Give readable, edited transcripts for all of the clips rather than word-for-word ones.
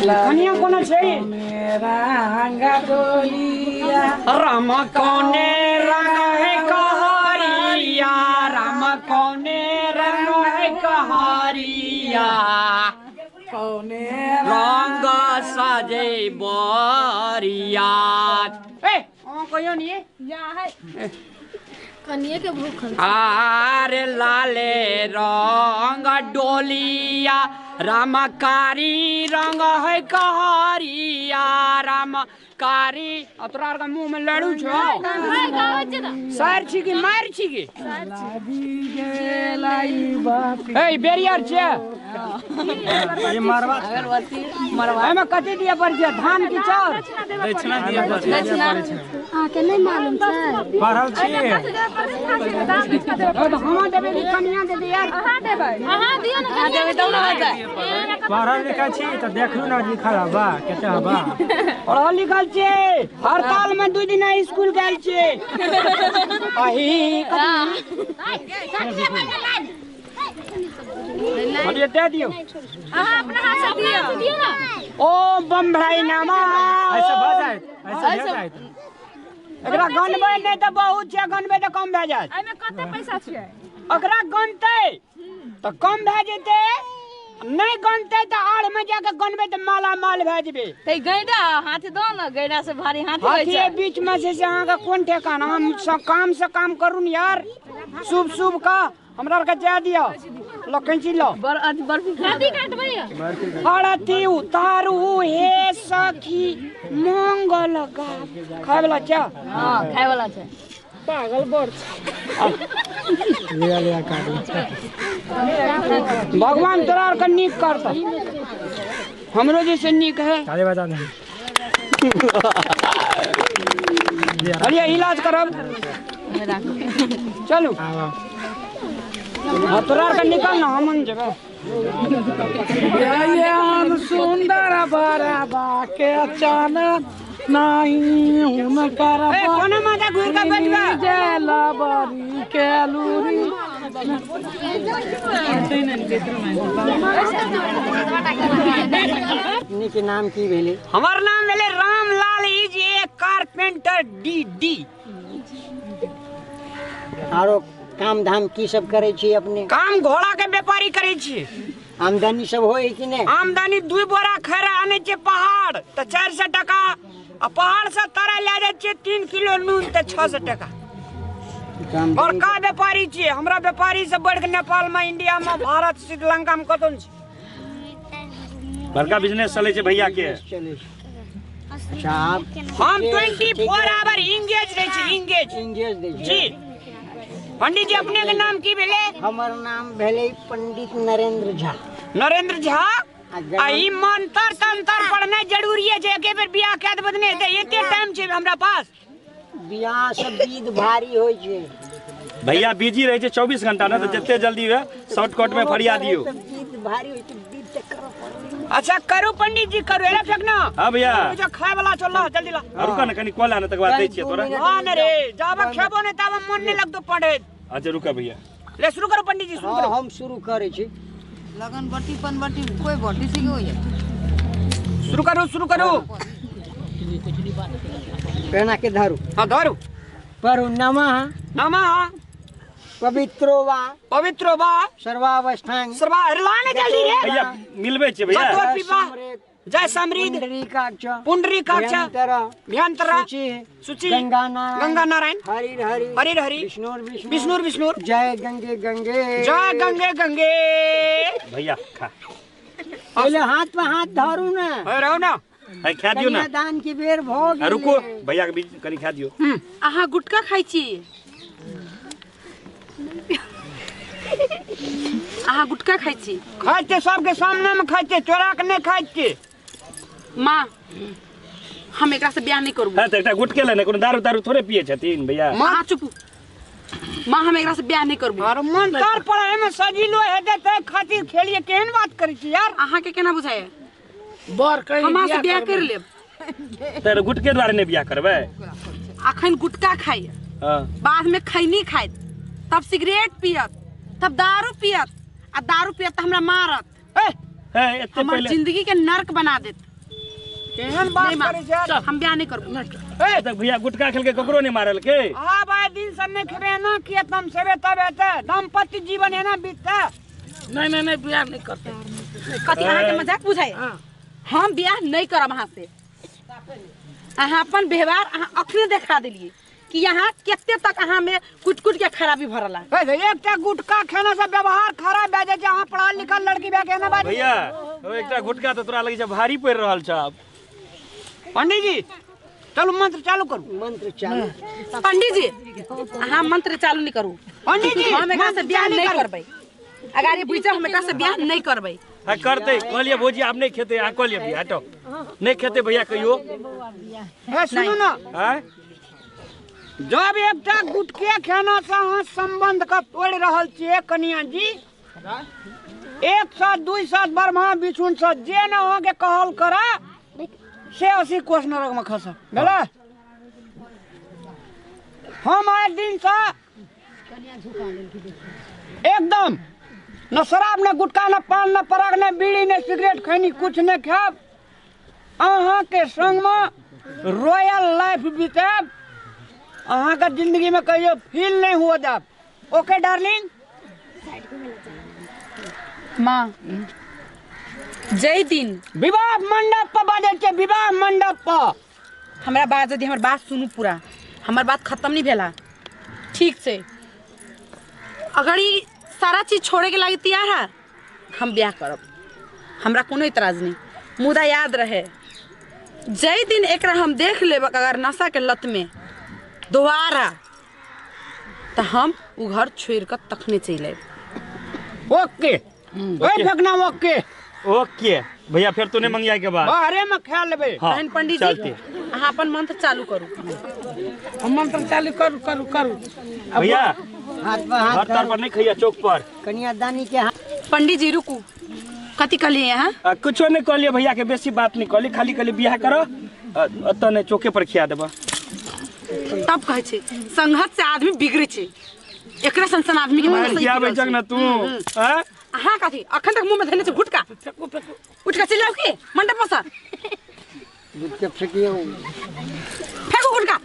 कनिया कोना छै? राम कोने रंग है कहरिया, राम कोने रंग है कहरिया, कौने रंग सजे बरिया। ए अहाँ कहियो नि। कनिए के भूख। आरे लाले रंग डोलिया, रामकारी रंग है कहरिया, रामकारी। आ तोरा आर के मुंह में लड़ू छौ, सार छी कि मार छी कि? ए बेरियर छे ई मारवा। एमे कथी दिए पड़ छै, धान की चाउर? दक्षिणा दिए पड़ै छै। अहाँके नहि मालूम छै? पढ़ल छियै? ओ तऽ हमा देबै कि कनिया देतै यार? अहाँ दियौ ने, कनिया देबै तब ने। पढ़ल लिखल छी तऽ देखलू ने लिखल हबा कते हबा। पढ़ल लिखल छियै, हड़ताल में 2 दिन स्कूल गेल छियै। अही कथी दे दियौ? अहाँ अपना हाथ से दियौ ने। ओ बम भाई नामा। ऐसे भऽ जायत, ऐसे भऽ जायत। एकरा गनबै नहि तऽ बहुत छै, गनबै तऽ कम भए जायत। एहिमे कते पैसा छै? ओकरा गनतै तऽ कम भए जेतै, नहि गनतै तऽ आड़ में जाके गनबै तऽ माला माल भए जेबै। ते गैडा हाथ दो न, गैडा से भारी हाथ होइ हाथिए छै। बीच में छै से अहाँके कोन ठेकान। हम सब काम से काम करू ने यार, शुभ शुभ का हमरा आरके जाय दिअ। लो कैंची लो। बर अथी बर्फी कथी काटबै? आरती उतारू हे सखी मंगल गा। खाय वाला छै? हां, खाय वाला छै। लिया लिया काटू। भगवान तोरा आरके नीक करता, हमरो जैसे नीक है। ताली बजा दे। अरे इलाज करब, चलू। हाँ, तोरा आरके निकल ना, हम जेबै। हम सुंदर बरबा के अचानक नहीं हुनकर ए कोना माथा घुर के बैठबे। लबरी के लूरी। अपने के नाम की भेलै? हमर नाम भेलै Ramlal, is a carpenter D D. आरो काम धाम की सब करै छी अपने? काम घोड़ा के व्यापारी करै छी। आमदनी सब होय कि नहि? आमदनी 2 बोरा खैरा आनै छियै पहाड़ तऽ 400 टका, आ पहाड़ से तरा लए जाइ छियै 3 किलो नून तऽ 600 टका। बड़का व्यापारी छियै हमरा, व्यापारी से बढ़ के नेपाल में, इंडिया में, भारत, श्रीलंका में कतौ नहि छै। बड़का बिजनेस चलै छै भैया के। चलै छै। अच्छा आप हम 24 आवर इंगेज रहै छी, इंगेज। इंगेज दै छी। जी पंडित जी, अपने के नाम की भेलै? हमर नाम भेलै पंडित नरेंद्र झा। नरेंद्र झा। आ आ ई मंत्र तंत्र पढ़नाइ जरूरी है जे एके बेर बियाह कए देबै तऽ नहि हेतै, एते टाइम छै हमरा पास। बियाह सब विध भारी होइ छै। भैया बिजी रहै छै 24 घंटा ने, तऽ जते जल्दी हुए शॉर्टकट में फरिया दियौ। विध भारी होइ छै, विध तऽ करऽ पड़ै। अच्छा करू पंडित जी करू, एला फेक ना। हाँ भैया। जो खाय वाला छौ ला जल्दी ला। रुका ना कनी कॉल आने तक बाद दै छियै तोरा। हाँ ने रे, जाबे खेबो नहीं ताबे मन नहीं लगतो पढ़े। अच्छा रुका भैया। ले शुरू करो पंडित जी, शुरू हाँ करो। हम शुरू करै छी। लगन बटी पनबटी कोई बटी सी होइए। शुरू करू, शुरू करू। पेना के धरू। हाँ धरू। पढ़ू नमः नमः पवित्रो वा पवित्रो वा सर्वावस्थां सर्वा। अरे ला ने जल्दी रे। भैया मिलबै छियै भैया। सतुआ पीपा जय समृद्ध पुंडरीकाक्ष पुंडरीकाक्ष भयंकर भयंकर शुचि शुचि गंगा नारायण गंगा नारायण हरि हरि हरि हरि विष्णु विष्णु विष्णु विष्णु जय गंगे गंगे जय गंगे गंगे। भैया खा। पहले हाथ पे हाथ धरू ना। अरे रहो ना। है खा दियौ ना। कन्यादान की बेर भऽ गेलै। रुको भैया के बीच कनी खा दियौ। अहाँ गुटखा खाइ छी? अहाँ गुटखा खाइ छी? खाइ छियै, सबके सामने में खाइ छियै, चोरा के नहि खाइ छियै। माँ हम एकरा से बियाह नहीं करबो। हां त एकटा गुटके ले ने, कोनो दारू तारू थोड़े पिए छथिन भैया। माँ चुप। माँ हम एकरा से बियाह नहीं करबो। अरे मन तर पढ़े में सजिलो हेतै तै खातिर खेलिए, केहन बात करै छी यार? अहाँ के केना बुझाय? बर कहीं हम से बियाह कर लेब। त गुटके द्वारे नहि बियाह करबै? अखन गुटका खाइ, हां बाद में खैनी खाइत, तब सिगरेट पियत, तब दारू पियत, आ दारू पियत त हमरा मारत। ए हे एते हमर पहिले जिंदगी के नर्क बना देत। केहन बात करै छै हम बियाह नहीं करब। ए तक भैया गुटखा खेल के ककरो नहीं मारल के। हां भाई दिन से नहीं खेबे ना किए तम सेबे तब हेतै दाम्पत्य जीवन एना बीततै। नहीं नहीं नहीं बियाह नहीं करते। कथी अहाँ के मजाक बुझाय? हम बियाह नहीं करब अहाँ से। अहाँ अपन व्यवहार अहाँ अखने देखा देलिए कि यहाँ कते तक अहाँ में कुट कुट के खराबी भरला। एकटा गुटखा खेना से व्यवहार खराब भए जाइ छै। अहाँ पढ़ल लिखल लड़की भए के एना बाजै। भैया ओ एकटा गुटखा त तोरा लगै छै भारी पड़ि रहल छ। पंडित जी चलू मंत्र चालू करू। मंत्र चालू। पंडित जी अहाँ मंत्र चालू नहीं करू। पंडित जी हम एकरा से बियाह नहीं करबै। अगर ये बुझ हम एकरा से बियाह नहीं करबै। हां करते कहलिए भौजी आब नहीं खेते। आ कहलिए भैया हटो नहीं खेते भैया कहियो। हे सुनू ना हां जब एकटा गुटके खेना से अहाँ संबंध के तोड़ि रहल छियै कनिया जी, एक साथ दुई साथ ब्रह्मा विष्णु से जे न अहाँ के कहल करा से 80 कोस नरक में खसब। भेलै? हम आइ दिन से एकदम न शराब न गुटखा न पान न पराग न बीड़ी न सिगरेट खैनी कुछ नहीं खायब। अहाँ के संग में रॉयल लाइफ बितायब। अहाँ के जिंदगी में कहियो फील नहीं हुआ देब। Okay darling? माँ जय दिन विवाह मंडप पर बाजै छै। विवाह मंडप पर हमरा बात यदि हमर बात सुनू पूरा। हमर बात खत्म नहीं भेला ठीक से। अगर ई सारा चीज छोड़े के लागी तैयार है हम ब्याह करब, हमरा कोनो इतराज नहीं। मुदा याद रहे जय दिन एकरा हम देख लेब अगर नशा के लत में दोबारा तो हम उ घर छोड़ कर तखने चलि आयब। ओके ओए फेकना। ओके ओके भैया फिर तू नहीं मंगिया के बाद बाहरे में खा लेबे। तहन पंडित जी अहाँ अपन मंत्र चालू करू। हम मंत्र चालू करू करू करू। भैया हाथ पर हाथ घर पर नहीं खैया चौक पर कन्यादानी के हाथ। पंडित जी रुकू कथी कहलिए अहाँ? कुछो नहीं कहलिए भैया के बेसी बात नहीं कहली। खाली कहली बियाह करो अतऽ नहीं चौके पर खिया देबा। तब कहै छै संघर्ष से आदमी बिगड़ै छै। एकरा सन सन आदमी के खियाबै छक ना तू। हां अहाँ कथी अखन तक मुंह में धैने छै गुटका? फेकू फेकू उठ के चलि जाउ की मंडप पर से? गुटका फेकियो फेकू गुटका।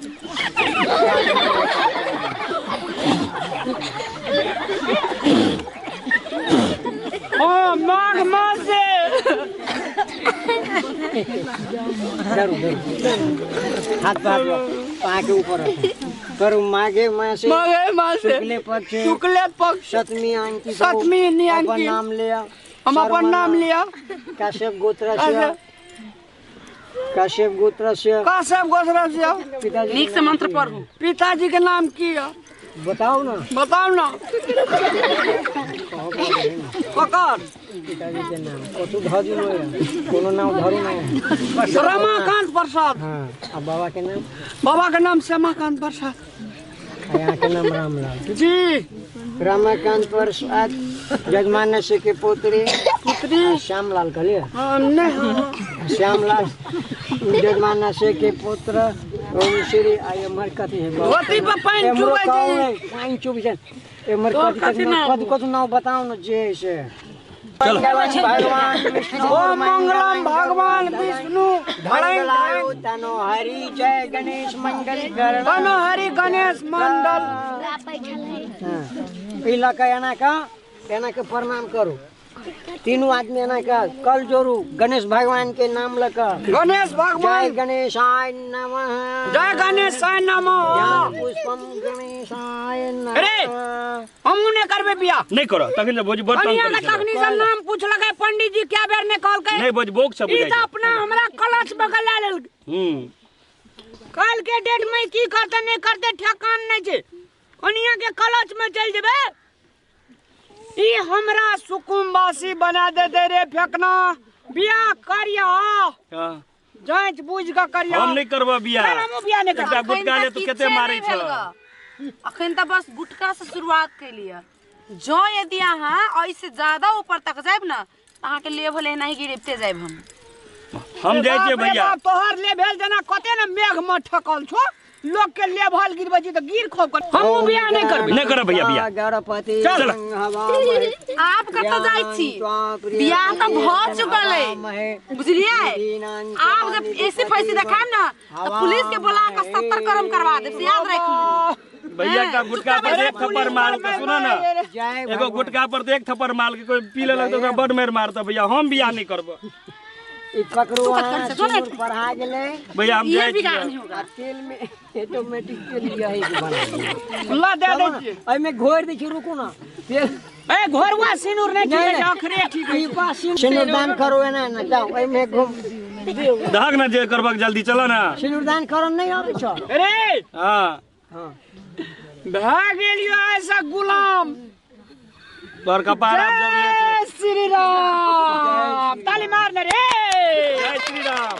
ओ माघ मास से डरू डरू हाथ पर पा के ऊपर करू। माघे मास शुक्ले पक्ष शुक्ले पक्ष सप्तमी अंकित सप्तमी अपन नाम लिया। हम अपन नाम लिया। कश्यप गोत्र से कश्यप गोत्र से कश्यप गोत्र से। पिताजी नीक से मंत्र पढ़ू। पिताजी के नाम की है बताओ ना। बताओ ना पकड़ पिताजी के नाम कथू धरू न कोनो नाम धरू ना। रमाकांत प्रसाद। हां आ बाबा के नाम? बाबा के नाम श्यामाकांत प्रसाद। यहाँ के नाम रामलाल जी। रमाकांत प्रसाद जजमान से के पुत्री पुत्री श्यामलाल कहलिए? नहीं श्यामलाल जजमान से के पुत्र ओम श्री आई एमहर कथी है धोती पर पानि चुबै छै। पानि चुबै छै एमहर कथी कथी कथी नाम बताओ न जे से। भगवान विष्णु ओम मंगलम भगवान विष्णु मंगलाय तनो हरि जय गणेश मंगल करण तनो हरि गणेश मंगल। ई लऽ एना का एना के प्रणाम करू। तीनों आदमी एना का कल जोड़ू गणेश भगवान के नाम लऽ कऽ। गणेश भगवान जय गणेशाय नमः जय गणेशाय नमः पुष्पम गणेशाय नमः। अरे हमहू नहीं करबे बियाह। नहीं करो तखन जे भौजी बड़ तंग करै छै। तखनी से नाम पूछलकै पंडित जी क्या बेर ने कहलकै नहीं भौजी बोक सब ई त अपना हमरा कलच में गला लेल। कल के डेट में की करते नहीं करते ठेकान नहीं छै। कनिया के कलच में चल जेबे ई हमरा सुकुम्बासी बना देते रे फेकना। बियाह करिया जांच बुझ के करिया। हम नहीं करबा बियाह। हमहू बियाह नहीं करबा। गुटका ले तू कते मारै छ। अखन त बस गुटका से शुरुआत कैलिए। जो यदि अहाँ ऐसे ज्यादा ऊपर तक जायब ना अहाँ के लेवल एना ही गिरते जायब। हम जाइ छियै भैया। तोहर लेवल जेना कते ने मेघ में ठकल छो। लोग के लेवल गिरबै छी तऽ गिर खूब कर। हमहूँ बियाह नहि करबै। नहि करब भैया बियाह। गणपति चल। आप कतऽ जाइ छी? बियाह तऽ भऽ चुकल है, बुझलियै? आब जब ऐसे फैसी देखायब ना तऽ पुलिस के बोला के 70 करम करवा देब, से याद राखि लियौ। भैया एकटा गुटका पर एक थप्पड़ मार के सुनो ना, एगो गुटका पर एक थप्पड़ मार के कोई पी लेलक तऽ ओकरा बड मारि मारतऽ। भैया हम बियाह नहि करब। ई पकड़ू अहाँ, पढ़ा गेलै भैया हम ये जाइ बिगाड़ छियै। नहीं होगा। तेल में ऑटोमेटिक तेल यही के बना ल दे दै छियै। एहिमे घोरि दै छी, रुकू ना। तेल ए घोरवा सिनूर नहि ठीक है, अखरे ठीक है। ई पास सिन्दूरदान करू एना ना जाओ, एहिमे घुम दहक ना जे करबक जल्दी चल ना। सिन्दूरदान करन नहीं आबै छौ? अरे हां हां भए गेलियो ऐसा गुलाम तोहर कपार आब जमले छै। जय श्री राम, ताली मार ने रे। जय श्री राम।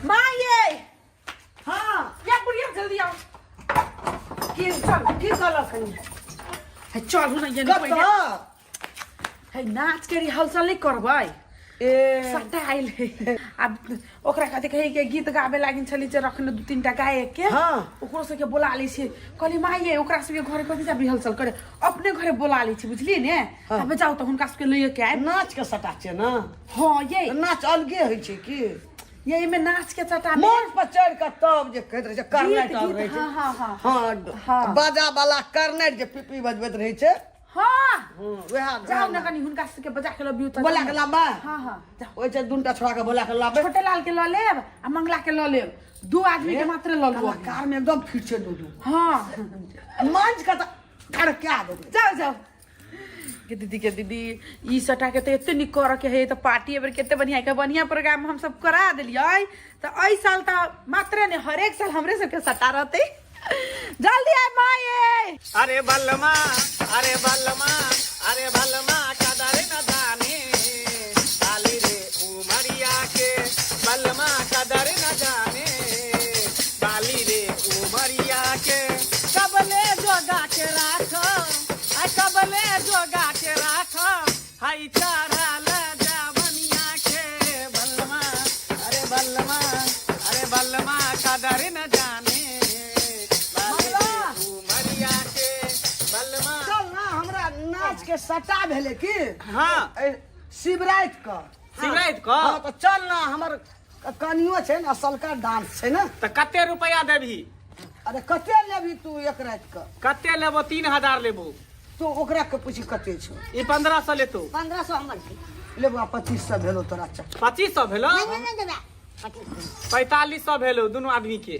माँ ये हाँ या बुढ़िया जल्दी आओ। की चल की कहलक है चलू ना, ये नहीं पहिले है नाच के रिहर्सल नहीं करबै। ए सट्टा आयल है। आब ओकरा कथी कहै के गीत गाबे लागिन छली जे रखने दू तीन टा गायक के। हाँ। ओकरो सबके बोला लै छियै। कहली माँ ये ओकरा सबके घरे कथी जा रिहर्सल करे, अपने घरे बोला लै छी, बुझलियै ने? तबे जाउ तऽ हुनका सबके लैये के आयब। नाच के सटा छै ना? हाँ ये नाच अलगे होइ छै की? ये एहिमे नाच के सटा में मंच पर चढ़ि कऽ तब जे कहैत रहै छै कर्नेट गीत, आर रहै छै। हाँ, हाँ, हाँ। हाँ, हाँ। बाजा वाला कर्नेट जे पिपी बजबैत रहै छै। हाँ। वएह जाउ ने कनी हुनका सबके बजा के लबियौ तऽ। बोला के लाबे? हाँ हाँ जाउ। ओहि छै दूनटा छोड़ा के बोला के लाबे। छोटे लाल के लऽ लेब आ मंगला के लऽ लेब, दू आदमी के मात्र लऽ लेब। कलाकार में एकदम फिट छै दूदू। हाँ मंच के तऽ धड़का देबै। जाउ जाउ। के दीदी के दीदी ई सटा के तऽ एते नीक करऽ के है तऽ पार्टी एबेर कते बढ़िया के बढ़िया प्रोग्राम हम सब करा देलियै तऽ एहि साल तऽ मात्र ने हरेक साल हमरे सबके सटा रहतै। जल्दी आय माँ। अरे बलमा, अरे बलमा, अरे बलमा कदर न जाने बाली रे उमरिया के, बलमा कदर न जाने बाली रे उमरिया के। कबले जोगा के राख, आ कबले जोगा के राख हाई चढ़ल जावनिया के, बलमा अरे बलमा, अरे बलमा कदर न जाने बाली रे उमरिया के, बलमा। चल ना, हमरा नाच के सटा भेलै की? हाँ। शिवराति के। शिवराति के? हाँ, तऽ चल ना, हमर कनियो छै ने असलका डांस छै ना। तऽ कते रुपया देबही? अरे कते लेबही तू एक राति के? कते लेबो? 3000 लेबो। तू ओकरा के पूछी कते छौ? ई 1500 लेतो। 1500 हमर छै। लेबो 2500 भेलो तोरा। चल 2500 भेलो? नहि नहि देबे। 4500 भेलो दुनू आदमी के।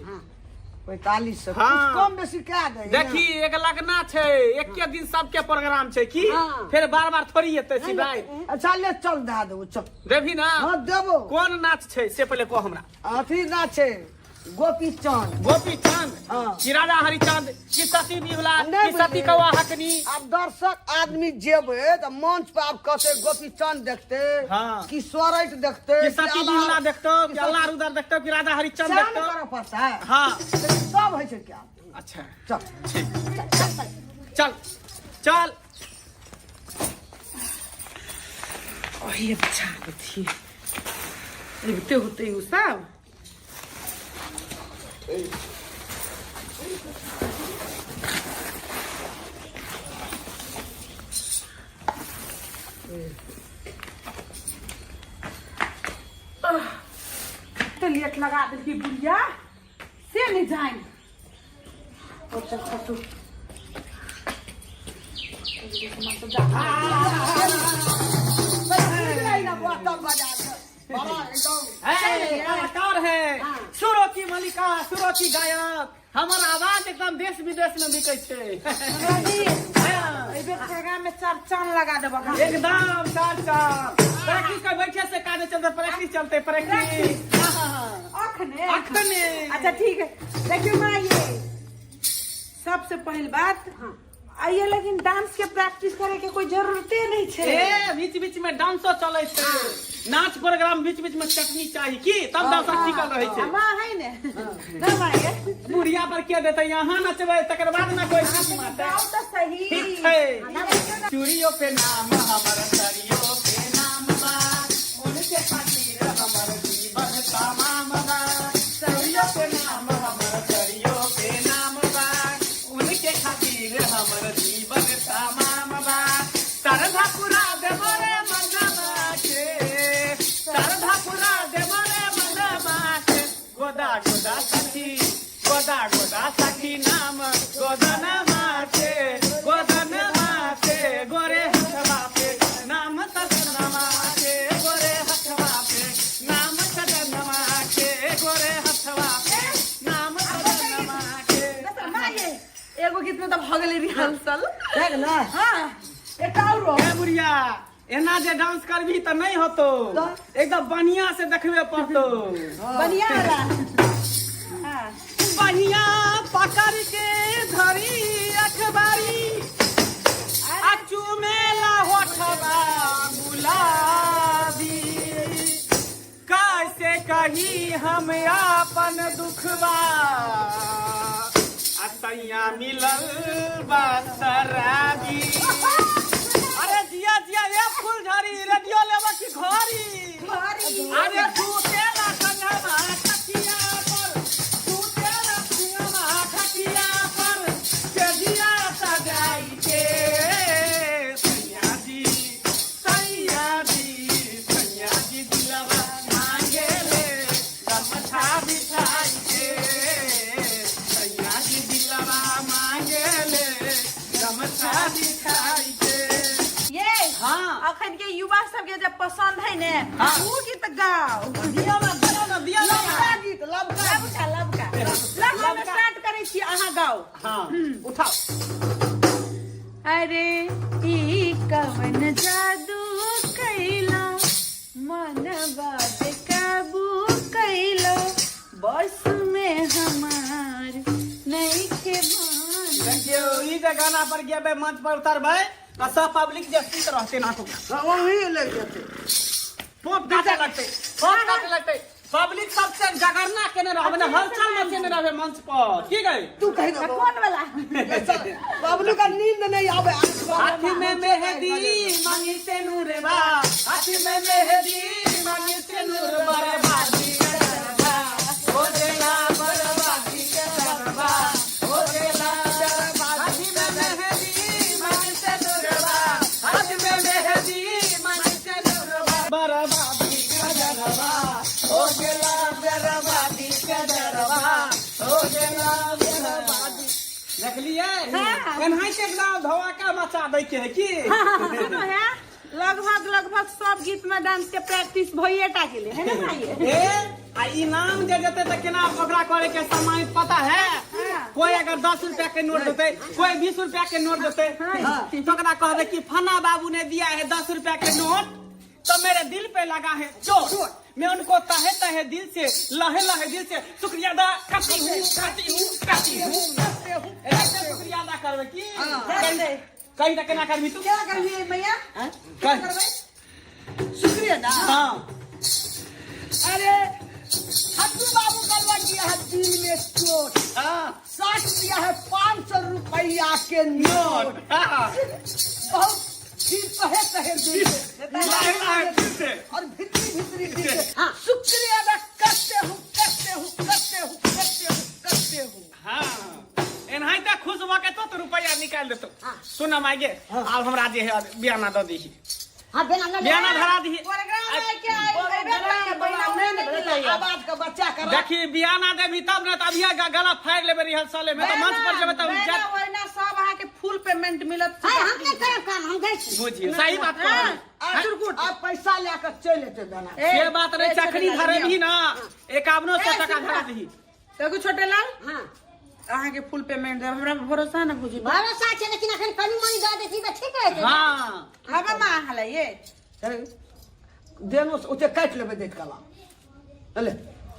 4500। हाँ। कुछ कम बेसी कए दे। देखी एक लगना छै, एके दिन सबके प्रोग्राम छै की? हाँ। फेर बार बार थोड़ी एतै शिवराति। अच्छा ले चल दए देबो, चल। देबही ना? हाँ देबो। कोन नाच छै से पहिले कह हमरा। अथी नाच छै गोपी चंद। गोपी चंद? हाँ। कि राजा हरिचंद, कि सती बिहुला, नहीं कि सती बुझलियै। कौआ हकनी? आब दर्शक आदमी जेबै तऽ मंच पर आब कहतै गोपी चंद देखते, हाँ। कि सोरठ देखते, कि सती बिहुला देखतौ, कि अल्लाह रुदर देखतौ, कि राजा हरिचंद सएह ने देखतौ? करऽ पड़तै। हाँ। लेकिन सब होइ छै क्या? अच्छा चल ठीक, चल चल। ओहे बिछा दै अबिते होतै उ सब। कते लेट लगा देलकै बुढ़िया से नहि जानि। कलाकार है सुरों की मलिका, सुरों की गायक, हमर आवाज एकदम देश विदेश में बिकै छै। एहि बेर प्रोग्राम में चार चांद लगा देबऽ। एकदम चार चांद। प्रैक्टिस कर बैठे से काज चलते, प्रैक्टिस चलते, प्रैक्टिस। अखने अखने। अच्छा ठीक है। देखियो माँ ये सबसे पहिल बात आइए, लेकिन डांस के प्रैक्टिस करे के कोई जरूरते नहीं छै। ए बीच बीच में डांसो चलै छै। नाच प्रोग्राम बीच बीच में चटनी चाही की तब दर्शक टिकल रहै छै। माँ है ने ना माँ ये। बुढ़िया पर के देतै? यहाँ नचबै तकर बाद ने कोई सीटी मारतै। गाओ तऽ सही। ठीक छै। चूड़ियो पे नाम हमर, सरियो पे नाम बा, उनके खातिर हमर जीवन तमाम बा। चूड़ियो पे नाम हमर, सरियो पे नाम बा, उनके खातिर हमर जीवन तमाम बा। सरधा पुरा देबो रे मनवा के, सरधा पुरा देबो रे मनवा के। गोदा गोदा सखी, गोदा गोदा सखी नाम गोदन माथे, गोदन माथे, गोरे हथवा पे नाम सजनवा के, गोरे हथवा पे नाम सजनवा के, गोरे हथवा पे नाम सजनवा के। माँ ये एगो गीत में तऽ भऽ गेलै रिहर्सल। देख ना। हाँ, एकटा औरो। ए बुढ़िया, एना जे डांस करबी तऽ नहि होतो, एकदम बढ़िया से देखबे पड़तो। बढ़िया वाला। हाँ। बढ़िया पकड़ के धरी अखबारी, आ चुमेला होठवा गुलाबी। कैसे कही हम आपन दुखबा, आ सैया मिलल बा शराबी। अरे जिया जिया ए फूलझड़ी, रेडियो लेबा की घड़ी? अरे सुतेला संगमा खटिया पर, सुतेला संगमा खटिया पर, सेजिया सजाई के। सैया जी, सैया जी, सैया जी दिलवा मांगे ले गमछा बिछाई के। सैया जी दिलवा मांगे ले गमछा बिछाई के। ये हाँ। अखन के युवा सबके जब पसंद है ने, हाँ। ऊ गीत गाओ। दिया ना, दिया ना, दिया ना। लबका गीत, लबका। लबका, लबका। लबका हम स्टार्ट करै छी, अहाँ गाओ। हाँ, उठाओ। अरे ई कवन जादू कैला, मनवा बेकाबू कैला, बस में हमार नइखे मान। देखियौ, ई जे गाना पर गेबै, मंच पर उतरबै तऽ सब पब्लिक जे सुति रहतै ना तो हाँ, वही लग जेतै। फोप काटे लगतै, फोप काटे लगतै। पब्लिक सबसे जगरना केने रहबै ने, हलचल मचेने रहबै मंच पर की गई। तू कहि दहो। कोन वाला? बबलू का नींद नहीं आवे। हाथ में मेहंदी मांगी से नूरबा, हाथ में मेहंदी मांगी से नूरबा, बर्बादी करबा हो देला, बर्बादी करबा हो देला। हाथ में मेहंदी मांगी से नूरबा, हाथ में मेहंदी मांगी से नूरबा, बर्बादी करबा हो गेला, बर्बादी करबा हो गेला, बर्बादी। देखलियै, एनाहिते एकदम धमाका मचा दै के है की। सुनो है, लगभग लगभग सब गीत में डांस के प्रैक्टिस भइए टा गेलै है ना भाई? ए आ इनाम जे देते तऽ केना ओकरा करे के सम्मानित, पता है? कोई अगर 10 रुपया के नोट देते, कोई 20 रुपया के नोट देते, तो ओकरा कहबे कि फना बाबू ने दिया है 10 रुपया के नोट तो मेरे दिल पे लगा है चोट, मैं उनको तहे तहे दिल से, लहे लहे दिल से शुक्रिया अदा करती हूँ, करती हूँ, करती हूँ। ऐसे शुक्रिया अदा करबे की कहीं तक केना करबी तू? क्या करबी मैया? कह। शुक्रिया ना। हाँ। अरे हट्टू बाबू का लग गया है दिल में चोट। हाँ। साठ दिया है 500 रुपया के नोट। हाँ। बहुत फिर तहे तहे दिल से, लहे लहे दिल से और भितरी भितरी दिल से शुक्रिया अदा करते हूँ, करते हूँ, करते हूँ, करते हूँ, करते हूँ। हाँ, एनाहिते खुश भऽ के तो रुपया निकालि देतौ। सुन माय गे, आब हमरा जे है बियाना दऽ दीही। हाँ, बियाना लऽ ले। बियाना धरा दीही। प्रोग्राम आइ के आइ अयबे करतै, बहिना नहीं ने, आवाज का बच्चा कर। देखी, बियाना देबी तब ने, तऽ अभिये गला फाड़ि लेबै रिहर्सले में, तऽ मंच पर जेबै तब बहिना, ओहिना सब अहाँके फुल पेमेंट मिलत। हाय, हम नहि करब काम, हम जाइ छी। बुझियौ, सही बात कहलियै। आप पैसा लेकर चलि एतै दाना। से बात नहि, चखनी धरेबही ना, 5100 टका धरा दही। देखू छोटे लाल। हाँ। अहाँके फुल पेमेंट देब, हमरा भरोसा न बुझी। भरोसा छै, लेकिन अखन कनी मनी दऽ दै छी तऽ ठीक रहतै। हाँ। हवा माँ अहाँ लए ये। देनो से ओते काटि लेबै दैत कला। ले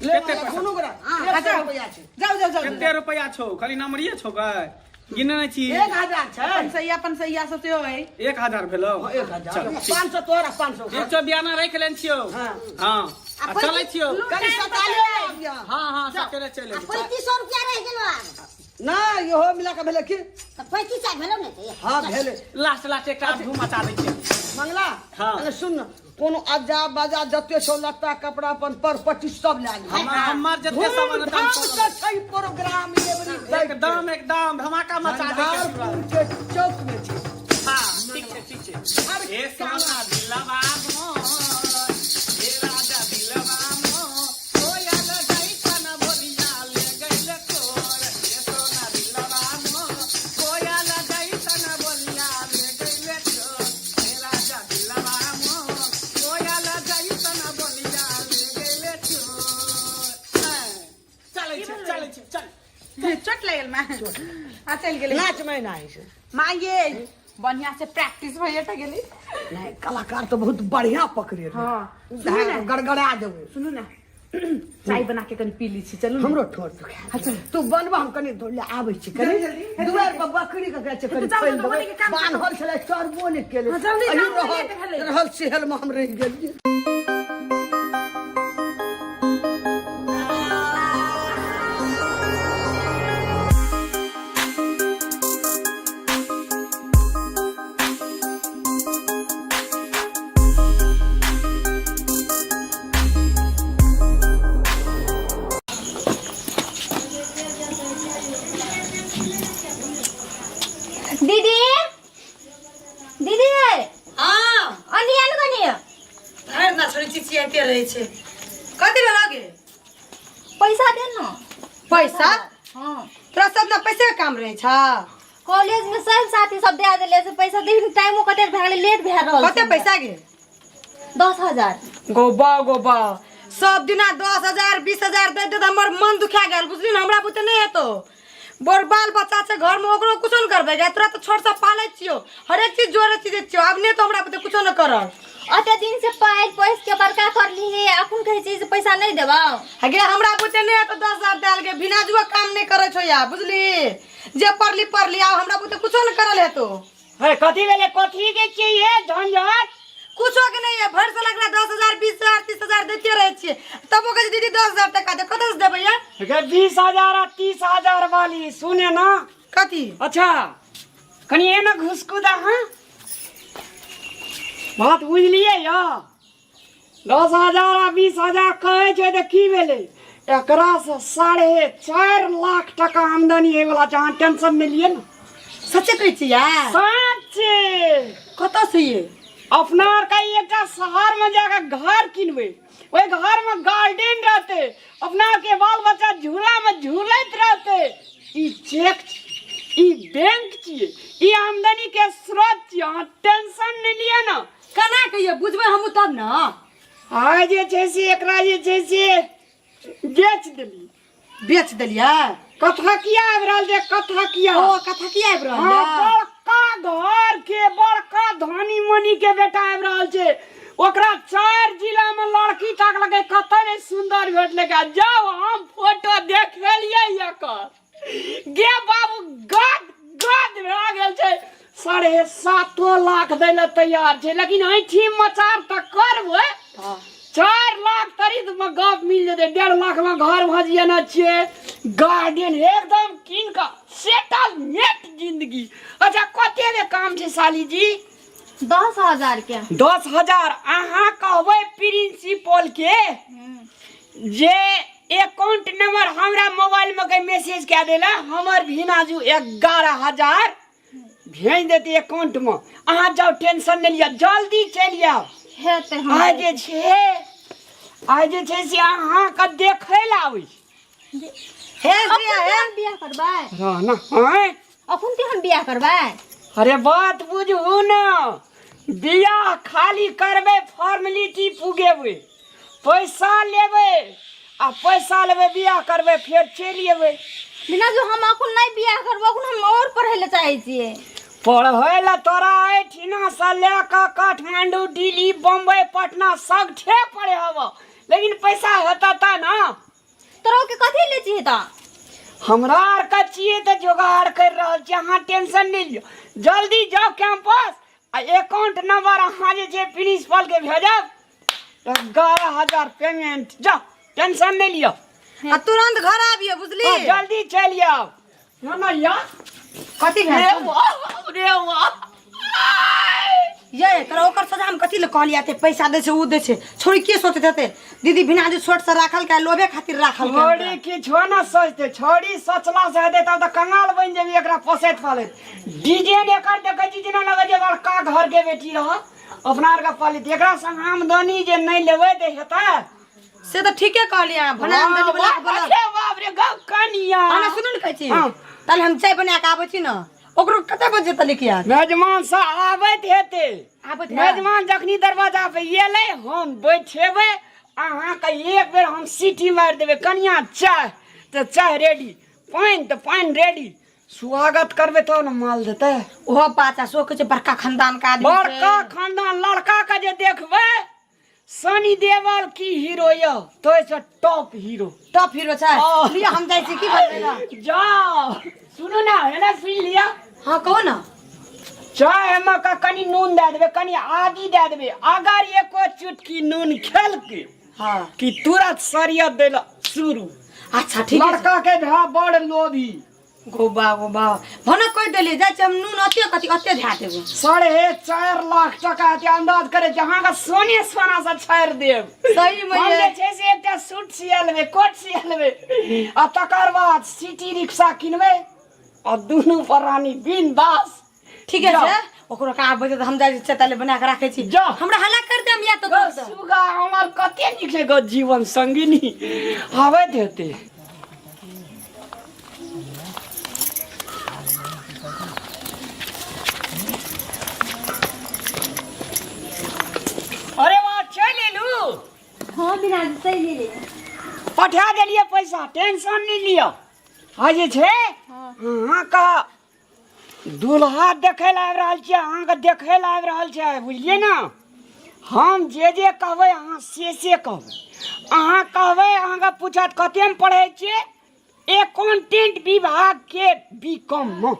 ले कते पैसा? कोनो गोरा हाँ, 100 अच्छा। रुपैआ छै। जाउ जाउ जाउ। कते रुपैआ छौ? खाली नमरिए छौ गै? गिने नहि छी। 1000 छै। 500 500 सब सेहो है। 1000 भेलौ। 1000। चल, ठीक। 500 तोरा, 500। 100 बियाना राखि लेने छियौ। हाँ। हाँ, आ चलै छियौ। कनि सकाले आबियऽ। हाँ हाँ, सकेले चलि अयबै। 3500 रुपया रहि गेलो आब। ना, इहो मिला के भेलै की? तऽ 35 भेलौ ने तऽ? हाँ, भेलै। लास्ट लास्ट एकटा धूम मचा दै छियै। मंगला। हाँ। अरे सुन न, कोनो अज्जा बाजा जते छौ लत्ता कपड़ा अपन पर पट्टी सब लए ली। हमर जते सामान हेतै, धूमधाम सब से छै प्रोग्राम एवरी। एकदम एकदम धमाका मचा दै के पूरा। झंझारपुर के चौक में छै। हाँ, ठीक छै, ठीक छै। अरे ए सोना दिलवा मोर, ए राजा दिलवा मोर, कोयल जैसन बोलिया ले गइल तोर। ए सोना दिलवा मोर, कोयल जैसन बोलिया ले गइल तोर। ए राजा दिलवा मोर, कोयल जैसन बोलिया ले गइल तोर। हाँ, चलै छै, चलै छै, चल। चोट लागल माँ, आ चलि गेलै। नाच में ना छै। माँ ये बढ़िया से प्रैक्टिस भइए टा गेलै। नहीं, कलाकार तो बहुत बढ़िया पकड़े रहे। हाँ, सुनू ने। गड़गड़ा देबै। सुनू ने, चाय बना के कनि पी ली छी, चलू ने। हमरो ठोर दुखा। तू बनबा, हम कनि दौड़ ले आबै छी। कनि जल्दी, जल्दी। दुआर पर बकरी के गाछ कनि जाउ, खोलि जाउ, देबै। बकरी के काम बान्हल छलै, चरबो नहि केलै। हाँ, जल्दी एही जाउ, रहल लेट भेलै। रहल सेहल मे हम रहि गेलियै। दीदी, दीदी। हाँ। अनी आनु कनी। भरि ना छोड़ी चिचियाइते रहै छै, कथी भेल गे? पैसा दे न। पैसा? हाँ। तोरा सब ना पैसे के काम रहै छ? कॉलेज में सब साथी सब दे देले से पैसा। देख, टाइमो कते भए गेलै, लेट भए रहल। कते पैसा गे? 10,000। गोबा गोबा, सब दिना 10,000 20,000 दे दे, हमर मन दुखा गेल, बुझली ने? हमरा बुते नहि हेतौ। बड़ बाल बच्चा छै घर में, ओकरो कुछो न करबै गे। तोरा तऽ छोट से पालै छियौ, हरेक चीज जोड़े चीज छियौ। आब नहि तो हमरा बुते कुछो न करब। अते दिन से पाइ पैस के बड़का करली हे, अखन कहै छी जे पैसा नहि देबौ। गे, हमरा बुते नहि हेतौ 10,000 देल गे। बिना जुआ काम नहि करै छौ या, बुझली? जे पढ़ली पढ़ली, आब हमरा बुते कुछो न करल हेतौ। हे, कथी भेलै? कथी के छियै हे झंझट? कुछो के नहीं है। भर साल एकरा 10,000 20,000 30,000 देते रहै छियै, तबो कहै छै दीदी 10,000 टका दे। कतऽ से देबै यार? गे, 20,000 आ 30,000 वाली सुने ना। कथी? अच्छा, कनि एना घुसकू दा। हाँ, बात बुझलियै या? 10,000 आ 20,000 कहै छै तऽ की भेलै? एकरासँ 4.5 लाख टका आमदनी होइवला छै। अहाँ टेंशन नहि लिअ ने। सच्चे कहै छी यार? सच्चे। कतऽ से ये? अपना आरके एकटा शहरमे जाकऽ घर किनबै, ओहि घरमे गार्डन रहतै, अपना आरके बाल बच्चा झूलामे झूलैत रहतै। ई चेक छी, ई बैंक छियै, ई आमदनीके स्रोत छियै। अहाँ टेंशन नहि लिअ ने। केना कहियै, बुझबै हमहूँ तब ने। आइ जे छै से एकरा जे छै से बेच देली। बेच देलियै? कथा किया आबि रहल छै, कथा किया? ओ कथा किया आबि रहल? हाँ, बड़का घर के बड़का धनी मनी के बेटा आबि रहल छै। ओकरा चारि जिला में लड़की ताकलकै, कतऽ नहि सुंदर भेटलै। जाओ, हम फोटो देखेलियै एकर, गे बाबू, गद गद भए गेल छै। 7.5 लाख दै लए तैयार छै, लेकिन ऐठी मचार तऽ करबै। 4 लाख तरीत में गप मिल जेतै। 1.5 लाख में घर भजिएने छियै, गार्डन एकदम कीन कऽ सेटल नेट जिंदगी। अच्छा, कते के काम छै साली जी? 10,000 के। 10,000। अहाँ कहबै प्रिंसिपल के जे अकाउंट नंबर हमरा मोबाइल में के मैसेज कए देला, हमर भिनाजू 11,000 भेज देते अकाउंट में। अहाँ जाओ, टेंशन नहीं लिअ, जल्दी चलि आउ। हेतै। आइ जे छै, आइ जे छै से अहाँके देखै लए आबै छी। हे। अखन हे। तेहन बियाह करबै? रहना आँय? अखन तेहन बियाह करबै? अरे, बात बुझू ने, बियाह खाली करबै, फॉर्मेलिटी पुगेबै, पैसा लेबै आ पैसा लेबै, बियाह करबै, फेर चलि एबै। बिना जो हम अखन नहि बियाह करबै, अखन हम और पढ़ै लए चाहै छियै। पढ़ै लए तोरा एहिठिनासँ लए कऽ काठमांडू, दिल्ली, बम्बई, पटना सगठे पढ़ेब, लेकिन पैसा हेतऽ तऽ ने। तोरा के कथी ले छियै तऽ? हमरा आरके छियै तऽ जोगाड़ करि रहल छी, अहाँ टेंशन नहि लिअ। जल्दी जाउ कैंपस आ अकाउंट नंबर अहाँ जे छै प्रिंसिपल के भेजब, 11,000 पेमेंट। जाउ, टेंशन नहि लिअ आ तुरंत घर आबियो, बुझली? हाँ, जल्दी चलि आउ। ना ना या कथी रे भेल? वाह रे वाह। ये तोरा ओकर सजा हम कथी ले कहलियै? एते पैसा दै छै, उ दै छै, छोड़ी के सोचैत हेतै दीदी बिना जे छोट से राखल के लोभे खातिर राखल के हमरा। छोड़ी किछो न सोचते, छोड़ी सोचला से हेतै तब तऽ कंगाल बनि जेबी एकरा पोसैत पालैत। डिजाइन एकर देखै छी जेना लगै छै बड़का घर के बेटी रह, अपना आरके पालित। एकरा संग आमदनी जे नहि लेबै तऽ हेतै? से तऽ ठीके कहलियै अहाँ, भने आमदनी वाला के बोलल। अरे बाप रे, गौ कनिया। अहाँ सुनू ने, कहै छी हाँ। ताले हम चाय बना के आबै छी ने, ओकरो कते बजे तक आयत? मेजमान से आबैत हेतै। आबैत है? मेजमान जखनी दरवाजा पे एलै, हम बैठेबै अहाँके, एक बेर हम सीटी मारि देबै, कनिया चाय तऽ चाय रेडी, पानि तऽ पानि रेडी। स्वागत करबै तब ने माल देतै। ओहो पाचा सो कहै छै बड़का खानदान के आदमी छै। बड़का खानदान लड़का के जे देखबै, सनी देवल की हीरो यौ, तो से टॉप हीरो। टॉप हीरो छै। हाँ। लिअ, हम जाइ छी की बनबै लए। जाओ, सुनू ना, एना सुनि लिअ। हाँ, कहू ना। चाय मे का कनि नून दए देबै, कनि आदी दए देबै। अगर एको चुटकी नून खेलकै हाँ कि तुरंत सरियत दै लए शुरू। अच्छा ठीक है। लड़का के भा बड़ लोभी। गोबा गोबा भने कहि देलियै, जाइ छी हम, नून अते कथी अते धए देबै। 4.5 लाख टका के अंदाज करे छै, अहाँके सोने सोना से छाड़ि देब। सही मे हम ये। जे छै से एकटा सूट सिया लेबै, कोट सिया लेबै आ तकर बाद सिटी रिक्शा किनबै आ दुनू प्राणी बिंदास। ठीके जाउ। छै, ओकरो का आबै छै तऽ हम जाइ छी, ताले बना के राखै छी। जाउ। हमरा हल्ला कर देम या तऽ गौ तुरंत। सुगा हमर कते नीक छै गौ, जीवन संगिनी आबैत हेतै। अरे वाह, चलि एलू? हाँ बिना, चलि एलियै। पठा देलियै पैसा, टेंशन नहि लिअ। आ जे छै अहाँके दूल्हा देखै लए आबि रहल छै, अहाँके देखै लए आबि रहल छै, बुझलियै ने? हम जे जे कहबै अहाँ से से कहबै। अहाँ कहबै, अहाँके पूछत कतेमे पढ़ै छियै? एकाउंटेंट विभाग के बी कॉम मे।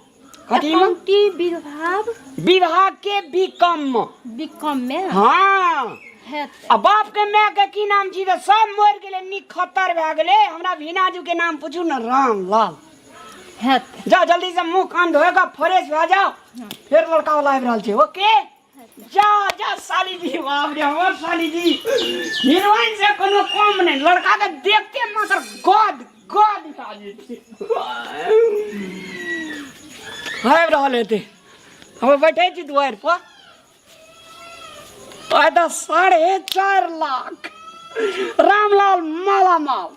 कथी मे? अकाउंटिंग विभाग। विभाग के बी कॉम मे। बी कॉम मे? हाँ। हेतै। आ बाप के माय के की नाम छी? तऽ सब मरि गेलै, निखत्तर भए गेलै। हमरा भीनाजू के नाम पूछू ने, रामलाल। हेतै। जाओ जल्दी से मुंह कान धोएगा, फ्रेश भए जाओ, फिर लड़का वाला आबि रहल छै। ओके, जा जा साली जी। बाप रे, हमर साली जी हीरोइन से कोनो कम नहीं। लड़का के देखते मात्र गद गद भए जाइ छै। आबि रहल हेतै, हम बैठे छी दुआरि पर। आइ तऽ 4.5 लाख, रामलाल मालामाल,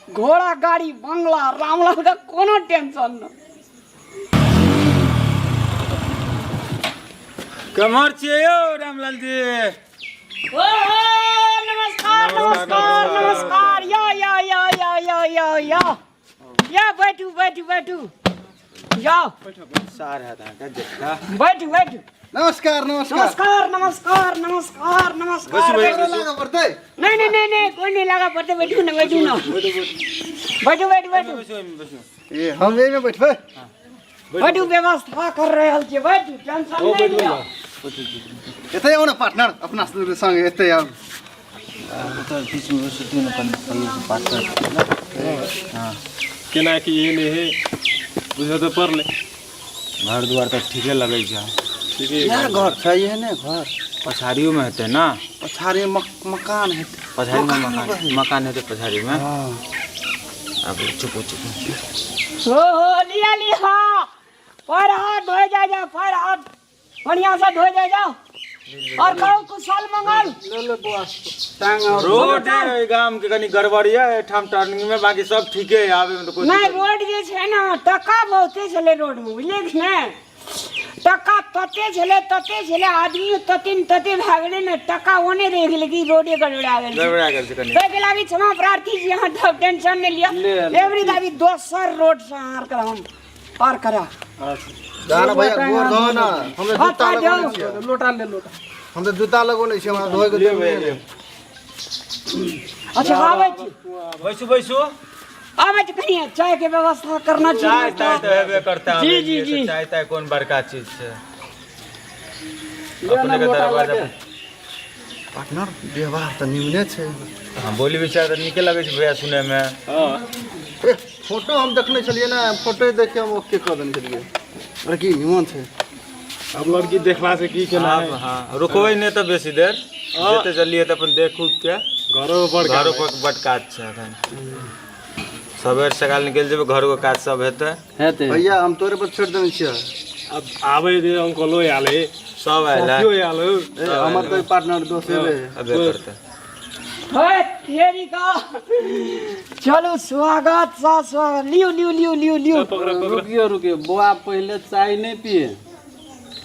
घोड़ा गाड़ी बंगला, रामलाल का कोनो टेंशन न। कमर छियै यौ रामलाल जी? ओ नमस्कार नमस्कार नमस्कार। या या या या या या या या, बैठू बैठू बैठू, जाओ। सार है अहाँके जेठका। बैठू बैठू। नमस्कार नमस्कार। नमस्कार नमस्कार नमस्कार नमस्कार। बैसू, बैसू। बैठू। लागऽ पड़तै? नहीं नहीं नहीं नहीं, कोई नहीं लगा पड़ते। बैठू ना, बैठू ना, बैठू बैठू बैठू। बैसू, एहिमे बैसू। ए, हम एहिमे बैठबै। बैठू, व्यवस्था कर रहल छियै, बैठू, टेंशन ओ नहीं बैठू लिअ। ने, बैठू, बैठू। एतै आउ ने पार्टनर, अपना संगे एतै आउ। ओतऽ बीचमे बैसू, दियौ ने कनि सही से बात करऽ ने। हाँ। केना की एहन हे बुझऽ तऽ पड़लै। घर दुआर तऽ ठीके लगै छै। ठीके। इएह घर छै, एहने घर। पछाड़ियोमे हेतै ने? पछाड़ी मकान हेतै। पछाड़ीमे मकान, मकान हेतै पछाड़ीमे। आब चुप चुप। हो हो, लिया लिया, पैर हाथ धोए जाए जाओ, पैर हाथ बढ़िया से धोए जाए जाओ। और कहू कुशल मंगल? रोड है गाम के कनी गड़बड़ ये एठाम टर्निंग में, बाकी सब ठीके है, आबे में तो कोई नहीं। दिक्कत रोड जे छै ने, टका बहुते छलै रोड में, बुझलियै कि नहि? टका तते छलै, तते छलै, आदमी तते ने तते भए गेलै ने, टका ओने रहि गेलै कि रोडे गड़बड़ा गेल छै। गड़बड़ा गेल छै कनी। ताहिके लागी क्षमा प्रार्थी छी, अहाँ सब टेंशन नहि लिअ। ले, ले। एवरी दाबी दोसर रोड से अहाँ आर हम पार करा। जा ना भैया, गोर धो ना। हम तऽ हाथ जूता हाथ लगौने जाओ। छियै। लोटा ले लोटा। हम तऽ जूता लगौने छियै, हमरा धोए के ले जरूरी भैया, नहि। ले। अच्छा, आबै छी। बैसू बैसू। आबै छी कनिए चाय के व्यवस्था करना छै चाय ताय तऽ हेबे करता जी जी जी चाय ताय कोन बड़का चीज छै लिअ अपने ने के मोटा दरवाजा लगे। पार्टनर व्यवहार तऽ निमने छै हाँ बोली विचार तऽ नीके लगै छै भैया सुनैमे ए फोटो हम देखने छलियै ने फोटो देख के हम ओके कऽ देने छलियै लड़की निमन छै अब लड़की देखला से की केना हाँ हाँ रुकबै नहि तऽ बेसी देर जते जल्दी हेतै अपन देख उख के घरो बड़ घरो पर बड काज छै एखन सबेर सकाल निकलि जेबै घरो के काज सब हेतै हेतै भैया हम तोरे पर छोड़ि देने छियै अब आबै दे अंकलो आयल है सब आयल है साथियो आयल है ए हमर तऽ पार्टनर दोस्त हेबे अबे करतै हे तेरी का चलू स्वागत सा स्वागत लियो लियो लियो लियो लियो रुकियो रुकियो बौआ पहिले चाय नहि पिए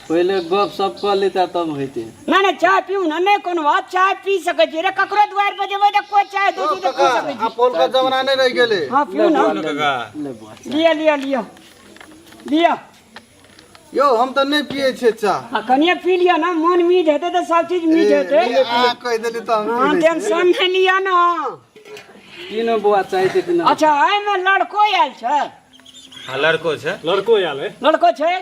पहिले गप सप कऽ लेता तब हेतै ना ना चाय पीऊ ना नहीं कोनो बात चाय पी सकै छी रे ककरो दुआर पर जेबै तऽ कोइ चाय दे तऽ पी सकै छी आब पौलका जमाना नहि रहि गेलै हाँ पीऊ ना काका लिअ लिअ लिअ लिअ यौ हम तऽ नहि पियै छियै चाह आ कनिए पी लिअ ना मन मीठ हेतै तऽ सब चीज मीठ हेतै अहाँ कहि देली तऽ हम हाँ पी लै छियै। टेंशन नहि लिअ ना की ने बौआ चाय ते कि अच्छा एहिमे लड़को आयल छै हाँ लड़को छै लड़को आयल है लड़को छै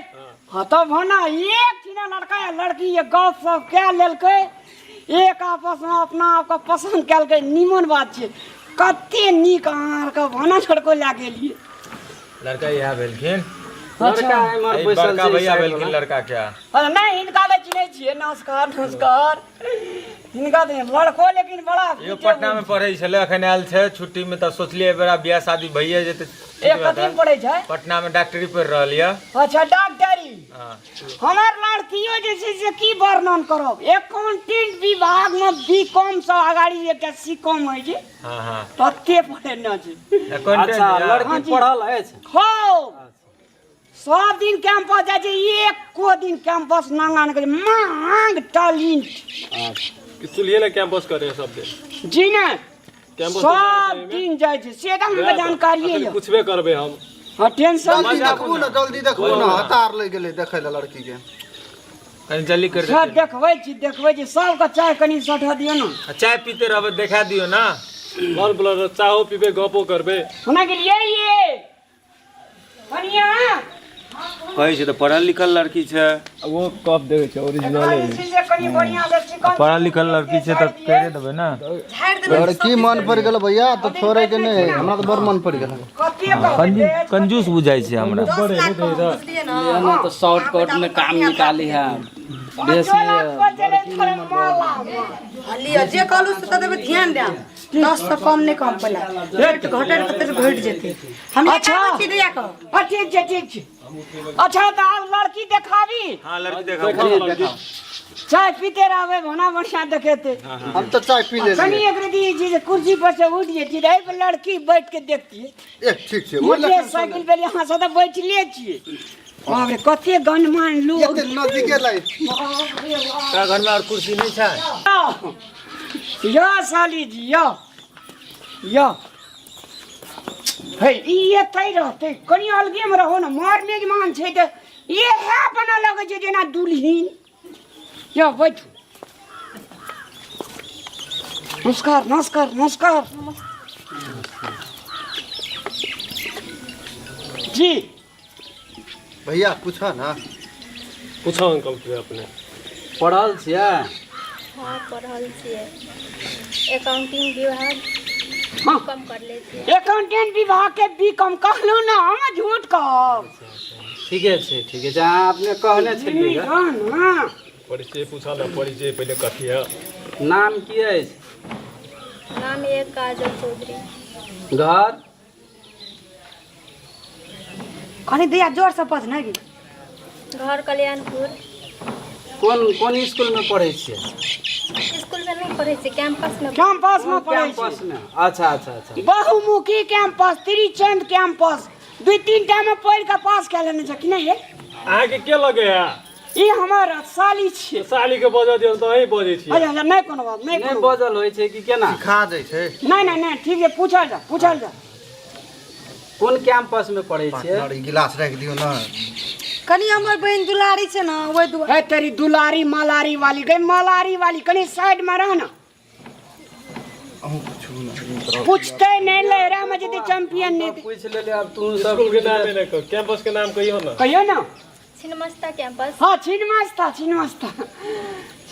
हाँ तब होना एक ठिना लड़का या लड़की ये गप सप कए लेलकै एक आपस में अपना आपके पसंद केलकै निमन बात छै कते नीक अहाँ आरके भाना लड़को लए गेलियै लड़का इएह भेलखिन लड़का एम्हर ई बैसल बड़का छै भैया साइड भेलखिन वाला। लड़का के अरे नहि हिनका ले चिन्है छियै नमस्कार नमस्कार हिनका तऽ लड़को लेकिन बड़ा यो पटना में पढ़ै छलै अखन आयल छै छुट्टी में तऽ सोचलियै एहि बेरा बियाह शादी भइए जेतै एक कथी में पढ़ै छै पटना में डॉक्टरी पढ़ि रहल यऽ अच्छा डॉक्टरी हाँ हमर लड़कियो जे छै से की वर्णन करब एकाउंटेंट विभाग में बी कॉम से अगाड़ी एकटा सी कॉम होइ छै हाँ हाँ तते पढ़ेने छै अकाउंटेंट अच्छा यऽ। लड़की पढ़ल अछि हो सब दिन कैंपस जाइ छै एको दिन कैंपस नांगा नहि करै मांग टैलेंट चलिए ना कैंपस करे सब दिन जी ने कैंपस सब दिन जाइ छै से तऽ हमरा जानकारिए यऽ पूछबे करबे हम हाँ टेंशन जल्दी देखबू ने जल्दी देखबू ने हतार लागि गेलै देखै लए लड़की के कनि जल्दी कर सब देखबै छी देखबै छी सबके चाय कनि सठा दियौ ने चाय पीते रहबै देखा दियौ ना बड़ बोला चाहो पीबे गपो करबे सुना गेलियै ये कनिया कहै छै तऽ पढ़ल लिखल लड़की छै वो कप देवे छै ओरिजिनल एकरा जे छै से कनि बढ़िआँ से चिकन पढ़ल लिखल लड़की छै तऽ करि देबै ने लड़की मन पड़ि गेल भैया तऽ छोड़े के नहि हमरा तऽ बड़ मन पड़ि गेल कते कहबै कंजूस बुझाइ छै हमरा बुझलियै ने ना तऽ शॉर्टकट में काम निकाली है बेसी लाख पर चले थोड़े माला हाँ, लिअ जे कहलू से तऽ देबै ध्यान देब 10 से कम नहि कम पड़ला रेट घटे तऽ घटि जेतै हम अच्छा। अच्छा छी दैया कह हाँ ठीक छै ठीक छै अच्छा तऽ आब लड़की देखाबी हाँ लड़की देखाबू चाय पीते रहबै भोना बढ़िया देखेते हम तऽ चाय पी कनि लेलियै एक रति जे छै कुर्सी पर से उठि जेती रहै पर लड़की बैठ के देखतियै ए ठीक छै ओहि मोटर लड़की साइकिल पर यहाँ से तऽ बैठले छियै बाप रे कते गणमान लोग एते नजदीके लाइ तोरा घरमे आओर कुर्सी नहि छै यो साली जी यो यो हे ई एतै रहतै कनि अलगेमे रहो ने मर मेजमान छै तऽ इएह बना लगै छै जेना दुल्हिन यो बैठू नमस्कार नमस्कार नमस्कार जी भैया पूछऽ ने पूछो अंकल के अपने पढ़ल छियै हाँ पढ़ल छियै अकाउंटिंग विभाग हाँ। कम कर ले छियै अकाउंटेंट विभाग के बी कॉम कहलहुँ ने हम झूठ कहब ठीके छै ठीके छै अहाँ अपने कहने छलियै ग। हाँ ना परिचय पूछा ने परिचय पहले कथी है नाम की अछि नाम एक काजल चौधरी घर कनि दैया जोर से पढ़ ने गे घर कल्याणपुर कोन कोन स्कूल में पढ़ै छियै स्कूल में नहीं पढ़ै छियै कैंपस में कैंपस में पढ़ै कैंपस छी में अच्छा अच्छा अच्छा बहुमुखी कैंपस त्रिचंद कैंपस दू तीन टा में पढ़ि के पास कए लेने छै कि नहि ये अहाँके के लगे है ई हमर साली छियै साली के बजऽ दियौ तऽ अहीं बजै छियै अच्छा अच्छा नहि कोनो बात नहि नहि कोनो बात। बजल होइ छै कि केना सिखा दै छै नहि नहि नहि ठीक छै पूछल जा पूछल जा कोन कैंपस में पढ़ै छियै पार्टनर ई गिलास राखि दियौ ने कनि हमर बहिन दुलारी छै ने ओहि दुआरे हे तेरी दुलारी मलारी वाली गई मलारी वाली कनी साइड में रह ना अहूँ पूछू ने। पूछते नहीं लहरा में जते चैंपियन नहीं पूछ ले ले अब तू सब स्कूल के नाम नहीं कहो, कैंपस के नाम कहियो ना। कहियो ना। छिन्नमस्ता कैंपस। हाँ, छिन्नमस्ता, छिन्नमस्ता,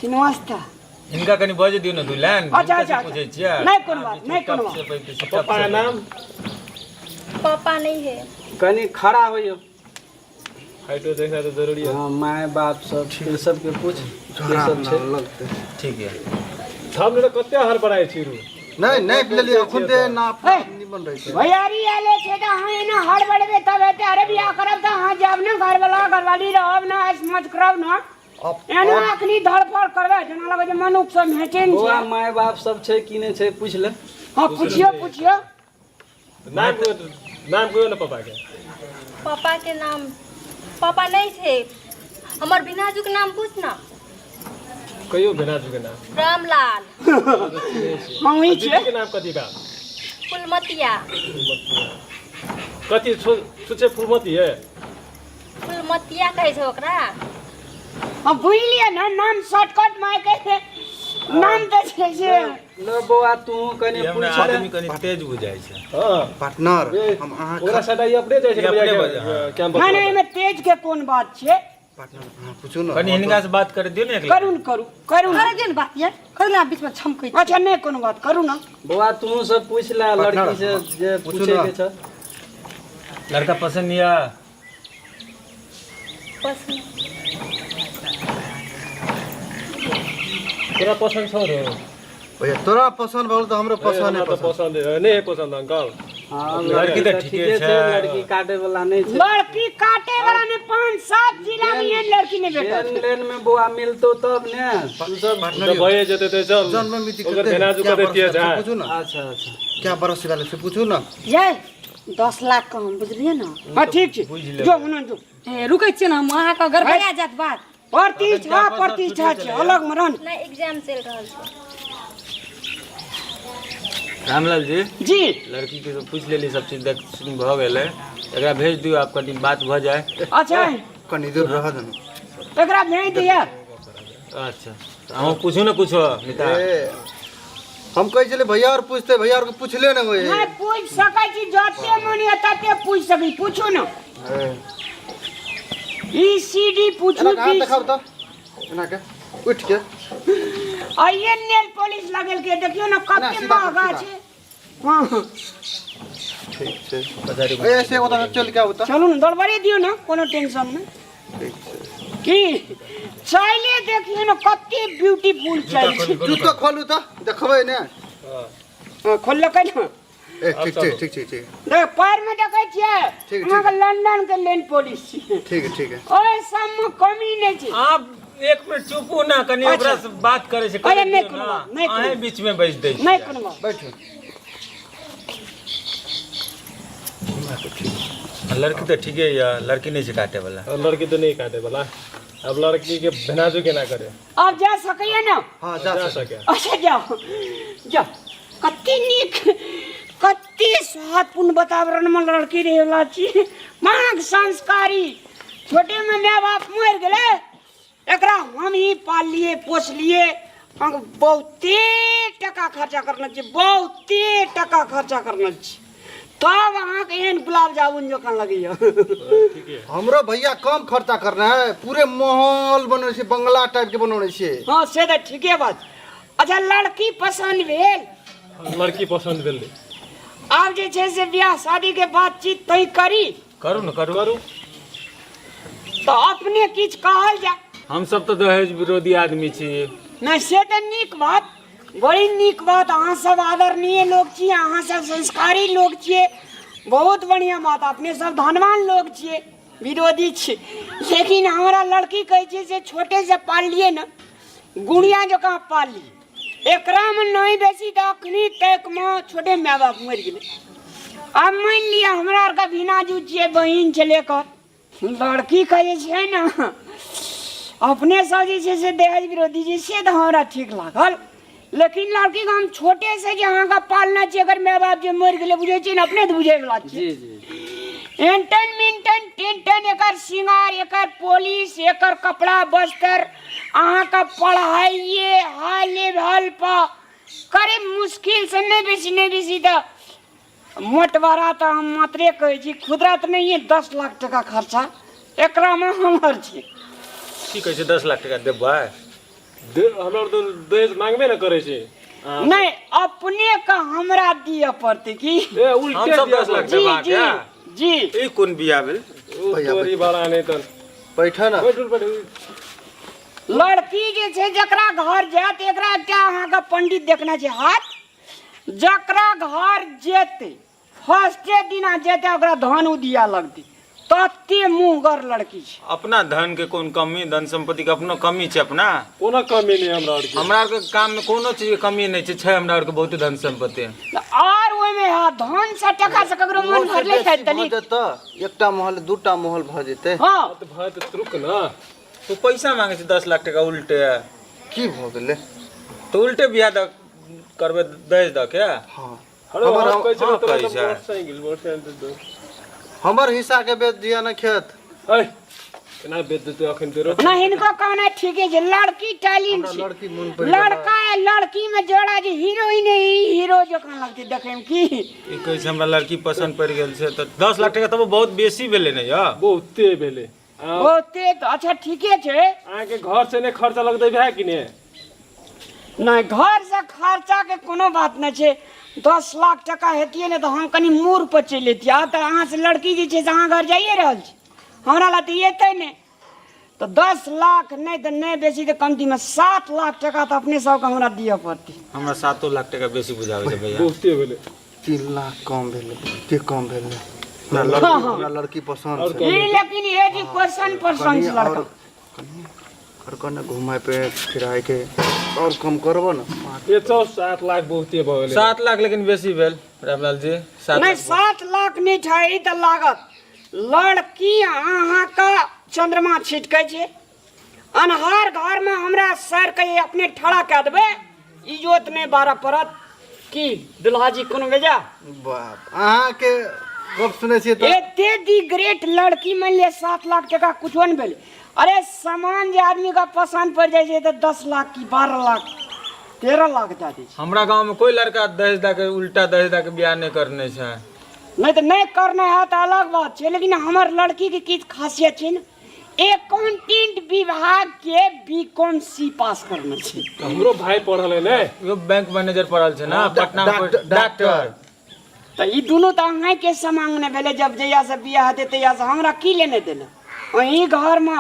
छिन्नमस्ता। हिनका कनि बजे दियौ ने दू लाइन। अच्छा, हिनका से अच्छा, पूछै छियै। नहीं कोनो बात, नहीं कोनो बात। पप्पा के नाम? पापा नहीं है। कनि खड़ा होइयो। हाइटो देखना तो जरूरी है। हाँ, my बाप सब सबके पूछ के सब छै। लगते ठीक है। हम तो कते हर बनाए छी रू। नहीं नहीं लेलियै अखन ते नाप निमन रहै छै। भैयारी आले छै त अहाँ एना हड़बड़बे तब हेतै। अरे बियाह करब त अहाँ जायब ने घर वाला घरवाली रहब ना, ऐश मौज करब ना। एना अखनी धड़फड़ करबै जेना लगै छै मनुख सब भेटै नहि बौआ छै। My बाप सब छै कि नहि छै पूछ ले। हाँ पूछियो पूछियो। नाम कहियो, नाम कहियो ना पापा के। पापा के नाम पापा नहीं थे। हमर बिनाजू के नाम पूछ ना। कहियो बिनाजू के नाम। रामलाल। हम ही छियै। दीदी के नाम कथी का? फुलमतिया। कथी छुछे फुलमती है? फुलमतिया कहै छै ओकरा। हम बुझलियै ना, नाम शॉर्टकट माय के नाम तऽ छै से। लो बौआ तू कनि हमरा पूछ ले। आदमी कनि तेज बुझाइ छै। हां पार्टनर हम अहाँ ओकरा सटाई अपने जाइ छै ई अपने भैया बजा, हाँ। कैंपस। नहि नहि एहिमे तेज के कोन बात छै। पार्टनर अहाँ पूछू ना। कनि हिनका से बात कर दियौ ने एक करू न, करू करू न। करे दियौ ने बात यार, करू ने बीच में छमकै। अच्छा नहि कोनो बात, करू ना। बौआ तू सब पूछ ले लड़की से जे पूछू पूछे ना। के छै। लड़का पसंद या? पसंद। तोरा पसंद छौ रे? भैया तोरा पसंद भऽ गेल तऽ हमरो पसंद हमरा है। तऽ पसंद है नहीं है पसंद अंकल। हाँ, लड़की तऽ ठीके छै। लड़की काटे वाला नहीं छै। लड़की काटे वाला ने 5-7 जिला में एहन लड़की नहीं भेटत। लेन लेन में बौआ मिलतो तब ने। तू सब तऽ भए जेतै तऽ चल। जन्म मिति ओकर कते? भेनाजू क्या कते बरस तेज से है। पूछू ना। अच्छा अच्छा। क्या बरस वाले से पूछू ना। ये 10 लाख कम बुझलियै ना। हाँ ठीक छै, जो हुना जो। ए रुकै छियै ना हम, अहाँके गड़बड़ा जायत बात। प्रतिष्ठा प्रतिष्ठा छै अलग मरन। नहीं एग्जाम चल रहल छै। रामलाल जी जी लड़की के सब पूछ लेली, सब चीज देख सुन भऽ गेलै। एकरा भेज दियौ, आप कनि बात भऽ जाए। अच्छा कनि दूर रह देना। एकरा भेज दिया। अच्छा अहूँ पूछू ने कुछो मिता। हम कहै छलियै भैया और पूछते, भैया और के पूछले ने होय। नहीं पूछ सकै छी, जते मन या तते पूछ सकै, पूछू ना। ई सीडी पूछू। एना के हाथ देखाउ तऽ, एना के उठ के। आइए नेल पॉलिश लगेल के देखियो ना कते सीधा कर, महंगा सीधा। छै। हाँ ठीक छै। ए ऐसे ओतऽ चल के आउ तऽ। चलू ने, दौड़बड़ी दियौ ना, कोनो टेंशन नहीं। ठीक छै। की चाइले देखियो ना कते ब्यूटीफुल चाइल छै। जूता खोलू तऽ देखबै ने। हाँ, खोललकै ना। ए ठीक छै, ठीक छै, ठीक। देख पैर में देखै छियै। ठीक, अहाँके लंदन के लेन पॉलिश छियै। ठीक है, ठीक है। ओहि सब में कमी नहि छै। आप एक मिनट चुपू ना, कनि ओकरा से बात करै छै। अरे नहीं कोनो बात, नहीं कोनो अहें बीच में बैस दै छियै। नहीं कोनो बात। बैठू। लड़की तऽ ठीके या, लड़की नहीं छै काटे वाला। लड़की तऽ नहीं काटे वाला। अब लड़की के भेनाजू केना करे? अब जा सकैया ना? हाँ जा सके। अच्छा जाओ जाओ। कते नीक, कते स्वादपूर्ण वातावरण में लड़की रहे वाला छी। मांग संस्कारी, छोटे में my बाप मरि गेलै, एकरा हम ही पाललिए पोसलिए। हम बहुते टका खर्चा करने छी, बहुते टका खर्चा करने छी, तब अहाँके एहन गुलाब जामुन जकाँ लगैया। हमरो भैया कम खर्चा करना है, पूरे माहौल बनौने छै, बंगला टाइप के बनौने छै। हाँ से तऽ ठीके बात। अच्छा लड़की पसंद भेल? लड़की पसंद भेल। आब जे छै से बियाह शादी के बातचीत तय करी। करू ने, करू। करू। तऽ अपने किछु कहल जाय। हम सब तऽ दहेज विरोधी आदमी छी। नहि से तऽ नीक बात, बड़ी नीक बात। अहाँ सब आदरणीय लोग छी, अहाँ सब संस्कारी लोग छियै, बहुत बढ़िया बात। अपने सब धनवान लोग छियै, विरोधी छी। लेकिन हमरा लड़की कहै छै से छोटे से पाललियै ने, गुड़िया जकाँ पाललियै। एकरामे नहि बेसी तऽ अखनी तकमे छोटे माय बाप मरि गेलै। आब मानि लिअ हमरा आरके भिनाजू छियै, बहिन छलै एकर। लड़की के जे छै ने अपने सब जे छै से दहेज विरोधी छै, से तऽ हमरा ठीक लागल। लेकिन लड़की के हम छोटे से जे अहाँके पालने छियै, अगर माय बाप जे मरि गेलै, बुझै छियै ने, अपने तऽ बुझैवला छियै। जी जी। एंटन मिंटन टेंटन, एकर श्रृंगार, एकर पॉलिश, एकर कपड़ा वस्त्र, अहाँके पढ़ाइए हाई लेवल पर करीब मुश्किल से नहि बेसी नहि बेसी तऽ मोटवरा तऽ हम मात्रे कहै छी खुदरा तऽ नहिए 10 लाख टका खर्चा एकरामे हमर छै। की कहै छै 10 लाख टका देबै? दे हमरा तऽ दहेज मांगबे ने करै छै। नहि अपने के हमरा दिअ पड़तै की? ए उल्टे हम सब 10 लाख जी देबाक जी है? जी। ई कोन बियाह भेल? तोरी बड़ा नहि तऽ बैठ ना। बैठू बैठू। लड़की जे छै जकरा घर जायत एकरा एकटा अहाँके पंडित देखना छै हाथ, जकरा घर जेतै फर्स्टे दिना जेतै ओकरा धन उदिया लगतै, तते मुँहगर लड़की छै। अपना धन के कोन कमी, धन संपत्ति के अपनो कमी छै अपना? कोनो कमी नहि हमरा आरके। हमरा आरके काम में कोनो चीज के कमी नहि छै, छै हमरा आरके बहुते धन संपत्ति। आर ओहिमे हँ धन से टका से ककरो मन भरले छै भऽ तनी जेतऽ एकटा महल दूटा महल भऽ जेतै। हँ तऽ भाय तऽ रुक ना। तू पैसा मांगे छै 10 लाख टका उल्टे। की भऽ गेलै? तऽ उल्टे बियाह दऽ करबै दहेज दऽ के? हँ हेलो हमर हम कहै छै हँ, तोरा कहै तऽ छै। मोटरसाइकिल मोटरसाइकिल दे। हमर हिस्सा के बेच दिअ ने खेत। ऐ केना बेच देतै अखन तेरो? ना हिनको कहना ठीके छै, लड़की टैलेंट हमरा छै। लड़की मोन पड़ि गेलै। लड़का आ लड़की में जोड़ा जे हीरोइन है, ई हीरो जकाँ लगतै देखै में की? ई कहै छै हमरा लड़की पसन्द पड़ि गेल छै तऽ 10 लाख टका तब बहुत बेसी भेलै ने यौ? बहुते भेलै। बहुते तऽ अच्छा ठीके छै। अहाँके घर से नहि खर्चा लगतै भए कि ने? नहि घर से खर्चा के कोनो बात नहि छै। 10 लाख टका हेतियै ने तऽ हम कनि मूड़ पर चलि अयतियै। आब तऽ अहाँ से लड़की जे छै से अहाँ घर जाइए रहल छी, हमरा लए तऽ एतै नहि। तऽ 10 लाख नहि तऽ नहि बेसी तऽ कमतीमे 7 लाख टका तऽ अपने सबके हमरा दिअ पड़तै। हमरा 7 लाख टका बेसी बुझाबै छै भैया। बहुते भेलै। 3 लाख कम भेलै, बहुते कम भेलै। हमरा लड़की हमरा लड़की पसन्द छै। ई लेकिन ये जी क्वेश्चन पसन्द कनि छै लड़का। और कनि और कने घुमाय पे फिराय के और कम करबो ने। ए चौ 7 लाख बहुते भऽ गेलै। 7 लाख लेकिन बेसी भेल रामलाल जी। 7 नहि लाख 7 लाख नहि छै तऽ लागत। लड़की अहाँके चंद्रमा छिटकै छै, अन्हार घरमे हमरा सर के अपने ठड़ा कए देबै, इजोत नहि बारऽ पड़त। की दुल्हा जी कोनो बेजा? बाप अहाँके गप सुनै छियै तऽ एते दी ग्रेट लड़की मान लिअ 7 लाख टका कुछो नहि भेलै। अरे सामान जे आदमीके पसन्द पड़ि जाइ छै तऽ 10 लाख की 12 लाख 13 लाख दए दै छै। हमरा गाँव में कोई लड़का दहेज दऽ के उल्टा दहेज दऽ के बियाह नहि करने छै। नहि तऽ नहि करने है तऽ अलग बात छै, लेकिन हमर लड़कीके किछु खासियत छै ने, एकाउंटेंट विभाग के बी कॉम सी पास करने छै। हमरो भाई पढ़ल है ने। यो बैंक मैनेजर पढ़ल छै ना पटना में, डॉक्टर। तऽ ई दुनू तऽ अहाँके समांग नहि भेलै। जब जहियासँ बियाह हेतै तहियासँ हमरा की लेने देने, अहीं घरमे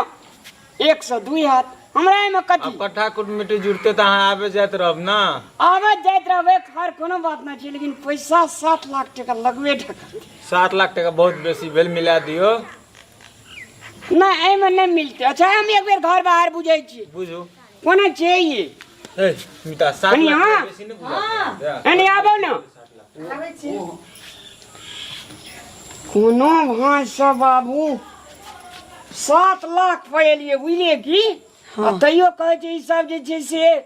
1 से 2 हैत, हमरा एहिमे कथी? आब कट्ठा कुटमिटी जुड़ते तऽ अहाँ आबे जाइत रहब ना? आबे जाइत रहबै, खैर कोनो बात नहि छै, लेकिन पैसा 7 लाख टका लगबे टका। 7 लाख टका बहुत बेसी भेल, मिला दियौ। नहि एहिमे नहि मिलतै। अच्छा हम एक बेर घर बाहर बुझै छी। बुझू कोना छै ई? ए मिता 7 कनि लाख हाँ। टका बेसी नहि बुझा। एने आबो ने। कोनो भाँसँ बाबू 7 लाख पर एलियै बुझलियै की? आ तैयो कहै छै ई सब जे छै से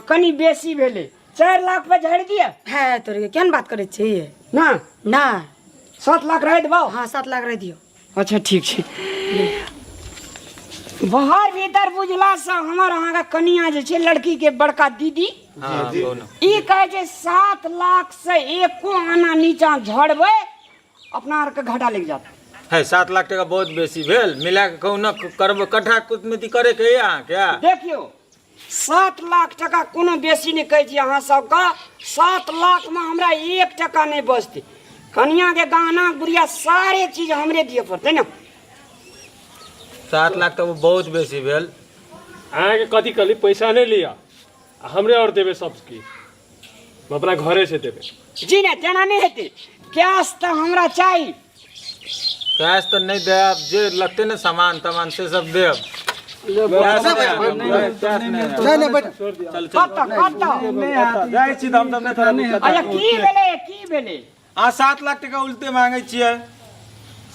कनि बेसी भेलै। 4 लाख पर झाड़ि दिअ। है तोरे केहन बात करै छी? ना ना 7 लाख रहि देबौ। हाँ 7 लाख रहि दियौ। अच्छा ठीक छै। बाहर भीतर बुझलासँ हमर अहाँके कनिया जे छै लड़की के बड़का दीदी हाँ, कहू ने। ई कहै छै 7 लाख से एको आना नीचा झड़बै अपना आरके घाटा लागि जायत। है 7 लाख टका बहुत बेसी भेल, मिला के कहू ने करबै कट्ठा कुटमिति करे के है अहाँके? देखियौ 7 लाख टका कोनो बेसी नहि कहै छी अहाँ सबके। 7 लाखमे हमरा 1 टका नहि बचतै। कनियाके गहना गुड़िया सारे चीज हमरे दिअ पड़तै ने। 7 लाख तऽ बहुत बेसी भेल। अहाँके कथी कहली पैसा नहि लिअ आ हमरे आओर देबै सब की, हम अपना घरे से देबै। जी नहि तेना नहि हेतै, कैश तऽ हमरा चाही। कैश तऽ नहि देब, जे लगतै ने सामान तामान से सब देब। नहि नहि बैठ। चल चल कतऽ कतऽ जाइ छी तऽ हम सब नहि। अच्छा की भेलै की भेलै? अहाँ 7 लाख टका उल्टे मांगै छियै।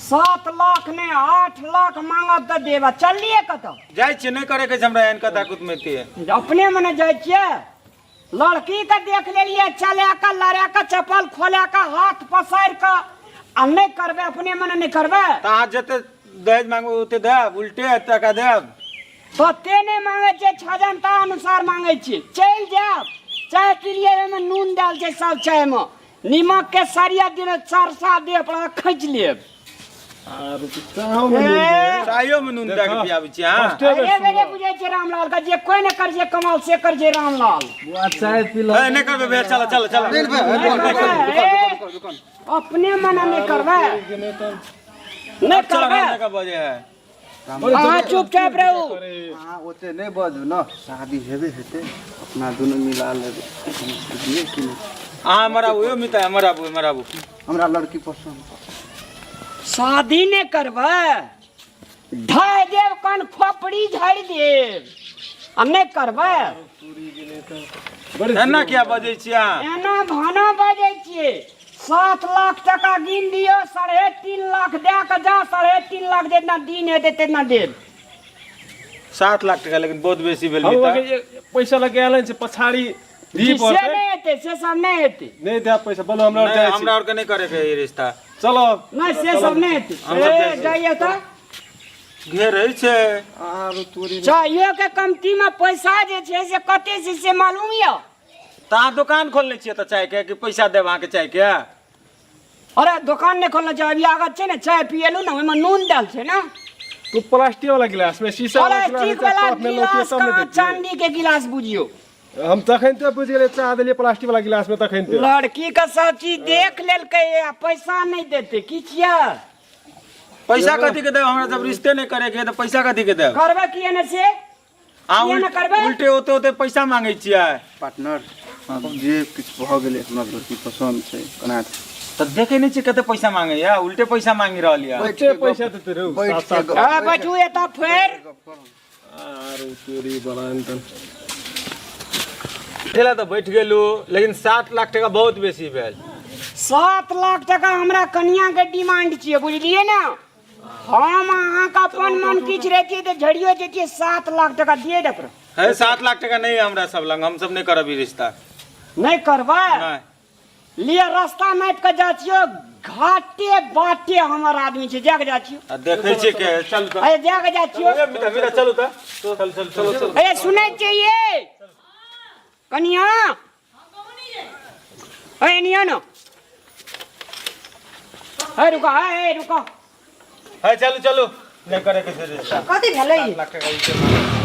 7 लाख नहि 8 लाख मांगब तऽ देब। चललियै कतऽ? जाइ छियै, नहि करे के छै हमरा एहन कथा कुटमैती। अपने मने जाइ छियै? लड़की के देख लेलियै चला कऽ लड़ा कऽ चप्पल खोला कऽ हाथ पसारि कऽ, आ नहि करबै अपने मने नहि करबै? तऽ अहाँ जते दहेज मांगबै ओते देब, उल्टे टका देब। तते नहि मांगै छियै, छजनता अनुसार मांगै छियै। चलि जायब चाय पी लियै, ओहिमे नून डाल छै सब चाय में, नीमक के सरिया दिन चार सा देह पर खींच लेब। चायो में नून दए के पियाबै छी अहाँ? अरे बेरे बुझै छै रामलाल का जे कोई ने कर जे कमाल से कर जे रामलाल। चाय पी लो। ए, नहि करबै भैया, चल चल चल। अपने मना नहीं करबै, नहीं करबै। बजे है। अहाँ चुपचाप रहू। अहाँ ओते नहि बजू ने, शादी हेबे हेतै, अपना दुनू मिला लेबै कि नहि? अहाँ हमर आबू यौ मिता, हमर आबू, हमर आबू। हमरा लड़की पसंद। शादी नहि करबै, ढाइ देब कन खोपड़ी झाड़ि देब, आ नहि करबै। एना किया बजै छियै अहाँ? एना भाना बजै छियै। 7 लाख टका गिन दियौ, 3.5 लाख दए कऽ जा, 3.5 लाख जितना दिन हेतै तितना देब। 7 लाख टका लेकिन बहुत बेसी भेल। पैसा लगे आयल छै पछाड़ी दी से नहीं हेतै, से सब नहीं हेतै। नहीं दे पैसा बोलो, हमरा और जाय, हमरा और के नहीं करे के ई रिश्ता। चलो नहीं से सब नहीं हेतै। ए जाइए त घेरै छै। आरो तोरी चाहियो के कमती में पैसा जे छै से कते छै से मालूम य? त अहाँ दुकान खोलने छियै त चाय के कि पैसा देब अहाँके चाय के? अरे दुकान नहीं खोलने छै, अभी आगत छै ने, चाय पियलू ने, ओहिमे नून डाल छै ने। तू प्लास्टिक वाला गिलास में शीशा वाला गिलास में गिलास कहाँ, चांदी के गिलास बुझियो। हम तखन ते बुझि गेलियै, चाह देलियै प्लास्टिक वाला गिलास में तखन ते। लड़की के सब चीज देख लेलकै आ पैसा नहीं देते की छियै? पैसा कथी के देब? हमरा जब रिश्ते नहीं करे के त पैसा कथी के देब? करबै किए ने से? अहाँ उल्टे होते होते पैसा मांगे छियै। पार्टनर जे किछु भऽ गेलै, हमरा लड़की पसन्द छै, केना तऽ देखै नहि छियै कते पैसा मांगे या, उल्टे पैसा मांगि रहल या। उल्टे पैसा देते रहू। बैठू एतऽ फेर। आरो तोरी बड़ा ठेला तऽ बैठ गेलू, लेकिन 7 लाख टका बहुत बेसी भेल। 7 लाख टका हमरा कनिया के डिमांड छियै, बुझलियै ने? हम अहाँके अपन मन किछु रहितियै तऽ झड़ियो जैतियै। 7 लाख टका दिए दे। है 7 लाख टका नहीं हमरा सब लग, हम सब नहीं करब ई रिश्ता। नहीं करबै? लिअ रास्ता नापि कऽ जा छियौ, घाटे बाटे हमर आदमी छै, जाके जा छियौ। आ देखै छियै के, चल त। अरे जाके जा छियौ। मिता मिता चलू त, चल चल चल चल। अरे सुनै छियै कनिया? अरे निया न, अरे रुका, अरे रुका। है चलू चलू, नहीं करे के छै रिश्ता। कथी भेलै?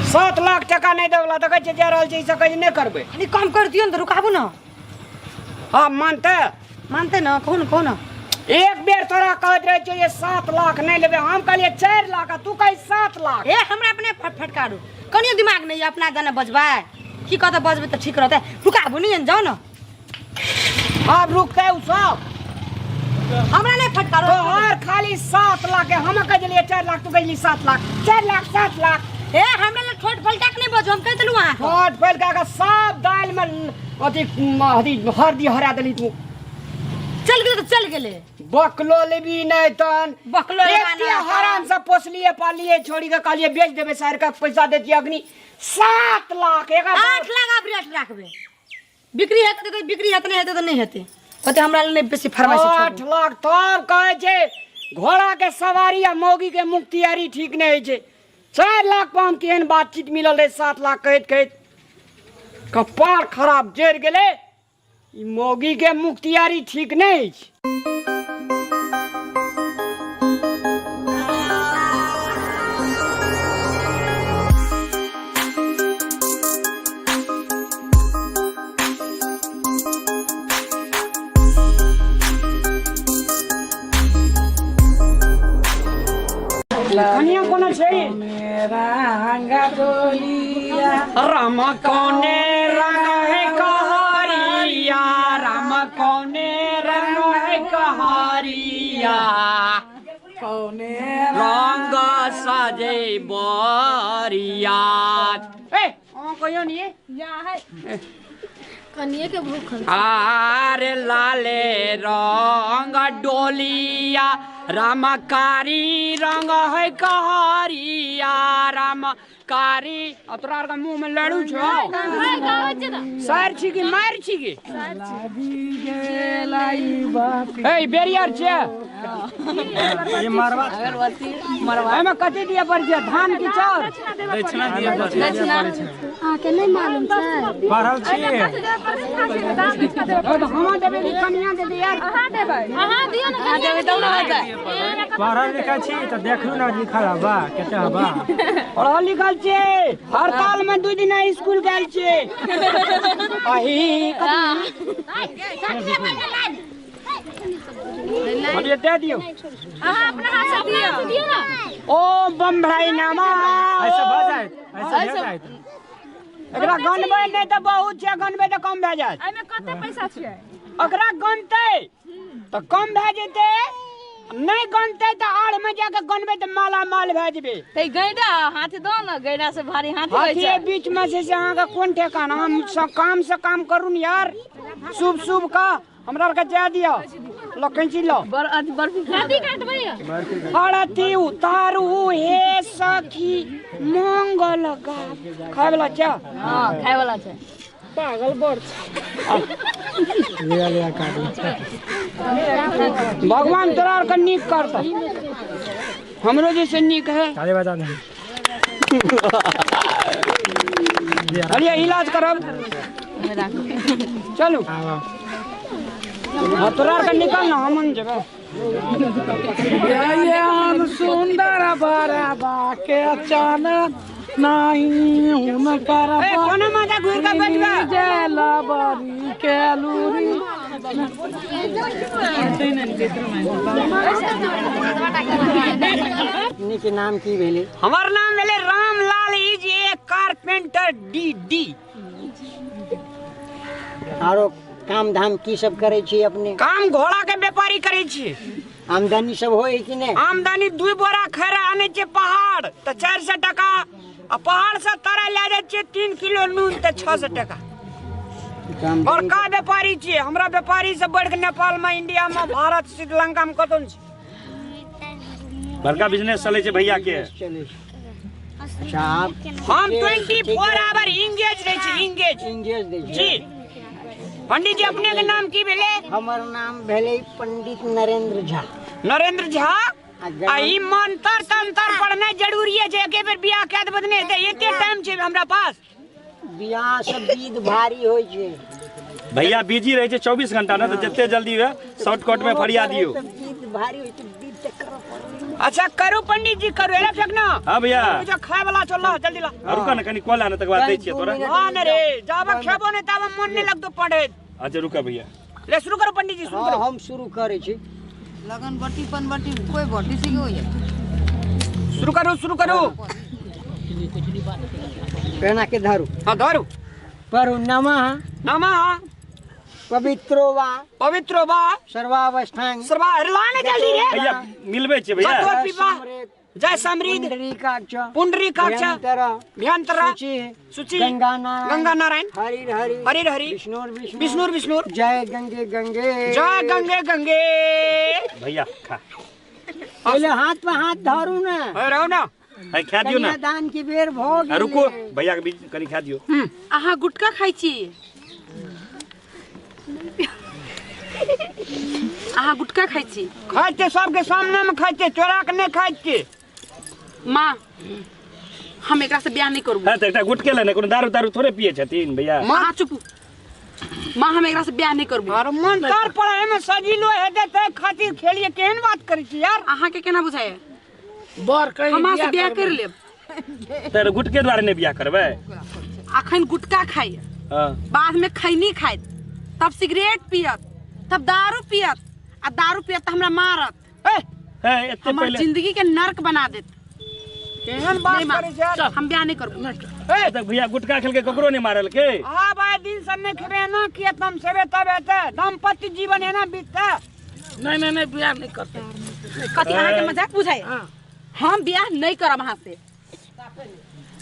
7 लाख टका नहीं देवला तऽ कहै छै जा रहल छै, ई सब कहै छै नहि करबै। कनि कम कर दियौ ने तऽ रुकाबू ने। हाँ मानते? मानते न, कहू ने, कहू ने। एक बेर तोरा कहैत रहै छियौ जे 7 लाख नहीं लेबै, हम कहलियै 4 लाख आ तू कहै 7 लाख। ए हमरा अपने फटकारू, कनियो दिमाग नहीं है, अपना जाने बजबै की कहते, बजबै तऽ ठीक रहतै। रुकाबू नहीं, जाउ ने। आब रुकतै उ सब? हमरा नहीं फटकारो। तोहर खाली 7 लाख है, हम कह देलियै 4 लाख, तू कहली 7 लाख, 4 लाख 7 लाख। ए हमरा लग ठोट फलटा के नहीं बजू, हम कहि देलहुँ अहाँके। ठोट फलका के सब दालि में अथी अथी हरदी हरा देली तू। चल गेलै तऽ चल गेलै। बकलो लेबी नहीं तन। बकलो लेबा एते नहि। हराम से पोसलिए पालिए, छोड़ी के कहलिए बेच देबै, शहर के पैसा देतियै अग्नि। 7 लाख एक 8 लाख आब रेट राखबै, बिक्री हेतै तऽ बिक्री हेतै, नहि हेतै तऽ नहि हेतै। ओते हमरा लग नहि बेसी फरमाइश। 8 लाख तब कहै छै घोड़ा के सवारी आ मौगी के मुख्तियारी ठीक नहि होइ छै। 4 लाख पर हम केहन बातचीत मिलल रहै, 7 लाख कहैत कहैत कपार खराब जरि गेलै। ई मौगी के मुख्तियारी ठीक नहि अछि। कनिया कोनो छै? राम कोने रंग है कहरिया, राम कोने रंग है कहरिया, कौने रंग सजे बरिया। ए अहाँ कहियो नी। कनिए के भूख। आरे लाले रंग डोलिया रामकारी रंग है कहरिया रामकारी। आ तोरा आर के मुँह में लड़ू छौ सर छी कि मार छी कि ए बेरियर छे ये मारवा एमे कथी दिए पर छै धान की चाउर दक्षिणा दिए पर छै। अहाँ के नहीं मालूम छै पढ़ल छी तो हम देबै कि कनिया दे दे यार अहाँ देबै अहाँ दियौ ने कनिया देबै तब ने होतै। पढ़ल लिखल छी तऽ देखलू ने लिखल हबा कते हबा। पढ़ल लिखल छी हड़ताल में 2 दिन स्कूल गेल छी। अही कथी दे दियौ अहाँ अपना हाथ से दियौ ना। ओ बम भाई नामा ऐसे भ जायत ऐसे भ जायत। एकरा गनबै नहि तऽ बहुत छै गनबै तऽ कम भए जायत। एहिमे कते पैसा छै? ओकरा गनतै तऽ कम भए जेतै नहीं गनतै तऽ आड़ में जाके गनबै तऽ माला माल भए जेबै। तऽ गैडा हाथ दो ना गैडा से भारी हाथ होइ छै। हाथी बीच में से अहाँके कोन ठेकाना। हम सब काम से काम करू ने यार शुभ शुभ का हमरा के जा दियो लो कैंची लो बर्फी काटी काटबै आरती उतारू हे सखी मंगल गा खाय वाला छै। हां खाय वाला छै पागल बड़ लिया लिया काट भगवान तोरा के नीक करता हमरो जैसे नीक है। ताली बजा दे। अरे इलाज करब चलू हाँ तोरा के निकल ना हम जेबै। ये सुंदर बरबा के अचानक नहीं हुनकर ए कोनो माता घुर के बैठबे जेलबरी के लूरी। अपने के नाम की भेले? हमर नाम भेले Ramlal is a carpenter D D. आरो काम धाम की सब करे छी अपने? काम घोड़ा के व्यापारी करे छी। आमदनी सब होय कि नहीं? आमदनी 2 बोरा खैरा आने छे पहाड़ तो 400 टका आ पहाड़ से तारा ले जाय छे 3 किलो नून तो 600 टका। बड़का व्यापारी छे हमरा व्यापारी से बढ़ के नेपाल में इंडिया में भारत श्रीलंका में कतौ छै। बड़का बिजनेस चले छे भैया के। अच्छा आप हम 24 our engage रहे छी। इंगेज इंगेज दे जी। पंडित जी अपने के नाम की भेले? हमर नाम भेले पंडित नरेंद्र झा। नरेंद्र झा आ ई मंत्र तंत्र पढ़नाइ जरूरी है जे एके बेर बियाह कए देबै ने तऽ एते टाइम छै हमरा पास। बियाह सब विध भारी होय छै भैया बिजी रहे छै 24 घंटा ना तऽ जते जल्दी हुए शॉर्टकट में फरिया दियो। विध भारी होय छै विध तऽ करऽ पड़त। अच्छा करू पंडित जी करू एला फेक ना। हां भैया जो खाय वाला चल ला जल्दी ला। रुका ना कनी कॉल आने तक बाद दै छियै तोरा। हां ने रे जाब खेबो ने तब मन नहीं लगतो पढ़े। अच्छा रुका भैया ले शुरू करो पंडित जी शुरू करो। हम शुरू करै छी। लगन बटी पन बटी कोई बटी सी होय। शुरू करू शुरू करू। पेना के धरू। हां धरू। पढ़ू नमः नमः पवित्रो वा पवित्रो वा सर्वावस्थान सर्वा लाने जल्दी रे भैया मिलबे छे भैया। जय समृद्ध पुंडरीकाक्ष पुंडरीकाक्ष भयंतर शुचि गंगा नारायण गंगा नारायण हरि हरि हरि हरि विष्णु विष्णु विष्णु विष्णु जय गंगे गंगे जय गंगे गंगे। भैया खा पहले हाथ पे हाथ धरू ना। रहो ना है खा दियो ना दान की बेर भ गेल। रुको भैया के बीच कनी खा दियो। अहाँ गुटखा खाइ छी? अहाँ गुटखा खाइ छी? खाइ छियै सबके सामने में खाइ छियै चोरा के नहि खाइ छियै। माँ हम एकरा से बियाह नहीं करबो। हां त एकटा गुटके ले ने कोनो दारू दारू थोड़े पिए छथिन भैया। माँ चुप माँ हम एकरा से बियाह नहीं करबो। अरे मन कर पड़े में सजिलो हेतै तै खातिर खेलिए केहन बात करै छी यार। अहाँ के केना बुझाय बर कहीं हम से बियाह कर लेब त गुटके द्वारे नहीं बियाह करबै। अखन गुटका खाइ हां बाद में खैनी खाइत तब सिगरेट पियत तब दारू पियत आ दारू पियत त हमरा मारत। ए ए एते पहले जिंदगी के नरक बना देत। केहन बात करै छै यार हम बियाह नहीं करबो। ए त भैया गुटका खेल के ककरो नहीं मारल के। हां भाई दिन से नहीं खेबे ना किए तम सेबे तब हेतै दाम्पत्य जीवन एना बीततै। नहीं नहीं नहीं बियाह नहीं करते। कथी अहाँ के मजाक बुझाय? हम बियाह नहीं करब अहाँ से।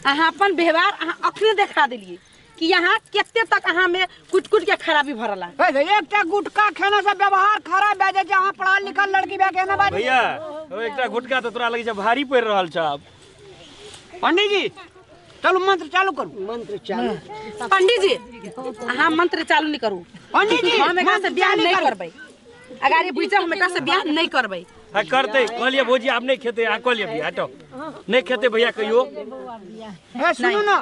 अहाँ अपन व्यवहार अहाँ अखने देखा देलिए कि कि यहाँ कते तक अहाँ में कुट कुट के खराबी भरला। एकटा गुटका खेना से व्यवहार खराब भए जाइ छै। अहाँ पढ़ल लिखल लड़की भए के एना बाजै भैया ओ एकटा गुटका तऽ तोरा लगै छै भारी पड़ि रहल छ। पंडित जी चलू मंत्र चालू करू। मंत्र चालू। पंडित जी अहाँ मंत्र चालू नहीं करू। पंडित जी हम एकरा से बियाह नहीं करबै। अगाड़ी बुझ हम एकरा से बियाह नहीं करबै। हाँ करते कहलिए भौजी आब नहीं खेते। आ कहलिए भैया हटो नहीं खेते भैया कहियो। ए सुनू ना,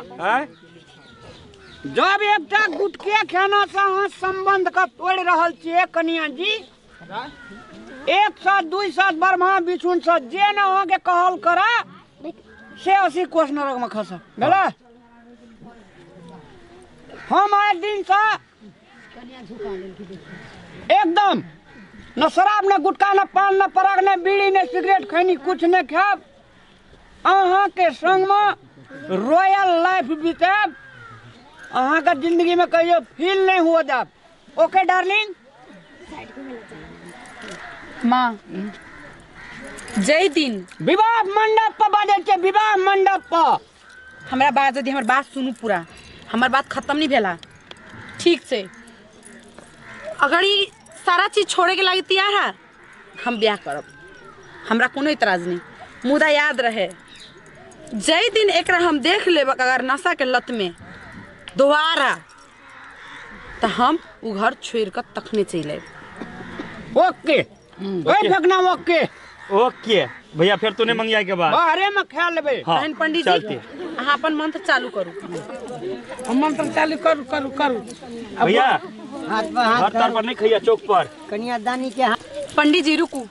जब एकटा गुटके खेना से अहाँ संबंध के तोड़ि रहल छियै कनिया जी, 1 साथ 2 साथ ब्रह्मा विष्णु से जे न अहाँ के कहल करा से 80 कोस नरक में खस भेलै। हम आइ दिन से एकदम न शराब न गुटखा न पान न पराग न बीड़ी न सिगरेट खैनी कुछ नहीं खायब। अहाँ के संग में रॉयल लाइफ बितायब। अहाँ के जिंदगी में कहियो फील नहीं हुआ जाब। Okay darling. माँ जय दिन विवाह मंडप पर बाजै छै। विवाह मंडप पर हमरा बात यदि हमर बात सुनू पूरा, हमर बात खत्म नहीं भेला ठीक से। अगर ई सारा चीज छोड़े के लागी तैयार है हम ब्याह करब, हमरा कोनो इतराज नहीं। मुदा याद रहे जय दिन एकरा हम देख लेब अगर नशा के लत में दोबारा तो हम उ घर छोड़ कर तखने चलि आयब। ओके ओए फेकना। ओके ओके भैया फिर तू नहीं मंगिया के बाद बाहरे में खा लेबे। तहन पंडित जी अहाँ अपन मंत्र चालू करू। हम मंत्र चालू करू करू करू। भैया हाथ पर हाथ घर पर नहीं खैया चौक पर कन्यादानी के हाथ। पंडित जी रुकू,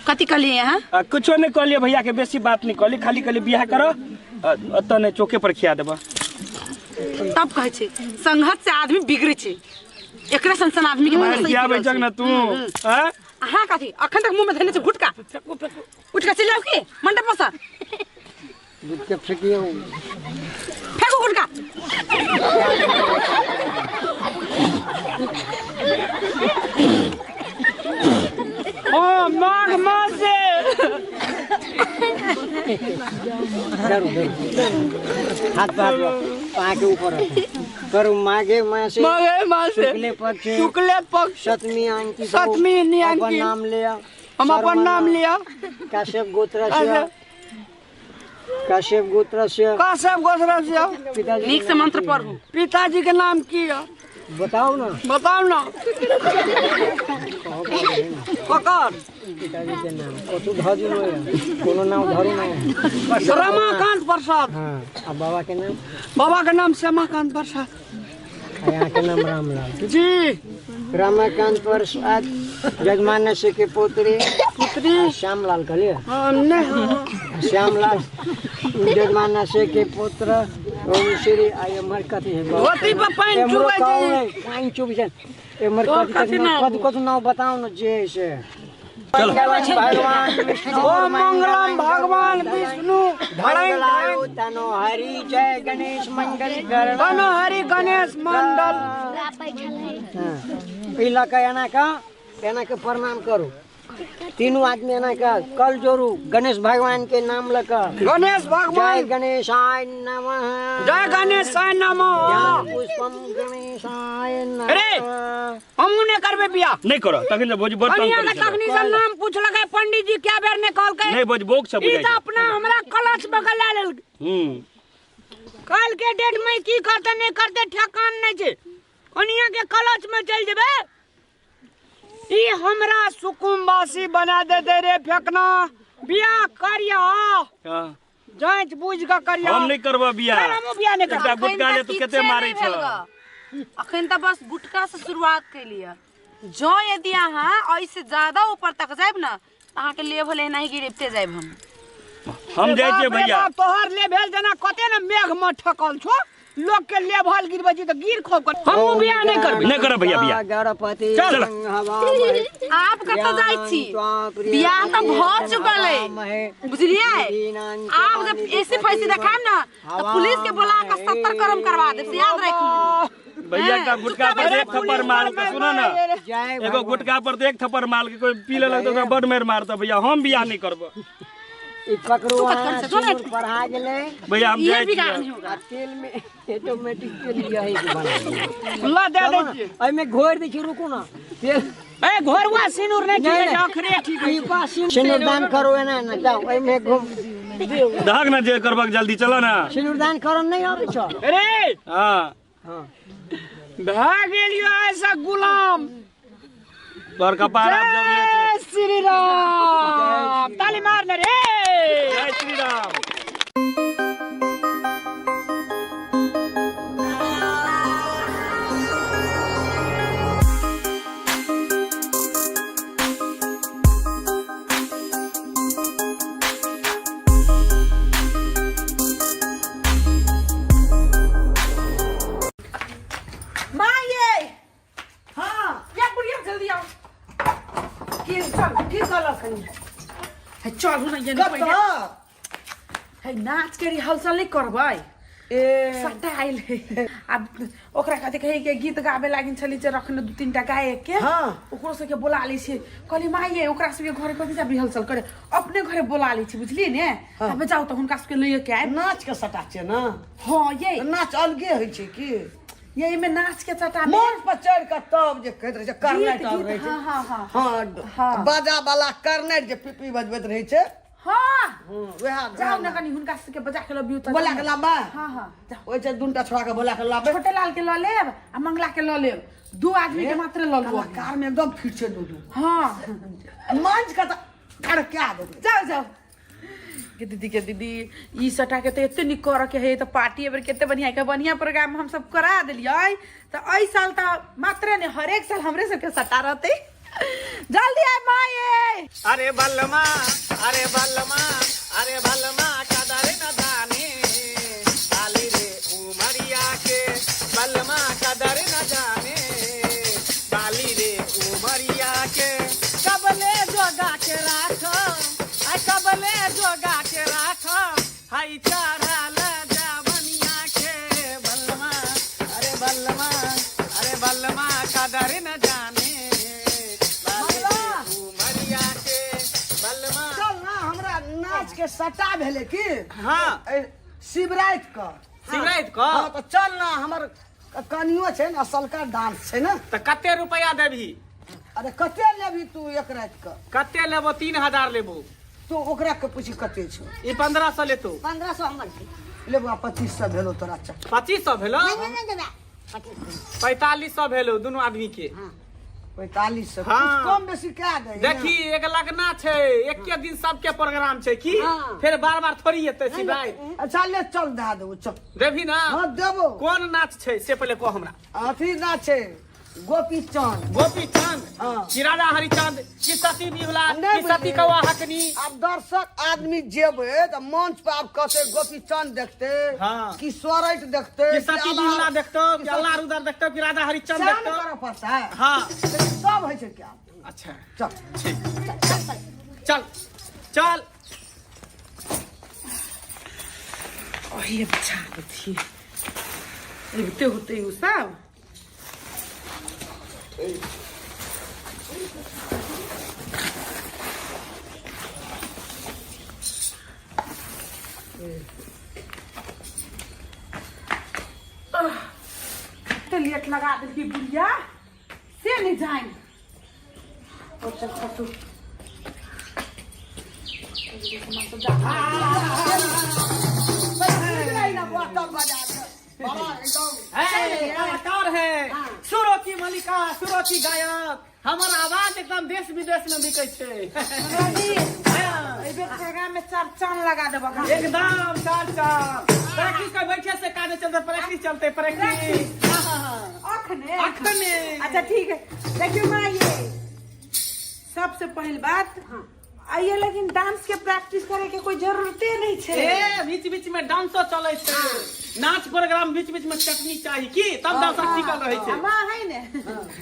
कथी कहलिए अहाँ? कुछो नहीं कहलिए भैया के, बेसी बात नहीं कहली, खाली कहली बियाह करो अतऽ नहीं चौके पर खिया देबा। तब कहै छै संघर्ष से आदमी बिगड़ै छै, एकरे सन सन आदमी के बड़ा खियाबै छक ना तू। हां अहाँ कथी अखन तक मुंह में धैने छै गुटका? फेकू फेकू उठ के चलि जाउ की मंडप पर से? गुटका फेकियो, फेकू गुटका। ओ माघ मास से डरू डरू हाथ पर हाथ के ऊपर करू। माघे मास माघे मास शुक्ले पक्ष शुक्ले पक्ष सप्तमी अंकित सप्तमी अपन नाम लिया। हम अपन नाम लिया। कश्यप गोत्र से कश्यप गोत्र से कश्यप गोत्र से। पिताजी नीक से मंत्र पढ़ू। पिताजी के नाम की है बताओ ना। बताओ ना। पकड़ पिताजी के नाम कथू धरू न कोनो नाम धरू ना। रमाकांत प्रसाद। हाँ आ बाबा के नाम? बाबा के नाम श्यामाकांत प्रसाद। यहाँ के नाम रामलाल जी। रमाकांत प्रसाद जजमान से के पुत्री पुत्री श्यामलाल कहलिए? नहीं श्यामलाल जजमान से के पुत्र ओम श्री आई एमर कथी है धोती पर पानि चुबै छै। पानि चुबै छै एमर कथी कथी कथी नाम बताओ न जे से। भगवान विष्णु ओम मंगलम भगवान विष्णु मंगलाय तनो हरि जय गणेश मंगल करण तनो हरि गणेश मंडल। ई लऽ एना का एना के प्रणाम करू। तीनों आदमी एना का कल जोड़ू गणेश भगवान के नाम लऽ कऽ। गणेश भगवान जय गणेशाय नमः जय गणेशाय नमः पुष्पम गणेशाय नमः। अरे हमहू नहीं करबे बियाह। नहीं करो तखन जे भौजी बड़ तंग कनिया करै के छै। तखनी से नाम पूछलकै पंडित जी क्या बेर ने कहलकै नहीं भौजी बोक सब ई बुझाइ तऽ छै। अपना हमरा कलच में गला लेल। कल के डेट में की करते नहीं करते ठेकान नहीं छै। कनिया के कलच में चल जेबे ई हमरा सुकुम्बासी बना दे रे फेकना। बियाह करिया जांच बुझ के करिया। हम नहीं करबा बियाह। हमहू बियाह नहीं करबा। एकटा गुटका ले तू कते मारै छ। अखन त बस गुटका से शुरुआत कैलिए। जो यदि अहाँ ऐसे ज्यादा ऊपर तक जायब ना अहाँ के लेवल एना ही गिरते जायब। हम जाइ छियै भैया। तोहर लेवल जेना कते ने मेघ में ठकल छो लोग के लेवल गिरबै छी त गिर खोब कर। हमहू बियाह नहीं करबै। नहीं करब भैया बियाह। गणपति चल आप कतऽ जाइ छी? बियाह त भ चुकल है बुझलियै। आप जब ऐसे फैसी देखाब ना तो पुलिस के बुला के 70 करम करवा देब से याद राखू। भैया का गुटका पर एक थप्पड़ मार के सुनो ना एगो गुटका पर एक थप्पड़ मार के कोई पी लेलक त ओकरा बड मार मारता। भैया हम बियाह नहीं करब। ई पकड़ू पढ़ा गेलै भैया हम जाइ छी तेल में। ऑटोमेटिक के लिए है कि बना ला दे दै छियै। एहिमे घोरि दै छी रुकू ना तेल ए घोरवा सिनुर नहि ठीक है अखरे ठीक है। पीपा सिनुरदान करो एना एना जाओ एहिमे घुम दहक ना जे करबक जल्दी चल ना। सिनुरदान करन नहीं आबै छौ। अरे हां हां भए गेलियो ऐसा गुलाम तोर कपार आब जब ले। जय श्री राम ताली मार ने रे। जय श्री राम। माँ ये हाँ या बुढ़िया जल्दी आओ। की चल की कहलक है चलू ना ये कतऽ? पहिले है नाच के रिहर्सल नहीं करबै ए सट्टा आइल है अब ओकरा कथी कहे के गीत गाबे लागिन छली जे रखने दू तीन टा गायक के। हाँ। ओकरो सबके बोला लै छियै। कहली माँ ये ओकरा सबके घरे कथी जा रिहर्सल करे अपने घरे बोला लै छी बुझलियै ने। तब जाउ तऽ हुनका सबके लैये के आयब। नाच के सटा छै ना। हाँ ये नाच अलगे होइ छै की ये एहिमे नाच के सटा में मंच पर चढ़ि कऽ तब जे कहैत रहै छै करनेट गीत, आर रहै छै। हाँ, हाँ, हाँ। हाँ हाँ। बाजा वाला करनेट जे पीपी बजबैत रहै छै। हाँ वएह जाउ ने कनी हुनका सबके बजा के लबियौ तऽ। बोला के लाबे। हाँ हाँ जाउ। ओहि छै दूनटा छोड़ा के बोला के लाबे। छोटे लाल के लऽ लेब आ मंगला के लऽ लेब दू आदमी के मात्र लऽ लेब। कलाकार में एकदम फिट छै दू दू। हाँ मंच के तऽ धड़का देबै। जाउ जाउ के दीदी के दीदी ई सटा के तऽ एते नीक करऽ के है तऽ पार्टी एबेर कते बढ़िया के बढ़िया प्रोग्राम हम सब करा देलियै तऽ एहि साल तऽ मात्रे ने हरेक साल हमरे सबके सटा रहतै। जल्दी आय माँ ये। अरे बलमा अरे बलमा अरे बलमा कदर न जाने बाली रे उमरिया के बलमा कदर न जाने बाली रे उमरिया के कबले जोगा के राख आई कबले जोगा के राख हाई चढ़ल जावनिया के बलमा अरे बलमा अरे बलमा कदर न जाने बाली रे उमरिया के बलमा। चल ना हमरा नाच के सटा भेलै की। हाँ। शिवराति के। शिवराति के? हाँ तऽ चल ना हमर कनियो छै ने असलका डांस छै ने। तऽ कते रुपया देबही? अरे कते लेबही तू एक राति के? कते लेबो? 3000 लेबो। तू ओकरा के पूछी कते छौ। ई 1500 लेतो। 1500 हमर छै। लेबो 2500 भेलो तोरा। चल 2500 भेलो? नहीं नहीं नहीं देबे। 4500 भेलो दुनू आदमी के। 4500। हाँ। कुछ कम बेसी कए दे। देखी एक लगना छै एके दिन सबके प्रोग्राम छै की। हाँ। फेर बार बार थोड़ी एतै शिवराति। अच्छा ले चल दए देबो चल। देबही ना? हाँ देबो। कोन नाच छै से पहिले कह हमरा। अथी नाच छै गोपी चंद। गोपी चंद? हाँ। कि राजा हरिचंद कि सती बिहुला नहीं कि सती बुझलियै। कौआ हकनी? आब दर्शक आदमी जेबै तऽ मंच पर आब कहतै गोपी चंद देखतै। हाँ। कि सोरठ देखतै कि सती बिहुला देखतौ कि अल्लाह रुदर देखतौ कि राजा हरिचंद सएह ने देखतौ। करऽ पड़तै। हाँ। लेकिन सब होइ छै क्या। अच्छा चल ठीक चल चल। ओहे बचा दै अबिते होतै उ सब। कते लेट लगा देलकै बुढ़िया से नहीं जानि। और चल खसू। कलाकार है सुरों की मलिका सुरों की गायक हमर आवाज एकदम देश विदेश में बिकै छै। एहि बेर प्रोग्राम में चार चांद लगा देबऽ। एकदम चार चांद। प्रैक्टिस कर बैठे से काज चलते प्रैक्टिस चलते प्रैक्टिस। अखने अखने। अच्छा ठीक है देखियो माँ ये सबसे पहिल बात आइए लेकिन डांस के प्रैक्टिस करे के कोई जरूरते नहीं छै। ए बीच बीच में डांसो चले छै नाच प्रोग्राम बीच बीच में चटनी चाही की तब दर्शक टिकल रहे छै। माँ है ने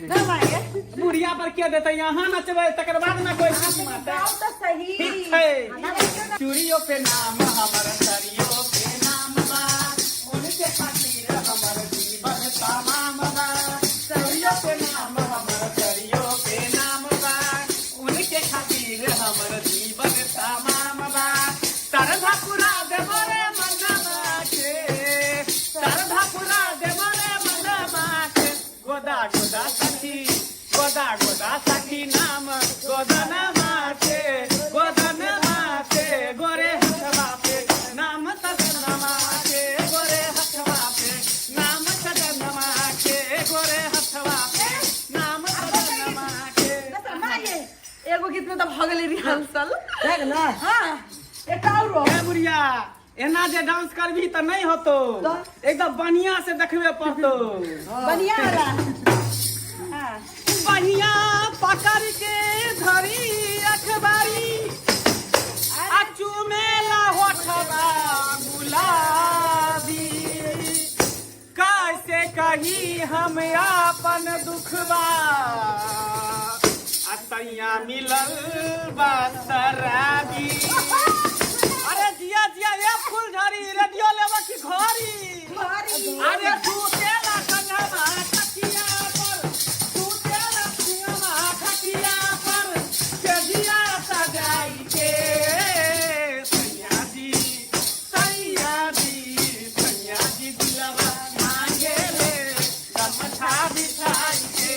ना माँ ये बुढ़िया पर के देते यहाँ नचबै तकर बाद ना कोई चीज मारतै। गाओ तो सही। ठीक छै। चूड़ियों पे नाम हमर सरियो पे नाम बा उनके खातिर हमर जीवन तमाम बा चूड़ियों पे नाम हमर सरियो पे नाम बा उनके खातिर हमर जीवन तमाम बा। सरधा पुरा देबो रे मनवा के सरधा पुरा गोदा सखी, गोदा गोदा सखी नाम गोदनमा के, गोदनमा के गोरे हथवा पे नाम सजनमा के, गोरे हथवा पे नाम सजनमा के, गोरे हथवा पे नाम सजनमा के। एगो गीत में तऽ भऽ गेलै रिहर्सल। देख ना। हाँ, एकटा औरो। ए बुढ़िया, एना जे डांस करबी तऽ नहि होतो, एकदम बढ़िया से देखबे पड़तो। बढ़िया वाला। हाँ। बढ़िया पकड़ के धरी अखबारी, आ चुमेला होठवा गुलाबी, कैसे कही हम आपन दुखबा, आ सैया मिलल बा शराबी। अरे जिया जिया ए फूलझड़ी, रेडियो लेबा की घड़ी? अरे सुतेला संगमा खटिया पर, सुतेला संगमा खटिया पर, केजिया सजाई के, सैया जी सैया जी सैया जी दिलवा मांगे ले गमछा बिछाई के,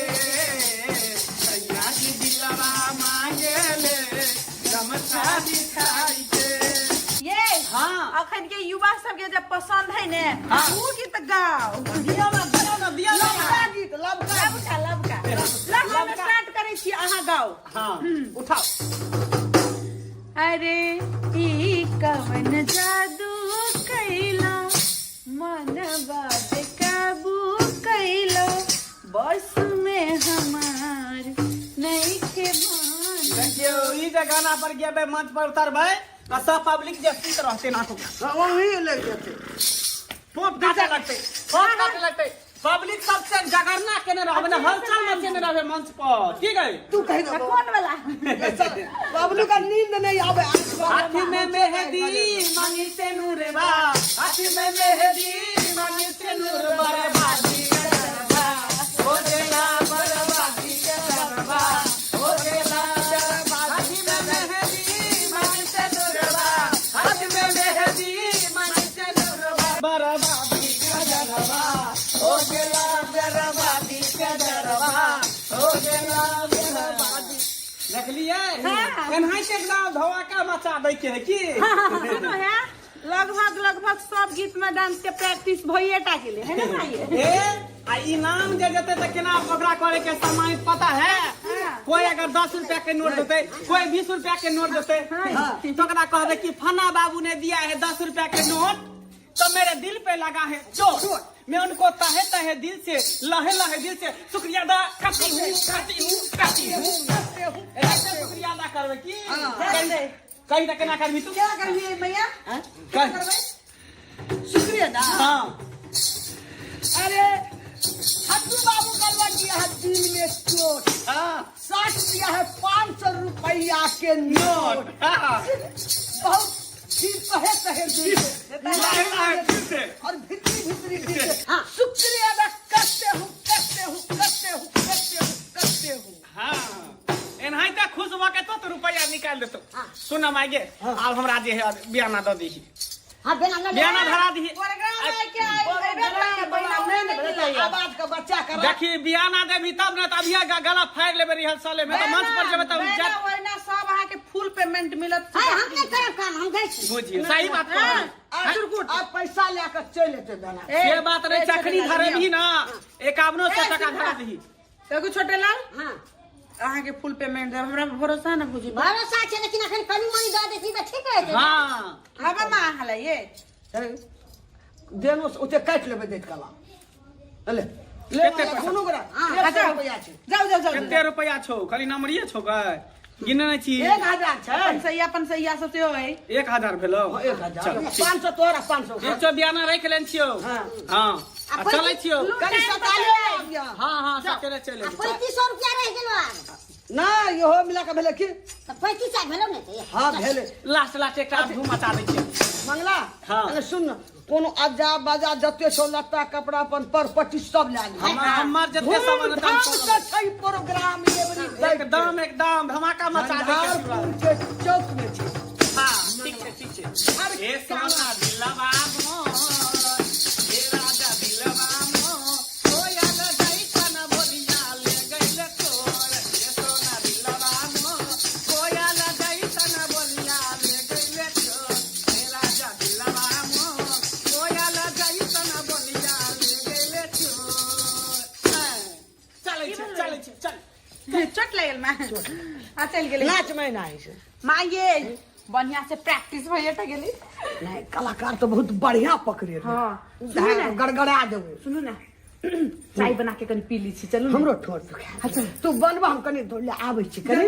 सैया जी दिलवा मांगे ले गमछा बिछाई के। ये हाँ। अखन के युवा सबके जब पसंद है ने, हाँ। ऊ गीत गाओ। दिया ना, दिया ना, दिया ना। लबका गीत, लबका। लबका, लबका। लबका हम स्टार्ट करै छी, अहाँ गाओ। हाँ, उठाओ। अरे ई कवन जादू कैला, मनवा बेकाबू कैला, बस में हमार नइखे भान। देखियौ, ई जे गाना पर गेबै, मंच पर उतरबै तऽ सब पब्लिक जे सुति रहतै ना, वही लग जेतै, फोप काटे लगतै, फोप काटे लगतै। पब्लिक सबसे जगरना केने रहबै ने, हलचल मचेने रहबै मंच पर। ठीक है? तू कहि दे। कोन वाला? बबलू का नींद नहीं आवे। हाथ में मेहंदी मांगी से नूरबा, हाथ में मेहंदी मांगी से नूरबा, बर्बादी करबा हो गेला, बर्बादी करबा हो गेला। हाथ में मेहंदी मांगी से नूरबा, हाथ में मेहंदी मांगी से नूरबा, बर्बादी करबा हो गेला, बर्बादी करबा हो गेला, बर्बादी। देखलियै? एनाहिते एकदम धमाका मचा दै के है की। सुनो है, लगभग लगभग सब गीत में डांस के प्रैक्टिस भइए टा गेलै है ना भाई? ए आ इनाम जे जेतै तऽ केना ओकरा करे के सम्मानित, पता है? कोई अगर 10 रुपया के नोट देतै, कोई 20 रुपया के नोट देतै, तो ओकरा कहबै कि फन्ना बाबू ने दिया है 10 रुपया के नोट, तो मेरे दिल पे लगा है चोट, मैं उनको तहे तहे दिल से, लहे लहे दिल से शुक्रिया अदा करती हूँ, करती हूँ, करती हूँ। ऐसे शुक्रिया अदा करबै की? कहीं तक केना करबी तू? केना करबी मैया? कह। शुक्रिया अदा। हाँ। अरे हट्टू बाबू का लग गया है दिल में चोट। हाँ। 60 दिया है 500 रुपया के नोट। हाँ। बहुत फिर तहे तहे दिल से, लहे लहे दिल से और भितरी भितरी दिल से शुक्रिया अदा करते हूँ, करते हूँ, करते हूँ, करते हूँ, करते हूँ। हाँ, एनाहिते खुश भऽ के तो रुपया निकालि देतौ। सुन माय गे, आब हमरा जे है बियाना दऽ दीही। हाँ, बियाना लऽ ले। बियाना धरा दीही। प्रोग्राम है क्या? आवाज का बच्चा कर। देखी, बियाना देबी तब ने, तऽ अभिये गला फाड़ि लेबै रिहर्सले में, तऽ मंच पर जेबै तब वहिना वहिना सब अहाँके फुल पेमेंट मिलत। हाय, हम नहि करब काम, हम जाइ छी। बुझियौ, सही बात कहलियै। आ पैसा लए कऽ चलि एतै दाना। से बात नहि, चखनी धरेबही ना, 5100 टका धरा दही। देखू छोटे लाल। हाँ। अहाँके फुल पेमेंट देब, हमरा भरोसा ने बुझी। भरोसा छै, लेकिन अखन कनी मनी दऽ दै छी तऽ ठीक रहतै। हाँ। हवा माँ अहाँ लए ये। देनो से ओते काटि लेबै दैत कला। ले ले, कते पैसा? कोनो गोरा हाँ, 100 जाउ। रुपैआ छै। जाउ जाउ जाउ। कते रुपया छौ? खाली नमरिये छौ गै, गिने नहि छी। 1000 छै। पंसैया पंसैया सब सेहो है। 1000 भेलौ? हाँ, 1000। चल, ठीक। 500 तोरा, 500। ठीक छौ, बियाना राखि लेने छियौ। हाँ। हाँ, आ चलै छियौ। कनि सकाले आबियऽ। हाँ हाँ, सकेले चलि आ अयबै। 3500 रुपया रहि गेलो आब। नहि, इहो मिला कऽ भेलै की? तऽ 35 भेलौ ने तऽ? हाँ, भेलै। लास्ट लास्ट एकटा धूम मचा दै छियौ। मंगला। हाँ। अरे सुन न, कोनो अज्जा बाजा जते छौ लत्ता कपड़ा अपन पर पट्टी सब लए ली। हमर जते सामान हेतै, हम धूमधाम सब से छै प्रोग्राम एवरी। एकदम एकदम धमाका मचा दै के झंझारपुर के चौक में छै। हाँ, ठीक छै, ठीक छै। ए सोना दिलवा मोर, ए राजा दिलवा मोर, कोयल जैसन बोलिया। छै चलै छै चल चोट लागल माँ आ चलि गेलै नाच में ना छै माँ ये बढ़िया से प्रैक्टिस भइए टा गेलै नहीं कलाकार तो बहुत बढ़िया पकड़े हाँ सुनू ना गड़गड़ा देबो सुनू ना चाय बना के कनी पी ली छी चलू हमरो ठोर दुखा तू बनबा हम कनी दौड़ ले आबै छी कनी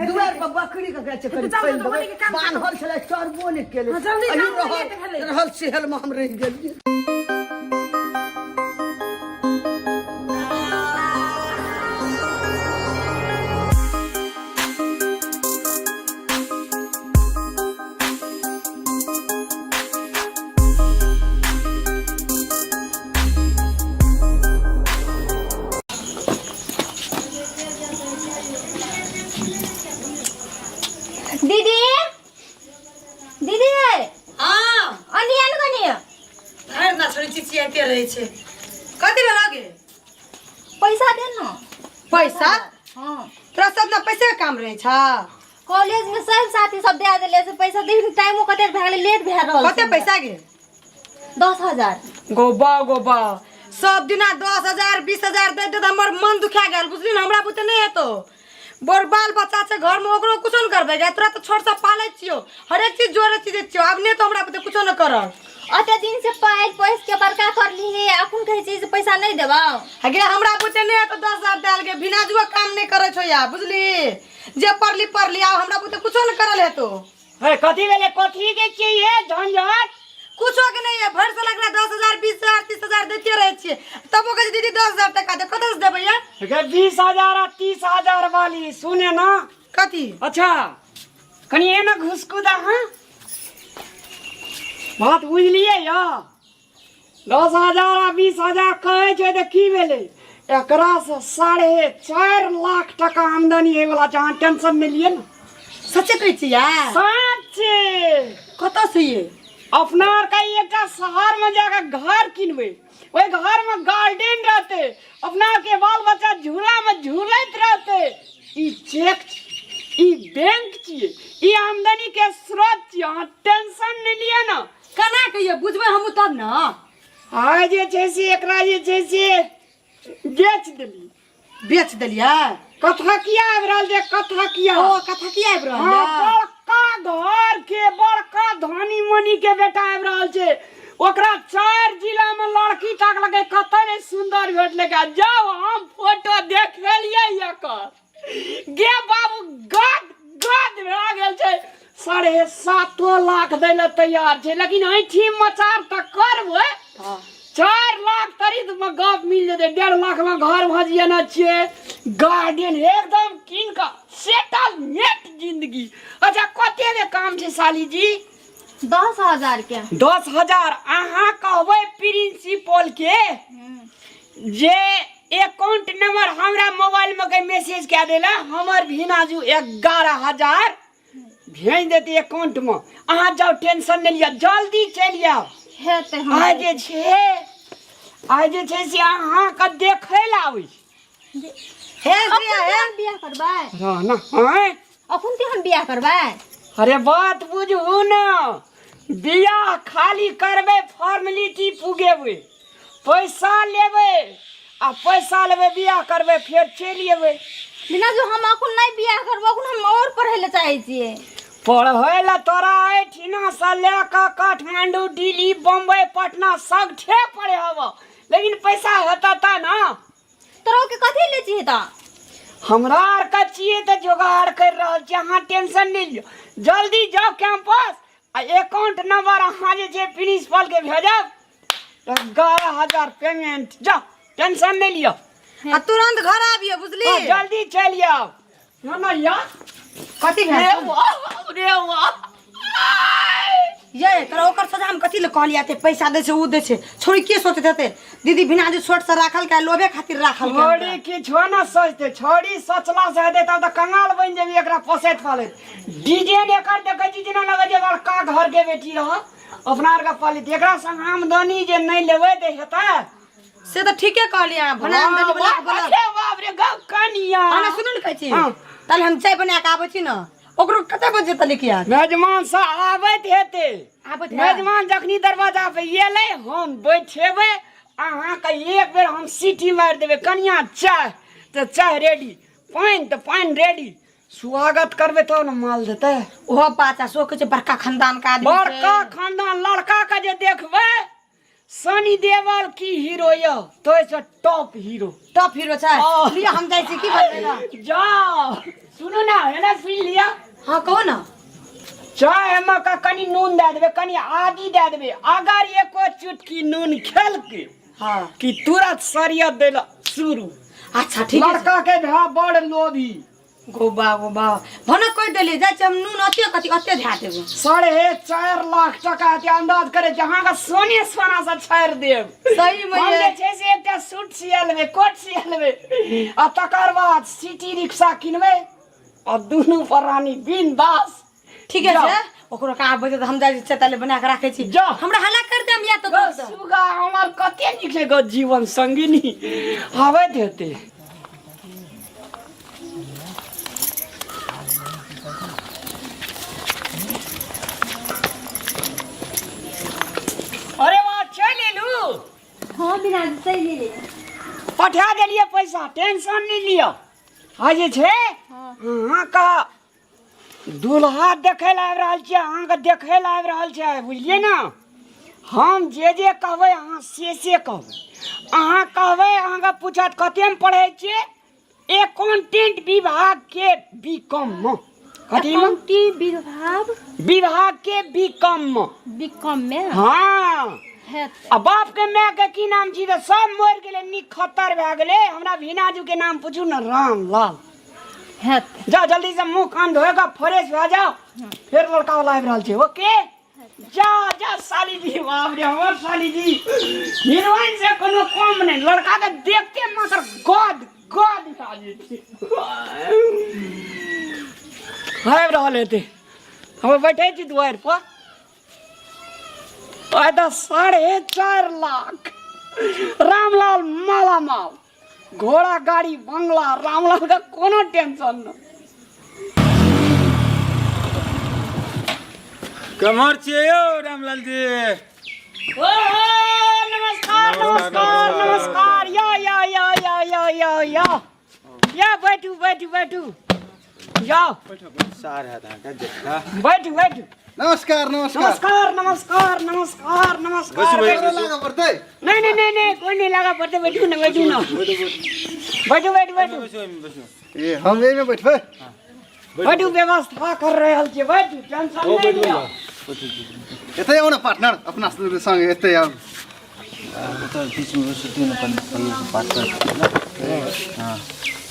दुआर पर बकरी के गाछ कनी जाउ, जाउ, बने के काम छै। बान्हल छलै चरबो नहि केलै हाँ, जल्दी अही जाउ, रहल लेट भेलै। रहल सेहल मे हम रहि गेलियै दीदी दीदी हाँ अनी आनु कनी धरि ना छोड़ी चिचियाते रहै छै कथी भेल गे पैसा दे न पैसा हाँ तोरा सब ना पैसे के काम रहै छ कॉलेज में सब साथी सब दे देले से पैसा दे टाइमो कते भए गेलै लेट भए रहल कते पैसा गे 10,000 गोबा गोबा सब दिना 10,000 20,000 दे दे हमर मन दुखा गेल बुझली ने हमरा बुते नहि हेतो बोर बाल बच्चा छै घर में ओकरो कुछो न करबै गे तोरा तऽ छोट से पालै छियो हरेक चीज जोड़े चीज छियो आब नहि तो हमरा बुते कुछो न करब अते दिन से पाइ पैस के बड़का करली हे अखन कहै छी जे पैसा नहि देबौ गे हमरा बुते नहि हेतो 10,000 देल गे बिना जुआ काम नहि करै छौ या बुझली जे पढ़ली पढ़ली आब हमरा बुते कुछो न करल हेतो हे कथी भेलै कथी के छियै हे झंझट कुछो के नहीं है भर साल एकरा 10,000 20,000 30,000 देते रहे छियै तबो कहै छै दीदी 10,000 टका दे कतऽ से देबै यार गे 20,000 आ 30,000 वाली सुने ना कथी अच्छा कनि एना घुसकू दा हाँ बात बुझलियै या 10,000 आ 20,000 कहै छै तऽ की भेलै एकरासँ 4.5 लाख टका आमदनी होइवला छै अहाँ टेंशन नहि लिअ ने सच्चे कहै छियै सच्चे कतऽ से ये अपना आरके एकटा शहरमे जाकऽ घर किनबै ओहि घरमे गार्डन रहतै अपना आरके बाल बच्चा झूलामे झूलैत रहतै ई चेक छी ई बैंक छियै ई आमदनीके स्रोत छियै अहाँ टेंशन नहि लिअ ने केना के ये बुझबै हमहूँ तब ने आइ जे छै से एकरा जे छै से बेच देली बेच देलियै कथा किया आबि रहल छै कथा किया ओ कथा किया आबि रहल हाँ, यऽ? बड़का घर के बड़का धनी मनी के बेटा आबि रहल छै ओकरा 4 जिला में लड़की ताकलकै कतऽ नहि सुंदर भेटलै जाओ हम फोटो देखेलियै एकर गे बाबू गद गद भए गेल छै 7.5 लाख दै लए तैयार छै लेकिन ऐठी मचार तऽ करबै 4 लाख तरीत में गप मिल जेतै 1.5 लाख में घर भजिएने छियै गार्डन एकदम कीन कऽ सेटल नेट जिंदगी। अच्छा कते के काम छै साली जी? 10,000 के। 10,000 अहाँ कहबै प्रिंसिपल के जे अकाउंट नंबर हमरा मोबाइल में के मैसेज कए देला हमर भिनाजू 11,000 भेज देते अकाउंट में। अहाँ जाओ टेंशन नहीं लिअ जल्दी चलि आउ। हेतै आइ जे छै आइ जे छै से अहाँके देखै लए आबै छी। हे बियाह हे बियाह करबै रह ना आँय अखन ते हम बियाह करबै। अरे बात बुझू ना बियाह खाली करबै फॉर्मेलिटी पुगेबै पैसा लेबै आ पैसा लेबै बियाह करबै फेर चलि एबै। बिना जो हम अखन नहीं बियाह करबै अखन हम और पढ़ै लए चाहै छियै। पढ़ै लए तोरा एहिठिना से लए कऽ काठमांडू दिल्ली बम्बई पटना सगठे पढ़ेब लेकिन पैसा हेतऽ तऽ ना। तोरा के कथी ले छियै तऽ? हमरा आर के छियै तऽ जोगाड़ करि रहल छियै अहाँ टेंशन नहि लिअ जल्दी जाउ कैंपस आ अकाउंट नंबर अहाँ जे छै प्रिंसिपल के भेजब 11,000 पेमेंट। जाउ टेंशन नहि लिअ आ तुरंत घर आबियो बुझली? हाँ, जल्दी चलि आउ। ना ना या कथी भेल? रे वाह रे वाह ये तोरा ओकर सजा हम कथी ले कहलियै एते पैसा दै छै उ दै छै छोड़ी के सोचैत हेतै दीदी बिना जे छोट से राखल के लोभे खातिर राखल के छोड़ी किछो न सोचते छोड़ी सोचला से हेतै तब तऽ कंगाल बनि जेबी एकरा पोसैत पालैत। डिजाइन एकर देखै छी जेना लगै छै बड़का घर के बेटी रह अपना आरके पालित एकरा संग आमदनी जे नहि लेबै तऽ हेतै। से तऽ ठीके कहलियै अहाँ भला आमदनी बला के बोला। अरे बाप रे गप कनिया। हाँ, ना, सुनू ने कहै छी। हाँ। ताले हम चाय बना के आबै छी ने ओकरो कते बजे तक आयत? मेजमान से आबैत हेतै। आबैत हैत? मेजमान जखनी दरवाजा पे एलै हम बैठेबै अहाँके एक बेर हम सीटी मारि देबै कनिया चाय तऽ चाय रेडी, पानि तऽ पानि रेडी। स्वागत करबै तब ने माल देतै। ओहो बात छै, सो कहै छै बड़का खानदान के आदमी छै। बड़का खानदान लड़का के जे देखबै, सनी देवल की हीरो यऽ, तो से टॉप हीरो। टॉप हीरो छै। लिअ हम जाइ छी, की करबै ने? जाओ, सुनू ना, एना सुनि लिअ। हाँ कहू ना। चाय मे का कनि नून दए देबै, कनि आदी दए देबै। अगर एको चुटकी नून खेलकै, हाँ, कि तुरंत सरियत दै लए शुरू। अच्छा ठीक है। लड़का के भा बड़ लोभी। गोबा गोबा भनक कहि देलियै, जाइ छी हम नून अते कथी अते धए देबै। 4.5 लाख टका के अंदाज करे छै, अहाँके सोने सोना से छाड़ि देब। सही मे हम ये। जे छै से एकटा सूट सिया लेबै, कोट सिया लेबै, आ तकर बाद सिटी रिक्शा किनबै आ दुनू प्राणी बिंदास। ठीक है छै, ओकरो का आबै तऽ हम जाइ छी, ताले बना के राखै छी। जाओ। हमरा हल्ला कर देम या तऽ गो सुगा हमर कते नीक छै गो जीवन संगिनी आबैत हेतै। अरे वाह, चलि एलू? हाँ बिना चलि एलियै। पठा देलियै पैसा, टेंशन नहि लिअ। आ जे छै अहाँके दूल्हा देखै लए आबि रहल छै, अहाँके देखै लए आबि रहल छै, बुझलियै ने? हम जे जे कहबै अहाँ से से कहबै। अहाँ कहबै, अहाँके पूछत कतेमे पढ़ै छियै? एकाउंटेंट विभाग के बी कॉम मे। कथी मे? अकाउंटिंग विभाग। विभाग के बी कॉम मे। बी कॉम मे? हाँ। हेतै। आ बाप के my के की नाम छी? तऽ सब मरि गेलै, नीक खतर भए गेलै। हमरा भीनाजू के नाम पूछू ने, रामलाल। हेतै। जाओ जल्दी से मुंह कान धोएगा, फ्रेश भए जाओ, फेर लड़का वाला आबि रहल छै। ओके जा जा साली जी। बाप रे, हमर साली जी हीरोइन से कोनो कम नहीं। लड़का के देखते मात्र गद गद भए जाइ छै। आबि रहल हेतै, हम बैठे छी दुआरि पर। आइ तऽ 4.5 लाख, रामलाल मालामाल, घोड़ा गाड़ी बंगला, रामलाल का कोनो टेंशन न। कमर छियै यौ रामलाल जी? ओ नमस्कार नमस्कार नमस्कार। या या या या या या या या, बैठू बैठू बैठू, जाओ। सार हैत अहाँके जेठका। बैठू बैठू। नमस्कार नमस्कार नमस्कार नमस्कार नमस्कार नमस्कार। बैसू, बैसू, बैठू। लागऽ पड़तै? नहीं नहीं नहीं नहीं, कोई नहीं लगा पड़ते। बैठू ना बैठू ना, बैठू बैठू बैठू। बैसू, एहिमे बैसू। ए हम एहिमे बैठबै? बैठू, व्यवस्था कर रहल छियै, बैठू, टेंशन नहीं लिअ। एतै आउ ने पार्टनर, अपना संगे एतै आउ। ओतऽ बीचमे बैसू ने, कनि भैयासँ बात करऽ ने। हाँ।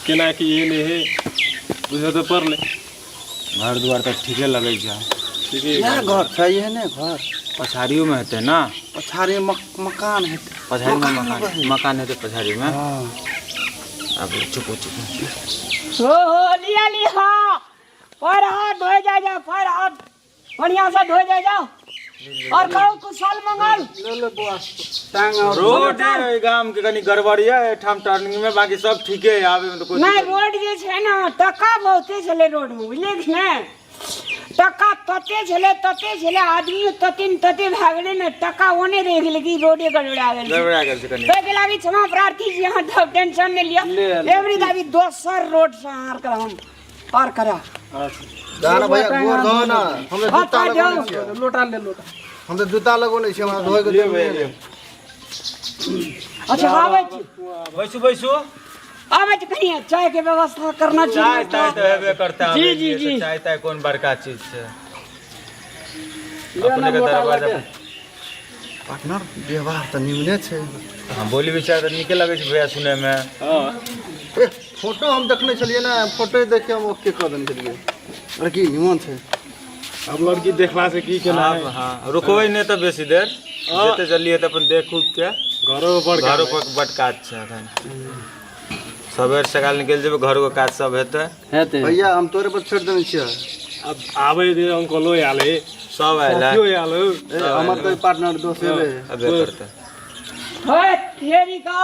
केना की एहन हे बुझऽ तऽ पड़लै। घर दुआर तऽ ठीके लगै छै। ठीके। इएह घर छै, एहने घर। पछाड़ियोमे हेतै ने? पछाड़ी मकान हेतै। पछाड़ीमे मकान, मकान हेतै पछाड़ीमे। आब चुप चुप। हो हो, लिया लिया, पैर हाथ धोए जाए जाओ, पैर हाथ बढ़िया से धोए जाए जाओ। और कहो कुशल मंगल। रोड एहि गाम के कनि गड़बड़ यऽ एहिठाम टर्निंग में, बाकी सब ठीके है, आबे में तऽ कोई नहीं दिक्कत। रोड जे छै ने, टका बहुते छलै रोड में, बुझलियै कि नहि? टका तते छलै तते छलै, आदमी तते ने तते भए गेलै ने, टका ओने रहि गेलै कि रोडे गड़बड़ा गेल छै। गड़बड़ा गेल छै कनि। ताहिके लागी क्षमा प्रार्थी छी, अहाँ सब टेंशन नहि लिअ। एवरी दाबी दोसर रोड से अहाँ आर हम पार करा। जा ना भैया, गोर धो ना। हम तऽ हाथ जूता हाथ लगौने जाओ। छियै। लोटा ले लोटा। हम तऽ जूता लगौने छियै, हमरा धोए के लिअ जरूरी भैया, नहि। लिअ। अच्छा आबै छी। बैसू बैसू। आबै छी, कनि चाय के व्यवस्था करना छै। चाय ताय तऽ हेबे करतै। जी, आबै जी, छियै तऽ जी। चाय ताय कोन बड़का चीज छै। लिअ अपने ने के लोटा दरवाजा लगे। पार्टनर, व्यवहार तऽ निमने छै। हाँ, बोली विचार तऽ नीके लगै छै भैया सुनैमे। हाँ। ए फोटो हम देखने छलियै ने, फोटो देख के हम ओके कऽ देने छलियै। लड़की निमन छै। अब लड़की देखला से की केना आब हाँ, रुकबै नहि तऽ बेसी देर, जते जल्दी हेतै अपन देख उख के। घरो पर घरो पर बड काज छै एखन। सबेर सकाल निकलि जेबै, घरो के काज सब हेतै। हेतै। भैया हम तोरे पर छोड़ि देने छियै। अब आबै दे, अंकलो आयल है, सब आयल है, साथियो आयल है। ए हमर तऽ पार्टनर दोस्त हेबे। अबे करतै। हे तेरी का,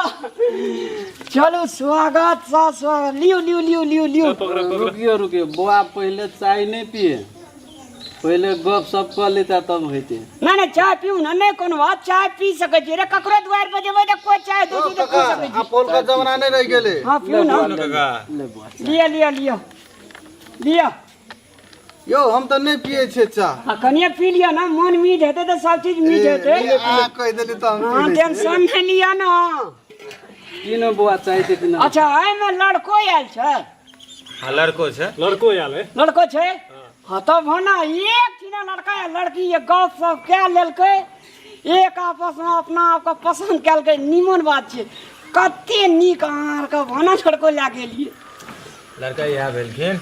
चलू स्वागत सा स्वागत। लियो लियो लियो लियो लियो। रुकियो रुकियो बौआ, पहिले चाय नहि पिए। पहिले गप सप कऽ लेता तब हेतै। नहि नहि, चाय पीउ ने, नहि कोनो बात, चाय पी सकै छी रे, ककरो दुआरि पर जेबै तऽ कोइ चाय दै छै तऽ पी सकै छी। आब पहिलुका जमाना नहि रहि गेलै। हँ, पीउ ने। लिअ लिअ लिअ लिअ। यौ, हम तऽ नहि पियै छियै चाह। आ कनिये पी लिअ ने, मन मीठ हेतै तऽ सब चीज मीठ हेतै। अहाँ कहि देली तऽ हम पी हँ लै छियै। टेंशन नहि लिअ ने। की ने बौआ, चाय छै कि नहि? अच्छा, एहिमे लड़को आयल छै? हाँ, लड़को छै। लड़को आयल है। लड़को छै? हाँ, तब होना एक ठिना लड़का या लड़की ये गप सप कए लेलकै, एक आपसमे अपना आपके पसन्द केलकै, नीमन बात छै। कते नीक अहाँ आरके भाना लड़को लए गेलियै। लड़का इएह भेलखिन।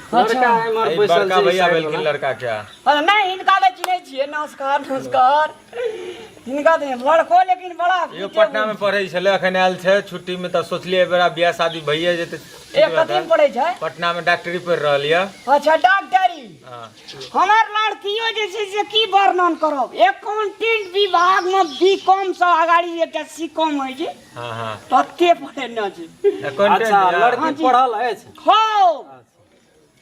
लड़का एम्हर ई बैसल बड़का छै, भैया साइड भेलखिन वाला। लड़का के। अरे नहि, हिनका तऽ चिन्है छियै। नमस्कार नमस्कार। हिनका तऽ लड़को लेकिन बड़ा इहो पटना में पढ़ै छलै, अखन आयल छै छुट्टी में, तऽ सोचलियै एहि बेरा बियाह शादी भइए जेतै। एक कथी में पढ़ै छै? पटना में डॉक्टरी पढ़ि रहल यऽ। अच्छा, डॉक्टरी। हाँ। हमर लड़कियो जे छै से की वर्णन करब, एकाउंटेंट विभाग में बी कॉम से अगाड़ी एकटा सी कॉम होइ छै, हाँ हाँ तते पढ़ेने छै। अकाउंटेंट अच्छा यऽ। लड़की पढ़ल अछि? खूब,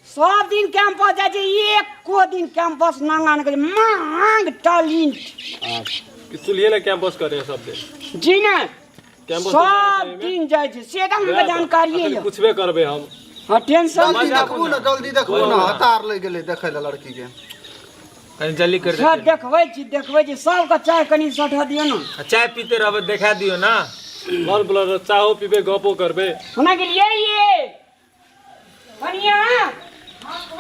सब दिन कैंपस जाइ छै, एको दिन कैंपस नांगा नहि करै, मांग टैलेंट। कि चुल्हिए ले कैंपस करे सब दिन? जी नहि। कैंपस सब दिन जाइ छै, से तऽ हमके जानकारिए यऽ। पूछबे करबै हम। हाँ, टेंशन जल्दी देखबू ने, जल्दी देखबू ने, हतार लागि गेलै देखै लए लड़की के। कनि जल्दी कर। सर, देखबै छी, देखबै छी। सबके चाय कनि सठा दियौ ने। चाय पीते रहबै, देखा दियौ ने। बल बोल, चाहो पीबै, गपो करबै। होना गेलियै ये कनिया।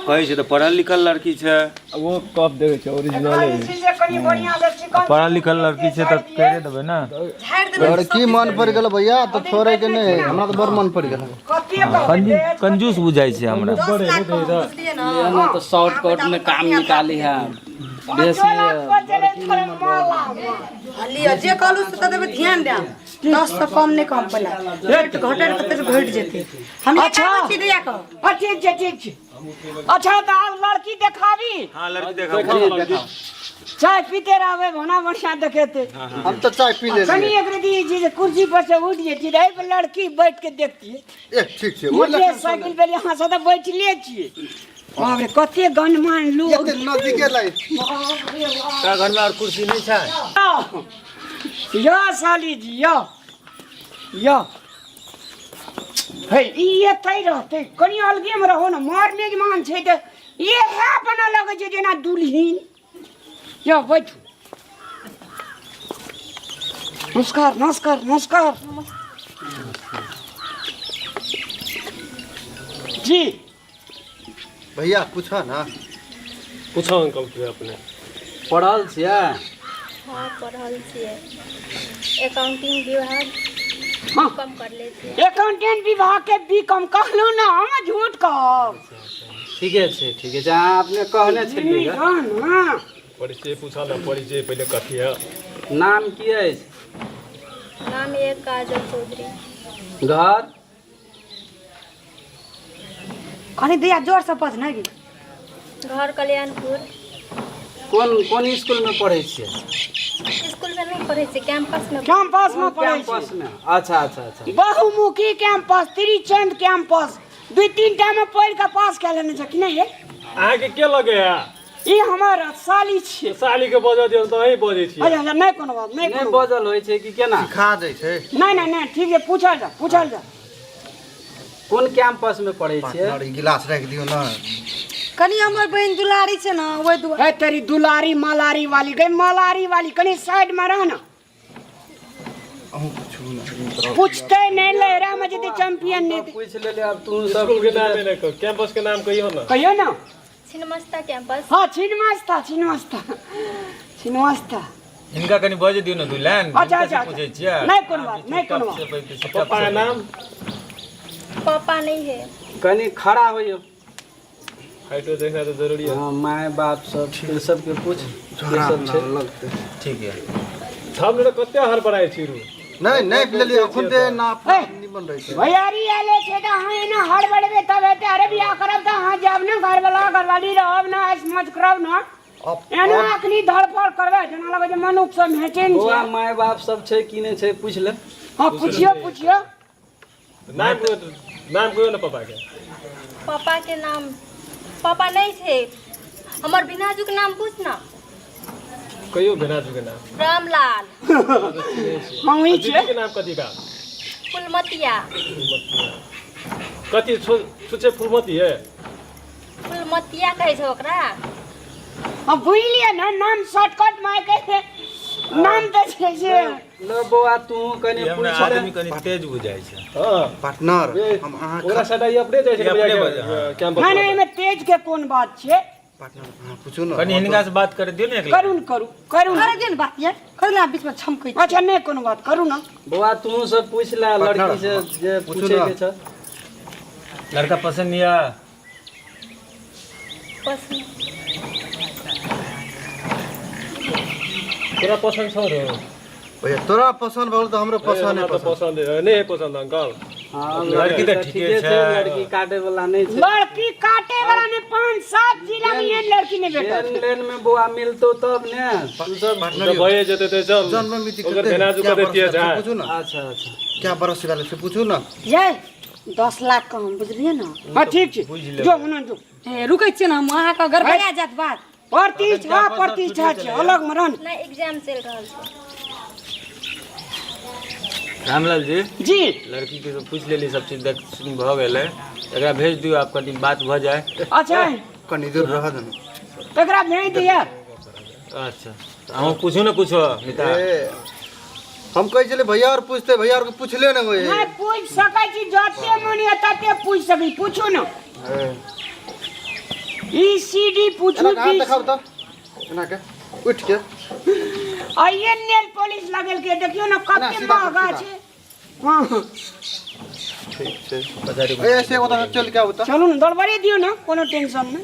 कहै छै तऽ पढ़ल लिखल लड़की छै। वो कप देखे छै, ओरिजिनल। एकरा जे छै से कनि बढ़िआँ से चिकन पढ़ल लिखल लड़की छै तऽ करि देबै ने। लड़की मन पड़ि गेल भैया तऽ छोड़े के नहि, हमरा तऽ बड़ मन पड़ि गेल। कते कहबै? कंजूस बुझाइ छै हमरा। बुझलियै ने? ना तऽ शॉर्टकट में काम निकाली है बेसी। 5 लाख पर चलै थोड़े माला। लिअ, जे कहलू से तऽ देबै, ध्यान देब, 10 से कम नहि कम, पहिला रेट घटे तऽ घटि जेतै हम। अच्छा। अच्छा, छी दिया कऽ। हाँ, ठीक छै, ठीक छै। अच्छा, तऽ आब लड़की देखाबी? हाँ, लड़की देखाबू। चाय पीते रहबै, भोना बढ़िया देखेते। हम तऽ चाय पी कनि लेलियै। एक रति जे छै कुर्सी पर से उठि जेती एहि पर लड़की बैठ के देखतियै। ए, ठीक छै, ओहि मोटरसाइकिल पर यहाँ से तऽ बैठले छियै। बाप रे, कते गणमान लोग। एते नजदीके लाइ। तोरा घरमे आओर कुर्सी नहि छै? यो साली जी, यो यो हे, ई एतै रहतै, कनि अलगेमे रहो ने, मर मेजमान छै तऽ इएह बना लगै छै जेना दुल्हिन। यो बैठू। नमस्कार नमस्कार नमस्कार जी। भैया, पूछऽ ने। पूछो अंकल के अपने। पढ़ल छियै? हाँ, पढ़ल छियै, अकाउंटिंग विभाग। हाँ। कम कर ले छियै। अकाउंटेंट विभाग के बी कॉम, कहलहुँ ने, हम झूठ कहब? ठीके छै, ठीके छै। अहाँ अपने कहने छलियै ग। हाँ हाँ। परिचय पूछऽ ने, परिचय पहिले कथी है। नाम की अछि? नाम एक काजल चौधरी। घर? कनि दिया जोर से बज ने गे। घर कल्याणपुर। कोन कोन स्कूल में पढ़ै छियै? स्कूल में नहीं पढ़ै छियै, कैंपस में। कैंपस में पढ़ै छियै। कैंपस में, अच्छा अच्छा अच्छा। बहुमुखी कैंपस, त्रिचंद कैंपस, दू तीन टा में पढ़ि कऽ पास कए लेने छै कि नहि ये? अहाँके के लगे है? ई हमर साली छियै। साली के बजऽ दियौ तऽ अहीं बजै छियै। अच्छा अच्छा, नहि कोनो बात नहि। नहि कोनो बात। बजल होइ छै कि केना? सिखा दै छै। नहि नहि नहि, ठीक छै, पूछल जा, पूछल जा। कोन कैंपस में पढ़ै छियै? पार्टनर, ई गिलास राखि दियौ ने। कनि हमर बहिन दुलारी छै ने, ओहि दुआरे। हे तेरी दुलारी मलारी वाली गई, मलारी वाली, कनि साइड में रह ना। अहूँ पूछू ने। पूछते नहीं ले रहा में जते चैंपियन नहीं थे। पूछि लेले, आब तू सब स्कूल के नाम नहि कह, कैंपस के नाम कहियो ने। कहियो ना। छिन्नमस्ता कैंपस। हाँ, छिन्नमस्ता, छिन्नमस्ता, छिन्नमस्ता। हिनका कनि बजै दियौ ने दू लाइन। अच्छा, हिनका से अच्छा, पूछै छियै। नहि कोनो बात, नहि कोनो बात। पप्पा के नाम? पापा नहीं है। कनि खड़ा होइयो। हाइटो देखना तऽ जरूरी है। हाँ, माय बाप सब सबके पूछ के सब छै। लगतै। ठीक है। हम तऽ कते हड़बड़ाइ छी रू। नहि नहि, लेलियै अखन ते नाप ए, निमन रहै छै। भैयारी आले छै तऽ अहाँ एना हड़बड़ेबै तब हेतै? अरे, बियाह करब तऽ अहाँ जायब ने, घरवाला घरवाली रहब ने, ऐश मौज करब ने। एना अखनी धड़फड़ करबै जेना लगै छै मनुख सब भेटै नहि बौआ छै। माय बाप सब छै कि नहि छै, पूछि ले। हाँ, पुछियौ पुछियौ। नाम कहियो, नाम कहियो ने पापा के। पापा के नाम, पापा नहीं थे। हमर भिनाजू के नाम पूछ ना। कहियो भेनाजू के नाम। रामलाल। हम वही छियै। दीदी के नाम कथी बा? फुलमतिया। कथी छुछे फुलमती है? फुलमतिया कहै छै ओकरा। हम बुझलियै ने, नाम शॉर्टकट में के नाम तऽ छै से। ल बौआ, तू कनि हमरा पूछ ले। आदमी कनि तेज बुझाइ छै। हां पार्टनर, हम अहाँ ओकरा सटा ई अपने जाइ छै। ई अपने भैया बजे, हाँ। कैंपस। नहि नहि, एहिमे तेज के कोन बात छै? पार्टनर, अहाँ पूछू ने। कनि हिनका से बात कर दियौ ने एक करू ने, करू करू ने। करे दियौ ने बात यार, करू ने, बीच में छमकै। अच्छा, नहि कोनो बात, करू ने। बौआ, तू सब पूछ ले लड़की से जे पूछू पूछे ना। के छ। लड़का पसंद या? पसंद। तोरा पसंद छौ रे? भैया, तोरा पसंद भऽ गेल तऽ हमरो पसंद हमरा है। तऽ पसंद है नहीं है पसंद अंकल। हाँ, लड़की तऽ ठीके छै। लड़की काटे वाला नहीं छै। लड़की काटे वाला ने 5-7 जिला में एहन लड़की नहीं भेटत। लेन लेन में बौआ मिलतो तब ने तू सब। पार्टनर, जब भइए जेतै तऽ चल। जन्म मिति ओकर कते? भेनाजू क्या कते बरस तेज भेल से है। पूछू ना। अच्छा अच्छा। क्या बरस भेल से पूछू ना। ये 10 लाख कम बुझलियै ने। हाँ ठीक छै, बुझि लेबै। जो हुना जो। ए, रुकै छियै ने हम, अहाँके गड़बड़ा जायत बात। प्रतिष्ठा प्रतिष्ठा छै अलग मरन। नहि, एग्जाम चलि रहल छै। रामलाल जी। जी। लड़की के सब पूछ लेली, सब चीज देख सुन भऽ गेलै, एकरा भेज दियौ, आब कनि बात भऽ जाए। अच्छा। कनि दूर रह देना। एकरा भेज दिया। अच्छा, अहूँ पूछू ने कुछो मिता। ए, हम कहै छलियै भैया और पूछते, भैया और के पूछले ने होय। नहि पूछि सकै छी, जते मन यऽ तते पूछि सकै, पूछू ने। ई सीडी पूछू। एना के हाथ देखाउ तऽ, एना के उठ के। आइए नेल पॉलिश लगेल के देखियौ ने एना कते सीधा कर, महगा सीधा। छै। हाँ। ठीक छै। ए, ऐसे ओतऽ चलि के आउ तऽ। चलू ने, दौड़बड़े दियौ ने, कोनो टेंशन नहि।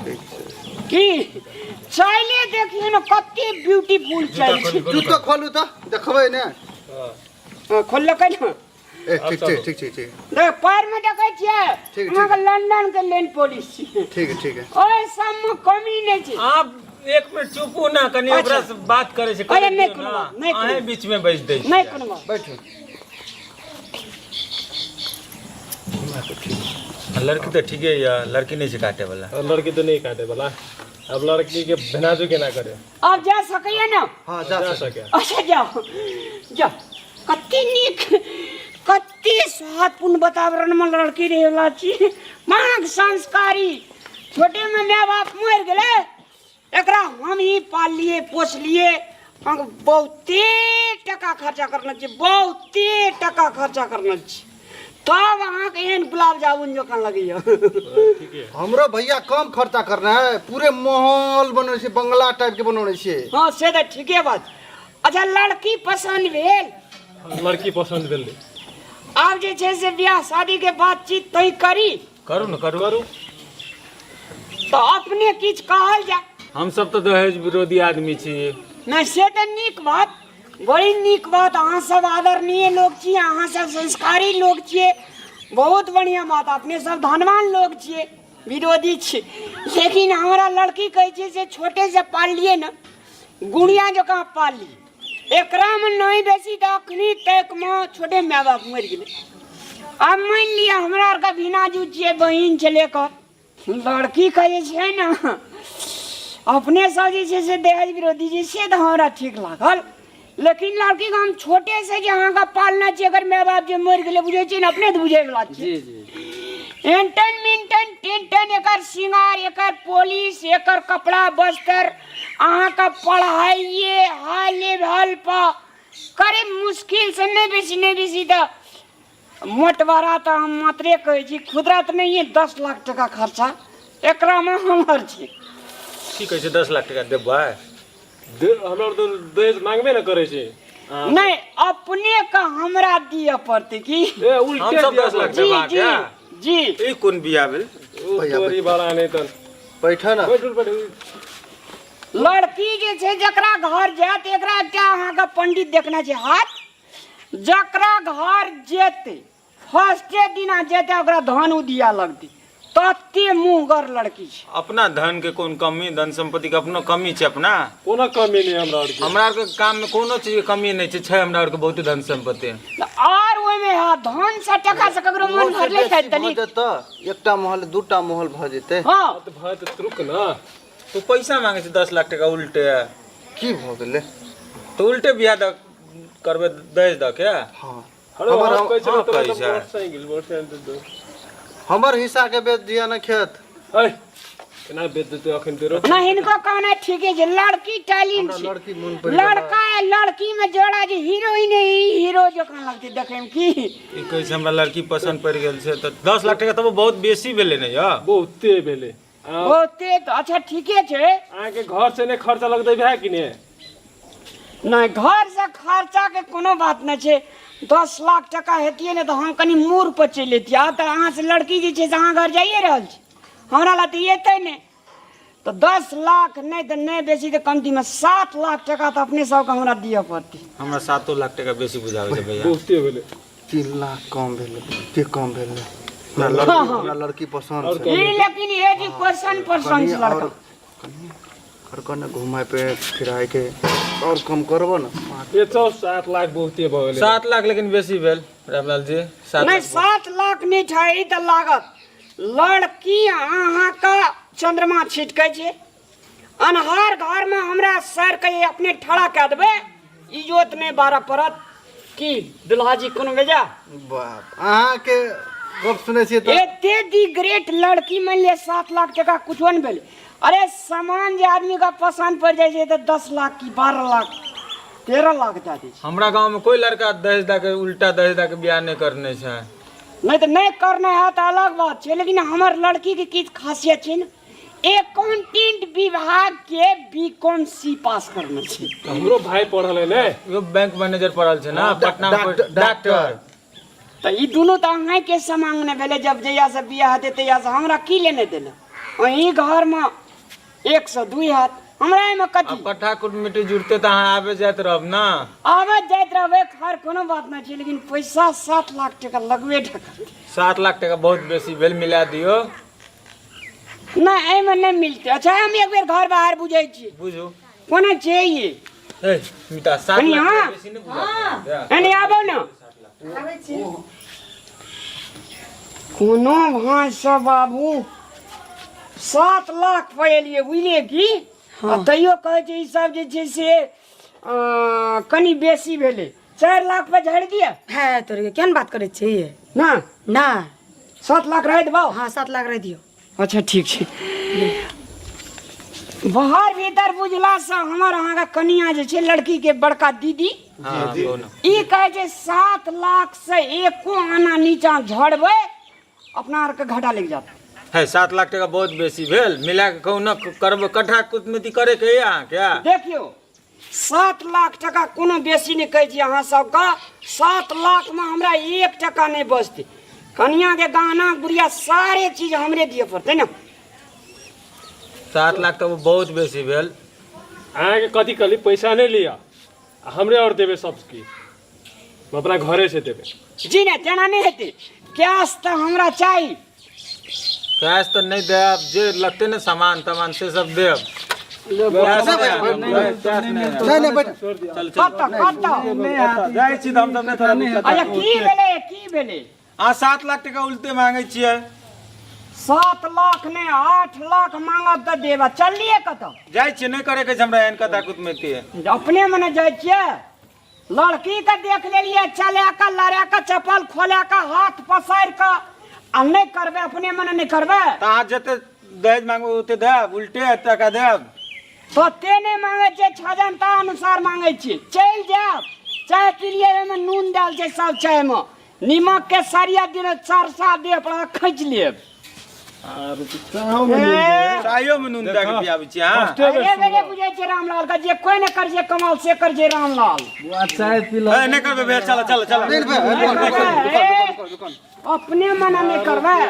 ठीक छै। की चाइले देखियौ ने कते ब्यूटीफुल चाइल छै। जूतो खोलू तऽ देखबै ने। हाँ, खोललकै ने। ए, ठीक छै, ठीक छै, ठीक। देख, पैर में देखै छियै? ठीक, ठीक। अहाँके लंदन के लेन पॉलिश छियै। ठीक है, ठीक है। ओहि सबमे कमी नहि छै। आप एक मिनट चुपू ना, कनि अच्छा। ओकरा से बात करै छै। अरे, नहि दियौ कोनो ना। बात, नहि कोनो अहें बात। बीच में बैस दै नहि छियै। कोनो बात। बैठू। लड़की तऽ ठीके यऽ, लड़की नहि छै काटे वाला। लड़की तऽ नहीं काटे वाला, अब लड़की के भेनाजू केना करे? आब जा सकैया ने? हाँ, जा जा सकै। सके। अच्छा, जाओ जाओ। कते नीक, कते स्वादपूर्ण वातावरण में लड़की रहेला छी। माँग संस्कारी, छोटे में माय बाप मरि गेलै, एकरा हम ही पाललिए पोसलिए। हम बहुते टका खर्चा करने छी, बहुते टका खर्चा करने छी, तब अहाँके एहन गुलाब जामुन जकाँ लगैया। हमरो भैया कम खर्चा करना है, पूरे माहौल बनौने छै, बंगला टाइप के बनौने छै। हाँ, से तऽ ठीके बात। अच्छा, लड़की पसन्द भेल? लड़की पसंद भेल। आब जे छै से बियाह शादी के बातचीत तय करी। करू ने, करू। करू। तऽ अपने किछु कहल जाय। हम सब तऽ दहेज विरोधी आदमी छी। नहि, से तऽ नीक बात, बड़ी नीक बात। अहाँ सब आदरणीय लोग छी, अहाँ सब संस्कारी लोग छियै, बहुत बढ़िआँ बात। अपने सब धनवान लोग छियै, विरोधी छी, लेकिन हमरा लड़की कहै छै से छोटे से पाललियै ने, गुड़िया जकाँ पाललियै। एकरामे नहि बेसी तऽ अखनी तकमे छोटे माय बाप मरि गेलै। आब मानि लिअ हमरा आरके भिनाजू छियै, बहिन छलै एकर, लड़की के जे छै ने अपने सब जे छै से दहेज विरोधी जे से तऽ हमरा ठीक लागल, लेकिन लड़की के हम छोटे से जे अहाँके पालने छी, अगर माय बाप जे मरि गेलै, बुझै छियै ने अपने तऽ बुझै वला छियै। जी जी। एंटन मिंटन टेंटन, एकर श्रृंगार, एकर पॉलिश, एकर कपड़ा बस्तर, अहाँके पढ़ाइए हाई लेवल पर करीब मुश्किल से नहि बेसी नहि बेसी तऽ मोटवारा तऽ हम मात्रे कहै छी, खुदरा तऽ नहिए, 10 लाख टका खर्चा एकरामे हमर छै। की कहै छै, 10 लाख टका देबै? हमरा तऽ दहेज मांगबे ने करै छी। नहि, अपने के हमरा दिअ पड़तै की? ए, उल्टे हम सब दिअ 10 लाख जी। देबाक जी। है? जी। ई कोन बियाह भेल? भैया, तोरी बड़ा नहि तऽ बैठ ना। बैठू बैठू। लड़की जे छै जकरा घर जायत, एकरा एकटा अहाँके पंडित देखना छै हाथ, जकरा घर जेतै फर्स्टे दिना जेतै ओकरा धन उदिया लगतै, तते मुँहगर लड़की छै। अपना धन के कोन कमी, धन संपत्ति के अपनो कमी छै अपना? कोनो कमी नहि हमरा आरके। हमरा आरके काम में कोनो चीज के कमी नहि छै, छै हमरा आरके बहुत धन संपत्ति। और ओहिमे हँ, धन से टका से ककरो मन ओहोसँ भरले बेसी छै भऽ तनी जेतऽ, एकटा महल दूटा महल भऽ जेतै। हाँ। तऽ भऽ जेतै, रुक ना। तू पैसा मांगे छै 10 लाख टका उल्टे। की भऽ गेलै? तऽ उल्टे बियाह दऽ करबै दहेज दऽ के। हँ। अरे हमर हम कहै छलै हाँ, तोरा तऽ पैसा। मोटरसाइकिल मोटरसाइकिल दे दो। हमर हिस्सा के बेच दिअ ने खेत। ऐ केना बेच देतै अखन तेरो? ना हिनको कहना ठीके छै, लड़की टैलेंट हमरा छै। लड़की मोन पड़ि गेल। लड़का आ लड़की में जोड़ा जे हीरोइन है, ई हीरो जकाँ लगतै देखै में की। ई कहै छै हमरा लड़की पसन्द पड़ि गेल छै तऽ 10 लाख टका तब बहुत बेसी भेलै ने यौ। बहुते भेलै। बहुते तऽ अच्छा ठीके छै। अहाँके घर से नहि खर्चा लगतै भए कि ने? नहि, घर से खर्चा के कोनो बात नहि छै। 10 लाख टका हेतियै ने तऽ हम कनि मूड़ पर चलि अयतियै। आब तऽ अहाँ से लड़की जे छै से अहाँ घर जाइए रहल छी, हमरा लग तऽ एतै नहि। तऽ 10 लाख नहि तऽ नहि बेसी तऽ कमतीमे 7 लाख टका तऽ अपने सबके हमरा दिअ पड़तै। हमरा 7 लाख टका बेसी बुझाबै छै भैया। बहुते भेलै। 3 लाख कम भेलै, बहुते कम भेलै। हमरा लड़की, हमरा लड़की पसन्द छै। ई लेकिन ये जी क्वेश्चन पसन्द कनि छै लड़का। और कनि और कने घुमाय पे फिराय के और कम करबो ने। बेचो 7 लाख बहुते भऽ गेलै। 7 लाख लेकिन बेसी भेल रामलाल जी। 7 नहि लाख 7 लाख नहि छै तऽ लागत। लड़की अहाँके चंद्रमा छिटकै छै। अन्हार घरमे हमरा सर के अपने ठड़ा कए देबै, इजोत नहि बारऽ पड़त। की दुल्हा जी कोनो बेजा? बाप अहाँके गप सुनै छियै तऽ एते दी ग्रेट लड़की मान लिअ 7 लाख टका कुछो नहि भेलै। अरे सामान जे आदमी के पसन्द पड़ि जाइ छै तऽ 10 लाख की 12 लाख 13 लाख दए दै छै। हमरा गाँव में कोई लड़का दहेज दऽ के उल्टा दहेज दऽ के बियाह नहि करने छै। नहि तऽ नहि करने है तऽ अलग बात छै, लेकिन हमर लड़की के किछु खासियत छै ने, एकाउंटेंट विभाग के बी कॉम सी पास करने छै। हमरो भाई पढ़ल है ने। यो बैंक मैनेजर पढ़ल छै ने पटना में, डॉक्टर। तऽ ई दुनू तऽ अहाँके समांग नहि भेलै। जब जहिया से बियाह हेतै तहिया से हमरा की लेने देने? अहीं घरमे 1 से 2 हैत, हमरा एहिमे कथी? कट्ठा कुटमिटी जुड़ते तऽ अहाँ आबे जाइत रहब ने। आबैत जाइत रहबै, खैर कोनो बात नहि छै, लेकिन पैसा 7 लाख टका लगबे टा करतै। 7 लाख टका बहुत बेसी भेल, मिला दियौ। नहि एहिमे नहि मिलतै। अच्छा हम एक बेर घर बाहर बुझै छी। बुझू कोना छै ई? ए मिता 7 कनि लाख हाँ। टका बेसी नहि बुझा। एने आबो ने। कोनो भाँसँ बाबू 7 लाख पर एलियै बुझलियै की। आ तैयो कहै छै ई सब जे छै से कनि बेसी भेलै। 4 लाख पर झाड़ि दिअ। है तोरे केहन बात करै छी? ना ना 7 लाख रहि देबौ। हाँ 7 लाख रहि दियौ। अच्छा ठीक छै। बाहर भीतर बुझलासँ हमर अहाँके कनिया जे छै लड़की के बड़का दीदी हाँ, कहू ने। ई कहै छै 7 लाख से एको आना नीचा झड़बै अपना आरके घाटा लागि जायत। है 7 लाख टका बहुत बेसी भेल, मिला के कहू ने करबै कट्ठा कुटमिति करे के अहाँके? देखियौ 7 लाख टका कोनो बेसी नहि कहै छी अहाँ सबके। 7 लाखमे हमरा 1 टका नहि बचतै। कनियाके गहना गुड़िया सारे चीज हमरे दिअ पड़तै ने। 7 लाख तऽ बहुत बेसी भेल। अहाँके कथी कहली पैसा नहि लिअ आ हमरे और देबै सब की, हम अपना घरे से देबै। जी नहि तेना नहि हेतै, कैश तऽ हमरा चाही। कैश तऽ नहि देब, जे लगतै ने सामान तमान से सब देब। नहि नहि बैठ। कतऽ कतऽ जाइ छी तऽ हम सब नहि थोड़ा दिक्कत। अच्छा की भेलै की भेलै? अहाँ 7 लाख टका उल्टे मांगे छियै। 7 लाख नहि 8 लाख मांगब तऽ देब। चललियै कतऽ? जाइ छियै, नहि करे के छै हमरा एहन कथा कुटमैती। अपने मने जाइ छियै? लड़की के देख लेलियै चला कऽ लड़ा कऽ चप्पल खोला कऽ हाथ पसारि कऽ, आ नहि करबै अपने मने नहि करबै? तऽ अहाँ जते दहेज मांगबै ओते देब, उल्टे टका देब। तते नहि मांगै छियै, छजनता अनुसार मांगै छियै। चलि जायब, चाय पी लियै, ओहिमे नून देल छै सब चायमे, नीमक के सरिया दिन सरसा देह पर खींच लेब। चायो में नून दए के पियाबै छी अहाँ? अरे बेरे बुझै छै रामलाल के जे कोइ नहि कर छै कमाल से कर छै रामलाल। चाय पी लो। ए, नहि करबै भैया, चल चल चल। अपने मना नहि करबै,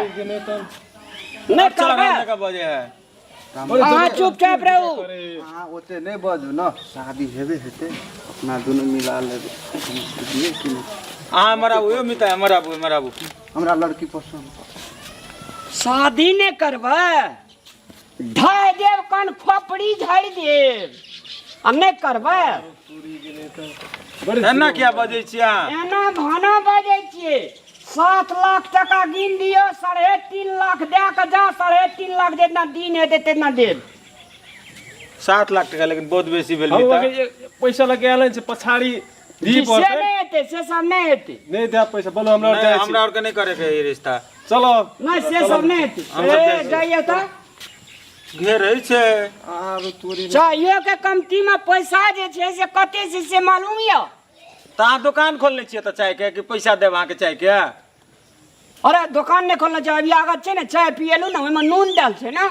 नहि करबै। बजे है अहाँ चुपचाप रहू। अहाँ ओते नहि बाजू ने, शादी हेबे हेतै अपना दुनू मिला लेबै कि नहि। अहाँ हमर आबू यौ मिता, हमर आबू, हमर आबू। हमरा लड़की पसन्द। शादी नहि करबै ढाइ देब कन खोपड़ी झाड़ि देब, आ नहि करबै। एना किया बजै छियै अहाँ? एना भाना बजै छियै। 7 लाख टका गिन दियौ, 3.5 लाख दए कऽ जा, 3.5 लाख जितना दिन हेतै तितना देब। 7 लाख टका लेकिन बहुत बेसी भेल हम मिता। अहाँके पैसा लगे आयल छै पछाड़ी दी से पड़तै। नहि हेतै, से सब नहि हेतै। नहि देब पैसा, बोलो हमरा नहि, जाइ छी। हमरा आरके नहि करे के ई रिश्ता। चलो। नहि, से सब नहि हेतै। हम सब ए, जाइ छी। जाइए तऽ। घेरै छै। आरो तोरी चाहियो के कमती में पैसा जे छै से कते छै से मालूम यऽ? तऽ अहाँ दोकान खोलने छियै तऽ चाय के कि पैसा देब अहाँके चाय के? अरे दोकान नहि खोलने छै, अभी आगत छै ने, चाय पियलू ने, ओहिमे नून देल छै ने।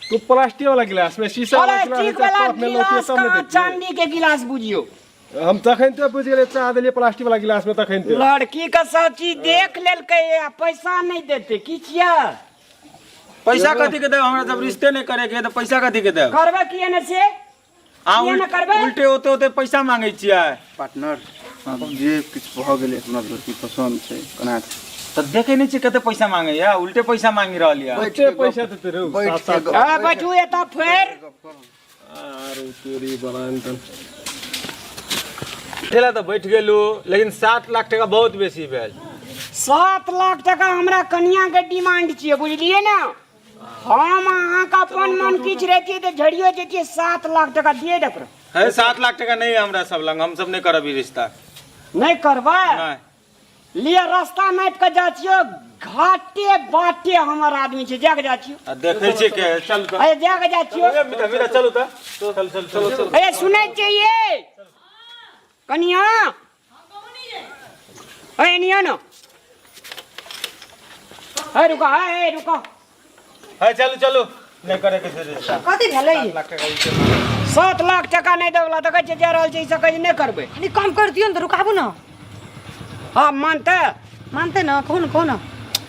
तू प्लास्टिक वाला गिलास में शीशा वाला प्लास्टिक गिलास वाला कप में लौतियै गिलास तब ने कहाँ, देतियै। चांदी के गिलास बुझियो। हम तखन ते बुझि गेलियै, चाह देलियै प्लास्टिक वाला गिलास में तखन ते। लड़की के सब चीज देख लेलकै आ पैसा नहि देतै, की छियै? पैसा कथी के देब? हमरा जब रिश्ते नहि करे के है तऽ पैसा कथी के देब? करबै किए ने से? अहाँ किए ने करबै? उल्टे ओते ओते पैसा मांगै छियै। पार्टनर, जे किछु भऽ गेलै, हमरा लड़की पसन्द छै, केना तऽ देखै नहि छियै कते पैसा मांगैया, उल्टे पैसा मांगि रहल यऽ। उल्टे पैसा देतै रौ, बैठ सात के सात। ए, बैठू एतऽ फेर। आरो तोरी बलान। ठेला तऽ बैठ गेलू, लेकिन 7 लाख टका बहुत बेसी भेल। 7 लाख टका हमरा कनिया के डिमांड छियै, बुझलियै ने? हम अहाँके अपन मन किछु रहितियै तऽ झड़ियो जैतियै। 7 लाख टका दिए दे पर। है 7 लाख टका नहि हमरा सब लग, हम सब नहि करब ई रिश्ता। नहि करबै? नहि। लिअ रास्ता नापि कऽ जाइ छियौ, घाटे बाटे हमर आदमी छै, जाके जाइ छियौ। आ देखै छियै के, चल तऽ। अरे जाके जाइ छियौ। ए, मिता, मिता, चलू तऽ। चल, चल, चल, चल। अरे सुनै छियै कनिया? अरे निया न, अरे रुको, अरे रुको। है चलू चलू, नहि करे के छै रिश्ता। कथी भेलै? 7 लाख टका उल्टे मांगै। 7 लाख टका नहि देबला तऽ कहै छै जा रहल छै, ई सब कहै छै नहि करबै। कनि कम कर दियौ ने तऽ रुकाबू ने। हँ मानतै? मानतै ने, कहू ने, कहू ने।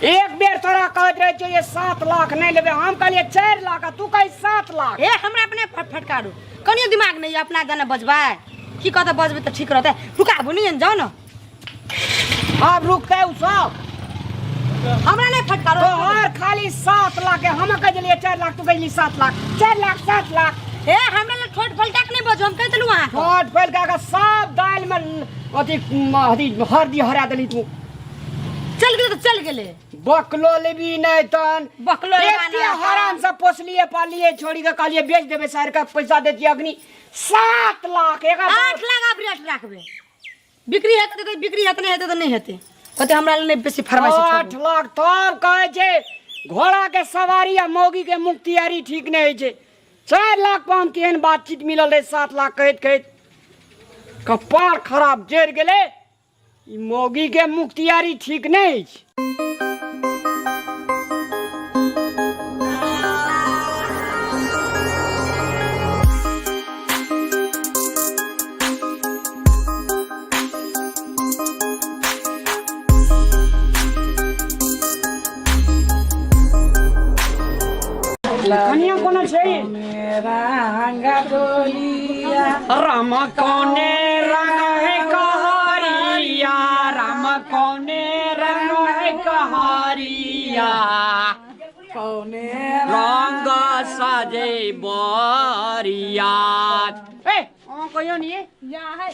एक बेर तोरा कहैत रहै छियौ जे 7 लाख नहि लेबै, हम कहलियै 4 लाख आ तू कहै 7 लाख। ए हमरा अपने फटकारू, कनियो दिमाग नहि यऽ, अपना जाने बजबै की कहतै, बजबै तऽ ठीक रहतै। रुकाबू नहि, जाउ ने। आब रुकतै उ सब? हमरा नहि फटकारो। तोहर खाली 7 लाख के, हम कह देलियै 4 लाख, तू कहली 7 लाख, 4 लाख 7 लाख। ए हमरा लग ठोट फलका के नहि बजू, हम कहि देलहुँ अहाँके। ठोट फलका के सब दालि में अथी अथी हरदी हरा देली तू। चल गेलै तऽ चल गेलै। बकलो लेबी नहि तन। बकलो लेबा एते नहि। हराम से पोसलिए पालिए, छोड़ी के कहलिए बेच देबै शहर के पैसा देतियै अग्नि। 7 लाख एक 8 लाख आब रेट राखबै, बिक्री हेतै तऽ बिक्री हेतै, नहि हेतै तऽ नहि हेतै। ओते हमरा लग नहि बेसी फरमाइश छै। 8 लाख तब कहै छै घोड़ा के सवारी आ मौगी के मुख्तियारी ठीक नहि होइ छै। 4 लाख पर हम केहन बातचीत मिलल रहै, 7 लाख कहैत कहैत कपार खराब जरि गेलै। ई मौगी के मुख्तियारी ठीक नहि अछि। कनिया कोनो छै? राम कोने रंग है कहरिया, राम कोने रंग है कहरिया, कौने रंग सजे बरिया। ए अहाँ कहियो नि या है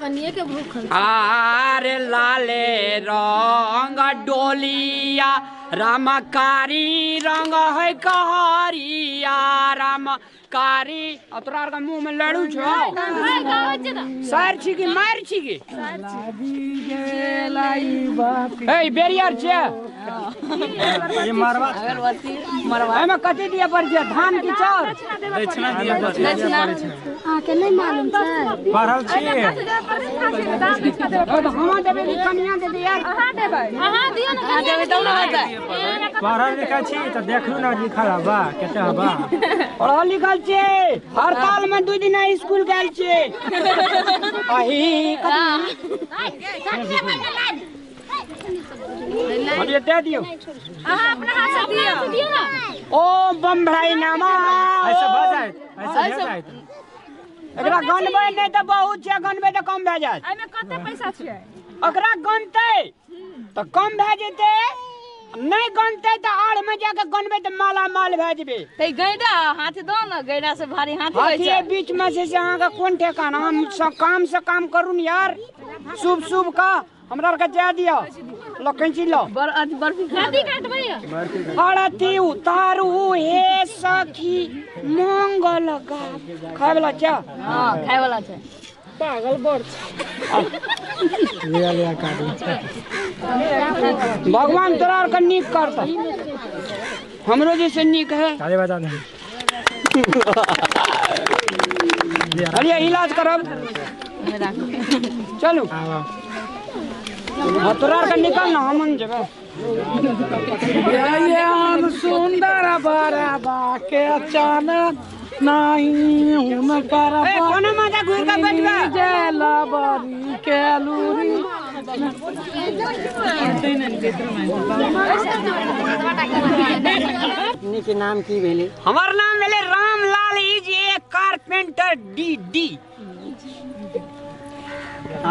कनिए के भूख। आरे लाले रंग डोलिया, राम कारी रंग है कहरिया, राम कारी। आ तोरा आरके मुँह में लड़ू छौ? सर छी कि मार छी कि? ए बेरियर छै। ये मारवा एहिमे कथी दिअ पड़ै छै, धान की चाउर? दक्षिणा दिअ पड़ै छै। अहाँके नहि मालूम छै? पढ़ल छियै। हमा देबै कि कनिया देतै यार? अहाँ दियौ ने, कनिया देबै तब ने होतै। पढ़ल लिखल छी तऽ देखलू ने लिखल हबा कते हबा। पढ़ल लिखल छै, हड़ताल में 2 दिन स्कूल गेल छै। अही कथी दे दियौ? अहाँ अपना हाथ से दियौ ने। ओ बम भाई नामा ऐसे भऽ जायत, ऐसे भऽ जायत। एकरा गनबै नहि तऽ बहुत छै, गनबै तऽ कम भए जायत। एहिमे कते पैसा छै? ओकरा गनतै तऽ कम भए जेतै, नहि गनतै तऽ आड़ में जाके गनबै तऽ माला माल भए जेबै। तऽ गैडा हाथ दो ने, गैडा से भारी हाथ होइ हाथी छै। बीच में से अहाँके कोन ठेकान? हम सब काम से काम करू ने यार, शुभ शुभ का। हमरा आर के जा दियो लो कैंची लो बर्फी खाती काटबै। आरती उतारू हे सखी मंगल गा खाय वाला छै। हां खाय वाला छै। पागल बड़ लिया काट। भगवान तोरा आर के नीक करता, हमरो जैसे नीक है। ताली बजा दे। अरे इलाज करब चलू। हाँ तोरा आर के निकल ना हम जेबै। ये हम सुंदर बराबा के अचानक नहीं हुनकर कोनो माथा घुर के बैठबे जलबरी के लूरी। अपने के नाम की भेलै? हमर नाम भेलै Ramlal is a carpenter D D.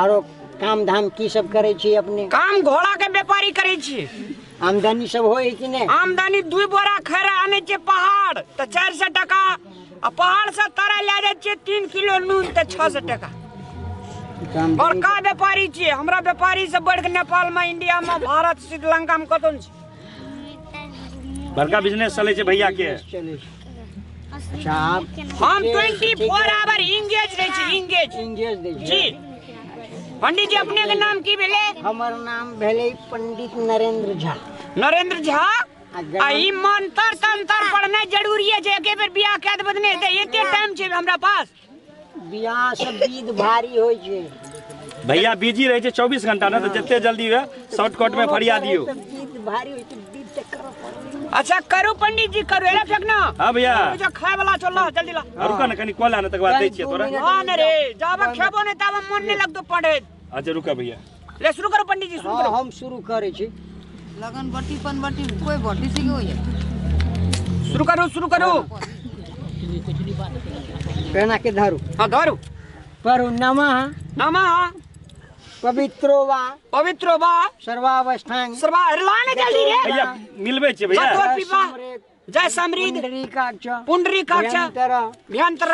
आरो काम धाम की सब करै छी अपने? काम घोड़ा के व्यापारी करै छी। आमदनी सब होय कि नहीं? आमदनी 2 बोरा खैरा आनै छै पहाड़ तऽ 400 टका, आ पहाड़ से तारा लए जाइ छियै 3 किलो नून तऽ 600 टका। और का व्यापारी छियै हमरा? व्यापारी से बढ़ के नेपाल में, इंडिया में, भारत, श्रीलंका में कतौ नहि छै। बड़का बिजनेस चलै छै भैया के। अच्छा आप हम 24 आवर इंगेज रहै छी। इंगेज इंगेज दै छी जी। पंडित जी अपने के नाम की भेलै? हमर नाम भेलै पंडित नरेंद्र झा। नरेंद्र झा। आ ई मंत्र तंत्र पढ़नाइ जरूरी है जे एके बेर बियाह कए देबै नहि हेतै। एते टाइम छै हमरा पास। बियाह सब विध भारी होइ छै भैया, बिजी रहै छै 24 घंटा ने, तऽ जते जल्दी हुए शॉर्टकट में फरिया दियौ। विध भारी होइ छै, विध तऽ करऽ पड़तै। अच्छा करू पंडित जी करू। एला फेक ना। हां भैया जो खाय वाला चल ला जल्दी ला। रुका ना कनी कॉल आने तक बाद दै छियै तोरा। हां ने रे जाब खेबो नै ताब मन नै लगतो पढ़े। अच्छा रुका भैया। ले शुरू करो पंडित जी शुरू करो। हम शुरू करै छी। लगन बट्टी पन बट्टी कोई बट्टी सी होई। शुरू करू शुरू करू। पेना के धरू। हां धरू। पढ़ू नमः नमः पवित्रो वा पवित्रो वा सर्वावस्थां सर्वा। लाने जल्दी रे भैया मिलबे छै भैया। जय समृद्ध पुंडरीकाक्ष पुंडरीकाक्ष भयंतर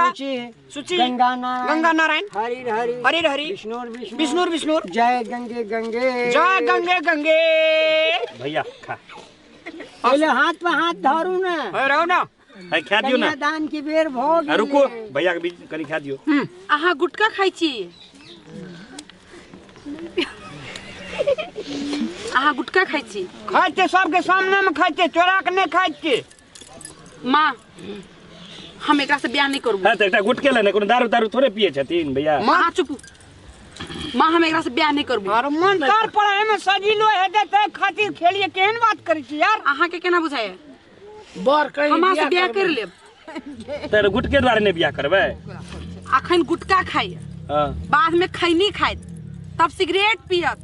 शुचि गंगा नारायण गंगा नारायण हरि हरि हरि हरि विष्णु विष्णु विष्णु विष्णु जय गंगे गंगे जय गंगे गंगे। भैया खा पहले हाथ पे हाथ धरू ना। अरे रहो ना है खा दियो ना। दान की बेर भो गेलै। रुको भैया के बीच कनी खा दियो। अहाँ गुटखा खाइ छी? अहाँ गुटखा खाइ छी? खाइ छियै, सबके सामने में खाइ छियै, चोरा के नहि खाइ छियै। माँ हम एकरा से बियाह नहीं करबो। हां त एकटा गुटके ले ने, कोनो दारू दारू थोड़े पिए छथिन भैया। माँ चुप। माँ हम एकरा से बियाह नहीं करबो। अरे मन तर पढ़े में सजिलो हेतै तै खातिर खेलिए। केहन बात करै छी यार? अहाँ के केना बुझाय? बर कहीं हम से बियाह कर लेब। त गुटके द्वारे नहीं बियाह करबै? अखन गुटका खाइ, हां बाद में खैनी खाइत, तब सिगरेट पियत,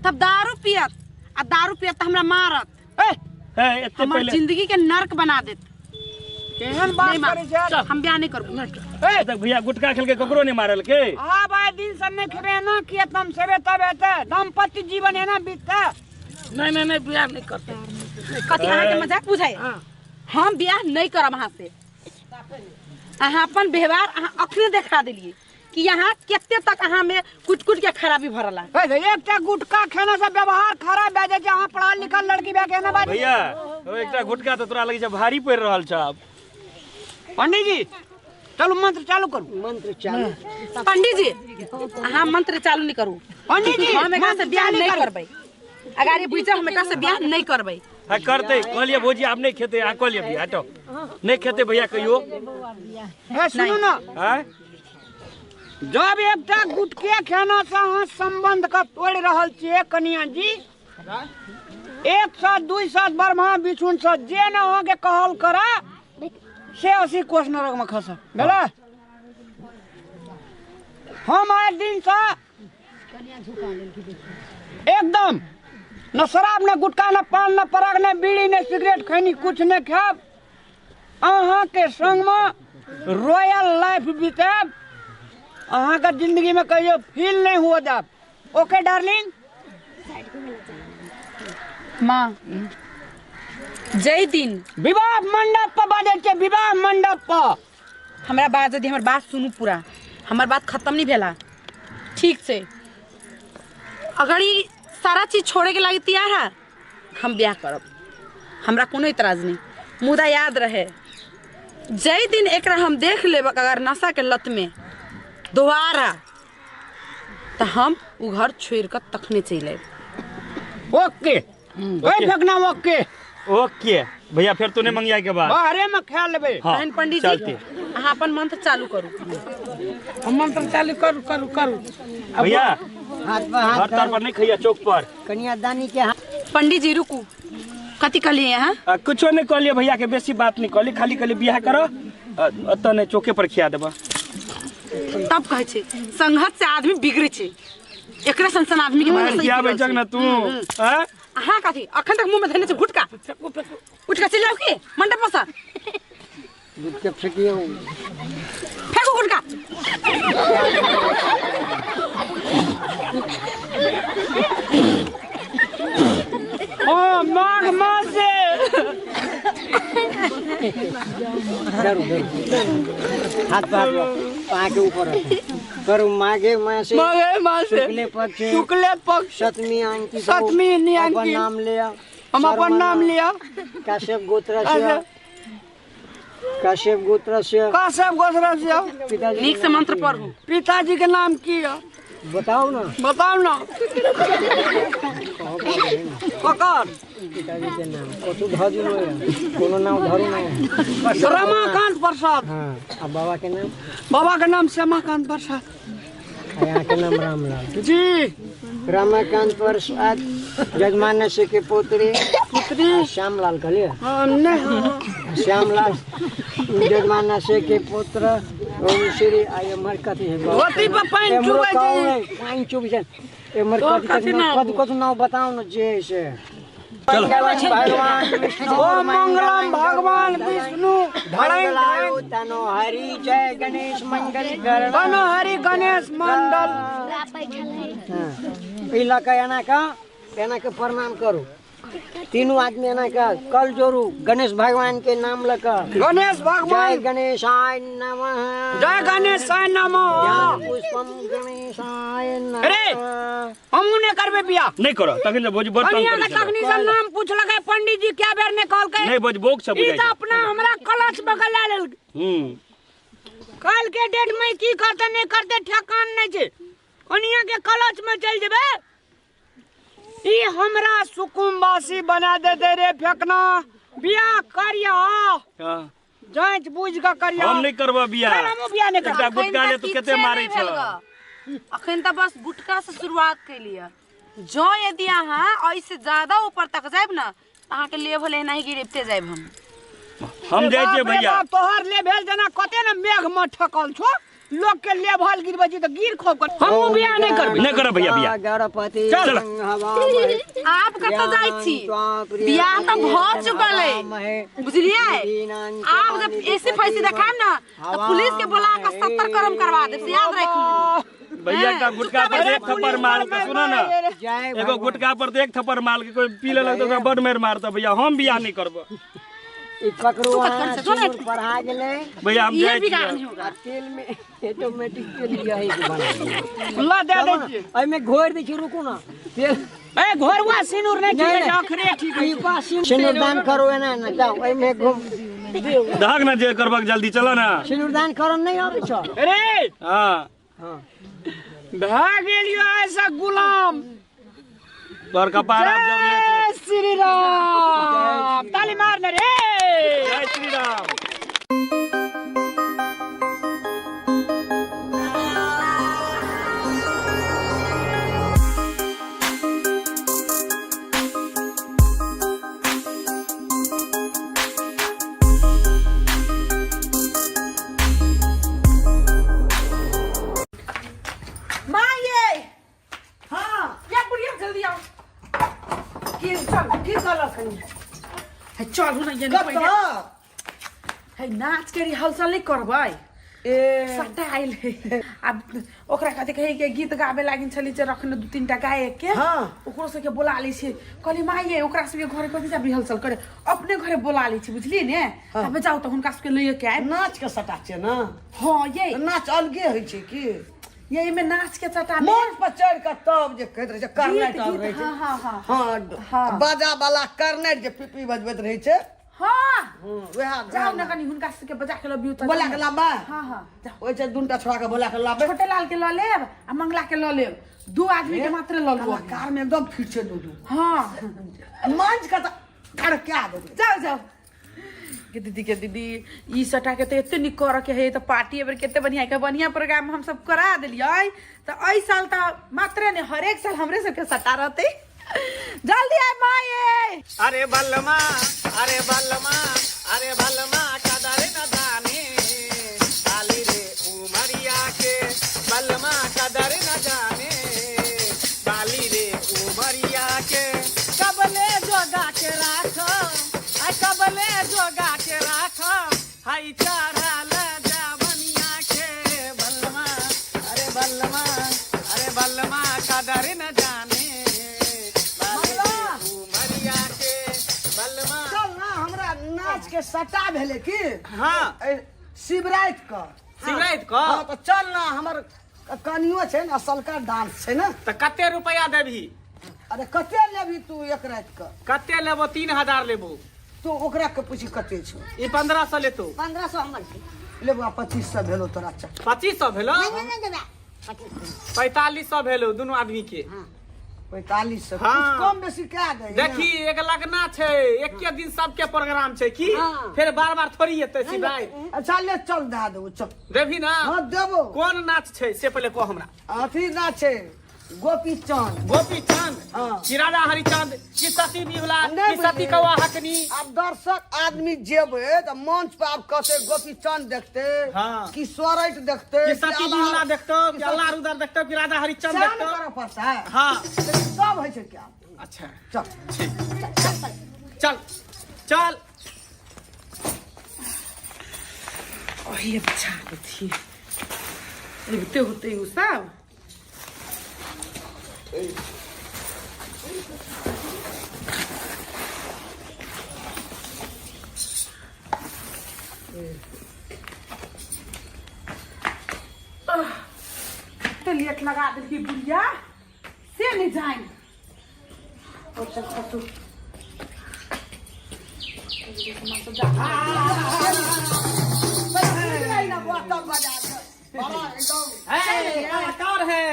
तब दारू पियत, आ दारू पियत त हमरा मारत। ए ए एते हमर पहिले जिंदगी के नरक बना देत। केहन बात करै छै यार? हम बियाह नहीं करबो। ए तक भैया गुटका खेल के ककरो नहीं मारल के। हां भाई दिन से नहीं खेबे ना किए तम सेबे तब हेतै दाम्पत्य जीवन एना बीततै। नहीं नहीं नहीं बियाह नहीं करते। कथी अहाँ के मजाक बुझाय? हम बियाह नहीं करब अहाँ से। अहाँ अपन व्यवहार अहाँ अखने देखा देलिए कि यहाँ कते तक अहाँ में कुट कुट के खराबी भरला। एकटा गुटखा खेना से व्यवहार खराब भए जाइ छै। अहाँ पढ़ल लिखल लड़की भए के एना बाजै। भैया ओ एकटा गुटखा त तोरा लगै छै भारी पड़ि रहल छ। पंडित जी चलू मंत्र चालू करू। मंत्र चालू। पंडित जी अहाँ मंत्र चालू नहीं करू। पंडित जी हम एकरा से बियाह नहीं करबै। अगर ये बुझ हम एकरा से बियाह नहीं करबै। हां करतै कहलिए भौजी आब नहीं खेतै। आ कहलिए भैया हटो नहीं खेतै भैया कहियो। ए सुनू ना। हां जब एकटा गुटके खेना से अहाँ संबंध के तोड़ि रहल छियै कनिया जी, 100 200 ब्रह्मा विष्णु से जे न अहाँ के कहल करा से 80 कोस नरक में खस भेलै। हम आइ दिन से एकदम न शराब न गुटखा न पान न पराग न बीड़ी न सिगरेट खैनी कुछ न खायब। अहाँ के संग में रॉयल लाइफ बितायब। अहाँ के जिंदगी में कहियो फील नहीं हुआ जाब। Okay darling. माँ जय दिन विवाह मंडप पर बाजै छै। विवाह मंडप पर हमरा बात यदि हमर बात सुनू पूरा। हमर बात खत्म नहीं भेला ठीक से। अगर ई सारा चीज छोड़े के लागी तैयार है, हम बियाह करब, हमरा कोनो इतराज नहीं। मुदा याद रहे जै दिन एकरा हम देख लेब अगर नशा के लत में दोबारा, तो हम उ घर छोड़ कर तखने चलि आयब। ओके ओए फेकना, ओके ओके भैया, फिर तू नहीं मंगिया के बाद बाहरे में खा लेबे। हाँ, तहन पंडित जी चलते। अहाँ अपन मंत्र चालू करू। हम मंत्र चालू करू करू करू। भैया हाथ पर हाथ घर तर पर नहीं खैया, चौक पर। कन्यादानी के हाथ। पंडित जी रुकू, कथी कहलिए अहाँ? कुछो नहीं कहलिए भैया के, बेसी बात नहीं कहली, खाली कहली बियाह करो, ओतऽ नहीं चौके पर खिया देबा। तब कहै छै संघत से आदमी बिगड़ै छै, एकरा सन सन आदमी के मार खियाबै छक ना तू। हाँ? अहाँ कथी अखन तक मुंह में धरने छै गुटका, उठ के चलि जाउ की मंडप पर से? गुटका फेकियौ, फेंकू गुटका। ओ माघ मास से डरू डरू, हाथ पर हाथ पा के ऊपर करू। माघे मासे, माघे मासे, शुक्ले पक्ष, शुक्ले पक्ष, सप्तमी अंकित, सप्तमी अंकित, अपन नाम लिया, हम अपन नाम लिया, कश्यप गोत्र से, कश्यप गोत्र से, कश्यप गोत्र से। पिताजी नीक से मंत्र पढ़ू। पिताजी के नाम की है बताओ ना, बताओ ना। पकड़ पिताजी के नाम कथू धरू नहीं, कोनो नाम धरू नहीं। रमाकांत प्रसाद। हाँ, आ बाबा के नाम? बाबा के नाम श्यामाकांत प्रसाद। यहाँ के नाम रामलाल जी। रमाकांत प्रसाद जजमान से के पुत्री, पुत्री श्यामलाल कहलिए? नहीं, श्यामलाल जजमान से के पुत्र ओम श्री आई एमहर कथी है? धोती पर पानि चुबै छै, पानि चुबै छै। एमहर कथी कथी कथी नाम बताउ न जे से। भगवान विष्णु, ओम मंगलम भगवान विष्णु, मंगलाय तनो हरि जय गणेश मंगल तनो हरि गणेश मंडल। ई लऽ कऽ एना कऽ एना के प्रणाम करू, तीनू आदमी एना कऽ कल जोड़ू गणेश भगवान के नाम लऽ कऽ। गणेश भगवान, जय गणेशाय नमः, जय गणेशाय नमः, पुष्पम गणेशाय नमः। अरे हमहू नहीं करबे बियाह। नहीं करो तखन भौजी बड़ तंग करै छै। तखनी से नाम पूछलकै पंडित जी क्या बेर ने कहलकै नहीं भौजी बोक सब ई त अपना हमरा कलच में गला लेल। कल के डेट में की करते नहीं करते ठेकान नहीं छै, कनिया के कलच में चल जेबे। ई हमरा सुकुम्बासी बना दे दे रे फेकना, बियाह करिया जांच बुझ के करिया। हम नहीं करबा बियाह, हमहू बियाह नहीं करबा। गुटका ले तू कते मारै छ। अखन त बस गुटका से शुरुआत कैलिए, जो यदि अहाँ ऐसे ज्यादा ऊपर तक जायब ना अहाँ के लेवल एना ही गिरते जायब। हम जाइ छियै भैया। तोहर लेवल जेना कते ने मेघ में ठकल छो, लोग के लेवल गिरबै छी त गिर खोब कर। हमहू बियाह नहीं करबै, नहीं करब भैया बियाह। गणपति चल आप कत जाइ छी, बियाह त भ चुकल है बुझलिए। आप जब ऐसे फैसी देखाब ना त पुलिस के बुला के 70 करम करवा देब, से याद राख लियो। भैया का गुटका पर एक थप्पड़ मार के सुना ना, एगो गुटका पर एक थप्पड़ मार के कोई पी लेलक त ओकरा बड़ मार मारता। भैया हम बियाह नहीं करब। ई पकड़ू पढ़ा गेलै भैया, हम जाइ छियै। तेल में ऑटोमेटिक तेल यही के बना ला दे दै छियै, एहि में घोरि दै छी। रुकू ना तेल ए घोरवा सिनुर नहीं ठीक है, अखरे ठीक है। ई पास सिनुर दान करो एना ना जाओ, एहि में घुम दाग ना जे करबक जल्दी चलो ना। सिनुर दान करन नहीं आबै छ। अरे हां हां भाग गेलियो ऐसा गुलाम तोर कपार आप जब ले। जय श्री राम, ताली मारने रे, जय श्री राम। चलू ना ये है नाच के रिहर्सल नहीं करबै, ए सट्टा आइल है। अब ओकरा कथी कहे के गीत गाबे लागिन छली जे रखने दू तीन टा गायक के, हां ओकरो सबके बोला लै छी। कहली माय ओकरा सबके घरे कथी जाब रिहर्सल करे, अपने घरे बोला लै छी बुझलिए ने। तब जाउ त हुनका सबके लइए के आयब। नाच के सटा छै ना? हां ये नाच अलगे होइ छै की? ये एहिमे नाच के चटा मंच पर चढ़ के तब जे कहैत रहै छै करनाइट गीत, आब रहै छै हाँ, हाँ, हाँ। हाँ हाँ। बाजा वाला करनाइट जे पिपी बजबैत रहै छै हाँ वएह जाउ ने कनी हुनका सबके बजा के लबियौ तऽ बोला के लाबा हाँ हाँ जाउ ओहि छै दूनटा छोड़ा के बोला के लाबे छोटे लाल के लऽ लेब आ मंगला के लऽ लेब दू आदमी के मात्र लऽ लेब कलाकार में एकदम फिट छै दू दू हाँ मंच के तऽ धड़का देबै जाउ जाउ के दीदी के दीदी ई सटा के तऽ एते नीक करऽ के है तऽ पार्टी एबेर कते बढ़िया के बढ़िया प्रोग्राम हम सब करा देलियै तऽ एहि साल तऽ मात्रे ने हरेक साल हमरे सबके सटा रहतै जल्दी आय माये अरे बलमा अरे बलमा अरे बलमा कदर न जाने बाली रे उमरिया के बलमा कदर न जाने बाली रे उमरिया के कबले जोगा के राख आ कबले जोगा के राख हाई चढ़ल जावनिया के बलमा अरे बलमा अरे बलमा कदर न जाने बाली रे उमरिया के बलमा चल ना हमरा नाच के सटा भेलै की हाँ शिवराति के शिवराति के? हाँ तऽ चल ना हमर कनियो छै ने असलका डांस छै ने तऽ कते रुपया देबही अरे कते लेबही तू एक राति के कते लेबो 3000 लेबो तू ओकरा के पूछी कते छौ ई 1500 लेतो 1500 हमर छै लेबो 2500 भेलो तोरा चल 2500 भेलो नहीं नहीं नहीं देबै 4500 भेलो दुनू आदमी के 4500 हाँ। कुछ कम बेसी कए दे देखी एक लगना छै एके दिन सबके प्रोग्राम छै की फेर बार बार थोड़ी एतै शिवराति अच्छा ले चल दए देबो चल देबही ना हाँ देबो कोन नाच छै से पहिले कह हमरा अथी नाच छै गोपी चंद गोपी चंद हाँ। कि राजा हरिचंद कि सती बिहुला नहीं कि सती बुझलियै। कौआ हकनी आब दर्शक आदमी जेबै तऽ मंच पर आब कहते गोपी चंद देखते हाँ। कि सोरठ देखते कि सती बिहुला देखतो कि अल्लाह रुदर देखतो कि राजा हरिचंद सएह ने देखतो करऽ पड़तै हाँ लेकिन सब होइ छै क्या अच्छा चल ठीक चल चल ओहे बचा देथिए अबिते होते उ सब कते लेट लगा देलकी बुढ़िया से नहीं जाइन और चल खसू है, कलाकार है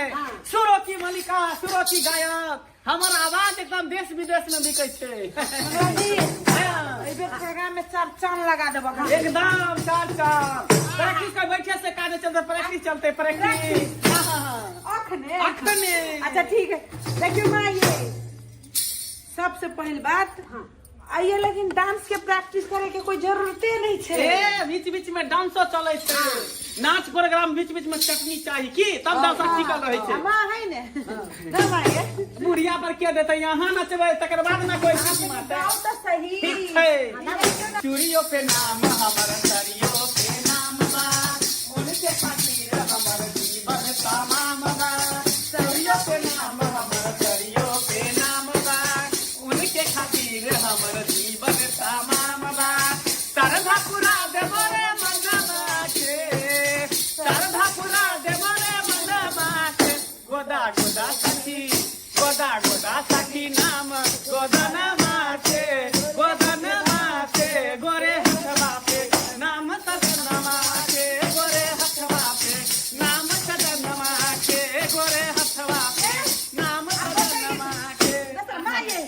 सुरो की मलिका सुरो की गायक हमर आवाज एकदम देश विदेश में बिकै छै एहि बेर प्रोग्राम में चार चांद लगा देबऽ एकदम चार चार प्रैक्टिस कर बैठे से काज चलते प्रैक्टिस चलते प्रैक्टिस अखने अखने अच्छा ठीक है देखियो माँ ये सबसे पहिल बात आइए लेकिन डांस के प्रैक्टिस करे के कोई जरूरते नहीं छे ए बीच बीच में डांसो चले छै नाच प्रोग्राम बीच बीच में चटनी चाही की तब दर्शक टिकल रहै छै माँ है ने ना माँ ये बुढ़िया पर के देतै यहाँ नचबै तकर बाद ने कोई सीटी मारतै गाओ तो सही ठीक छै चूड़ियो पे नाम हमर सरियो पे नाम बा उनके खातिर हमर जीवन तमाम बा चूड़ियो पे नाम हमर सरियो पे नाम बा उनके खातिर हमर जीवन तमाम बा सरधा पुरा देबो रे मनवा के सरधा पुरा देबो रे मनवा के गोदा गोदा सखी गोदा गोदा सखी नाम गोदन माथे गोदन माथे गोरे हथवा पे नाम सदन माथे गोरे हथवा पे नाम सदन माथे गोरे हथवा पे नाम सदन माथे माँ ये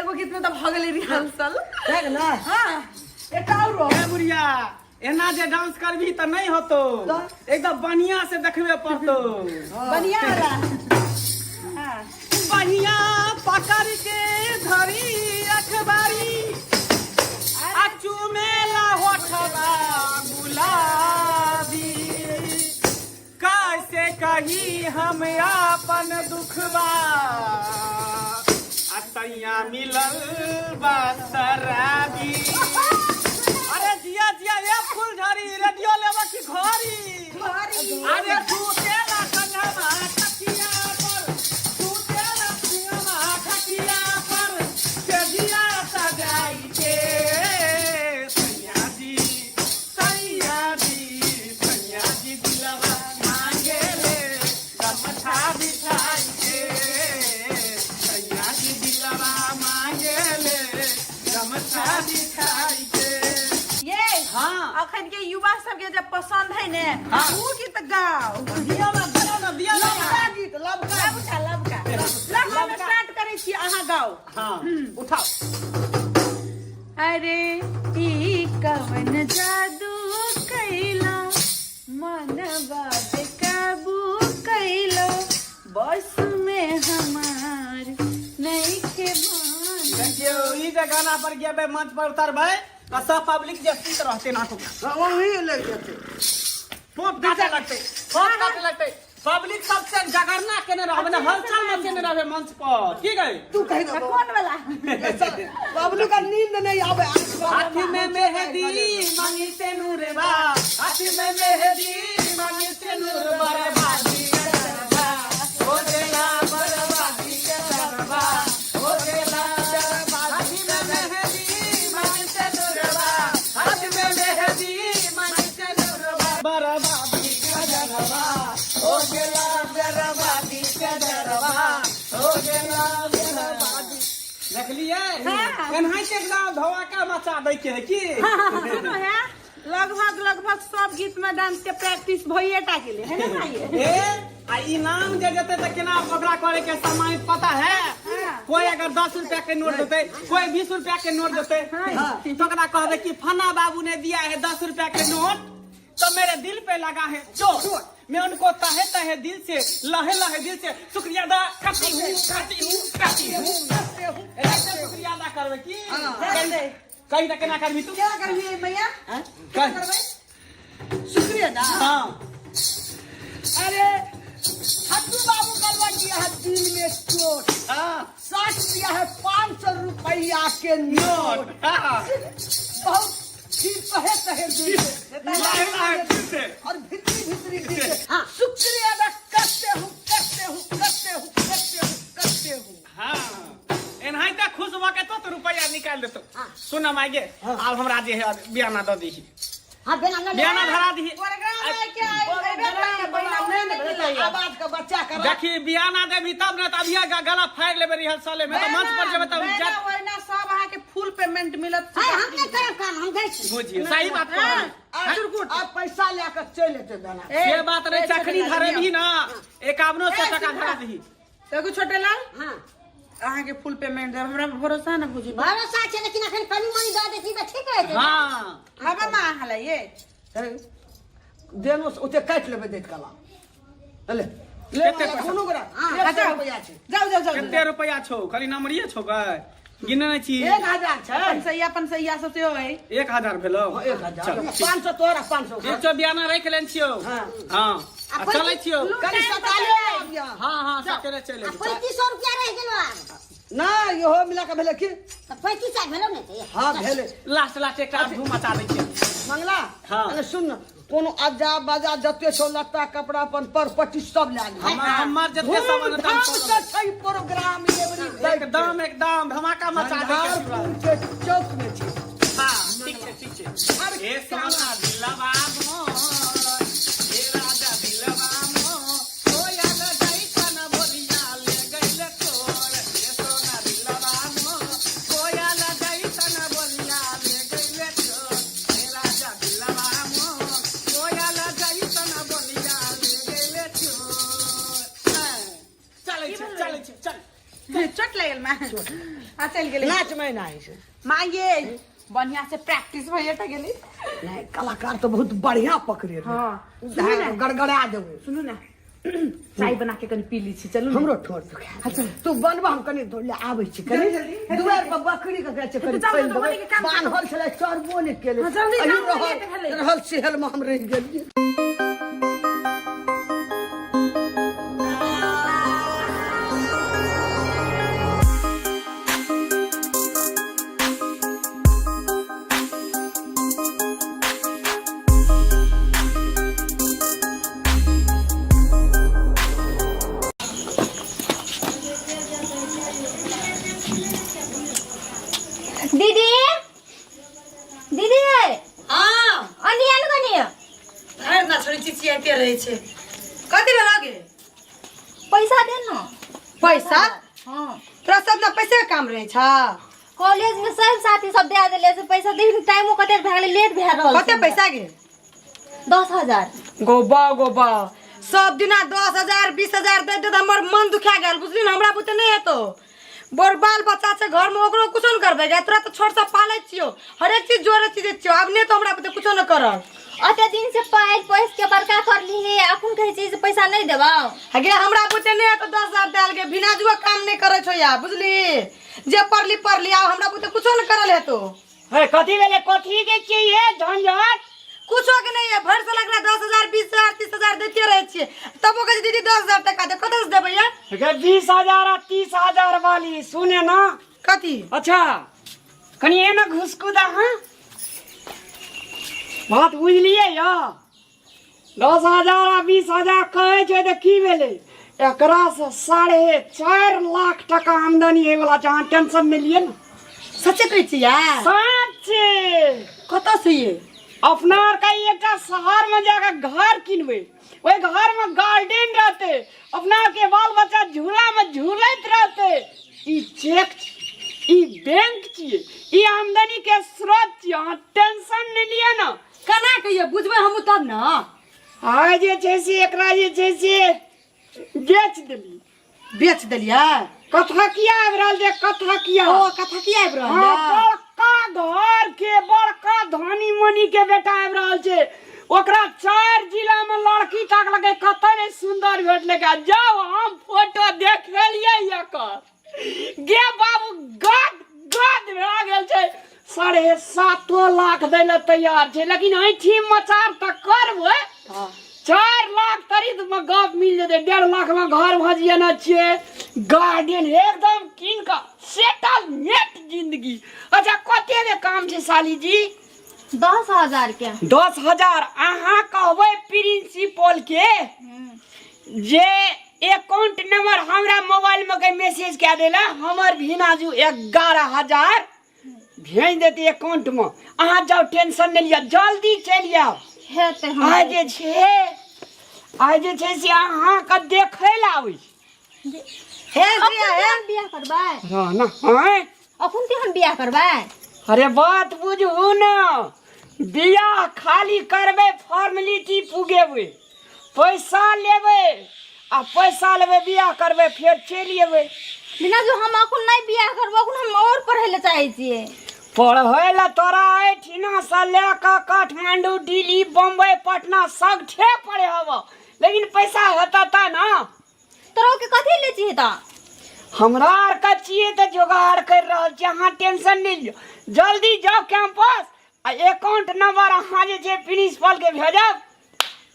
एगो गीत में तो भऽ गेलै रिहर्सल देख ना हाँ एक और ए बुढ़िया एना जे डांस करबी तऽ नहि होतो एकदम बढ़िया से देखबे पड़तो बढ़िया वाला हाँ बढ़िया पकड़ के धरी अखबारी आ चुमेला होठवा गुलाबी कैसे कही हम अपन दुखबा आ सैया मिलल बा शराबी अरे जिया जिया ए फूलझड़ी रेडियो लेबा की घड़ी अरे तू तेला संगमा खटिया पर तू तेला संगमा खटिया पर तेजिया सजाई के सैया जी सैया जी सैया जी दिलवा मांगे ले अखन के युवा सबके जब पसंद है ने ऊ गीत गाओ। दियौ ना, दियौ ना, दियौ ना। लबका गीत, लबका। लबका, लबका। लग हम स्टार्ट करै छी, अहाँ गाओ। हाँ, उठाओ। अरे ई कवन जादू कैला, मनवा बेकाबू कैला, बस में हमार नइखे भान। देखियौ, ई जे गाना पर गेबै, मंच पर उतरबै तऽ सब पब्लिक जे सुति रहतै नाटक। वही लग जेतै। टोप काटे लगतै, टोप काटे लगतै। पब्लिक सबसे जगरना केने रहबै ने, हलचल मचेने रहबै मंच पर। की गई? तू कहि दे। कोन वाला? बबलू का नींद नहीं आवे। हाथ में मेहंदी मांगी से नूरबा, हाथ में मेहंदी मांगी से नूरबा, बर्बादी करबा हो देला, बर्बादी करबा हो देला। हाथ में मेहंदी मांगी से नूरबा, हाथ में मेहंदी मांगी से नूरबा, बर्बादी करबा हो गेला, बर्बादी करबा हो गेला, बर्बादी। देखलियै, एनाहिते एकदम धमाका मचा दै के है की। सुनो है, लगभग लगभग सब गीत में डांस के प्रैक्टिस भइए टा गेलै है ना भाई? ए आ इनाम जे जेतै तऽ केना ओकरा करे के समय पता है? कोई अगर 10 रुपया के नोट देतै, कोई 20 रुपया के नोट देतै, तो ओकरा कहबै कि फना बाबू ने दिया है 10 रुपया के नोट तो मेरे दिल पे लगा है चोट, मैं उनको तहे तहे दिल से, लहे लहे दिल से शुक्रिया अदा करती हूँ, करती हूँ, करती हूँ। ऐसे शुक्रिया अदा करबै की? कही तऽ केना करबी तू? केना करबी मैया? कह। शुक्रिया अदा। हाँ। अरे हट्टू बाबू का लग गया है दिल में चोट। हाँ। 60 दिया है 500 रुपया के नोट। हाँ। बहुत फिर तहे तहे दिल से, लहे लहे दिल से और भितरी भितरी दिल से। हाँ। शुक्रिया अदा करते हूँ, करते हूँ, करते हूँ, करते हूँ, करते हूँ। हाँ, एनाहिते खुश भऽ के तो रुपया निकालि देतौ। सुन माय गे, आब हमरा जे है बियाना दऽ दीही। हाँ, बियाना लऽ ले। बियाना धरा दीही। प्रोग्राम है क्या? आवाज के बच्चा कर। देखी, बियाना देबी तब ने, तब अभिये गला फाड़ि लेबै रिहर्सले में, तऽ मंच पर जेबै तब वहिना वहिना सब अहाँके फुल पेमेंट मिलत। हाय, हम नहि करब काम, हम जाइ छी। बुझियौ, सही बात कहलियै। आ पैसा लए कऽ चलि एतै दाना। से बात नहि, चखनी धरेबही ना, 5100 टका धरा दही। देखू छोटे लाल, हाँ। अहाँके फुल पेमेंट देब, हमरा भरोसा ने बुझी। भरोसा छै, लेकिन अखन कनी मनी दऽ दै छी तऽ ठीक रहतै। हाँ। हवा माँ अहाँ लइए। देनो से ओते काटि लेबै दैत कला। ले, ले, कते पैसा? कोनो गोरा, हाँ, 100 रुपैआ छै। जाउ, जाउ, जाउ। कते रुपैआ छौ? खाली नमरिये छौ गै, गिने नहि छी। 1000 छै। पंसैया, पंसैया सब सेहो है। 1000 भेलौ? हाँ, 1000। चल, ठीक। 500 तोरा, 500। ठीक छौ, बियाना राखि लेने छियौ। हाँ। हाँ, आ चलै छियौ। कनि सकाले आबियह। हाँ, हाँ, सकेले चलि आ एबै। 3500 रुपया रहि गेलौ आब। नहि, इहो मिला कऽ भेलै की? तऽ 3500 भेलौ ने तऽ? हाँ, भेलै। लास्ट लास्ट एकटा धूम मचा दै छियै। मंगला, हाँ। अरे सुन न, कोनो अज्जा बाजा जते छौ लत्ता कपड़ा अपन पर पट्टी सब लए लिहऽ। हमर जते सामान हेतै, धूमधाम सब से छै प्रोग्राम एवरी डे। एकदम एकदम धमाका मचा दै के पूरा। झंझारपुर के चौक में छै। हाँ, ठीक छै, ठीक छै। ए सोना दिलवा मोर, ए राजा दिलवा मोर, कोयल जैसन बोलिया ले गइल तोर। ए सोना दिलवा मोर, कोयल जैसन बोलिया ले गइल तोर। ए राजा दिलवा मोर, कोयल जैसन बोलिया ले गइल तोर। चलै छै, चलै छै, चल। चोट लागल माँ। आ चलि गेलै। नाच मैना होइ छै। माँ ये बढ़िया से प्रैक्टिस भइए टा गेलै। नहि, कलाकार तऽ बहुत बढ़िया पकड़े रहै। हाँ। सुनू ने। गड़गड़ा देबै। सुनू ने, चाय बना के कनि पी ली छी, चलू ने। हमरो ठोर दुखाय। तू बनबा, हम कनि दौड़ ले आबै छी। कनि जल्दी, जल्दी। दुआरि पर बकरी के गाछ कनि जाउ, खोलि जाउ, देबै। बकरी के काम करू। बान्हल छलै, चरबो नहि केलै। हाँ, जल्दी एहि जाउ, रहल लेट भेलै। रहल सेहल मे हम रहि गेलियै। दीदी, दीदी। हाँ। अनि आनु कनि। धरि ना छोरी चिचियाइते रहै छै। कथी भेल गे? पैसा दे न। पैसा? हाँ। तोरा सब ना पैसे के काम रहै छ? कॉलेज में सब साथी सब दे देले से पैसा देखिन टाइमो कते भए गेलै, लेट भए रहल कते पैसा गे? 10,000। गोबा गोबा, सब दिना 10,000 20,000 दे दे, हमर मन दुखा गेल बुझली ने। हमरा बुते नहीं हेतो, बड़ बाल बच्चा छै घर में, ओकरो कुछो न करबै गे। तोरा तऽ छोट से पालै छियौ, हरेक चीज जोड़े चीज छियौ, आब नहि तो हमरा बुते कुछो न करब। अते दिन से पाइल पोस के बड़का करली हे, अखन कहै छी जे पैसा नहीं देबौ। गे हमरा बुते नहीं हेतो 10,000 देल गे, बिना जुआ काम नहीं करै छौ या बुझली, जे पढ़ली पढ़ली, आब हमरा बुते कुछो न करल हेतो। हे कथी भेलै, कथी के छियै हे झंझट? कुछो के नहीं है, भर साल एकरा 10,000 20,000 30,000 देते रहे छियै, तबो कहै छै दीदी 10,000 टका दे, कतऽ से देबै यार? गे 20,000 आ 30,000 वाली सुने ना। कथी? अच्छा कनि एना घुसकू दा। हाँ बात बुझलियै या? 10,000 आ 20,000 कहै छै तऽ की भेलै, एकरा से 4.5 लाख टका आमदनी होइवला छै, अहाँ टेंशन नहि लिअ ने। सच्चे कहै छियै? सच्चे। कतऽ से ये? अपना आरके एकटा शहर में जाके घर किनबै, ओहि घर में गार्डन रहतै, अपना आरके बाल बच्चा झूला में झूलैत रहतै। ई चेक छी, ई बैंक छियै, ई आमदनी के स्रोत छियै, अहाँ टेंशन नहि लिअ ने। केना कहियै बुझबै हमहूँ तब ने। आइ जे छै से एकरा जे छै से बेच देली। बेच देलियै? कथा किया आबि रहल छै, कथा किया? ओ कथा किया आबि रहल हाँ, छै? बड़का घर के बड़का धनी मनी के बेटा आबि रहल छै, ओकरा 4 जिला में लड़की ताकलकै, कतऽ नहि सुंदर भेटलै। जाउ हम फोटो देखेलियै एकर, गे बाबू गद गद भए गेल छै। 7.5 लाख दै लए तैयार छै, लेकिन ऐठी मचार तऽ करबै। 4 लाख तरीत में गप मिल जेतै, 1.5 लाख में घर भजियाना छियै, गार्डन एकदम कीन कऽ सेटल नेट जिंदगी। अच्छा कते के काम छै साली जी? 10,000 के। 10,000। अहाँ कहबै प्रिंसिपल के जे अकाउंट नंबर हमरा मोबाइल में के मैसेज कए देला, हमर भिनाजू 11,000 भेज देते अकाउंट में। अहाँ जाओ टेंशन नहीं लिया, जल्दी चलि आउ। हेतै हम। आइ जे छै, आइ जे छै से अहाँके देखै लए आबै छी। हे अखन प्रिया, ते हे। हम बियाह करबै। रह ना, आँय? अखन ते हम बियाह करबै। अरे बात बुझू ना, बियाह खाली करबै, फॉर्मेलिटी पुगेबै, पैसा लेबै आ पैसा लेबै बियाह करबै, फेर चलि एबै। बिना जो हम अखन नहीं बियाह करबो, अखन हम और पढ़ै लए चाहै छियै। पढ़ै लए तोरा एहिठिना से लए कऽ काठमांडू, दिल्ली, बम्बई, पटना सगठे पढ़े हब, लेकिन पैसा हेतऽ तऽ ना। तोरा के कथी ले छियै तऽ? हमरा आरके छियै तऽ जोगाड़ करि रहल छियै, अहाँ टेंशन नहि लिअ, जल्दी जाउ कैंपस आ अकाउंट नंबर अहाँ जे छै प्रिंसिपल के भेजब,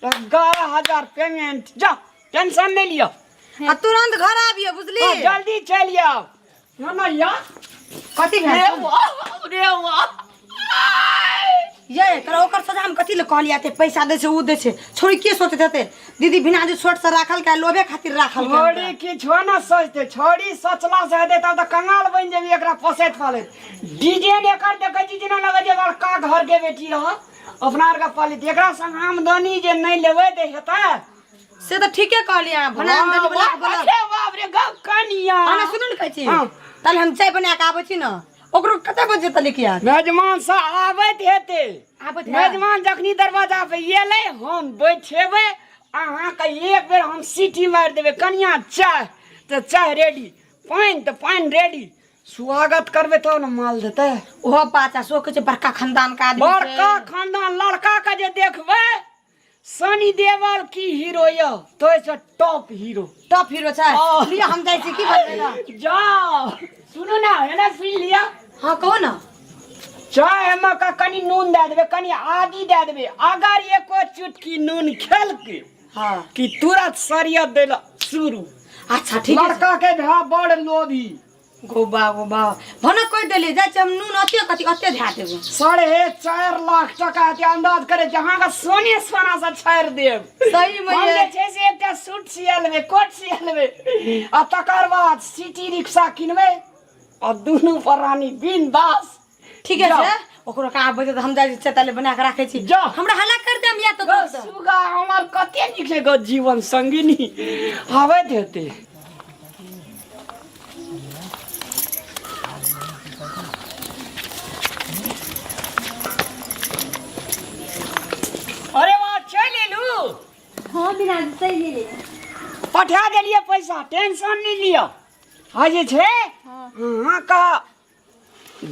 11,000 पेमेंट। जाउ टेंशन नहि लिअ आ तुरंत घर आबियो बुझली? हाँ, जल्दी चलि आउ। ना ना या कथी भेल? रे वाह रे वाह। ये तोरा ओकर सजा हम कथी ले कहलियै, एते पैसा दै छै उ दै छै, छोड़ी के सोचैत हेतै दीदी बिना जे छोट से राखल के लोभे खातिर राखल के। छोड़ी किछो न सोचते, छोड़ी सोचला से हेतै तब तऽ कंगाल बनि जेबी एकरा पोसैत पालैत। डिजाइन एकर देखै छी जेना लगै छै बड़का घर के बेटी रह, अपना आरके पालित, एकरा संग आमदनी जे नहि लेबै तऽ हेतै? से तऽ ठीके कहलियै अहाँ, भला आमदनी बला के बोला। अरे बाप रे, गप कनिया। हाँ, ना, सुनू ने कहै छी। हाँ। ताले हम चाय बना के आबै छी ने, ओकरो कते बजे तक लेके आयत? मेजमान से आबैत हेतै। आबैत हैत? मेजमान जखनी दरवाजा पे एलै हम बैठेबै, अहाँके एक बेर हम सीटी मारि देबै, कनिया चाय तऽ चाय रेडी, पानि तऽ पानि रेडी, स्वागत करबै तब ने माल देतै। ओहो बात आ, सो कहै छै बड़का खानदान के आदमी छै। बड़का खानदान लड़का के जे देखबै, सनी देवल की हीरो यौ, तो से टॉप हीरो। टॉप हीरो छै। हाँ। लिअ हम जाइ छी, की बनबै ला? जाओ सुनू ना, एना सुनि लिअ। हाँ कहू ना। चाय में का कनी नून दए देबै, कनी आदी दए देबै, अगर एको चुटकी नून खेलकै हाँ कि तुरंत सरियत दै ला शुरू। अच्छा ठीक है। लड़का के भा बड़ लोभी। गोबा गोबा भनक कहि देलियै, जाइ छी हम नून अते कथी अते धए देबै। 4.5 लाख टका के अंदाज करे छी, अहाँके सोने सोना से छाड़ि देब। सही में हम ये। जे छै से एकटा सूट सिया लेबै, कोट सिया लेबै, आ तकर बाद सिटी रिक्शा किनबै आ दुनू प्राणी बिंदास। ठीक है जाओ। छै, ओकरो का आबै छै तऽ हम जाइ छी ताले बना के राखै छी। जाओ। हमरा हल्ला कर देम या तऽ गो तुरंत। सुगा हमर कते नीक छै गो जीवन संगिनी आबैत हेतै। बिना चलि गेलै। पठा देलियै पैसा, टेंशन नहि लिअ। आ जे छै अहाँके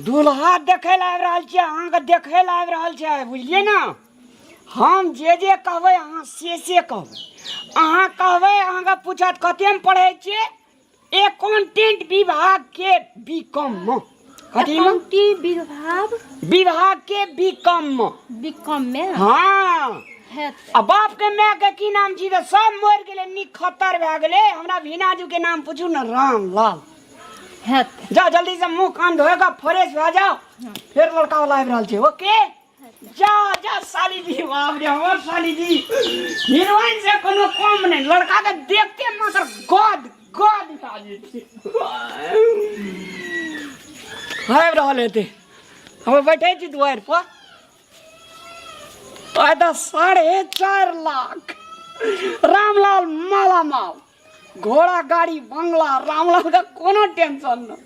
दूल्हा देखै लए आबि रहल छियै, अहाँके देखै लए आबि रहल छै, बुझलियै ने? हम जे जे कहबै अहाँ से से कहबै। अहाँ कहबै, अहाँके पूछत कतेमे पढ़ै छियै? एकाउंटेंट विभाग के बी कॉम मे। कथी मे? एकाउंटिंग विभाग, विभाग के बी कॉम मे। बी कॉम मे? हाँ। हेतै। आ बाप के माय के की नाम छी? तऽ सब मरि गेलै, नीक खतर भए गेलै। हमरा भीनाजू के नाम पूछू ने, रामलाल। हेतै। जाओ जल्दी से मुंह कान धोएगा, फ्रेश भए जाओ, फेर लड़का वाला आबि रहल छै। ओके, जा जा साली जी। बाप रे, हमर साली जी हीरोइन से कोनो कम नहीं। लड़का के देखते मात्र गद गद भए जेतै। आबि रहल हेतै, हम बैठे छी दुआरि पर। आइ तऽ 4.5 लाख रामलाल मालामाल, घोड़ा गाड़ी बंगला, रामलाल का कोनो टेंशन न।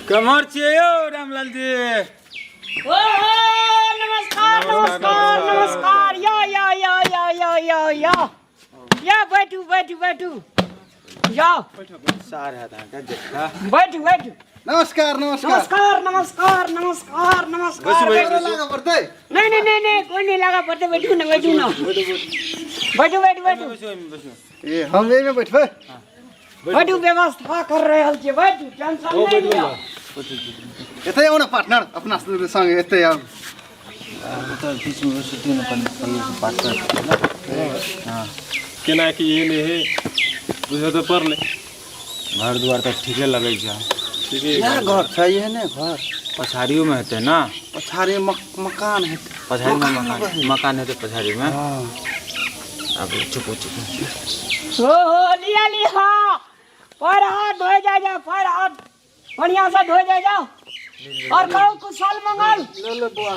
केम्हर छियै यौ रामलाल जी? ओ नमस्कार नमस्कार नमस्कार। या या या या या या या या, बैठू बैठू बैठू, या सार हैत अहाँके जेठका। बैठू बैठू। नमस्कार नमस्कार नमस्कार नमस्कार नमस्कार नमस्कार। बैसू, बैसू। गोर लागऽ पड़तै? नहीं नहीं नहीं नहीं, कोई नहीं लगा पड़ते। बैठू ना बैठू ना, बैठू बैठू बैठू। बैसू, ओहिमे बैसू। ए, हम एहिमे बैठबै। बैठू, व्यवस्था कर रहल छियै, बैठू, टेंशन नहीं लिअ। एतै आउ ने पार्टनर, अपना संग एतै आउ। ओतऽ बीचमे बैसू ने, कनि भैयासँ बात कर। हँ। केना की एहन हे बुझऽ तऽ पड़लै। घर दुआर तऽ ठीके लगै छै। ठीके। इएह घर छै? एहने घर पछाड़ियोमे हेतै ने? पछाड़ी मकान हेतै। पछाड़ीमे मकान, मकान हेतै पछाड़ीमे। आब चुप चुप। हो हो, लिया लिया, पैर हाथ धोए जाए जाओ, पैर हाथ बढ़िया से धोए जाए जाओ। और कहू कुशल मंगल? ले ले बौआ।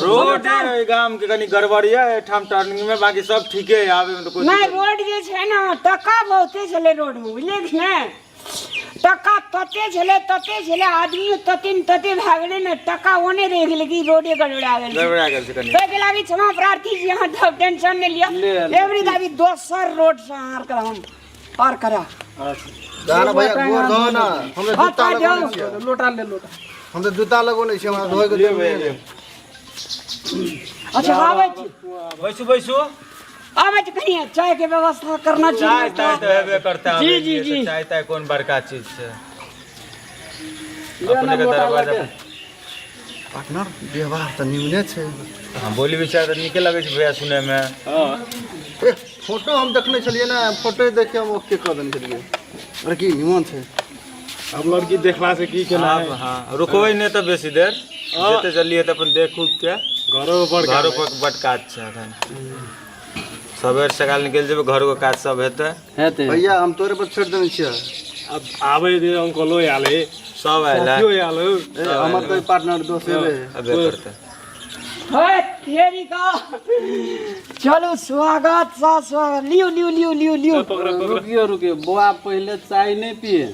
रोड एहि गाम के कनि गड़बड़ यऽ एहिठाम टर्निंग में, बाकी सब ठीके है, आबे में तऽ कोई नहीं, रोड जे छै ने, टका बहुते छलै रोड में, बुझलियै कि ने? टका तते छलै तते छलै, आदमी तते ने तते भए गेलै ने, टका ओने रहि गेलै कि रोडे गड़बड़ा गेल छै। गड़बड़ा गेल छै कनि। ताहिके लागी क्षमा प्रार्थी छी, अहाँ सब टेंशन नहि लिअ। ले, ले। एवरी दाबी दोसर रोड से अहाँ आर हम पार करा। जा ना भैया, गोर धो ना। हम तऽ हाथ जूता हाथ लगौने जाओ। छियै। लोटा ले लोटा। हम तऽ जूता लगौने छियै, हमरा धोए के लिअ जरूरी भैया, नहि। लिअ। अच्छा, आबै छी। बैसू बैसू। आबै छी, कनि चाय के व्यवस्था करना चाय चाहिए। ताय तऽ हेबे करतै। जी, आबै जी, छियै तऽ जी। चाय ताय कोन बड़का चीज छै। ले ना अपने के लोटा दरवाजा लऽ के। पार्टनर, व्यवहार तऽ निमने छै। हँ, बोली विचार तऽ नीके लगै छै भैया सुनैमे। ए, फोटो हम देखने छलियै ने, फोटो देख के हम ओके कऽ देने छलियै। लड़की निमन छै। अब लड़की देखला से की केना आब है। हँ, रुकबै नहि तऽ बेसी देर, जते जल्दी हेतै अपन देख उख के। घरो पर घरो पर बड काज छै एखन। सबेर सकाल निकलि जेबै, घरो के काज सब हेतै। हेतै। भैया, हम तोरे पर छोड़ि देने छियै। अब आबै दे, अंकलो आयल है, सब आयल है। साथियो आयल है। ए, हमर तऽ पार्टनर दोस्त हेबे। अबे करतै। हे तेरी का, चलू, स्वागत सा स्वागत। लियो लियो लियो लियो लियो। पकड़ पकड़। रुकियो रुकियो बौआ, पहिले चाय नहि पिए,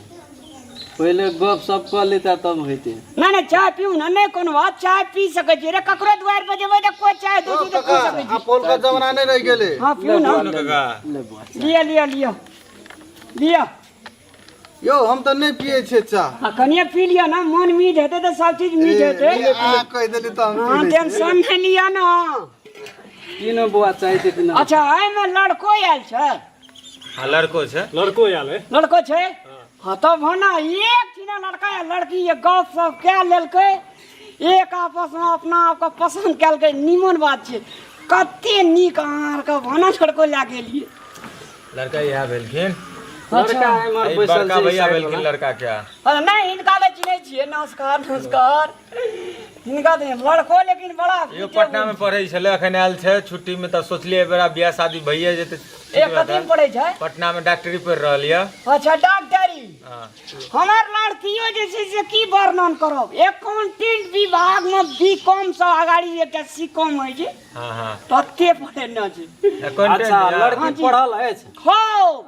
पहिले गप सप कऽ लेता तब हेतै। नहीं नहीं, चाय पीऊ ना, नहीं कोनो बात, चाय पी सकै छी रे। ककरो द्वार पर जेबै तऽ कोई चाय दै छै तऽ पी सकै छी। आब पहिलुका जमाना नहि रहि गेलै। हाँ, पीऊ ना। काका। ले बौआ। लिअ लिअ लिअ लिअ। यौ, हम तऽ नहि पियै छियै चाह। हाँ, कनिए पी लिअ ना, मन मीठ हेतै तऽ सब चीज मीठ हेतै। ए, अहाँ कहि देली तऽ हम पी हाँ लै छियै। टेंशन नहीं लिअ ना। की ने बौआ, चाय ते की ना? अच्छा, एहिमे लड़को आयल छै? हँ, लड़को छै। लड़को आयल है। लड़को छै? हाँ, तब हो ना, एक ठिना लड़का या लड़की ये गप सप कए लेलकै, एक आपस में अपना आपके पसंद केलकै, निमन बात छै। कते नीक अहाँ आरके भाना लड़को लए गेलियै। लड़का इएह भेलखिन। लड़का एम्हर ई बैसल बड़का छै भैया साइड भेलखिन वाला। लड़का के। अरे नहि, हिनका तऽ चिन्है छियै। नमस्कार नमस्कार। हिनका तऽ लड़को लेकिन बड़ा इहो पटना में पढ़ै छलै, अखन आयल छै छुट्टी में, तऽ सोचलियै एहि बेरा बियाह शादी भइए जेतै। एक कथी में पढ़ै छै? पटना में डॉक्टरी पढ़ि रहल यऽ। अच्छा, डॉक्टरी। हँ। हमर लड़कियो जे छै से की वर्णन करब, एकाउंटेंट विभाग में बी कॉम से अगाड़ी एकटा सी कॉम होइ छै, हँ हँ तते पढ़ेने छै। अकाउंटेंट अच्छा यऽ। लड़की पढ़ल अछि? हो,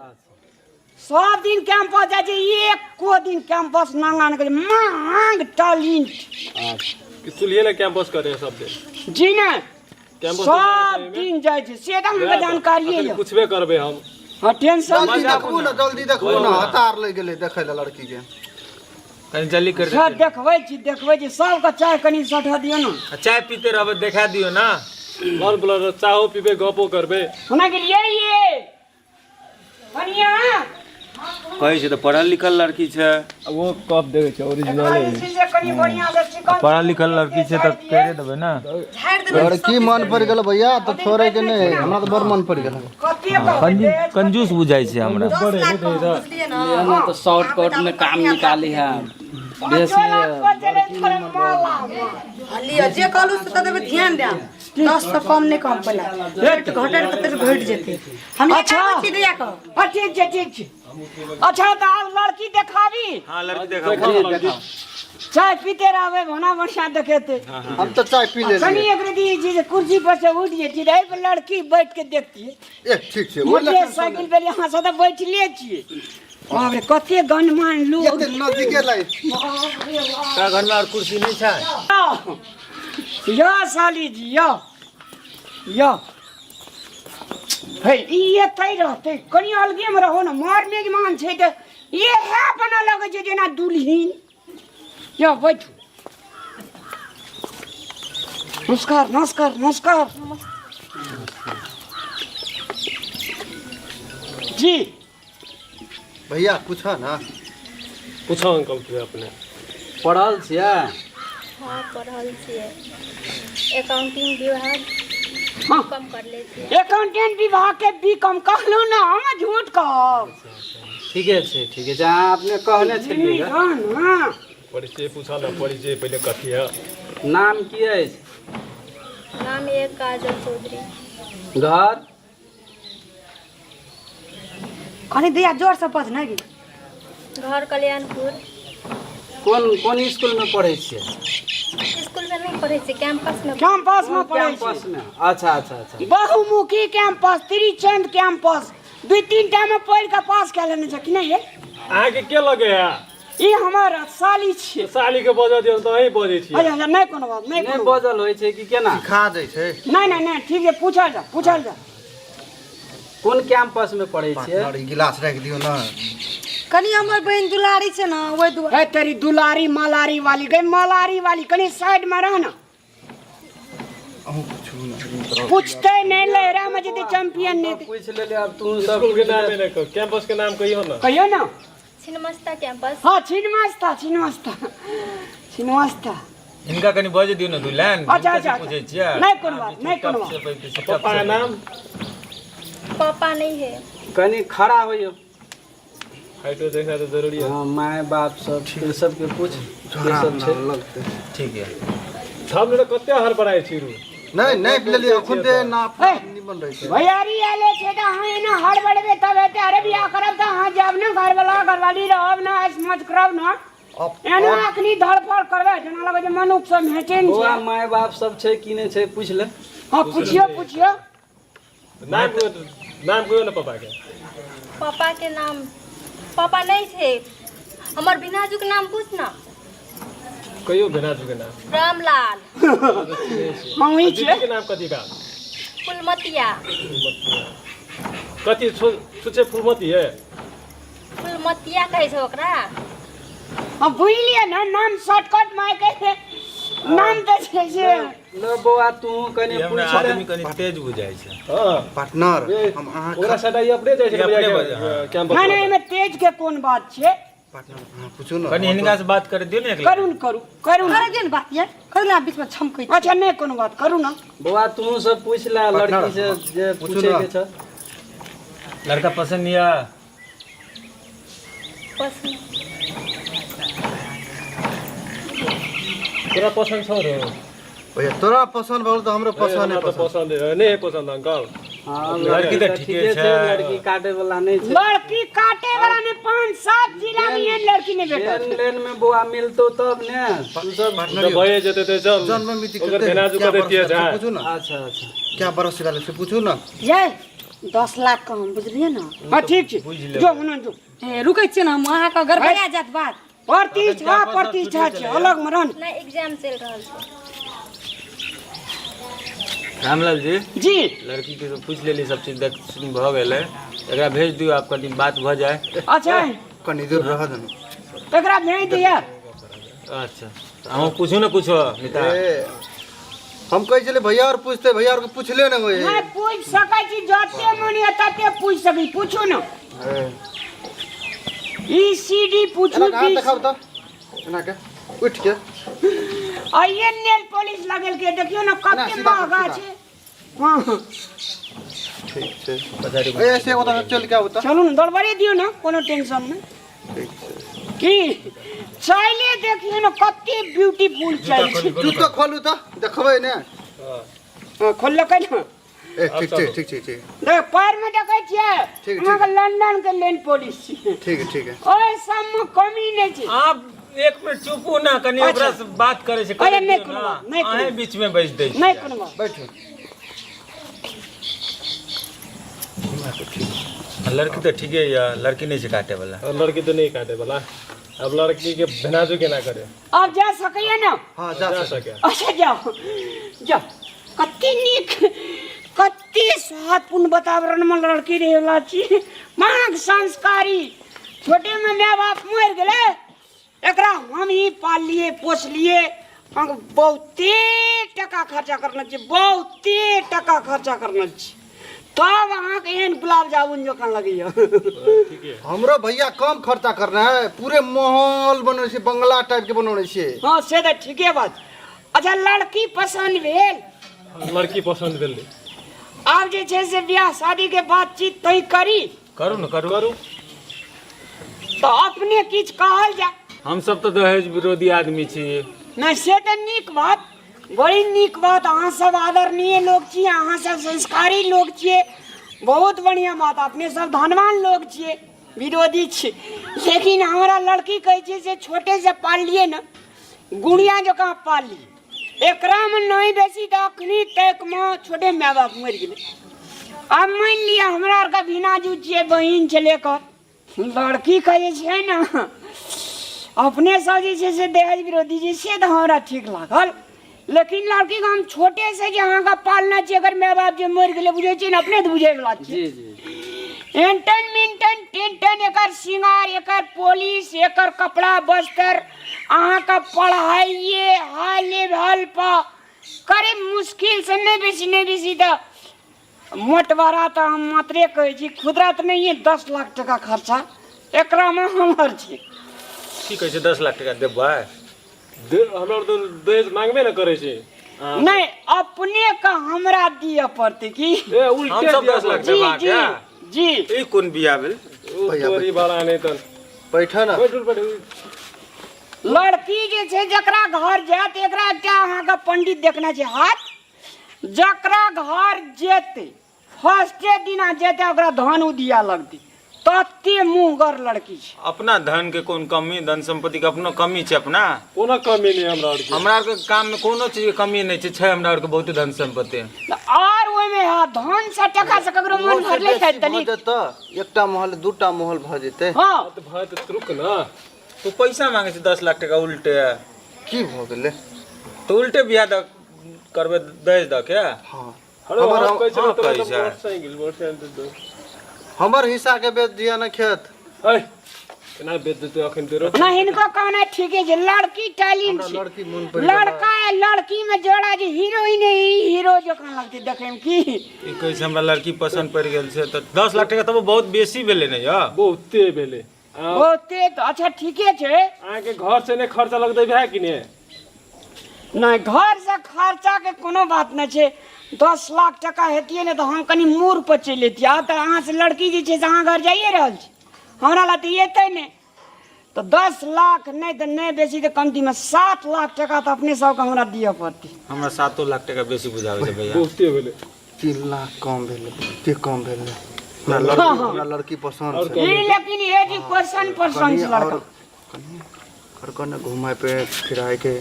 सब दिन कैंपस जाइ छै, एको दिन कैंपस नांगा नहि करै, मांग टैलेंट। कि चूल्हे लए कैंपस करे सब दिन? जी नहि। कैंपस सब दिन जाइ छै से तऽ हमरा जानकारी अखन यऽ। पूछबे करबै हम। हाँ, टेंशन जल्दी नहि। देखबू ने, जल्दी देखबू ने, हतार लागि गेलै देखै लए लड़की के। कनी जल्दी कर। सब देखबै छी, देखबै छी सबके। चाय कनि सठा दियौ ने। आ चाय पीते रहबै, देखा दियौ ने। मन बोला चाहो पीबै, गपो करबै। हुना गेलियै ये कनिया। कहै छै तऽ पढ़ल लिखल लड़की छै। वो कप देखै छै ओरिजिनल। जे छै से कनि बढ़िआँ से चिकन पढ़ल लिखल लड़की छै तऽ करि देबै ने। लड़की मन पड़ि गेल भैया तऽ छोड़े के नहि, हमरा तऽ बड़ मन पड़ि गेल। कते कंजूस बुझाइ छै हमरा। बुझलियै ने? ना तऽ शॉर्टकट में काम निकाली है बेसी। लिअ, जे कहलू से तऽ देबै, ध्यान देब। 10 से कम नहि कम, पहिले रेट घटल कते घटि जेतै हम। अच्छा। अच्छा, छी दिया कऽ। हाँ, ठीक छै, ठीक छै। अच्छा, तऽ आब लड़की देखाबी? हाँ, लड़की देखाबू। चाय पीते रहबै, भना बढ़िया देखेते। हम तऽ चाय पी कनि लेलियै। एक रति जे छै कुर्सी पर से उठि जेती रहै पर लड़की बैठ के देखती। ए, ठीक छै, ओ मोटरसाइकिल पर यहाँ से तऽ बैठले छियै। बाप रे, कते गणमान लोग। एते नजदीके लागि। तोरा घरमे आओर कुर्सी नहि छै? यो साली जी, यो यो हे, ई एतै रहतै, कनि अलगेमे रहो ने, मर मेजमान छै तऽ इएह बना लगै छै जेना दुल्हिन। यो बैठू। नमस्कार, नमस्कार, नमस्कार जी। भैया, पूछऽ ने। पूछो अंकल के अपने। पढ़ल छियै? हाँ, पढ़ल छियै, अकाउंटिंग विभाग। हाँ। कम कर ले छियै। अकाउंटेंट विभाग के बी कॉम कहलहुँ ने, हम झूठ कहब? ठीके छै, ठीके छै। अहाँ अपने कहने छलियै ग। हाँ ना। परिचय पूछा ने, परिचय पहिले कथी है। नाम की अछि? नाम एक काजल चौधरी। घर? कनि दिया जोर से बज ने गे। घर कल्याणपुर। कोन कोन स्कूलमे पढ़ै छियै? स्कूल में नहीं पढ़ै छियै, कैंपस में। कैंपस में पढ़ै छै। कैंपसमे, अच्छा अच्छा अच्छा। बहुमुखी कैंपस, त्रिचंद कैंपस, दू तीन टा में पढ़ि कऽ पास कए लेने छै कि नहि ये? अहाँके के लगे है? ई हमर साली छियै। साली के बजऽ दियौ तऽ अहीं बजै छियै। अच्छा अच्छा, नहि कोनो बात नहि। नहि कोनो बात। बजल होइ छै कि केना? सिखा दै छै। नहि नहि नहि, ठीक छै, पूछल जा, पूछल जा। कोन कैंपसमे पढ़ै छियै? पार्टनर, ई गिलास राखि दियौ ने। कनि हमर बहिन दुलारी छै ने, ओहि दुआरे। है तेरी दुलारी मलारी वाली गई, मलारी वाली, कनि साइड में रह ना। अहूँ पूछू ने। पूछते नहीं, लहरा में जते चैंपियन नहीं थे। पूछि लेलियै, आब तू सब स्कूल के नाम नहि कह, कैंपस के नाम कहियो ने। कहियो ना। छिन्नमस्ता कैंपस। हाँ, छिनमस्ता, छिनमस्ता, छिनमस्ता। हिनका कनि बजै दियौ ने दू लाइन। अच्छा, हिनका से अच्छा, पूछै छियै। नहि कोनो बात, नहि कोनो बात। पप्पा के नाम? पापा नहीं है। कनि खड़ा होइयौ। हाइटो देखना तऽ जरूरी है। हाँ, माय बाप सब सबके पूछ के सब छै। लगतै। ठीक है। हम तऽ कते हड़बड़ाइ छी रू। नहि नहि लेलियै अखन ते नाप ए, निमन रहै छै। भैयारी आले छै तऽ अहाँ एना हड़बड़ेबै तब हेतै? अरे, बियाह करब तऽ अहाँ जायब ने, घरवाला घरवाली रहब ने, ऐश मौज करब ने। एना अखनी धड़फड़ करबै जेना लगै छै मनुख सब हेचैन बौआ, छै। माय बाप सब छै कि नहि छै, पूछि ले। हाँ, पुछियौ, पुछियौ। नाम कहियो, नाम कहियो ने पापा के। पापा के नाम, पापा नहीं थे। हमर भिनाजू के नाम पूछ ना। कहियो भेनाजू के नाम। रामलाल। हम ई दीदी छियै। के नाम कथी का? फुलमतिया। कथी छुछे फुलमती है? फुलमतिया कहै छै ओकरा। हम बुझलियै ने, नाम शॉर्टकट में के नाम तऽ छै से। ल बौआ, तू कनि ई हमरा पूछि ले। आदमी कनि तेज बुझाइ छै। हाँ। पार्टनर, हम अहाँ ओकरा सटा ई अपने जाइ छै। ई अपने भैया बजै, हाँ। के कैंपस। नहि नहि, एहिमे तेज के कोन बात छै? पार्टनर, अहाँ पूछू ने। कनि हिनका से बात कर दियौ ने एक लाइन। करू ने, करू, करू ने। करे दियौ ने बात यार, करू ने, बीचमे छमकै छी। अच्छा, नहि कोनो बात, करू ने। बौआ, तू सब पूछि ले लड़की से जे पूछू पूछे ना। के छै। लड़का पसंद यऽ? पसंद। तोरा पसंद छौ रे? भैया, तोरा पसन्द भऽ गेल तऽ हमरो पसन्द हमरा है। तऽ पसन्द। पसंद है नहि है पसंद अंकल? हाँ, लड़की तऽ ठीके छै। लड़की काटे वाला नहि छै। लड़की काटे वाला ने, पाँच सात जिला में एहन लड़की नहीं भेटत। लेन लेन में बौआ मिलतौ तब ने तू सब। पार्टनर तऽ भए जेतै तऽ चल। जन्म मिति ओकर कते भेनाजू क्या कते बरस तेज भेल से है। पूछू ने। अच्छा अच्छा। क्या बरस भेल से पूछू ने। जय 10 लाख कम, बुझलियै ने? हाँ, ठीक छै। बुझि लेबै। जो हुनन जो। ए, रुकै छियै ने हम, अहाँके गड़बड़ा जायत बात। प्रतिष्ठा, प्रतिष्ठा छै, अलग में रह ने। नहि, एग्जाम चलि रहल छै। रामलाल जी जी लड़की के सब पूछ लेली सब चीज देख सुन भऽ गेलै एकरा भेज दियौ आब कनि बात भऽ जाए अच्छा कनि दूर रह देनु एकरा भेज दिअ अच्छा अहूँ पूछू ने कुछो मिता ए, हम कहै छलियै भैया और पूछते भैया और के पूछले ने होय नहि पूछि सकै छी जते मन यऽ तते पूछि सकै छी। पूछू ने ई सीडी पूछू एना के हाथ देखाउ तऽ एना के उठ के आइए नेल पॉलिश लगेल के देखियो ने ना, कते सीधा कर, महगा सीधा। छै हाँ ठीक छै ए ऐसे ओतऽ चल के आउ तऽ चलू ने दौड़बड़े दियौ ने कोनो टेंशन नहि ठीक छै की चाइले देखियो ने कते ब्यूटीफुल चाइल छै जूतो खोलू तऽ देखबै ने हाँ, खोललकै ने ए ठीक छै ठीक छै ठीक देख पैर में देखै छियै ठीक, ठीक। अहाँके लंदन के लेन पॉलिश छियै ठीक है ठीक है ओहि सबमे कमी नहि छै आप एक मिनट चुपू ना कनि अच्छा। ओकरा से बात करै छै अरे, करै नहि दियौ कोनो ना। बात, नहि कोनो अहें बात। बीच में बैस दै नहि छियै कोनो बात बैठू लड़की तऽ ठीके यऽ लड़की नहि छै काटे वाला लड़की तऽ नहि काटे वाला अब लड़की के भेनाजो केना करे आब जा सकैया ने हाँ जा जा सकै सके अच्छा जाओ जाओ कते नीक कते स्वादपूर्ण वातावरण में लड़की रहेला छी माँग संस्कारी छोटे में माय बाप मरि गेलै एकरा हम ही पाललिए पोसलिए हम बहुते टका खर्चा करने छी बहुते टका खर्चा करने छी तब अहाँके एहन गुलाब जामुन जकाँ लगैया हमरो भैया कम खर्चा करना है पूरे माहौल बनौने छै बंगला टाइप के बनौने छियै हाँ से तऽ ठीके बात अच्छा लड़की पसन्द भेल लड़की पसन्द भेलै आब जे छै से बियाह शादी के बातचीत तय करी करू ने करू करू तऽ अपने किछु कहल जाय हम सब तऽ दहेज विरोधी आदमी छी नहि से तऽ नीक बात बड़ी नीक बात अहाँ सब आदरणीय लोक छी अहाँ सब संस्कारी लोक छियै बहुत बढ़िआँ बात अपने सब धनवान लोक छियै विरोधी छी लेकिन हमरा लड़की कहै छै से छोटेसँ पाललियै ने गुड़िया जकाँ पाललियै एकरामे नहि बेसी तऽ अखनी तकमे छोटे माय बाप मरि गेलै आब मानि लिअ हमरा आरके भिनाजू छियै बहिन छलै एकर लड़की के जे छै ने अपने सब जे छै से दहेज विरोधी जे से तऽ हमरा ठीक लागल लेकिन लड़की के हम छोटे से जे अहाँके पालने छी अगर माय बाप जे मरि गेलै बुझै छियै ने अपने तऽ बुझै वला छियै जी जी एंटन मिंटन टेंटन एकर श्रृंगार एकर पॉलिश एकर कपड़ा बस्तर अहाँके पढ़ाइए हाई लेवल पर करीब मुश्किल से नहि बेसी नहि बेसी तऽ मोटवारा तऽ हम मात्रे कहै छी खुदरा तऽ नहिए 10 लाख टका खर्चा एकरामे हमर छै की कहै छै 10 लाख टका देबै हमरा तऽ दहेज मांगबे ने करै छै नहि अपने के हमरा दिअ पड़तै की ए उल्टे हम सब 10 लाख जी देबाक जी है जी ई कोन बियाह भेल भैया, तोरी भाड़ा नहि तऽ बैठ ना बैठू बैठू लड़की जे छै जकरा घर जायत एकरा एकटा अहाँके पंडित देखना छै हाथ जकरा घर जेतै फर्स्टे दिना जेतै ओकरा धन उदिया लगतै तते मुँहगर लड़की छै अपना धन के कोन कमी धन संपत्ति के अपनो कमी छै अपना कोनो कमी नहि हमरा आरके हमरा आरके काम में कोनो चीज के कमी नहि छै छै हमरा आरके बहुते धन संपत्ति आर ओहिमे हँ धन से टका से ककरो मन भरले छै भऽ तनी जेतऽ एकटा महल दूटा महल भऽ जेतै हँ तऽ भाय तऽ रुक ने तू पैसा मांगे छै 10 लाख टका उल्टे की भऽ गेलै तऽ उल्टे बियाह दऽ करबै दहेज दऽ के हँ अरे हमर हम कहै छै हाँ, तोरा कहै तऽ छै। मोटरसाइकिल मोटरसाइकिल दे हमर हिस्सा के बेच दिअ ने खेत ऐ केना बेच देतै अखन तेरो ना हिनको कहना ठीके छै लड़की टैलेंट हमरा छै लड़की मोन पड़ि गेल लड़का है लड़की में जोड़ा जे हीरोइन है ई हीरो जकाँ लगतै देखै में की ई कहै छै हमरा लड़की पसन्द पड़ि गेल छै तऽ 10 लाख टका तब बहुत बेसी भेलै ने यौ बहुते भेलै बहुते तऽ अच्छा ठीके छै अहाँके घर से नहि खर्चा लगतै भए कि ने नहि घर से खर्चा के कोनो बात नहि छै 10 लाख टका हेतियै ने तऽ हम कनि मूड़ पर चलि अयतियै आब तऽ अहाँ से लड़की जे छै से अहाँ घर जाइए रहल छी हमरा लए तऽ एतै नहि तऽ 10 लाख नहि तऽ नहि बेसी तऽ कमतीमे 7 लाख टका तऽ अपने सबके हमरा दिअ पड़तै हमरा 7 लाख टका बेसी बुझाबै छै भैया बहुते भेलै 3 लाख कम भेलै बहुते कम भेलै हमरा लड़की हमरा लड़की पसन्द छै ई लेकिन ये जी क्वेश्चन पसन्द कनि छै लड़का और कनि और कने घुमाय पे फिराय के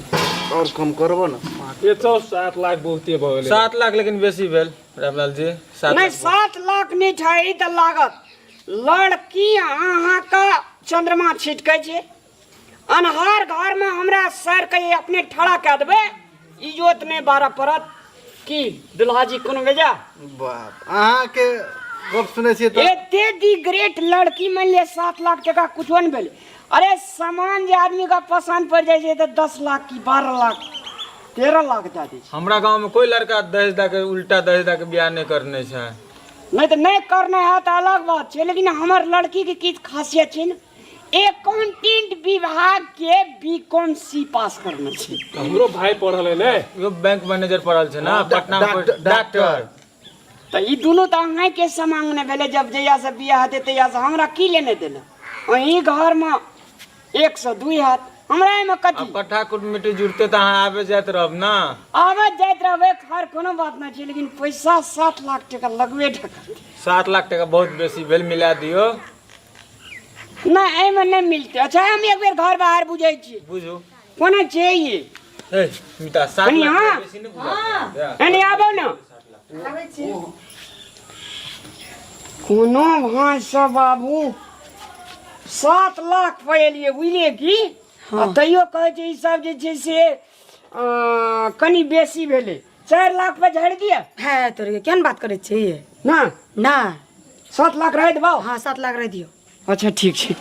और कम करबो ने ये चल 7 लाख बहुते भऽ गेलै 7 लाख लेकिन बेसी भेल रामलाल जी 7 नहि 7 लाख नहि छै ई तऽ लागत लड़की अहाँके चंद्रमा छिटकै छै अन्हार घरमे हमरा सरके अपने ठड़ा कए देबै इजोत नहि बारऽ पड़त की दुल्हा जी कोनो बेजा बाप अहाँके गप सुनै छियै तऽ एते दी ग्रेट लड़की मान लिअ 7 लाख टका कुछो नहि भेलै। अरे, सामान जे आदमी का पसंद पड़ जाइ छै तऽ 10 लाख की 12 लाख, 13 लाख दए दै छै। हमरा गांव में कोई लड़का दहेज दऽ के, उल्टा दहेज दऽ के बियाह नहि करने छै। नहि तऽ नहि करने है तऽ अलग बात छै, लेकिन हमर लड़कीके किछु खासियत छै ने, एकाउंटेंट विभाग के बी कॉम सी पास करने छै। हमरो भाई पढ़ल है ने। यो बैंक मैनेजर पढ़ल छै ने पटना में, डॉक्टर। तऽ ई दुनू तऽ अहाँके समांग नहि भेलै। जब जहियासँ बियाह हेतै तहियासँ हमरा की लेने देने? अहीं घरमे 102 हैत, हमरा एहिमे कथी? कट्ठा कुटमिटी जुड़ते तऽ अहाँ आबे जाइत रहब ने। आबैत जाइत रहबै, खैर कोनो बात नहि छै, लेकिन पैसा 7 लाख टका लगबे टका। 7 लाख टका बहुत बेसी भेल, मिला दियौ। नहि, एहिमे नहि मिलतै। अच्छा, हम एक बेर घर बाहर बुझै छी। बुझू। कोना छै ई? ए मिता, 7 कनि लाख हाँ। टका बेसी नहि बुझा। एने आबो ने। आबै छी। कोनो भाँसँ बाबू 7 लाख पर एलियै, बुझलियै की? आ तैयो कहै छै ई सब जे छै से कनि बेसी भेलै। 4 लाख पर झाड़ि दिअ। है तोरे, केहन बात करै छी? ना। ना। 7 लाख रहि देबौ। हाँ, 7 लाख रहि दियौ। अच्छा, ठीक छै।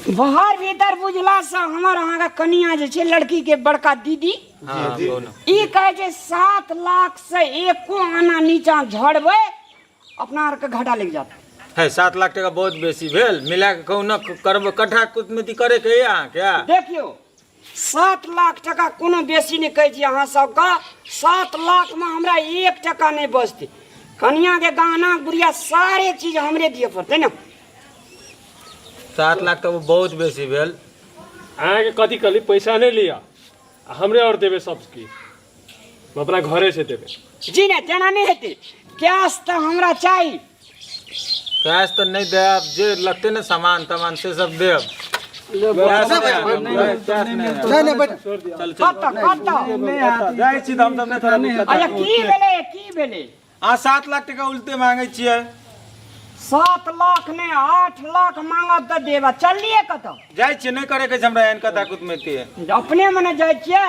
बाहर भीतर बुझलासँ हमर अहाँके कनिया जे छै, लड़कीके बड़का दीदी, हाँ, कहू ने। ई कहै छै 7 लाख से एको आना नीचा झड़बै, अपना आरके घाटा लागि जात। है, 7 लाख टका बहुत बेसी भेल, मिला के कहू ने, करबै कट्ठा कुटमिति करे के अहाँके? देखियौ, 7 लाख टका कोनो बेसी नहि कहै छी अहाँ सबके। 7 लाखमे हमरा 1 टका नहि बचतै। कनियाके गहना गुड़िया सारे चीज हमरे दिअ पड़तै ने। 7 लाख तऽ बहुत बेसी भेल। अहाँके कथी कहली? पैसा नहि लिअ आ हमरे आओर देबै सब किछु, हम अपना घरे से देबै। जी नहि, तेना नहि हेतै। कैश तऽ हमरा चाही। कैश तऽ नहि देब, जे लगतै ने सामान तामान से सब देब। कैश नहि देब, कैश नहि देब। नहि नहि, बैठ। चल चल। कतऽ कतऽ? जाइ छी तऽ हम सब नहि थोड़ा दिक्कत। अच्छा, की भेलै, की भेलै? अहाँ 7 लाख टका उल्टे मांगै छियै। 7 लाख नहि, 8 लाख मांगब तऽ देब। आ चललियै कतऽ? जाइ छियै, नहि करे के छै हमरा एहन कथा कुटमैती। अपने मने जाइ छियै?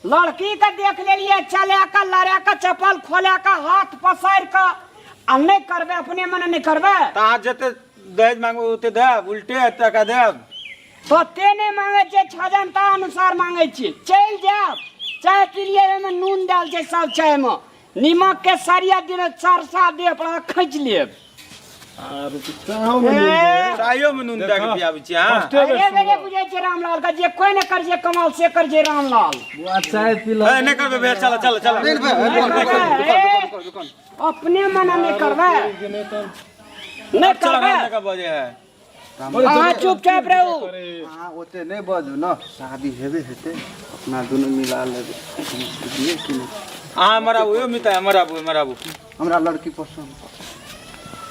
लड़की के देख लेलियै, चला कऽ, लड़ा कऽ, चप्पल खोला कऽ, हाथ पसारि कऽ, आ नहि करबै? अपने मने नहि करबै? तऽ अहाँ जते दहेज मांगबै ओते देब, उल्टे टका देब? तते नहि मांगै छियै, छजनता अनुसार मांगै छियै। चलि जायब। चाय पिलियै, ओहिमे नून देल छै सब चायमे, नीमक के सरिया दिन सरसा देह पर खींच लेब। चायो में नून दए के पियाबै छी अहाँ? अरे बेरे बुझै छै रामलाल का, जे कोई नहि कर छै कमाल से कर छै रामलाल। चाय पी। ए, नहि करबै भैया, चल चल चल। ए, अपने मना नहि करबै, नहि चल। करबै। हमरा बजे है। अहाँ चुपचाप रहू। अहाँ ओते नहि बाजू ने, शादी हेबे हेतै, अपना दुनू मिला लेबै, बुझलियै कि नहि? अहाँ हमर आबू यौ मिता, हमर आबू, हमर आबू। हमरा लड़की पसन्द।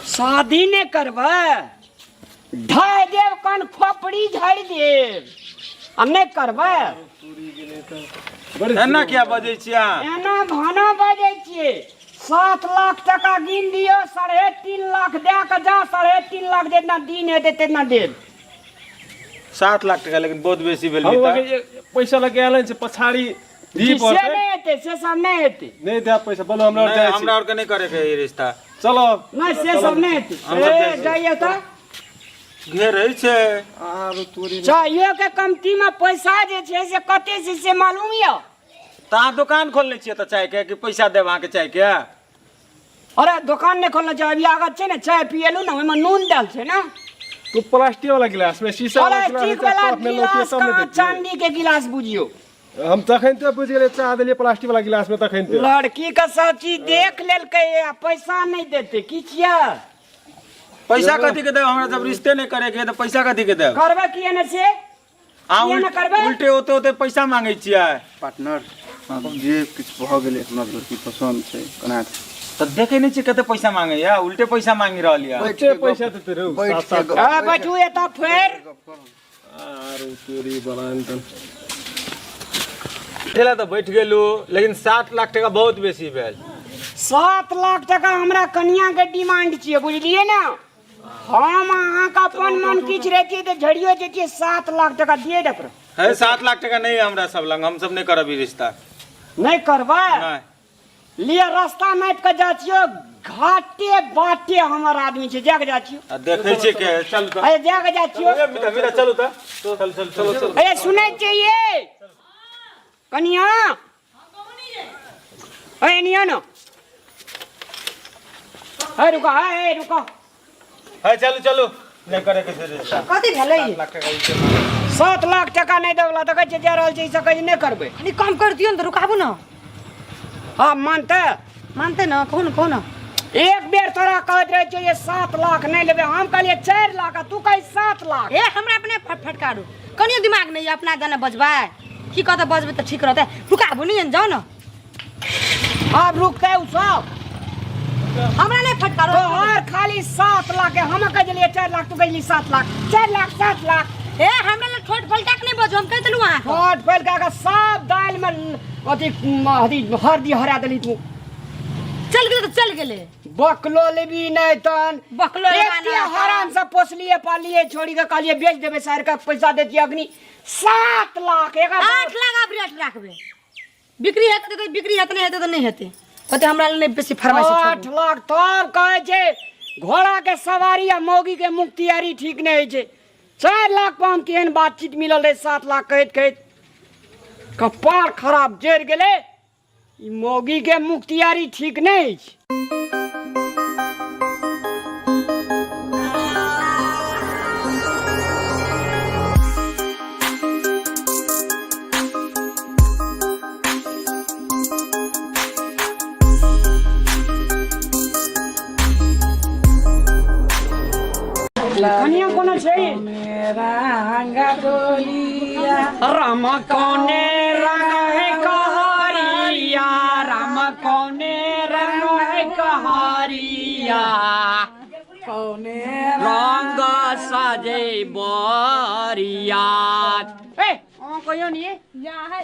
शादी नहि करबै, ढाइ देब, कन खोपड़ी झाड़ि देब, आ नहि करबै? एना किया बजै छियै अहाँ? एना भाना बजै छियै। 7 लाख टका गिन दियौ, 3.5 लाख दए कऽ जा। 3.5 लाख जितना दिन हेतै तितना देब। 7 लाख टका लेकिन बहुत बेसी भेल हम मिता। अहाँके पैसा लगे आयल छै, पछाड़ी दी जी, से पड़तै। नहि हेतै, से सब नहि हेतै। नहि देब पैसा, बोलो, हमरा नहि, जाइ छी। हमरा आरके नहि करे के ई रिश्ता। चलो। नहि, से सब नहि हेतै। हम सब ए, जाइ छियै। जाइए तऽ। घेरै छै। आरो तोरी। चाहियो के कमती में पैसा जे छै से कते छै से मालूम यऽ? तऽ अहाँ दोकान खोलने छियै तऽ चायके कि पैसा देब अहाँके चायके? अरे, दोकान नहि खोलने छै, अभी आगत छै ने, चाय पियलू ने, ओहिमे नून देल छै ने। तू प्लास्टिक वाला गिलास में, शीशा वाला गिलास प्लास्टिक वाला कप में लौतियै गिलास तब ने कहाँ? देतियै। चांदी के गिलास बुझियौ। हम तखन ते बुझि गेलियै, चाह देलियै प्लास्टिक वाला गिलास में तखन ते। लड़की के सब चीज देख लेलकै आ पैसा नहि देतै? की छियै? पैसा कथी के देब? हमरा जब रिश्ते नहि करे के है तऽ पैसा कथी के देब? करबै किए ने से? अहाँ किए ने करबै? उल्टे ओते ओते पैसा मांगै छियै। पार्टनर, जे किछु भऽ गेलै, हमरा लड़की पसन्द छै, केना छै? तऽ देखै नहि छियै कते पैसा मांगैया, उल्टे पैसा मांगि रहल यऽ। कते पैसा देतै रौ? बैठ सात के सात गप- आ, बैठू एतऽ फेर। आरो तोरी बलान। ठेला तऽ बैठ गेलू, लेकिन 7 लाख टका बहुत बेसी भेल। 7 लाख टका हमरा कनिया के डिमांड छियै, बुझलियै ने? हम अहाँके अपन मन किछु रहितियै तऽ झड़ियो जैतियै। 7 लाख टका दिए दे पर। है, 7 लाख टका नहि है हमरा सब लग, हम सब नहि करब ई रिश्ता। नहि करबै? लिअ रास्ता नापि कऽ जाइ छियौ, घाटे बाटे हमर आदमी छै, जाके जाइ छियौ। आ देखै छियै के चल तऽ। अरे जाके जाइ छियौ। ए मीता मीता चलू तऽ, चल चल चलो चलो। अरे सुनै छियै कनिया? अरे निया न, अरे रुको, अरे रुको। है चलू चलू, नहीं करे के छै रिश्ता। कथी भेलै? 7 लाख टका नहि देवला तऽ कहै छै जा रहल छै, ई सब कहै छै नहि करबै। कनि कम कर दियौ ने तऽ रुकाबू ने। हँ मानतै? मानतै ने, कहू ने, कहू ने। एक बेर तोरा कहैत रहै छियौ जे 7 लाख नहि लेबै, हम कहलियै 4 लाख आ तू कहै 7 लाख। ए हमरा अपने फटकारू, कनियो दिमाग नहि यऽ, अपना जाने बजबै की कहतै, बजबै तऽ ठीक रहतै। रुकाबू नहि, जाउ ने। आब रुकतै उ सब? हमरा नहि फटकारो। तोहर खाली 7 लाख है, हम कह देलियै 4 लाख, तू कहली 7 लाख, 4 लाख 7 लाख। ए हमरा लग ठोट फलका के नहि बजू, हम कहि देलहुँ अहाँके। ठोट फलका के सब दालि में अथी अथी हरदी हरा देली तू। चल गेलै तऽ चल गेलै। बकलो लेबी नहि तन। बकलो लेबा एते नहि। हराम से पोसलिए पालिए, छोड़ी के कहलिए बेच देबै, शहर के पैसा देतियै अग्नि। 7 लाख एक 8 लाख आब रेट राखबै, बिक्री हेतै तऽ बिक्री हेतै, नहि हेतै तऽ नहि हेतै, ओते हमरा लग नहि बेसी फरमाइश छै। 8 लाख तब कहै छै घोड़ा के सवारी आ मौगी के मुख्तियारी ठीक नहि होइ छै। 4 लाख पर हम केहन बातचीत मिलल रहै, 7 लाख कहैत कहैत कपार खराब जरि गेलै। ई मौगी के मुख्तियारी ठीक नहि अछि। कनिया कोनो छै? राम कोने रंग है कहरिया, राम कोने रंग है कहरिया, कौने रंग सजे बरिया। ए अहाँ कहियो नि या है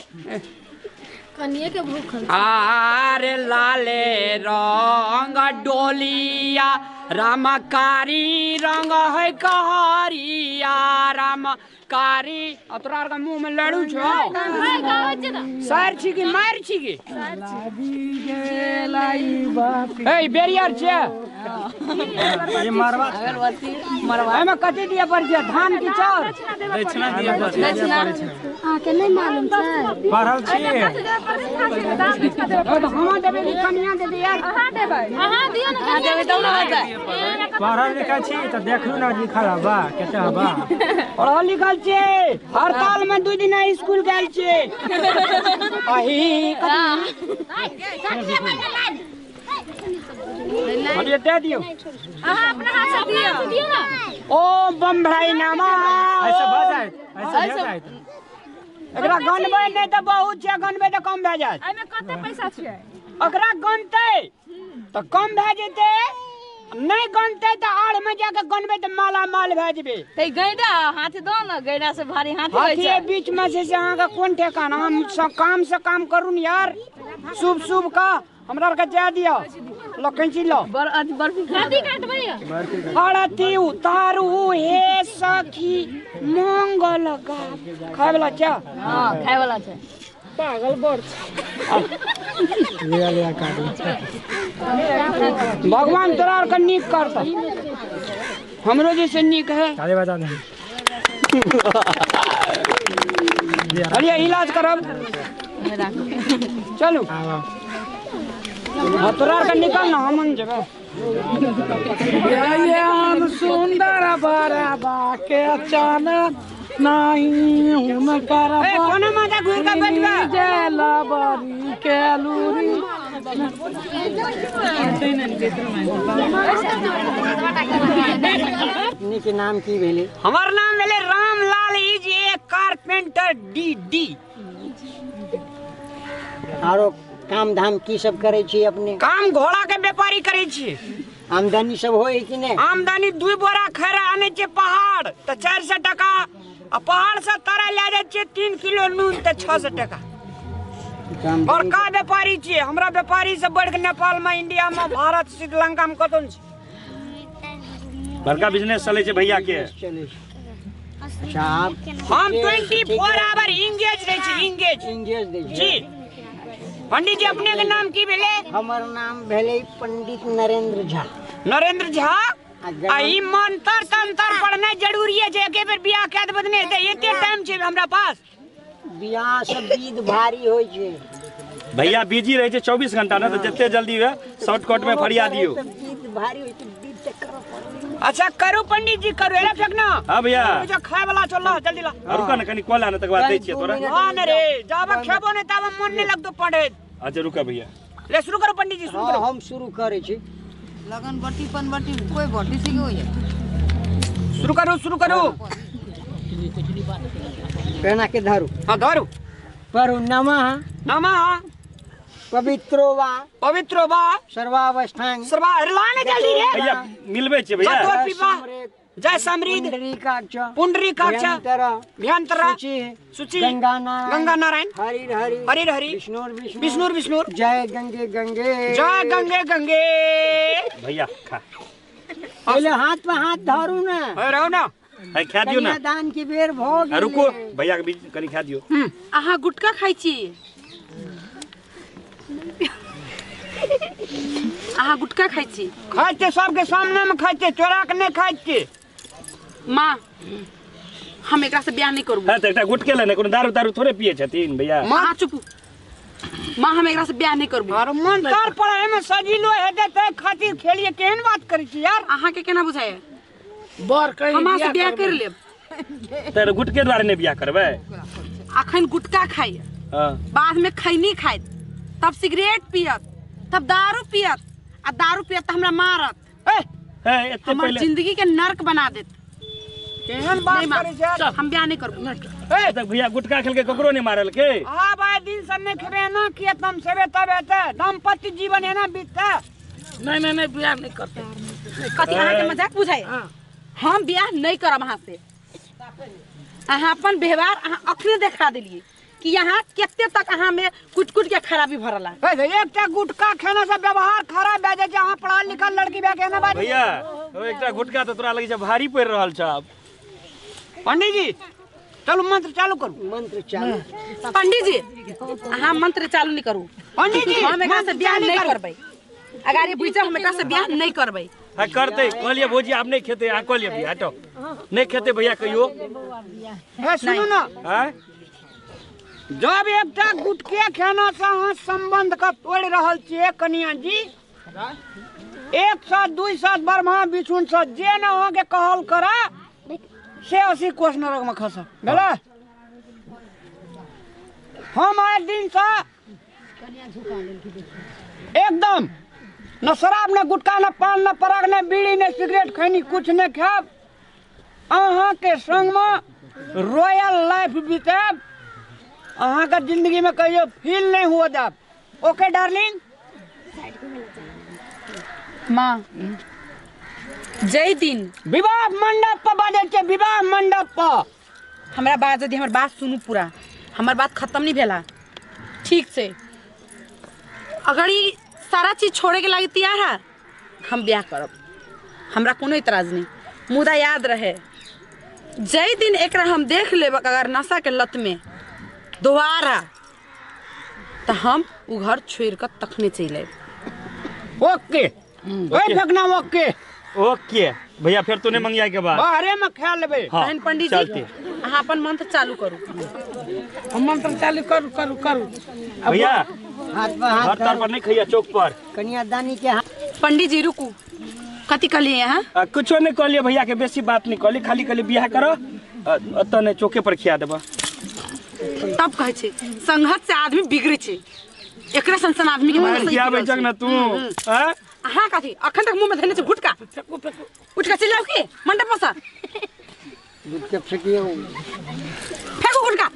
कनिए के भूख। आरे लाले रंग डोलिया, राम कारी रंग है कहरिया, राम कारी। आ तोरा आरके मुँह में लड़ू छौ? सर छी कि मार छी कि? ए बेरियर छै। ये मारवा एहिमे कथी दिअ पड़ै छै, धान की चाउर? दक्षिणा दिअ पड़ै छै। अहाँके नहि मालूम छै? पढ़ल छियै। हम देबै कि कनिया देतै यार? अहाँ दियौ ने, कनिया देबै तब ने होतै। पढ़ल लिखल छी तऽ देखलू ने लिखल हबा कते हबा। पढ़ल लिखल छियै, हड़ताल में 2 दिन स्कूल गेल छियै। अही कथी दे दियौ? अहाँ अपना हाथ से दियौ ने। ओ बम भाई नामा ऐसे भऽ जायत, ऐसे भऽ जायत। एकरा गनबै नहि तऽ बहुत छै, गनबै तऽ कम भए जायत। एहिमे कते पैसा छै? ओकरा गनतै तऽ कम भए जेतै, नहि गनतै तऽ आड़ में जाके गनबै तऽ माला माल भए जेबै। तऽ गैडा हाथ दो ने, गैडा से भारी हाथ होइ हाथीए छै। बीच में छै से अहाँके कोन ठेकान। हम सब काम से काम करू ने यार, शुभ शुभ का हमरा आरके जाय दिअ। लो कैंची लो। बर्फी कथी काटबै? आरती उतारू हे सखी मंगल गा। खाय वाला छै? हां खाय वाला छै। पागल बड़ भगवान तोरा आरके नीक करतह, हमरो जैसे नीक है। ताली बजा दे। अरे इलाज करब, चलू। हाँ तोरा आरके निकल ना, हम जेबै। हम सुंदर बरबा के अचानक नहीं हुनकर ए, कोनो माथा घुरि के बैठबे। लबरी के लूरी। अपने के नाम की भेलै? हमर नाम भेलै Ramlal, is a carpenter D D. आरो काम धाम की सब करै छी अपने? काम घोड़ा के व्यापारी करै छी। आमदनी सब होय कि नहि? आमदनी 2 बोरा खैरा आनै छियै पहाड़ तऽ 400 टका, आ पहाड़ से तरा लए जाइ छियै 3 किलो नून तऽ 600 टका। और का व्यापारी छियै हमरा? व्यापारी से बढ़ के नेपाल में, इंडिया में, भारत, श्रीलंका में कतौ नहि छै। बड़का बिजनेस चलै छै भैया के। अच्छा आप हम 24 आवर इंगेज रहै छी, इंगेज। इंगेज दै छी जी। पंडित जी अपने के नाम की भेले? हमर नाम भेले पंडित नरेंद्र झा। नरेंद्र झा? आ ई मंत्र तंत्र पढ़नाइ जरूरी है जे एके बेर बियाह कए देबै ने त एते टाइम छै हमरा पास। बियाह सब विध भारी होय छै भैया, बिजी रहे छै 24 घंटा ना, तो जते जल्दी हुए शॉर्टकट में फरिया दियो। विध भारी होय छै, विध त करऽ पड़त। अच्छा करू पंडित जी करू, एरा फेक ना। हां भैया जो खाय वाला चल ला जल्दी ला। रुका ना कनी कॉल आने तक बाद दै छियै तोरा। हां ने रे, जाब खेबो ने ताब मन नै लगतो पढ़े। अच्छा रुका भैया, ले शुरू करो पंडित जी शुरू करो। हम शुरू करै छी। लगन बटी पन बटी कोई बटी सी होई। शुरू करू शुरू करू। पेना के धरू। हां धरू। परू नमः नमः पवित्रो वा पवित्रो वा सर्वावस्थान सर्वा लाने जल्दी रे भैया, मिलबे छे भैया। जय समृद्ध पुंडरीकाक्ष पुंडरीकाक्ष भयंतर शुचि गंगा नारायण गंगा नारायण हरि हरि हरि हरि विष्णु विष्णु विष्णु विष्णु जय गंगे गंगे जय गंगे गंगे। भैया खा पहले हाथ पे हाथ धरू ना। अरे रहो ना, है खा दियो ना, दान की बेर भो गेलै। रुको भैया के बीच कनी खा दियो। अहाँ गुटखा खाइ छी? अहाँ गुटखा खाइ छी? खाइ छियै, सबके सामने में खाइ छियै, चोरा के नहि खाइ छियै। माँ हम एकरा से बियाह नहीं करबो। हां त एकटा गुटके ले ने, कोनो दारू दारू थोड़े पिए छथिन भैया। माँ चुप, माँ हम एकरा से बियाह नहीं करबो। अरे मन तर पढ़ाई में सजिलो हेतै तै खातिर खेलिए, केहन बात करै छी यार? अहाँ के केना बुझाय बर कहीं हम से बियाह कर लेब त गुटके द्वारे नहीं बियाह करबै? अखन गुटका खाइ, हां बाद में खैनी खाइत, तब सिगरेट पियत, तब दारू पियत, आ दारू पियत त हमरा मारत। ए ए एते हमर पहिले जिंदगी के नरक बना देत। केहन बात करै छै यार? हम बियाह नहीं करबो। ए तक भैया गुटका खेल के ककरो नहीं मारल के। हां भाई दिन से नहीं खेबे ना किए तम सेबे तब हेतै दाम्पत्य जीवन एना बीततै। नहीं नहीं नहीं बियाह नहीं करते। कथी अहाँ के मजाक बुझाय? हम बियाह नहीं करब अहाँ से। अहाँ अपन व्यवहार अहाँ अखने देखा देलिए कि यहाँ केते तक अहाँ में कुट कुट के खराबी भरला। एकटा गुटखा खेना से व्यवहार खराब भए जाइ छै। अहाँ पढ़ल लिखल लड़की भए के एना बाजै? भैया ओ एकटा गुटखा त तोरा लगै छै भारी पड़ि रहल छ। पंडित जी चलू मंत्र चालू करू। मंत्र चालू। पंडित जी अहाँ मंत्र चालू नहीं करू। पंडित जी हम एकरा से बियाह नहीं करबै। अगर ये बुझ हम एकरा से बियाह नहीं करबै। हां करतै, कहलिए भौजी आब नहीं खेतै, आ कहलिए भैया हटो नहीं खेतै भैया कहियो। ए सुनू ना, हां जब एकटा गुटके खेना से अहाँ संबंध के तोड़ि रहल छियै कनिया जी, 100 200 ब्रह्मा विष्णु से जे न अहाँ के कहल करे से 80 कोस नरक में खस भेलै। हम आइ दिन से एकदम न शराब न गुटखा न पान न पराग न बीड़ी न सिगरेट खैनी कुछ न खायब। अहाँ के संग में रॉयल लाइफ बितायब। अहाँ के जिंदगी में कहियो फील नहीं हुआ जाब। Okay darling? माँ जय दिन विवाह मंडप पर बाजै छै, विवाह मंडप पर। हमरा बात यदि हमर बात सुनू पूरा, हमर बात खत्म नहीं भेला ठीक से। अगर ई सारा चीज छोड़े के लागी तैयार है हम ब्याह करब, हमरा कोनो इतराज नहीं। मुदा याद रहे जय दिन एकरा हम देख लेब अगर नशा के लत में दोबारा तो हम उ घर छोड़ कर तखने चलि आयब। ओके ओए फेकना ओके ओके भैया फिर तूने मंगिया के बाद बाहरे में खा लेबे। तहन पंडित जी अहाँ अपन मंत्र चालू करू। हम मंत्र चालू करू करू करू। भैया हाथ पर हाथ घर पर नहीं खैया चौक पर कन्यादानी के हाथ। पंडित जी रुकू, कथी कहलिए अहाँ? कुछो नहीं कहलिए भैया के, बेसी बात नहीं कहली, खाली कहली बियाह करो अत नहीं चौके पर खिया देबा। तब कहै छै संघत से आदमी बिगड़ै छै, एकरा सन सन आदमी के बारे खियाबै छक ना तू। हां अहाँ कथी अखन तक मुंह में धैने छै गुटका? उठ के चलि जाउ की मंडप पर से? गुटका फेकियो, फेंकू गुटका।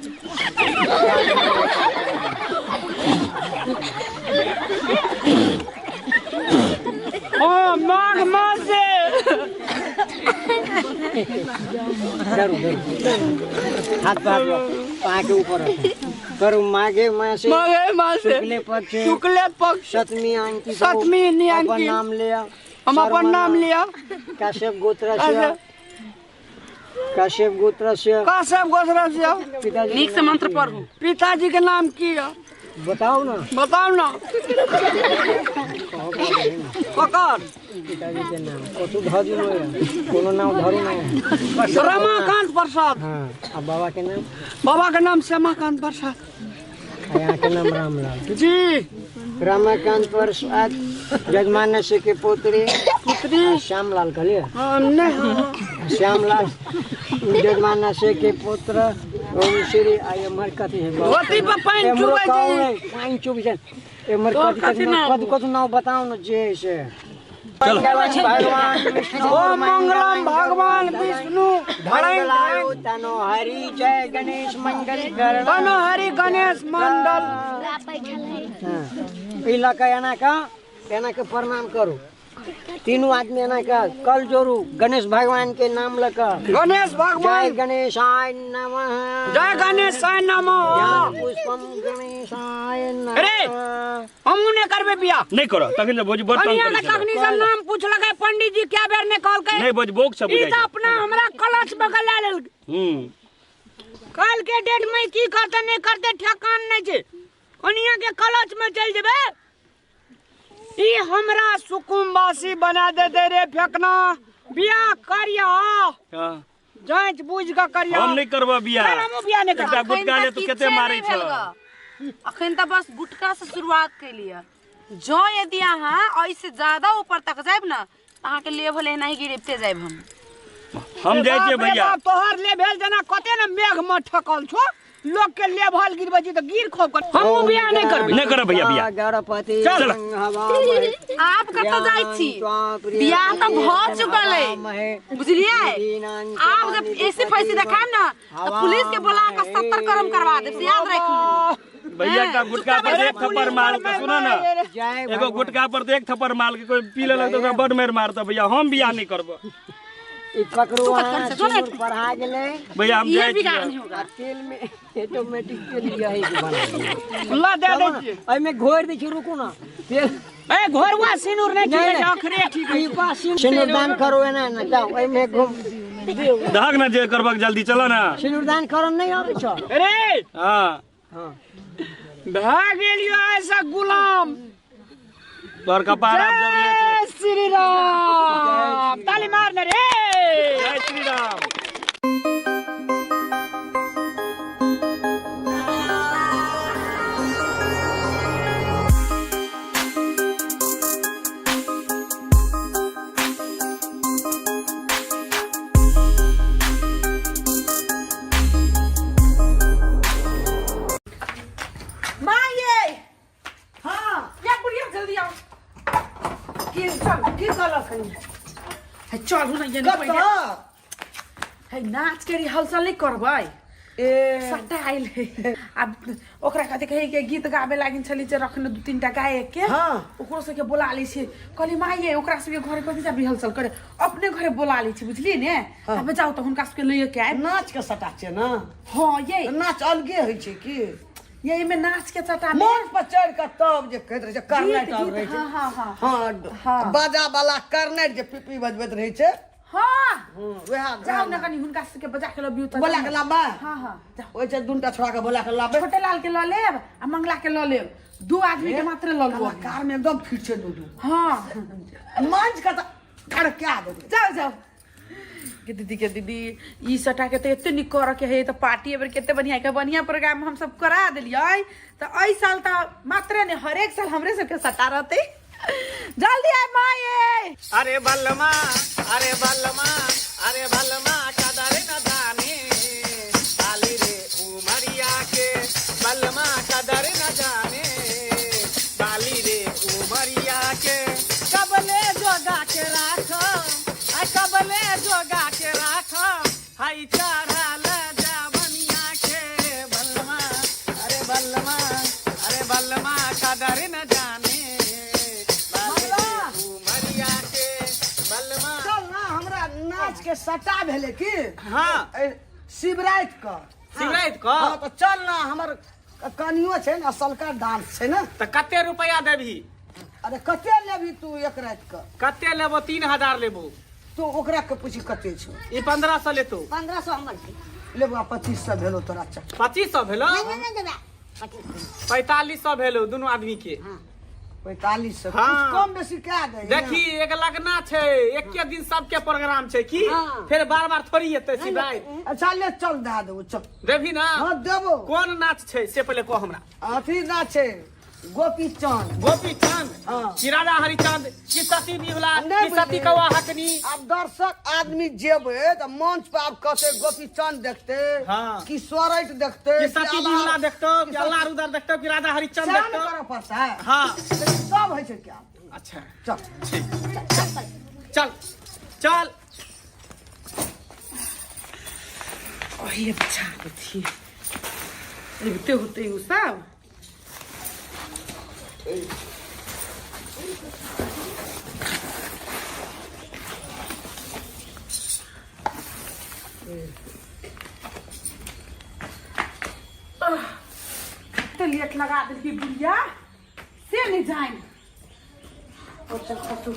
ओ माघ मास से डरू डरू हाथ पर पा के ऊपर करू। माघे मासे माघे मासे शुक्ले पक्ष शुक्ले पक्ष सप्तमी अंकित सप्तमी अंकित अपन नाम लिया, हम अपन नाम लिया। कश्यप गोत्र से कश्यप गोत्र से कश्यप गोत्र से। नीक से मंत्र पढ़ू। पिताजी के नाम की है? बताउ ने। बताउ ने। ककर? पिताजी के नाम कथू धऽ दियौ, कोनो नाम धरू नहि। रमाकांत प्रसाद। हाँ, आ बाबा के नाम? बाबा के नाम श्यामाकांत प्रसाद। आ यहाँ के नाम रामलाल जी। रमाकांत प्रसाद जजमान से के पुत्री, पुत्री श्यामलाल कहलिए? हाँ, नहीं। श्यामलाल जजमान से के पुत्र ओम श्री। आ एम्हर कथी है? धोती पर पानि एम्हरो चुबै छै। कहू नहि, पानि चुबै छै। एम्हर तोहर कथी कथी कथी नाम? कथी कथी नाम बताउ ने जे से। भगवान विष्णु ओम मंगलम भगवान विष्णु मंगलाय तनो हरि जय गणेश मंगल करण तनो हरि गणेश मंडल। हाँ, ई लऽ कऽ एना कऽ एना के प्रणाम करू। तीनू आदमी एना कऽ कल जोड़ू गणेश भगवान के नाम लऽ कऽ। गणेश भगवान। जय गणेशाय नमः। जय गणेशाय नमः। ज्ञान पुष्पम गणेशाय नमः। अरे हमहूँ नहि करबै बियाह। नहि करऽ तखन भौजी बड़ तंग कनिया करै के छै। तखनी से नाम पूछलकै पंडित जी क्या बेर ने कहलकै। नहि भौजी बोक सब ई बुझाइ तऽ छै। अपना हमरा कलच में गला लेलकै। हूँ। कल के डेट में की करते नहीं करते ठेकान नहीं छै। कनिया के कलच में चल जेबै ई हमरा सुकुम्बासी बना देते रे फेकना। बियाह करिया हाँ। जांच बुझ के करिया। हम नहीं करबो बियाह। चल, हमहूँ बियाह नहीं करबै। एकटा गुटका ले तू कते मारै छ। अखन तऽ बस गुटका से शुरुआत कैलियै। जँ यदि अहाँ एहिसे ज्यादा ऊपर तक जायब ने तऽ अहाँके लेवल एनाही गिरते जायब हम। हम जाइ छियै बाप रे भैया। बाप, तोहर लेवल जेना कते ने मेघ में ठकल छो। लोग के लेवल गिरबै छी तऽ गिर खोब कर। हमहूँ बियाह नहीं करबै। नहीं करब भैया बियाह। गणपति चल। आप कतऽ जाइ छी? बियाह तऽ भऽ चुकल है, बुझलियै? आप जब ऐसे फैसी देखायब ने तऽ पुलिस के बोला कऽ 70 करम करवा देब, से याद राखि लियौ। भैया का गुटका पर एक थप्पड़ मार के सुनो ना, एगो गुटका पर एक थप्पड़ मार के कोई पी लेलक तऽ ओकरा बड मारि मारतऽ भैया। हम बियाह नहीं करबो। ई पकड़ू अहाँ, सिन्दूर पढ़ा गेलै। भैया हम ये जाइ भी छियै। नहीं होगा। आ तेल में ऑटोमेटिक तेल यही के बना दियौ। ला दे दै छियै। एहिमे घोरि दै छी, रुकू ना। तेल ए घोरवा सिन्दूर नहीं ठीक है, अखरे ठीक है। ई पास सिन्दूर दान करू एना एना जाउ एहिमे घुम। दहक ना जे करबक जल्दी चलो ना। सिन्दूर दान करन नहीं आबै छौ? अरे हाँ। हाँ। भए गेलियो ऐसा गुलाम। तोहर कपार आब जब ले जय श्री राम। ताली मार ने रे। जय श्री राम। माँ ये। हाँ। या बुढ़िया जल्दी आओ। की चल की कहलक हन? है चलू ना ये कतऽ? पहिले। है नाच के रिहर्सल नहीं करबै। ए सट्टा आइल है। आब ओकरा कथी कहै के गीत गाबे लागिन छली जे रखने दू तीन टा गायक के। हाँ। ओकरो सबके बोला लै छी। कहली माँ ये ओकरा सबके घरे कथी जाब रिहर्सल करे, अपने घरे बोला लै छी, बुझलियै ने? हाँ। तबे जाउ तऽ हुनका सबके लइए के आयब। नाच के सट्टा छै ने? हाँ ये। नाच अलगे होइ छै की? ये एहिमे नाच के सट्टा में मंच पर चढ़ि कऽ तब जे कहैत रहै छै करनाइट गीत, आब रहै छै। हाँ, हाँ, हाँ। हाँ, हाँ। बाजा वाला करनाइट जे पिपी बजबैत रहै छै। हाँ। वएह जाउ ने कनी हुनका सबके बजा के लबियौ तऽ। बोला के लाबे? हाँ, हाँ, जाउ। ओहि छै दूनटा छोड़ा के बोला के लाबे। छोटे लाल के लऽ लेब आ मंगला के लऽ लेब, दू आदमी के मात्र लऽ लेब। कलाकार में एकदम फिट छै दू दू। हाँ। मंच के तऽ धड़का देबै। जाउ जाउ। के दीदी के दीदी ई सटा के तऽ एते नीक करऽ के है, तऽ पार्टी एबेर कते बढ़िया के बढ़िया प्रोग्राम हम सब करा देलियै। तऽ एहि साल तऽ मात्रे ने हरेक साल हमरे सबके सटा रहतै। जल्दी आय माँ ये। अरे बलमा, अरे बलमा, अरे बलमा कदर न जाने बाली रे उमरिया के। बलमा कदर न जाने बाली रे उमरिया के। कबले जोगा के राख, आ कबले जोगा के राख, हाय चढ़ल जावनिया के। बलमा, अरे बलमा, अरे बलमा कदर न जाने बाली रे उमरिया के। बलमा चल ना हमरा नाच के सटा भेलै की? हाँ। शिवराति क। शिवराति क? हाँ, तऽ चल ना हमर कनियो छै ने असलका डांस छै ने। तऽ कते रुपया देबही? अरे कते लेबही तू एक राति क? कते लेबो? 3000 लेबो। तू ओकरा के पूछी कते छौ? ई 1500 लेतो। 1500 हमर छै। लेबो, 2500 भेलो तोरा। चल। 2500 भेलो? नहीं, नहीं, नहीं देबे। 4500 भेलो दुनू आदमी के। 4500। हाँ। कुछ कम बेसी कए दे। देखी एक लगना छै, एके दिन सबके प्रोग्राम छै की, फेर बार बार थोड़ी एतै शिवराय। अच्छा ले चल दए देबो चल। देबही ना? हाँ देबो। कोन नाच छै से पहिले कह हमरा। अथी नाच छै गोपी चंद। गोपी चंद? हाँ। कि राजा हरिचंद, कि सती बिहुला, नहीं कि सती बुझलियै। कौआ हकनी। आब दर्शक आदमी जेबै तऽ मंच पर आब कहते गोपी चंद देखते, हाँ। कि सोरठ देखते, कि सती बिहुला देखतो, कि अल्लाह रुदर देखतो, कि राजा हरिचंद सएह ने देखतो। करऽ पड़तै। हाँ। लेकिन सब होइ छै क्या। अच्छा चल ठीक, चल चल। ओहे बचा देथिए अबिते होते उ सब। कते लेट लगा देलकै बुढ़िया से नहि जानि। और चल खसू।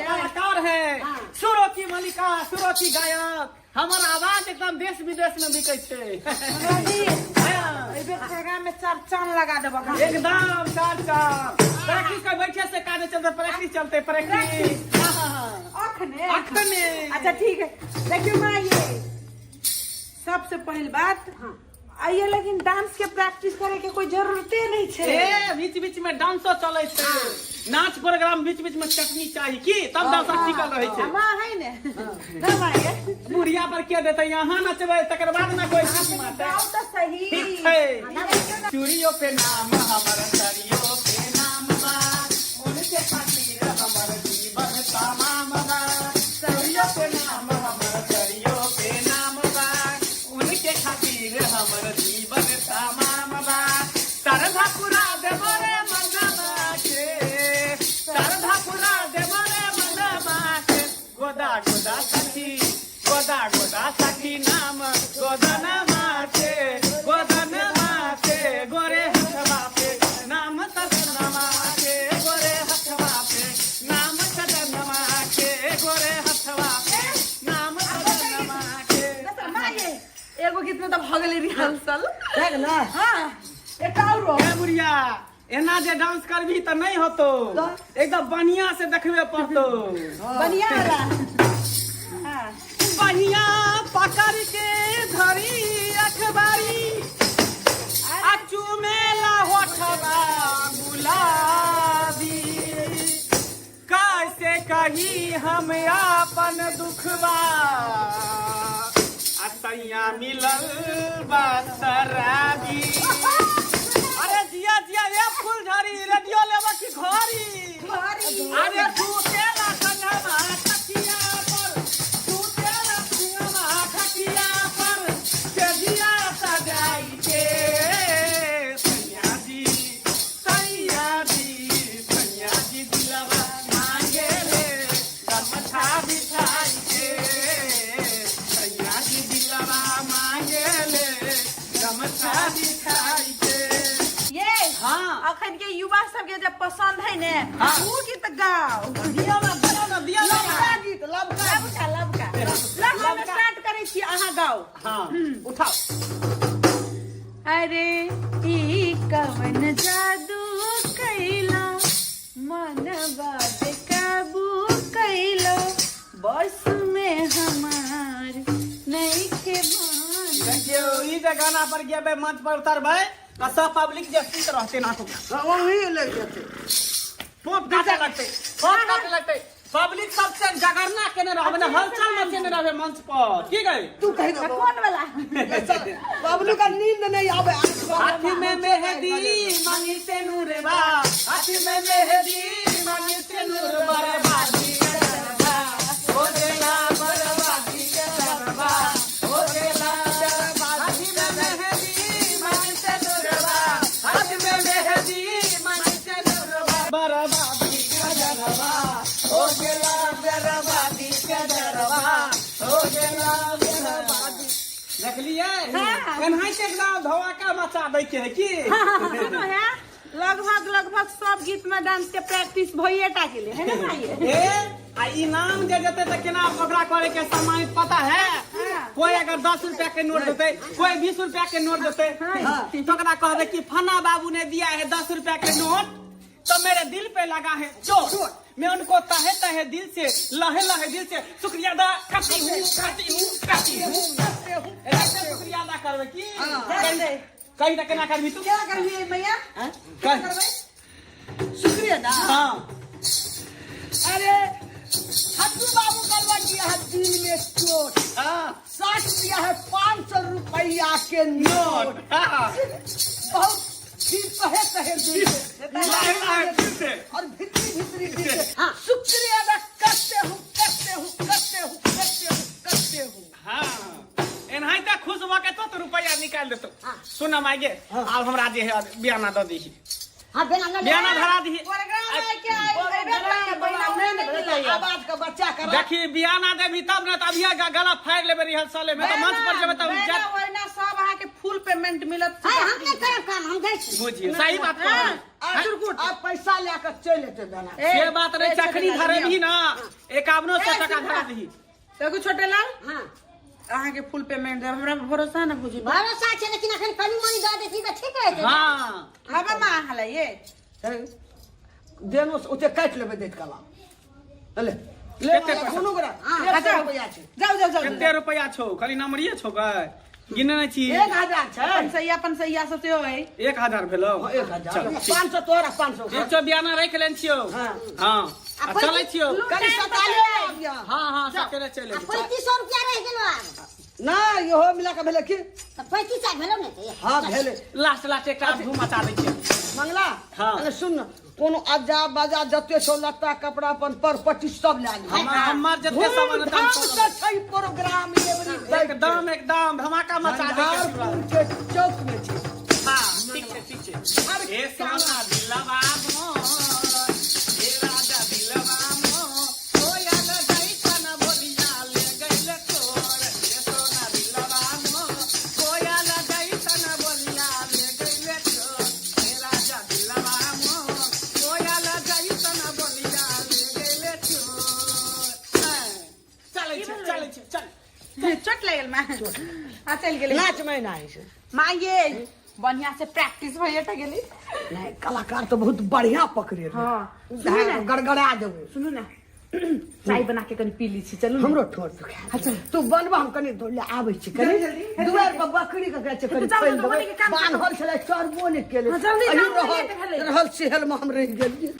कलाकार है सुरो की मलिका, सुरो की गायक, हमर आवाज एकदम देश विदेश में बिकै छै। एहि बेर प्रोग्राम में चार चांद लगा देबऽ। एकदम चार चांद। प्रैक्टिस कर बैठे से काज चलते, प्रैक्टिस चलते, प्रैक्टिस। अखने? अखने। अच्छा ठीक है। देखियो माँ ये सबसे पहिल बात आइए, लेकिन डांस के प्रैक्टिस करे के कोई जरूरते नहीं छै। ए बीच बीच में डांसो चले छै, नाच प्रोग्राम बीच बीच में चटनी चाही की, तब डांसर टिकल रहे छै। माँ है ने, ना माँ ये बुढ़िया पर के देते, यहाँ नचबै तकर बाद ना कोई सीख मारतै। गाओ तो सही। ठीक छै। चूड़ियों पे नाम हमर, सरियों पे नाम बा, उनके खातिर हमर जीवन तमाम बा। चूड़ियों पे नाम हमर, सरियों पे नाम बा, उनके खातिर हमर जीवन तमाम बा। सरधा पुरा देबो रे मनमा के, सरधा पुरा देबो रे मनमा के। गोदा गोदा सखी, गोदा गोदा सखी नाम गोदनमा के, गोदनमा के गोरे हथवा पे नाम सदनमा के, गोरे हथवा पे नाम सदनमा के, गोरे हथवा पे नाम सदनमा के। माँ ये एगो गीत में तो भऽ गेलै रिहर्सल। देख ना। हाँ एक और। ए बुढ़िया एना जे डांस करबी तऽ नहीं होतो, एकदम बढ़िया से देखबे पड़तो। बढ़िया वाला। हाँ। बढ़िया पकड़ के धरी अखबारी, आ चुमेला होठवा गुलाबी। कैसे कही हम अपन दुखबा, आ सैया मिलल बा शराबी। अरे जिया जिया ए फूलझड़ी, रेडियो लेबा की घड़ी? अरे सुतेला संगमा खटिया पर, सुतेला संगमा खटिया पर, सेजिया सजाई के। सैया जी, सैया जी, सैया जी दिलवा मांगे ले गमछा बिछाई के। सैया जी दिलवा मांगे ले गमछा बिछाई के। ये हाँ। अखन के युवा सबके जब पसंद है ने, हाँ। उ गीत गाओ। दियौ ना, दियौ ना, दियौ ना। लबका गीत, लबका। लबका, लबका। लबका हम स्टार्ट करै छी, अहाँ गाओ। हाँ, उठाओ। अरे ई कवन जादू कैला, मनवा बेकाबू कैला, बस में हमार नइखे भान। देखियौ ई जे गाना पर गेबै मंच पर उतरबै तऽ सब पब्लिक जे सुति रहतै नाक। वही लागि जेतै। फोप काटे लगतै, फोप काटे लगतै। पब्लिक सबसे जगरना केने रहबै ने, हलचल मचेने रहबै मंच पर। की गई? तू कहि दे। कोन वाला? बबलू का नींद नहीं आवे। हाथ में मेहंदी मांगी से नूरबा, हाथ में मेहंदी मांगी से नूरबा, बर्बादी करबा हो देला, बर्बादी करबा हो देला। हाथ में मेहंदी मांगी से नूरबा, हाथ में मेहंदी मांगी से नूरबा, बर्बादी करबा हो गेला, बर्बादी करबा हो गेला, बर्बादी। देखलियै एनाहिते एकदम धमाका मचा दै के है की। सुनो है, लगभग लगभग सब गीत में डांस के प्रैक्टिस भइए टा गेलै है ना भाई? ए आ इनाम जे देते तऽ केना ओकरा करे के सम्मानित पता है? कोई अगर 10 रुपया के नोट देते, कोई 20 रुपया के नोट देते, तो ओकरा कहबे कि फना बाबू ने दिया है 10 रुपया के नोट, तो मेरे दिल पे लगा है चोट, मैं उनको तहे तहे दिल से, लहे लहे दिल से शुक्रिया अदा करती हूँ, करती हूँ, करती हूँ। ऐसे शुक्रिया अदा करबे की कहीं तक केना करबी तू? केना करबी मैया? कह। शुक्रिया अदा। हाँ। अरे हट्टू बाबू का लग गया है दिल में चोट। हाँ। 60 दिया है 500 रुपया के नोट। हाँ। बहुत फिर तहे तहे दिल से, लहे लहे दिल से और भितरी भितरी दिल से। हाँ। शुक्रिया अदा करते हूँ, करते हूँ, करते हूँ, करते हूँ, करते हूँ। हाँ। एनाहिते खुश भऽ के तो रुपया निकालि देतौ। सुन माय गे, आब हमरा जे है बियाना दऽ दीही। हाँ, बियाना लऽ ले। बियाना धरा दीही। आवाज के बच्चा कर। देखी बियाना देबी तब ने, तब अभिये गला फाड़ि लेबै रिहर्सले में, तऽ मंच पर जेबै तब वहिना, वहिना सब अहाँके फुल पेमेंट मिलत। हाय, हम नहि करब काम, हम जाइ छी। बुझियौ, सही बात कहलियै। आ पैसा लए कऽ चलि एतै बियाना। से बात नहि, चखनी धरेबही ना, 5100 टका धरा दीही। देखू छोटे लाल, हाँ। अहाँके फुल पेमेंट देब, हमरा भरोसा ने बुझी। भरोसा छै, लेकिन अखन कनी मनी दऽ दै छी तऽ ठीक रहतै। हाँ। हाँ बाबा, अहाँ लइए। देनो ओते काटि लेबै दैत कला। ले, ले, कते पैसा? कोनो गोरा, हाँ, 100 रुपया छै। जाउ, जाउ, जाउ, कते रुपया छौ? खाली नमरिये छौ गै, गिने नहि छी। 1000 छै। पंसैया, पंसैया सब सेहो है। 1000 भेलौ? हाँ, 1000। चल, ठीक। 500 तोरा, 500 एक सौ बियाना राखि लेने छियौ। हाँ। हाँ। आ चलै छियौ। कनी सकाले आबिया। हाँ, हाँ, सकाले चलि आ 3500 रुपया रहि गेलौ आब। नहि, इहो मिला कऽ भेलै की? तऽ 3500 भेलौ ने तऽ? हाँ, भेलै। लास्ट, लास्ट एकटा धूम मचा दै छियै। मंगला, हाँ। अरे सुन न, कोनो अजा बाजा जते छौ लत्ता कपड़ा अपन पर पट्टी सब लए लिहऽ। हमर जते सामान हेतै, हम धूमधाम सब से छै प्रोग्राम एवरी डे। एकदम, एकदम धमाका मचा दै के झंझारपुर के चौक में छै। हाँ, ठीक छै, ठीक छै। हे सोना दिलवा मोर, हे राजा दिलवा मोर, कोयल जैसन बोलिया ले गइल तोर। हे सोना दिलवा मोर, कोयल जैसन बोलिया ले गइल तोर। हे राजा दिलवा मोर, कोयल जैसन बोलिया ले गइल तोर। चलै छै, चलै छै, चल। चोट लागि गेल माँ। आ चलि गेलै। नाच में नहि छै। माँ ये बढ़िया से प्रैक्टिस भइए टा गेलै। नहीं, कलाकार तो बहुत बढ़िया पकड़े रहे। हाँ। सुनू ना। गड़गड़ा देबो। सुनू ना, चाय बना के कनी पी ली छी, चलू ना। हमरो ठोर दुखाय। अच्छा। तू बनबा, हम कनी दौड़ आबै छी, कनी जल्दी, जल्दी। दुआर पर बकरी के गाछ कनी जाउ, खोलि जाउ, देबै। बनी के काम करू। बान्हल छलै, चरबो नहि केलै। हाँ, जल्दी अही जाउ, लेट भेलै। रहल सेहल में हम रहि गेलियै।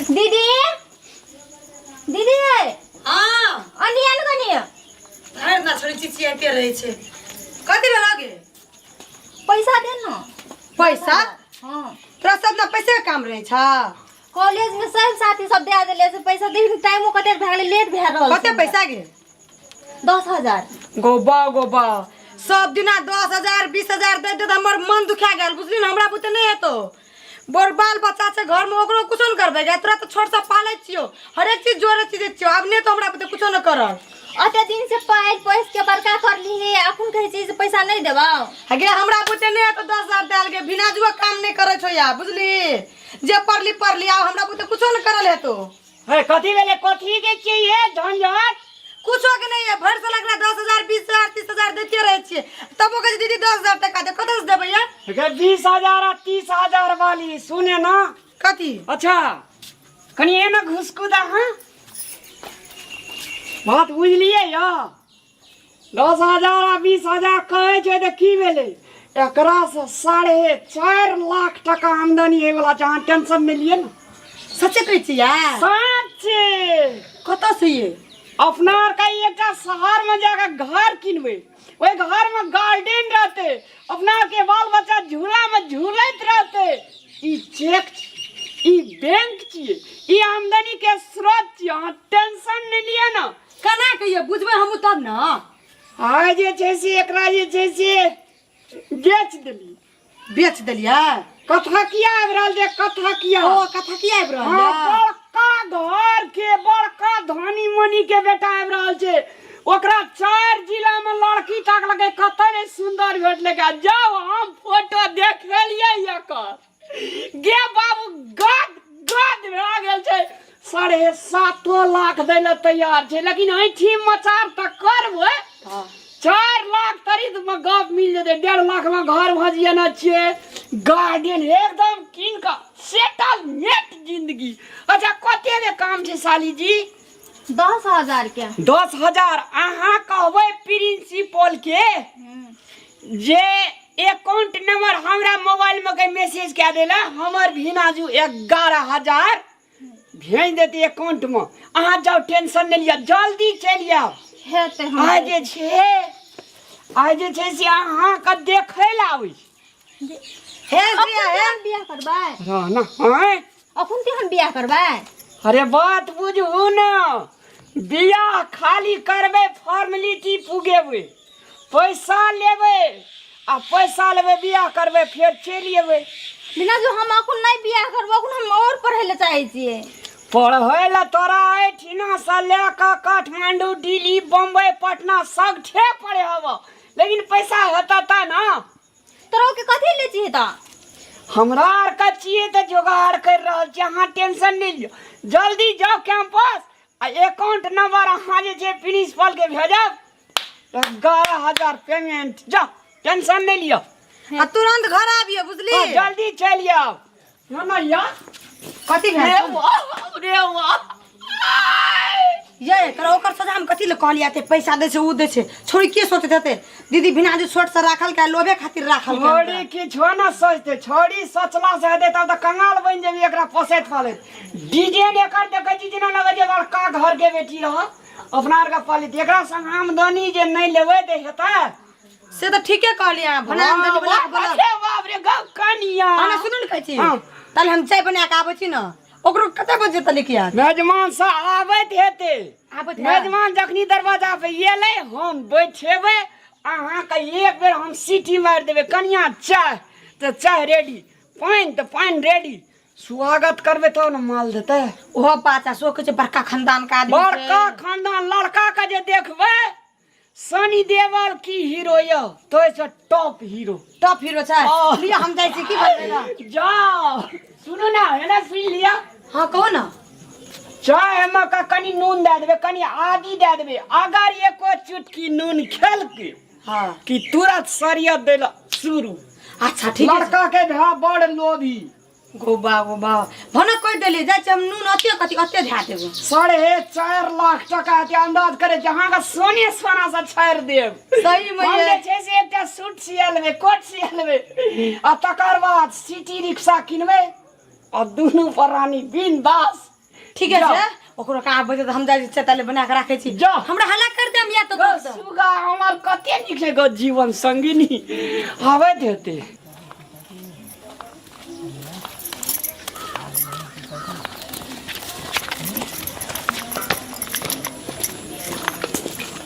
दीदी, दीदी। हाँ। अनी आनु कनी। अरे ना छोड़ी, चिचियाते रहै छै। कथी भेल गे? पैसा दे न। पैसा? हाँ। तोरा सब ना पैसे के काम रहै छ? कॉलेज में सब साथी सब दे देले से पैसा दे, टाइमो कते भए गेलै, लेट भए रहल कते छै। पैसा गे? 10,000। गोबा गोबा, सब दिना 10,000 20,000 दे दे, हमर मन दुखा गेल, बुझली ने? हमरा बुते नहि हेतौ। बड़ बाल बच्चा छै घर में, ओकरो कुछो नहि करबै गे। तोरा तऽ छोट सँ पालै छियौ, हरेक चीज जोड़े चीज दै छियौ, आब नहि तऽ हमरा बुते कुछो नहि करब। अते दिन से पालि पोसि के बड़का करली हे, अखन कहै छी जे पैसा नहि देबौ। गे हमरा बुते नहि हेतौ 10,000 देल गे, बिना जुआ काम नहि करै छौ या, बुझली? जे पढ़ली पढ़ली, आब हमरा बुते कुछो नहि करल हेतौ। हे, कथी भेलै? कथी के छियै ये झंझट? कुछो के नहीं है, भरि साल एकरा 10,000 20,000 30,000 दैते रहै छियै, तबो कहै छै दीदी 10,000 टका दे, कतऽ से देबै ये? गे 20,000 आ 30,000 वाली सुने ना। कथी? अच्छा कनी एना घुसकू दा। हाँ बात बुझलियै या? 10,000 आ 20,000 कहै छै तऽ की भेलै? एकरा से 4.5 लाख टका आमदनी होइवला छै, अहाँ टेंशन नहि लिअ ने। सच्चे कहै छियै? सच्चे। कतऽ से ये? अपना आर का एकटा शहर में जाकर घर किनबै, ओहि घर में गार्डन रहतै, अपना आर के बाल बच्चा झूला में झूलैत रहतै। ई चेक छी, ई बैंक छियै, ई आमदनी के स्रोत छियै, अहाँ टेंशन नहि लिअ ने। केना कहियै, बुझबै हमहूँ तब ने। आइ जे छै से एकरा जे छै से बेच देली। बेच देलियै? कथा किया आबि रहल छै, कथा किया? ओ कथा किया आबि रहल? हाँ, बड़का घर के बड़का धनी मनी के बेटा आबि रहल छै। ओकरा 4 जिला में लड़की ताकलकै, कतऽ नहि सुंदर भेटलै। जाओ हम फोटो देखेलियै एकर, गे बाबू गद गद भए गेल छै। 7.5 लाख दै लए तैयार छै, लेकिन ऐठी मचार तऽ करबै। 4 लाख तरीत में गप मिल जेतै, 1.5 लाख में घर भजियाना छियै, गार्डन एकदम कीन कऽ सेटल नेट जिंदगी। अच्छा कते के काम छै साली जी? 10,000 के। 10,000। अहाँ कहबै प्रिंसिपल के जे अकाउंट नंबर हमरा मोबाइल में के मैसेज कए देला, हमर भीनाजू 11,000 भेज देते अकाउंट में। अहाँ जाओ, टेंशन नहीं लिया, जल्दी चलि आउ। हेतै हम। आइ जे छै, आइ जे छै से अहाँके देखै लए आबै छै। हे प्रिया, हे हम बियाह करबै? रह ना, आँय? अखन ते हम बियाह करबै? अरे बात बुझू ना, बियाह खाली करबै, फॉर्मेलिटी पुगेबै, पैसा लेबै, आ पैसा लेबै बियाह करबै, फेर चलि एबै। बिना जो हम अखन नहीं बियाह करबै, अखन हम और पढ़ै लए चाहै छियै। पढ़ै लए तोरा एहिठिना से लए कऽ काठमांडू, दिल्ली, बम्बई, पटना सगठे पढ़े हब, लेकिन पैसा हेतऽ तऽ ना। तोरा के कथी ले छियै तऽ? हमरा आर के छियै तऽ जोगाड़ करि रहल छियै, अहाँ टेंशन नहि लिअ। जल्दी जाउ कैंपस आ अकाउंट नंबर अहाँ जे छै प्रिंसिपल के भेजब, 11,000 पेमेंट। जाउ, टेंशन नहि लिअ। आ तुरंत घर आबियो, बुझली? हाँ, जल्दी चलि आउ। ना ना या कथी भेल? रे वाह, रे वाह। ये तोरा ओकर सजा हम कथी ले कहलियै? एते पैसा दै छै, उ दै छै, छोड़ी के सोचैत हेतै दीदी बिना जे छोट से राखल के लोभे खातिर राखल के। छोड़ी किछो ना सोचते, छोड़ी सोचला से हेतै तब तऽ कंगाल बनि जेबी एकरा पोसैत पालैत। डिजाइन एकर देखै छी जेना लगै छै बड़का घर के बेटी रह, अपना आरके पालित। एकरा संग आमदनी जे नहि लेबै तऽ हेतै? से तऽ ठीके कहलियै अहाँ, भला आमदनी बला के बोलब। अरे बाप रे, गप कनिया। हाँ, ना, सुनू ने कहै छी। हाँ। ताले हम चाय बना के आबै छी ने, ओकरो कते बजे तक लेके आयत? मेजमान से आबैत हेतै। आबैत हैत? मेजमान जखनी दरवाजा पे एलै, हम बैठेबै, अहाँके एक बेर हम सीटी मारि देबै, कनिया चाय तऽ चाय रेडी, पानि तऽ पानि रेडी। स्वागत करबै तब ने माल देतै। ओहो बात आ सोच छै, बड़का खानदान के आदमी छै। बड़का खानदान, लड़का के जे देखबै सनी देवल की हीरो यौ, तो से टॉप हीरो। टॉप हीरो छै। हाँ। लिअ हम जाइ छी, की बनबै ला? जाओ, सुनू ना, एना सुनि लिअ। हाँ कहू ना। चाय हम का कनी नून दए देबै, कनी आदी दए देबै, अगर एको चुटकी नून खेलकै हाँ कि तुरंत सरियत दै ला शुरू। अच्छा ठीक है। लड़का के भा बड़ लोभी। गोबा गोबा भनक कहि देलियै, जाइ छी हम नून अते कथी अते धए देबै। 4.5 लाख टका के अंदाज करे छी, अहाँके सोने सोना से छाड़ि देब। सही में हम ये। जे छै से एकटा सूट सिया लेबै, कोट सिया लेबै, आ तकर बाद सिटी रिक्शा किनबै आ दुनू प्राणी बिंदास। ठीक है जाओ। छै, ओकरो का आबै छै तऽ हम जाइ छी, ताले बना के राखै छी। जाओ। हमरा हल्ला कर देम या तऽ गो सुगा हमर कते नीक छै गो जीवन संगिनी आबैत हेतै।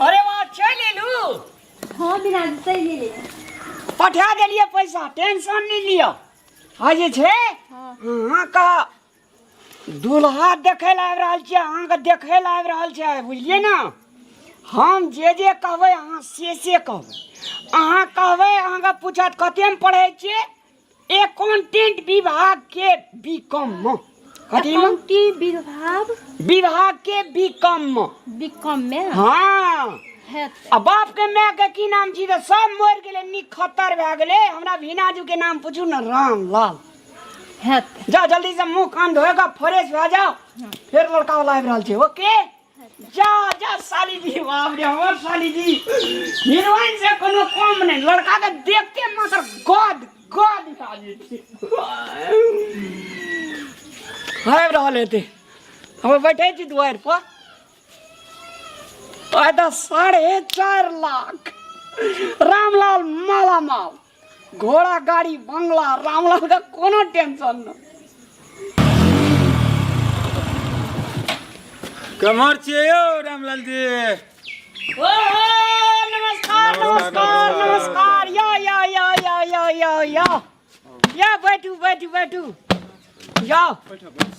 अरे वाह, चलि एलू? हाँ बिना चलि एलियै। पठा देलियै पैसा, टेंशन नहि लिअ। आ जे छै अहाँके दूल्हा देखै लए आबि रहल छियै, अहाँके देखै लए आबि रहल छै, बुझलियै ने? हम जे जे कहबै अहाँ से से कहबै। अहाँ कहबै, अहाँके पूछत कतेमे पढ़ै छियै? एकाउंटेंट विभाग के बी कॉम में। कथी में? अकाउंटिंग विभाग? विभाग के बी कॉम में। बी कॉम में? हाँ। हेतै। आ बाप के my के की नाम छी? तऽ सब मरि गेलै, निखत्तर भए गेलै। हमरा भीनाजू के नाम पूछू ने, रामलाल। हेतै। जाओ जल्दी से मुंह कान धोए कऽ फ्रेश भए जाओ, फेर लड़का वाला आबि रहल छै। ओके जा जा साली जी। बाप रे, हमर साली जी हीरोइन से कोनो कम नहीं, लड़का के देखते मात्र गद गद भए जाइ छै। आबि रहल हेतै, हम बैठे छी दुआरि पर। आइ तऽ 4.5 लाख रामलाल मालामाल, घोड़ा गाड़ी बंगला, रामलाल का कोनो टेंशन न। कमर छियै यौ रामलाल जी? ओ, नमस्कार नमस्कार नमस्कार। या या या या या आओ यो यो बैठू बैठू बैठू यो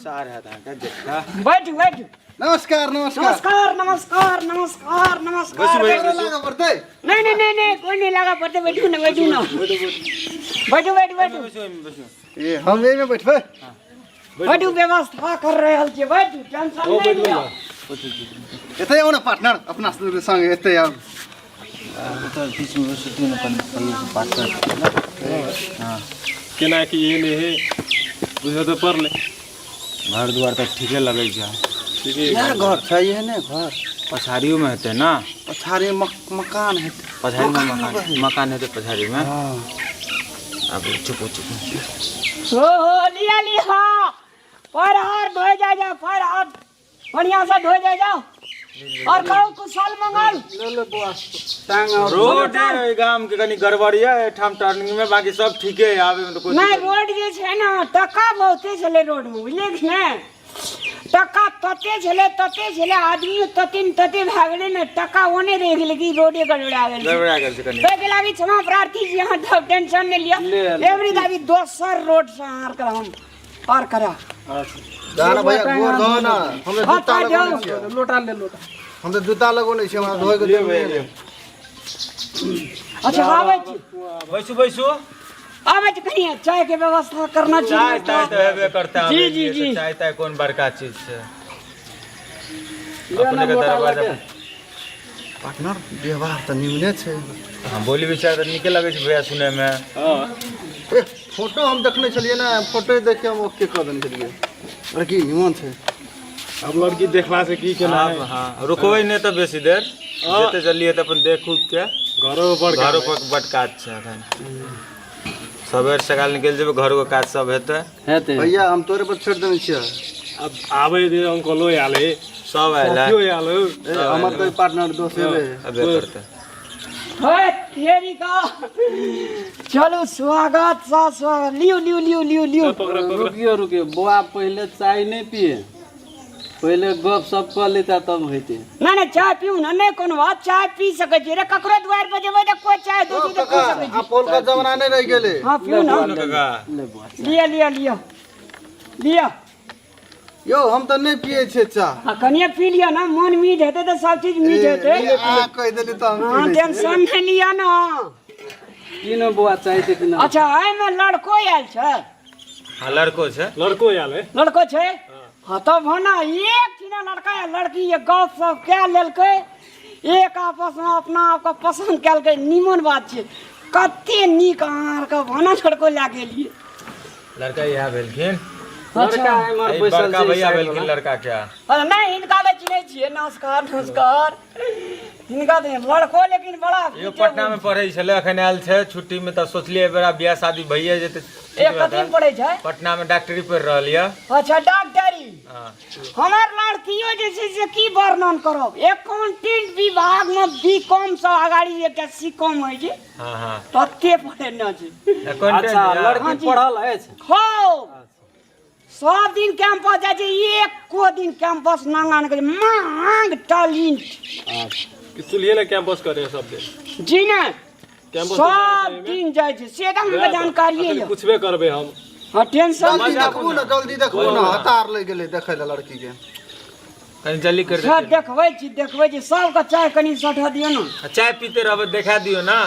सार है अहाँके जेठा। बैठू बैठू। नमस्कार नमस्कार नमस्कार नमस्कार नमस्कार नमस्कार। बैसू, बैसू। लागऽ पड़तै? नहीं नहीं नहीं नहीं, कोई नहीं लगा पड़ते। बैठू ना बैठू ना, बैठू बैठू बैठू। ए हम एहिमे बैठबै। बैठू, व्यवस्था कर रहल छियै, बैठू, टेंशन नहीं लिअ। एतै आउ ने पार्टनर, अपना संग एतै आउ। ओतऽ बीचमे बैसू दियौ ने कनि भैया से बात कर। हाँ। केना की एहन हे बुझऽ तऽ पड़लै। घर दुआर तऽ ठीके लगै छै। ठीके। इएह घर छै? एहने घर पछाड़ियोमे हेतै ने? पछाड़ी मकान हेतै। पछाड़ीमे मकान, मकान हेतै पछाड़ीमे। आब चुप चुप। हो हो, लिया लिया, पैर हाथ धोए जाए जाओ, पैर हाथ बढ़िया से धोए जाए जाओ। और कहू कुशल मंगल? ले ले बौआ। रोड एहि गाम के कनि गड़बड़ यऽ एहिठाम टर्निंग में, बाकी सब ठीके है, आबे में तऽ कोई नहीं, रोड जे छै ने, टका बहुते छलै रोड में, बुझलियै कि ने? टका तते छलै तते छलै, आदमी तते ने तते भए गेलै ने, टका ओने रहि गेलै कि रोडे गड़बड़ा गेल छै। गड़बड़ा गेल छै कनि। ताहिके लागी क्षमा प्रार्थी छी, अहाँ सब टेंशन नहि लिअ। एवरी दाबी दोसर रोड से अहाँ आर हम पार करा। जा ना भैया, गोर धो ना। हम तऽ हाथ जूता हाथ लगौने जाउ। छियै। लोटा ले लोटा। हम तऽ जूता लगौने छियै, हमरा धोए के लिअ देबै भैया, नहि। लिअ। अच्छा, आबै छी। बैसू बैसू। आबै छी, कनि चाय के व्यवस्था करना छै। चाय ताय तऽ हेबे करतै। जी, आबै जी, छियै तऽ जी। चाय ताय कोन बड़का चीज छै। लिअ ने अपने के लोटा दरवाजा लऽ के। पार्टनर, व्यवहार तऽ निमने छै। हाँ, बोली विचार तऽ नीके लगै छै भैया सुनैमे। ए फोटो हम देखने छलियै ने, फोटो देख के हम ओके कऽ देने छलियै। लड़की निमन छै। अब लड़की देखला से की केना आब हाँ, रुकबै नहि तऽ बेसी देर, जते जल्दी हेतै अपन देख उख के। घरो पर घरो पर बड काज छै एखन। सबेर सकाल निकलि जेबै, घरो के काज सब हेतै। हेतै। भैया, हम तोरे पर छोड़ि देने छियै। अब आबै दे, अंकलो आयल है, सब आयल है। साथियो आयल है। ए हमर तऽ पार्टनर दोस्त हेबे। अबे करतै। हे तेरी का, चलू, स्वागत सा स्वागत। लियो लियो लियो लियो लियो। पकड़ पकड़। रुकियो रुकियो बौआ, पहिले चाय नहि पिए, पहिले गप सप कऽ लेता तब हेतै। नहीं नहीं, चाय पीऊ ना, नहीं कोनो बात, चाय पी सकै छी रे। ककरो द्वार पर जेबै तऽ कोई चाय दै छै तऽ पी सकै छी। आब पहिलुका जमाना नहि रहि गेलै। हाँ, पीऊ ना। काका। ले बौआ। लिया लिया लिया लिया। यौ, हम तऽ नहि पियै छियै चाह। हाँ, कनिए पी लिअ ना, मन मीठ हेतै तऽ सब चीज मीठ हेतै। ए, अहाँ कहि देली तऽ हम हाँ, पी लै छियै। टेंशन नहीं लिअ ना। की ने बौआ, चाय ते कि ना? अच्छा, एहिमे लड़को आयल छै? हाँ, लड़को छै। लड़को आयल है। लड़को छै? हाँ, तब होना एक ठिना लड़का या लड़की ये गप सप कए लेलकै, एक आपसमे अपना आपके पसन्द केलकै, निमन बात छै। कते नीक अहाँ आरके भाना लड़को लए गेलियै। लड़का इएह भेलखिन। लड़का एम्हर एहि बैसल बड़का छै भैया साइड भेलखिन वाला। लड़का के। अरे नहि, हिनका तऽ चिन्है छियै। नमस्कार नमस्कार। हिनका तऽ लड़को लेकिन बड़ा इहो पटना में पढ़ै छलै, एखन आयल छै छुट्टी में, तऽ सोचलियै एहि बेरा बियाह शादी भइए जेतै। ए कथी में पढ़ै छै? पटना में डॉक्टरी पढ़ि रहल यऽ। अच्छा, डॉक्टरी। हाँ। हमर लड़कियो जे छै से की वर्णन करब, एकाउंटेंट विभाग में बी कॉम से अगाड़ी एकटा सी कॉम होइ छै, हाँ हाँ तते पढ़ेने छै। अकाउंटेंट अच्छा यऽ। लड़की पढ़ल अछि? हो, सब दिन कैंपस जाइ छै, एको दिन कैंपस नांगा नहि करै, मांग टैलेंट। कि चूल्हे ले कैंपस करे सब दिन? जी ने। कैंपस सब दिन जाइ छै, से तऽ हमरा जानकारिए यऽ। पूछबे करबै हम। हाँ, टेंशन जल्दी देखबू ने, जल्दी देखबू ने, हतार लागि गेलै देखै लए लड़की के। कनि जल्दी कर। सर, देखबै छी देखबै छी। सबके चाय कनि सठा दियौ ने। चाय पीते रहबै, देखा दियौ ने।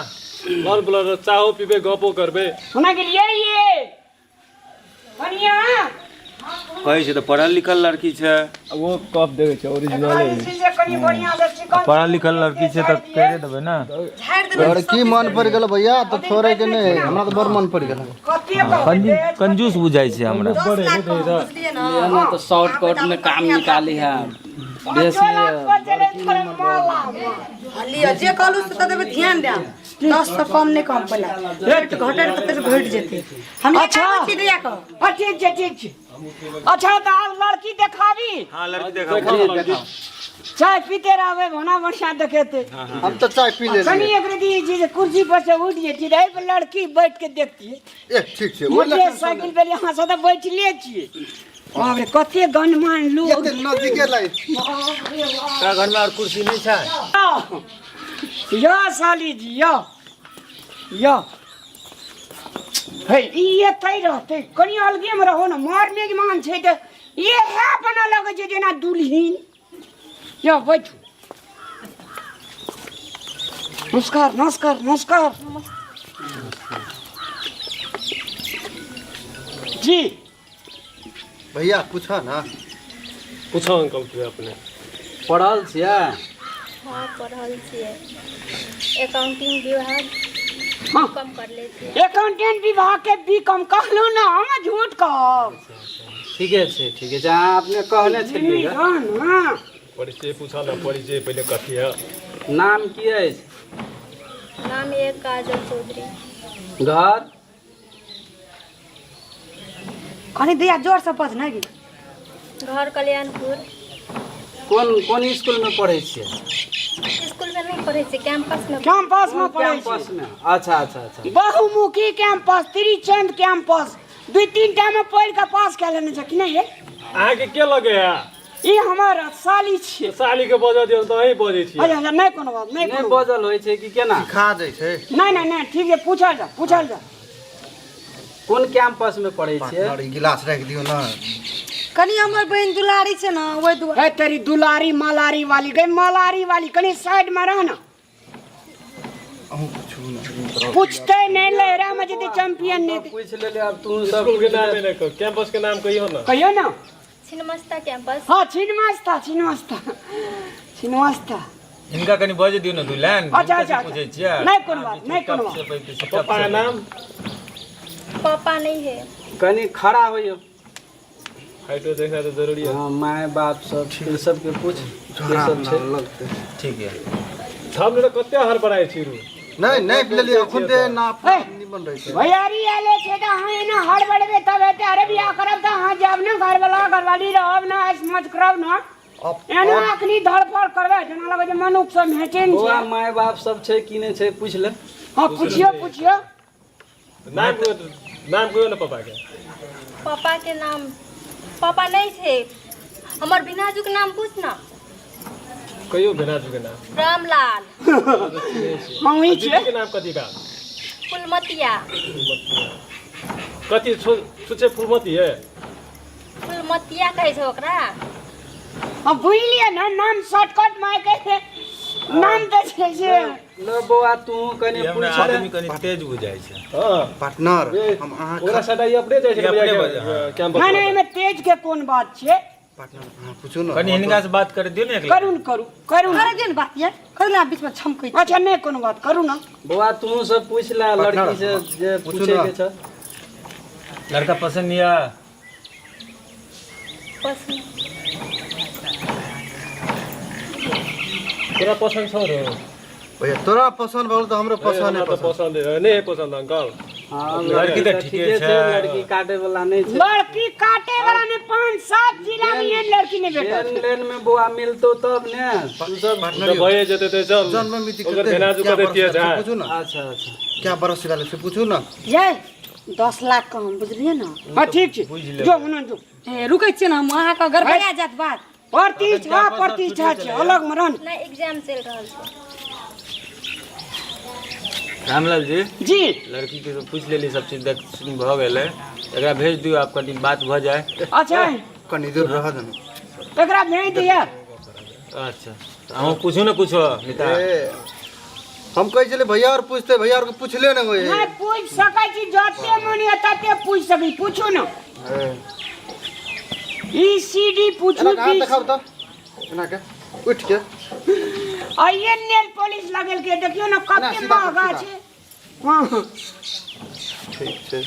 बड़ बोलर, चाहो पीबै, गपो करबै। होना के लिए ये कनिया कहै छै तऽ पढ़ल लिखल लड़की छै। वो कप देखै छै, ओरिजिनल। जे छै से कनि बढ़िया से चिकन पढ़ल लिखल लड़की छै तऽ करि देबै ने। झाड़ि देबै। लड़की मन पड़ि गेल भैया, तऽ छोड़े के नहि। हमरा तऽ बड़ मन पड़ि गेल। कते कहबै? कंजूस बुझाइ छै हमरा। 10 लाख कम, बुझलियै ने? लिअ ने तऽ शॉर्टकट में काम निकाली है बेसी। 5 लाख पर चले थोड़े माला। हाँ, लिअ, जे कहलू से तऽ देबै, ध्यान देब। 10 से कम नहि कम, पहिले रेट घटल तऽ घटि जेतै। हम अच्छा। अच्छा छी दिया कऽ। हाँ, ठीक छै ठीक छै। अच्छा, तऽ आब लड़की देखाबी? हाँ, लड़की देखाबू। चाय पीते रहबै, भोना बढ़िया देखेते। हम तऽ चाय पी कनि लेलियै। एक रति जे छै कुर्सी पर से उठि जेती रहै पर लड़की बैठ के देखती। ए ठीक छै, ओहि मोटर साइकिल पर यहाँ से तऽ बैठले छियै। बाप रे, कते गणमान लोग। एते नजदीके लागि। तोरा घरमे आओर कुर्सी नहि छै? यो साली जी, यो यो। हे ई एतै रहतै कनि अलगेमे रहो ने मर मेजमान छै तऽ इएह बना लगै छै जेना दुल्हिन। यौ बैठू। नमस्कार नमस्कार नमस्कार जी। भैया पूछा ना। पूछो अंकल के अपने। पढ़ल छियै? हाँ पढ़ल छियै। अकाउंटिंग विभाग हाँ। कम कर ले छियै। अकाउंटेंट विभाग के बी कम कहलहुँ ना, हम झूठ कहब। ठीके छै ठीके छै, अहाँ अपने कहने छलियै। हाँ ना। परिचय पूछा ना, परिचय पहिले कथी है? नाम की अछि? नाम एक काजल चौधरी। घर? कनी दिया जोर से बज ना गे। घर कल्याणपुर। कोन कोन स्कूल में पढ़ै छियै? स्कूल में नहीं पढ़ै छियै, कैंपस में। कैंपस में पढ़ै छियै। कैंपस में। अच्छा अच्छा अच्छा। बहुमुखी कैंपस, त्रिचंद कैंपस, 2-3 टा में पढ़ि के पास कए लेने छै कि नहीं? अहाँके के लगे है? ई हमर साली छियै। साली के बजऽ दियौ तऽ अहीं बजै छियै। अच्छा अच्छा, नहि कोनो बात, नहि नहि बजल होइ छै कि केना? सिखा दै छै। नहि नहि नहि, ठीक छै, पूछल जा पूछल जा। कोन कैंपस में पढ़ै छियै? पार्टनर, ई गिलास राखि दियौ ना। कनी हमर बहिन दुलारी छै ना, ओहि दुआरे। हे तेरी दुलारी मलारी वाली गई, मलारी वाली कनी साइड में रह ना। अहूँ पूछू ना। पूछते नहीं ले रहा मैं जते चैंपियन नहीं। पूछ ले ले अब तू सब। स्कूल के नाम नहीं कहो, कैंपस के नाम कहियो ना। कहियो ना। छिन्नमस्ता कैंपस। हाँ छिन्नमस्ता छिन्नमस्ता छिन्नमस्ता। इनका कनी बजे दियौ ना दुल्हन। अच्छा अच्छा पूछै छियै। नहीं कोनो बात, नहीं कोनो बात। पप्पा के नाम? पापा नहीं है। कनी खड़ा होइयो। हाइटो देखना तो जरूरी है। हाँ my बाप सब सबके पूछ सब छै। ठीक है। हम लोग कते हड़बड़ाइ छी रू। नहीं नहीं लेलियै अखन ते नाप निमन रहै छै। भैयारी आले छै तऽ अहाँ एना हड़बड़ेबै तब हेतै। अरे बियाह करब तऽ अहाँ जायब ने, घरवाला घरवाली रहब ना, ऐश मौज करब ना। एना अखनी धड़फड़ करबै जेना लगै छै मनुख सब भेटै नहि बौआ छै। My बाप सब छै कि नहि छै पूछ ले। हाँ पूछियो पूछियो। नाम नाम कहियो ना पापा के। पापा के नाम पापा नहीं छै। हमर भिनाजू के नाम पूछ ना। कहियो भिनाजू के नाम। रामलाल। हम ही छियै। के नाम कथी का? फुलमतिया। कथी छुछे फुलमती है? फुलमतिया कहै छै ओकरा। हम बुझलियै ना, नाम शॉर्टकट माय के नाम तऽ छै से। ल बौआ तू कनी पूछ ले। आदमी कनी तेज बुझाइ छै। हां पार्टनर, हम अहाँ ओकरा सटाई अपने जाइ छै कैंपस। नहीं नहीं, एहिमे तेज के कोन बात छै? पार्टनर अहाँ पूछू ना। कनी हिनका से बात कर दियौ ने एक। करू न करू करू करे दियौ ने बात यार, करू ना बीच में छमकै। अच्छा नहीं कोनो बात, करू ना। बौआ तू सब पूछ ले लड़की से जे पूछे के छै। लड़का पसंद या? पसंद। तोरा पसंद छौ रो? भैया तोरा पसंद भल तऽ हमरो पसंद है। पसंद है नहीं पसंद अंकल। हाँ लड़की तऽ ठीके छै। लड़की काटे वाला नहीं छै। लड़की काटे वाला ने 5-7 जिला में एहन लड़की नहीं भेटत। लेन लेन में बौआ मिलतो तब ने। तू सब तऽ भए जेतै तऽ चल। जन्म मिति ओकर कते? भेनाजू क्या कते बरस तेज से है। पूछू ना। अच्छा अच्छा। क्या बरस से से पूछू ना। जय 10 लाख कम बुझलियै ना। हाँ ठीक छै, जो मना जो। ए रुकै छियै ना हम, अहाँके गड़बड़ा जायत बात। प्रतिष्ठा प्रतिष्ठा छै अलग मरन। नहीं एग्जाम चल रहल छै। रामलाल जी जी लड़की के पूछ लेली सब चीज देख सुन भऽ गेलै, एकरा भेज दियौ आप कनी बात भऽ जाए। अच्छा कनी दूर रह देना एकरा भेज दिया। अच्छा अहूँ पूछू ने कुछो मिता। हम कहै छलियै भैया और पूछते, भैया और के पूछले ने होय। नहीं पूछ सकै छी, जते मन या तते पूछ सकै, पूछू ना। ई सीडी पूछू। एना देखाउ त एना के उठ के आइए नेल पॉलिश लगेल के देखियो ना कते महंगा छै। हां ठीक छै।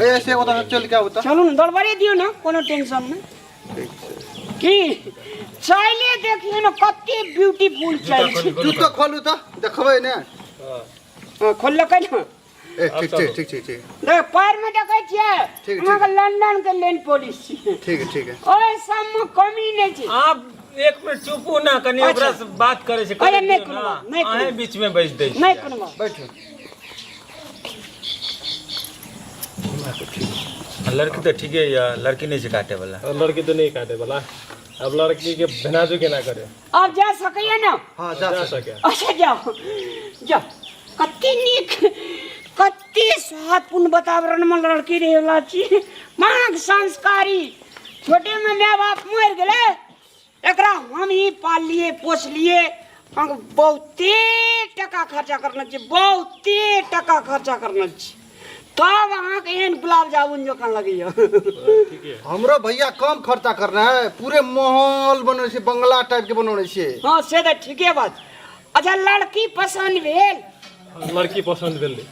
ए ऐसे ओता चल के आउ त। चलू ना दरबारे दियो ना, कोनो टेंशन नहीं। ठीक छै। की चाइले देखियो ना कते ब्यूटीफुल चाइल छै। जूता खोलू त देखबै ने। हां खोललकै ना। ए ठीक छै ठीक छै ठीक। देख पैर में देखै छियै अहाँके लंदन के लेन पॉलिश छियै। ठीक है ठीक है। ओहि सब में कमी नहीं छै। आप एक मिनट चुपू ना, कनी ओकरा से बात करे छै। अरे नहीं कोनो बात, नहीं कोनो अहें बीच में बैठ दै छी। नहीं कोनो बात, बैठो। लड़की तो ठीक है या लड़की नहीं छै काटे वाला। लड़की तो नहीं काटे वाला, अब लड़की के भेनाजू केना करे? अब जा सकैया ना? हां जा सके। अच्छा जाओ जाओ। कते नीक कते स्वादपूर्ण वातावरण में लड़की रहे वाला छी मांग संस्कारी छोटे में माय बाप मरि गेलै एकरा हम ही पाललिए पोसलिए अहाँके बहुते टका खर्चा करने छी बहुते टका खर्चा करने छी तब अहाँके एहन गुलाब जामुन जकाँ लगैया हमरो भैया कम खर्चा करना है पूरे माहौल बनौने छै बंगला टाइप के बनौने छै हँ से तऽ ठीके बात अच्छा लड़की पसन्द भेल लड़की पसन्द भेलै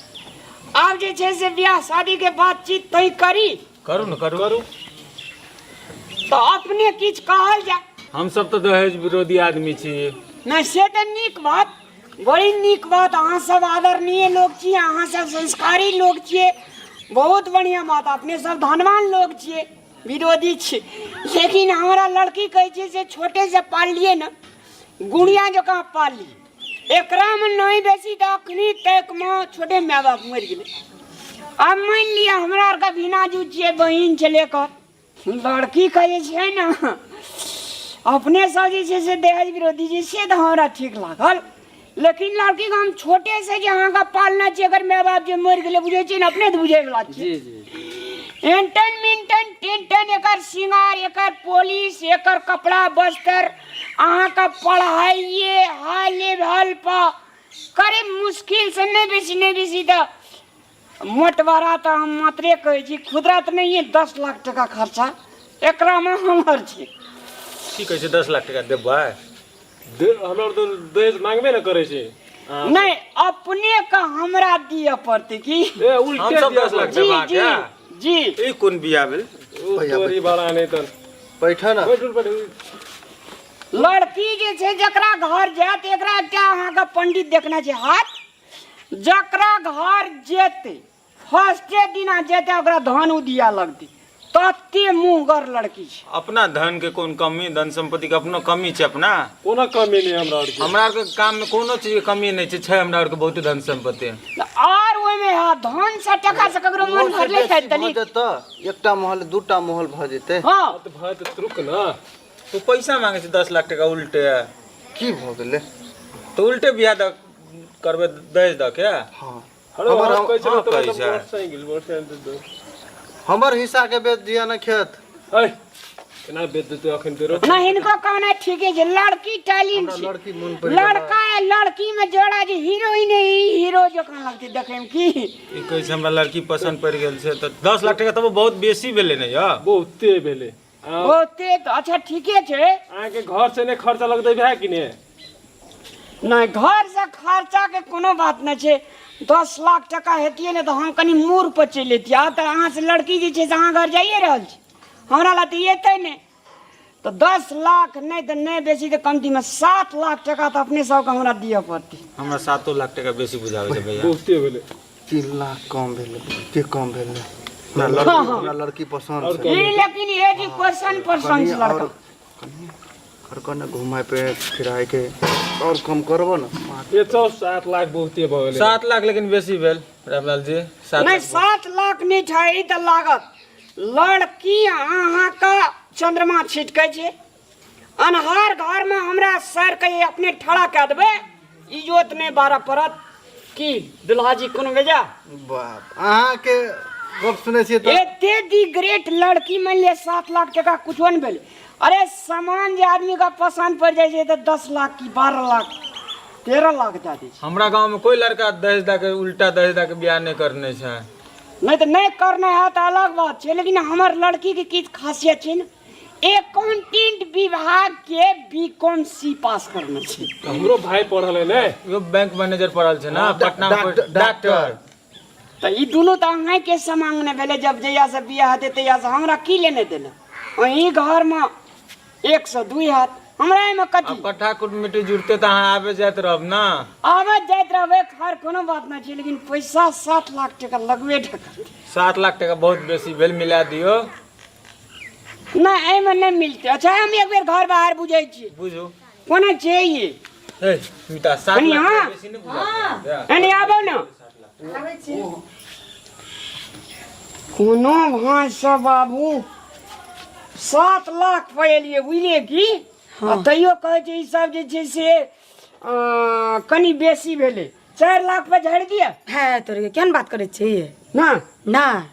आब जे छै से बियाह शादी के बातचीत तय करी करू ने करू करू तऽ अपने किछु कहल जाय हम सब तऽ दहेज विरोधी आदमी छी नहि से तऽ नीक बात बड़ी नीक बात अहाँ सब आदरणीय लोग छी अहाँ सब संस्कारी लोग छियै बहुत बढ़िआँ बात अपने सब धनवान लोग छियै विरोधी छी लेकिन हमरा लड़की कहै छै से छोटेसँ पाललियै ने गुड़िया जकाँ पाललियै एकरामे नहि बेसी तऽ अखनी तकमे छोटे माय बाप मरि गेलै आब मानि लिअ हमरा आरके भिनाजू छियै बहिन छलै एकर लड़कीके जे छै ने अपने सब जे छै से दहेज विरोधी छै से तऽ हमरा ठीक लागल लेकिन लड़कीके हम छोटेसँ जे अहाँके पालने छी अगर माय बाप जे मरि गेलै बुझै छियै ने अपने तऽ बुझैवला छियै जी जी एंटन मिंटन टेंटन एकर श्रृंगार एकर पॉलिश एकर कपड़ा बस्तर अहाँके पढ़ाइए हाई लेवल पर करीब मुश्किल से नहि बेसी नहि बेसी तऽ मोटवारा तऽ हम मात्रे कहै छी खुदरा तऽ नहिए 10 लाख टका खर्चा एकरामे हमर छै की कहै छै 10 लाख टका देबै हमरा तऽ दहेज मांगबे ने करै छै नहि अपने के हमरा दिअ पड़तै की ए उल्टे हम सब 10 लाख जी देबाक जी जी ई कोन बियाह भेल तोरी बड़ा नहि तऽ बैठा ना बैठू बैठू लड़की जे छै जकरा घर जायत एकरा एकटा अहाँके पंडित देखना छै हाथ जकरा घर जेतै फर्स्टे दिना जेतै ओकरा धन उदिया लगतै तते मुँहगर लड़की छै अपना धन के कोन कमी धन संपत्ति के अपनो कमी छै अपना कोनो कमी नहि हमरा आरके हमरा आरके काम में कोनो चीज के कमी नहि छै छै हमरा आरके बहुत धन संपत्ति आर ओहिमे हँ धन से टका से ककरो मन भरले छै तनी एकटा महल दूटा महल भऽ जेतै हँ तऽ भाय तऽ रुक ने तू पैसा मांगे छै 10 लाख टका उल्टे की भऽ गेलै तऽ उल्टे बियाह दऽ करबै दहेज दऽ के हँ हेलो हमर हम कहै छै हँ, तोरा कहै तऽ छै। मोटरसाइकिल मोटरसाइकिल दे हमर हिस्सा के बेच दिया ने खेत ऐ केना बेच देतै अखन तेरो ना हिनको कहना ठीके छै लड़की टैलेंट छै लड़की मन पड़ि गेल लड़का है लड़की में जोड़ा जे हीरोइन है ई हीरो जकाँ लगतै देखै में की ई कहै छै हमरा लड़की पसन्द पड़ि गेल छै तऽ 10 लाख टका तब बहुत बेसी भेलै ने यौ बहुते भेलै बहुते तऽ अच्छा ठीके छै अहाँके घर से नहि खर्चा लगतै भए कि ने नहि घर से खर्चा के कोनो बात नहि छै 10 लाख टका हेतियै ने तऽ हम कनि मूड़ पर चलि अयतियै आब तऽ अहाँ से लड़की जे छै से अहाँ घर जाइए रहल छी हमरा लए तऽ एतै नहि तऽ 10 लाख नहि तऽ नहि बेसी तऽ कमतीमे 7 लाख टका तऽ अपने सबके हमरा दिअ पड़तै हमरा 7 लाख टका बेसी बुझाबै छै भैया बहुते भेलै 3 लाख कम भेलै बहुते कम भेलै हमरा लड़की हमरा लड़की पसन्द छै ई लेकिन ये जी क्वेश्चन पसन्द कनि छै लड़का आओर कनि आओर कने घुमाय पे फिराय के और कम करबो ने ये चल 7 लाख बहुते भऽ गेलै 7 लाख लेकिन बेसी भेल रामलाल जी 7 नहि 7 लाख नहि छै तऽ लागत लड़की अहाँके चंद्रमा छिटकै छै अन्हार घरमे हमरा सरके अपने ठड़ा कए देबै इजोत नहि बारऽ पड़त की दुल्हा जी कोनो बेजा बाप अहाँके गप सुनै छियै तऽ एते दी ग्रेट लड़की मान लिअ 7 लाख टका कुछो नहि भेलै अरे सामान जे आदमी के पसंद पड़ जाइ छै तऽ 10 लाख की 12 लाख 13 लाख दए दै छै हमरा गांव में कोई लड़का दहेज दऽ के उल्टा दहेज दऽ के बियाह नहि करने छै नहि तऽ नहि करना है तऽ अलग बात छै लेकिन हमर लड़की के किछु खासियत छै ने एकाउंटेंट विभाग के बी कॉम सी पास करने छै हमरो भाई पढ़ल है ने यो बैंक मैनेजर पढ़ल छै ना पटना में डॉक्टर तऽ ई दुनू तऽ अहाँके समांग ने भेलै जब जहियासँ बियाह हेतै तहियासँ हमरा की लेने देने अहीं घरमे 102 हैत हमरा एहिमे कथी कट्ठा कुटमिटी जुड़ते तऽ अहाँ आबे जाइत रहब ना आबैत जाइत रहबै खैर कोनो बात नहि छै लेकिन पैसा 7 लाख टका लगबे टा करतै 7 लाख टका बहुत बेसी भेल मिला दियौ नहि एहिमे नहि मिलतै अच्छा हम एक बेर घर बाहर बुझै छी बुझू कोना छै ई ए मिता 7 कनि लाख हाँ। टका बेसी नहि बुझा एने आबो ने आबै छी कोनो भाँसँ बाबू 7 लाख पर एलियै बुझलियै की आ तैयो कहै छै ई सब जे छै से कनि बेसी भेलै 4 लाख पे झाड़ि दिअ। है तोरे केहन बात करै छी? ना ना,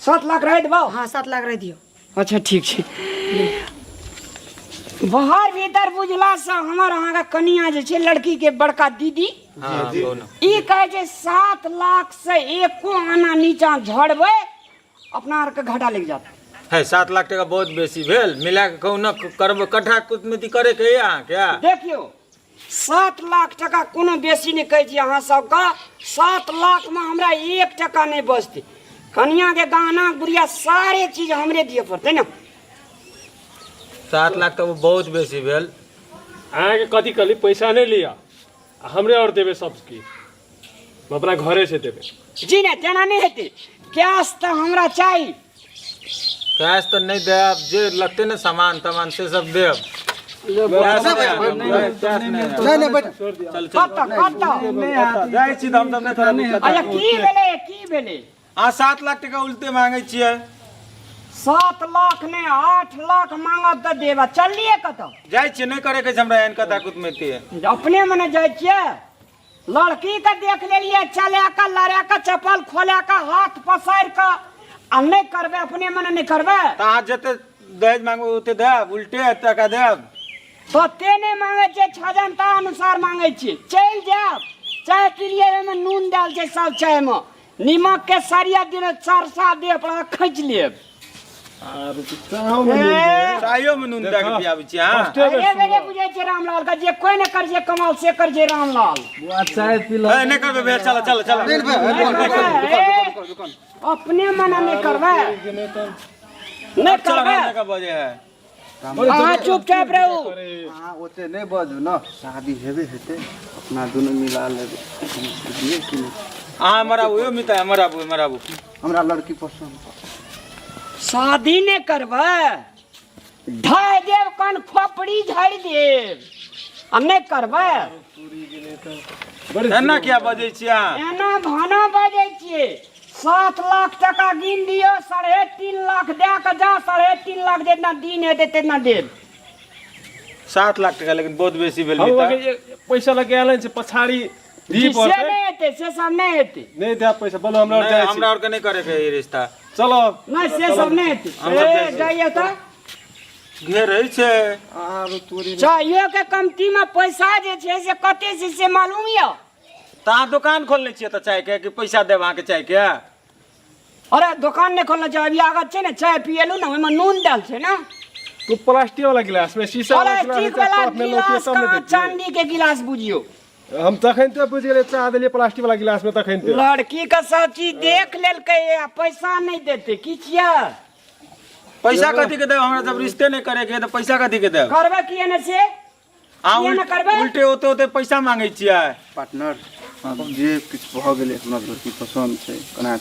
7 लाख रहि देबौ। हाँ, 7 लाख रहि दियौ। अच्छा ठीक छै। बाहर भीतर बुझला से हमर अहाँके कनिया जे छै लड़की के बड़का दीदी, हाँ, कहू ने। ई कहै छै 7 लाख से एको आना नीचा झड़बै अपना आरके घाटा लागि जात। है 7 लाख टका बहुत बेसी भेल, मिला के कहू ने करबै कट्ठा कुटमैती करे के है अहाँके? देखियौ 7 लाख टका कोनो बेसी नहि कहै छी अहाँ सबके, 7 लाख में हमरा 1 टका नहि बचतै। कनिया के गहना गुड़िया सारे चीज हमरे दिअ पड़तै ने। 7 लाख तऽ बहुत बेसी भेल। अहाँके कथी कहली पैसा नहि लिअ आ हमरे और देबै सब किछु, हम अपना घरे से देबै। जी नहि, तेना नहि हेतै, कैश तऽ हमरा चाही। कैश तऽ नहि देब, जे लगतै ने सामान तमान से सब देब। नहीं नहीं बैठ। कतऽ कतऽ जाइ छी तऽ हम सब नहि थोड़ा दिक्कत। अच्छा की भेलै, की भेलै? अहाँ 7 लाख टका उल्टे मांगै छियै। 7 लाख नहि 8 लाख मांगब तऽ देब। चलिए कतऽ जाइ छियै? नहि करे के छै हमरा एहन कथा कुटमैती। अपने मने जाइ छियै? लड़की के देख लेलियै चला कऽ लड़ा कऽ चप्पल खोला कऽ हाथ पसारि कऽ, आ नहि करबै अपने मने नहि करबै? तऽ अहाँ जते दहेज मांगबै ओते देब, उल्टे टका देब। तते नहि मांगै छियै, छजनता अनुसार मांगै छियै। चलि जायब, चाय पिलियै ओहिमे नून देल छै सब चायमे, नीमक के सरिया दिन चरसा देह पर खींच लेब। चायो में नून दए के पियाबै छी अहाँ? अरे बेरे बुझै छै रामलाल का जे कोई नहि कर छै कमाल से कर छै रामलाल। चाय पी ए, नहि करबै भैया, चल चल चल। अपने मना नहि करबै, नहि करबै। बजे है अहाँ चुपचाप रहू। अहाँ ओते नहि बाजू ने, शादी हेबे हेतै, अपना दुनू मिला लेबै बुझलियै कि नहि? अहाँ हमर आबू यौ मिता, हमर आबू, हमर आबू। हमरा लड़की पसन्द। शादी नहि करबै ढाइ देब कन खोपड़ी झाड़ि देब, आ नहि करबै। एना किया बजै छियै अहाँ? एना भाना बजै छियै। 7 लाख टका गिन दियौ, 3.5 लाख दए कऽ जा, 3.5 लाख जितना दिन हेतै तितना देब। 7 लाख टका लेकिन बहुत बेसी भेल। हम मिता। अहाँके पैसा लगे आयल छै पछाड़ी जी, दी से पड़तै। नहि हेतै, से सब नहि हेतै। नहि देब पैसा बोलो, हमरा नहि, जाइ छी। हमरा आरके नहि करे के ई रिश्ता। चलो नहि से सब नहि हेतै। हम सब ए जाइ छी। जाइए तऽ घेरै छै। आरो तोरी चाहियो के कमती में पैसा जे छै से कते छै से मालूम यऽ? तऽ अहाँ दोकान खोलने छियै तऽ चाय के कि पैसा देब अहाँके चाय के? अरे दोकान नहि खोलने छै, अभी आगत छै ने, चाय पियलू ने ओहिमे नून देल छै ने। तू प्लास्टिक वाला गिलास में शीशा वाला प्लास्टिक गिलास वाला कप में लौतियै गिलास तब ने कहाँ, देतियै। चांदी के गिलास बुझियौ। हम तखन ते बुझि गेलियै, चाह देलियै प्लास्टिक वाला गिलास में तखन ते। लड़की के सब चीज देख लेलकै आ पैसा नहि देतै की छियै? पैसा कथी के देब? हमरा जब रिश्ते नहि करे के है तऽ पैसा कथी के देब? करबै किए ने से? अहाँ किए ने करबै? उल्टे ओते ओते पैसा मांगै छियै। पार्टनर, जे किछु भऽ गेलै हमरा लड़की पसन्द छै, केना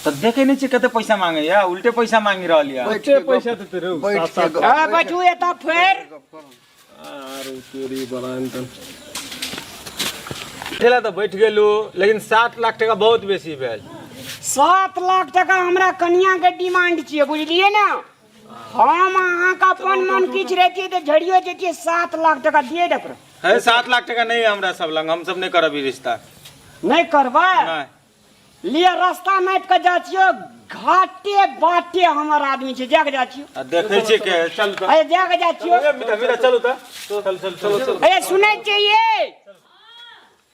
तऽ देखै नहि छियै कते पैसा मांगैया, उल्टे पैसा मांगि रहल यऽ। उल्टे पैसा देते रहू। बैठ सात के सात गप- ए, बैठू एतऽ फेर। आरो तोरी बलान। ठेला तऽ बैठ गेलू, लेकिन 7 लाख टका बहुत बेसी भेल। 7 लाख टका हमरा कनिया के डिमांड छियै, बुझलियै ने? हम अहाँके अपन मन किछु रहितियै तऽ झड़ियो जैतियै। 7 लाख टका दिए दे पर। है 7 लाख टका नहि हमरा सब लग, हम सब नहि करब ई रिश्ता। नहि करबै? नहि। लिअ रास्ता नापि कऽ जा छियौ, घाटे बाटे हमर आदमी छै, जाके जा छियौ। आ देखै छियै के चल तऽ। अरे जाके जा छियौ। ए, मिता, मिता, चलू तऽ, चल चल चल चल। अरे सुनै छियै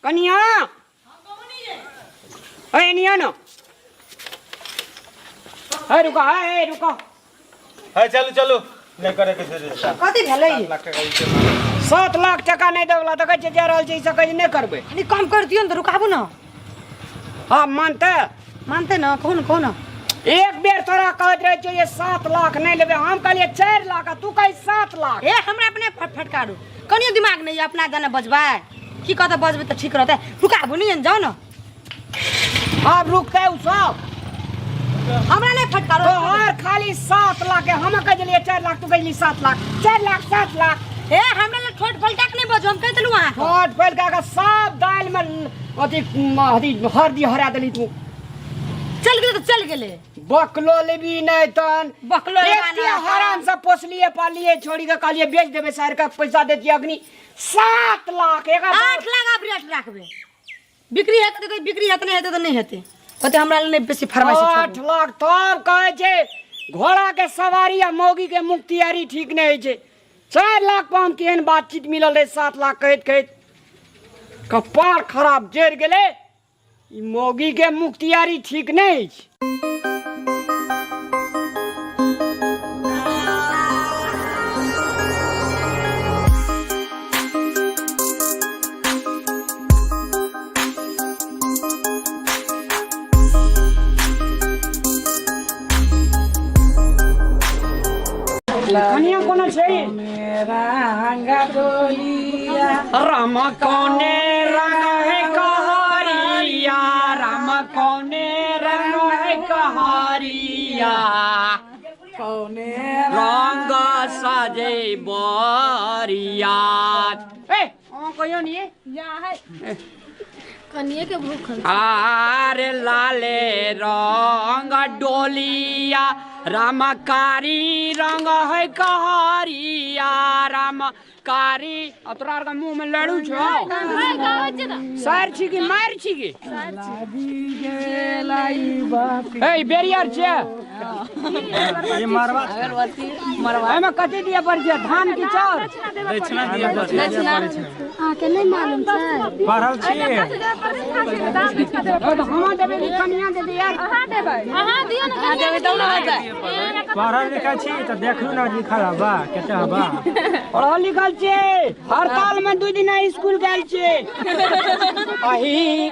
कनिया? अरे निया न, अरे रुको, अरे रुको। है चलू चलू, नहि करे के छै रिश्ता। कथी भेलै? 7 लाख टका उल्टे मांगै। 7 लाख टका नहि देवला तऽ कहै छै जा रहल छै, ई सब कहै छै नहि करबै। कनि कम कर दियौ ने तऽ रुकाबू ने। हँ मानतै? मानतै ने, कहू ने, कहू ने। एक बेर तोरा कहैत रहै छियौ जे 7 लाख नहि लेबै, हम कहलियै 4 लाख आ तू कहै 7 लाख। ए हमरा अपने फटकारू, कनियो दिमाग नहि यऽ, अपना जाने बजबै की कहतै, बजबै तऽ ठीक रहतै। रुकाबू नहि, जाउ ने। आब रुकतै उ सब? हमरा नहि फटकारो। तोहर खाली 7 लाख है, हम कह देलियै 4 लाख, तू कहली 7 लाख, 4 लाख 7 लाख। ए हमरा लग ठोट फलका के नहि बजू, हम कहि देलहुँ अहाँके। ठोट फलका के सब दालि में अथी अथी हरदी हरा देली तू। चल गेलै तऽ चल गेलै। बकलो लेबी नहि तन। बकलो लेबा एते नहि। हराम से पोसलिए पालिए, छोड़ी के कहलिए बेच देबै शहर के पैसा देतियै अग्नि। 7 लाख एक 8 लाख आब रेट राखबै, बिक्री हेतै तऽ बिक्री हेतै, नहि हेतै तऽ नहि हेतै। ओते हमरा लए नहि बेसी फरमाइश। 8 लाख तब कहै छै घोड़ा के सवारी आ मौगी के मुख्तियारी ठीक नहि होइ छै। 4 लाख पर हम केहन बातचीत मिलल रहै, 7 लाख कहैत कहैत कपार खराब जरि गेलै। ई मौगी के मुख्तियारी ठीक नहि अछि। कनिया कोना छै? राम कोने रंग है कहरिया, राम कोने रंग है कहरिया, कौने रंग सजे बरिया। ए अहाँ कहियो नि या है कनिए के भूख। आरे लाले रंग डोलिया, राम कारी रंग है कहरिया, राम कारी। आ तोरा आरके मुँह में लड़ू छौ? सार छी कि मार छी कि? ए बेरियर छै ये मारवा। एहिमे कथी दिअ पड़ै छै, धान की चाउर? दक्षिणा दिअ पड़ै छै। अहाँके नहि मालूम छै? पढ़ल छियै। हमा देबै कि कनिया देबै यार? अहाँ दियौ ने, कनिया देबै तब ने होतै। पढ़ल लिखल छी तऽ देखलू ने लिखल हबा कते हबा। पढ़ल लिखल छियै, हड़ताल में 2 दिन स्कूल गेल छियै। अही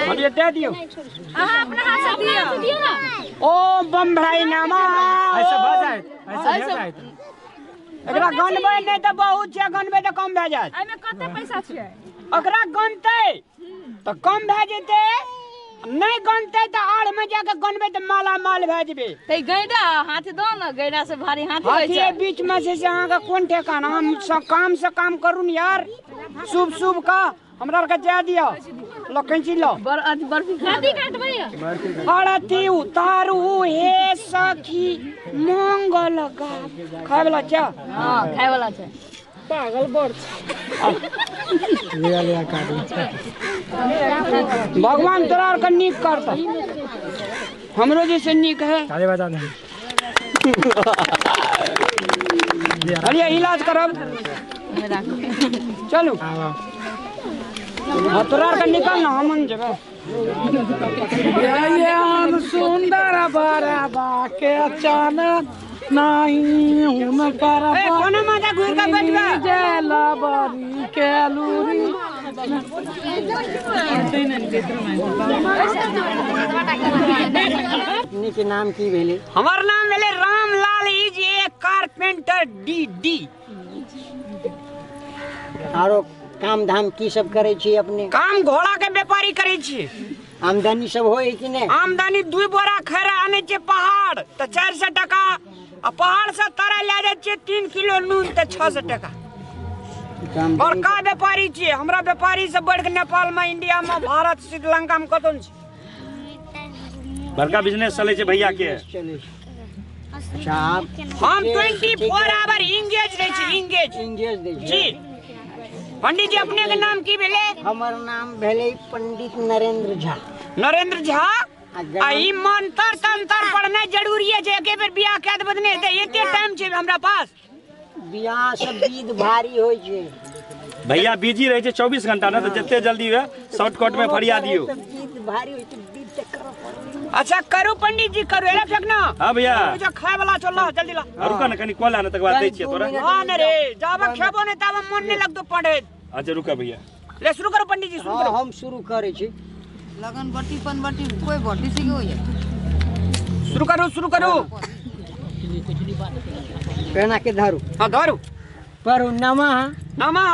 कथी दे दियौ? अहाँ अपना हाथ से दियौ ने। ओ बम भाई नमः। ऐसे भऽ जायत, ऐसे भऽ जायत। एकरा गनबै नहि तऽ बहुत छै, गनबै तऽ कम भए जायत। एहिमे कते पैसा छै? ओकरा गनतै तऽ कम भए जेतै, नहि गनतै तऽ आड़ में जाके गनबै तऽ माला माल भए जेबै। तऽ गैडा हाथ दो ने, गैडा से भारी हाथ होइ हाथी छै। बीच में से अहाँके कोन ठेकाना? हम सब काम से काम करू ने यार, शुभ शुभ का हमरा आरके जाय दिअ। लो कैंची लो। बर्फी कथी काटबै? आरती उतारू हे सखी मंगल गा। खाय वाला छै? हां, खाय वाला छै। पागल बड़ लिया लिया काटू। भगवान तोरा आरके नीक करता, हमरो जैसे नीक है। ताली बजा दे। अरे इलाज करब, चलू। हाँ, तोरा आरके निकल ना, हम जेबै। ये हम सुंदर बरबा के अचानक नहीं हुनकर ए, कोनो माथा घुरि के बैठबे। जलबरी के लूरी। अपने के नाम की भेलै? हमर नाम भेलै Ramlal is a carpenter D D. आरो काम धाम की सब करै छी अपने? काम घोड़ा के व्यापारी करै छी। आमदनी सब होय कि नहि? आमदनी 2 बोरा खैरा आनै छियै पहाड़ तऽ 400 टका, आ पहाड़ से तरा लए जाइ छियै 3 किलो नून तऽ 600 टका। और का व्यापारी छियै? हमरा व्यापारी से बढ़ के नेपाल में, इंडिया में, भारत, श्रीलंका में कतौ नहि छै। बड़का बिजनेस चलै छै भैया के। अच्छा, आप हम 24 आवर इंगेज रहै छी, इंगेज। इंगेज दै छी जी। पंडित जी अपने के नाम की भेलै? हमर नाम भेलै पंडित नरेंद्र झा। नरेंद्र झा? आ ई मंत्र तंत्र पढ़नाइ जरूरी है जे एके बेर बियाह कए देबै तऽ नहि हेतै, एते टाइम छै हमरा पास। बियाह सब विध भारी होइ छै। भैया बिजी रहै छै 24 घंटा ने, तऽ जते जल्दी हुए शॉर्टकट में फरिया दियौ। विध भारी होइ छै, विध तऽ करऽ पड़त। अच्छा करू पंडित जी करू, एला फेक ना। हां भैया। जो खाय वाला चल ला, जल्दी ला। रुका ना कनी कॉल आने तक बाद दै छियै तोरा। हां ने रे, जाब खेबो नै ताब मन नै लगतो पढ़े। अच्छा रुका भैया। ले शुरू करो पंडित जी, शुरू करो। हम शुरू करै छी। लगन बटी पन बटी कोई बटी सी होय। शुरू करू शुरू करू। पेना के धरू। हां धरू। पढ़ू नमः नमः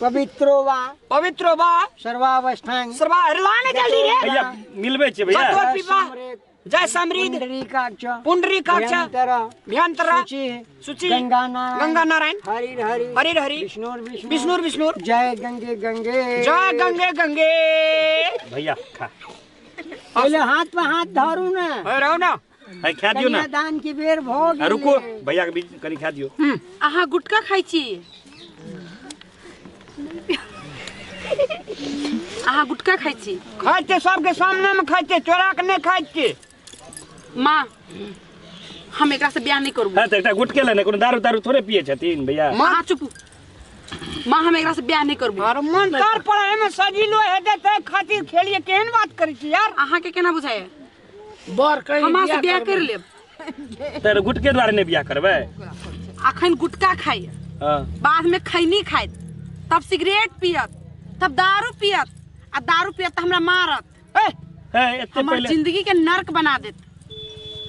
पवित्रो वा पवित्रो वा सर्वावस्थां सर्वा लाने जल्दी रे भैया मिलबे छे भैया। सत्व पिपा जय समृद्ध पुंडरीकाक्ष पुंडरीकाक्ष भयंतर शुचि शुचि गंगा नारायण गंगा नारायण हरि हरि हरि हरि विष्णु विष्णु विष्णु विष्णु जय गंगे गंगे जय गंगे गंगे। भैया खा पहले हाथ पे हाथ धरू ना। अरे रहो ना है खा दियो ना। दान की बेर भो गेल। रुको भैया के बीच कनी खा दियो। अहाँ गुटखा खाइ छी? अहाँ गुटखा खाइ छी? खाइ छियै, सबके सामने में खाइ छियै, चोरा के नहि खाइ छियै। माँ हम एकरा से बियाह नहीं करबो। हां त एकटा गुटके ले ने कोनो दारू तारू थोड़े पिए छथिन भैया। माँ चुप। माँ हम एकरा से बियाह नहीं करबो। अरे मन तर पर एमे सजिलो हेतै तै खातिर खेलिए, केहन बात करै छी यार? अहाँ के केना बुझाय? बर कहीं हम से बियाह कर लेब। तर गुटके द्वारे नहीं बियाह करबै? अखन गुटका खाइ, हां बाद में खैनी खाइत, तब सिगरेट पियत, तब दारू पियत, आ दारू पियत त हमरा मारत। ए एते हमर पहिले जिंदगी के नरक बना देत।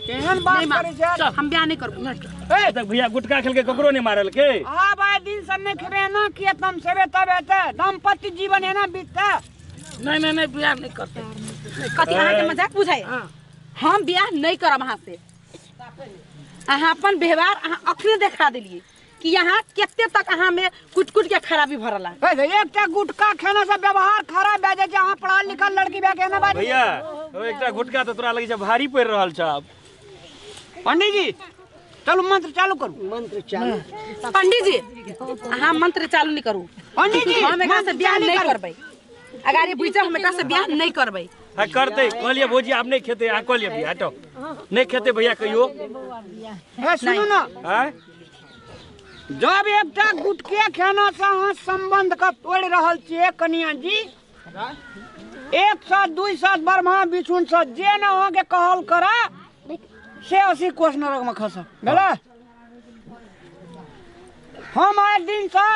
केहन बात करै छी यार? हम बियाह नहीं करबो। ए त भैया गुटका खेल के ककरो नहीं मारल के? हां भाई दिन से नहीं खेबे ना किए तम सेबे तब हेतै, दाम्पत्य जीवन एना बीततै। नहीं नहीं नहीं बियाह नहीं करते। कथी अहाँ के मजाक बुझाय? हम बियाह नहीं करब अहाँ से। अहाँ अपन व्यवहार अहाँ अखने देखा देलिए कि यहाँ कते तक अहाँ में कुट कुट के खराबी भरला। एकटा गुटखा खेना से व्यवहार खराब भए जाइ छै। अहाँ पढ़ल लिखल लड़की भए के एना बाजै? भैया ओ एकटा गुटका त तोरा लगै छै भारी पड़ि रहल छ। पंडित जी चलू मंत्र चालू करू। मंत्र चालू। पंडित जी अहाँ मंत्र चालू नहीं करू। पंडित जी हम एकरा से बियाह नहीं करबै। अगर ये बुझ हम एकरा से बियाह नहीं करबै। हां करते कहलिए भौजी आब नहीं खेते, आ कहलिए भैया हटो नहीं खेते भैया कहियो। ए सुनू ना, हां जब एकटा गुटके खेना से अहाँ संबंध के तोड़ि रहल छियै कनिया जी, 100 200 ब्रह्मा विष्णु से जे न अहाँ के कहल करा से 80 कोस नरक में खसब। भेलै? हम आइ दिन से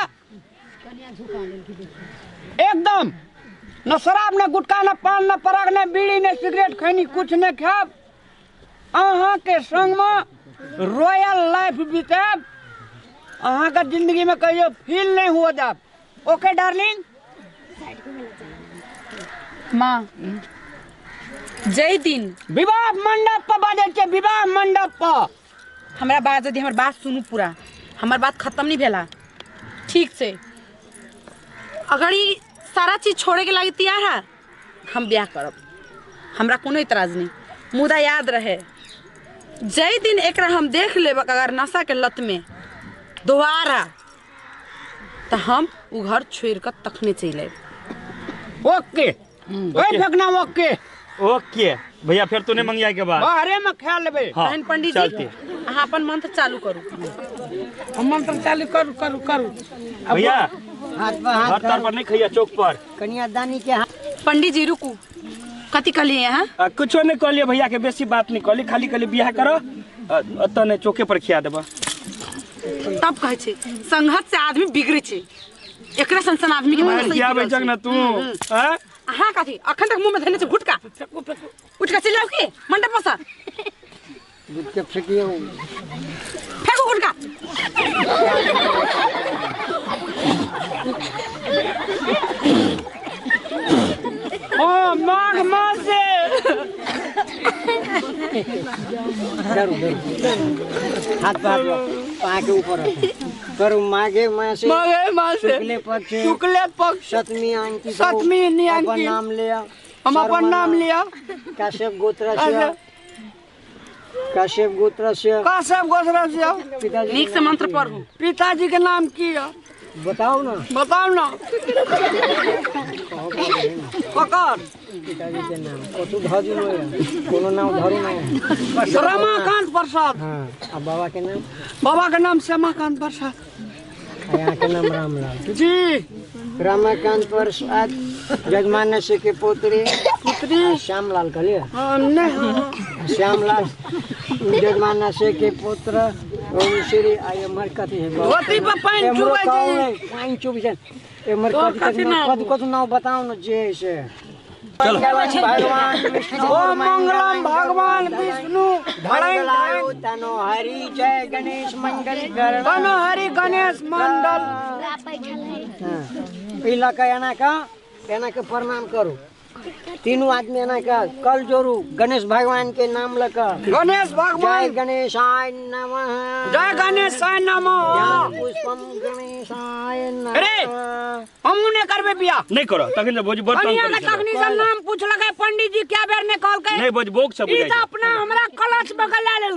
एकदम न शराब न गुटखा न पान न पराग न बीड़ी न सिगरेट खैनी कुछ नहीं खायब। अहाँ के संग में रॉयल लाइफ बितायब। अहाँ के जिंदगी में कहियो फील नहीं हुआ जाब। Okay darling? माँ जय दिन विवाह मंडप पर बाजै छै, विवाह मंडप पर हमरा बात यदि हमर बात सुनू पूरा, हमर बात खत्म नहीं भेला ठीक से। अगर ई सारा चीज छोड़े के लागी तैयार है हम ब्याह करब, हमरा कोनो इतराज नहीं। मुदा याद रहे जय दिन एकरा हम देख लेब अगर नशा के लत में दोबारा तो हम उ घर छोड़ कर तखने चलि आयब। ओके ओए फेकना। ओके ओके भैया फिर तू नहीं मंगिया के बाद अरे में खा लेबे। तहन पंडित जी अहाँ अपन मंत्र चालू करू। हम मंत्र चालू करू करू करू। भैया हाथ पर हाथ घर पर नहीं खैया चौक पर कन्यादानी के हाथ। पंडित जी रुकू, कथी कहलिए अहाँ? कुछो नहीं कहलिए भैया के, बेसी बात नहीं कहली, खाली कहली बियाह करो अतऽ नहीं चौके पर खिया देबा। तब कहै छै संघत से आदमी बिगड़ै छै, एकरा सन सन आदमी के बारे खियाबै छक ना तू। हां अहाँ कथी अखन तक मुंह में धने छै गुटका? उठ के चलि जाउ की मंडप पर से? गुटका फेकियो, फेंकू गुटका। ओ माघ मास से डरू डरू हाथ पर हाथ के ऊपर करू। माघे मासे, माघे मासे शुक्ले पक्ष, शुक्ले पक्ष सप्तमी अंकित, सप्तमी अपन नाम लिया, हम अपन नाम लिया। कश्यप गोत्र से, कश्यप गोत्र से, कश्यप गोत्र से। पिताजी नीक से मंत्र पढ़ू। पिताजी के नाम की है बताओ ना, बताओ ना। पकड़ पिताजी के नाम कथू धरू नहीं, कोनो नाम धरू नहीं। रमाकांत प्रसाद। हाँ, आ बाबा के नाम? बाबा के नाम श्यामाकांत प्रसाद। यहाँ के नाम रामलाल जी। रमाकांत प्रसाद जजमान से के पुत्री, पुत्री श्यामलाल कहलिए? नहीं, श्यामलाल जजमान से के पुत्र श्री आई एमहर कथी है? धोती पर पानि चुबै छै, पानि चुबै छै। एमहर कथी कथी कथी नाम बताओ न जे से। चलो भगवान विष्णु, ओम मंगलम भगवान विष्णु मंगलाय तनो हरि जय गणेश मंगल तनो हरि गणेश मंडल। ई लऽ कऽ एना कऽ एना के प्रणाम करू, तीनों आदमी एना कऽ कल जोड़ू गणेश भगवान के नाम लऽ कऽ। गणेश भगवान जय गणेशाय नमः, जय गणेशाय नमः। पुष्पम गणेशाय नमः। अरे हमहू नहीं करबे बियाह। नहीं करो तखन भौजी बड़ तंग करै छै। तखनी से नाम पूछलकै पंडित जी क्या बेर ने कहलकै नहीं भौजी बोक सब ई त अपना हमरा कलच में गला लेल।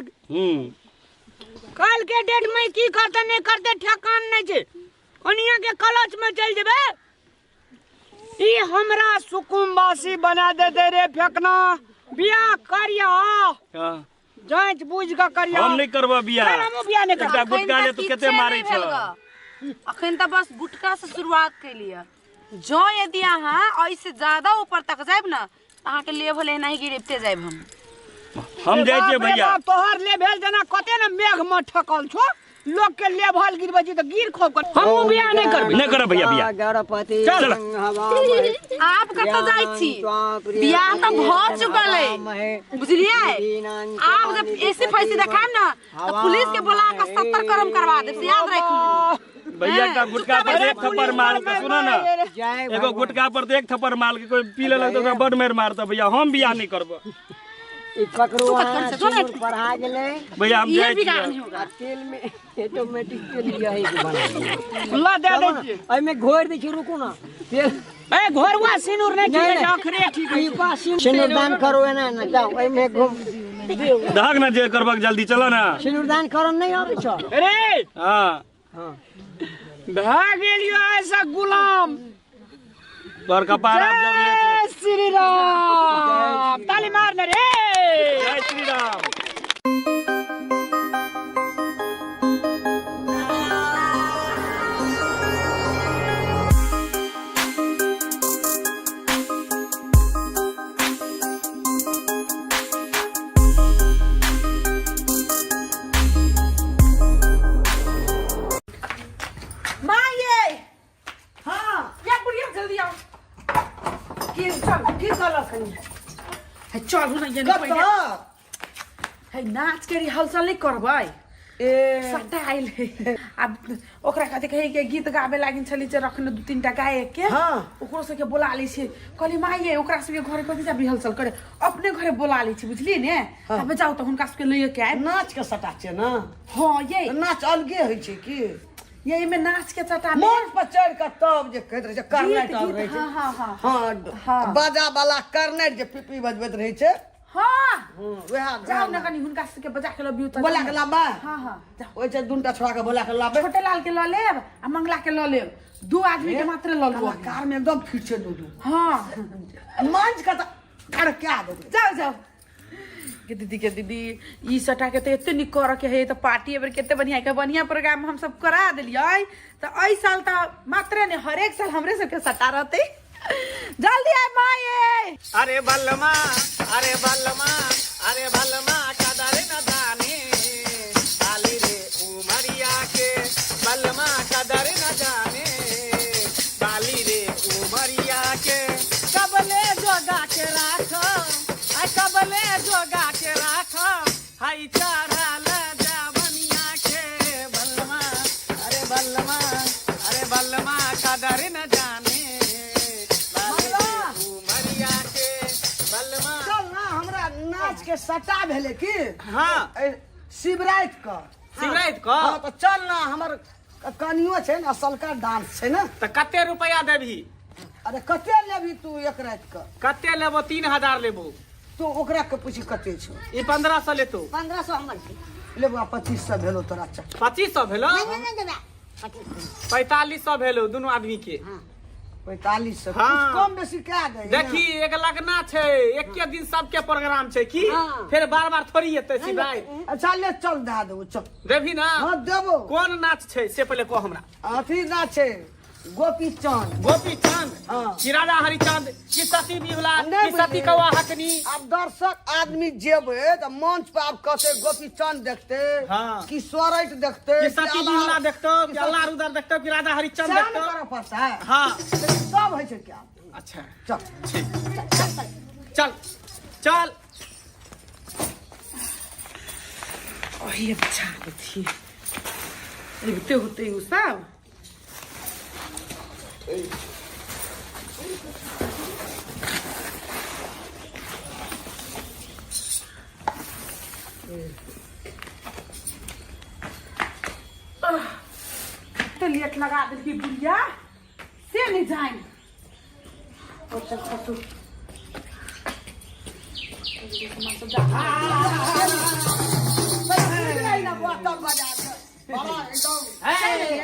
कल के डेट में की करते नहीं करते ठेकान नहीं छै। कनिया के कलच में चल जेबे ई हमरा सुकुम्बासी बना दे दे रे फेकना। बियाह करिया, जांच बुझ के करिया। हम नहीं करबो बियाह। चल, हमहूँ बियाह नहीं करबो। एकटा गुटका ले तू कते मारै छ। अखन तऽ बस गुटका से शुरुआत कैलियै। जँ यदि अहाँ एहिसे ज्यादा ऊपर तक जायब ना तऽ अहाँके लेवल एनाही गिरते जायब हम। हम जाइ छियै बाप रे भैया। बाप, तोहर लेवल जेना कते ने मेघ में ठकल छो, लोग के लेवल गिरबै छी तऽ गिर खोब कर। हमहूँ बियाह नहीं करबै। नहीं करब भैया बियाह। गणपति चल। आप कतऽ जाइ छी? बियाह तऽ भऽ चुकल है, बुझलियै? आप जब ऐसे फैसी देखायब ना तऽ पुलिस के बोला के 70 करम करवा देब, से याद राखि लियौ। भैया का गुटका पर एक थप्पड़ मार के सुनो ना, एगो गुटका पर एक थप्पड़ मार के कोई पी लेलक तऽ ओकरा बड मारि मारतऽ भैया। हम बियाह नहीं करबो। ई पकड़ू अहाँ, सिंदूर पढ़ा गेलै भैया, हम ये जाइ बिगाड़ छियै। नहीं होगा। आ तेल में ऑटोमेटिक तेल यही के बना दियौ। ला दे दै छियै। एहिमे घोरि दै छी, रुकू ना। तेल ए घोरवा सिनूर नहीं ठीक है, अखरे ठीक है। ई पास सिंदूरदान करू एना एना जाओ, एहिमे घुम दहक ना जे करबक जल्दी चलो ना। सिंदूरदान करन नहीं आबै छौ? अरे हां हां, भए गेलियो ऐसा गुलाम। तोहर कपार आब जब ले छै। जय श्री राम, ताली मार ने रे। जय श्री राम। माँ ये हाँ या बुढ़िया जल्दी आओ। की चल की कहलक हन? है चलू ना ये कतऽ? पहिले। है नाच के रिहर्सल नहीं करबै। ए सट्टा आयल है। आब ओकरा कथी कहै के गीत गाबे लागिन छली जे रखने दू तीन टा गायक के। हाँ। ओकरो सबके बोला लै छी। कहली माँ ये ओकरा सबके घरे कथी जाब रिहर्सल करे, अपने घरे बोला लै छी, बुझलियै ने? हाँ। तब जाउ तऽ हुनका सबके लैए के आयब। नाच के सटा छै ना? हाँ ये नाच अलगे होइ छै की? ये एहिमे नाच के सटा में मंच पर चढ़ि कऽ तब जे कहैत रहै छै करनाइट गीत, आर रहै छै। हाँ, हाँ, हाँ। हाँ, हाँ। बाजा वाला करनाइट जे पिपी बजबैत रहै छै। हाँ। वएह जाउ ने कनी हुनका सबके बजा के लबियौ तऽ। बोला के लाबे? हाँ, हाँ, जाउ। ओहि छै दूनटा छोड़ा के बोला के लाबे। छोटे लाल के लऽ लेब आ मंगला के लऽ लेब, दू आदमी के मात्र लऽ लेब। कलाकार में एकदम फिट छै दू। हाँ। मंच के तऽ खड़का देबै। जाउ जाउ। के दीदी के दीदी ई सटा के तऽ एते नीक करऽ के है, तऽ पार्टी एबेर कते बढ़िया के बढ़िया प्रोग्राम हम सब करा देलियै। तऽ एहि साल तऽ मात्रे ने हरेक साल हमरे सबके सटा रहतै। जल्दी आय माये। अरे बलमा, अरे बलमा, अरे बलमा कदर न जाने बाली रे उमरिया के, बलमा कदर न जाने बाली रे उमरिया के। कबले जोगा के राख, आई कबले जोगा के राख, हाई चढ़ल जवनिया के बलमा। अरे बलमा, अरे बलमा कदर न जाने बाली रे उमरिया के, बलमा। चल ना, हमरा नाच के सटा भेलै की? हाँ। शिवराति क। शिवराति क? हाँ, तऽ चल ना, हमर कनियो छै ने, असलका डांस छै ना। तऽ कते रुपया देबही? अरे कते लेबही तू एक राति क? कते लेबो? 3000 लेबो। तू ओकरा के पूछी कते छौ? ई 1500 लेतो। 1500 हमर छै। लेबो, 2500 भेलो तोरा। चल। 2500 भेलो? नहीं, नहीं, नहीं देबै। 2500। 4500 भेलो दुनू आदमी के। हाँ। 4500। हाँ। कुछ कम बेसी कए दे। देखी एक लगना छै, एके दिन सबके प्रोग्राम छै की? हाँ। फेर बार बार थोड़ी एतै शिवराति। अच्छा ले चल दए देबो, चल। देबही ना? हाँ देबो। कोन नाच छै से पहिले कह हमरा। अथी नाच छै गोपी चंद। गोपी चंद? हाँ। कि राजा हरिचंद, कि सती बिहुला, नहीं कि सती बुझलियै। कौआ हकनी? आब दर्शक आदमी जेबै तऽ मंच पर आब कहतै गोपी चंद देखते, हाँ। कि सोरठ देखते, कि सती बिहुला देखतौ, कि अल्लाह रुदर देखतौ, कि राजा हरिचंद सएह ने देखतौ। करऽ पड़तै। हाँ। लेकिन सब होइ छै क्या? अच्छा। चल। ठीक। चल, चल। ओही अच्छा देखी। अबिते होते उ सब। कते लेट लगा देलकी बुढ़िया से नहीं जाइन। और चल खसू।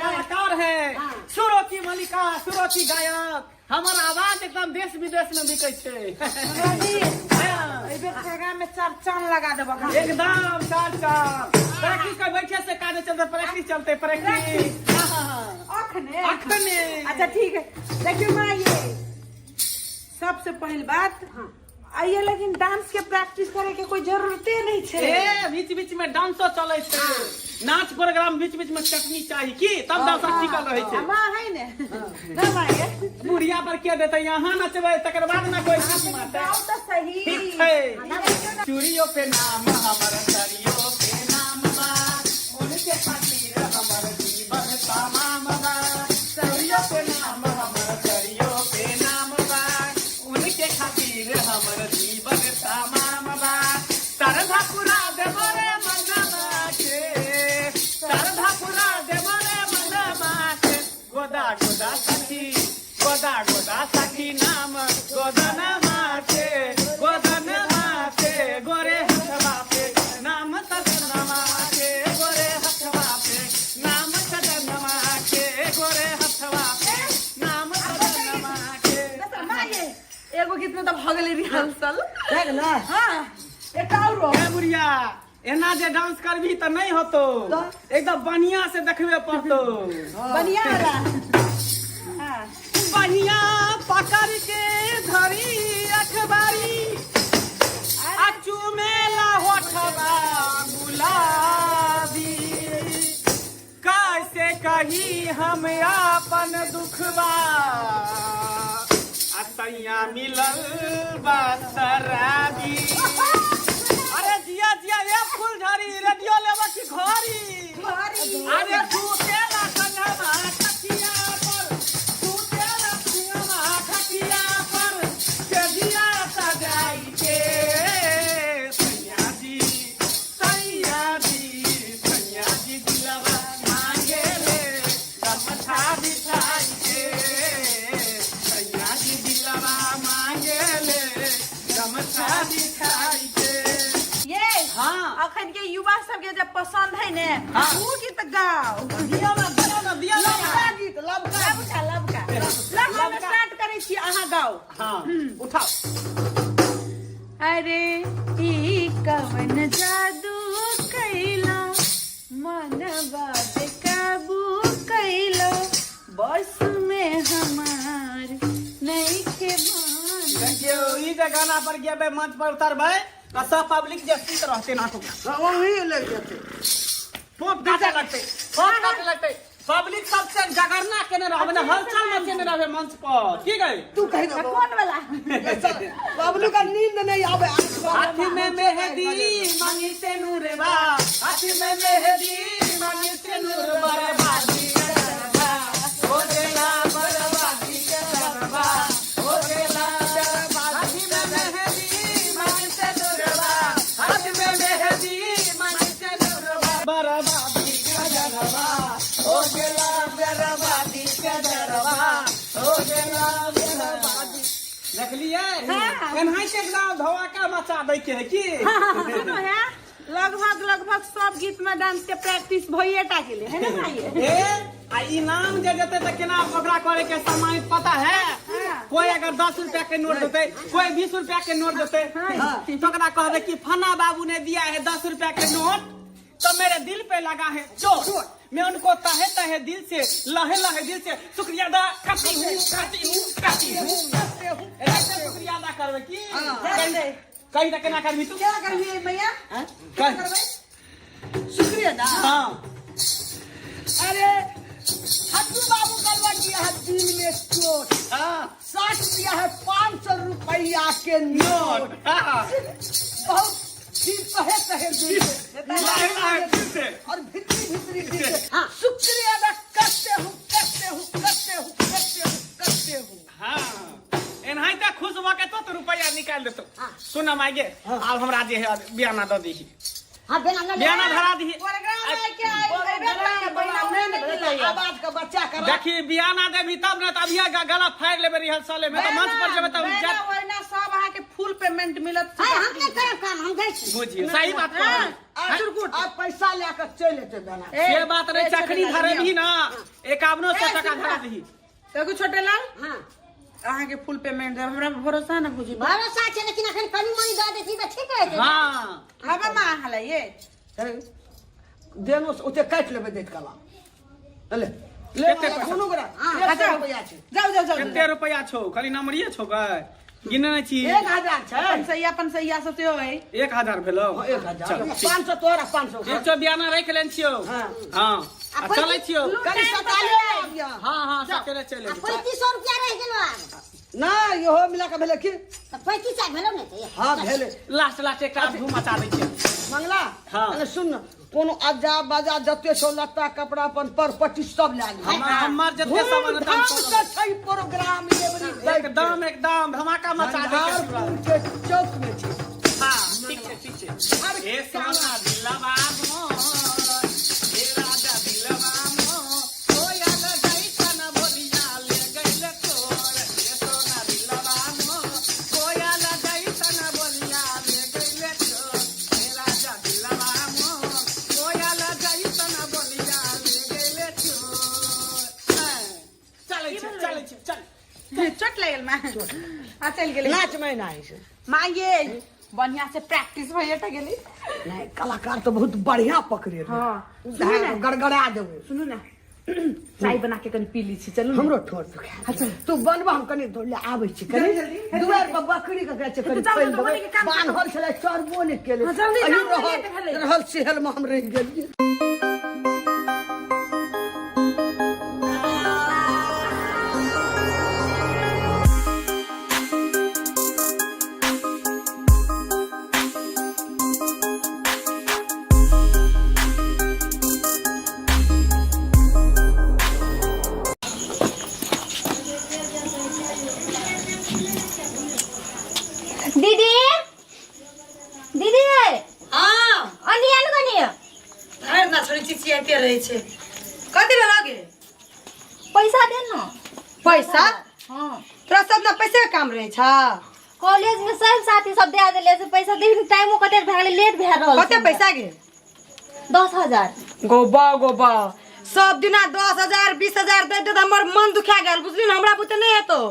कलाकार है सुरों की मलिका, सुरों की गायक हमर आवाज एकदम देश विदेश में बिकै छै। एहि बेर प्रोग्राम में चार चांद लगा देबो। एकदम चार चार। प्रैक्टिस कर बैठे से काज चलते, प्रैक्टिस चलते, प्रैक्टिस। अखने अखने। अच्छा ठीक है, देखियो माँ, ये सबसे पहिल बात आइए, लेकिन डांस के प्रैक्टिस करे के कोई जरूरते नहीं छै। ए बीच बीच में डांसो चले छै, नाच प्रोग्राम बीच बीच में चटनी चाही की तब डांस टिकल रहै छै। माँ है ने ना माँ, ये बुढ़िया पर के देतै, यहाँ नचबै तकर बाद ना कोई चीज मारतै। गाओ तो सही। ठीक छै। चूड़ियों पे नाम हमर, सरियो पे नाम बा, उनके खातिर हमर जीवन तमाम बा। चूड़ियों पे नाम हमर, सरियो पे नाम बा, उनके खातिर हमर जीवन तमाम बा। सरधा पुरा देबो रे मनमा के, सरधा पुरा देबो रे मनमा के। गोदा गोदा सखी, गोदा गोदा सखी नाम गोदनमा के, गोदनमा के गोरे हथवा पे नाम सदनमा के, गोरे हथवा पे नाम सदनमा के, गोरे हथवा पे नाम सदनमा के। माँ ये एगो गीत में तो भऽ गेलै रिहर्सल। भए गेलै? हाँ, एक और। ए बुढ़िया, एना जे डांस करबी तऽ नहि होतो, एकदम बढ़िया से देखबे पड़तो। बढ़िया वाला। हाँ। बढ़िया पकड़ के धरी अखबारी, आ चुमेला होठवा गुलाबी। कैसे कही हम अपन दुखबा, आ तैया मिलल बा शराबी। अरे जिया जिया ए फूलझड़ी, रेडियो लेबा की घड़ी? अरे सुतेला संगमा खटिया पर, सुतेला संगमा खटिया पर, केजिया सजाई के। सैया जी, सैया जी, सैया जी दिलवा मांगे ले गमछा बिछाई के। सैया जी दिलवा मांगे ले गमछा बिछाई के। ये हाँ। अखन के युवा सबके जब पसंद है ने, हाँ। ऊ गीत गाओ। दिया ना, दिया ना, दिया ना। लबका गीत, लबका। लबका, लबका। लग हम स्टार्ट करै छी, अहाँ गाओ। हाँ, उठाओ। अरे ई कवन जादू कैला, मनवा बेकाबू कैला, बस में हमार नहीं के मान। देखियौ, ई जे गाना पर गेबै, मंच पर उतरबै तऽ सब पब्लिक जे सुति रहतै नाटक। वही लग जेतै। फोप काटे लगतै, फोप काटे लगतै। पब्लिक सबसे जगरना केने रहबै ने, हलचल मचेने रहबै मंच पर। की गई? तू कहि दो। कोन वाला? बबलू का नींद नहीं आवे। हाथ में मेहंदी मांगी से नूरवा, हाथ में मेहंदी मांगी से नूरवा, बर्बादी करवा हो गेला, बर्बादी करवा हो गेला। हाथ में मेहंदी मांगी से नूरवा, हाथ में मेहंदी मांगी से नूरवा, बर्बादी करवा हो गेला, बर्बादी करवा हो गेला, बर्बादी। देखलियै एनाहिते एकदम धमाका मचा दै के है की। सुनो है, लगभग लगभग सब गीत में डांस के प्रैक्टिस भइए टा गेलै है ना भाई? ए आ इनाम जे देते तऽ केना ओकरा करे के समय पता है? कोई अगर 10 रुपया के नोट देते, कोई 20 रुपया के नोट देते, तो ओकरा कहबे कि फना बाबू ने दिया है 10 रुपया के नोट, तो मेरे दिल पे लगा है चोट, मैं उनको तहे तहे दिल से, लहे लहे दिल से शुक्रिया अदा करती हूँ, करती हूँ, करती हूँ। ऐसे शुक्रिया अदा करबे की कहीं तक केना करबी तू? केना करबी मैया? कह। शुक्रिया अदा। हाँ। अरे हट्टू बाबू का लग गया है दिल में चोट। हाँ। 60 दिया है 500 रुपया के नोट। हाँ। बहुत दिल तहे तहे दिल से, लहे लहे दिल से और भितरी भितरी दिल से शुक्रिया अदा करते हूँ, करते हूँ, करते हूँ, करते हूँ, करते हूँ। हाँ, एनाहिते खुश भऽ के तो रुपया निकालि देतौ। सुन माइगे, आब हमरा जे है बियाना दऽ दीही। हाँ, बियाना लऽ ले। बियाना धरा दीही। आवाज के बच्चा कर। देखी बियाना देबी तब ने, तब अभिये गला फाड़ि लेबै रिहर्सले में, तऽ मंच पर जेबै तब वहिना वहिना सब अहाँके फुल पेमेंट मिलत। हाय, हम नहि करब काम, हम जाइ छी। बुझियौ, सही बात कहलियै। आ पैसा लए कऽ चलि एतै बेना। से बात नहि, चखनी धरेबही ना 5100 टका धरा दीही। देखू छोटे लाल। हाँ। अहाँ के फुल पेमेंट देब हमरा भरोसा न बुझी भरोसा छै लेकिन अखन कनी मनी दऽ दै छी तऽ ठीक रहतै हाँ हवा माँ अहाँ लए ये देनो से ओते काटि लेबै दैत कला ले ले कते पैसा? कोनो गोरा हाँ, 100 जाओ। रुपैआ छै जाओ जाओ जाओ कते रुपैआ छौ खाली नंबरिये छौ गै गिने नहि छी 1000 छै अपन सैया अपन सैया सब सेहो है 1000 भेलौ हाँ, 1000 चल, ठीक। 500 तोरा 500 एक सौ बियाना राखि लेने छियौ हाँ। हाँ आ चलै छियौ कनी सकाले आबिया हाँ हाँ सकेले चलि आ एबै। 3500 रुपया रहि गेलो आब नहि इहो मिला के भेलै की तऽ 35 भेलो ने तऽ हाँ भेलै लास्ट लास्ट एकटा धूम मचा दै छियै मंगला हाँ। अरे सुन न कोनो अज्जा बाजा जते छौ लत्ता कपड़ा अपन पर पट्टी सब लए ली हमर जते सामान हेतै, हम धूमधाम सब से छै प्रोग्राम एवरी एकदम एकदम धमाका मचा दै के पूरा। के चौक में छै हाँ ठीक छै ठीक छै हे सोना दिलवा मोर हे राजा दिलवा मोर कोयल जैसन बोलिया ले गइल तोर हे सोना दिलवा मोर कोयल जैसन बोलिया ले गइल तोर हे राजा दिलवा मोर कोयल जैसन बोलिया ले गइल तोर चलै छै चलै छै चल चोट लागल माँ आ चलि गेलै नाच में ना छै माँ ये बढ़िया से प्रैक्टिस भइए टा गेलै नहीं कलाकार तो बहुत बढ़िया पकड़े रहे। हाँ सुनू ने गड़गड़ा देबै सुनू ने चाय बना के कनी पी ली छी चलू ने। हमरो ठोर दुखा तू बनबा हम कनी दौड़ ले आबै छी कनी जल्दी, जल्दी। दुआर पर बकरी के कहै छै कनी जाउ, खोलि जाउ, देबै बकरी के काम बान्हल छलै चरबो नहि केलै हाँ, जल्दी अही जाउ, रहल लेट भेलै। रहल सेहल मे हम रहि गेलियै दीदी दीदी हाँ अनि आनु कनी भरि ना छोरी चिचियाइते रहै छै कथी भेल गे पैसा दे न पैसा हाँ तोरा सब ना पैसे के काम रहै छ कॉलेज में सब साथी सब दे देले से पैसा देखिन टाइमो कते भए गेलै लेट भए रहल कते पैसा गे 10,000 गोबा गोबा सब दिना 10,000 20,000 दैत दैत हमर मन दुखा गेल बुझली ने हमरा बुते नहि हेतौ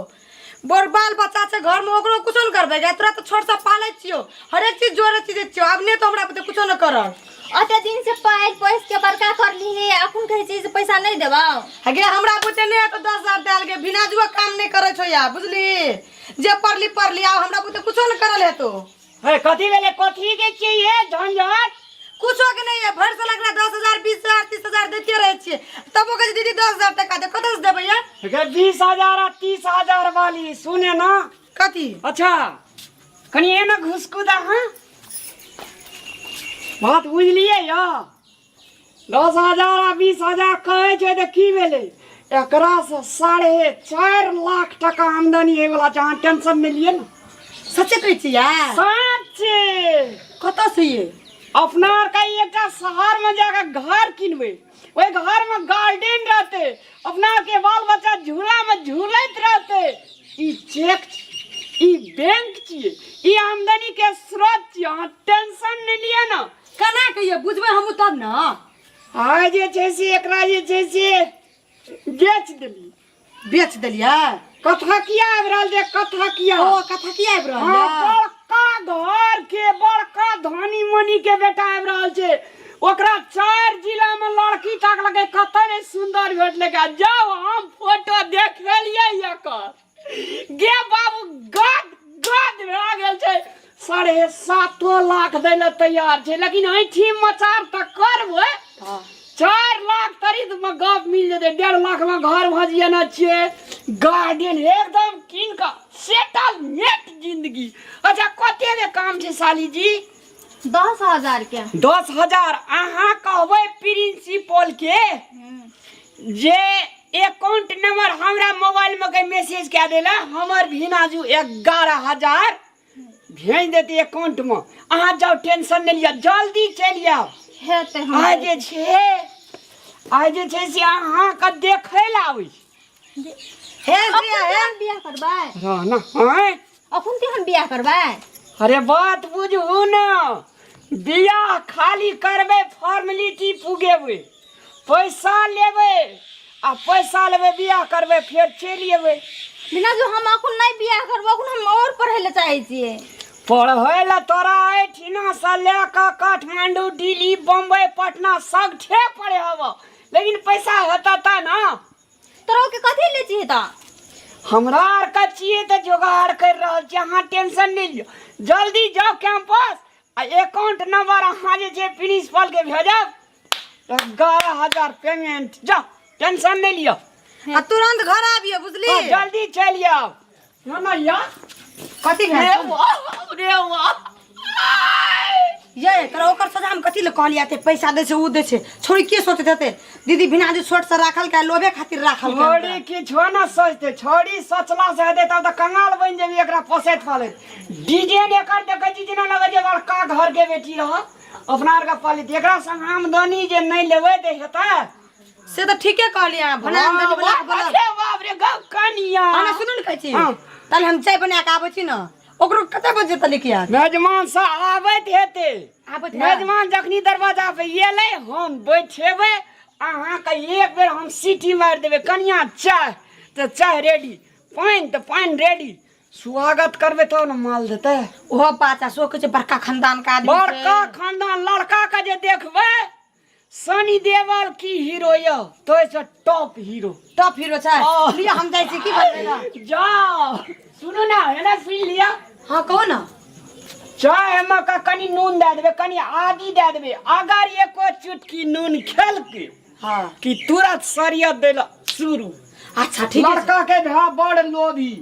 बड़ बाल बच्चा छै घर में ओकरो कुछो न करबै गे तोरा तऽ छोट से पालै छियौ हरेक चीज जोड़े चीज छियौ आब नहि तो हमरा बुते कुछो न करब अते दिन से पाइल पैस के बड़का करली हे अखन कहै छी जे पैसा नहीं देबौ गे हमरा बुते नहि हेतौ 10,000 देल गे बिना जुआ काम नहि करै छौ या बुझली जे पढ़ली पढ़ली आब हमरा बुते कुछो न करल हेतौ हे कथी भेलै कथी के छियै हे झंझट कुछो के नहीं है भर साल एकरा 10,000 20,000 30,000 देते रहे छियै तबो कहै छै दीदी 10,000 टका दे कतऽ से देबै यार गे 20,000 आ 30,000 वाली सुने ना कथी अच्छा कनि एना घुसकू दा हाँ बात बुझलियै या 10,000 आ 20,000 कहै छै तऽ की भेलै एकरा से 4.5 लाख टका आमदनी होइवला छै अहाँ टेंशन नहि लिअ ने सच्चे कहै छी यार सच्चे कतऽ से ये अपना आरके एकटा शहरमे जाकऽ घर किनबै ओहि घरमे गार्डन रहतै अपना आरके बाल बच्चा झूलामे झूलैत रहतै ई चेक छी ई बैंक छियै ई आमदनीके स्रोत छियै अहाँ टेंशन नहि लिअ ने केना कहियै बुझबै हमहूँ तब ने आइ जे छै से एकरा जे छै से बेच देली बेच देलियै कथा किया आबि रहल छै कथा किया ओ कथा किया आबि रहल हाँ, है बड़का घर के बड़का धनी मनी के बेटा आबि रहल छै ओकरा 4 जिला में लड़की ताकलकै कतऽ ने सुंदर भेटलै जाओ हम फोटो देखेलियै एकर गे बाबू गद गद भए गेल छै 7.5 लाख दै लए तैयार छै लेकिन ऐठी मचार तऽ करबै 4 लाख तरीत में गप मिल जेतै 1.5 लाख में घर भजियाना छियै गार्डन एकदम कीन कऽ सेटल नेट जिंदगी। अच्छा कते के काम छै साली जी? 10,000 के। 10,000 अहाँ कहबै प्रिंसिपल के जे अकाउंट नंबर हमरा मोबाइल में के मैसेज कए देला हमर भिनाजू 11,000 भेज देते अकाउंट में। अहाँ जाओ टेंशन नहीं लिअ जल्दी चलि आउ। हेतै हम आइ जे छै आइ जे छै से अहाँके देखै लए आबै छी। हे अखन प्रिया ते हे हम बियाह करबै। रह ना, आँय? अखन ते हम बियाह करबै। अरे बात बुझू ना बियाह खाली करबै फॉर्मेलिटी पुगेबै पैसा लेबै आ पैसा लेबै बियाह करबै फेर चलि एबै। बिना जो हम अखन नहि बियाह करबो, अखन हम और पढ़ै लए चाहै छियै। पढ़ै लए तोरा एहिठिना से लए कऽ काठमांडू, दिल्ली, बम्बई, पटना सगठे पढ़े हब, लेकिन पैसा हेतऽ तऽ ने। तोरा के कथी ले छियै तऽ? हमरा आरके छियै तऽ जोगाड़ करि रहल छियै, अहाँ टेंशन नहि लिअ। जल्दी जाउ कैंपस आ अकाउंट नंबर अहाँ जे छै प्रिंसिपल के भेजब, 11,000 पेमेंट। जाउ, टेंशन नहि लिअ। आ तुरंत घर आबियो, बुझली? हाँ, जल्दी चलि आउ। ना ना या कथी भेल? रे वाह रे वाह। ये तोरा ओकर सजा हम कथी ले कहलियै? एते पैसा दै छै, उ दै छै, छोड़ी के सोचैत हेतै दीदी बिना जे छोट से राखल के लोभे खातिर राखल के। छोड़ी किछो ना सोचते, छोड़ी सोचला से हेतै तब तऽ कंगाल बनि जेबी एकरा पोसैत पालैत। डिजाइन एकर देखै छी जेना लगै छै बड़का घर के बेटी रह अपना आरके पालित। एकरा संग आमदनी जे नहि लेबै तऽ हेतै? से तऽ ठीके कहलियै अहाँ, भने आमदनी बला के बोला। अरे बाप रे, गप कनिया। हाँ, ना, सुनू ने कहै छी। हाँ। ताले हम चाय बना के आबै छी ने, ओकरो कते बजे तक लेके आयत? मेजमान से आबैत हेतै। आबैत है? मेजमान जखनी दरवाजा पे एलै हम बैठेबै अहाँके, एक बेर हम सीटी मारि देबै, कनिया चाय तऽ चाय रेडी, पानि तऽ पानि रेडी। स्वागत करबै तब ने माल देतै। ओहो बात आ सो कहै छै बड़का खानदान के आदमी छै। बड़का खानदान लड़का के जे देखबै सनी देवल की हीरो यऽ तो से टॉप हीरो। टॉप हीरो छै। हाँ। लिअ हम जाइ छी, की करबै ने? जाओ सुनू ना, एना सुनि लिअ। हाँ कहू ना। चाय मे का कनि नून दए देबै, कनि आदी दए देबै, अगर एको चुटकी नून खेलकै हाँ कि तुरंत सरियत दै लए शुरू। अच्छा ठीक है। लड़का के भा बड़ लोभी।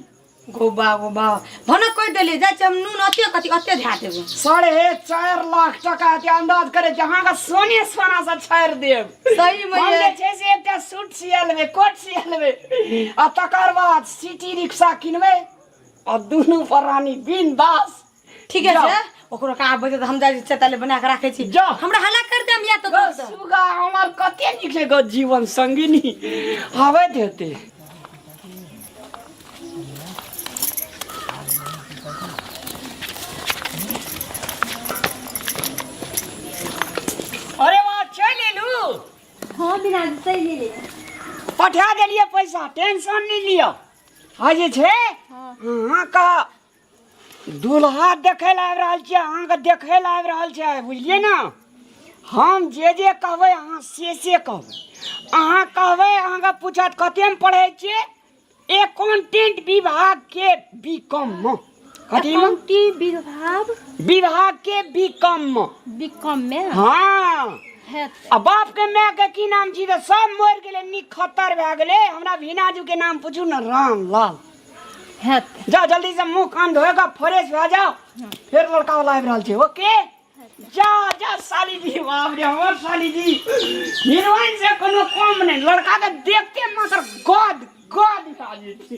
गोबा गोबा भनक कहि देलियै, जाइ छी हम नून अते कथी अते धए देबै। 4.5 लाख टका के अंदाज करे छी, अहाँके सोने सोना से छाड़ि देब। सही में हम ये। जे छै से एकटा सूट सिया लेबै, कोट सिया लेबै आ तकर बाद सिटी रिक्शा किनबै आ दुनू प्राणी बिंदास। ठीक है जाओ। छै, ओकरो का आबै छै तऽ हम जाइ छी ताले बना के राखै छी। जाओ। हमरा हल्ला कर देम या तऽ गो सुगा हमर कते नीक छै गो जीवन संगिनी आबैत हेतै। अरे वाह, चलि एलू? हाँ बिना चलि एलियै। पठा देलियै पैसा, टेंशन नहि लिअ। आ जे छै अहाँके दूल्हा देखै लए आबि रहल छियै, अहाँके देखै लए आबि रहल छै, बुझलियै ने? हम जे जे कहबै अहाँ से से कहबै। अहाँ कहबै, अहाँके पूछत कतेमे पढ़ै छियै? एकाउंटेंट विभाग के बी कॉम मे। कथी मे? एकाउंटिंग विभाग? विभाग के बी कॉम मे। बी कॉम मे? हाँ। हेतै। आ बाप के माय के की नाम छी? तऽ सब मरि गेलै, निखत्तर भए गेलै। हमरा भीनाजू के नाम पूछू ने, रामलाल। हेतै। जाओ जल्दी से मुंह कान धोएगा, फ्रेश भए जाओ, फेर लड़का वाला आबि रहल छै। ओके जा जा साली जी। बाप रे, हमर साली जी हीरोइन से कोनो कम नहि, लड़का के देखते मात्र गद गद भए जेतै।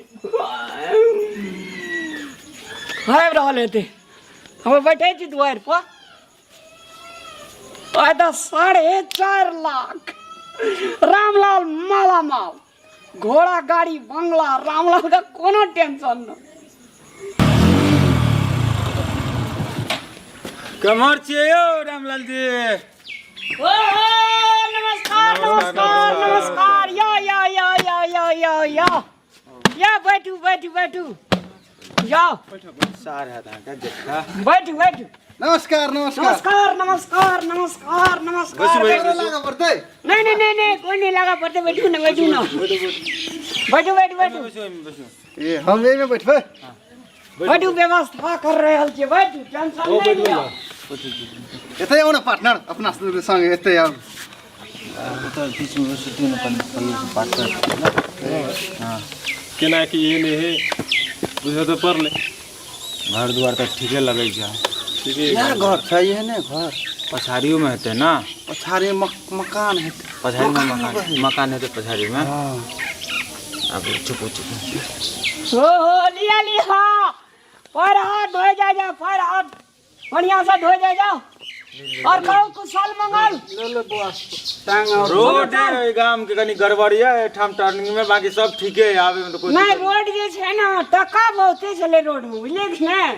आबि रहल हेतै, हम बैठे छी दुआरि पर। आइ तऽ 4.5 लाख रामलाल मालामाल, घोड़ा गाड़ी बंगला, रामलाल का कोनो टेंशन न। कमर छियै यौ रामलाल जी? ओ नमस्कार नमस्कार नमस्कार। या या या या या या या या, बैठू बैठू बैठू, या सार है अहाँके जेठा। बैठू बैठू। नमस्कार नमस्कार नमस्कार नमस्कार नमस्कार नमस्कार। बैसू, बैठू। बैसू। लागऽ पड़तै? नहीं नहीं नहीं नहीं, कोई नहीं लगा पड़ते। बैठू ना बैठू ना, बैठू बैठू बैठू। ए हम एहिमे बैठबै। बैठू, व्यवस्था कर रहल छियै, बैठू, टेंशन नहीं लिअ। एतै आउ ने पार्टनर, अपना संग एतै आउ। ओतऽ बीचमे बैसू ने कनि भैया से बात कर। हाँ केना की एहन हे बुझऽ तऽ पड़लै। घर दुआर तऽ ठीके लगै छै। ठीके। इएह घर छै, एहने घर। पछाड़ियोमे हेतै ने? पछाड़ी मकान हेतै। पछाड़ीमे मकान, मकान हेतै पछाड़ीमे। आब चुप चुप। हो हो लिया लिया, पैर हाथ धोए जाए जाओ, पैर हाथ बढ़िया से धोए जाए जाओ। और कहू कुशल मंगल? ले ले बौआ टांग। और रोड है गाम के कनी गड़बड़ ये एठाम टर्निंग में, बाकी सब ठीके है, आबे में तो कोई नहीं। दिक्कत रोड जे छै ने टका बहुते छलै रोड में, बुझलियै कि नहि?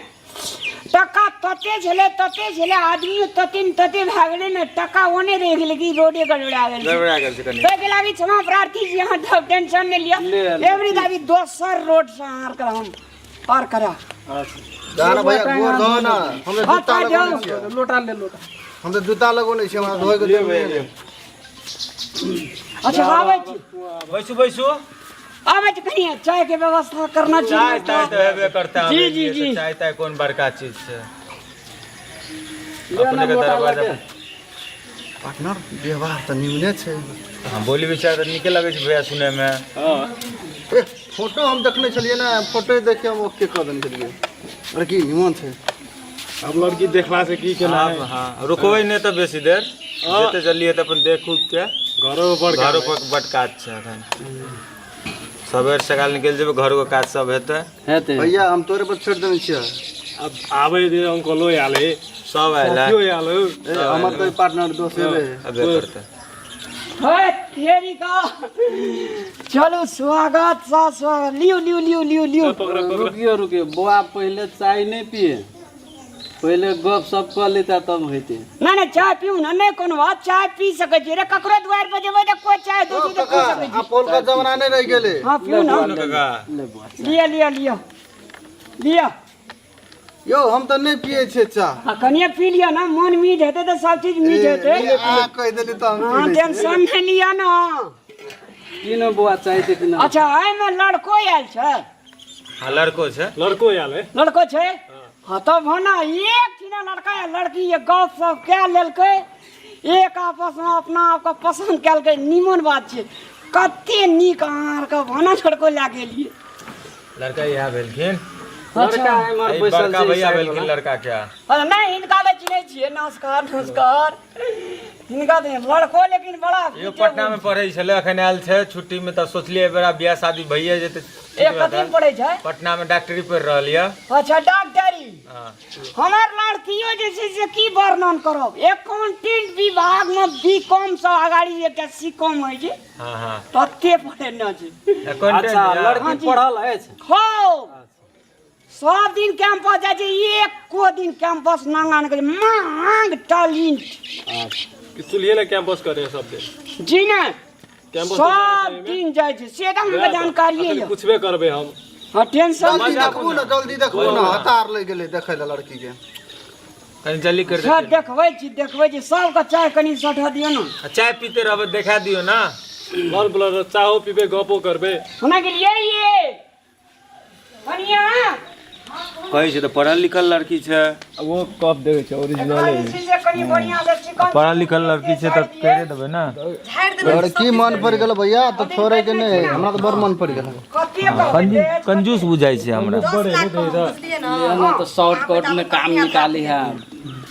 टका तते छलै तते छलै, आदमी तते ने तते भए गेलै ने, टका ओने रहि गेलै कि रोडे गड़बड़ा गेल छै। गड़बड़ा गेल छै कनि। ताहिके लागी क्षमा प्रार्थी छी, अहाँ सब टेंशन नहि लिअ। ले, ले। एवरी दाबी दोसर रोड से अहाँ आरके हम पार करा। जा ना भैया, गोर धो ना। हम तऽ हाँ, जूता जाओ। लगौने छियै। लोटा ले लोटा। हम तऽ जूता लगौने छियै, हमरा धोए के ले जरूरी भैया, नहि। ले। अच्छा आबै छी। बैसू बैसू। आबै छी, कनि चाय के व्यवस्था करना छै। चाय ताय तऽ हेबे करता। जी जी जी। चाय ताय कोन बड़का चीज छै। ले ना अपने के लोटा दरवाजा लऽ के। पार्टनर, व्यवहार तऽ निमने छै। हाँ, बोली विचार तऽ नीके लगै छै भैया सुनैमे। ए, फोटो हम देखने छलियै ने, फोटो देख के हम ओके कऽ देने छलियै। लड़की निमन छै। अब लड़की देखला से की केना आब हाँ, रुकबै नहि तऽ बेसी देर, जते जल्दी हेतै अपन देख उख के। घरो पर घरो पर बड काज छै एखन। सबेर सकाल निकलि जेबै, घरो के काज सब हेतै। हेतै। भैया, हम तोरे पर छोड़ि देने छियै। अब आबै दे, अंकलो आयल है। सब आयल है। साथियो आयल है। ए, हमर तऽ पार्टनर दोस्त हेबे है। अबे करतै। हे तेरी का, चलू स्वागत सा स्वागत। लियो लियो लियो लियो लियो। रुकियो रुकियो बौआ, पहिले चाय नहि पिए, पहिले गप सप कऽ लेता तब हेतै। नहीं नहीं, चाय पीऊ ना, नहीं कोनो बात, चाय पी सकै छी रे। ककरो द्वार पर जेबै तऽ कोई चाय दै छै तऽ पी सकै छी। आब पहिलुका जमाना नहि रहि गेलै। हाँ, पीऊ ना। काका। ले बौआ। लिअ लिअ लिअ लिअ। यौ, हम तऽ नहि पियै छियै चाह। हाँ, कनिये पी लिअ ना, मन मीठ हेतै तऽ सब चीज मीठ हेतै। ए, अहाँ कहि देली तऽ हम पी हाँ लै छियै। टेंशन नहि लिअ ना। की ने बौआ, चाय दे कि ना? अच्छा, एहिमे लड़को आयल छै? हाँ, लड़को छै। लड़को आयल है। लड़को छै? हाँ, तब होना एक ठिना लड़का या लड़की ये गप सप कए लेलकै, एक आपस में अपना आपके पसंद केलकै, निमन बात छै। कते नीक अहाँ आरके भाना लड़को लए गेलियै। लड़का इएह भेलखिन। लड़का एम्हर ई बैसल बड़का छै, भैया साइड भेलखिन वाला। लड़का के। अरे नहीं, हिनका तऽ चिन्है छियै। नमस्कार नमस्कार। हिनका तऽ लड़को लेकिन बड़ा यो पटना में पढ़ै छलै, अखन आयल छै छुट्टी में, तऽ सोचलियै एहि बेरा बियाह शादी भइए जेतै। ए, कथी में पढ़ै छै? पटना में डॉक्टरी पढ़ि रहल यऽ। अच्छा, डॉक्टरी। हाँ। हमर लड़कियो जे छै से की वर्णन करब, एकाउंटेंट विभाग में बी कॉम से अगाड़ी एकटा सी कॉम होइ छै। हाँ हाँ। तते पढ़ेने छै। अकाउंटेंट अच्छा यऽ। लड़की पढ़ल अछि? हो, सब दिन कैंपस जाइ छै, एको दिन कैंपस नांगा नहि करै, मांग टैलेंट। कि चूल्हे ले कैंपस करे सब दिन? जी ने। कैंपस सब दिन जाइ छै, से तऽ हमरा जानकारिये यऽ। पूछबे करबै हम। हाँ, टेंशन जल्दी नहि। देखबू ने, जल्दी देखबू ने, हतार लागि गेलै देखै लए लड़की के। कनि जल्दी कर। सर, देखबै छी देखबै छी। सबके चाय कनि सठा दियौ ने। चाय पीते रहबै, देखा दियौ ना। बड़ बोलर, चाहो पीबै, गपो करबै। हुना गेलियै ये कनिया? कहै छै तऽ पढ़ल लिखल लड़की छै। वो कप देखै छै, ओरिजिनल। एकरा जे छै से कनि बढ़िआँ से चिकन पढ़ल लिखल लड़की छै तऽ करि देबै ने। झाड़ि देबै। लड़की मन पड़ि गेल भैया, तऽ छोड़े के नहि। हमरा तऽ बड़ मन पड़ि गेल। कते कहबै? कंजूस बुझाइ छै हमरा। 10 लाख कम, बुझलियै ने? ले ना, तऽ शॉर्टकट में काम निकाली है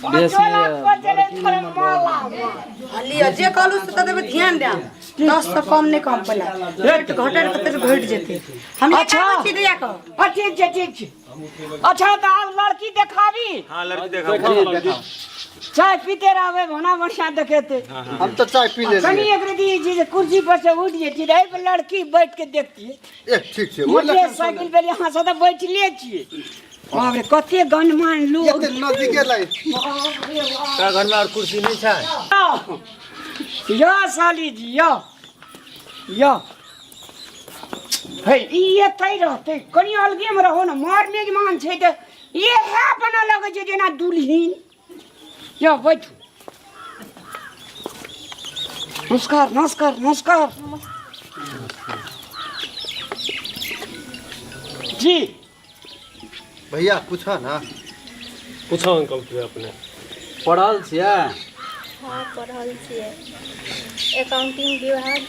बेसी। 5 लाख पर चलै थोड़े माला। हाँ, लिअ, जे कहलू से तऽ देबै, ध्यान देब। 10 से कम नहि कम, पहिले रेट घटल कते घटि जेतै हम। अच्छा। अच्छा, छी दिया कऽ। हाँ, ठीक छै ठीक छै। अच्छा, तऽ आब लड़की देखाबी? हाँ, लड़की देखाबू। चाय पीते रहबै, भना बढ़िया देखेते। हम तऽ चाय पी कनि लेलियै। एक रति जे छै कुर्सी पर से उठि जेती रहै पर लड़की बैठ के देखती। ए, ठीक छै, ओहि मोटर साइकिल पर यहाँ से तऽ बैठले छियै। बाप रे, कते गणमान लोग। एते नजदीके लागि। तोरा घरमे आओर कुर्सी नहि छै? यो साली जी, यो यो हे, ई एतै रहतै, कनि अलगेमे रहो ने, मर मेजमान छै तऽ इएह बना लगै छै जेना दुल्हिन। यो बैठू। नमस्कार नमस्कार नमस्कार जी। भैया, पूछा ना। पूछो अंकल के अपने। पढ़ल छियै? हाँ, पढ़ल छियै, अकाउंटिंग विभाग।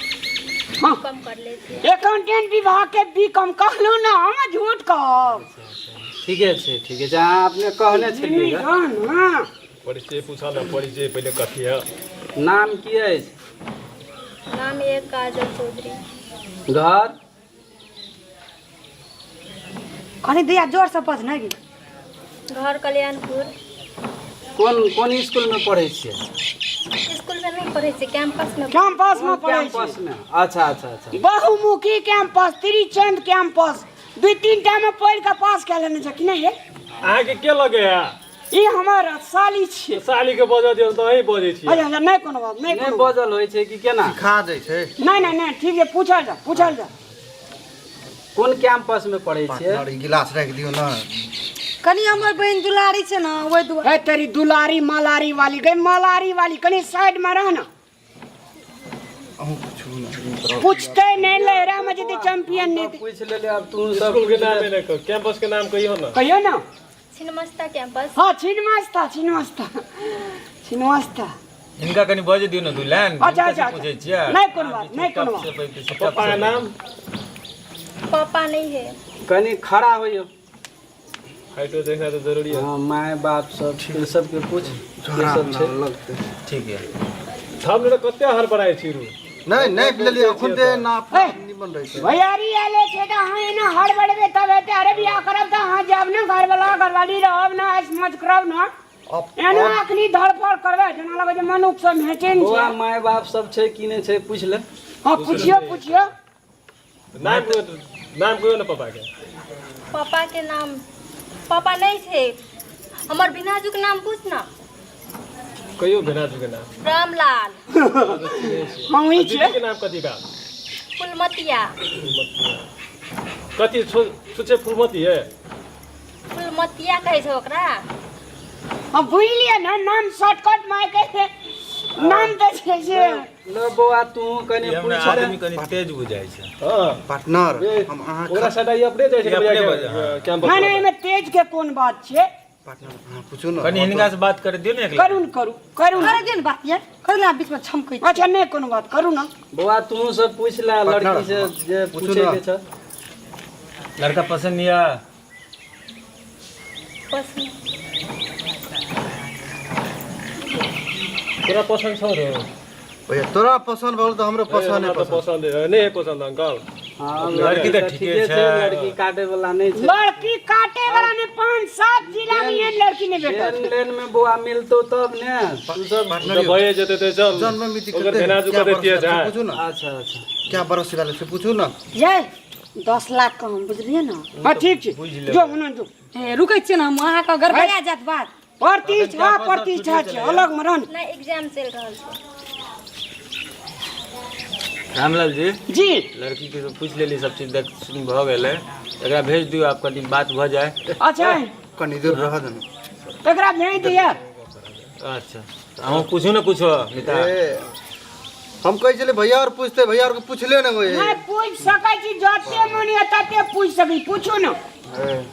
हाँ। कम कर ले छियै। अकाउंटेंट विभाग के बी कॉम, कहलहुँ ने हम झूठ कहब? ठीके छै ठीके छै, अहाँ अपने कहने छलियै ग। हाँ ना। परिचय पूछा ने, परिचय पहिले कथी है। नाम की अछि? नाम एक काजल चौधरी। घर? कनि दिया जोर से बज ने गे। घर कल्याणपुर। कोन कोन स्कूल में पढ़ै छियै? स्कूल में नहीं पढ़ै छियै, कैंपस में। कैंपस में पढ़ै छियै। कैंपस में, अच्छा अच्छा अच्छा। बहुमुखी कैंपस, त्रिचंद कैंपस, दू तीन टा में पढ़ि कऽ पास कए लेने छै कि नहि ये? अहाँके के लगे है? ई हमर साली छियै। साली के बजऽ दियौ तऽ अहीं बजै छियै। अच्छा अच्छा, नहि कोनो बात नहि। नहि कोनो बात। बजल होइ छै कि केना? सिखा दै छै। नहि नहि नहि, ठीक छै, पूछल जा, पूछल जा। कोन कैंपस में पढ़ै छियै? पार्टनर, ई गिलास राखि दियौ ने। कनी हमर बहिन दुलारी छै ने, ओहि दुआरे। हे तेरी दुलारी मलारी वाली, गई मलारी वाली, कनी साइड में रह ना। अहूँ पूछू ने। पूछते नहीं लहरा में जते चैंपियन नहीं थे। पूछ लेले, आब तू सब स्कूल के नाम नहि कह, कैंपस के नाम कहियो ना। कहियो ना। छिन्नमस्ता कैंपस। हाँ, छिन्नमस्ता, छिन्नमस्ता, छिन्नमस्ता। हिनका कनि बजै दियौ ने दू लाइन। अच्छा, हिनका से अच्छा, पूछै छियै। नहीं कोनो बात, नहीं कोनो बात। पप्पा के नाम? पापा नहीं है। कनी खड़ा होइयो। हाइटो देखना तो जरूरी है। हाँ, माय बाप सब सबके पूछ के सब छै। ठीक है। हम तऽ कते हड़बड़ाइ छी रू। नहि नहि लेलियै अखन ते नाप निमन रहै छै। भैयारी आले छै तऽ अहाँ एना हड़बड़बे तब हेतै। अरे बियाह करब तऽ अहाँ जायब ने, घरवाला घरवाली रहब ने, ऐश मौज करब ने। एना अखनी धड़फड़ करबै जेना लगै छै मनुख सब भेटै नहि बौआ छै। माय बाप सब छै कि नहि छै पूछ ले। हाँ, पूछियो पूछियो। नाम कहियो, नाम कहियो ने पापा के। पापा के नाम? पापा नहीं थे। हमर भिनाजू के नाम पूछ ना। कहियो भेनाजू के नाम। रामलाल। हम ई दीदी के नाम कथी बा? फुलमतिया। कथी छुछे फुलमती है? फुलमतिया कहै छै ओकरा। हम बुझलियै ने, नाम शॉर्टकट माय के नाम तऽ छै से। ल बौआ, तू कनि ई हमरा पूछ ले। आदमी कनि तेज बुझाइ छै। हाँ पार्टनर, हम अहाँ ओकरा सटाई अपने जाइ छै। ई अपने बजै, हाँ। कैंपस। नहि नहि, एहिमे तेज के कोन बात छै? पार्टनर, अहाँ पूछू ने। कनि हिनका से बात कर दियौ ने एक लाइन। करू ने, करू करू ने। करे दियौ ने बात यार, करू ने, बीच में छमकै छी। अच्छा, नहि कोनो बात, करू ने। बौआ, तू सब पूछ ले लड़की से जे पूछू पूछे ना। के छै। लड़का पसंद यऽ? पसंद। तोरा पसंद छौ रो? भैया, तोरा पसंद भऽ गेल तऽ हमरो पसंद हमरा है। तऽ पसंद है नहीं है पसंद अंकल। हाँ, लड़की तऽ ठीके छै। लड़की काटे वाला नहि छै। लड़की काटे वाला ने 5-7 जिला में एहन लड़की नहीं भेटत। लेन लेन में बौआ मिलतो तब ने तू सब। पार्टनर तऽ भए जेतै तऽ चल। जन्म मिति ओकर कते भेनाजू क्या कते बरस तेज भेल से है। पूछू ने। अच्छा अच्छा। क्या बरस भेल से पूछू ने। जय 10 लाख के हम बुझलियै ने। हाँ ठीक छै, बुझि लेबै। जो हुना जो। ए, रुकै छियै ने हम, अहाँके गड़बड़ा जायत बात। प्रतिष्ठा प्रतिष्ठा छै, अलग में रह ने। नहीं, एग्जाम चल रहल छै। रामलाल जी। जी। लड़की के सब पूछ लेली, सब चीज देख सुन भऽ गेलै, एकरा भेज दियौ, आब कनि बात भऽ जाय। अच्छा। कनि दूर रह देने। एकरा भेज दिया। अच्छा, तऽ अहूँ पूछू ने कुछो मिता। ए, हम कहै छलियै भैया और पूछते, भैया और के पूछले ने होय। नहीं पूछ सकै छी, जते मन है तते पूछ सकै, पूछू ने। ए,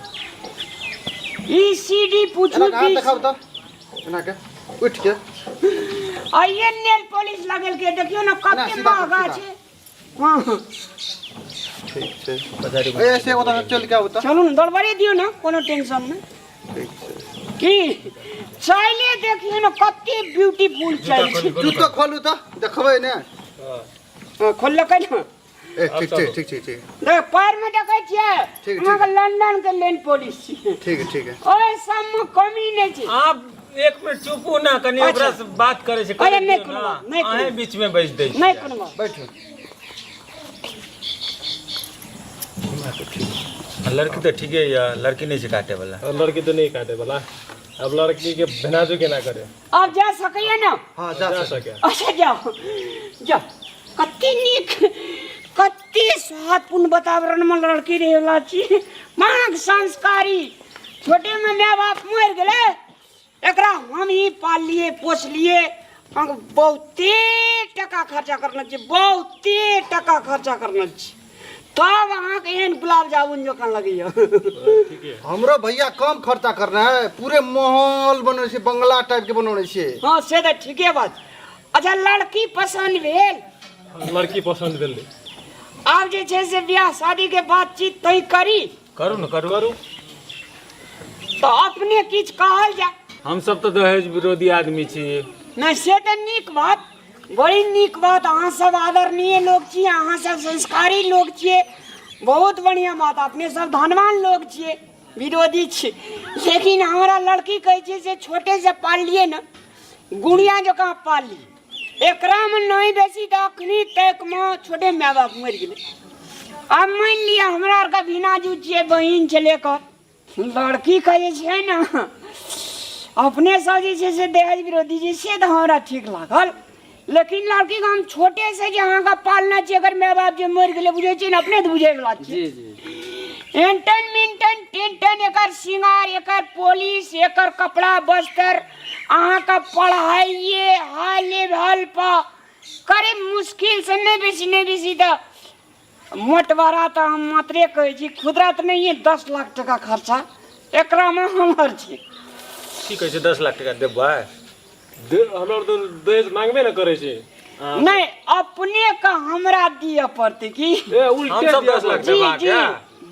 ई सीडी पूछू। एना के हाथ बीस देखाउ तऽ, एना के उठि के। आइए नेल पॉलिश लगेल के देखियो ने ना, कते सीधा कर, महंगा सीधा। छै। हाँ। ठीक छै। ए, ऐसे ओतऽ चलि के आउ तऽ। चलू ने, दौड़बड़े दियौ ने, कोनो टेंशन नहि। ठीक छै। की चाइले देखियो ने कते ब्यूटीफुल चाइल छै। जूतो खोलू तऽ देखबै ने। हाँ, खोललकै ने। ए, ठीक छै, ठीक छै, ठीक। देख, पैर में देखै छियै? ठीक, ठीक। अहाँके लंदन के लेन पॉलिश छियै। ठीक है, ठीक है। ओहि सबमे कमी नहि छै। आप एक मिनट चुपू ना, कनि अच्छा। ओकरा से बात करै छै। अरे, करै नहि दियौ कोनो ना। बात, नहि कोनो अहें बात। बीच में बैस दै नहि छियै। कोनो बात। बैठू। लड़की तऽ ठीके यऽ, लड़की नहि छै काटे वाला। लड़की तऽ नहि काटे वाला, अब लड़की के भेनाजू केना करे? आब जा सकैया ने? हाँ, जा जा सकै। सके। अच्छा, जाओ जाओ। कते नीक, कते स्वादपूर्ण वातावरण में लड़की रहेला छी। माँग संस्कारी, छोटे में माय बाप मरि गेलै, एकरा हम ही पाललिए पोसलिए। हम बहुते टका खर्चा करने छी, बहुते टका खर्चा करने छी, तब अहाँके एहन गुलाब जामुन जकाँ लगैया। हमरो भैया कम खर्चा करना है, पूरे माहौल बनौने छै, बंगला टाइप के बनौने छै। हाँ, से तऽ ठीके बात। अच्छा, लड़की पसन्द भेल? लड़की पसंद भेल। आब जे छै से बियाह शादी के बातचीत तय करी। करू ने, करू। करू। तऽ अपने किछु कहल जाय। हम सब तऽ दहेज विरोधी आदमी छी। नहि, से तऽ नीक बात, बड़ी नीक बात। अहाँ सब आदरणीय लोग छी, अहाँ सब संस्कारी लोग छियै, बहुत बढ़िआँ बात। अपने सब धनवान लोग छियै, विरोधी छी। लेकिन हमरा लड़की कहै छै से छोटे से पाललियै ने, गुड़िया जकाँ पाललियै। एकरामे नहि बेसी तऽ अखनी तकमे छोटे माय बाप मरि गेलै। आब मानि लिअ हमरा आरके भिनाजू छियै, बहिन छलै एकर, लड़की के जे छै ने अपने सब जे छै से दहेज विरोधी जे से तऽ हमरा ठीक लागल लेकिन लड़की के हम छोटे से जे अहाँके पालने छी अगर माय बाप जे मरि गेलै बुझै छियै ने अपने तऽ बुझै वला छी जी जी एंटन मिंटन टेंटन एकर श्रृंगार एकर पॉलिश एकर कपड़ा बस्तर अहाँके पढ़ाइए हाई लेवल पर करीब मुश्किल से नहि बेसी नहि बेसी तऽ मोटवारा तऽ हम मात्रे कहै छी खुदरा तऽ नहिए 10 लाख टका खर्चा एकरामे हमर छै। की कहै छै 10 लाख टका देबै? हमरा तऽ दहेज मांगबे ने करै छै। नहि अपने के हमरा दिअ पड़तै की? ए उल्टे हमसब 10 लाख जी देब अहाँके?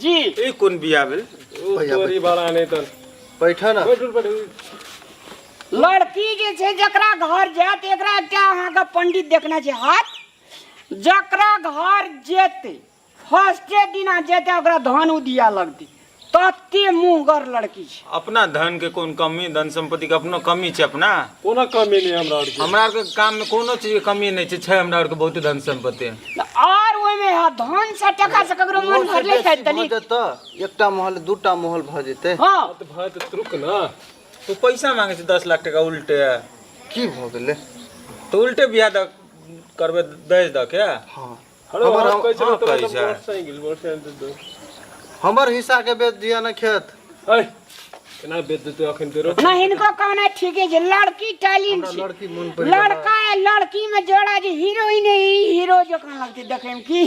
जी जी। ई कोन बियाह भेल? तोरी बड़ा नहि तऽ बैठ ना। बैठू बैठू। लड़की जे छै जकरा घर जायत एकरा एकटा अहाँके पंडित देखने छै हाथ जकरा घर जेतै फर्स्टे दिना जेतै ओकरा धन उदिया लगतै तते मुँहगर लड़की छै। अपना धन के कोन कमी, धन संपत्ति के अपनो कमी छै अपना? कोनो कमी नहि हमरा आरके। हमरा आरके काम में कोनो चीज के कमी नहि छै, छै हमरा आरके बहुत धन संपत्ति। आर ओहिमे है धन से टका से ककरो मन भरले छै तनी। तऽ एकटा महल दूटा महल भऽ जेतै। हँ। तऽ भाय तऽ रुक ना। तू पैसा मांगे छै 10 लाख टका उल्टे। की भऽ गेलै? तऽ उल्टे बियाह दऽ करबै दहेज दऽ के? हँ। हमर हाँ, कहै छै कहै छै। मोटरसाइकिल मोटरसाइकिल दो। हमर हिस्सा के बेच दिया ना खेत। ऐ केना बेच देतै अखन तेरो? ना हिनको कहना ठीके छै लड़की टैलेंट हमरा छै। लड़की मन पड़ि गेलै। लड़का है लड़की में जोड़ा जे हीरोइन है ई हीरो जकाँ लगतै देखै में की?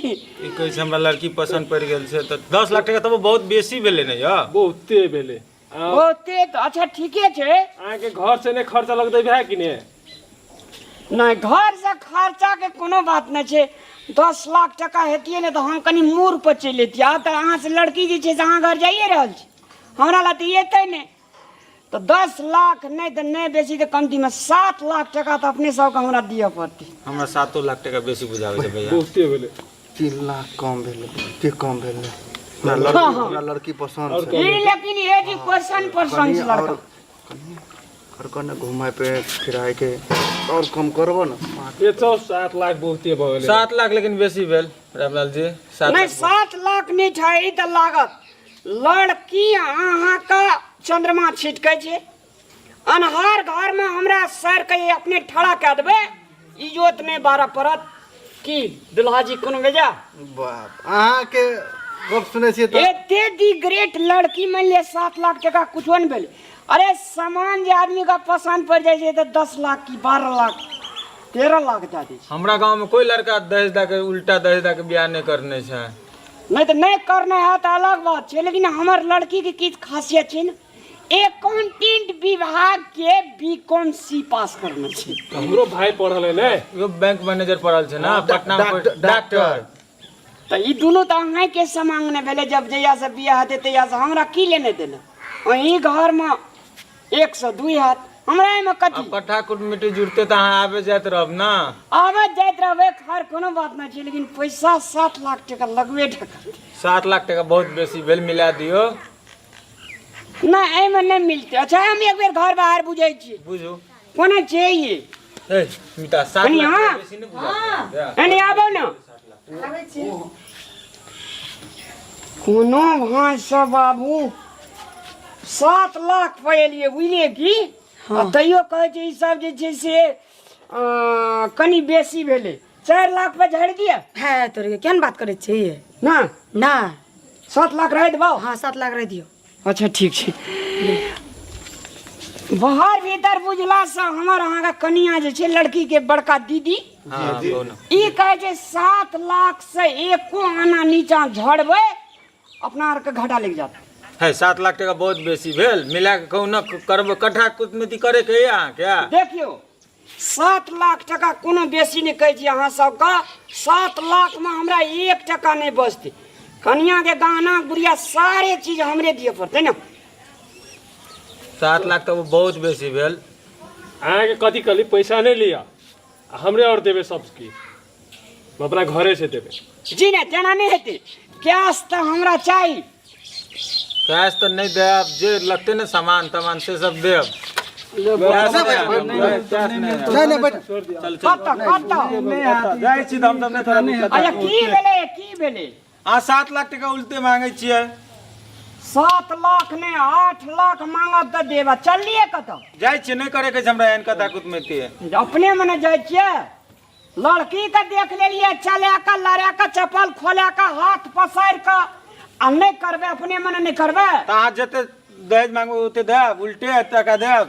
ई कहै छै हमरा लड़की पसंद पड़ि गेल छै तऽ 10 लाख टका तऽ बहुत बेसी भेलै ने यौ? बहुते भेलै। बहुते तऽ अच्छा ठीके छै। अहाँके घर से नहि खर्चा लगतै भए कि ने? नहि घर से खर्चा के कोनो बात नहि छै। 10 लाख टका हेतियै ने तऽ हम कनि मूड़ पर चलि अयतियै। आब तऽ अहाँ से लड़की जे छै से अहाँ घर जाइए रहल छी हमरा लए तऽ एतै नहि तऽ 10 लाख नहि तऽ नहि बेसी तऽ कमतीमे 7 लाख टका तऽ अपने सबके हमरा दिअ पड़तै। हमरा 7 लाख टका बेसी बुझाबै छै भैया। बहुते भेलै। 3 लाख कम भेलै बहुते कम भेलै। हमरा लड़की हमरा लड़की पसन्द छै। ई लेकिन ये जी क्वेश्चन पसन्द छै लड़का। और कने घुमाय पे फिराय के और कम करबो ना। ये चौ 7 लाख बहुते भऽ गेलै। 7 लाख लेकिन बेसी भेल रामलाल जी। 7 नहि 7 लाख नहि छै ई तऽ लागत। लड़की अहाँके चंद्रमा छिटकै छै अन्हार घर में हमरा सर के अपने ठड़ा कए देबै इजोत नहि बारह पड़त की दुल्हा जी कोनो बेजा? बाप अहाँके गप सुनै छियै तऽ एते दी ग्रेट लड़की मान लिअ 7 लाख टका कुछो नहि भेलै। अरे सामान जे आदमी के पसंद पड़ि जाइ छै तऽ 10 लाख की 12 लाख 13 लाख दए दै छै। हमरा गाँव में कोई लड़का दहेज दऽ के उल्टा दहेज दऽ के बियाह नहि करने छै। नहि तऽ नहि करने है तऽ अलग बात छै लेकिन हमर लड़की के किछु खासियत छै ने एकाउंटेंट विभाग के बी कॉम सी पास करने छै। हमरो भाई पढ़ल है ने? यो बैंक मैनेजर पढ़ल छै ना पटना में डॉक्टर। तऽ ई दुनू तऽ अहाँके समांग नहि भेलै। जब जहिया से बियाह हेतै तहिया से हमरा की लेने देने? अहीं घर में 1 से 2 हाथ हमरा एहिमे कथी? कट्ठा कुटमिटी जुड़ते तऽ अहाँ आबे जाइत रहब ना? आबे जाइत रहबै खैर कोनो बात नहि छै लेकिन पैसा 7 लाख टका लगबे टका। 7 लाख टका बहुत बेसी भेल मिला दियौ। नहि एहिमे नहि मिलतै। अच्छा हम एक बेर घर बाहर बुझै छी। बुझू। कोना छै ई? ए मिता 7 कनी लाख हाँ। बेसी नहि बुझा। एने आबो ना। कोनो भाँसँ बाबू 7 लाख पर एलियै बुझलियै की? आ तैयो कहै छै ई सब जे छै से कनि बेसी भेलै। 4 लाख पर झाड़ि दिअ। है तोरे केहन बात करै छी? ना ना 7 लाख रहि देबौ। हाँ 7 लाख रहि दियौ। अच्छा ठीक छै। बाहर भीतर बुझलासँ हमर अहाँके कनिया जे छै लड़की के बड़का दीदी ई कहै छै 7 लाख से एको आना नीचा झड़बै अपना आरके घाटा लागि जायत। है 7 लाख टका बहुत बेसी भेल मिला के कहू न करबै कट्ठा कुटनीति करे के अहाँके? देखियौ 7 लाख टका कोनो बेसी नहि कहै छी अहाँ सबके। 7 लाख में हमरा 1 टका नहि बचतै। कनिया के गहना गुड़िया सारे चीज हमरे दिअ पड़तै ने। 7 लाख तऽ बहुत बेसी भेल। अहाँके कथी कहली पैसा नहि लिअ आ हमरे आओर देबै सब की अपना घरे से देबै। जी नहि तेना नहि हेतै। कैश तऽ हमरा चाही। कैश तऽ नहि देब जे लगतै ने सामान तमान से सब देब। नहीं नहीं बैठ। कतऽ कतऽ जाइ छी तऽ हम सब नहि थोड़ा अच्छा की भेलै की भेलै? अहाँ 7 लाख टका उल्टे मांगे छियै। 7 लाख ने 8 लाख मांगब तऽ देब। चलिए कतऽ जाइ छियै, नहि करे के छै हमरा एहन कथा कुत में ते। अपने मने जाइ छियै। लड़की के देख लेलिए चला के लड़ा के चप्पल खोला के हाथ पसार के, आ नहीं करबे अपने मने नहीं करबे। त अहाँ जते दहेज मांगबे ओते देब, उल्टे टका देब।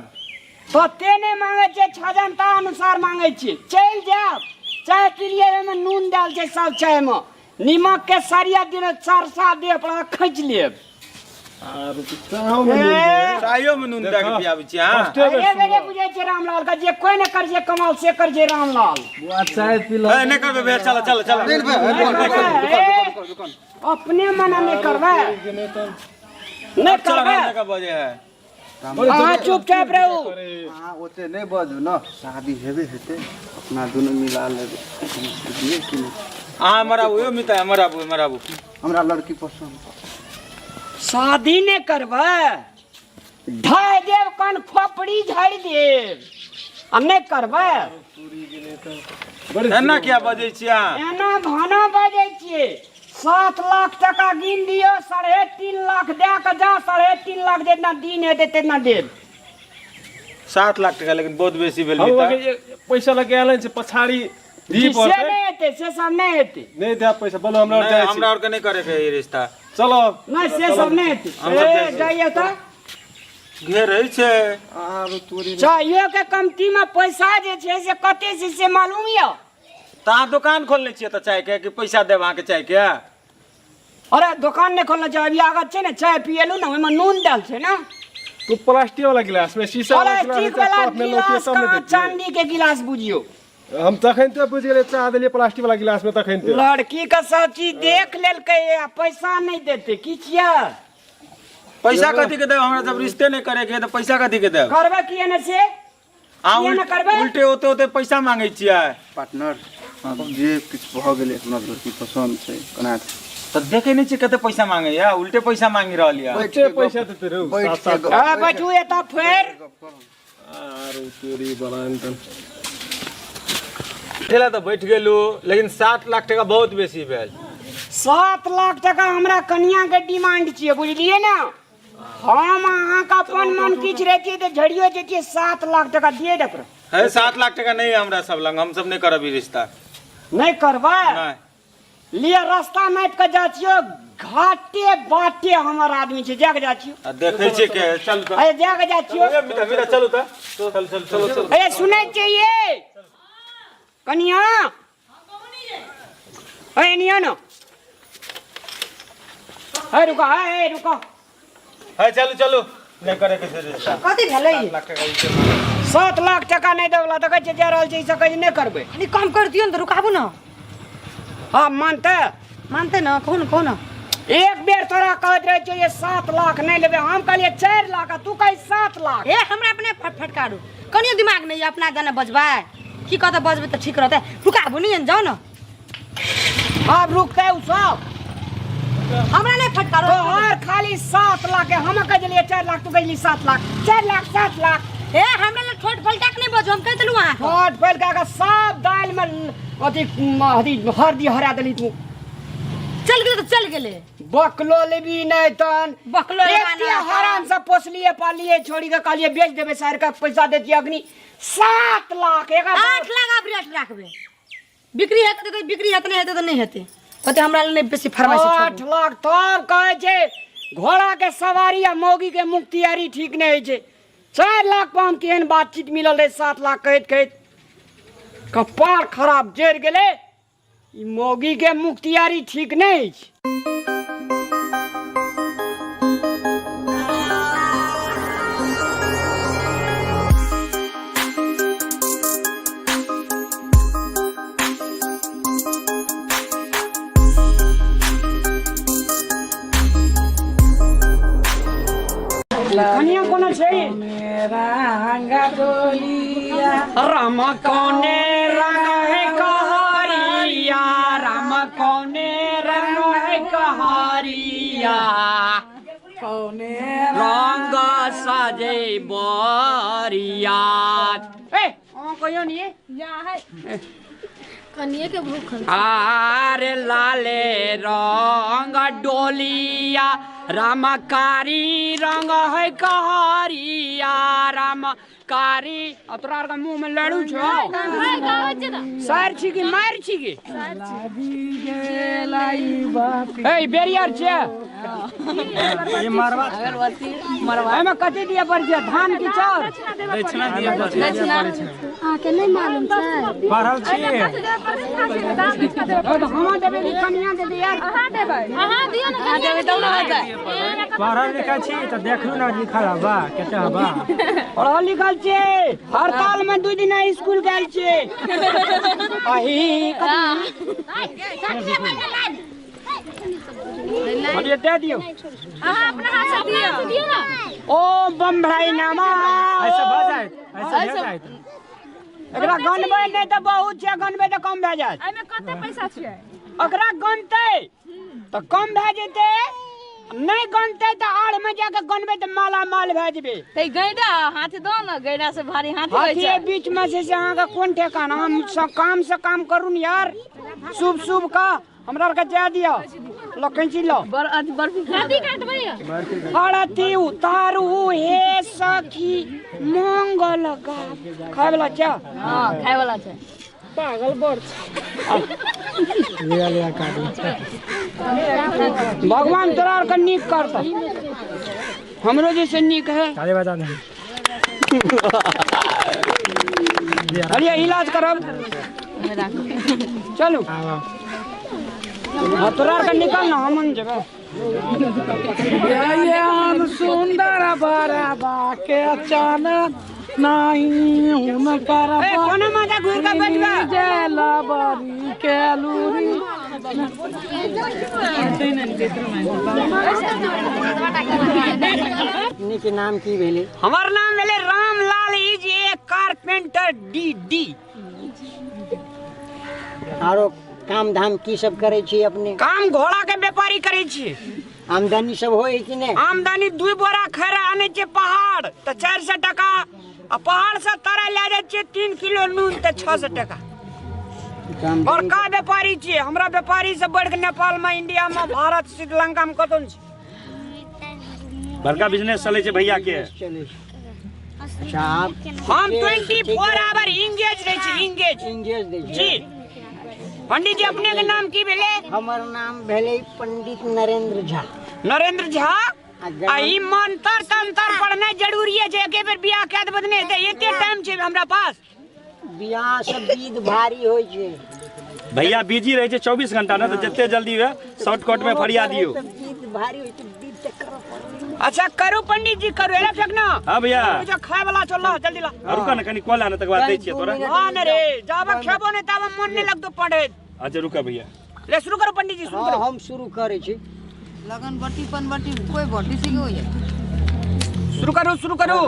तते नहीं मांगे छियै, छजनता अनुसार मांगे छियै। चलि जायब, चाय पी लियै, ओहिमे नून देल छै सब चाय में, नीमक के सरिया दिन सरसा दे पर खींच लेब। चायो में नून दे के पियाबै छी अहाँ। अरे बेरे बुझै छै रामलाल का जे कोई ने कर जे कमाल से कर जे रामलाल। चाय पी लो। ए, नहीं करबे भैया, चलो चलो चलो। अपने मना नहीं करबे, नहीं करबे। बजे है अहाँ चुपचाप रहू। अहाँ ओते नहीं बजू न, शादी हेबे हेतै, अपना दुनू मिला लेबै। बुझलियै कि नहि? अहाँ हमर आबू यौ मिता, हमर आबू, हमर आबू। हमरा लड़की पसंद। शादी नहीं करबै, ढाई देव कन खोपड़ी झाड़ि देब, आ नहीं करबै। एना किया बजै छियै अहाँ? एना भाना बजै छियै। 7 लाख टका गिन दियौ, 3.5 लाख दए के जा, 3.5 लाख जितना दिन हेतै तितना देब। 7 लाख टका लेकिन बहुत बेसी भेल। पैसा लगे आयल छै पछाड़ी दी से पड़तै। नहीं हेतै, से सब नहीं हेतै। नहीं देब पैसा, बोलो हमरा और नहीं, जाइ छी। हमरा और के नहीं करे के ई रिश्ता। चलो। नहीं, से सब नहीं हेतै। हम सब ए, जाइ छी। जाइए तऽ। घेरै छै। आरो तोरी चाहियो के कमती में पैसा जे छै से कते छै से मालूम यऽ? तऽ अहाँ दोकान खोलने छियै तऽ चाय के कि पैसा देब अहाँके चाय के? अरे दोकान नहीं खोलने छै, अभी आगत छै ने, चाय पियलू ने, ओहिमे नून देल छै ने। तू प्लास्टिक वाला गिलास में शीशा वाला गिलास प्लास्टिक वाला में लौटिए गिलास तब ने कहाँ देखिए। चांदी के गिलास बुझियो। हम तखन ते बुझि गेलियै, चाह देलियै प्लास्टिक वाला गिलास में तखन ते। लड़की के सब चीज देख लेलकै आ पैसा नहीं देते की छियै? पैसा कथी के देब हमरा, जब रिश्ते नहीं करे के तऽ पैसा कथी के देब? करबै किए ने से? अहाँ किए ने करबै? उल्टे ओते ओते पैसा मांगै छियै। पार्टनर, जे किछु भऽ गेलै, हमरा लड़की पसन्द छै, केना तऽ देखै नहि छियै कते पैसा मांगैया, उल्टे पैसा मांगि रहल यऽ। उल्टे पैसा देते रहू, बैठ सात के सात। आ, बैठू एतऽ फेर। आरो तोरी बरान। ठेला तऽ बैठ गेलू, लेकिन 7 लाख टका बहुत बेसी भेल। 7 लाख टका हमरा कनिया के डिमांड छियै, बुझलियै ने? हम अहाँके अपन मन किछु रहितियै तऽ झड़ियो जैतियै। 7 लाख टका दिए दे पड़त। है 7 लाख टका नहीं है हमरा सब लग, हम सब नहीं करब ई रिश्ता। नहीं करबै? नहीं। लिअ रास्ता नापि कऽ जाइ छियौ, घाटे बाटे हमर आदमी छै, जाके जाइ छियौ। आ देखै छियै के, चल तऽ। अरे जाके जाइ छियौ। ए, मिता, मिता, चलू तऽ। चल, चल, चल, चल। अरे सुनै छियै कनिया? अरे नियो न। अरे रुको, अरे रुको। है चलू चलू, नहीं करे के छै रिश्ता। कथी भेलै? 7 लाख टका उल्टे मांगै। 7 लाख टका नहीं देवला तऽ कहै छै जा रहल छै, ई सब कहै छै नहीं करबै। कनी कम कर दियौ ने तऽ रुकाबू न। हाँ मानतै? मानतै न, कहू न, कहू न। एक बेर तोरा कहैत रहै छियौ जे 7 लाख नहीं लेबै, हम कहलियै 4 लाख आ तू कहै 7 लाख। ए हमरा अपने फटकारू, कनियो दिमाग नहीं यऽ, अपना जाने बजबै की कहतै, बजबै तऽ ठीक रहतै। रुकाबू नहीं, जाउ न। आब रुकतै उ सब? हमरा नहीं फटकारो। तोहर खाली 7 लाख है, हम कह देलियै 4 लाख, तू कहली 7 लाख, 4 लाख 7 लाख। ए हमरा लग ठोट फलटा के नहीं बजू, हम कह देलहुँ अहाँके। ठोट फलका के सब दालि में अथी अथी हरदी हरा देली तू। चल गेलै तऽ चल गेलै। बकलो लेबी नहीं तन। बकलो लेबा एते नहीं। हराम से पोसलिए पालिए, छोड़ी के कहलिए बेच देबै शहर के पैसा देतियै अग्नि। 7 लाख, एक 8 लाख आब रेट राखबै। बिक्री हेतै तऽ बिक्री हेतै, नहीं हेतै तऽ नहीं हेतै। कहतै हमरा लग नहीं बेसी फरमाइश छै, 8 लाख तब कहै छै घोड़ा के सवारी आ मौगी के मुख्तियारी ठीक नहीं होइ छै। 4 लाख पर हम केहन बातचीत मिलल रहै, 7 लाख कहैत कहैत कपार खराब जरि गेलै। ई मौगी के मुख्तियारी ठीक नहीं अछि। कनिया कोना छै? राम कोने रंग है कहरिया, राम कोने रंग है कहरिया, कौने रंग सजे बरिया। ए, अहाँ कहियो नी? या है। कनिए के भूख है। आरे लाले रंग डोलिया, राम कारी रंग है कहरिया राम कारी। आ तोरा आर के मुँह में लड़ू छौ सार छी की मार छी की? ए बेरियर छे ये मारवा एमे कथी दिए पड़ छै? धान की चाउर? दक्षिणा दिए पड़ छै। अहाँ के नहीं मालूम छै? पढ़ल छी। तो हम देबै कि कनिया देबै यार? अहाँ देबै, अहाँ दियौ ने, कनिया देबै तब ने होतै। पढ़ल लिखल छी तऽ देखलू ने लिखल हबा कते हबा। पढ़ल लिखल छी, हड़ताल में 2 दिन स्कूल गेल छी। अही कथी दे दियौ अहाँ अपना हाथ से दियौ ना। ओ बम भाई नामा ऐसे भऽ जायत, ऐसे भऽ जायत। एकरा गनबै नहि तऽ बहुत छै, गनबै तऽ कम भए जायत। एहिमे कते पैसा छै? ओकरा गनतै तऽ कम भए जेतै, नहि गनतै तऽ आड़ में जाके गनबै तऽ माला माल भए जेबै। तऽ गैडा हाथ दो ने, गैडा से भारी हाथ होइ हाथी छै। बीच में से अहाँके कोन ठेकाना? हम सब काम से काम करू ने यार, शुभ शुभ का हमरा आरके जाय दियौ। लो कैंची लो, बर्फी कथी काटबै? आरती उतारू हे सखी मंगल गा। खाय वाला छै? हां खाय वाला छै। पागल बड़ लिया लिया काटू। भगवान तोरा आरके नीक करता, हमरो जैसे नीक है। ताली बजा दे। अरे इलाज करब चलू। हाँ तोरा आरके निकल ना, हम जेबै। ये हम सुंदर बरबा के अचानक नहीं हुनकर ए कोना माथा घुर के बैठबे जेलबरी के लूरी। अपने के नाम की भेलै? हमर नाम भेलै Ramlal is a carpenter D D. आरो काम धाम की सब करै छी अपने? काम घोड़ा के व्यापारी करै छी। आमदनी सब होय कि नहि? आमदनी 2 बोरा खैरा आनै छै पहाड़ तऽ 400 टका, आ पहाड़ से तारा लए जाइ छियै 3 किलो नून तऽ 600 टका। बड़का व्यापारी छियै हमरा, व्यापारी से बढ़ के नेपाल में, इंडिया में, भारत, श्रीलंका में कतौ नहि छै। बड़का बिजनेस चलै छै भैया के। अच्छा आप हम 24 आवर इंगेज रहै छी, इंगेज इंगेज दै छी जी। पंडित जी अपने के नाम की भेलै? हमर नाम भेलै पंडित नरेंद्र झा। नरेंद्र झा? आ ई मंत्र तंत्र पढ़नाइ जरूरी छै, एके बेर बियाह कए देबै नहि हेतै, एते टाइम छै हमरा पास। बियाह सब विध भारी होइ छै भैया, बिजी रहै छै 24 घंटा ने, तऽ जते जल्दी हुए शॉर्टकट में फरिया दियौ। विध भारी होइ छै, विध तऽ करऽ पड़त। अच्छा करू पंडित जी करू, एला फेक ना। हां भैया जो खाय वाला छौ ला जल्दी ला। रुका ना कनी कोला ना तकर बाद दै छियै तोरा। हां ने रे, जाबे खेबो नै ताबे मन नै लगतो पढ़े। अच्छा रुका भैया, ले शुरू करो पंडित जी, शुरू करो। हम शुरू करै छी। लगन बटी पन बटी कोई बटी सी होई। शुरू करू शुरू करू।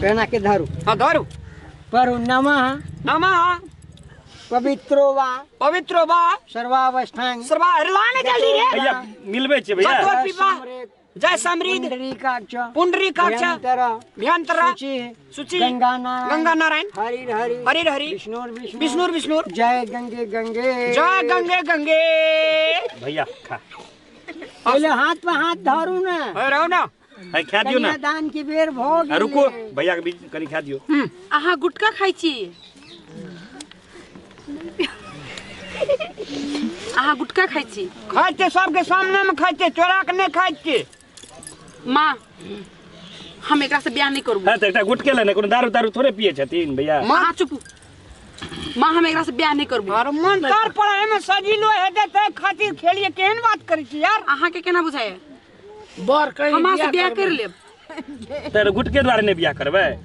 पेना के धरू। हां धरू। पढ़ू नमः नमः पवित्रो वा पवित्रो वा सर्वावस्थान सर्वा। ला ने जल्दी रे भैया, मिलबे छै भैया। जय समृद्ध पुंडरीकाक्ष पुंडरीकाक्ष भयंतर शुचि गंगा नारायण गंगा नारायण हरि हरि हरि हरि विष्णु विष्णु विष्णु विष्णु जय गंगे गंगे जय गंगे गंगे। भैया खा पहले हाथ पे हाथ धरू ना। रहो ना है, खा दियो ना, दान की बेर भो गेलै। रुको भैया के बीच कनी खा दियो। अहाँ गुटखा खाइ छी? अहाँ गुटखा खाइ छी? खाइ छियै, सबके सामने में खाइ छियै, चोरा के नहि खाइ छियै। माँ हम एकरा से बियाह नहीं करबो। हां त एकटा गुटके ले ने, कोनो दारू दारू थोड़े पिए छथिन भैया। माँ चुप, माँ हम एकरा से बियाह नहीं करबो। अरे मन तर पढ़ाई में सजिलो हेतै तै खातिर खेलिए, केहन बात करै छी यार? अहाँ के केना बुझाय? बर कहीं हम से बियाह कर लेब। त गुटके द्वारे नहीं बियाह करबै?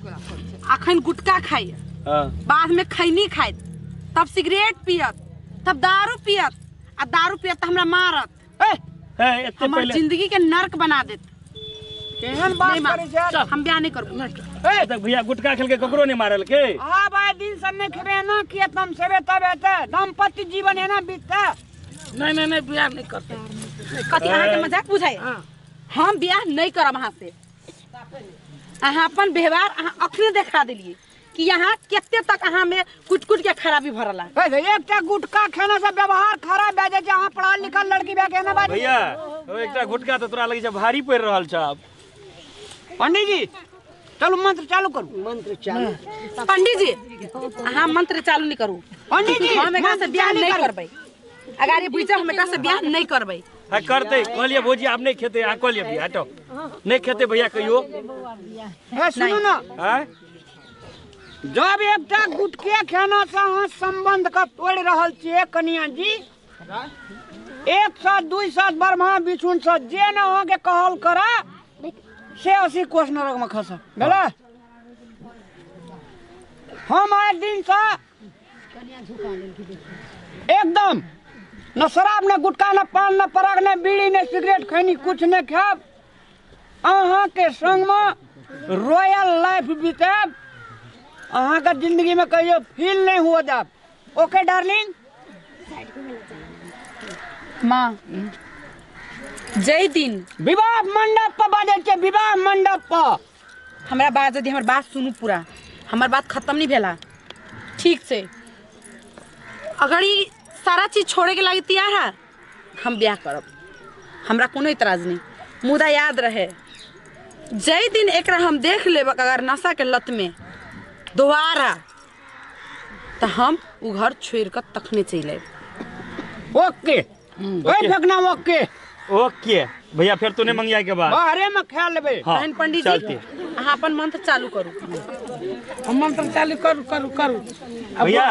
अखन गुटका खाइ, हां बाद में खैनी खाइत, तब सिगरेट पियत, तब दारू पियत, आ दारू पियत त हमरा मारत। ए ए एते हमर पहिले जिंदगी के नरक बना देत। केहन बात करै छै यार? हम बियाह नहीं करबो। ए तक भैया गुटका खेल के ककरो नहीं मारल के। हां भाई दिन से नहीं खेबे ना किए तम सेबे तब हेतै, दाम्पत्य जीवन एना बीततै। नहीं नहीं नहीं बियाह नहीं करते। कथी अहाँ के मजाक बुझाय? हम बियाह नहीं करब अहाँ से। अहाँ अपन व्यवहार अहाँ अखने देखा देलिए कि यहाँ कते तक अहाँ में कुट कुट के खराबी भरला। एकटा गुटखा खेना से व्यवहार खराब भए जाइ छै। अहाँ पढ़ल लिखल लड़की भए के एना बाजै? भैया ओ एकटा गुटखा तऽ तोरा लगै छै भारी पड़ि रहल छ। आब पंडित जी चलू मंत्र चालू करू। मंत्र चालू। पंडित जी अहाँ मंत्र चालू नहीं करू। पंडित जी हम एकरा से बियाह नहीं करबै। अगर ये बुझ हम एकरा से बियाह नहीं करबै। हां करते कहलिए भौजी आब नहीं खेते, आ कहलिए भैया हटो नहीं खेते भैया कहियो। ए सुनू ना, हां जब एकटा गुटके खेना से अहाँ संबंध के तोड़ि रहल छियै कनिया जी, एक साथ दुई साथ ब्रह्मा विष्णु से जे न अहाँ के कहल करा से 80 कोस नरक में खस भेलै। हम आइ दिन से एकदम न शराब न गुटखा न पान न पराग न बीड़ी न सिगरेट खैनी कुछ न खायब। अहाँ के संग में रॉयल लाइफ बितायब। अहाँ के जिंदगी में कहियो फील नहीं हुआ जाब। Okay darling. माँ जय दिन विवाह मंडप पर बाजै छै, विवाह मंडप पर हमरा बात यदि हमर बात सुनू पूरा, हमर बात खत्म नहीं भेला ठीक से। अगर ई सारा चीज छोड़े के लागी तैयार है हम ब्याह करब, हमरा कोनो इतराज नहीं। मुदा याद रहे जय दिन एकरा हम देख लेब अगर नशा के लत में दोबारा तो हम उ घर छोड़ कर तखने चलि आयब। ओके ओए फेकना। ओके ओके भैया फिर तू नहीं मंगिया के बाद बाहरे में खा लेबे। तहन पंडित जी अहाँ अपन मंत्र चालू करू। हम मंत्र चालू करू करू करू। भैया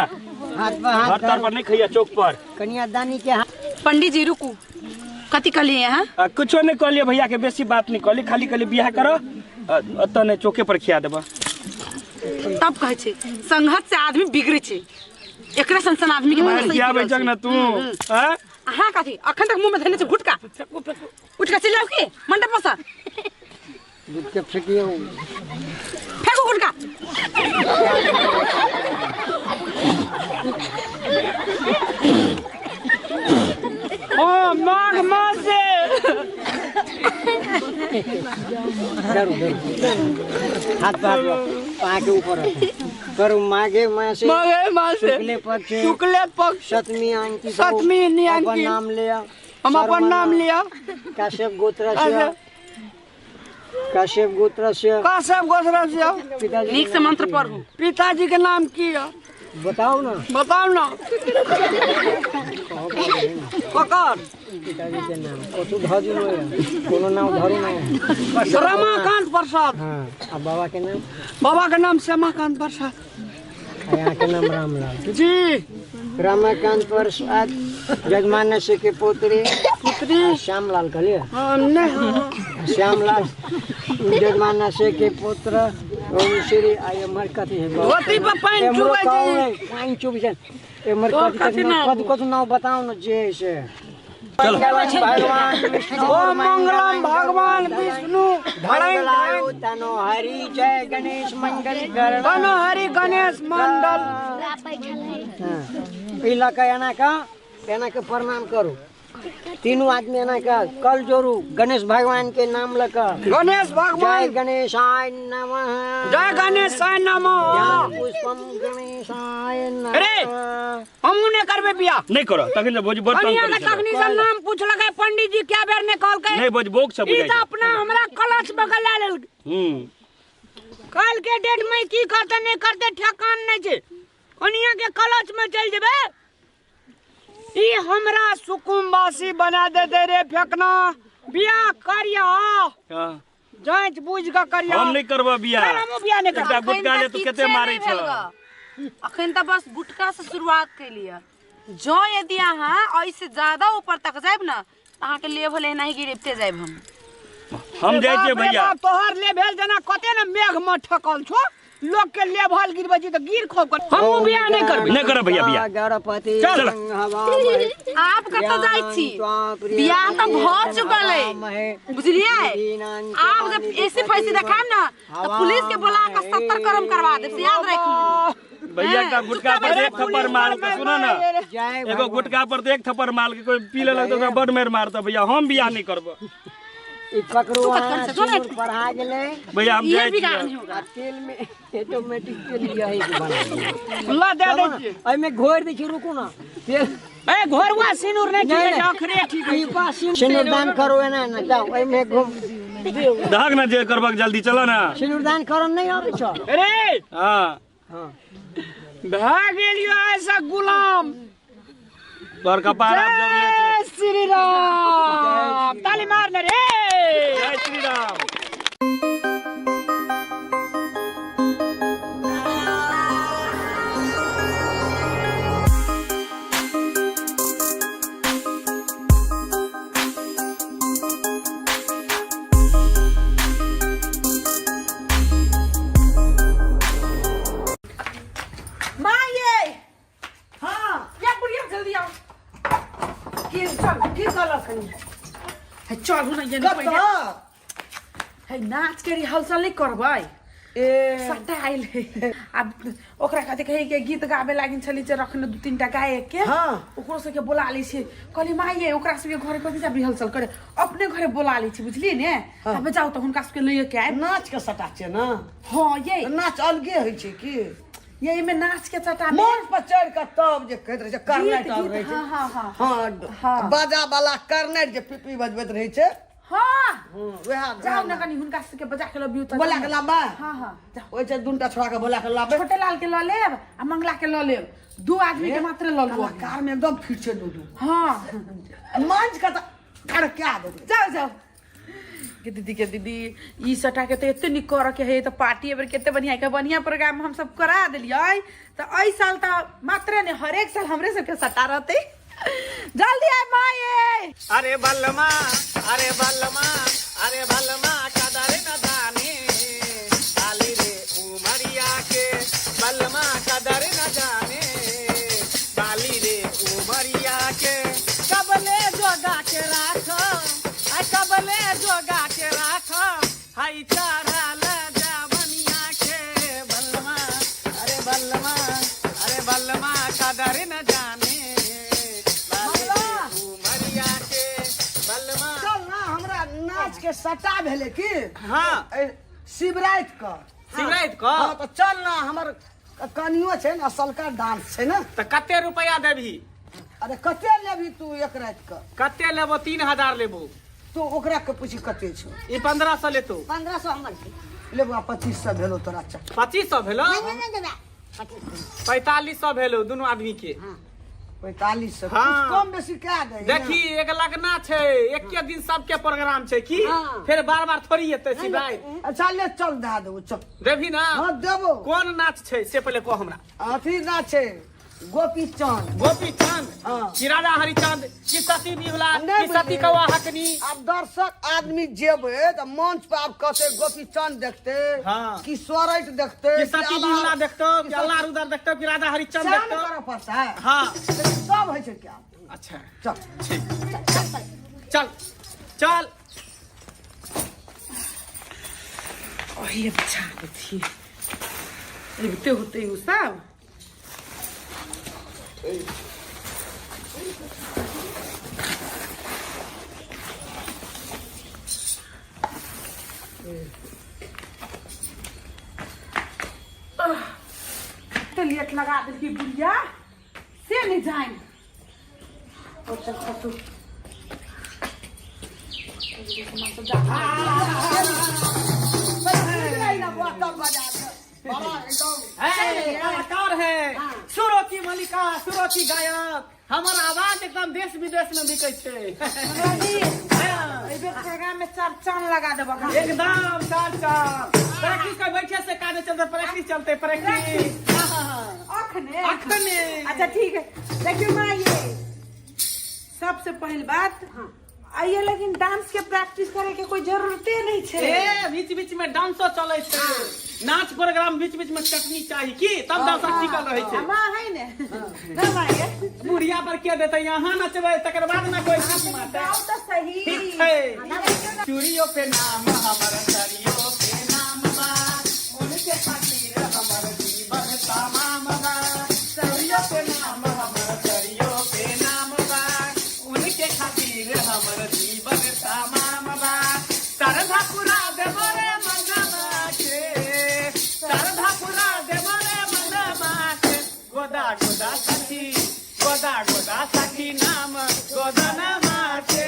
हाथ पर हाथ घर पर नहीं खैया चौक पर कन्यादानी के हाथ। पंडित जी रुकू, कथी कहलिए अहाँ? कुछो नहीं कहलिए भैया के, बेसी बात नहीं कहली, खाली कहली बियाह करो अतऽ नहीं चौके पर खिया देबा। तब कहै छै संघत से आदमी बिगड़ै छै, एकरा सन सन आदमी के मन खियाबै छक ना तू। हां अहाँ कथी अखन तक मुंह में धने छै गुटका? उठ के चलि जाउ की मंडप पर से? गुटका फेकियो, फेंकू गुटका। ओ माघ मास से डरू डरू हाथ पर पा के ऊपर करू। माघे मास माघे मास शुक्ले पक्ष शुक्ले पक्ष सप्तमी अंकित सप्तमी अपन नाम लिया। हम अपन नाम लिया। कश्यप गोत्र से कश्यप गोत्र से कश्यप गोत्र से। पिताजी नीक से मंत्र पढ़ू। पिताजी के नाम की है बताओ ना। बताओ ना ककर पिताजी के नाम कथू धरू न कोनो नाम धरू ना। रमाकांत प्रसाद। हां आ बाबा के नाम? बाबा के नाम श्यामाकांत प्रसाद। यहाँ के नाम रामलाल जी। रमाकांत प्रसाद जजमान से के पुत्री पुत्री श्यामलाल कहलिए? नहीं श्यामलाल जजमान से के पुत्र ओम श्री आई एमहर कथी है धोती पर पानि चुबै छै। पानि चुबै छै एमहर कथी कथी कथी नाम बताओ न जे से। चलो भगवान विष्णु ओम मंगलम भगवान विष्णु धरंगायो तनो हरि जय गणेश मंगल करण तनो हरि गणेश मंगल। ई लऽ एना का एना के प्रणाम करू। तीनों आदमी एना का कल जोड़ू गणेश भगवान के नाम लऽ कऽ। गणेश भगवान जय गणेशाय नमः जय गणेशाय नमः पुष्पम गणेशाय नमः। अरे हमहू नहीं करबे बियाह। नहीं करो तखन भौजी बड़ तंग करै छै। तखनी से नाम पूछलकै पंडित जी क्या बेर ने कहलकै नहीं भौजी बोक सब ई त अपना हमरा कलच में गला लेल। कल के डेट में की करते नहीं करते ठेकान नहीं छै। कनिया के कलच में चल जेबे ई हमरा सुकुम्बासी बना दे दे रे फेकना। बियाह करिया जांच बुझ के करिया। हम नहीं करबा बियाह। हमहू बियाह नहीं करबा। गुटका ले तू कते मारै छ। अखन त बस गुटका से शुरुआत कैलिए। जो यदि अहाँ ऐसे ज्यादा ऊपर तक जायब ना अहाँ के लेवल एना ही गिरते जायब। हम जाइ छियै भैया। तोहर लेवल जेना कते ने मेघ में ठकल छो लोग के लेवल गिरबै छी त गिर खोब कर। हमहू बियाह नहीं करबै। नहीं करब भैया बियाह। गणपति चल आप कतऽ जाइ छी? बियाह त भ चुकल है बुझलियै। आप जब ऐसी फैसी देखाब ना त पुलिस के बुला के 70 करम करवा देब से याद राखू। भैया का गुटका पर एक थप्पड़ मार के सुना ना, एगो गुटका पर एक थप्पड़ मार के कोई पी लेलक त ओकरा बड मार मारता। भैया हम बियाह नहीं करब। ई पकड़ू तू कत अहाँ, कर से, जो ना। सिंदूर पढ़ा गेलै। भैया, हम ये जाइ बिगाड़ छियै। नहीं होगा। आ तेल में ऑटोमेटिक तेल यही के बना ला दे दै छियै। एहिमे घोरि दै छी, रुकू ना। तेल ए घोरवा सिनूर नहि ठीक है, अखरे ठीक है। ई बा सिंदूरदान करू एना एना जाओ एहिमे घुम। दहक ना जे करबक जल्दी चल ना। सिंदूरदान करन नहीं आबै छौ? अरे हां हां भए गेलियो ऐसा गुलाम। तोहर कपार आब जब ले छै। जय श्री राम, ताली मार ले रे। जय श्री राम। माँ ये हाँ या बुढ़िया जल्दी आओ। की चल की कहलक कनी? है चलू ना ये नहीं कतऽ? पहिले। है नाच के रिहर्सल नहीं करबै। ए सट्टा आइल है। आब ओकरा कथी कहै के गीत गाबे लागिन छली जे रखने दू तीन टा गायक के। हाँ। ओकरो सबके बोला लै छियै। कहली माँ ये ओकरा सबके घरे कथी जा रिहर्सल करे, अपने घरे बोला लै छी बुझलियै ने। तब जाउ तऽ हुनका सबके लैये के आयब। नाच के सटा छै ना? हाँ ये नाच अलगे होइ छै की? ये एहिमे नाच के सटा में मंच पर चढ़ि कऽ तब जे कहैत रहै छै कर्नेट गीत, आब गीत, रहै छै। हाँ, हाँ, हाँ। हाँ, हाँ। बाजा वाला कर्नेट जे पिपी बजबैत रहै छै। हाँ। वएह जाउ ने कनी हुनका सबके बजा के लबियौ तऽ। बोला के लाबे? हाँ, हाँ, जाउ। ओहि छै दूनटा छोड़ा के बोला के लाबे। छोटे लाल के लऽ लेब आ मंगला के लऽ लेब, दू आदमी के मात्र लऽ लेब। कलाकार में एकदम फिट छै दू दू। हाँ। मंच के तऽ खड़का देबै। जाउ जाउ। के दीदी के दीदी ई सटा के तऽ एते नीक करऽ के है तऽ पार्टी एबेर कते बढ़िया के बढ़िया प्रोग्राम हम सब करा देलियै तऽ एहि साल तऽ मात्रे ने हरेक साल हमरे सबके सटा रहतै। जल्दी आय माये। अरे बलमा, अरे बलमा, अरे बलमा कदर न जाने आली रे उमरिया के, बलमा कदर न जाने बाली रे उमरिया के। कबले जोगा के राख, आ कबले जोगा के राख, हाय चढ़ल जावनिया के, बलमा अरे बलमा, अरे बलमा कदर न जाने बाली रे उमरिया के, बलमा। चल ना हमरा नाच के सटा भेलै की? हाँ। शिवराति क। शिवराति क? हाँ, तऽ चल ना हमर कनियो छै ने असलका डांस छै ना। तऽ कते रुपया देबही? अरे कते लेबही तू एक राति क? कते लेबो? 3000 लेबो। तू ओकरा के पूछी कते छौ? ई 1500 लेतो। 1500 हमर छै। लेबो 2500 भेलो तोरा। चल। 2500 भेलो? नहीं, नहीं, नहीं देबे। 2500। 4500 भेलो दुनू आदमी के। हाँ। 4500। हाँ। कुछ कम बेसी कए दे। देखी एक लगना छै, एके दिन सबके प्रोग्राम छै की? हाँ। फेर बार बार थोड़ी एतै शिवराति। अच्छा ले चल दए देबो चल। देबही ना? हाँ देबो। कोन नाच छै से पहिले कह हमरा। अथी नाच छै गोपी चंद। गोपी चंद? हाँ। कि राजा हरिचंद, कि सती बिहुला, नहीं कि सती बुझलियै। कौआ हकनी? आब दर्शक आदमी जेबै तऽ मंच पर आब कहतै गोपी चंद देखतै, हाँ। कि सोरठ देखतै, कि सती कि बिहुला देखतौ, कि कि अल्लाह रुदर देखतौ, कि राजा हरिचंद सएह ने देखतौ। करऽ पड़तै। हाँ। लेकिन सब होइ छै क्या? अच्छा। चल। ठीक। चल चल। ओही बिछा दै छी। अबिते होतै उ सब। कते लेट लगा देलकै बुढ़िया से नहीं जानि। ओतऽ खसू। कलाकार है सुरों की मलिका, सुरों की गायक, हमर आवाज एकदम देश विदेश में बिकै छै। एहि बेर प्रोग्राम में चार चांद लगा देबक। एकदम चार चांद। प्रैक्टिस कर बैठे से काज चलते, प्रैक्टिस चलते, प्रैक्टिस। अखने? अखने। अच्छा ठीक है। देखियो माँ ये सबसे पहिल बात आइए, लेकिन डांस के प्रैक्टिस करे के कोई जरूरते नहीं छे। ए बीच बीच में डांसो चले छे, नाच प्रोग्राम बीच बीच में चटनी चाहिए की तब दर्शक टिकल रहे छे। माँ है ने ना माँ ये बुढ़िया पर के देते यहाँ नचबे तकर बाद ना कोई चीज मारते। गाओ तो सही। ठीक है। चूड़ियों पे नाम हमर, सरियों पे नाम बा, उनके खातिर हमर जीवन तमाम बा। चूड़ियों पे नाम हमर, सरियों पे नाम बा, उनके खातिर हमर जीवन तमाम बा। गोदा गोदा सखी गोदा गोदा सखी नाम गोदन माते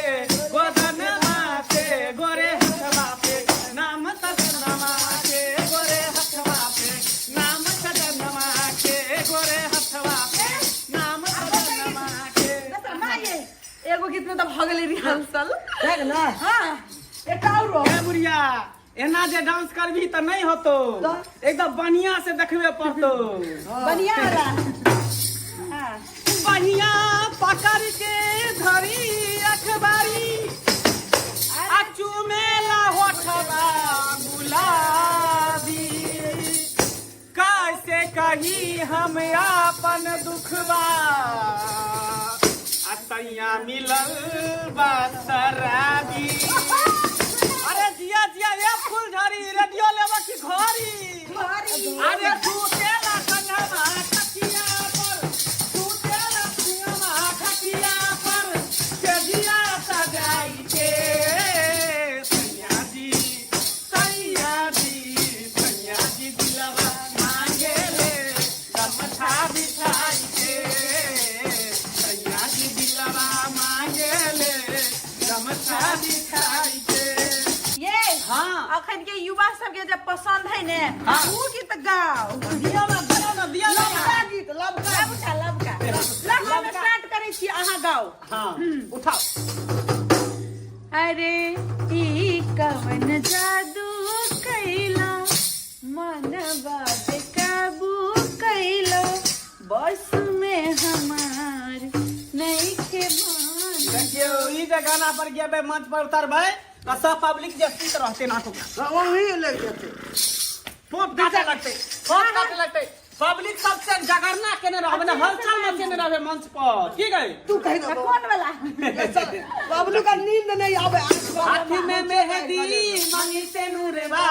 गोदन माते गोरे हथवा पे नाम सजनमा के गोरे हथवा पे नाम सजनमा के गोरे हथवा पे नाम सजनमा के। एगो गीत में तऽ भऽ गेलै रिहर्सल। ना। हाँ, एकटा औरो। ए बुढ़िया, एना जे डांस करबी तऽ नहि होतो, एकदम बढ़िया से देखबे पड़तो। बढ़िया वाला। हाँ। बढ़िया पकड़ के धरी अखबारी आ चुमेला होठवा गुलाबी, कैसे कही हम आपन दुखबा आ तैया मिलल बा शराबी। अरे जिया जिया ए फूलझड़ी, रेडियो लेबा की घड़ी? अरे सुतेला संगमा खटिया पर, सुतेला संगमा खटिया पर सेजिया सजाई के सैया जी सैया जी सैया जी दिलवा मांगे ले गमछा बिछाई के सैया जी दिलवा मांगे ले गमछा बिछाई के। ये हाँ। अखन के युवा सबके जब पसंद है ने हाँ। ऊ गीत गाओ। दिया ना, दिया ना, दिया ना। लबका गीत, लबका। लबका, लबका। लबका हम स्टार्ट करै छी, अहाँ गाओ। हाँ, उठाओ। अरे ई कवन जादू कैला मनवा बेकाबू कैला बस में हमार नइखे मान। देखियौ, ई जे गाना पर गेबै, मंच पर उतरबै तऽ सब पब्लिक जे सुति रहतै नाटक। वही लग जेतै। फोप काटे लगतै, फोप काटे लगतै। पब्लिक सबसे जगरना केने रहबै ने, हलचल मचेने रहबै मंच पर। की गई? तू कहि दबो। कोन वाला? बबलू का नींद नहीं आवे। हाथ में मेहंदी मांगी से नूरबा,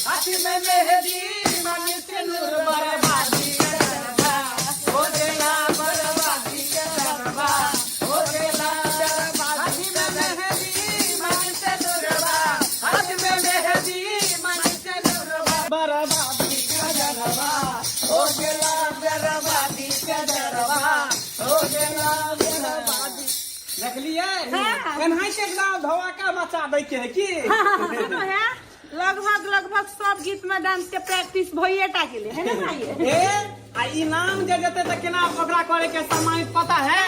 हाथ में मेहंदी मांगी से नूरबा, बर्बादी के दरबा हो गेला, बर्बादी के दरबा हो गेला। हाथ में मेहंदी मांगी से नूरबा, हाथ में मेहंदी मांगी से नूरबा, बर्बादी के दरबा हो गेला, बर्बादी के दरबा हो गेला, बर्बादी। देखलियै? एनाहिते गाँव धमाका मचा दै के है की? सुनो है, लगभग लगभग सब गीत में डांस के प्रैक्टिस भइए टा गेलै है ना भाई? ए आ इनाम जे देते तऽ केना ओकरा करे के सम्मानित पता है?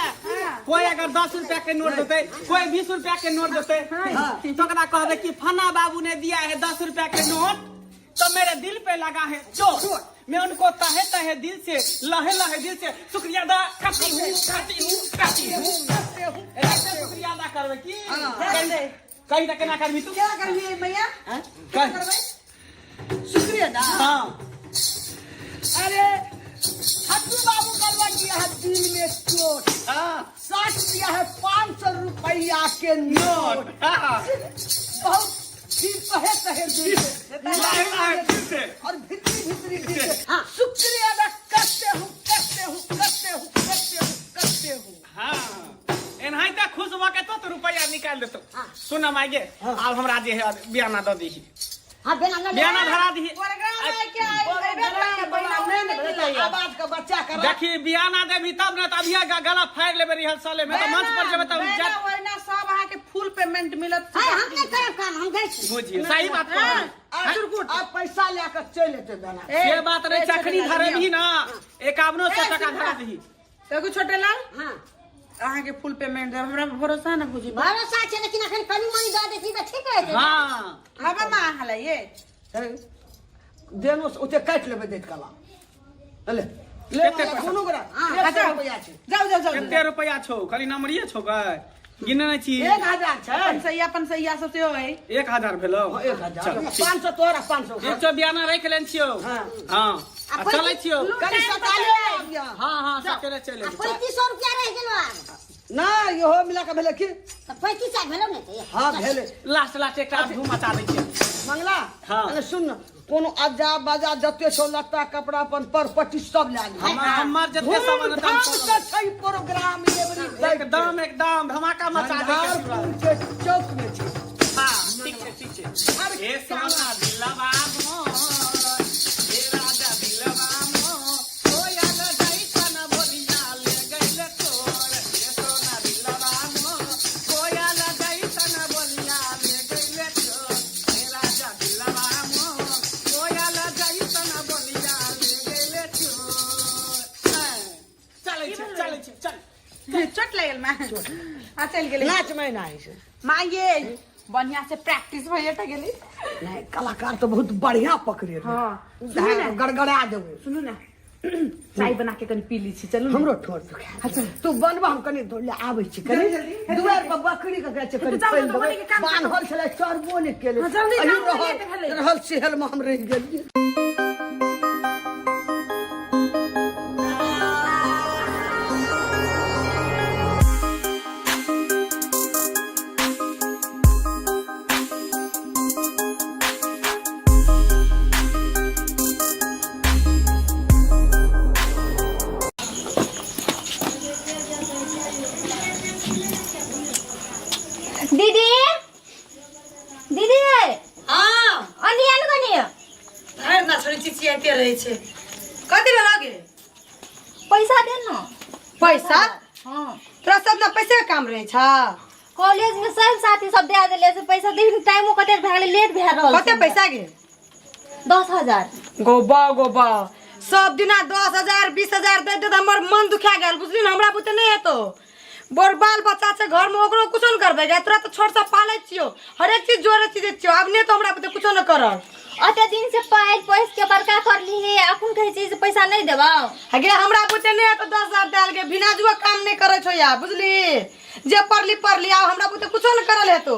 कोई अगर 10 रुपया के नोट देते, कोई 20 रुपया के नोट देते, तो ओकरा कहबे कि फना बाबू ने दिया है 10 रुपया के नोट तो मेरे दिल पे लगा है चोट, मैं उनको तहे तहे दिल से लहे लहे दिल से शुक्रिया अदा करती हूँ, करती हूँ, करती हूँ। ऐसे शुक्रिया अदा करबे की? कहीं तक केना करबी तू? केना करबी भैया? कह। शुक्रिया अदा। हाँ। अरे हट्टू बाबू करवा दिया है दिल में चोट। हाँ। 60 दिया है 500 रुपया के नोट। हाँ। बहुत फिर तहे तहे दिल से लहे लहे दिल से और भितरी भितरी दिल से शुक्रिया अदा करते हूँ, करते हूँ, करते हूँ, करते हूँ, करते हूँ। हाँ, एनाहिते खुश भऽ के तो रुपया निकालि देतौ। सुन माय गे, आब हमरा जे है बियाना दऽ दीही। हाँ, बियाना लऽ ले। बियाना धरा दीही। प्रोग्राम है क्या? आवाज का बच्चा कर। देखी बियाना देबी तब ने, तऽ अभिये गला फाड़ि लेबै रिहर्सले में, तऽ मंच पर जेबै तब बेना ओहिना सब अहाँके फुल पेमेंट मिलत। हाय, हम नहि करब काम, हम जाइ छी। बुझियौ, सही बात कहलियै। अब पैसा लए कऽ चलि एतै बेना। से बात नहि, चखनी धरेबही ना 5100 टका धरा दही। देखू छोटे लाल, हाँ। अहाँके फुल पेमेंट देब, हमरा भरोसा है ना बुझी। भरोसा छै, लेकिन अखन कनी मनी दऽ दै छी तऽ ठीक रहतै। हाँ। हँ मामा, अहाँ लए ये। देनो से ओते काटि लेबै दैत कला। ले, ले, कते पैसा? कोनो गोरा, हाँ, 100 जाओ। रुपैआ छै। जाओ, जाओ, जाओ। कते रुपैआ छौ? खाली नमरिये छौ गै, गिने नहि छी। 1000 छै। अपन सैया, अपन सैया सब सेहो है। 1000 भेलौ? हाँ, 1000। चल, ठीक। 500 तोरा, 500 एक सौ बियाना राखि लेने छियौ। हाँ। हाँ। आ चलै छियौ। कनी सकाले आबियौ। हाँ, हाँ, सकाले चलि आ अयबै। 3500 रुपया रहि गेलौ आब। ना, इहो मिला कऽ भेलै की? तऽ 35 भेलौ ने तऽ? हाँ, भेलै। लास्ट लास्ट एकटा धूम मचा दै छियै। मंगला, हाँ। अरे सुन न, कोनो अज्जा बाजा जते छौ लत्ता कपड़ा अपन पर पट्टी सब लए ली। हमर जते सामान हेतै, धूमधाम सब से छै प्रोग्राम एवरी डे। एकदम एकदम धमाका मचा दै के झंझारपुर के चौक में छै। हाँ, ठीक छै, ठीक छै। हे सोना दिलवा मोर, हे राजा दिलवा मोर, कोयल जैसन भोरवा। माँ। हाँ चल गेलै। नाच में ना है। माँ ये बढ़िया से प्रैक्टिस भइए टा गेलै। नहीं कलाकार तो बहुत बढ़िया पकड़े। हाँ सुनू ना, गड़गड़ा देबो। सुनू ना, चाय बना के कनी पी ली छी, चलू। हमरो ठोर दुखा। तू बनबा, हम कनी दौड़ ले आबै छी, कनी जल्दी, दुआर पर बकरी के गाछ कनी जाउ, पानि जाउ, देबै। बकरी के काम बान्हल छलै, चरबो नहि केलै। हाँ, जल्दी अही जाउ, रहल लेट भेलै। रहल सेहल में हम रहि गेलियै। दीदी, दीदी। हाँ। अनिया न कनी। धरि ना छोड़ी चिचियाइते रहै छै। कथी भेल गे? पैसा दे न। पैसा? हाँ। तोरा सब ना पैसे के काम रहै छ? कॉलेज में सब साथी सब दे देले से पैसा दे, टाइमो कते भए गेलै, लेट भए रहल। कते पैसा गे? 10,000। गोबा गोबा, सब दिना 10,000 20,000 दे दे, हमर मन दुखा गेल बुझली ने। हमरा बुते नहि हेतौ, बड़ बाल बच्चा छै घर में, ओकरो कुछो न करबै गे। तोरा तऽ छोट सँ पालै छियौ, हरेक चीज जोड़े चीज छियौ, आब नहि तऽ हमरा बुते कुछो न करब। अते दिन से पालि पोसि के बड़का करली हे, अखन कहै छी जे पैसा नहि देबौ। गे हमरा बुते नहि हेतौ 10,000 देल गे, भिनाजुआ काम नहि करै छौ या बुझली, जे पढ़ली पढ़ली, आब हमरा बुते कुछो न करल हेतौ।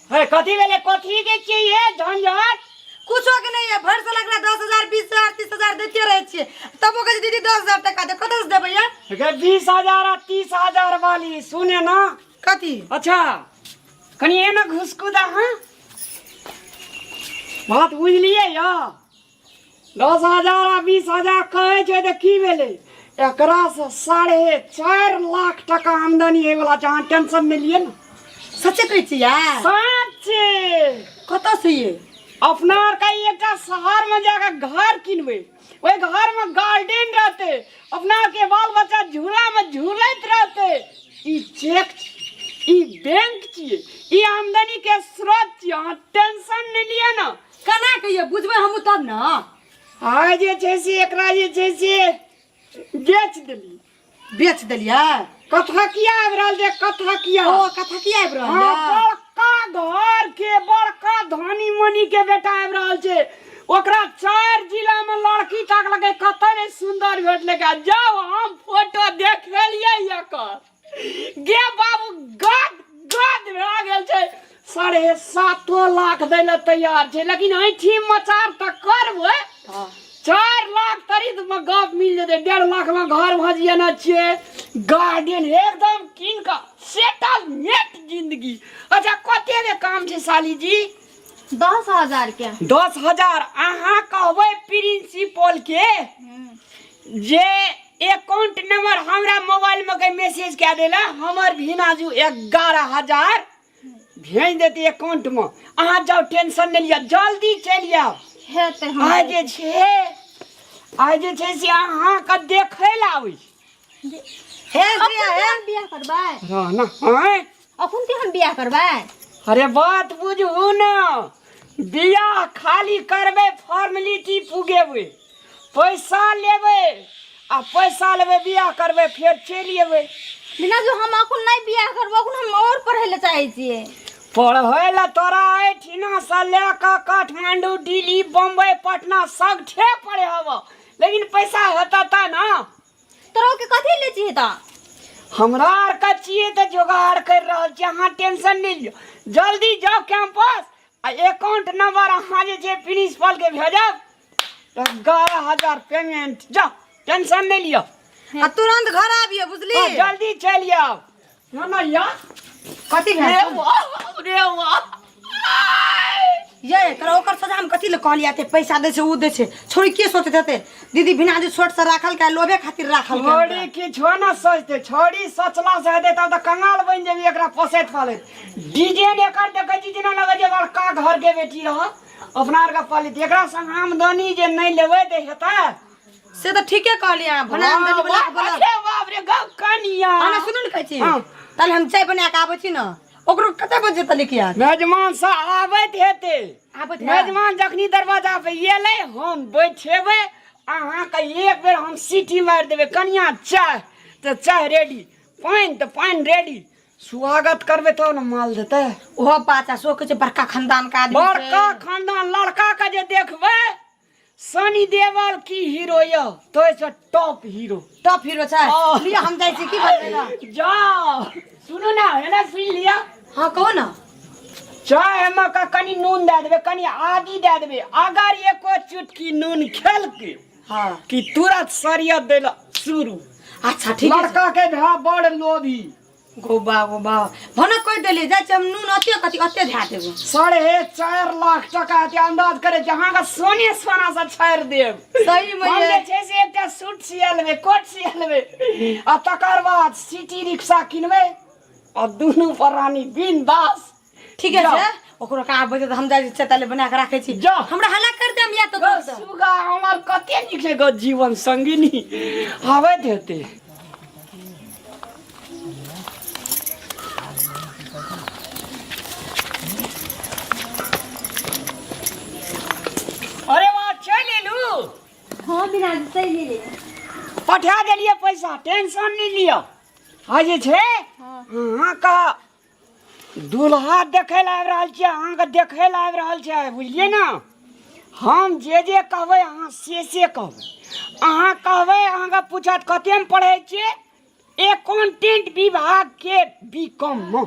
हे कथी भेलै, कथी के छियै ये झंझट? कुछो के नहीं है, भर साल एकरा 10,000 20,000 30,000 देते रहे छियै, तबो कहै छै दीदी 10,000 टका दे, कतऽ से देबै ये? गे 20,000 आ 30,000 वाली सुने ना। कथी? अच्छा कनी एना घुसकू दा। हाँ बात बुझलियै या? 10,000 आ 20,000 कहै छै तऽ की भेलै, एकरा से 4.5 लाख टका आमदनी होय वाला छै, अहाँ टेंशन नहि लिअ ने। सच्चे कहै छियै? सच्चे। कतऽ से ये? अपना आर के एकटा शहर में जाके घर किनबै, ओहि घर में गार्डन रहतै, अपना के बाल बच्चा झूला में झूलैत रहतै। ई चेक छी, ई बैंक छियै, ई आमदनी के स्रोत छियै, अहाँ टेंशन नहि लिअ ने। केना कहियै, बुझबै हमहूँ तब ने। आइ जे छै से एकरा जे छै से बेच देली। बेच देलियै? कथा किया आबि रहल छै, कथा किया? ओ कथा किया आबि रहल? हाँ, बड़का घर के बड़का धनी मनी के बेटा आबि रहल छै, ओकरा 4 जिला में लड़की ताकलकै, कतऽ नहि सुंदर भेटलै। जाउ हम फोटो देखेलियै एकर, गे बाबू गद गद भए गेल छै, 7.5 लाख दै लए तैयार छै, लेकिन ऐठी मचार तऽ करबै। 4 लाख तरीत में गप मिल जेतै, 1.5 लाख में घर भऽ जेना छियै, गार्डन एकदम कीन कऽ सेटलमेंट जिंदगी। अच्छा कते के काम छै साली जी? 10,000 के। 10,000। अहाँ कहबै प्रिंसिपल के जे अकाउंट नंबर हमरा मोबाइल में के मैसेज कए देला, हमर भिनाजू 11,000 भेज देते अकाउंट में। अहाँ जाओ, टेंशन नहीं लिअ, जल्दी चलि आउ। हेतै। आइ जे छै, आइ जे छै से अहाँके देखै लए आबै छी। हे प्रिया, हे हम बियाह करबै। रह ना, आँय? अखन ते हम बियाह करबै। अरे बात बुझू ने, बियाह खाली करबै, फॉर्मेलिटी पुगेबै, पैसा लेबै आ पैसा लेबै, बियाह करबै, फेर चलि एबै। बिना जो हम अखन नहि बियाह करबै, अखन हम और पढ़ै लए चाहै छियै। पढ़ै लए तोरा एहिठिना से लए कऽ काठमांडू, दिल्ली, बम्बई, पटना सगठे पढ़ेब, लेकिन पैसा हेतऽ तऽ ने। तोरा के कथी ले छियै तऽ? हमरा आर के छियै तऽ जोगाड़ करि रहल छियै, अहाँ टेंशन नहि लिअ, जल्दी जाउ कैंपस आ अकाउंट नंबर अहाँ जे छै प्रिंसिपल के भेजब, 11,000 पेमेंट। जाउ, टेंशन नहि लिअ आ तुरंत घर आबियो, बुझली? हाँ, जल्दी चलि आउ। ना ना या कथी रे भेल? वाह रे वाह। ये तोरा ओकर सजा हम कथी ले कहलियै, एते पैसा दै छै उ दै छै, छोड़ी के सोचैत हेतै दीदी बिना जे छोट से राखल के लोभे खातिर राखल के। छोड़ी किछो न सोचते, छोड़ी सोचला से हेतै तब तऽ कंगाल बनि जेबी एकरा पोसैत पालैत। डिजाइन एकर देखै छी जेना लगै छै बड़का घर के बेटी रह, अपना आरके पालित, एकरा संग आमदनी जे नहि लेबै तऽ हेतै? से तऽ ठीके कहलियै अहाँ, भला आमदनी वाला के बोला। अरे बाप रे, गप कनिया। हाँ, ना, सुनू ने कहै छी। हाँ। ताले हम चाय बना के आबै छी ने, ओकरो कते बजे तक लेके आयत? मेजमान से आबैत हेतै। आबैत है? मेजमान जखनी दरवाजा पे एलै, हम बैठेबै, अहाँके एक बेर हम सीटी मारि देबै, कनिया चाय, तऽ चाय रेडी। पानि तऽ पानि रेडी स्वागत करबै तब ने माल देतै ओहो बात छै सो कहै छै बड़का खानदान के आदमी छै। बड़का खानदान लड़का के जे देखबै सनी देवल की हीरो यऽ तो से टॉप हीरो टॉप हीरो छै लिअ हम जाइ छी की बनबै ला जाओ सुनू ना एना सुनि लिअ हाँ कहो ना चाय मे का कनि नून दए देबै कनि आदी दए देबै अगर एको चुटकी नून खेलकै हाँ कि तुरंत सरियत दै ला शुरू अच्छा ठीक है लड़का के भा बड़ लोभी गोबा गोबा भने कहि देली जाइ छी हम नून अते कथी अते धए देबो 4.5 लाख टका के अंदाज करे छै अहाँके सोने सोना से छाड़ि देब सही में हम ये। जे छै से एकटा सूट सिया लेबै कोट सिया लेबै आ तकर बाद सिटी रिक्शा किनबै आ दुनू प्राणी बिंदास ठीके छै ओकरो का आबै छै तऽ हम जाइ छी ताले बना के राखै छी जा। हमरा हल्ला कर देम या तो गो सुगा हमर कते नीक छै गो जीवन संगिनी आबैत हेतै अरे वाह चलि एलू हाँ बिना चलि एलियै पठा देलियै पैसा टेंशन नहि लिअ आ जे छै अहाँके दूल्हा देखै लए आबि रहल छियै अहाँके देखै लए आबि रहल छै बुझलियै ने हम जे जे कहबै अहाँ से से कहबै अहाँ कहबै अहाँके पूछत कतेमे पढ़ै छियै एकाउंटेंट विभाग के बी कॉम मे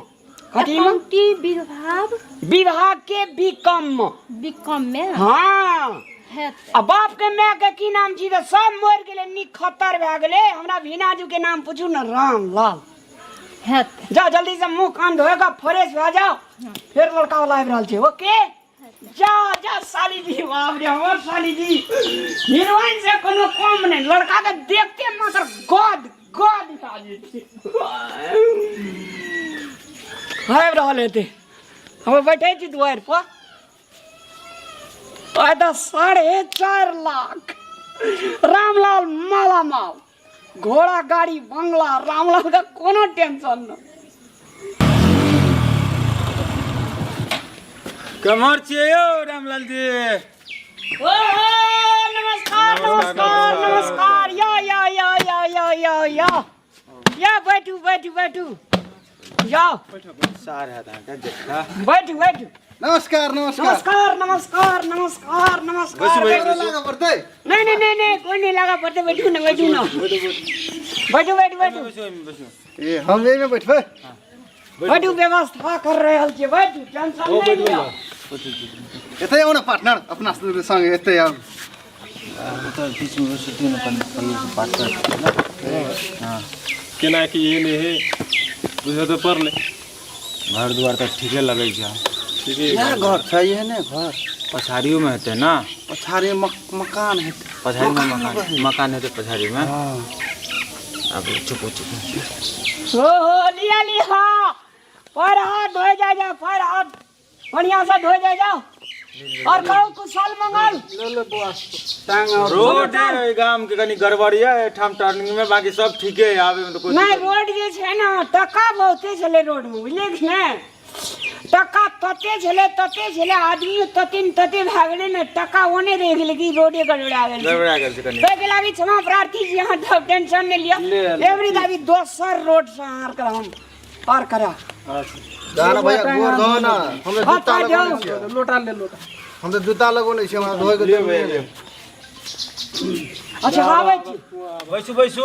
कथी मे अकाउंटिंग विभाग विभाग के बी कॉम मे बी कॉम मे हाँ हेतै आ बाप के माय के की नाम छी तऽ सब मरि गेलै नीक खतर भए गेलै हमरा भीनाजू के नाम पूछू ने रामलाल हेतै जाओ जल्दी से मुंह कान धोएगा फ्रेश भए जाओ फिर लड़का वाला आबि रहल छै ओके जा जा साली जी बाप रे हमर साली जी हीरोइन से कोनो कम नहीं लड़का के देखते मात्र गद गद भए जेतै आबि रहल हेतै हम बैठे छी दुआरि पर आइ तऽ 4.5 लाख रामलाल मालामाल घोड़ा गाड़ी बंगला रामलाल का कोनो टेंशन न केम्हर छियै यौ रामलाल जी ओ नमस्कार नमस्कार नमस्कार या या या या या या या या बैठू बैठू बैठू जाओ सार हैत अहाँके जेठा बैठू बैठू नमस्कार नमस्कार नमस्कार नमस्कार नमस्कार नमस्कार बैसू, बैठू। बैसू। लागऽ पड़तै नहीं नहीं नहीं नहीं कोई नहीं लगा पड़ते बैठू ना बैठू ना बैठू बैठू बैठू बैसू एहिमे बैसू ए हम एहिमे बैठबै बैठू व्यवस्था कर रहल छियै बैठू टेंशन नहीं लिअ एतै आउ ने पार्टनर अपना संग एतै आउ ओतऽ बीचमे बैसू ने कनि भैयासँ बात कर हँ केना की हे नहि हे बुझऽ तऽ पड़लै घर दुआर तऽ ठीके लगै छै ठीके इएह घर छै इएह ने घर पछाड़ियोमे हेतै ने पछाड़ी मकान हेतै पछाड़ीमे मकान मकान हेतै पछाड़ीमे आब चुप चुप हो हो लिया लिया पैर हाथ धोए जाए जाओ पैर हाथ बढ़िया से धोए जाए जाओ और कहू कुशल मंगल रोड है गाम के कनी गड़बड़ ये एठाम टर्निंग में बाकी सब ठीके है आबे में तो कोई नहीं रोड जे छै ने टका बहुते छलै रोड में बुझलियै कि ने टका तते छलै तते छलै आदमी तते ने तते भए गेलै ने टका ओने रहि गेलै कि रोडे गड़बड़ा गेल छै। गड़बड़ा गेल छै कनी ताहिके लागी क्षमा प्रार्थी छी अहाँ सब टेंशन नहि लिअ एवरी दाबी दोसर रोड से अहाँ आर हम पार करा जा ना भैया गोर धो ना हम तऽ हाथ जूता हाथ लगौने जाओ। छियै लोटा ले लोटा हम तऽ जूता लगौने छियै हमरा धोए के ले भैया ले अच्छा आबै छी बैसू बैसू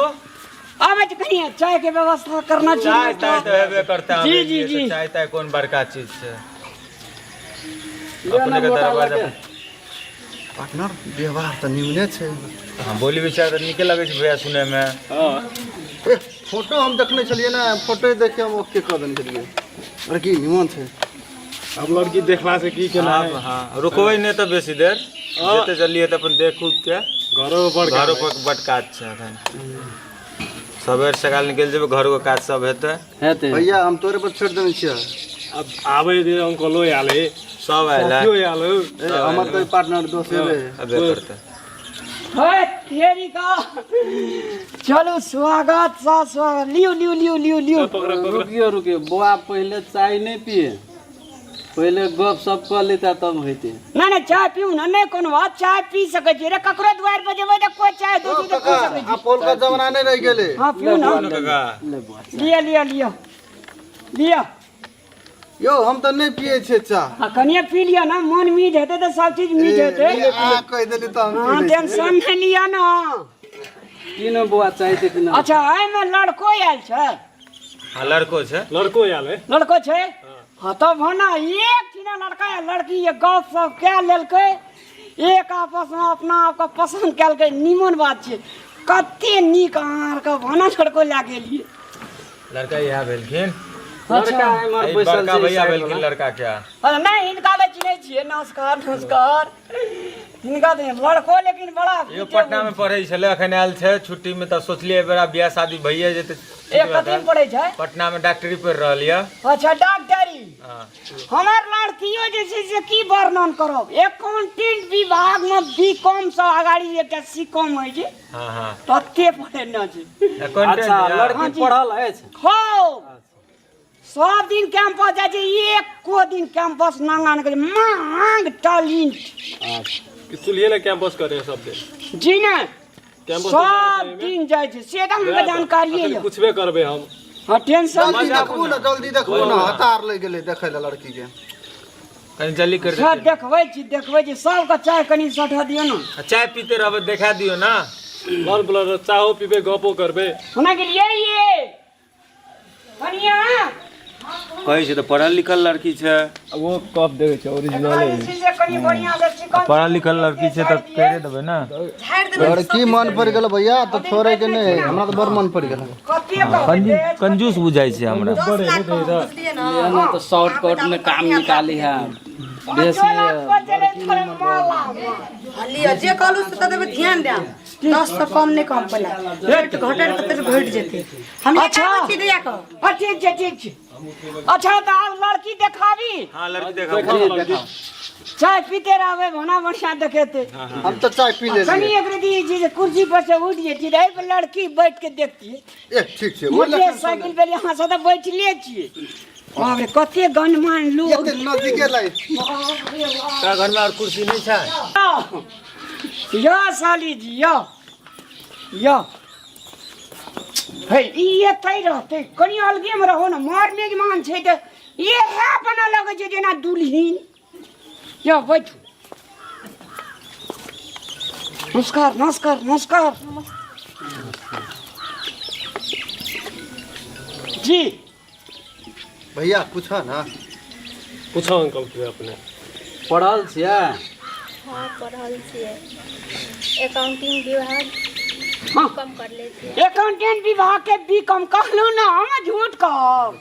आबै छी कनि चाय के व्यवस्था करना चाय छै ताय तऽ हेबे करता जी, जी, जी। चाय ताय कोन बड़का चीज छै अपने के दरवाजा पार्टनर व्यवहार तऽ निमने छै हाँ बोली विचार तऽ नीके लगै छै भैया सुनै में ए फोटो हम देखने छलियै ने फोटो देख के हम ओके कऽ देने छलियै अरे की निमन छै अब लड़की देखला से की केना हाँ हाँ रुकबै नहि तऽ बेसी देर जते जल्दी हेतै अपन देख उख के घरो बड़ घरो पर बड काज छै एखन सबेर सकाल निकलि जेबै घरो के काज सब हेतै हेतै भैया हम तोरे पर छोड़ि देने छियै अब आबै दे अंकलो आयल हे सब आयल है साथियो आयल हो ए हमर तऽ पार्टनर दोस्त हेबे अबे करतै हे तेरी का चलू स्वागत सा स्वागत लियो लियो लियो लियो लियो रुकियो रुकियो बौआ पहिले चाय नहि पिए पहिले गप सप कऽ लेता तब हेतै। नहि नहि, चाय पीउ ने, नहि कोनो बात, चाय पी सकै छी। रे ककरो दुआरि पर जेबै तऽ कोइ चाय दै छै तऽ पी सकै छी। आब पौलका जमाना नहि रहि गेलै। हँ, पीउ ने। लिअ लिअ लिअ लिअ। यौ, हम तऽ नहि पियै छियै चाह। आ कनिये पी लिअ ने, मन मीठ हेतै तऽ सब चीज मीठ हेतै। अहाँ कहि देली तऽ हम पी हँ लै छियै। टेंशन नहि लिअ ने। की ने बौआ, चाय तऽ कि ना? अच्छा, एहिमे लड़को आयल छै? हाँ, लड़को छै। लड़को आयल है। लड़को छै? हाँ, तब होना एक ठिना लड़का या लड़की ये गप सप कए लेलकै, एक आपसमे अपना आपके पसन्द केलकै, नीमन बात छै। कते नीक अहाँ आरके भाना लड़को लए गेलियै। लड़का इएह भेलखिन। लड़का एम्हर ई बैसल बड़का छै, भैया साइड भेलखिन वाला। लड़का के। अरे नहि, हिनका तऽ चिन्है छियै। नमस्कार नमस्कार। हिनका तऽ लड़को लेकिन बड़ा यो पटना में पढ़ै छलै, अखन आयल छै छुट्टी में, तऽ सोचलियै एहि बेरा बियाह शादी भइए जेतै। ए कथी में पढ़ै छै? पटना में डॉक्टरी पढ़ि रहल यऽ। अच्छा, डॉक्टरी। हाँ। हमर लड़कियो जे छै से की वर्णन करब, एकाउंटेंट विभाग में बी कॉम से अगाड़ी एकटा सी कॉम होइ छै, हाँ हाँ तते पढ़ेने छै। अच्छा, लड़की पढ़ल अछि? हो, सब दिन कैंपस जाइ छै, एको दिन कैंपस नांगा नहि करै, मांग टैलेंट। कि चूल्हे लए कैंपस करे सब दिन? जी नहि। कैंपस सब दिन जाइ छै, से तऽ हमरा जानकारिए यऽ। पूछबे करबै हम। हाँ, टेंशन जल्दी देखबू ने, जल्दी देखबू ने, हतार लागि गेलै देखै लए लड़की के। कनि जल्दी कर। सब देखबै छी, देखबै छी। सबके चाय कनि सठा दियौ ने। चाय पीते रहबै, देखा दियौ ने। बल बल चाहो पीबै, गपो करबै। हुना गेलियै ये कनिया? कहै छै तऽ पढ़ल लिखल लड़की छै। वो कप देखै छै, ओरिजिनल। जे छै से कनि बढ़िआँ से चिकन पढ़ल लिखल लड़की छै तऽ करि देबै ने। लड़की मन पड़ि गेल भैया तऽ छोड़े के नहि, हमरा तऽ बड़ मन पड़ि गेल। कते कंजूस बुझाइ छै हमरा। ना तऽ शॉर्टकट में काम निकाली है बेसी। लिअ, जे कहलू से तऽ देबै, ध्यान देब। 10 से कम नहि कम पहिले, रेट घटे तऽ घटि जेतै। हम अच्छा। छी दैया कऽ। हाँ, ठीक छै, ठीक छै। अच्छा, तऽ आब लड़की देखाबी? हाँ, लड़की देखाबू। चाय पीते रहबै, भोना बढ़िया देखेते। हम तऽ चाय पी लेलियै। कनि एक रति जे छै कुर्सी पर से उठि जेती रहै पर लड़की बैठ के देखतियै। ए ठीक छै, ओहि मोटर साइकिल पर यहाँ से तऽ बैठले छियै। बाप रे, कते गणमान लोग। एते नजदीके लाइ। तोरा घरमे आओर कुर्सी नहि छै? यो साली जी, यो यो हे, ई एतै रहतै, कनि अलगेमे रहो ने, मर मेजमान छै तऽ इएह बना लगै छै जेना दुल्हिन। यो बैठू। नमस्कार नमस्कार नमस्कार जी। भैया, पूछऽ ने। पूछो अंकल के अपने। पढ़ल छियै? हाँ, पढ़ल छियै, अकाउंटिंग विभाग। हाँ। कम कर ले छियै। अकाउंटेंट विभाग के बी कॉम, कहलहुँ ने, हम झूठ कहब?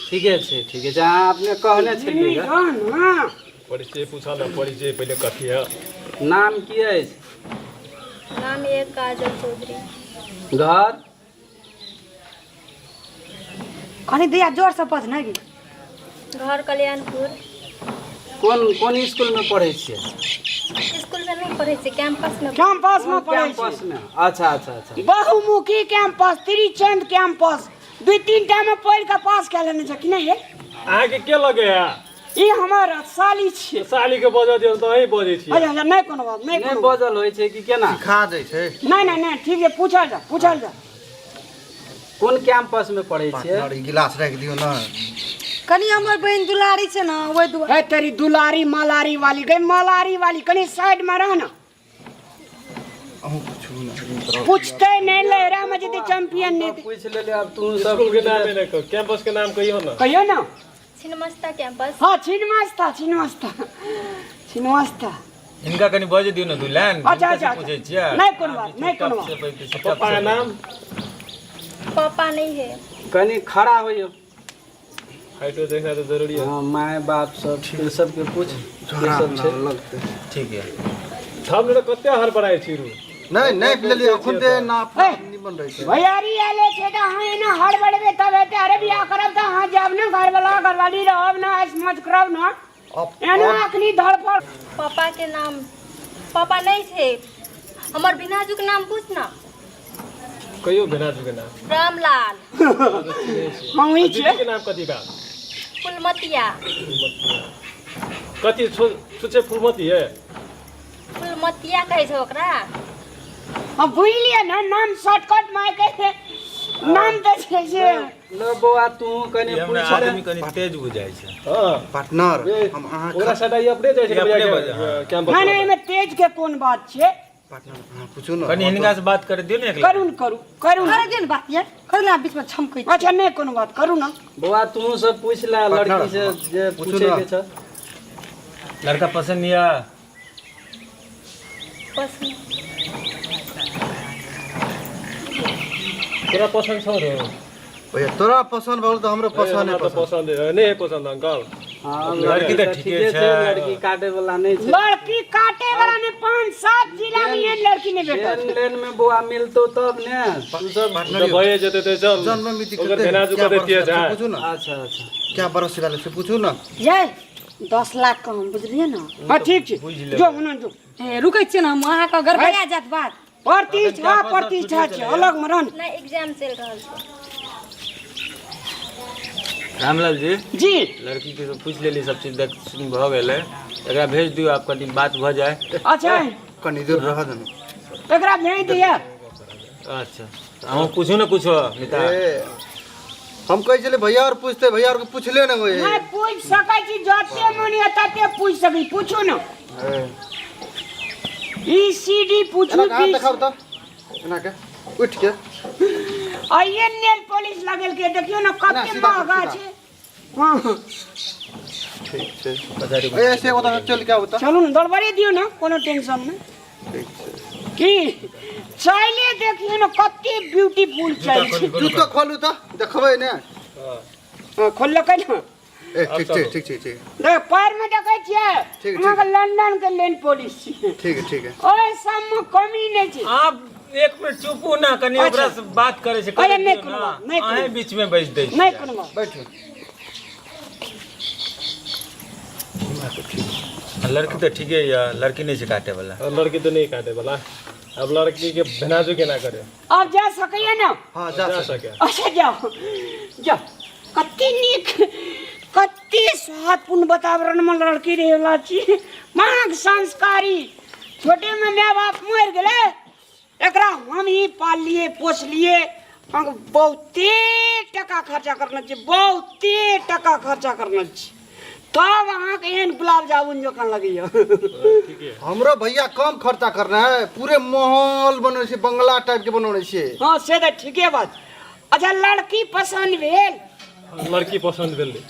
ठीके छै, ठीके छै। अहाँ अपने कहने छलियै। हाँ ना। परिचय पूछा ने, परिचय पहिले कथी है। नाम की अछि? नाम एक काजल चौधरी। घर? कनि दैया जोर से बज ने गे। घर कल्याणपुर। कोन कोन स्कूल में पढ़ै छियै? स्कूल में नहीं पढ़ै छियै, कैंपस में। कैंपस में पढ़ै छै। कैंपस में, अच्छा अच्छा अच्छा। बहुमुखी कैंपस, त्रिचंद कैंपस, दू तीन टा में पढ़ि कऽ पास कए लेने छै कि नहि ये? अहाँके के लगे है? ई हमर साली छियै। साली के बजऽ दियौ तऽ अहीं बजै छियै। अच्छा अच्छा, नहि कोनो बात नहि। नहि कोनो बात। बजल होइ छै कि केना? सिखा दै छै। नहि नहि नहि, ठीक छै, पूछल जा, पूछल जा। कोन कैंपस में पढ़ै छियै? पार्टनर, ई गिलास राखि दियौ ने। कनि हमर बहिन दुलारी छै ने, ओहि दुआरे। हे तेरी दुलारी मलारी वाली गई, मलारी वाली, कनि साइड में रह ना। अहूँ पूछू ने। पूछते नहीं ले रहा में जते चैंपियन नहीं। पूछि लेलियै, आब तू सब स्कूल के नाम नहि कह, कैंपस के नाम कहियो ना। कहियो ना। छिन्नमस्ता कैंपस। हाँ, छिन्नमस्ता छिन्नमस्ता छिन्नमस्ता। हिनका कनि बजै दियौ ने दू लाइन। अच्छा, हिनका से अच्छा, पूछै छियै। नहीं कोनो बात नहीं, कोनो बात। से बैठे छै, पप्पा के नाम? पापा नहीं है। कनि खड़ा होइयौ। हाइटो देखना तो जरूरी है। हाँ, माय बाप सब सबके पूछ के सब छै। ठीक है। हम लोग कते हड़बड़ाइ छी रू। नहि नहि लेलियै खुदे नाप ए, निमन रहै छै। भैयारी आले छै तऽ अहाँ एना हड़बड़ेबै तब हेतै? अरे बियाह करब तऽ अहाँ जायब ने, घरवाला घरवाली रहब ने, ऐश मौज करब ने, एना अखनी धड़फड़। पापा के नाम, पापा नहीं थे। हमर बिनाजू के नाम पूछ ना। कहियो भेनाजू के नाम। रामलाल। हम ही दीदी छियै। के नाम कथी बा? फुलमतिया। कथी छुछे फुलमती है? फुलमतिया कहै छै ओकरा। हम बुझलियै ने, नाम शॉर्टकट में के नाम तऽ छै से। लो बौआ, तू कनि हमरा पूछ ले। आदमी कनि तेज बुझाइ छै। हाँ। पार्टनर, हम अहाँ ओकरा साइड ई अपने जाइ छै ई अपने भैया बजे, हाँ। के कैंपस। नहि नहि, एहिमे तेज के कोन बात छै? पार्टनर, अहाँ पूछू ने। कनि हिनका से बात कर दियौ ने एक करू ने, करू करू ने। करे दियौ ने बात यार, करू ने, बीच में छमकै छी। अच्छा, नहि कोनो बात, करू ने। बौआ, तू सब पूछ ले लड़की से जे पूछू पूछे ना। के छ। लड़का पसंद या? पसंद। तोरा पसंद छौ रे? भैया, तोरा पसंद भऽ गेल तऽ हमरो पसंद हमरा है। तऽ पसंद है, नहि है पसंद अंकल? हाँ, लड़की तऽ ठीके छै। लड़की काटे वाला नहीं छै। लड़की काटे वाला ने 5-7 जिला में एहन लड़की नहीं भेटत। लेन लेन में बौआ मिलतो तब ने तू सब। तऽ भए जेतै तऽ चल। जन्म मिति ओकर कते? भेनाजु क्या कते बरस तेज भेल से है। पूछू ना। अच्छा अच्छा। क्या बरस भेल से पूछू ना। ये 10 लाख के हम बुझलियै ने। हाँ ठीक छै, बुझि लेबै। जो हुनन जो। ए, रुकै छियै ने हम, अहाँके गड़बड़ा जायत बात। प्रतिष्ठा प्रतिष्ठा छै अलग मरन। नहि, एग्जाम चलि रहल छै। रामलाल जी। जी। लड़की के सब पूछ लेली, सब चीज देख सुन भऽ गेलै, एकरा भेज दियौ, आब कनि बात भऽ जाय। अच्छा, कनि दूर रह देनु। एकरा भेज दिया। अच्छा, अहूँ पूछू ने कुछो मिता। ए, हम कहै छलियै भैया और पूछते, भैया और के पूछले ने होय। नहि पूछि सकै छी, जते मन यऽ तते पूछि सकै, पूछू ने। ए, ई सी डी पूछू। एना के हाथ देखाउ तऽ, एना के उठ के। आइए नेल पॉलिश लगेल के देखियौ ने ना, कते सीधा करू, महगा सीधा। छै। हाँ। ठीक छै। ए, से ओतऽ चलि के आउ तऽ। चलू ने, दौड़बड़ी दियौ ने, कोनो टेंशन नहि। ठीक छै। की चाइले देखियौ ने कते ब्यूटीफुल चाइल छै। जूतो खोलू तऽ देखबै ने। हाँ, खोललकै ने। ए, ठीक छै, ठीक छै, ठीक। देख, पैर में देखै छियै? ठीक, ठीक। अहाँके लंदन के लेन पॉलिश छियै। ठीक है, ठीक है। ओहि सबमे कमी नहि छै। आप एक मिनट चुपू ना, कनि अच्छा। ओकरा से बात करै छै। अरे, करै नहि दियौ कोनो ना। बात, नहि कोनो अहें बात। बीच में बैस दै नहि छियै। कोनो बात। बैठू। लड़की तऽ ठीके यऽ, लड़की नहि छै काटे वाला। लड़की तऽ नहि काटे वाला, अब लड़की के भेनाजु केना करे? आब जा सकैया ने? हाँ, जा जा सकै। सके। अच्छा, जाओ जाओ। कते नीक, कते स्वादपूर्ण वातावरण में लड़की रहे वाला छी। माँग संस्कारी, छोटे में माय बाप मरि गेलै, एकरा हम ही पाललिए पोसलिए। हम बहुते टका खर्चा करने छी, बहुते टका खर्चा करने छी, तब अहाँके एहन गुलाब जामुन जकाँ लगैया। हमरो भैया कम खर्चा करना है, पूरे माहौल बनौने छै, बंगला टाइप के बनौने छै। हाँ, से तऽ ठीके बात। अच्छा, लड़की पसन्द भेल? लड़की पसंद भेलै।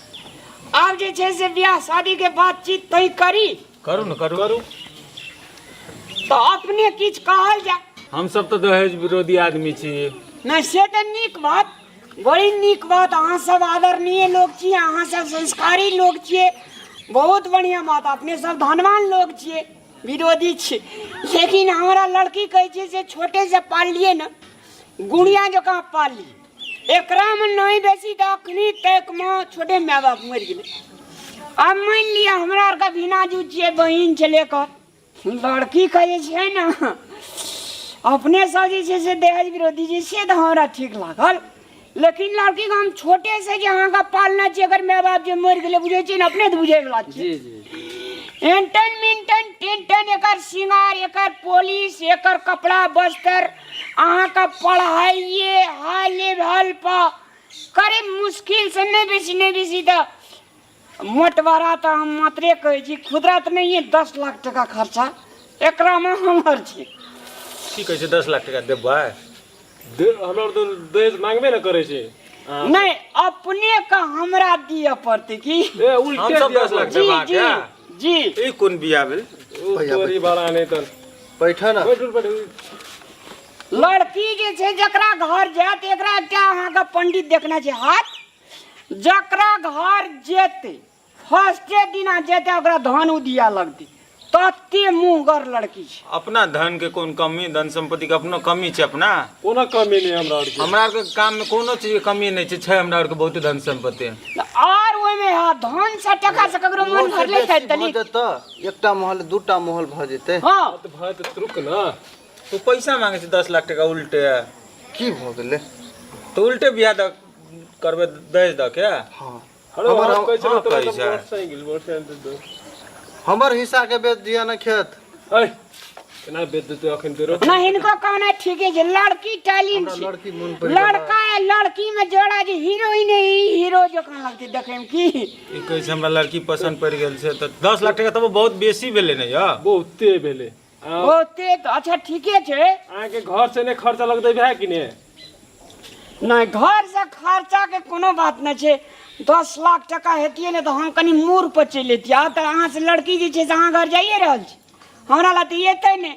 आब जे छै से बियाह शादी के बातचीत तय करी। करू ने, करू। करू। तऽ अपने किछु कहल जाय। हम सब तऽ दहेज विरोधी आदमी छी। नहि, से तऽ नीक बात, बड़ी नीक बात। अहाँ सब आदरणीय लोग छी, अहाँ सब संस्कारी लोग छियै, बहुत बढ़िआँ बात। अपने सब धनवान लोग छियै, विरोधी छी, लेकिन हमरा लड़की कहै छै से छोटे से पाललियै ने, गुड़िया जकाँ पाललियै। एकरामे नहि बेसी तऽ अखनी तकमे छोटे माय बाप मरि गेलै। आब मानि लिअ हमरा आरके भिनाजू छियै, बहिन छलै एकर। लड़की के जे छै ने, अपने सब जे छै से दहेज विरोधी जे, से तऽ हमरा ठीक लागल, लेकिन लड़की के हम छोटे से जे अहाँके पालने छियै, अगर माय बाप जे मरि गेलै, बुझै छियै ने, अपने तऽ बुझै वला छियै। जी जी। एंटन मिंटन टेंटन, एकर श्रृंगार, एकर पॉलिश, एकर कपड़ा वस्त्र, अहाँके पढ़ाइए हाई लेवल पर करीब मुश्किल से नहि बेसी नहि बेसी तऽ मोटवरा तऽ हम मात्रे कहै छी, खुदरा तऽ नहिए, 10 लाख टका खर्चा एकरामे हमर छै। की कहै छै, 10 लाख टका देबै? हमरा तऽ दहेज मांगबे ने करै छै। नहि, अपने के हमरा दिअ पड़तै की? ए, उल्टे हम सब दिअ 10 लाख जी। देबाक जी। है? जी। ई कोन बियाह भेल? ओ तोरी बड़ा नहि तऽ बैठ ना। बैठू बैठू। लड़की जे छै जकरा घर जायत, एकरा एकटा अहाँके पंडित देखना छै हाथ, जकरा घर जेतै फर्स्टे दिना जेतै ओकरा धन उदिया लगतै, तते मुँहगर लड़की छै। अपना धन के कोन कमी, धन संपत्ति के अपनो कमी छै अपना? कोनो कमी नहि हमरा आरके। हमरा आरके काम में कोनो चीज के कमी नहि छै, छै हमरा आरके बहुते धन संपत्ति। और ओहिमे हँ, धन से टका से ककरो मन ओहो से भरले छै बेसी भऽ तनी। जेतऽ, एकटा महल दूटा महल भऽ जेतै। हँ। तऽ भाय तऽ रुक ना। तू पैसा मांगे छै 10 लाख टका उल्टे। की भऽ गेलै? तऽ उल्टे बियाह दऽ करबै दहेज दऽ के? हाँ। हमर हम कहै छै हाँ, ने तोरा कहै तऽ छै। मोटरसाइकिल मोटरसाइकिल दो। हमर हिस्सा के बेच दिया ने खेत। ऐ केना बेच देतै अखन तोरो? ना हिनको कहना ठीके छै, लड़की टैलेंट हमरा छै। लड़की मोन पड़ि गेल। लड़का है, लड़की में जोड़ा जे हीरोइन है, ई हीरो जकाँ लगतै देखै में की। ई कहै छै हमरा लड़की पसन्द पड़ि गेल छै तऽ 10 लाख टका तब बहुत बेसी भेलै ने यौ। बहुते भेलै। बहुते तऽ अच्छा ठीके छै। अहाँके घर से नहि खर्चा लगतै भए कि ने? नहि, घर से खर्चा के कोनो बात नहि छै। 10 लाख टका हेतियै ने तऽ हम कनि मूड़ पर चलि अयतियै। आब तऽ अहाँ से लड़की जे छै से अहाँ घर जाइए रहल छी, हमरा लए तऽ एतै नहि।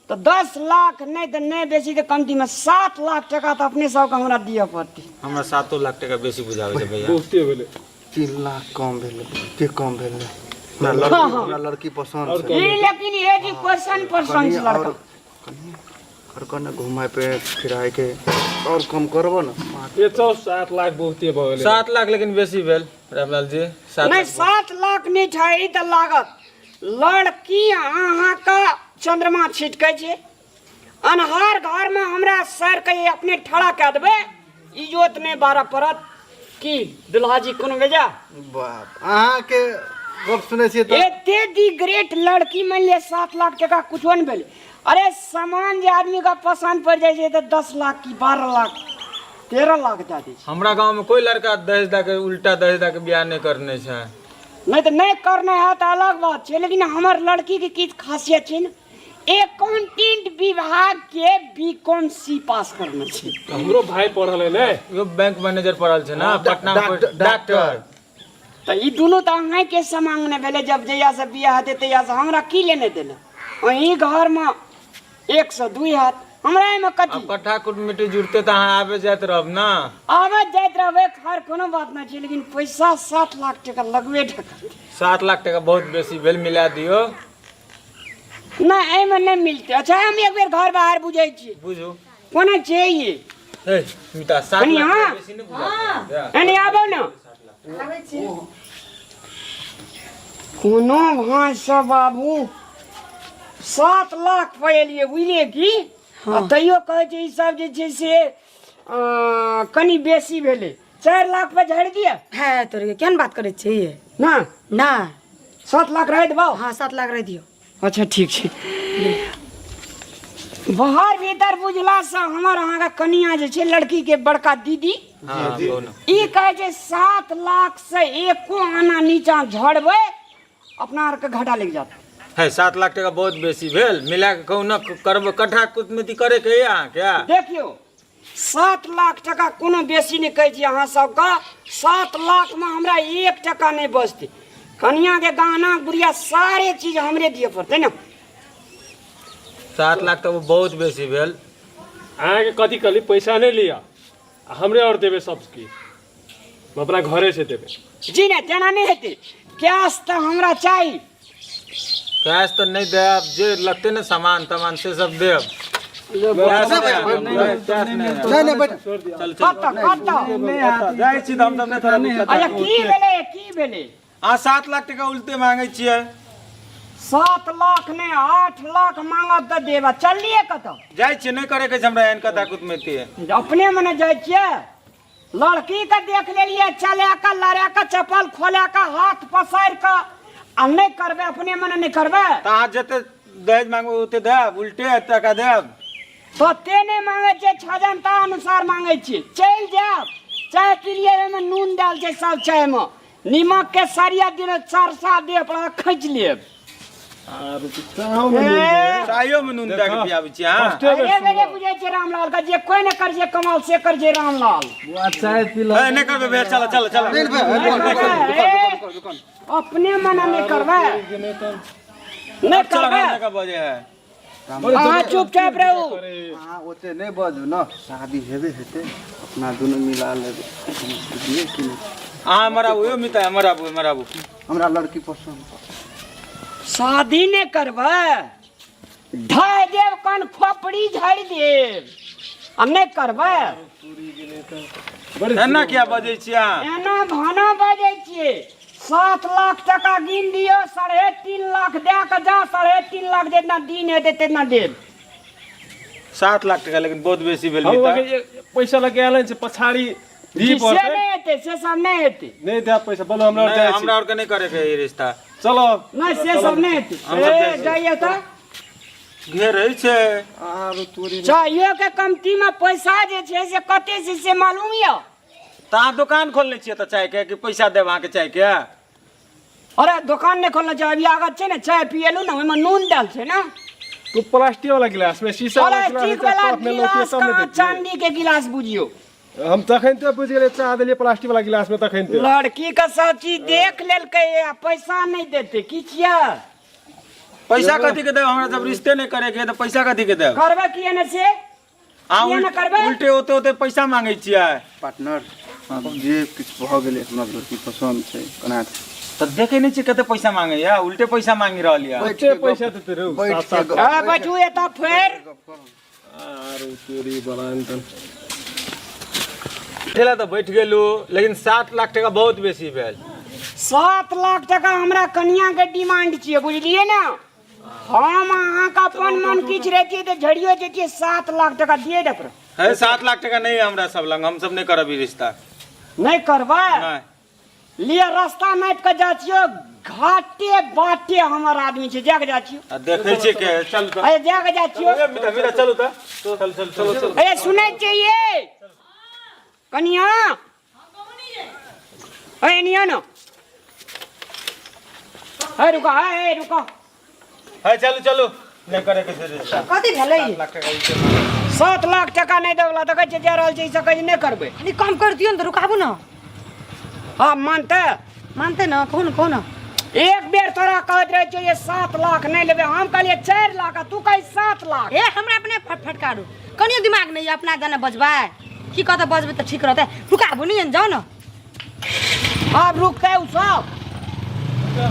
तऽ 10 लाख नहि तऽ नहि बेसी तऽ कमतीमे 7 लाख टका तऽ अपने सबके हमरा दिअ पड़तै। हमरा 7 लाख टका बेसी बुझाबै छै भैया। बहुते भेलै। 3 लाख कम भेलै, बहुते कम भेलै। हमरा लड़की, हमरा लड़की पसन्द छै। ई लेकिन एजुकेशन पसन्द कनि छै लड़का। आओर कनि आओर कने घुमाय पे फिराय के आओर कम करबो ने। ये चौ 7 लाख बहुते भऽ गेलै। 7 लाख लेकिन बेसी भेल रामलाल जी। 7 नहि लाख 7 लाख नहि छै ई तऽ लागत। लड़की अहाँके चंद्रमा छिटकै छै। अन्हार घरमे हमरा सर के अपने ठड़ा कए देबै, इजोत नहि बारऽ पड़त। की दुल्हा जी कोनो बेजा? बाप अहाँके गप सुनै छियै तऽ एते दी ग्रेट लड़की मान लिअ 7 लाख टका कुछो नहि भेलै। अरे सामान जे आदमी के पसन्द पड़ि जाइ छै तऽ 10 लाख की 12 लाख 13 लाख दए दै छै। हमरा गाँव में कोई लड़का दहेज दए के उल्टा दहेज दए के बियाह नहि करने छै। नहि तऽ नहि करने है तऽ अलग बात छै, लेकिन हमर लड़की के किछु खासियत छै ने, एकाउंटेंट विभाग के बी कॉम सी पास करने छै। हमरो भाई पढ़ल है ने, यो बैंक मैनेजर पढ़ल छै ने पटना में, डॉक्टर। तऽ ई दुनू तऽ अहाँके समांग नहि भेलै। जब जहिया से बियाह हेतै तहिया से हमरा की लेने देने, अहीं घरमे 1 से 2 हैत, हमरा एहिमे कथी? कट्ठा कुटमिटी जुड़ते तऽ अहाँ आबे जाइत रहब ना? आबे जाइत रहबै, खैर कोनो बात नहि छै, लेकिन पैसा 7 लाख टका लगबे टका। 7 लाख टका बहुत बेसी भेल, मिला दियौ। नहि एहिमे नहि मिलतै। अच्छा हम एक बेर घर बाहर बुझै छी। बुझू कोना छै ई? ए मिता 7 कनि लाख हाँ। बेसी नहि बुझा। एने आबो ने। कोनो भाँसँ बाबू 7 लाख पर एलियै बुझलियै की? आ तैयो कहै छै ई सब जे छै से कनि बेसी भेलै। 4 लाख पर झाड़ि दिअ। है तोरे केहन बात करै छी? ना ना 7 लाख रहि देबौ। हाँ 7 लाख रहि दियौ। अच्छा ठीक छै। बाहर भीतर बुझलासँ हमर अहाँके कनिया जे छै लड़की के बड़का दीदी, हाँ, कहू ने। ई कहै छै 7 लाख से एको आना नीचा झड़बै अपना आरके घाटा लागि जात। है 7 लाख टका बहुत बेसी भेल, मिला के कहू ने करबै कट्ठा कुटमिति करे के अहाँके? देखियौ 7 लाख टका कोनो बेसी नहि कहै छी अहाँ सबके। 7 लाख में हमरा 1 टका नहि बचतै। कनिया के गहना गुड़िया सारे चीज हमरे दिअ पड़तै ने। 7 लाख तऽ बहुत बेसी भेल। अहाँके कथी कहली पैसा नहि लिअ आ हमरे आओर देबै सब किछु, हम अपना घरे से देबै। जी नहि तेना नहि हेतै, कैश तऽ हमरा चाही। कैश तऽ नहि देब, जे लगतै ने सामान तमान से सब देब। नहि नहि बैठ। चल चल कतऽ कतऽ जाइ छी तऽ हम तऽ नहि थोड़ा। अच्छा की भेलै की भेलै? अहाँ 7 लाख टका उल्टे मांगै छियै। 7 लाख नहि 8 लाख मांगब तऽ देब। चललियै कतऽ? जाइ छियै, नहि करे के छै हमरा एहन कथा कुटमैती। अपने मने जाइ छियै? लड़की के देख लेलियै चला के लड़ा के चप्पल खोला के हाथ पसारि के, आ नहि करबै अपने मने नहि करबै? तऽ अहाँ जते दहेज मांगबै ओते देब, उल्टे टका देब। तते नहि मांगै छियै, छजनता अनुसार मांगै छियै। चलि जायब, चाय पी लियै, ओहिमे नून देल छै सब चायमे, नीमक के सरिया दिन सरसा देह पर खींच लेब। चायो में नून दए के पियाबै छी अहाँ? अरे बेरे बुझै छै रामलाल के जे कोइ नहि करै छै कमाल से करै छै रामलाल। चाय पी ए, नहि करबै भैया, चल चल चल। अपने मना नहि करबै, नहि करबै। बजे है अहाँ चुपचाप रहू। अहाँ ओते नहि बाजू ने, शादी हेबे हेतै अपना दुनू मिला लेबै बुझलियै कि नहि? अहाँ हमर आबू यौ मिता, हमर आबू, हमर आबू। हमरा लड़की पसन्द पड़ल। शादी नहि करबै ढाइ देब कन खोपड़ी झाड़ि देब, आ नहि करबै। एना किया बजै छियै अहाँ? एना भाना बजै छियै। 7 लाख टका गिन दियौ, 3.5 लाख दए कऽ जा, 3.5 लाख जितना दिन हेतै तितना देब। 7 लाख टका लेकिन बहुत बेसी भेल हम मिता। पैसा लगे आयल छै पछाड़ी दी से नहीं हेतै, से सब नहीं हेतै। नहीं दे पैसा बोलो हमरा और जाय छी। हमरा और के नहीं करे के ई रिश्ता। चलो नहीं से सब नहीं हेतै। ए जाइए त घेरै छै आरो तोरी चाहिए के कमती में पैसा जे छै से कते छै से मालूम य। त अहाँ दुकान खोलने छियै त चाय के कि पैसा देब अहाँके चाय के? अरे दुकान नहीं खोलना चाहे, अभी आगत छै ने चाय पियलू ने ओहिमे नून देल छै ना। तू प्लास्टिक वाला गिलास में शीशा वाला अरे गिलास ठीक वाला में लौटिए गिलास तब ने कहाँ देतियै। चांदी के गिलास बुझियो। हम तखन ते बुझि गेलियै चाह देलियै प्लास्टिक वाला गिलास में तखन ते। लड़की के सब चीज देख लेलकै आ पैसा नहीं देते की छियै? पैसा कथी के देब हमरा जब रिश्ते नहीं करे के त पैसा कथी के देब? करबै किए ने से? अहाँ किए ने करबै? उल्टे होते होते पैसा मांगे छियै। पार्टनर जे किछु भऽ गेलै हमरा लड़की पसन्द छै केना त देखे नहीं छियै कते पैसा मांगे या उल्टे पैसा मांगी रहल या। उल्टे पैसा देते रहू। बैठ सात के सात। आ बैठू एतऽ फेर। अरे तोरी बरांतन। ठेला तऽ बैठ गेलू लेकिन 7 लाख टका बहुत बेसी भेल। 7 लाख टका हमरा कनिया के डिमांड छियै बुझलियै ने। हम अहाँके अपन मन किछु रहितियै तऽ झड़ियो जैतियै। 7 लाख टका दिए दे पर। है 7 लाख टका नहीं हमरा सब लग, हम सब नहीं करब ई रिश्ता। नहीं करबै? नहीं। लिअ रास्ता नापि कऽ जाइ छियौ, घाटे बाटे हमर आदमी छै, जाके जाइ छियौ। आ देखै छियै के चल तऽ। अरे जाके जाइ छियौ। ए, मीरा, मीरा, चलू तऽ। चल, चल, चल, चल। अरे सुनै छियै कनिया? अरे नियो न। अरे रुको, अरे रुको। है चलू चलू नहीं करे के छै रिश्ता। कथी भेलै? 7 लाख टका ई छै मांगे। 7 लाख टका नहीं देवला तऽ कहै छै जा रहल छै, ई सब कहै छै नहि करबै। कनी कम कर दियौ ने तऽ रुकाबू ने। हाँ मानते? मानते न, कहू न, कहू न। एक बेर तोरा कहैत रहै छियौ जे 7 लाख नहीं लेबै, हम कहलियै 4 लाख आ तू कहै 7 लाख। ए हमरा अपने फटकारू, कनियो दिमाग नहीं यऽ अपना जाने बजबै की कहतै, बजबै तऽ ठीक रहतै। रुकाबू नहीं, जाउ न। आब रुकतै उ सब।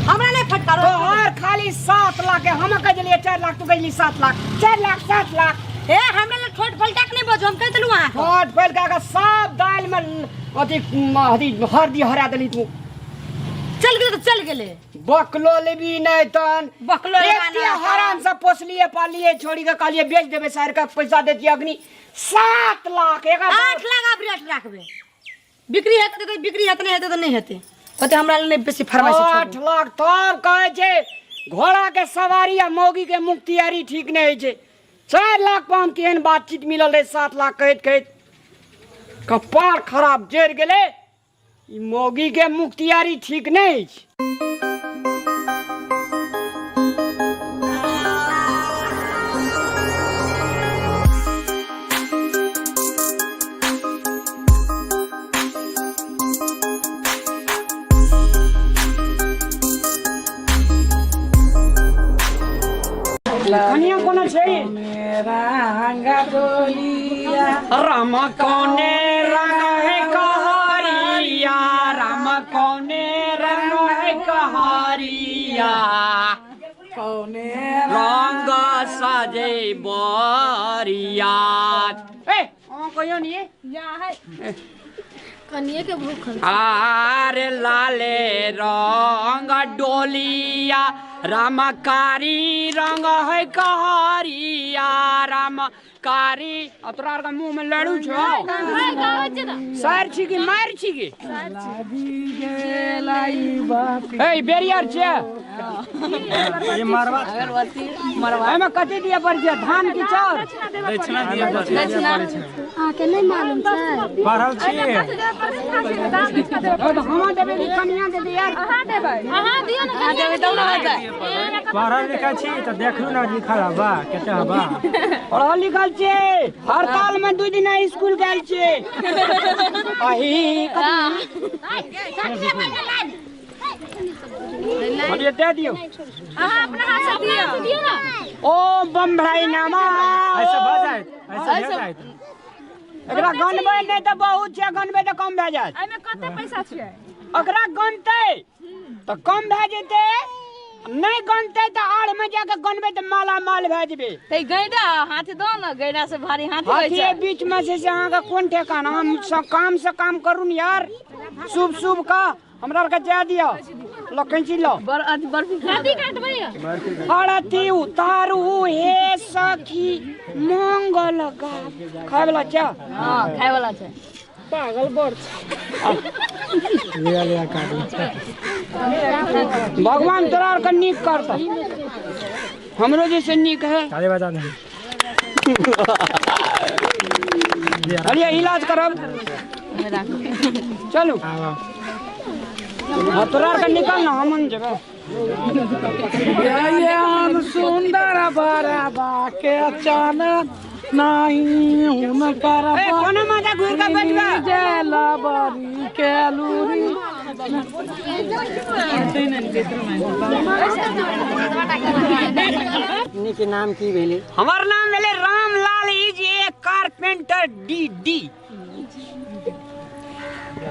हमरा नहीं फटकारो। तोहर खाली 7 लाख है, हम कह देलियै 4 लाख, तू कहली 7 लाख। 4 लाख 7 लाख। ए हमरा लग ठोट फलटा के नहीं बजू, हम कहि देलहुँ अहाँके। ठोट फलका के सब दालि में अथी अथी हरदी हरा देली तू। चल गेलै तऽ चल गेलै। बकलो लेबी नहीं तन। बकलो लेबा एते नहि। हराम से पोसलिए पालिए छोड़ी के कहलिए बेच देबै शहर के पैसा देतियै अग्नि। 7 लाख एक 8 लाख आब रेट राखबै। बिक्री हेतै तऽ बिक्री हेतै, नहि हेतै तऽ नहि हेतै। ओते हमरा लग नहि बेसी फरमाइश छै, 8 छोड़ू। लाख तब कहै छै घोड़ा के सवारी आ मौगी के मुख्तियारी ठीक नहि होइ छै। 4 लाख पर हम केहन बातचीत मिलल रहै, 7 लाख कहैत कहैत कपार खराब जरि गेलै। ई मौगी के मुख्तियारी ठीक नहि अछि। कनिया कोनो छै? राम कोने रंग है कहरिया, राम कोने रंग है कहरिया, कौने रंग सजे बरिया। ए अहाँ कहियो नि। या है कनिए के भूख। आरे लाले रंग डोलिया, राम कारी रंग है कहरिया, राम कारी। आ तोरा आरके मुँह में लड़ू छौ? सर छी कि मार छी कि? ए बेरियर छै। ये मारवा एहिमे कथी दिअ पड़ै छै, धान की चाउर? दक्षिणा दिअ पड़ै छै। अहाँके नहि मालूम छै? पढ़ल छियै। हम देबै कि कनिया देतै यार? अहाँ देबै, अहाँ दियौ ने, कनिया देबै तब ने होतै। पढ़ल लिखल छी तऽ देखलू ने लिखल हबा कते हबा। पढ़ल लिखल छियै, हड़ताल में 2 दिन स्कूल गेल छियै। अही कथी दे दियौ। अहाँ अपना हाथ से दियौ ने। ओ बम भाई नामा। ऐसे भऽ जायत, ऐसे भऽ जायत। एकरा गनबै नहि तऽ बहुत छै, गनबै तऽ कम भए जायत। एहिमे कते पैसा छियै? ओकरा गनतै तऽ कम भए जेतै, नहीं गनतै तऽ आड़ में जाके गनबै तऽ माला माल भए जेबै। तऽ गैडा हाथ दो ने, गैडा से भारी हाथ होइ हाथी छै। बीच में से अहाँके कोन ठेकाना। हम सब काम से काम करू ने यार, शुभ शुभ का हमरा आरके जाय दियौ। लो कैंची लो। बर्फी कथी काटबै? आरती उतारू हे सखी मंगल गा। खाय वाला छै? हाँ खाय वाला छै। पागल बड़ लिया लिया काट भगवान तोरा आर के नीक करता, हमरो जैसे नीक है। ताली बजा दे। अरे इलाज करब, चलू। हाँ तोरा आर के निकल ना, हम जगह। ये हम सुंदर बराबा के अचानक नहीं हुनकर कोनो माता घूर के बैठबा जलबरी के लूरी। अपने के नाम की भेले? हमार नाम भेले Ramlal is a carpenter D D.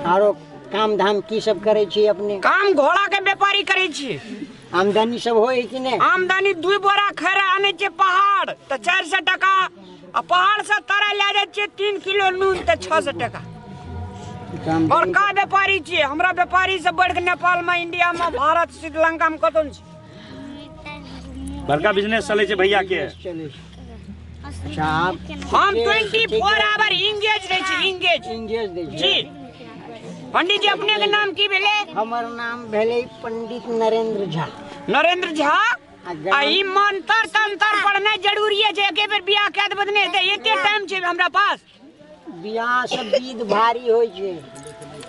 आरो काम धाम की सब करे छी अपने? काम घोड़ा के व्यापारी करे छी। आमदनी सब होय कि नहीं? आमदनी 2 बोरा खैरा आने छे पहाड़ त 400 टका, आ पहाड़ से तारा ले जाय छे 3 किलो नून त 600 टका। बड़का व्यापारी छियै हमरा, व्यापारी से बढ़ के नेपाल में, इंडिया में, भारत, श्रीलंका में कतौ छै। बड़का बिजनेस चले छै भैया के। अच्छा हम 24 आवर इंगेज रहै छी, इंगेज इंगेज दै छी जी। पंडित जी अपने के नाम की भेले? हमर नाम भेले पंडित नरेंद्र झा। नरेंद्र झा। आ ई मंत्र तंत्र पढ़नाइ जरूरी है, एके बेर बियाह कए देबै नहि हेतै, एते टाइम छै हमरा पास। बियाह सब विध भारी होइ छै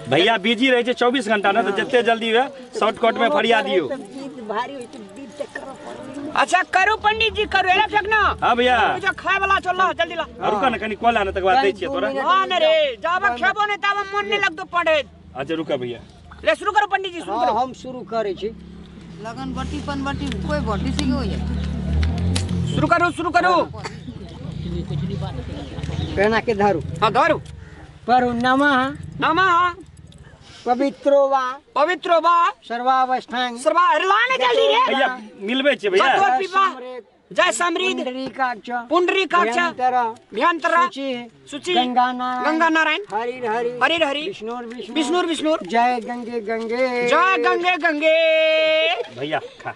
भैया, बिजी रहै छै 24 घंटा ने, तऽ जते जल्दी हुए शॉर्टकट में फरिया दियौ। विध भारी होइ छै, विध तऽ करऽ पड़त। अच्छा करू पंडित जी करू, एला फेक ना। हां भैया जो खाय वाला चल ला जल्दी ला। रुका ना कनी कॉल आने तक बाद दै छियै तोरा। हां ने रे, जाब खेबो नै ताब मन नै लगतो पढ़े। अच्छा रुका भैया, ले शुरू करो पंडित जी, शुरू करो। हम शुरू करै छी। लगन बटी पन बटी कोई बटी सी होई। शुरू करो शुरू करो। पेना के धरू। हां धरू। पढ़ू नमः नमः पवित्रो वा पवित्रो वा सर्वावस्थान सर्वा। अरे ला ने जल्दी रे भैया, मिलबे छे भैया। जय समृद्ध पुंडरीकाक्ष पुंडरीकाक्ष भयंतर शुचि गंगा नारायण गंगा नारायण हरि हरि हरि हरि विष्णु विष्णु विष्णु विष्णु जय गंगे गंगे जय गंगे गंगे। भैया खा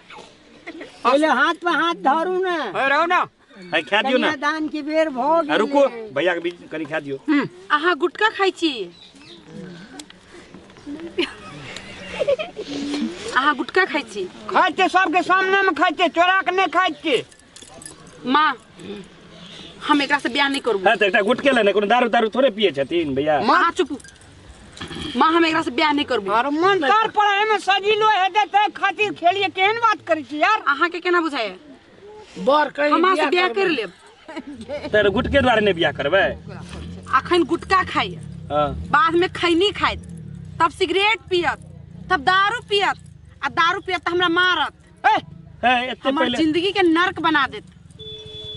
पहले हाथ पे हाथ धरू ना। अरे रहो ना, है खा दियो ना, दान की बेर भो गेलै। रुको भैया के बीच कनी खा दियो। अहाँ गुटखा खाइ छी? अहाँ गुटखा खाइ छी? खाइ छियै, सबके सामने में खाइ छियै, चोरा के नहि खाइ छियै। माँ हम एकरा से बियाह नहीं करबो। हां त एकटा गुटके ले ने, कोनो दारू दारू थोड़े पिए छथिन भैया। माँ चुप, माँ हम एकरा से बियाह नहीं करबो। अरे मन तर पढ़ाई में सजिलो हेतै तै खातिर खेलिए, केहन बात करै छी यार? अहाँ के केना बुझाय? बर कहीं हम से बियाह कर लेब। त गुटके द्वारे नहीं बियाह करबै? अखन गुटका खाइ, हां बाद में खैनी खाइत, तब सिगरेट पियत, तब दारू पियत, आ दारू पियत त हमरा मारत। ए ए एते हमर पहिले जिंदगी के नरक बना देत।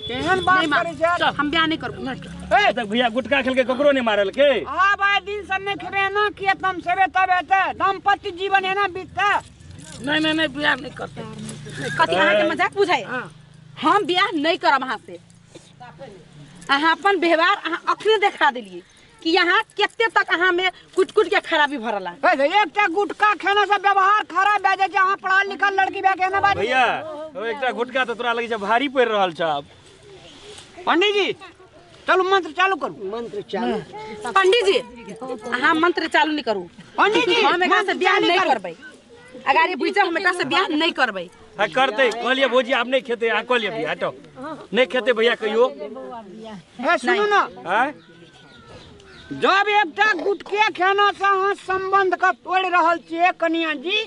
केहन बात करै छी यार? हम बियाह नहीं करबो। ए तक भैया गुटका खेल के ककरो नहीं मारल के। हां भाई दिन से नहीं खेबे ना किए तम सेबे तब हेतै, दाम्पत्य जीवन एना बीततै। नहीं नहीं नहीं बियाह नहीं करते। कथी अहाँ के मजाक बुझाय? हम बियाह नहीं करब अहाँ से। अहाँ अपन व्यवहार अहाँ अखने देखा देलिए कि यहाँ कते तक अहाँ में कुट कुट के खराबी भरला। एकटा गुटका खेना से व्यवहार खराब भए जाइ छै। अहाँ पढ़ल लिखल लड़की भए के एना बात। भैया ओ एकटा गुटका त तोरा लगै छै भारी पड़ि रहल छ। पंडित जी चलू मंत्र चालू करू। मंत्र चालू। पंडित जी अहाँ मंत्र चालू नहीं करू। पंडित जी हम एकरा से बियाह नहीं करबै। अगर ये बुझ हम एकरा से बियाह नहीं करबै। हां करते कहलिए भौजी आब नहीं खेते, आ कहलिए भैया हटो नहीं खेते भैया कहियो। हे सुनू ना, हां जब एकटा गुटके खेना से अहाँ संबंध के तोड़ि रहल छियै कनिया जी,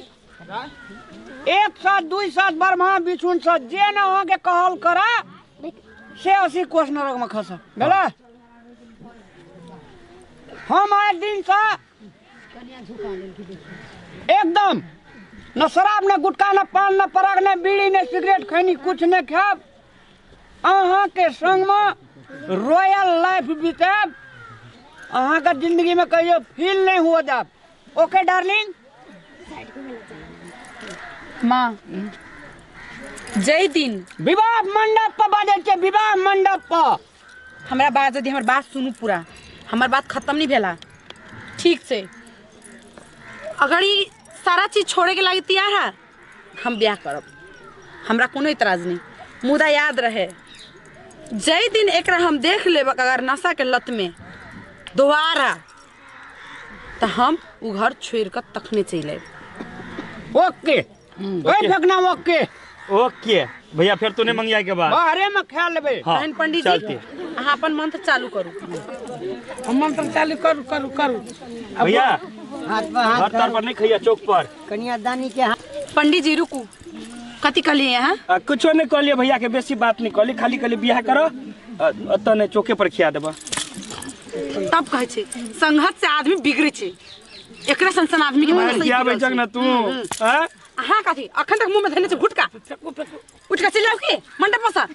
1 साथ 2 साथ ब्रह्मा विष्णु से जे न अहाँ के कहल करा से 80 कोस नरक में खस भेलै। हम आइ दिन से एकदम न शराब न गुटखा न पान न पराग न बीड़ी न सिगरेट खैनी कुछ न खायब, अहाँ के संग में रॉयल लाइफ बितायब, अहाँ के जिंदगी में कहियो फील नहीं हुआ जाब। Okay darling? माँ जय दिन विवाह मंडप पर बाजै छै, विवाह मंडप पर हमरा बात यदि हमर बात सुनू पूरा, हमर बात खत्म नहीं भेला ठीक से। अगर ई सारा चीज छोड़े के लागी तैयार है हम ब्याह करब, हमरा कोनो इतराज नहीं। मुदा याद रहे जय दिन एकरा हम देख लेब अगर नशा के लत में दोबारा तऽ हम ओ घर छोड़ि कऽ तखने चलि आयब। ओके ओए फेकना, ओके ओके भैया, फेर तू नहीं मंगिया के बाद बाहरे में खा लेबे। हाँ, तहन पंडित जी चलते। अहाँ अपन मंत्र चालू करू। हम मंत्र चालू करू करू करू। भैया हाथ पर हाथ घर तर पर नहीं खैया, चौक पर। कन्यादानी के हाथ। पंडित जी रुकू, कथी कहलिए अहाँ? कुछो नहीं कहलिए भैया के, बेसी बात नहीं कहली, खाली कहली बियाह करो, ओतऽ नहीं चौके पर खिया देबा। तब कहै छै संघत से आदमी बिगड़ै छै, एकरा सन सन आदमी के मार मनसँ खियाबै बिगड़ल छक ना छै। तू, हाँ? अहाँ कथी अखन तक मुँह में धयने छै गुटका? उठ कऽ चलि जाउ की मंडप पर सँ?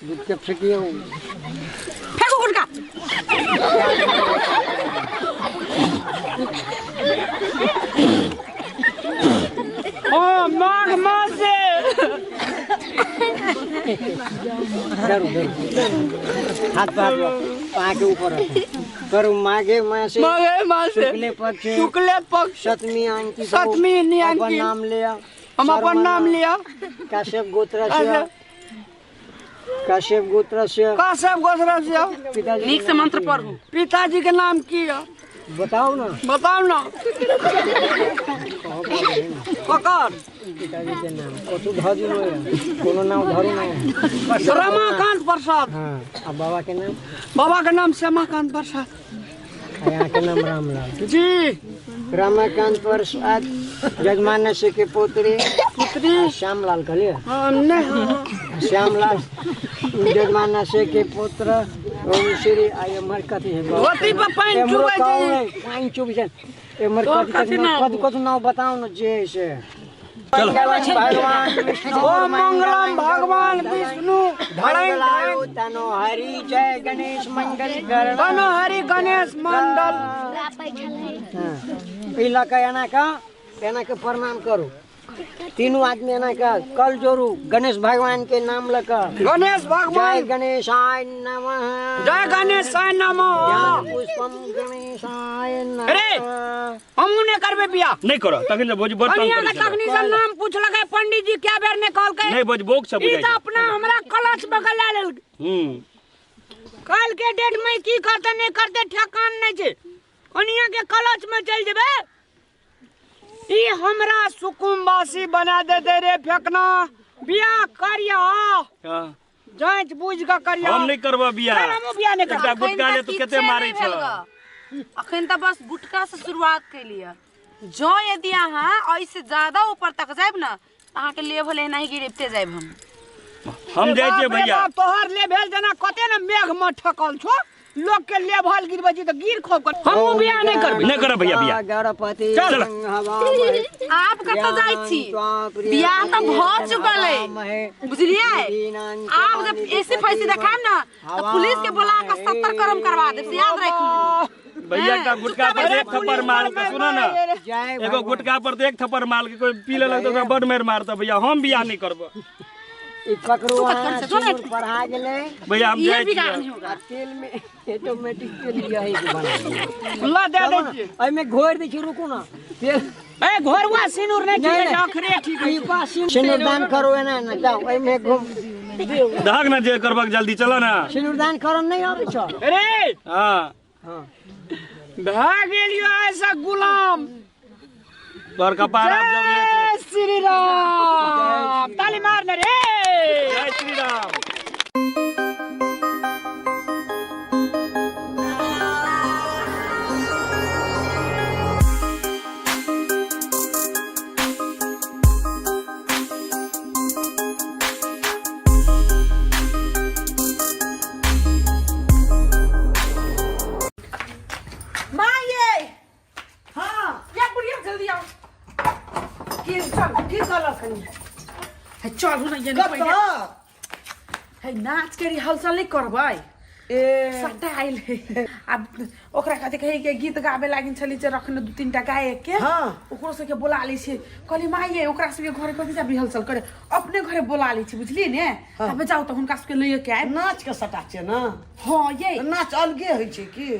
गुटका फेकियौ। फेकू गुटका। ओ माघ मास से डरू डरू, हाथ पर हाथ पा के ऊपर करू। माघे मासे, माघे मासे, शुक्ले पक्ष, शुक्ले पक्ष, सप्तमी अंकित, सप्तमी अंकित, अपन नाम लिया, हम अपन नाम लिया, कश्यप गोत्र से, कश्यप गोत्र से, कश्यप गोत्र से। पिताजी नीक से मंत्र पढ़ू। पिताजी के नाम की है बताओ ना, बताओ ना। ककर पिताजी के नाम कथू धरू नहीं, कोनो नाम धरू नहीं। रमाकांत प्रसाद। हाँ, आ बाबा के नाम? बाबा के नाम श्यामाकांत प्रसाद। यहाँ के नाम रामलाल जी। रमाकांत प्रसाद जजमान से के पुत्री, पुत्री श्यामलाल कहलिए? हाँ, नहीं। श्यामलाल जजमान से के पुत्र ओम श्री आई एमहर कथी है? धोती पर पानि चुबै छै। पानि चुबै छै। एमहर तो कथी कथी कथी नाम? कथी कथी नाम बताओ न जे से। चलो। भगवान विष्णु ओम मंगलम भगवान विष्णु मंगलाय तनो हरि जय गणेश मंगल करण तनो हरि गणेश मंगल। हाँ, ई लऽ कऽ एना कऽ एना के प्रणाम करू। तीनू आदमी एना कऽ कल जोड़ू गणेश भगवान के नाम लऽ कऽ। गणेश भगवान। जय गणेशाय नमः। जय गणेशाय नमः। ज्ञान पुष्पम गणेशाय नमः। अरे हमहूँ नहीं करबे बियाह। नहीं करो तखन जे भौजी बड़ तंग कनिया करै के छै। तखनी से नाम पूछलकै पंडित जी क्या बेर ने कहलकै। नहीं भौजी बोक सब ई बुझाइ तऽ छै। अपना हमरा कलच में गला लेलकै। कल के डेट में की करते नहीं करते ठेकान नहीं छै। कनिया के कलच में चल जेबे ई हमरा सुकुम्बासी बना देते रे फेकना। बियाह करिया, हाँ। जांच बूझ के करिया। हम नहीं करबो बियाह। चल, हमहूँ बियाह नहीं करबो। एकटा गुटका ले तू कते मारै छ। अखन तऽ बस गुटका से शुरुआत कैलियै। जँ यदि अहाँ एहिसँ ज्यादा ऊपर तक जायब ने तऽ अहाँके लेवल एना ही गिरते जायब हम। हम जाइ छियै बाप रे भैया। बाप, तोहर लेवल जेना कते ने मेघ में ठकल छो, लोग के लेवल गिरबै छी तऽ गिर खोब कर। हमहूँ बियाह नहीं करबै। नहीं करब भैया बियाह। गणपति चल। आप कतऽ जाइ छी? बियाह तऽ भऽ चुकल है, बुझलियै? आप जब ऐसी फैसी देखायब ने तऽ पुलिस के बोला कऽ 70 करम करवा देब, से याद राखि। भैया का गुटका पर एक थप्पड़ मार के सुनो ना, एगो गुटका पर एक थप्पड़ मार के कोई पी लेलक तऽ ओकरा बड मारि मारतऽ भैया। हम बियाह नहीं करबो। ई पकड़ू अहाँ, सिंदूर पढ़ा गेलै भैया, हम ये जाइ बिगाड़ छियै। नहीं होगा। आ तेल में ऑटोमेटिक तेल यही के बना ला दे दै छियै। एहिमे घोरि दै छी, रुकू ना। तेल ए घोरवा सिंदूर नहीं ठीक है, आखरे ठीक है। ई बा सिंदूर दान करू एना एना जाओ एहिमे घुम दहक ना जे करबक जल्दी चलो ना। सिंदूर दान करन नहीं आबै छौ। अरे हां हां भए गेलियो ऐसा गुलाम। तोहर कपार आब जब ले जय श्री राम। ताली मार ने रे। जय श्री राम। माँ ये। हाँ। या बुढ़िया जल्दी आओ। की चल की कहलक कनी? है चलू ना ये नहीं पहिले। है नाच के रिहर्सल नहीं करबै। ए सट्टा आइल है। अब ओकरा कथी कहे के गीत गाबे लागिन छली जे रखने दू तीन टा गायक के। हाँ। ओकरो सबके बोला लै छियै। कहली माँ ये ओकरा सबके घरे कथी जा रिहर्सल करे, अपने घरे बोला लै छी बुझलियै ने। हाँ। तब जाउ तऽ हुनका सबके लैये के आयब। नाच के सट्टा छै ना? हाँ ये नाच अलगे होइ छै की?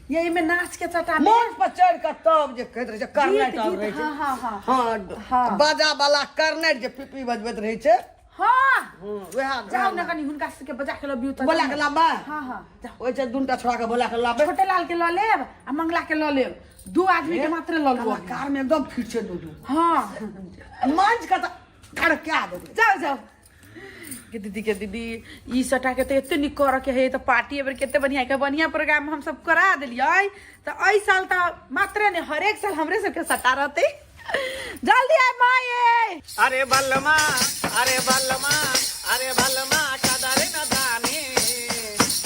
ये एहिमे नाच के सट्टा में मंच पर चढ़ि कऽ तब जे कहैत रहै छै कर्नेट गीत, आब रहै छै। हाँ, हाँ, हाँ। हाँ, हाँ। बाजा वाला कर्नेट जे पिपी बजबैत रहै छै। हां वएह जाओ ना कनी हुनका सबके बजा के लबियो त बोला के लाबा हां हां ओइ छै दूनटा छोड़ा के बोला के लाबे छोटे लाल के ल लेब आ मंगला के ल लेब दू आदमी के मात्र ल लेब कलाकार में एकदम फिट छै दू दू हां मंच के त खड़का देबै जाओ जाओ के दीदी के दीदी ई सटा के तो एते निक करऽ के है त पार्टी एबर केते बढ़िया के बढ़िया प्रोग्राम हम सब करा देलियै त एहि साल त मात्र ने हरेक साल हमरे सबके सटा रहतै जल्दी आय माये अरे बलमा अरे बलमा अरे बलमा कदर न जाने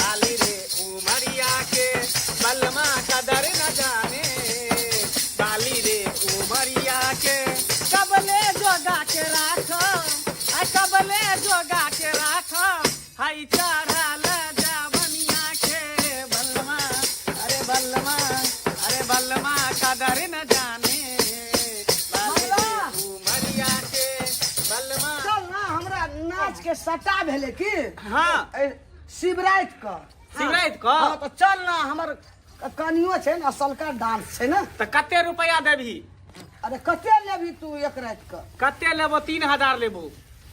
आली रे उमरिया के बलमा कदर न जाने बाली रे उमरिया के कबले जोगा के राख आ कबले जोगा के राख हाई चढ़ल जावनिया के बलमा अरे बलमा अरे बलमा कदर न जाने बाली रे उमरिया के बलमा चल ना हमरा नाच के सटा भेलै की हाँ शिवराति क शिवराति क? हाँ तऽ चल ना हमर कनियो छै ने असलका डांस छै ने तऽ कते रुपया देबही अरे कते लेबही तू एक राति क कते लेबो 3000 लेबो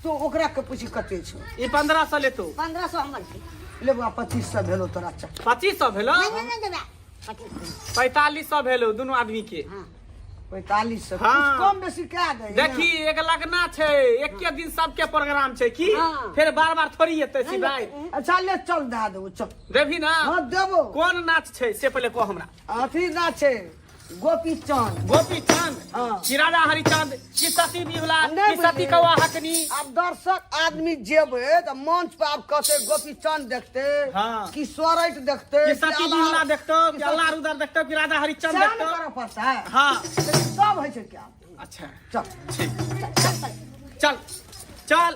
तू ओकरा के पूछी कते छौ ई 1500 लेतो 1500 हमर छै लेबो 2500 भेलो तोरा चल 2500 भेलो नहीं नहीं नहीं देबै 4500 भेलो दुनू आदमी के 4500 हाँ। कुछ कम बेसी कए दे देखी एक लगना छै एके दिन सबके प्रोग्राम छै की फेर बार बार थोड़ी एतै शिवराति अच्छा ले चल दए देबो चल देबही ना हाँ देबो कोन नाच छै से पहिले कह हमरा अथी नाच छै गोपी चंद गोपी चंद हाँ। कि राजा हरिचंद कि सती बिहुला नहीं कि सती बुझलियै। कौआ हकनी आब दर्शक आदमी जेबै तऽ मंच पर आब कहते गोपी चंद देखते हाँ। कि सोरठ देखते कि सती बिहुला देखतो कि अल्लाह रुदर देखतो कि राजा हरिचंद सएह ने देखतो करऽ पड़तै हाँ लेकिन सब होइ छै क्या अच्छा चल ठीक चल चल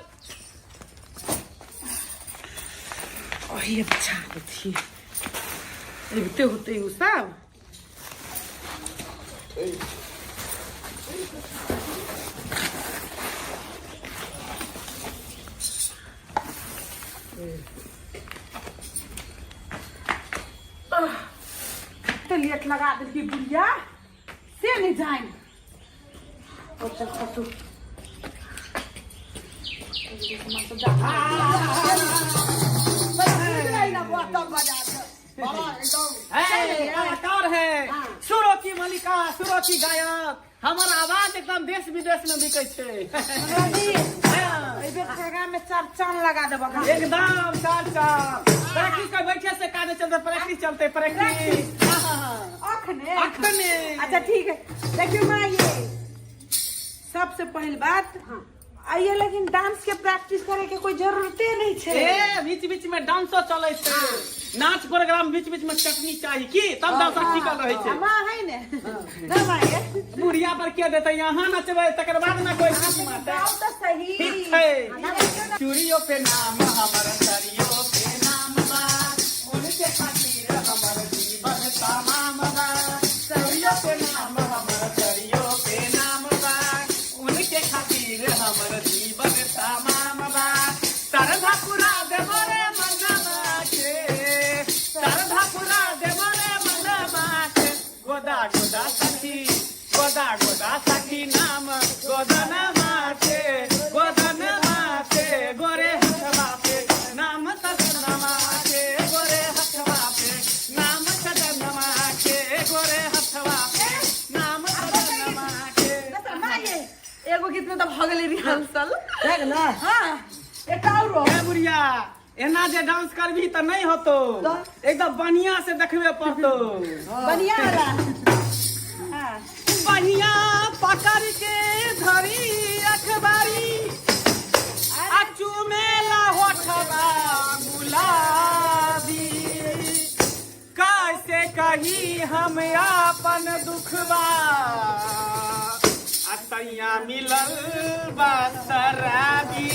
ओही अच्छा देखी अबिते होते उ सब कते लेट लगा देलकी बुढ़िया से नहीं जाइन और चल खसू कलाकार है सुरों की मलिका सुरों की गायक हमर आवाज एकदम देश विदेश में बिकै छै एहि बेर प्रोग्राम में चार चांद लगा देबो एकदम चार चांद प्रैक्टिस कर बैठे से काज चलते प्रैक्टिस चलते प्रैक्टिस अखने अखने अच्छा ठीक है देखियो माँ ये सबसे पहिल बात आइए लेकिन डांस के प्रैक्टिस करे के कोई जरूरते नहीं छै ए बीच बीच में डांसो चलै छै नाच प्रोग्राम बीच बीच में चटनी चाही की तब दर्शक टिकल रहै छै माँ है ने ना माँ ये बुढ़िया पर के देतै यहाँ नचबै तकर बाद ना कोई सीटी मारतै गाओ तो सही ठीक छै चूड़ियो पे नाम हमर सरियो पे नाम बा उनके खातिर हमर जीवन तमाम बा चूड़ियो पे नाम हमर सरियो पे नाम बा उनके खातिर हमर जीवन तमाम बा सरधा पुरा देबो रे मनमा के सरधा पुरा देबो रे मनमा के गोदा गोदा सखी गोदा गोदा सखी नाम गोदन माथे गोदन माथे गोरे हथवा पे नाम सदन माथे गोरे हथवा पे नाम सदन माथे गोरे हथवा पे नाम सदन माथे माँ ये एगो गीत में तो भऽ गेलै रिहर्सल देख ना हाँ एक और ए बुढ़िया एना जे डांस करबी तऽ नहि होतो एकदम बढ़िया से देखबे पड़तो बढ़िया वाला हाँ बढ़िया पकड़ के धरी अखबारी आ चुमेला होठवा गुलाबी कैसे कही हम अपन दुखवा आ सैया मिलल बा शराबी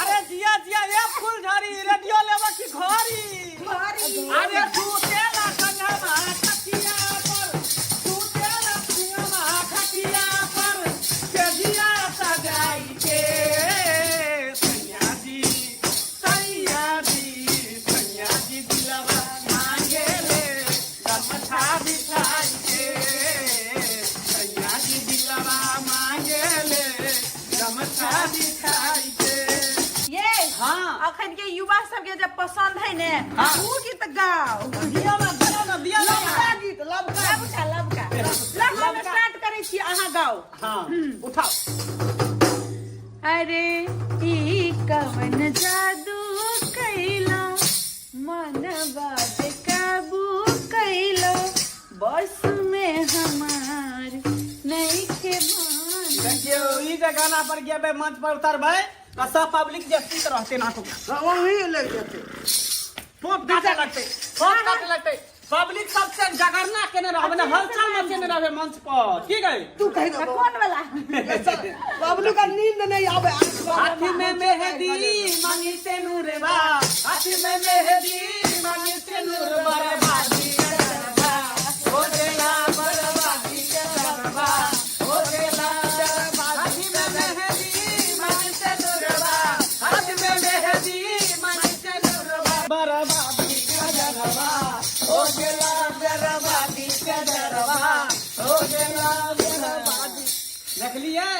अरे जिया जिया ए फूलझड़ी रेडियो लेबा की घड़ी अरे तू तेला संगमा खटिया पर तू तेला संगमा खटिया पर के सजाई के सैया जी सैया जी सैया जी दिलवा मांगे ले गमछा बिछाई के सैया जी दिलवा मांगे ले गमछा बिछाई के अखन के युवा सब के जब पसंद है ने ऊ गीत गाओ। दिया ना, दिया ना, दिया ना। लबका गीत, लबका। लबका, लबका। लग हम स्टार्ट करै छी, अहाँ गाओ। हाँ, उठाओ। अरे ई कवन जादू कैला, मनवा बेकाबू कैला, बस में हमार नहीं के मान। देखियो ई जे गाना पर गेबै, मंच पर उतरबै तऽ सब पब्लिक जे सुति रहतै ना तो वही लग जेतै, फोप काटे लगतै, फोप काटे लगतै। पब्लिक सबसे जगरना केने रहबै ने, हलचल मचेने रहबै मंच पर। की गई तू कहि दे कोन वाला बबलू का नींद नहीं आवे। हाथ में मेहंदी मांगी से नूरवा, हाथ में मेहंदी मांगी से नूरवा, बर्बादी करवा हो गेला, बर्बादी करवा हो गेला। हाथ में मेहंदी मांगी से नूरवा, हाथ में मेहंदी मांगी से नूरवा, बर्बादी करवा हो गेला, बर्बादी करवा हो गेला, बर्बादी। देखलियै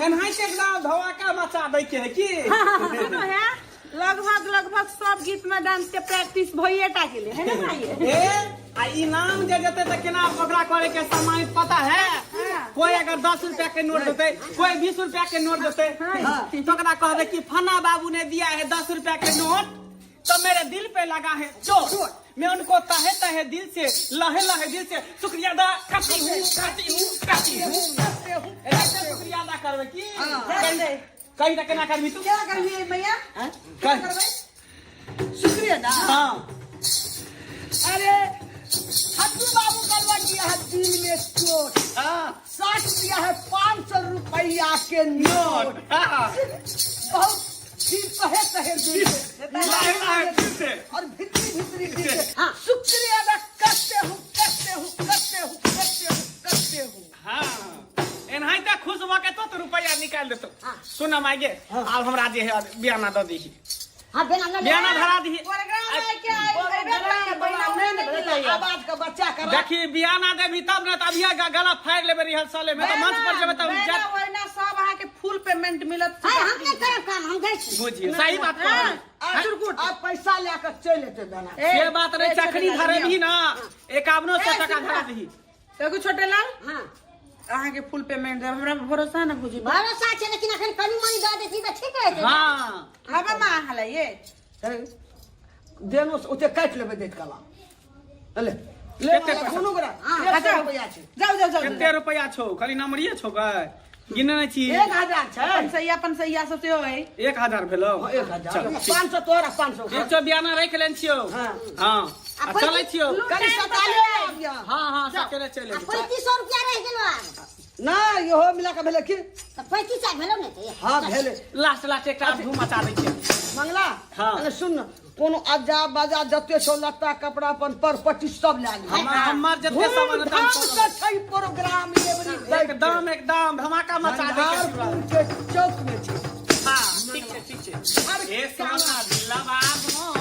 एनाहिते एकदम धमाका मचा दै के है की। सुनो है, लगभग लगभग सब गीत में डांस के प्रैक्टिस भइए टा गेलै है ना भाई? ए आ इनाम जे देते तऽ केना ओकरा करे के सम्मानित, पता है? कोई अगर 10 रुपया के नोट देते, कोई 20 रुपया के नोट देते, तो ओकरा कहबे कि फना बाबू ने दिया है 10 रुपया के नोट तो मेरे दिल पे लगा है चोट, मैं उनको तहे तहे दिल से, लहे लहे दिल से शुक्रिया अदा करती हूँ, करती हूँ, करती हूँ। ऐसे शुक्रिया अदा करबे की कहीं तक केना करबी तू? क्या करबी भैया? कह शुक्रिया अदा। हाँ। अरे हट्टू बाबू करवा दिया है दिल में चोट, 60 दिया है 500 रुपया के नोट, बहुत फिर तहे तहे दिल से, लहे लहे दिल से और भितरी भितरी दिल से शुक्रिया अदा करते हूँ, करते हूँ, करते हूँ, करते हूँ, करते हूँ। हाँ, एनाहिते खुश भऽ के तो रुपया निकालि देतौ। सुन माय गे, आब हमरा जे है बियाना दऽ दीही। हाँ, बियाना लऽ ले। बियाना धरा दीही। आवाज के बच्चा कर। देखी बियाना देबी तब ने, तऽ अभिये गला फाड़ि लेबै रिहर्सले में, तऽ मंच पर जेबै तऽ वहिना वहिना सब अहाँ के फुल पेमेंट मिलत। हम नहि करब काम, हम जाइ छी। बुझियौ सही बात कहलियै। आ पैसा लए कऽ चलि एतै दाना। से बात नहि, चखनी धरेबही ना 5100 टका धरा दही। देखू छोटे लाल, हाँ, अहाँ के फुल पेमेंट देब, हमरा भरोसा है ना बुझी? भरोसा छै, लेकिन अखन कनी मनी दऽ दै छी तऽ ठीक रहतै। हाँ। हाँ मामा, अहाँ लइए। देनो ओते काटि लेबै दैत कला। ले ले कते पैसा? कोनो गोरा हाँ, 100 रुपया छै। जाउ जाउ जाउ। कते रुपया छौ? खाली नमरिये छौ गै, गिने नहि छी। 1000 छै। अपन सैया, अपन सैया सब सेहो है। 1000 भेलौ? 1000। चल, ठीक। 500 तोरा, 500। ठीक छौ, बियाना राखि लेने छियौ। हाँ, आ चलै छियौ। कनी सकाले आबियौ। हाँ हाँ, सकेले चलि आ एबै। 3500 रुपया रहि गेलो आब। नहि, इहो मिला कऽ भेलै की? तऽ 3500 भेलौ ने तऽ? हाँ भेलै। लास्ट लास्ट एकटा धूम मचा दै छियै। मंगला, हाँ। अरे सुन न, कोनो अज्जा बाजा जते छौ लत्ता कपड़ा अपन पर पट्टी सब लए ली। हमर जते सामान हेतै, धूमधाम सब से छै प्रोग्राम एवरी एकदम एकदम धमाका मचा दै के झंझारपुर के चौक में छै। हाँ, ठीक छै, ठीक छै। ए सोना दिलवा मोर,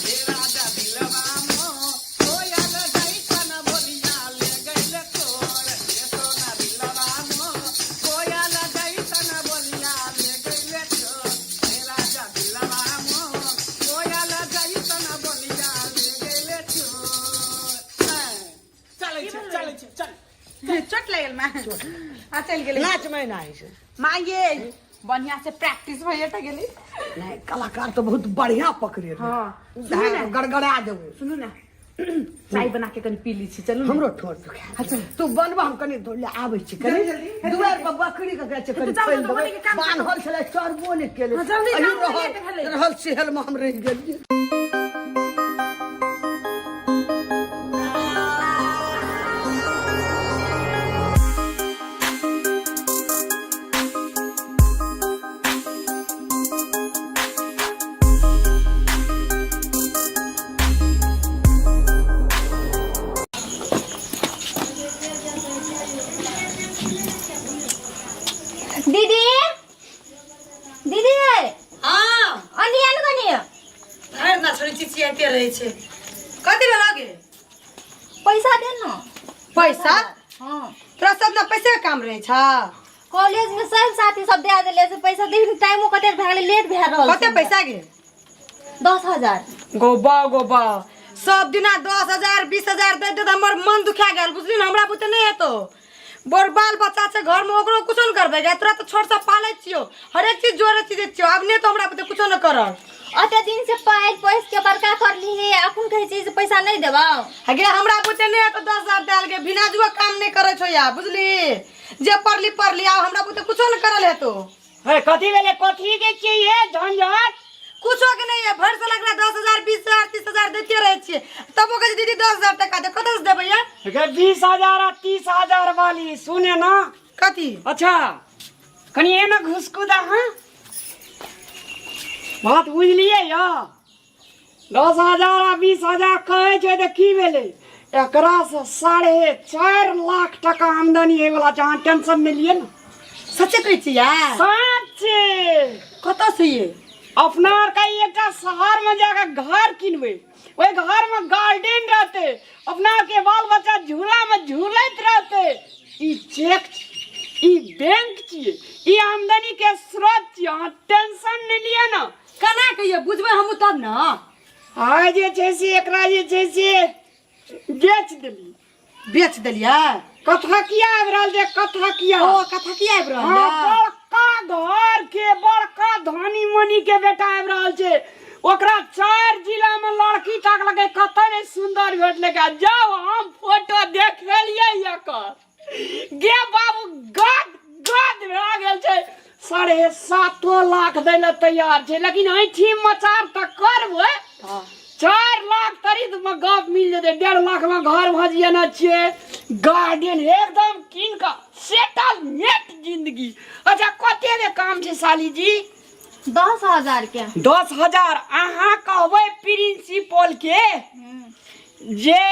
ए राजा दिलवा मोर, कोयल जैसन बोलिया ले गइल तोर। ए सोना दिलवा मोर, कोयल जैसन बोलिया ले गइल तोर। ए राजा दिलवा मोर, कोयल जैसन बोलिया ले गइल तोर। चलै छै, चलै छै, चल। चोट लागल माँ? आ चलि गेलै। नाच में ना छै। माँ ये बढ़िया से प्रैक्टिस भइए टा गेलै। नहीं, कलाकार तो बहुत बढ़िया पकड़े। हाँ, सुनू ने। गड़गड़ा देबै। सुनू ने, चाय बना के कनी पी ली छी, चलू ने। हमरो ठोर दुखा। तू बनबा, हम कनी दौड़ ले आबै छी। कनी जल्दी, जल्दी। दुआर पर बकरी के गाछ कनी जाउ, खोलि जाउ, देबै। बकरी के काम खतम। बान्हल छलै, चरबो नहि केलै। हाँ, जल्दी अही जाउ, रहल लेट भेलै। रहल सेहल में हम रहि गेलियै। दीदी, दीदी। हाँ। अनी आनु कनी। धरि ना छोरी चिचियाइते रहै छै, कथी भेल गे? पैसा दे न। पैसा? हाँ। तोरा सब ना पैसे के काम रहै छ? कॉलेज में सब साथी सब दे देले से पैसा देही टाइमो कते भए गेलै लेट भए रहल कते पैसा गे? 10,000। गोबा गोबा सब दिना 10,000 20,000 दे दे हमर मन दुखा गेल बुझली ने, हमरा बुते नहीं हेतो। बोर बाल बच्चा छै घर में ओकरो कुछो न करबै गे, तोरा तऽ छोट सँ पालै छियौ, हरेक चीज जोड़े चीज छियौ, आब नहि तऽ हमरा बुते कुछो न करब। अते दिन से पालि पोसि के बड़का करली हे, अखन कहै छी जे पैसा नहि देबौ। गे हमरा बुते नहि हेतो 10,000 देल गे, बिना जुआ काम नहि करै छौ या बुझली, जे पढ़ली पढ़ली, आब हमरा बुते कुछो न करल हेतो। हे कथी भेलै, कथी के छियै ये झंझट? कुछो के नहीं है, भर साल एकरा 10,000 20,000 30,000 दैते रहै छियै, तबो कहै छै दीदी 10,000 टका दे, कतऽ से देबै ये? गे 20,000 आ 30,000 वाली सुने ना। कथी? अच्छा कनि एना घुसकू दा। हाँ बात बुझलियै या? 10,000 आ 20,000 कहै छै तऽ की भेलै, एकरा से 4.5 लाख टका आमदनी होय वाला छै, अहाँ टेंशन नहि लिअ ने। सच्चे कहै छियै? सच्चे। कतऽ से ये? अपना आर के एकटा शहर में जाके घर किनबै, ओहि घर में गार्डन रहतै, अपना के बाल बच्चा झूला में झूलैत रहतै। ई चेक छी, ई बैंक छियै, ई आमदनी के स्रोत छियै, अहाँ टेंशन नहि लिअ ने। केना कहियै बुझबै हमहूँ तब ने। आइ जे छै से एकरा जे छै से बेच देली। बेच देलियै? कथा किया आबि रहल छै, कथा किया? ओ कथा किया आबि रहल हाँ, छै? बड़का घर के बड़का धनी मनी के बेटा आबि रहल छै, ओकरा 4 जिला में लड़की ताकलकै, कतऽ नहि सुंदर भेटलै। जाउ हम फोटो देखेलियै एकर, गे बाबू गद गद भए गेल छै, 7.5 लाख दै लए तैयार छै, लेकिन ऐठी मचार तऽ करबै। 4 लाख तरीत में गप मिल जेतै, 1.5 लाख में घर भऽ जेना छियै, गार्डन एकदम कीन कऽ सेटल नेट जिंदगी। अच्छा कते के काम छै साली जी? 10,000 के। 10,000 अहाँ कहबै प्रिंसिपल के जे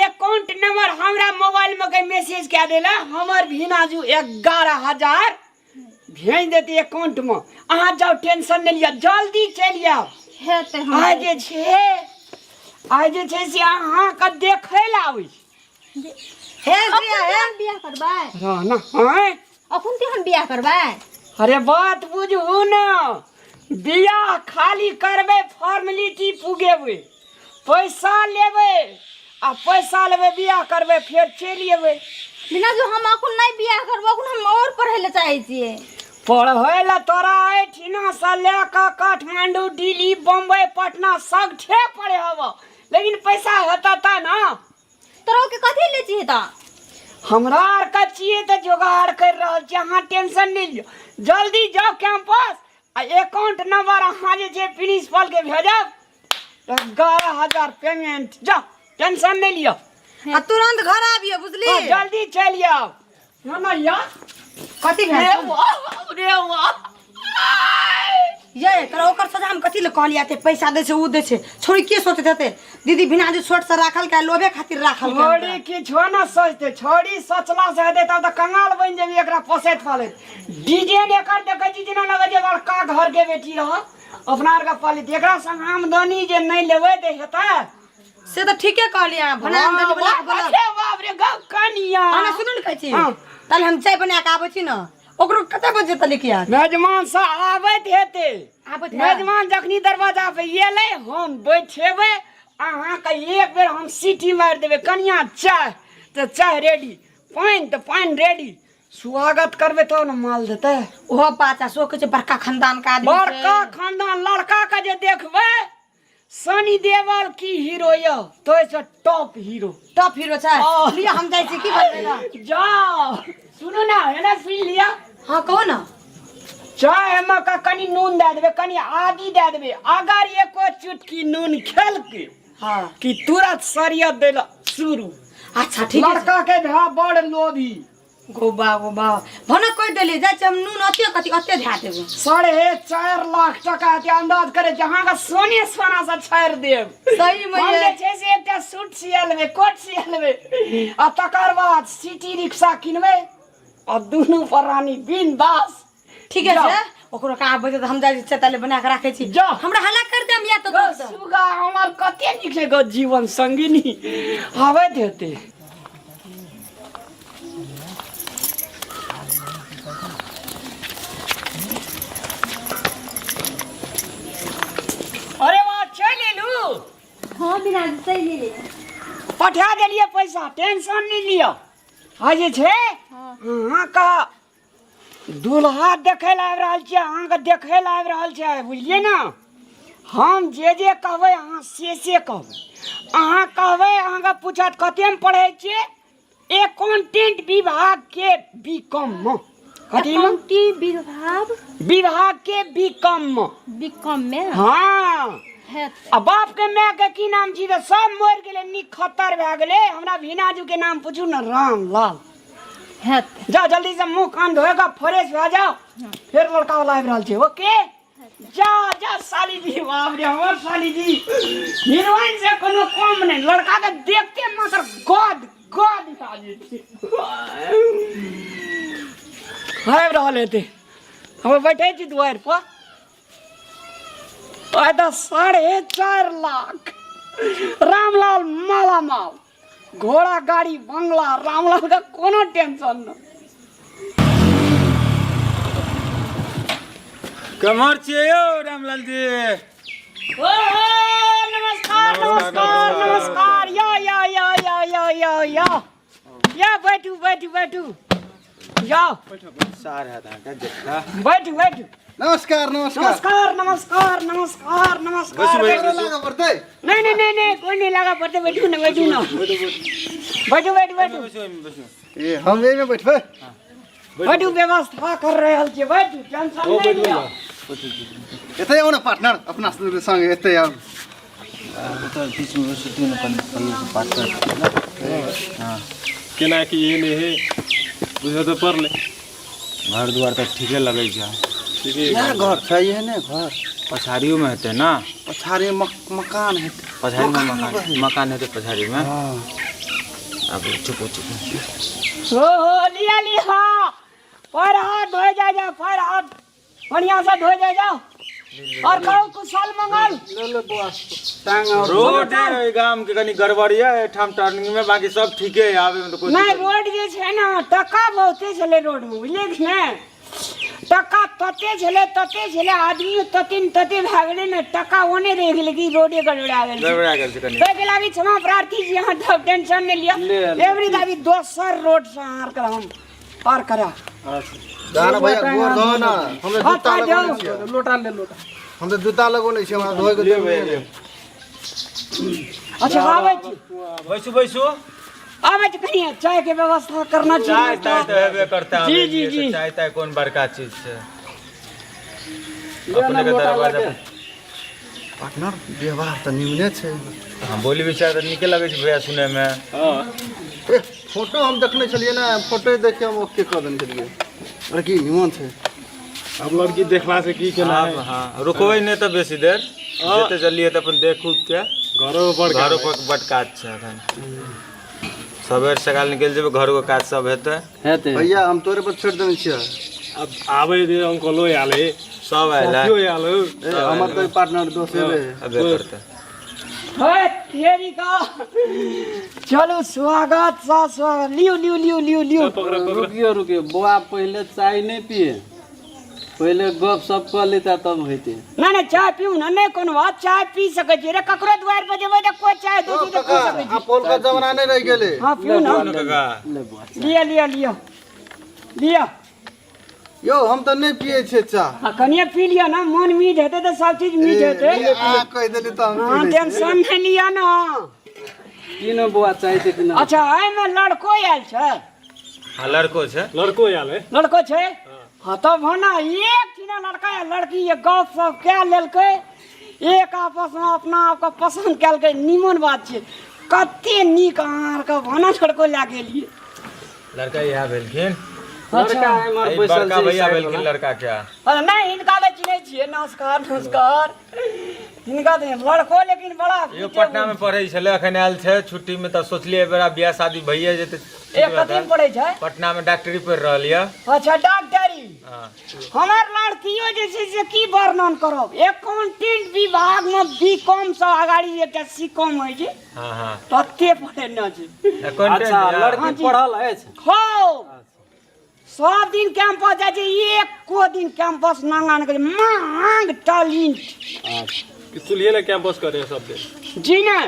अकाउंट नंबर हमरा मोबाइल में के मैसेज कए देला, हमर भिनाजू 11,000 भेज देते अकाउंट में। अहाँ जाओ टेंशन नहीं लिअ, जल्दी चलि आउ। हेतै हम। आइ जे छै, आइ जे छै से अहाँके देखै लए आबै छी। हे अखन प्रिया, ते हे। हम बियाह करबै। रह ना, आँय? अखन ते हम बियाह करबै। अरे बात बुझू ना, बियाह खाली करबै, फॉर्मेलिटी पुगेबै, पैसा लेबै आ पैसा लेबै बियाह करबै फेर चलि एबै। बिना जो हम अखन नहि बियाह करबै, अखन हम और पढ़ै लए चाहै छियै। पढ़ै लए तोरा एहिठिना से लए कऽ काठमांडू, दिल्ली, बम्बई, पटना सगठे पढ़ेब, लेकिन पैसा हेतऽ तऽ ने। तोरा के कथी ले छियै तऽ? हमरा आर के छियै तऽ जोगाड़ करि रहल छियै, अहाँ टेंशन नहि लिअ, जल्दी जाउ कैंपस आ अकाउंट नंबर अहाँ जे छै प्रिंसिपल के भेजब, 11,000 पेमेंट। जाउ टेंशन नहि लिअ आ तुरंत घर आबियो बुझली? हाँ, जल्दी चलि आउ। ना ना या कथी भेल? रे वाह, रे वाह। ये तोरा ओकर सजा हम कथी ले कहलियै, एते पैसा दै छै उ दै छै, छोड़ी के सोचैत हेतै दीदी बिना जे छोट से राखल के लोभे खातिर राखल के। छोड़ी किछो ना सोचते, छोड़ी सोचला से हेतै तब तऽ कंगाल बनि जेबी एकरा पोसैत पालैत। डिजाइन एकर देखै छी जेना लगै छै बड़का घर के बेटी रह, अपना आरके पालित, एकरा संग आमदनी जे नहि लेबै तऽ हेतै? से तऽ ठीके कहलियै अहाँ, भला आमदनी बला के बोला। अरे बाप रे, गौ कनिया। हाँ, ना, सुनू ने कहै छी। हाँ। ताले हम चाय बना के आबै छी ने, ओकरो कते बजे तक लेके आयत? मेजमान से आबैत हेतै। आबैत है? मेजमान जखनी दरवाजा पे एलै हम बैठेबै, अहाँके एक बेर हम सीटी मारि देबै, कनिया चाय तऽ चाय रेडी, पानि तऽ पानि रेडी, स्वागत करबै तब ने माल देतै। ओहो बात छै, कहै छै बड़का खानदान के आदमी छै। बड़का खानदान लड़का के जे देखबै, सनी देओल की हीरो यौ, तो से टॉप हीरो। टॉप हीरो छै। हाँ। लिअ हम जाइ छी की बनबै ला। जाओ सुनू ना, एना सुनि लिअ। हाँ कहू ना। चाय में का कनी नून दए देबै, कनी आदी दए देबै, अगर एको चुटकी नून खेलकै हाँ कि तुरंत सरियत दै ला शुरू। अच्छा ठीक है। लड़का के भा बड़ लोभी। गोबा गोबा भनक कहि देली, जाइ छी हम नून अते कथी अते धए देबै। 4.5 लाख टका के अंदाज करे छी, अहाँके सोने सोना से छाड़ि देब। सही में हम ये। जे छै से एकटा सूट सिया लेबै, कोट सिया लेबै, आ तकर बाद सिटी रिक्शा किनबै आ दुनू प्राणी बिंदास। ठीक है जाओ। छै, ओकरो का आबै छै तऽ हम जाइ छी ताले बना के राखै छी। जाओ। हमरा हल्ला कर देम या तऽ गो दोस्त। सुगा हमर कते नीक छै गो जीवन संगिनी आबैत हेतै। हाँ बिना सही ले ले पठा देलियै पैसा टेंशन नहि लिअ आ जे छै अहाँके दूल्हा देखै लए आबि रहल छै अहाँके देखै लए आबि रहल छै बुझलियै ने हम जे जे कहबै अहाँ से से कहबै अहाँ कहबै अहाँके पूछत कतेमे पढ़ै छियै एकाउंटेंट विभाग के बी कॉम मे कथी मे अकाउंटिंग विभाग विभाग के बी कॉम मे बी कॉम में हाँ हेतै आ बाप के माय के की नाम छी तऽ सब मरि गेलै नीक खतर भए गेलै हमरा भीनाजू के नाम पूछू ने रामलाल हेतै जाओ जल्दी से मुंह कान धोएगा फ्रेश भए जाओ फेर लड़का वाला आबि रहल छै ओके जा जा साली जी बाप रे हमर साली जी हीरोइन से कोनो कम नहीं लड़का के देखते मात्र गद गद भए जेतै आबि रहल हेतै हम बैठे छी दुआरि पर आइ तऽ 4.5 लाख रामलाल मालामाल घोड़ा गाड़ी बंगला रामलाल का कोनो टेंशन न कमर छियै यौ रामलाल जी ओ नमस्कार नमस्कार नमस्कार या या या या या या या या बैठू बैठू बैठू जाओ सार है अहाँके जेठका बैठू बैठू नमस्कार नमस्कार नमस्कार नमस्कार नमस्कार नमस्कार बैसू, बैसू, बैसू। लागऽ पड़तै? नहीं नहीं नहीं नहीं कोई नहीं लगा पड़ते बैठू ना बैठू ना बैठू बैठू बैठू ए हम एहिमे बैठबै बैठू व्यवस्था कर रहल छियै बैठू टेंशन नहीं लिअ एतै आउ ने पार्टनर अपना संग एतै आउ ओतऽ बीचमे बैसू ने कनि भैयासँ बात कर हाँ केना की एहन हे बुझऽ तऽ पड़लै घर दुआर तऽ ठीके लगै छै ठीके इएह घर छै एहने घर पछाड़ियोमे हेतै ने पछाड़ी मकान हेतै पछाड़ीमे मकान मकान हेतै पछाड़ीमे आब चुप चुप हो हो लिया लिया पैर हाथ धोए जाए जाओ पैर हाथ बढ़िया से धोए जाए जाओ और कहू कुशल मंगल ले ले बौआ रोड है गाम के कनी गड़बड़ ये एठाम टर्निंग में बाकी सब ठीके है आबे में तो कोई नहीं रोड जे छै ने टका बहुते छलै रोड में बुझलियै कि ने टका तते छलै तते छलै आदमी तते ने तते भए गेलै ने टका ओने रहि गेलै कि रोडे गड़बड़ा गेल छै। गड़बड़ा गेल छै कनी ताहिके लागी क्षमा प्रार्थी छी अहाँ सब टेंशन नहि लिअ एवरी दाबी दोसर रोड से अहाँ आर हम पार करा दाना भैया गोर धो ना हम तऽ हाँ, जूता हाँ, लगौने जाओ। छियै लोटा ले लोटा हम तऽ जूता लगौने छियै हमरा धोए के ले भैया ले अच्छा आबै छी बैसू बैसू आबै छी कनिए चाय के व्यवस्था करना चाय चाहिए ताय तऽ हेबे करता जी जी जी चाय ताय कोन बड़का चीज छै अपने के दरवाजा पार्टनर व्यवहार तऽ निमने छै हाँ बोली विचार तऽ नीके लगै छै भैया सुनैमे ए फोटो हम देखने छलियै ने फोटो देख के हम ओके कऽ देने छलियै अरे की निमन छै अब लड़की देखला से की केना हाँ हाँ रुकबै नहि तऽ बेसी देर जते जल्दी हेतै अपन देख उख के घरो बड़ घरो पर बड काज छै एखन सबेर सकाल निकलि जेबै घरो के काज सब हेतै हेतै भैया हम तोरे पर छोड़ि देने छियै अब आबै दे अंकलो आयल हे सब आयल है साथियो आयल हे ए हमर तऽ पार्टनर दोस्त हेबे अबे करतै हे तेरी का चलू स्वागत सा स्वागत लियो लियो लियो लियो लियो रुकियो रुकियो बौआ पहिले चाय नहि पिए पहिले गप सप कऽ लेता तब हेतै ना ना चाय पीऊ ना नहीं कोनो बात चाय पी सकै छी रे ककरो द्वार पर जेबै तऽ कोई चाय दे तऽ पी सकै छी आब पहिलका जमाना नहि रहि गेलै हाँ पीऊ ना काका लिअ लिअ लिअ लिअ यौ हम तऽ नहि पियै छियै चाह आ कनिए पी लिअ ना मन मीठ हेतै तऽ सब चीज मीठ हेतै अहाँ कहि देली तऽ हम हाँ पी लै छियै। टेंशन नहि लिअ ना की ने बौआ चाय ते कि ना अच्छा एहिमे लड़को आयल छै हाँ लड़को छै लड़को आयल है लड़को छै हाँ तब होना एक ठिना लड़का या लड़की ये गप सप कए लेलकै एक आपसमे अपना आपके पसन्द केलकै निमन बात छै कते नीक अहाँ आरके भाना लड़को लए गेलियै लड़का इएह भेलखिन लड़का एम्हर ई बैसल बड़का छै भैया साइड भेलखिन वाला। लड़का के अरे नहि हिनका तऽ चिन्है छियै नमस्कार नमस्कार हिनका तऽ लड़को लेकिन बड़ा यो पटना में पढ़ै छलै अखन आयल छै छुट्टी में तऽ सोचलियै एहि बेरा बियाह शादी भइए जेतै ठीक एक कथी में पढ़ै छै पटना में डॉक्टरी पढ़ि रहल यऽ अच्छा डॉक्टरी हाँ हमर लड़कियो जे छै से की वर्णन करब एकाउंटेंट विभाग में बी कॉम से अगाड़ी एकटा सी कॉम होइ छै हाँ हाँ तते पढ़ेने छै अच्छा लड़की पढ़ल अछि हो सब दिन कैंपस जाइ छै एको दिन कैंपस नांगा नहि करै छै। मांग टैलेंट कि चूल्हे लए कैंपस करे सब दिन? जी नहि।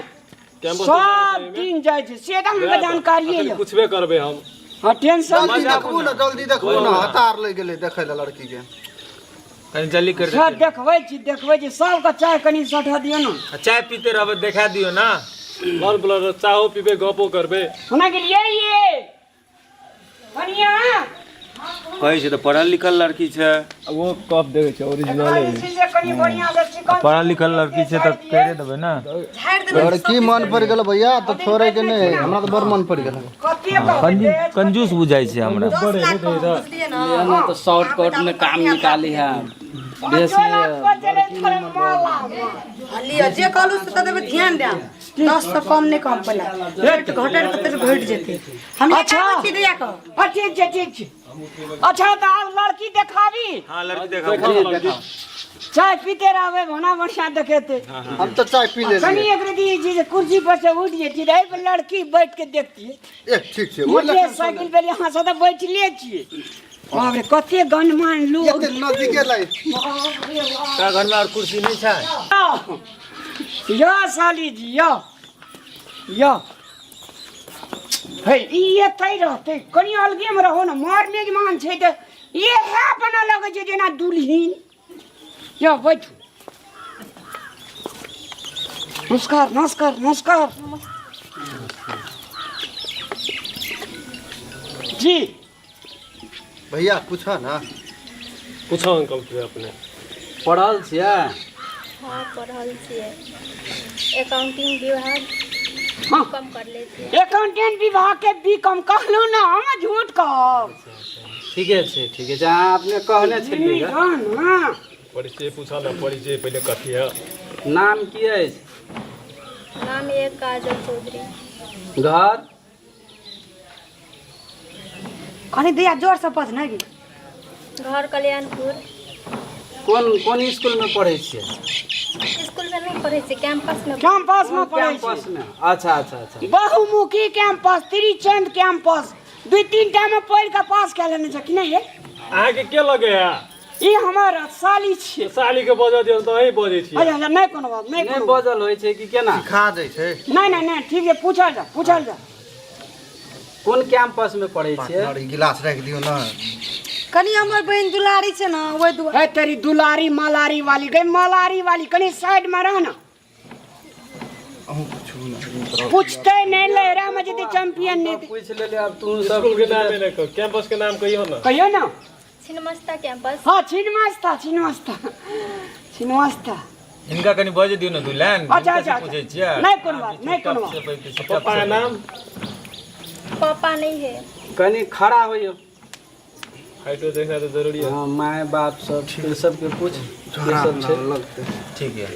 कैंपस सब दिन जाइ छै से तऽ हमरा जानकारी अखन यऽ। पूछबे करबै हम। हँ, टेंशन जल्दी देखबू ने, जल्दी देखबू ने, हतार लागि गेलै देखै लए लड़की के। कनी जल्दी कर। सब देखबै छी, देखबै छी। सबके चाय कनि सठा दियौ ने। चाय पीते रहबै, देखा दियौ ने। बड़ बोला, चाहो पीबै, गपो करबै। सुना गेलियै ये कनिया? कहै छै तऽ पढ़ल लिखल लड़की छै। वो कप देखै छै, ओरिजिनल। जे छै से कनि बढ़िआँ से चिकन पढ़ल लिखल लड़की छै तऽ करि देबै ने। लड़की मन पड़ि गेल भैया तऽ छोड़े के नहि, हमरा तऽ बड़ मन पड़ि गेल। कंजूस बुझाइ छै हमरा। ना तो शॉर्टकट में काम निकाली है बेसी। लिअ, जे कहलू से तऽ देबै, ध्यान देब। 10 से कम नहि कम, पहिले रेट घटे कते घटि जेतै हम। अच्छा। अच्छा छी दिया कऽ। हँ, ठीक छै, ठीक छै। अच्छा तऽ आब लड़की देखाबी? हाँ, लड़की देखाबू। चाय पीते रहबै, भोना बढ़िया देखेते। हम तऽ चाय पी लेलियै। कनि एक रति जे छै कुर्सी पर से उठि जेती रहै पर लड़की बैठ के देखतियै। ए, ठीक छै, ओहि मोटर साइकिल पर यहाँ से तऽ बैठले छियै। बाप रे, कते गणमान लोग। एते नजदीके लाई। तोरा घरमे आओर कुर्सी नहि छै? यो साली जी, यो यो हे, ई एतै रहतै, कनि अलगेमे रहो ने। मर मेजमान छै तऽ इएह बना लगै छै जेना दुल्हिन। यो बैठू। नमस्कार, नमस्कार, नमस्कार जी। भैया, पूछऽ ने। पूछो अंकल के अपने। पढ़ल छियै? हाँ, पढ़ल छियै। अकाउंटिंग विभाग हाँ। कम कर ले छियै। अकाउंटेंट विभाग के बी कम कहलहुँ ने, हम झूठ कहब? ठीके छै, ठीके छै। अहाँ अपने कहने छलियै ग। हाँ ना। परिचय पूछा ने, परिचय पहिले कथी है। नाम की अछि? नाम एक काजल चौधरी। घर? कनि दिया जोर से बज ने गे। घर कल्याणपुर। कोन कोन स्कूलमे पढ़ै छियै? स्कूल में नहीं पढ़ै छियै, कैंपस में। कैंपस में पढ़ै छियै। कैंपस में, अच्छा अच्छा अच्छा। बहुमुखी कैंपस, त्रिचंद कैंपस, दू तीन टा में पढ़ि कऽ पास कए लेने छै कि नहि ये? अहाँके के लगे है? ई हमर साली छियै। साली के बजऽ दियौ तऽ अहीं बजै छियै। अच्छा अच्छा, नहि कोनो बात नहि। नहि कोनो बात। बजल होइ छै कि केना? सिखा दै छै। नहि नहि नहि, ठीक छै, पूछल जा, पूछल जा। कोन कैंपस में पढ़ै छियै? पार्टनर, ई गिलास राखि दियौ ने। कनि हमर बहिन दुलारी छै ने, ओहि दुआरे। हे तेरी दुलारी मलारी वाली गई, मलारी वाली, कनि साइड में रह ना। अहूँ पूछू ने। पूछते नहीं ले रहा में जते चैंपियन नहीं थे। पूछि लेलियै, आब तू सब स्कूल के नाम नहि कह, कैंपस के नाम कहियो ने। कहियो ना। छिन्नमस्ता कैंपस। हाँ, छिन्नमस्ता, छिन्नमस्ता, छिन्नमस्ता। हिनका कनि बजै दियौ ने दू लाइन। अच्छा, हिनका से अच्छा, पूछै छियै। नहीं कोनो बात, नहीं कोनो बात। पप्पा के नाम? पापा नहीं है। कनि खड़ा होइयौ। हाइटो देखना तऽ जरूरी है। हाँ, माय बाप सब सबके पूछ के सब छै। ठीक है।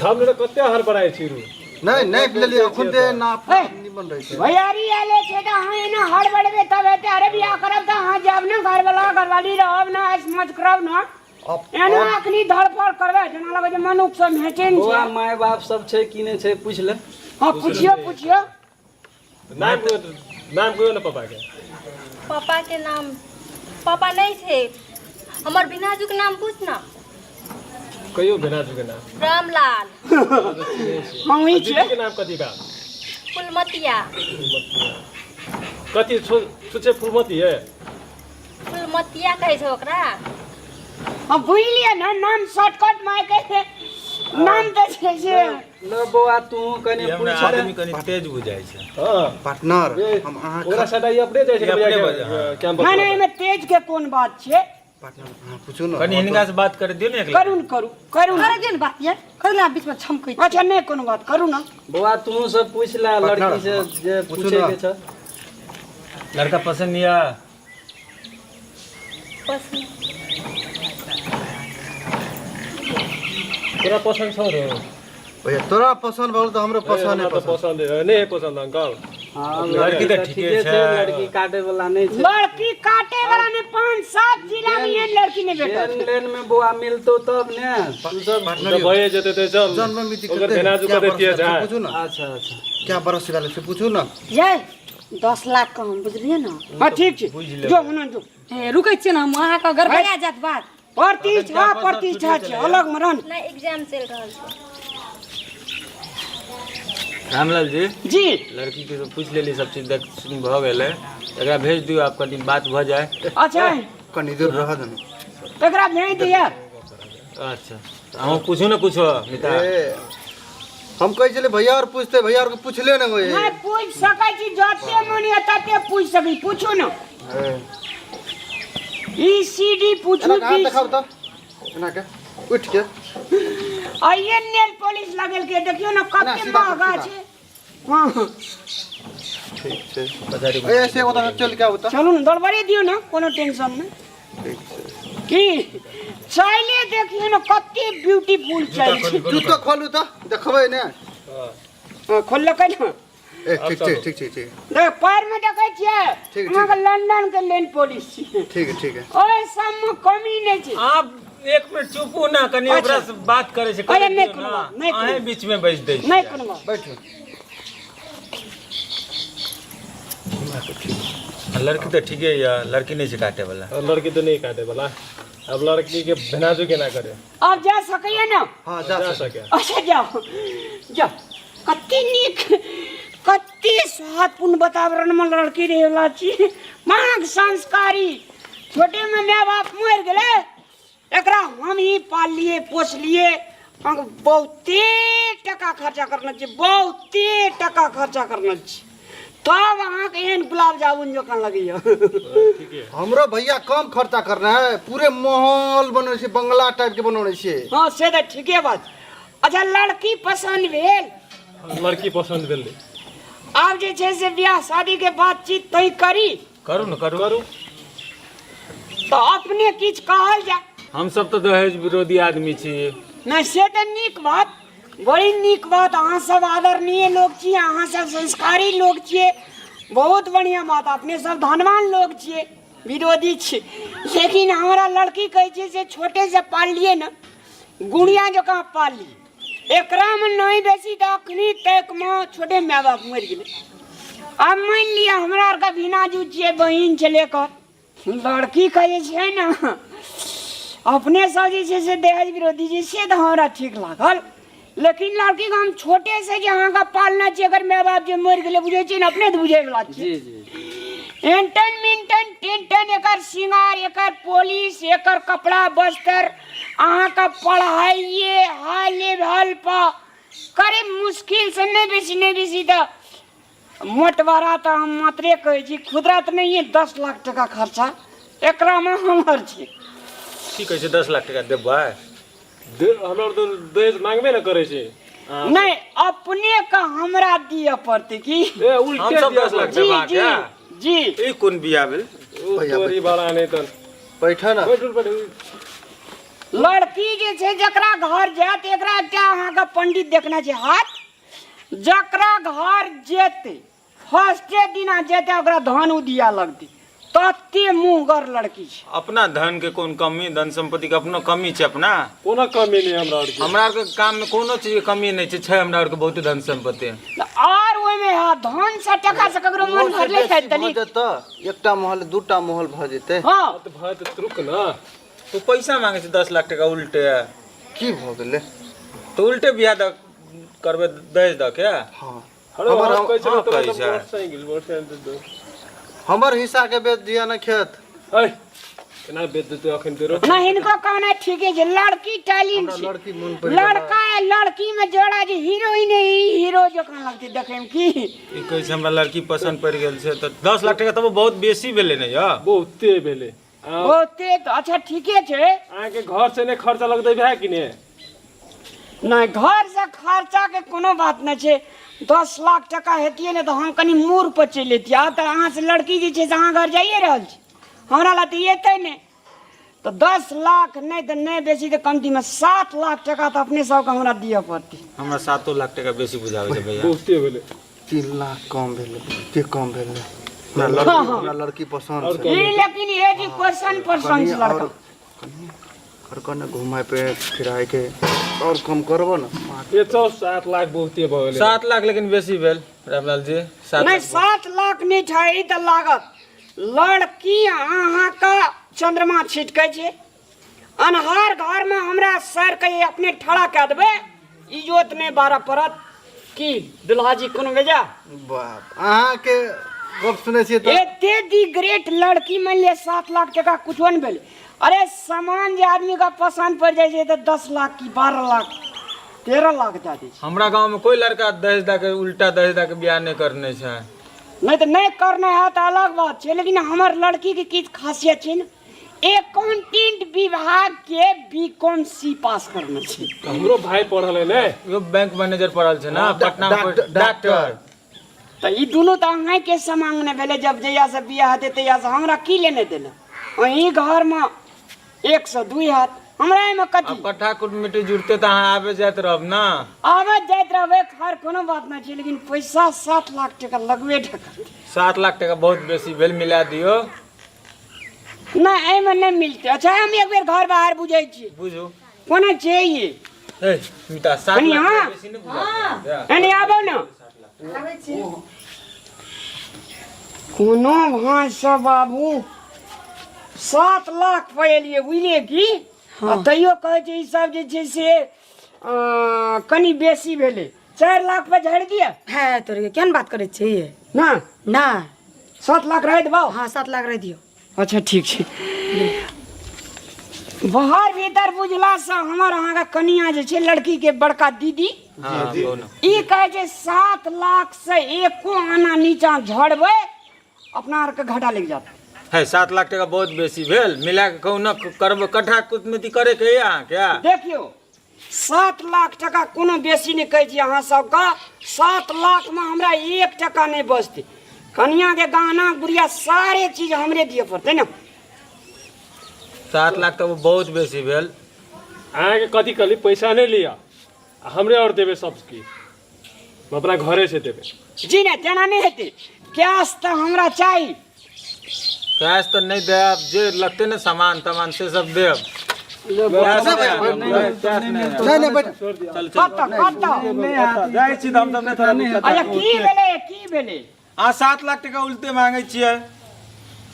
हम तऽ कते हड़बड़ाइ छी रू। नहि नहि, लेलियै खुदे नाप। ए, निमन रहै छै। भैयारी आले छै तऽ अहाँ एना हड़बड़ेबै तब हेतै? अरे, बियाह करब तऽ अहाँ जायब ने, घरवाला घरवाली रहब ने, ऐश मौज करब ने। एना अखनी धड़फड़ करबै जेना लगै छै मनुख सब भेटै नहि बौआ, छै। माय बाप सब छै कि नहि छै, पूछि ले। हाँ, पुछियौ, पुछियौ। नाम कहियो, नाम कहियो ने पापा के। पापा के नाम, पापा नहीं थे। हमर बिनाजू के नाम पूछ ना। कहियो भेनाजू के नाम। रामलाल। हम ही दीदी छियै। के नाम कथी बा? फुलमतिया। कथी छुछे फुलमती है? फुलमतिया कहै छै ओकरा। हम बुझलियै ने, नाम शॉर्टकट में के नाम तऽ छै से। ल बौआ, तू कनि ई हमरा पूछि ले। आदमी कनि तेज बुझाइ छै। हाँ। पार्टनर, हम अहाँ ओकरा सटाई अपने जाइ छै ई अपने भैया बजै, के हाँ। कैंपस। नहि नहि, एहिमे तेज के कोन बात छै? पार्टनर, अहाँ पूछू ने। कनि हिनका से बात कर दियौ ने एक करू ने, करू, करू ने। करे दियौ ने बात यार, करू ने, बीच में छमकै छी। अच्छा, नहि कोनो बात, करू ने। बौआ, तू सब पूछि ले लड़की से जे पूछू पूछे ना। के छै। लड़का पसंद या? पसंद। तोरा पसंद छौ रे? भैया, तोरा पसंद भऽ गेल तऽ हमरो पसंद हमरा नहि तऽ पसंद। पसंद है नहि है पसंद अंकल। हाँ, लड़की तऽ ठीके छै। लड़की काटे वाला नहि छै। लड़की काटे वाला ने, 5-7 जिला में एहन लड़की नहि भेटत। लेन लेन में बौआ मिलतौ तब ने तू सब। तऽ भए जेतै तऽ चल। जन्म मिति ओकर कते भेनाजू क्या कते बरस तेज भेल से है। पूछू ने। अच्छा अच्छा। क्या बरस भेल से पूछू ने। ये 10 लाख कम, बुझलियै ने? हाँ, ठीक छै। बुझि लेबै। जो हुना जो। ए, रुकै छियै ने हम अहाँके, गड़बड़ा जायत बात। प्रतिष्ठा प्रतिष्ठा छै अलग मे रह नहि एग्जाम चलि रहल छै। रामलाल जी जी लड़की के सब पूछ लेली, सब चीज देख सुनी भऽ गेलै, एकरा भेज दियौ, आब कनी बात भऽ जाय। अच्छा कनी देर रह देना, एकरा भेज दिअ। अच्छा अहूँ पूछू ने कुछो मिता। ए, हम कहै छलियै भैया और पूछते, भैया और के पूछले ने होय। नहि पूछि सकै छी, जते मन यऽ तते पूछि सकै, पूछू ने। ई सी डी पूछू। एना के हाथ देखाउ तऽ, एना के उठि के आइए नेल पॉलिश लगेल के देखियौ ने ना, कते सीधा करू, महगा सीधा। छै। हाँ ठीक छै, ए से ओतऽ चलि के आउ तऽ। चलू ने, दौड़बड़े दियौ ने, कोनो टेंशन नहि। ठीक छै। की चाइले देखियौ ने कते ब्यूटीफुल चाइल छै। जूतो खोलू तऽ देखबै ने। हाँ, खोललकै ने। ए ठीक छै, ठीक छै, ठीक। देख पैर में देखै छियै। ठीक, ठीक। अहाँके लंदन के लेन पॉलिश छियै। ठीक है, ठीक है। ओहि सबमे कमी नहि छै। आप एक मिनट चुपू ना, कनी अच्छा। ओकरा से बात करै छै। अरे, करै नहि दियौ कोनो ना। बात, नहि कोनो अहें बात। बीच में बैस दै नहि छियै। कोनो बात। बैठू। लड़की तऽ ठीके यऽ, लड़की नहि छै काटे वाला। लड़की तऽ नहि काटे वाला, अब लड़की के भेनाजू केना करे? आब जा सकैया ने? हाँ जा सके। अच्छा जाओ जाओ। कते नीक, कते स्वादपूर्ण वातावरण में लड़की रहे वाला छी, महग संस्कारी। छोटे में my बाप मरि गेलै, एकरा हम ही पाललिए पोसलिए। अहाँके बहुते टका खर्चा करना छै, बहुते टका खर्चा करना छै, तब अहाँके एहन गुलाब जामुन जकाँ लगैया। हमरो भैया कम खर्चा करना है, पूरे माहौल बनौने छै, बंगला टाइप के बनौने छै। हाँ से तऽ ठीके बात। अच्छा लड़की पसन्द भेल? लड़की पसन्द भेलै। आब जे छै से बियाह शादी के बातचीत तय करी। करू ने, करू करू। तऽ अपने किछु कहल जाय। हम सब तऽ दहेज विरोधी आदमी छी। नहि से तऽ नीक बात, बड़ी नीक बात। अहाँ सब आदरणीय लोग छी, अहाँ सब संस्कारी लोग छियै, बहुत बढ़िआँ बात। अपने सब धनवान लोग छियै, विरोधी छी, लेकिन हमरा लड़की कहै छै से छोटे से पाललियै ने, गुड़िया जकाँ पाललियै। एकरामे नहि बेसी तऽ अखनी तकमे छोटे माय बाप मरि गेलै। आब मानि लिअ हमरा आरके भिनाजू छियै, बहिन छलै एकर। लड़की के जे छै ने अपने सब जे छै से दहेज विरोधी छै, से तऽ हमरा ठीक लागल, लेकिन लड़की के हम छोटे से जे अहाँके पालने छियै, अगर माय बाप जे मरि गेलै, बुझै छियै ने अपने तऽ बुझै वला छियै। जी जी। एंटन मिंटन टेंटन, एकर श्रृंगार, एकर पॉलिश, एकर कपड़ा वस्त्र, अहाँके पढ़ाइए हाई लेवल पर करीब मुश्किल से नहि बेसी नहि बेसी तऽ मोटवारा तऽ हम मात्रे कहै छी, खुदरा तऽ नहिए, 10 लाख टका खर्चा एकरामे हमर छै। की कहै छै, 10 लाख टका देबै? हमरा तऽ दहेज मांगबे ने करै छै। नहि अपने के हमरा दिअ पड़तै की? ए उल्टे हम सब 10 लाख जी देबाक जी है? जी। ई कोन बियाह भेल? भैया, तोरी बड़ा नहि तन बैठ ना। बैठू बैठू। लड़की जे छै जकरा घर जायत, एकरा एकटा अहाँके पंडित देखना छै हाथ, जकरा घर जेतै फर्स्टे दिना जेतै ओकरा धन उदिया लगतै, तते मुँहगर लड़की छै। अपना धन के कोन कमी, धन संपत्ति के अपनो कमी छै? अपना कोनो कमी नहि हमरा आरके। हमरा आरके काम में कोनो चीज के कमी नहि छै, छै हमरा आरके बहुते धन संपत्ति। आर ओहिमे हँ धन से टका से ककरो मन ओहो से भरले छै बेसी भऽ तनी जेतऽ, एकटा महल दूटा महल भऽ जेतै। हाँ तऽ भाय तऽ रुक ना, तू पैसा मांगे छै 10 लाख टका उल्टे। की भऽ गेलै? तऽ उल्टे बियाह दऽ करबै दहेज दऽ के? हाँ अरे हमर हम कहै छै हाँ, तोरा कहै तऽ छै। मोटरसाइकिल मोटरसाइकिल दे। हमर हिस्सा के बेच दिया ने खेत। ऐ केना बेच देतै अखन तेरो? ना हिनको कहना ठीके छै, लड़की टैलेंट हमरा छै। लड़की मोन पड़ि गेलै। लड़का है, लड़की में जोड़ा जे हीरोइन है, ई हीरो जकाँ लगतै देखै में की। ई कहै छै हमरा लड़की पसन्द पड़ि गेल छै, तऽ 10 लाख टका तब बहुत बेसी भेलै ने यौ? बहुते भेलै। बहुते तऽ अच्छा ठीके छै। अहाँके घर से नहि खर्चा लगतै भए कि ने? नहि घर से खर्चा के कोनो बात नहि छै। 10 लाख टका हेतियै ने तऽ हम कनि मूड़ पर चलि अयतियै। आब तऽ अहाँ से लड़की जे छै से अहाँ घर जाइए रहल छी, हमरा लए तऽ एतै नहि। तऽ 10 लाख नहि तऽ नहि बेसी तऽ कमतीमे 7 लाख टका तऽ अपने सबके हमरा दिअ पड़तै। हमरा 7 लाख टका बेसी बुझाबै छै भैया। बहुते भेलै। 3 लाख कम भेलै, के कम भेलै? हमरा लड़की, हमरा लड़की पसन्द छै। ई लेकिन एजुकेशन पसन्द छै कनि लड़का। और कनि और कने घुमाय पे फिराय के और कम करबो ने। ए चल 7 लाख बहुते भऽ गेलै। 7 लाख लेकिन बेसी भेल रामलाल जी। 7 नहि लाख 7 लाख नहि छै ई तऽ लागत। लड़की अहाँके चंद्रमा छिटकै छै, अन्हार घर में हमरा सर के अपने ठड़ा कए देबै, इजोत नहि बारह पड़त। की दुल्हा जी कोनो बेजा? बाप, अहाँके गप सुनै छियै तऽ एते दी ग्रेट लड़की मान लिअ 7 लाख टका कुछो नहि भेलै। अरे सामान जे आदमी के पसंद पड़ि जाइ छै तऽ 10 लाख की 12 लाख 13 लाख दए दै छै। हमरा गाँव में कोई लड़का दहेज दए के, उल्टा दहेज दए के बियाह नहि करने छै। नहि तऽ नहि करने है तऽ अलग बात छै, लेकिन हमर लड़की के किछु खासियत छै ने, एकाउंटेंट विभाग के बी कॉम सी पास करने छै। हमरो भाई पढ़ल है ने, यो बैंक मैनेजर पढ़ल छै ना, पटना में डॉक्टर। तऽ ई दुनू तऽ अहाँके समांग नहि भेलै। जब जहिया से बियाह हेतै तहिया से हमरा की लेने देने, अहीं घरमे 1 से 2 हैत, हमरा एहिमे कथी? कट्ठा कुटमिटी जुड़ते तऽ अहाँ आबे जाइत रहब ना? आबे जाइत रहबै, खैर कोनो बात नहि छै, लेकिन पैसा 7 लाख टका लगबे टका। 7 लाख टका बहुत बेसी भेल, मिला दियौ। नहि, एहिमे नहि मिलतै। अच्छा, हम एक बेर घर बाहर बुझै छी। बुझू। कोना छै ई? ए मिता, 7 कनी लाख हाँ। बेसी नहि बुझा। एने आबो ने। कोनो भाँसँ बाबू 7 लाख पर एलियै, बुझलियै की? आ तैयो कहै छै ई सब जे छै से कनि बेसी भेलै, 4 लाख पर झाड़ि दिअ। है तोरे, केहन बात करै छी? ना ना, 7 लाख रहि देबौ। हाँ, 7 लाख रहि दियौ। अच्छा ठीक छै। बाहर भीतर बुझलासँ हमर अहाँके कनिया जे छै, लड़कीके बड़का दीदी, ई कहै छै 7 लाख से एको आना नीचा झड़बै अपना आरके घाटा लागि जायत। है, 7 लाख टका बहुत बेसी भेल, मिला के कहू न करबै कट्ठा कुटमिति करे के अहाँके। देखियौ, 7 लाख टका कोनो बेसी नहि कहै छी अहाँ सबके। 7 लाखमे हमरा 1 टका नहि बचतै। कनियाके गहना गुड़िया सारे चीज हमरे दिअ पड़तै ने। 7 लाख तऽ बहुत बेसी भेल। अहाँके कथी कहली, पैसा नहि लिअ आ हमरे आओर देबै सब किछु, हम अपना घरे से देबै। जी नहि, तेना नहि हेतै, कैश तऽ हमरा चाही। कैश तऽ नहि देब, जे लगतै ने सामान तमान से सब देब। नहि नहि, बैठ। चल। कतऽ कतऽ जाइ छी तऽ हम सब नहि थोड़ा। अच्छा, की भेलै, की भेलै? अहाँ 7 लाख टका उल्टे मांगै छियै।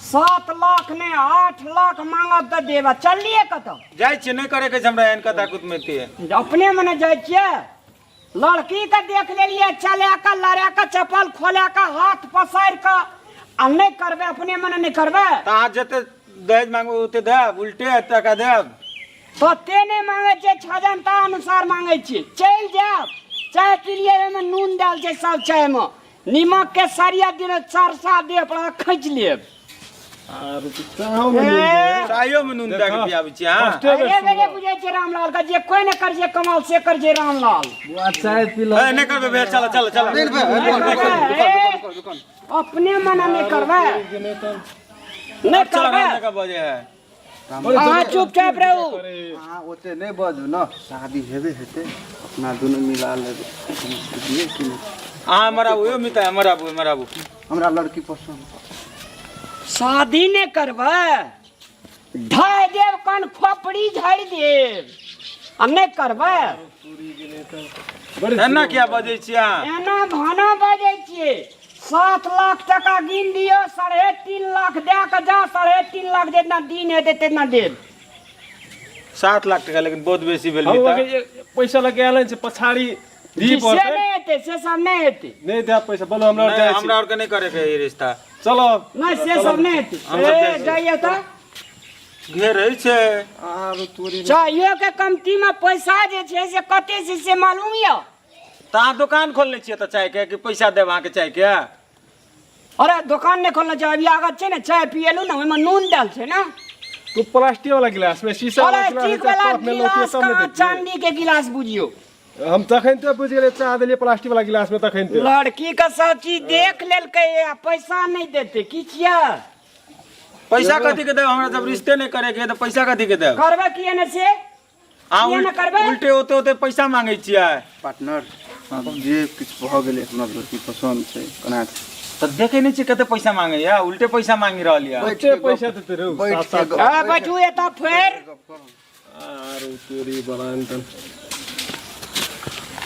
7 लाख नहि, 8 लाख मांगब तऽ देब। चललियै कतऽ? जाइ छियै, नहि करे के छै हमरा एहन कथा कुटमैती। अपने मने जाइ छियै? लड़की के देख लेलियै, चला कऽ लड़ा कऽ चप्पल खोला कऽ हाथ पसारि कऽ आ नहि करबै, अपने मने नहि करबै? तऽ अहाँ जते दहेज मांगबै ओते देब, उल्टे टका देब? तते नहि मांगै छियै, छजनता अनुसार मांगै छियै। चलि जायब, चाय पीलियै, ओहिमे नून देल छै सब चायमे, नीमक के सरिया दिन सरसा देह पर खींच लेब। चायो में नून दए के पियाबै छी अहाँ? अरे बेरे बुझै छै रामलाल के, जे कोई नहि कर छै कमाल से कर छै रामलाल। चाय पी ए, नहि करबै भैया, चल चल चल। अपने मना नहि करबै, नहि करबै। के बजे है। अहाँ चुपचाप रहू। अहाँ ओते नहि बाजू ने, शादी हेबे हेतै, अपना दुनू मिला लेबै, बुझलियै कि नहि? अहाँ हमर आबू यौ मिता, हमर आबू, हमर आबू। हमरा लड़की पसन्द। शादी नहि करबै, ढाइ देब कन खोपड़ी झाड़ि देब आ नहि करबै। एना किया बजै छियै अहाँ? एना भाना बजै छियै। 7 लाख टका गिन दियौ, 3.5 लाख दए कऽ जा, 3.5 लाख जितना दिन हेतै तितना देब। 7 लाख टका लेकिन बहुत बेसी भेल हम मिता। अहाँके पैसा लगे आयल छै पछाड़ी दी जी, से पड़तै। नहि हेतै, से सब नहि हेतै। नहि देब पैसा, बोलो हमरा नहि, जाइ छी। हमरा आरके नहि करे के ई रिश्ता। चलो। नहि, से सब नहि हेतै। हम सब ए जाइ छी। जाइए तऽ घेरै छै। आरो तोरी चाहियो के कमती में पैसा जे छै से कते छै से मालूम यऽ? तऽ अहाँ दोकान खोलने छियै तऽ चाय के कि पैसा देब अहाँके चाय के? अरे दोकान नहि खोलने छै, अभी आगत छै ने, चाय पियलू ने, ओहिमे नून देल छै ने। तू प्लास्टिक वाला गिलास में शीशा वाला गिलास प्लास्टिक वाला कप में लौटिए गिलास तब ने कहाँ देतियै। चांदी के गिलास बुझियो। हम तखन ते बुझि गेलियै, चाह देलियै प्लास्टिक वाला गिलास में तखन ते। लड़की के सब चीज देख लेलकै आ पैसा नहि देतै, की छियै? पैसा कथी के देब? हमरा जब रिश्ते नहि करे के है तऽ पैसा कथी के देब? करबै किए ने से? अहाँ किए ने करबै? उल्टे ओते ओते पैसा मांगै छियै। पार्टनर, जे किछु भऽ गेलै, हमरा लड़की पसन्द छै, केना छै? तऽ देखै नहि छियै कते पैसा मांगैया, उल्टे पैसा मांगि रहल यऽ। उल्टे पैसा देतै रौ, बैठ सात के सात। गप- आ, बैठू एतऽ फेर। आरो तोरी बरांटन।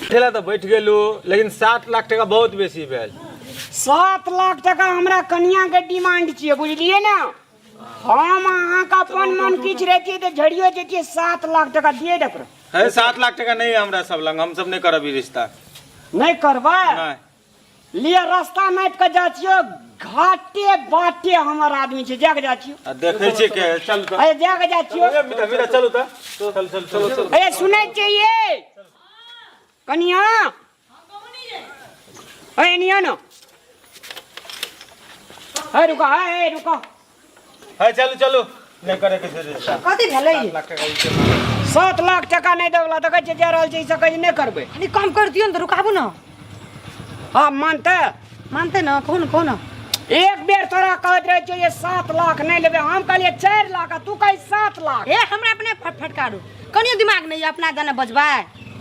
ठेला तऽ बैठ गेलू, लेकिन 7 लाख टका बहुत बेसी भेल। 7 लाख टका हमरा कनिया के डिमांड छियै, बुझलियै ने? हम अहाँके अपन मन किछु रहितियै तऽ झड़ियो जैतियै 7 लाख टका दिए दे पर। है 7 लाख टका नहीं है हमरा सब लंग, हम सब नहीं करब ई रिश्ता। नहीं करबै? नहीं। लिए रास्ता नापि कऽ जाइ छियौ, घाटे बाटे हमर आदमी छै, जाके जाइ छियौ। आ देखै छियै के चल तऽ। अरे जाके जाइ छियौ। ए, मीरा, मीरा, चलू तऽ। चल चल चल चल। अरे सुनै छियै कनिया? अरे निया न। अरे रुका, अरे रुका। है चलू चलू, नहीं करे के छै रिश्ता। कथी भेलै? 7 लाख टका ई छै। 7 लाख टका नहि देवला तऽ कहै छै जा रहल छै, ई सब कहै छै नहि करबै। कनि कम कर दियौ ने तऽ रुकाबू ने। हँ मानतै? मानतै ने, कहू ने, कहू ने। एक बेर तोरा कहैत रहै छियौ जे 7 लाख नहि लेबै, हम कहलियै 4 लाख आ तू कहै 7 लाख। ए हमरा अपने फटकारू, कनियो दिमाग नहि यऽ, अपना जाने बजबै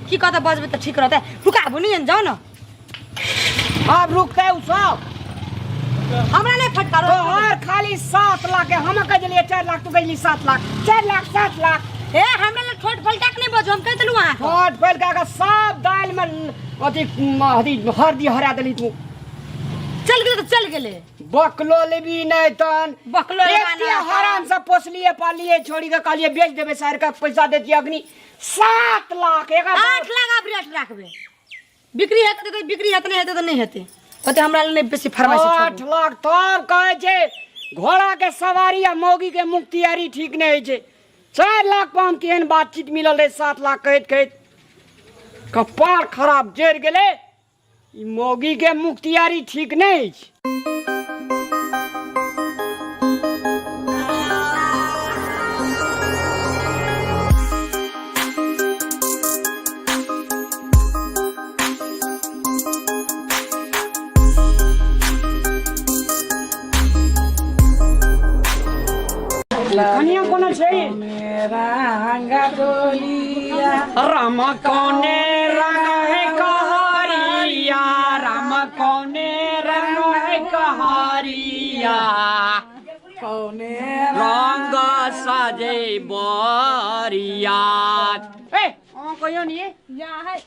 की कहतै, बजबै तऽ ठीक रहतै। रुकाबू नहि, जाउ ने। आब रुकतै ओ सब? हमरा नहि फटकारो। तोहर खाली 7 लाख है, हम कह देलियै 4 लाख, तू कहली 7 लाख, 4 लाख 7 लाख। ए हमरा लग ठोट फलटा के नहि बजू, हम कहि देलहुँ अहाँके। ठोट फलका के सब दालि में अथी अथी हरदी हरा देली तू। चल गेलै तऽ चल गेलै। बकलो लेबी नहि तन। बकलो लेबा एते नहि। हराम से पोसलिए पालिए, छोड़ी के कहलिए बेच देबै शहर के पैसा देतियै अग्नि। 7 लाख एक 8 लाख आब रेट राखबै, बिक्री हेतै तऽ बिक्री हेतै, नहि हेतै तऽ नहि हेतै। ओते हमरा लग नहि बेसी फरमाइश छै। 8 लाख तब कहै छै घोड़ा के सवारी आ मौगी के मुख्तियारी ठीक नहि होइ छै। 4 लाख पर हम केहन बातचीत मिलल रहै, 7 लाख कहैत कहैत कपार खराब जरि गेलै। ई मौगी के मुख्तियारी ठीक नहि अछि। कनिया कोनो छै? राम कोने रंग है कहरिया, राम कोने रंग है कहरिया, कौने रंग सजे बरिया। ए अहाँ कहियो नि या है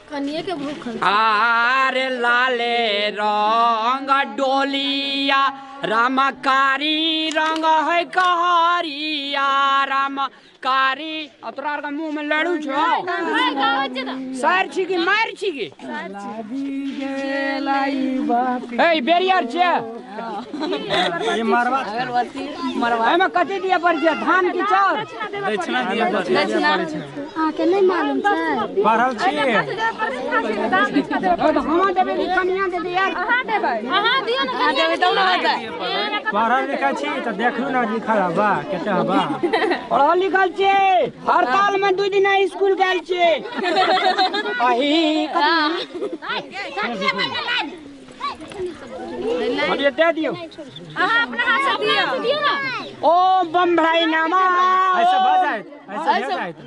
कनिए के भूख। आरे लाले रंग डोलिया, राम कारी रंग है कहरिया, राम कारी। आ तोरा आरके मुँह में लड़ू छौ? सार छी कि मार छी कि? ए बेरियर छै। ई मरवा एहिमे कथी दिअ पड़ै छै, धान की चाउर? दक्षिणा दिअ पड़ै छै। अहाँके नहि मालूम छै? पढ़ल छियै। हम देबै कि कनिया देबै यार? अहाँ देबै, अहाँ दियौ ने, कनिया देबै तब ने होतै। पढ़ल लिखल छी तऽ देखलू ने लिखल हबा कते हबा। पढ़ल लिखल छियै, हड़ताल में 2 दिन स्कूल गेल छियै। अही अरे दे दियौ। अहाँ अपना हाथ से दियौ ने। ओ बम भाई नामा ऐसे भऽ जायत, ऐसे भऽ जायत।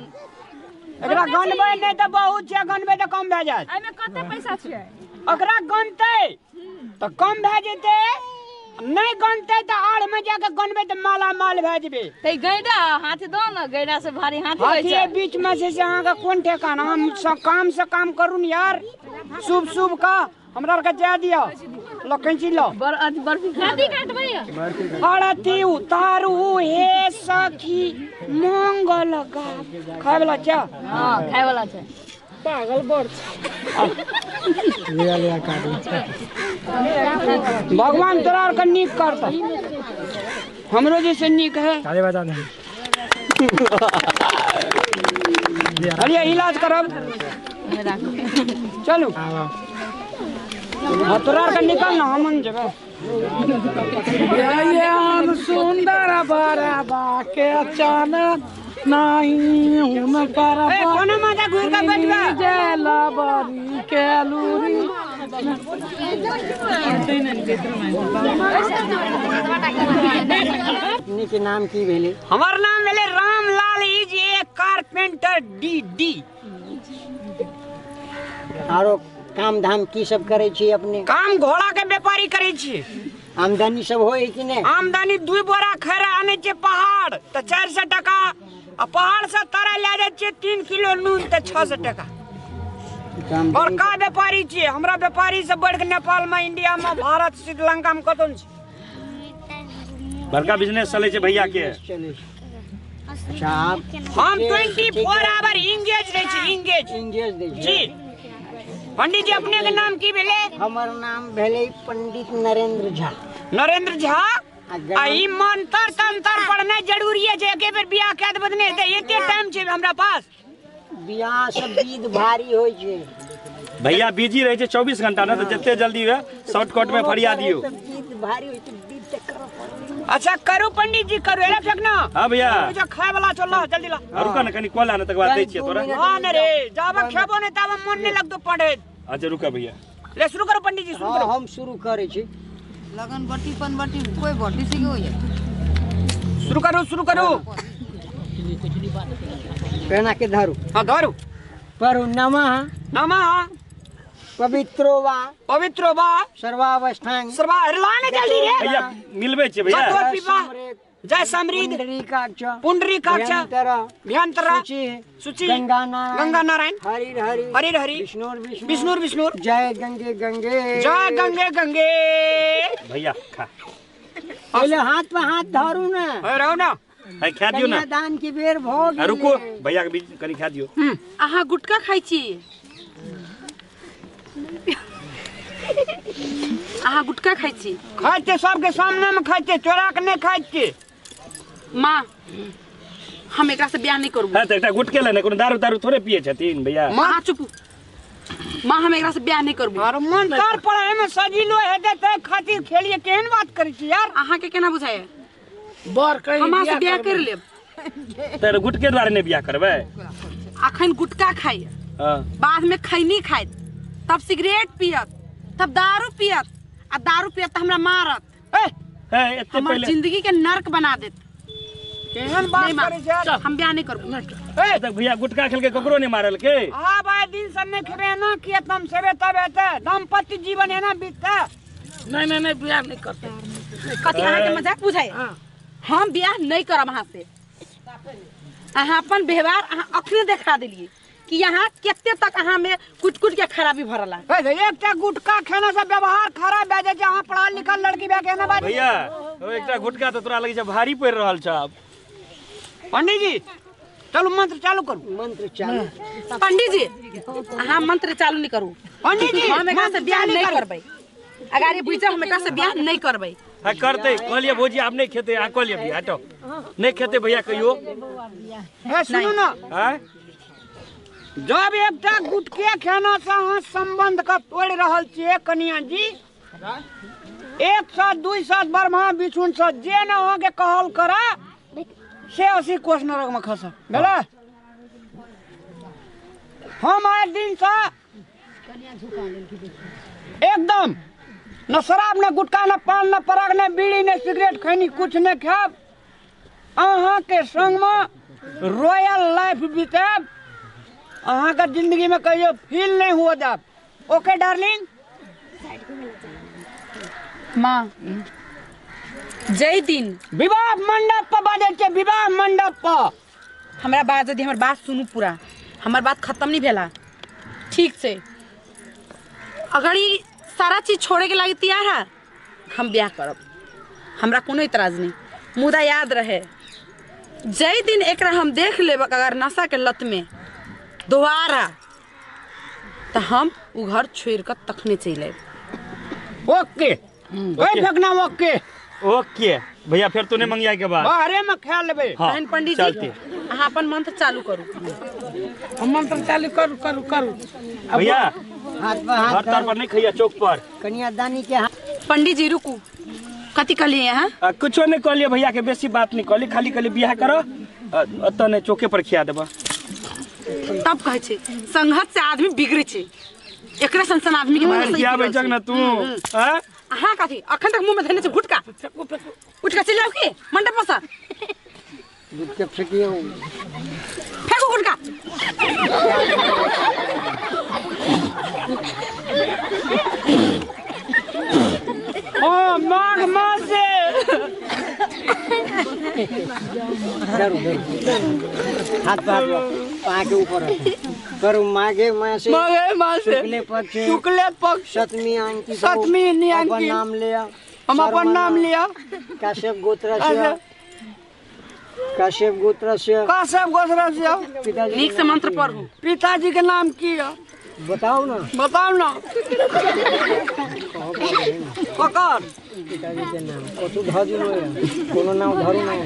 एकरा गनबै नहि तऽ बहुत छै, गनबै तऽ कम भए जायत। एहिमे कते पैसा छै? ओकरा गनतै तऽ कम भए जेतै, नहि गनतै तऽ आड़ में जाके गनबै तऽ माला माल भए जेबै। तऽ गैडा हाथ दो ने, गैडा से भारी हाथ होइ हाथी छै। बीच में से अहाँके कोन ठेकान? हम सब काम से काम करू ने यार, शुभ शुभ का हमरा आरके जाय दिअ। लो कैंची लो। बर्फी कथी काटबै? आरती उतारू हे सखी मंगल गा। खाय वाला छै? हां खाय वाला छै। पागल बड़ छै। लिया लिया काटू। भगवान तोरा आरके नीक करतौ, हमरो जैसे नीक है। ताली बजा दे। अरे इलाज करब, चलू। हाँ तोरा आरके निकल ना, हम जेबै। ये हम सुंदर बरबा के अचानक नहीं हुनकर ए, कोनो माता घुर के बैठबे। जेलबरी के लूरी। अपने के नाम की भेलै? हमर नाम भेलै Ramlal is a carpenter D D. आरो काम धाम की सब करै छी अपने? काम घोड़ा के व्यापारी करै छी। आमदनी सब होय कि नहि? आमदनी 2 बोरा खैरा आनै छियै पहाड़ तऽ 400 टका, आ पहाड़ से तरा लए जाइ छियै 3 किलो नून तऽ 600 टका। बड़का व्यापारी छियै हमरा, व्यापारी से बढ़ि कऽ नेपाल में, इंडिया में, भारत, श्रीलंका में कतौ नहि छै। बड़का बिजनेस चलै छै भैया के। चलै छै। अच्छा हम 24 आवर इंगेज रहै छी, इंगेज इंगेज दै जी। पंडित जी अपने के नाम की भेलै? हमर नाम भेलै पंडित नरेंद्र झा। नरेंद्र झा? आ ई मंत्र तंत्र पढ़नाइ जरूरी है जे एके बेर बियाह कए देबै नहि हेतै, एते टाइम छै हमरा पास। बियाह से विध भारी होइ छै। भैया बिजी रहै छै 24 घंटा ने, तऽ जते जल्दी हुए शॉर्टकट में फरिया दियौ। विध भारी होइ छै, विध तऽ करऽ पड़त। अच्छा करू पंडित जी करू, एला फेक ना। हां भैया जो खाय वाला चल ला जल्दी ला। रुका ना कनी कॉल आने तक बाद दै छियै तोरा। हां ने रे, जाब खेबो नै ताब मन नै लगतो पढ़े। अच्छा रुका भैया, ले शुरू करो पंडित जी, शुरू करो। हम शुरू करै छी। लगन बटी पन बटी कोई बटी सी होई। शुरू करू शुरू करू। पेना के धरू। हां धरू। पढ़ू नमः नमः पवित्रो वा पवित्रो वा सर्वावस्थान सर्वा। अरे ला ने जल्दी रे भैया, मिलबे छे भैया। जय समृद्ध पुंडरीकाक्ष पुंडरीकाक्ष भयंतर शुचि शुचि गंगा नारायण गंगा नारायण हरि हरि हरि हरि विष्णु विष्णु विष्णु विष्णु जय गंगे गंगे जय गंगे गंगे। भैया खा पहले हाथ पे हाथ धरू ना। अरे रहो ना, है खा दियो ना, दान की बेर भो गेलै। रुको भैया के बीच कनी खा दियो। अहाँ गुटखा खाइ छी? अहाँ गुटखा खाइ छी? खाइ छियै, सबके सामने में खाइ छियै, चोरा के नहि खाइ छियै। माँ हम एकरा से बियाह नहीं करबो। हां त एकटा गुटके ले ने, कोनो दारू दारू थोड़े पिए छथिन भैया। माँ चुप, माँ हम एकरा से बियाह नहीं करबो। अरे मन तर पढ़ाई में सजिलो हेतै तै खातिर खेलिए, केहन बात करै छी यार? अहाँ के केना बुझाय? बर कहीं हम से बियाह कर लेब। त गुटके द्वारे नहीं बियाह करबै? अखन गुटका खाइ, हां बाद में खैनी खाइत, तब सिगरेट पियत, तब दारू पियत, आ दारू पियत त हमरा मारत। ए ए एते हमर पहिले जिंदगी के नरक बना देत। केहन बात करै छै? हम बियाह नहीं करबो। ए तक भैया गुटका खेल के ककरो नहीं मारल के। हां भाई दिन से नहीं खेबे ना किए तम सेबे तब हेतै, दाम्पत्य जीवन एना बीततै। नहीं नहीं नहीं बियाह नहीं करते। कथी अहाँ के मजाक बुझाय? हम बियाह नहीं करब अहाँ से। अहाँ अपन व्यवहार अहाँ अखने देखा देलिए कि यहाँ कते तक अहाँ में कुट कुट के खराबी भरला। एकटा गुटखा खेना से व्यवहार खराब भए जाइ छै। अहाँ पढ़ल लिखल लड़की भए के एना बात। भैया ओ एकटा गुटखा त तोरा लगै छै भारी पड़ि रहल छ। पंडित जी चलू मंत्र चालू करू। मंत्र चालू। पंडित जी अहाँ मंत्र चालू नहीं करू। पंडित जी हम एकरा से बियाह नहीं करबै। अगर ये बुझ हम एकरा से बियाह नहीं करबै। हां करते कहलिए भौजी आब नहीं खेते, आ कहलिए भैया हटो नहीं खेते भैया कहियो। हे सुनू ना, हां जब एकटा गुटके खेना से अहाँ संबंध के तोड़ि रहल छियै कनिया जी, एक साथ दुई साथ ब्रह्मा विष्णु से जे न अहाँ के कहल करा से 80 कोस नरक में खस भेलै। हम आइ दिन से एकदम न शराब न गुटखा न पान न पराग न बीड़ी न सिगरेट खैनी कुछ न खायब। अहाँ के संग में रॉयल लाइफ बितायब। अहाँ के जिंदगी में कहियो फील नहीं हुआ जाब। Okay darling? माँ जय दिन विवाह मंडप पर बाजै छै, विवाह मंडप पर। हमरा बात यदि हमर बात सुनू पूरा, हमर बात खत्म नहीं भेला ठीक से। अगर ई सारा चीज छोड़े के लागी तैयार है हम ब्याह करब, हमरा कोनो इतराज नहीं। मुदा याद रहे जय दिन एकरा हम देख लेब अगर नशा के लत में दोबारा तो हम उ घर छोड़ कर तखने चलि आयब। ओके ओए फेकना ओके ओके भैया फिर तू नहीं मंगिया के बाद बाहरे में खा लेबे। तहन पंडित जी अहाँ अपन मंत्र चालू करू। हम मंत्र चालू करू करू करू। भैया हाथ पर हाथ घर पर नहीं खैया चौक पर कन्यादानी के हाथ। पंडित जी रुकू, कथी कहलिए अहाँ? कुछो नहीं कहलिए भैया के, बेसी बात नहीं कहली, खाली कहली बियाह करो अतऽ नहीं चौके पर खिया देबा। तब कहै छै संघत से आदमी बिगड़ै छै, एकरे सन सन आदमी के मन खियाबै छक ना तू। हां अहाँ कथी अखन तक मुंह में धने छै गुटका? उठ के चलि जाउ की मंडप पर से? गुटका फेकियो, फेंकू गुटका। ओ माघ मास से करू हाथ पर पा के ऊपर करू। माघे मासे माघे मासे शुक्ले पक्ष शुक्ले पक्ष सप्तमी अंकित सप्तमी अपन नाम ले हम अपन नाम लिअ। कश्यप गोत्र से, कश्यप गोत्र से, कश्यप गोत्र से। पिताजी नीक से मंत्र पढ़ू। पिताजी के नाम की है? बताओ ना, बताओ ना। ककर? पिताजी के नाम कथू धरू नहीं, कोनो नाम धरू नहीं।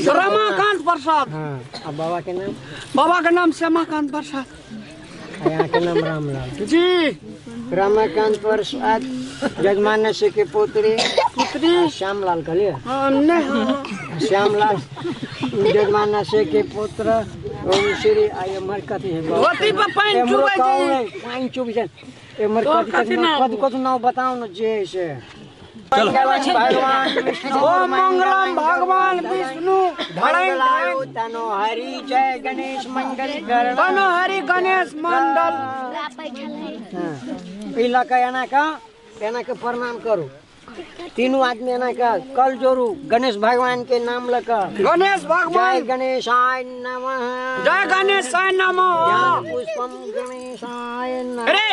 रमाकांत प्रसाद। हाँ, आ बाबा के नाम? बाबा के नाम श्यामाकांत प्रसाद। यहाँ के नाम रामलाल जी। रमाकांत प्रसाद जजमान से के पुत्री, पुत्री श्यामलाल कहलिए? नहीं, श्यामलाल जजमान से के पुत्र ओम श्री आई एमहर कथी है? धोती पर पानि चुबै छै। पानि चुबै छै। एमहर कथी कथी कथी कथी नाम बताओ न जे से। भगवान विष्णु, ओम मंगलम भगवान विष्णु, धर्मलायो तनो हरि जय गणेश मंगल करण, तनो हरि गणेश मंगल। ई लऽ कऽ एना कऽ, एना के प्रणाम करू। तीनू आदमी एना कऽ कल जोड़ू गणेश भगवान के नाम लऽ कऽ। गणेश भगवान, जय गणेशाय नमः, जय गणेशाय नमः, पुष्पम गणेशाय नमः। अरे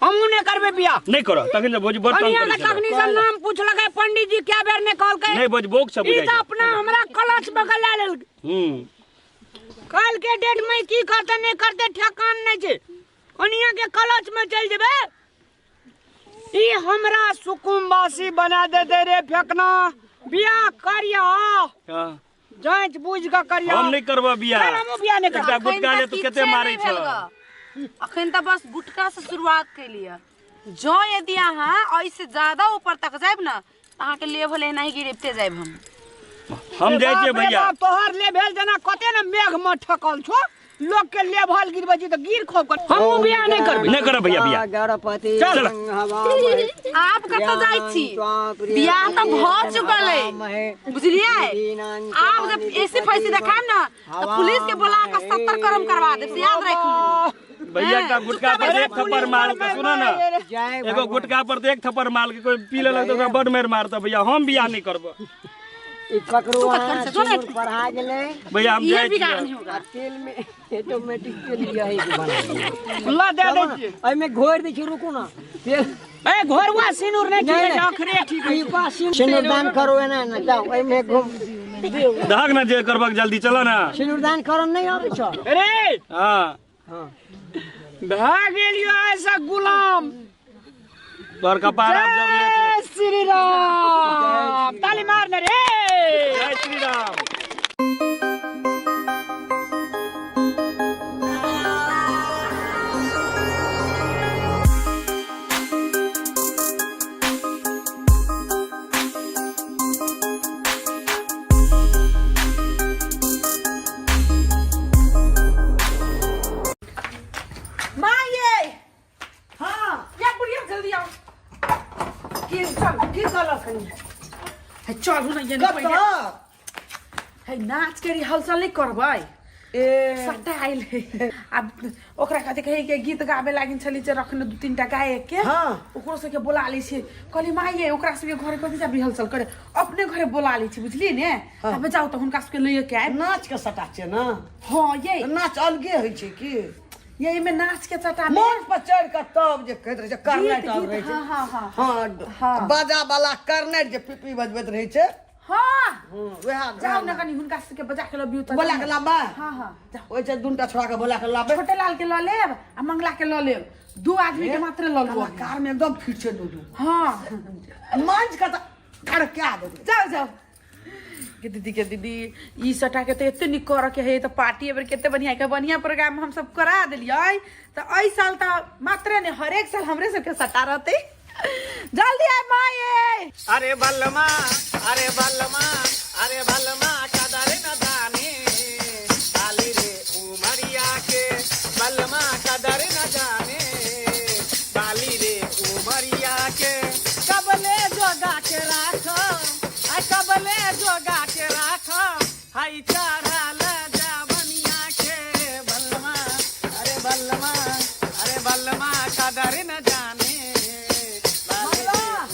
हमहू नहि करबै बियाह। नहि करऽ तखन जे भौजी बड़ तंग करै छै। तखनी से नाम पूछलकै पंडित जी क्या बेर नहि कहलकै। नहि भौजी बोक सब ई तऽ अपना हमरा कलच में गला लेलकै। कल के डेट में की करते नहि करते ठेकान नहि छै। कनिया के कलच में चलि जेबै, ई हमरा सुकुम्बासी बना देते रे फेकना। बियाह करिया, जांच बुझ के करिया। हम नहीं करबा बियाह। हमहू बियाह नहीं करबा। एकटा गुटका ले तू कते मारै छ। अखन त बस गुटका से शुरुआत कैलिए। जो यदि अहाँ ऐसे ज्यादा ऊपर तक जायब ना, अहाँ के लेवल एना ही गिरते जायब। हम जाइ छियै भैया। तोहर लेवल जेना कते ने मेघ में ठकल छो, लोग के लेवल गिरबै छी त गिर खोब कर। हमहू बियाह नहीं करबै। नहीं करब भैया बियाह। गणपति चल। आप कतऽ जाइ छी? बियाह त भ चुकल है, बुझलियै? आप जब ऐसी फैसी देखायब ना त पुलिस के बुला के 70 करम करवा देब, से याद राखू। भैया का गुटका पर एक थप्पड़ मार के सुना ना, एगो गुटका पर एक थप्पड़ मार के कोई पी लेलक त ओकरा बड़ मारि मारता। भैया हम बियाह नहीं करब। ई पकड़ू सिंदूर पढ़ा गेलै भैया। हम जाइ छियै। तेल में ऑटोमेटिक तेल यही के बना ला दे दै छियै। एहिमे घोरि दै छी, रुकू ना। तेल ए घोरवा सिंदूर नहि ठीक है, अखरे ठीक है। ई पास सिंदूर दान करो एना ना जाओ एहिमे घुम दहक ना जे करबक जल्दी चल ना। सिंदूर दान करन नहीं आबै छ। अरे हां हां भा गेलियो ऐसा गुलाम तोहर कपार आप जब ले। जय श्री राम, ताली मार ने रे। जय श्री राम। चलू ना ये नहीं है नाच के रिहर्सल नहीं करबै। ए सट्टा आइल है। अब ओकरा कथी कहे के गीत गाबे लागिन छली जे रखने दू तीन टा गायक के। हाँ। ओकरो सबके बोला लै छी। कहली माय ओकरा सबके घरे कथी जा रिहर्सल करे, अपने घरे बोला लै छी, बुझलियै ने? तब जाउ त हुनका सबके लइए के आयब। नाच के सट्टा छै ना? हां ये नाच अलगे होइ छै की? ये में नाच के सट्टा मंच पर चढ़ के तब जे कहैत रहै छै करनेट आब रहै छै। हां हां हां बाजा वाला करनेट जे पीपी बजबैत रहै छै। हां वएह जाउ ना कनी हुनका सबके बजा के लबियौ त। बोला के लाबा। हां हां जाउ। ओइ छै दूनटा छोड़ा के बोला के लाबे। छोटे लाल के ल लेब आ मंगला के ल लेब, दू आदमी के मात्र ल लेब। कलाकार में एकदम फिट छै दू दू। हां मंच के त खड़का देबै। जाउ जाउ के दीदी, के दीदी ई सटा के त एते नीक करऽ के है त पार्टी एबेर केते बढ़िया के बढ़िया प्रोग्राम हम सब करा देलियै त एहि साल त मात्रे ने हरेक साल हमरे सबके सटा रहतै। जल्दी आय माये। अरे बलमा, अरे बलमा, अरे बलमा कदर न जाने आली रे उमरिया के, बलमा कदर न जाने बाली रे उमरिया के। कबले जोगा के राख, आ कबले जोगा के राख, हाय चढ़ल जावनिया के बलमा, अरे बलमा, अरे बलमा कदर न जाने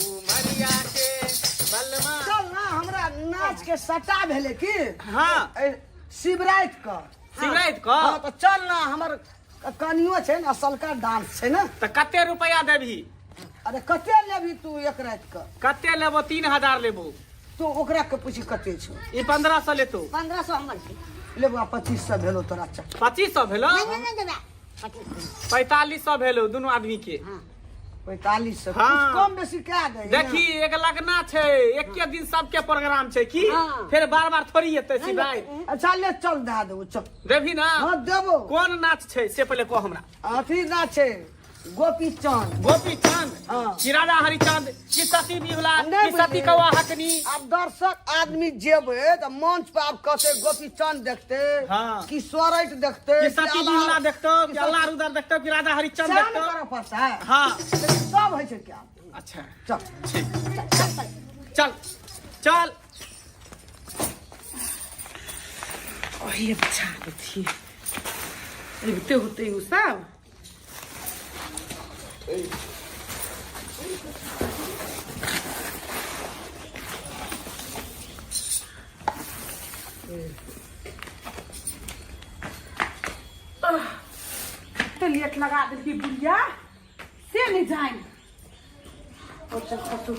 उमरिया के बलमा। चल ना हमरा नाच के सटा भेलै की? हाँ। शिवराति क। शिवराति क? हाँ त चल ना, हमर कनियो छै ने असलका डांस छै ने। त कते रुपया देबही? अरे कते लेबही तू एक राति के? कते लेबो? 3000 लेबो। तू ओकरा के पूछी कते छौ। ई 1500 लेतो। 1500 हमर छै। लेबो 2500 भेलो तोरा। चल 2500 भेलो? नहीं नहीं नहीं देबे 2500। 4500 भेलो दुनू आदमी के। 4500। हाँ। कुछ कम बेसी कए दे। देखी एक लगना छै, एके दिन सबके प्रोग्राम छै की। हाँ। फेर बार बार थोड़ी एतै सिवाय। अच्छा ले चल दए देबो चल। देबही ना? हाँ देबो। कोन नाच छै से पहिले कह हमरा। अथी नाच छै गोपी चंद। गोपी चंद? हाँ। कि राजा हरिचंद, कि सती बिहुला, नहीं कि सती बुझलियै। कौआ हकनी? आब दर्शक आदमी जेबै तऽ मंच पर आब कहते गोपी चंद देखते। हाँ। कि सोरठ देखते, कि सती बिहुला देखतो, कि अल्लाह रुदर देखतो, कि राजा हरिचंद सएह ने देखतो। करऽ पड़तै। हाँ। लेकिन सब होइ छै क्या। अच्छा चल ठीक, चल चल। ओहे बचा देथिए अबिते होते उ सब। कते लेट लगा देलकी बुढ़िया से नहीं जाइन। और चल खसू।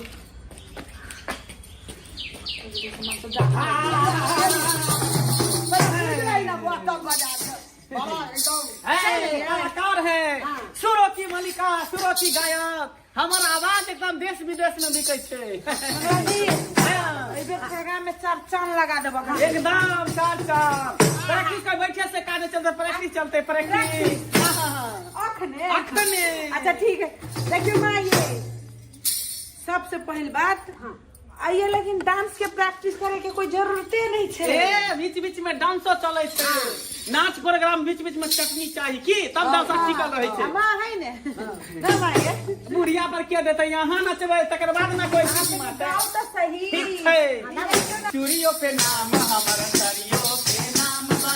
कलाकार है सुरों की मलिका, सुरों की गायक। हमर आवाज एकदम देश विदेश में बिकै छै। एहि बेर प्रोग्राम में चार चांद लगा देबो। एकदम चार चांद। प्रैक्टिस कर बैठे से काज चलते, प्रैक्टिस चलते, प्रैक्टिस। अखने अखने। अच्छा ठीक है। देखियो माँ ये सबसे पहिल बात आइए, लेकिन डांस के प्रैक्टिस करे के कोई जरूरते नहीं छै। ए बीच बीच में डांसो चले छै, नाच प्रोग्राम बीच बीच में चटनी चाही की तब दर्शक टिकल रहे छै। माँ है ने ना माँ ये बुढ़िया पर के देते यहाँ नचबै तकर बाद ना कोई चीज मारतै। गाओ तो सही। ठीक छै। चूड़ियों पे नाम हमर, सरियों पे नाम बा,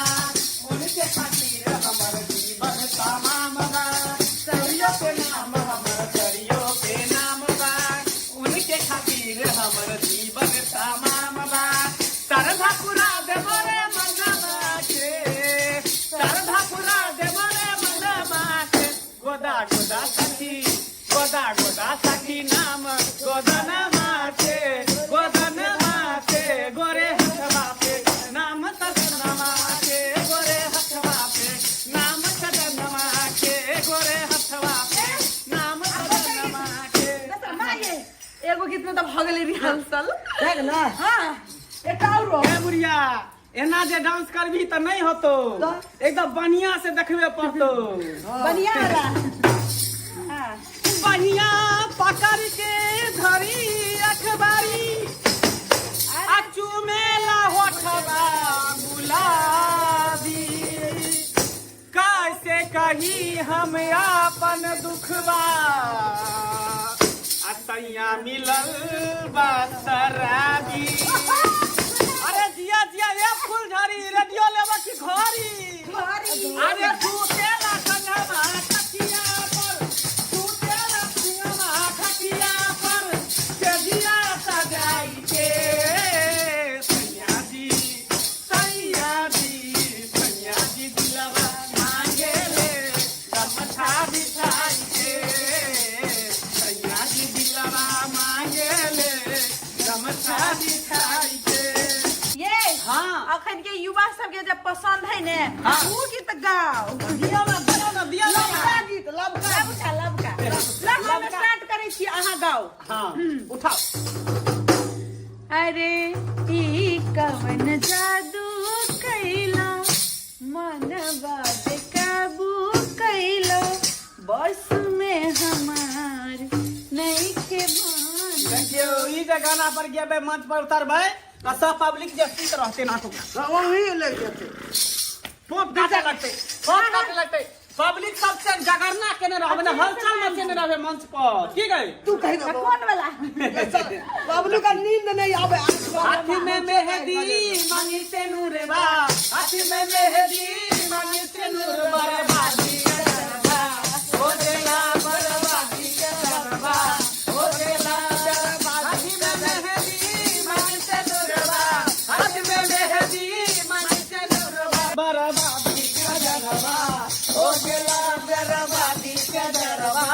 उनके खातिर हमर जीवन तमाम बा। चूड़ियों पे नाम हमर, सरियों पे नाम बा, उनके खातिर हमर जीवन तमाम बा। सरधा पुरा देबो रे मनवा के, सरधा पुरा देबो रे मनवा के। गोदा गोदा सखी, गोदा गोदा सखी नाम गोदनमा के, गोदनमा के गोरे हथवा पे नाम सदनमा के, गोरे हथवा पे नाम सदनमा के, गोरे हथवा पे नाम सदनमा के। माँ ये एगो गीत में तो भऽ गेलै रिहर्सल। देख ना। हाँ एक और। ए बुढ़िया एना जे डांस करबी तऽ नहीं होतो, एकदम बढ़िया से देखबे पड़तो। बढ़िया वाला। हाँ। बढ़िया पकड़ के धरी अखबारी, आ चुमेला होठवा गुलाबी। कैसे कही हम अपन दुखबा, आ सैया मिलल बा शराबी। अरे जिया जिया ए फूलझड़ी, रेडियो लेबा की घड़ी? अरे तू तेला संगमा खटिया पर, तू तेला संगमा खटिया पर, के जिया सजाई के। सैया जी, सैया जी, सैया जी दिलवा मांगे ले गमछा बिछाई के। सैया जी दिलवा मांगे ले गमछा बिछाई के। ये हाँ। अखन के युवा सबके जब पसंद है ने हाँ। उ गीत गाओ। दिया ना, दिया ना, दिया ना। लबका गीत, लबका। लबका, लबका। लबका हम स्टार्ट करै छी, अहाँ गाओ। हाँ, उठाओ। अरे ई कवन जादू कैला, मनवा बेकाबू कैला, बस में हमार नहीं के मान। देखियो ई जे गाना पर गेबै मंच पर उतरबै तऽ सब पब्लिक जे सुति रहतै नाटक। वही लग जेतै। फोप काटे लगतै, फोप काटे लगतै। पब्लिक सबसे जगरना केने रहबै ने, हलचल मचेने रहबै मंच पर। की गई? तू कहि देबो। कोन वाला? बबलू का नींद नहीं आवे। हाथ में मेहंदी मांगी से नूरबा, हाथ में मेहंदी मांगी से नूरबा, बर्बादी करबा हो देला, बर्बादी करबा हो देला। हाथ में मेहंदी मांगी से नूरबा, हाथ में मेहंदी मांगी से नूरबा, बर्बादी करबा हो देला, बर्बादी करबा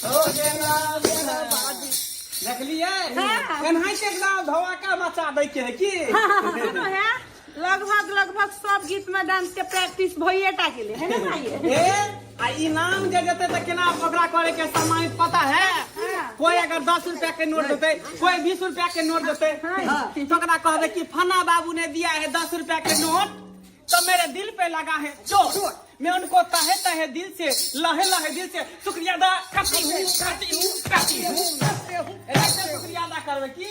हो देला, बर्बादी। देखलिए एनाहिते एकदम धमाका मचा दै के है की। सुनो है, लगभग लगभग सब गीत में डांस के प्रैक्टिस भइए टा गेलै है ना भाई? ए आ इनाम जे देते त केना ओकरा करे के सम्मानित पता है? कोई अगर 10 रुपया के नोट देते, कोई 20 रुपया के नोट देते, तो ओकरा कहबे कि फना बाबू ने दिया है 10 रुपया के नोट तो मेरे दिल पे लगा है चोट, मैं उनको तहे तहे दिल से लहे लहे दिल से शुक्रिया अदा करती हूँ करती हूँ करती हूँ। ऐसे शुक्रिया अदा करबे की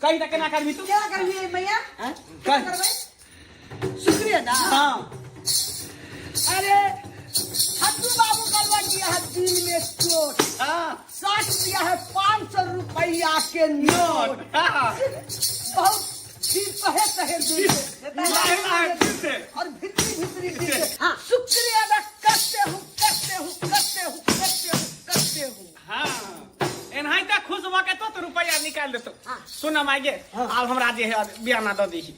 कहीं तक केना करबी तू? केना करबी भैया? करबे शुक्रिया अदा। हाँ अरे हट्टू बाबू का लग गया है दिल में चोट। 60 दिया है 500 रुपया के नोट। बहुत तहे तहे दिल से और भितरी भितरी दिल से शुक्रिया अदा करते हूँ करते हूँ करते हूँ करते हूँ करते हूँ। हाँ एनाहिते खुश भऽ के तो रुपया निकाल देतो। सुन माय गे, आब हमरा जे है बियाना दऽ दीही।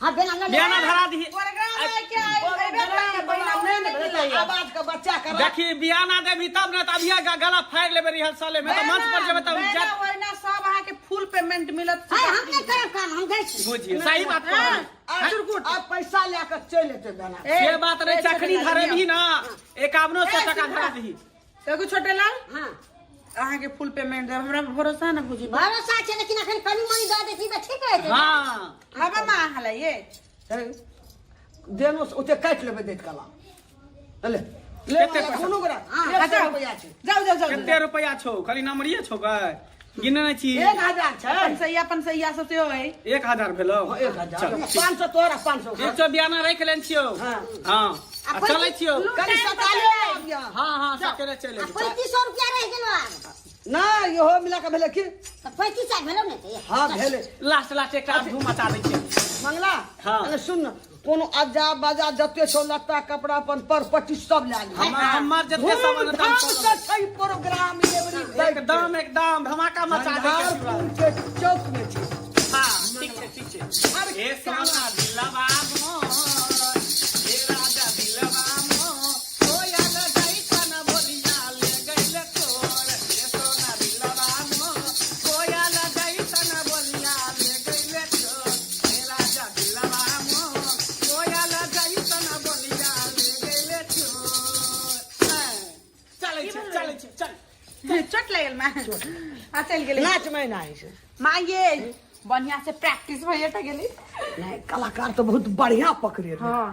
हाँ बेना बियाना धरा दीही। आवाज का बच्चा कर देखी बियाना देबी तब ने, तब अभिये गला फाड़ि लेबै रिहर्सले में, तऽ मंच पर जेबै तब ओहिना सब अहाँ के फुल पेमेंट मिलत। हम नहीं करब काम, हम जाइ छी। बुझिए सही बात कहलियै। अब पैसा लए कऽ चलि एतै बेना। से बात नहीं, चखनी धरेबही ना 5100 टका धरा दीही। देखू छोटे लाल, हाँ अहाँ के फुल पेमेंट देब, हमरा भरोसा है ना बुझी? भरोसा छै, लेकिन अखन कनी मनी दऽ देती तऽ ठीक रहतै। हाँ हाँ मामा अहाँ लइए देनो ओते काटि लेबै दैत कला। ले ले कोनो गोरा 100 रुपया छै। जाउ जाउ जाउ। कते रुपया छौ? खाली नमरिये छौ गै, गिने नहि छी। 1000 छै। पंसैया पंसैया सब सेहो है। 1000 भेलौ? 1000 500 तोरा 500। ठीक छौ, बियाना राखि लेने छियौ। हाँ चलै छियौ कनी सकाले आबियौ। हाँ हाँ सकेले चलि एबै। 3500 रुपया रहि गेलो आब। ना इहो मिला के भेलै की? तऽ 35 भेलौ ने? हाँ भेलै। लास्ट लास्ट एकटा धूम मचा दै छियै। मंगला हाँ अरे सुन न, कोनो अज्जा बाजा जते छौ लत्ता कपड़ा अपन पर पट्टी सब लए ली। हमर जते सामान धूमधाम से छै प्रोग्राम एवरी एकदम एकदम धमाका मचा दै के चौक में छै। हाँ ठीक छै ठीक छै। ए सोना दिलवा मोर, ए राजा दिलवा मोर, कोयल जैसन बोलिया ले गइल तोर। ए सोना दिलवा मोर, कोयल जैसन बोलिया ले गइल तोर। ए राजा दिलवा मोर, कोयल जैसन बोलिया ले गइल तोर। चलै छै चलै छै चल। चोट लागल माँ? आ चलि गेलै। नाच में ना छै माँ ये बढ़िया से प्रैक्टिस भइए टा गेलै। नहीं कलाकार तो बहुत बढ़िया पकड़े। हाँ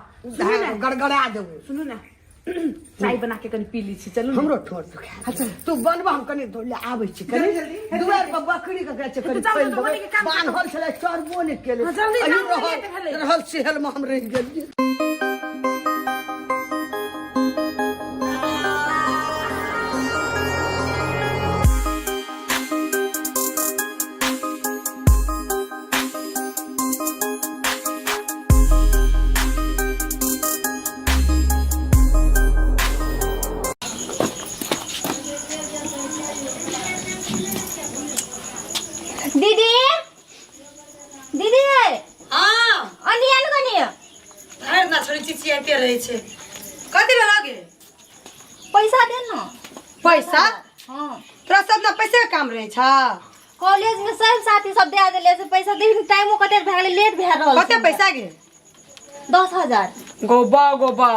गड़गड़ा देबै। सुनू ना, चाय बना के कनी पी ली छी, चलू। हमरो ठोर दुखा। अच्छा तू बनबा, हम कनी ले आबै छी कनी दुआर पर बकरी के गाछ कनी पानि देबै। बान्हल छलै चरबो नहि केलै। रहल सेहल में हम रहि गेलियै। दीदी दीदी। हाँ अनी आनु कनी। धरि ना छोड़ी चिचियाते रहै छै। कथी भेल गे? पैसा दे न। पैसा? हाँ तोरा सब ना पैसे के काम रहै छ? कॉलेज में सब साथी सब दे देले से पैसा देही, टाइमो कते भए गेलै, लेट भए रहल। कते पैसा गे? 10,000। गोबा गोबा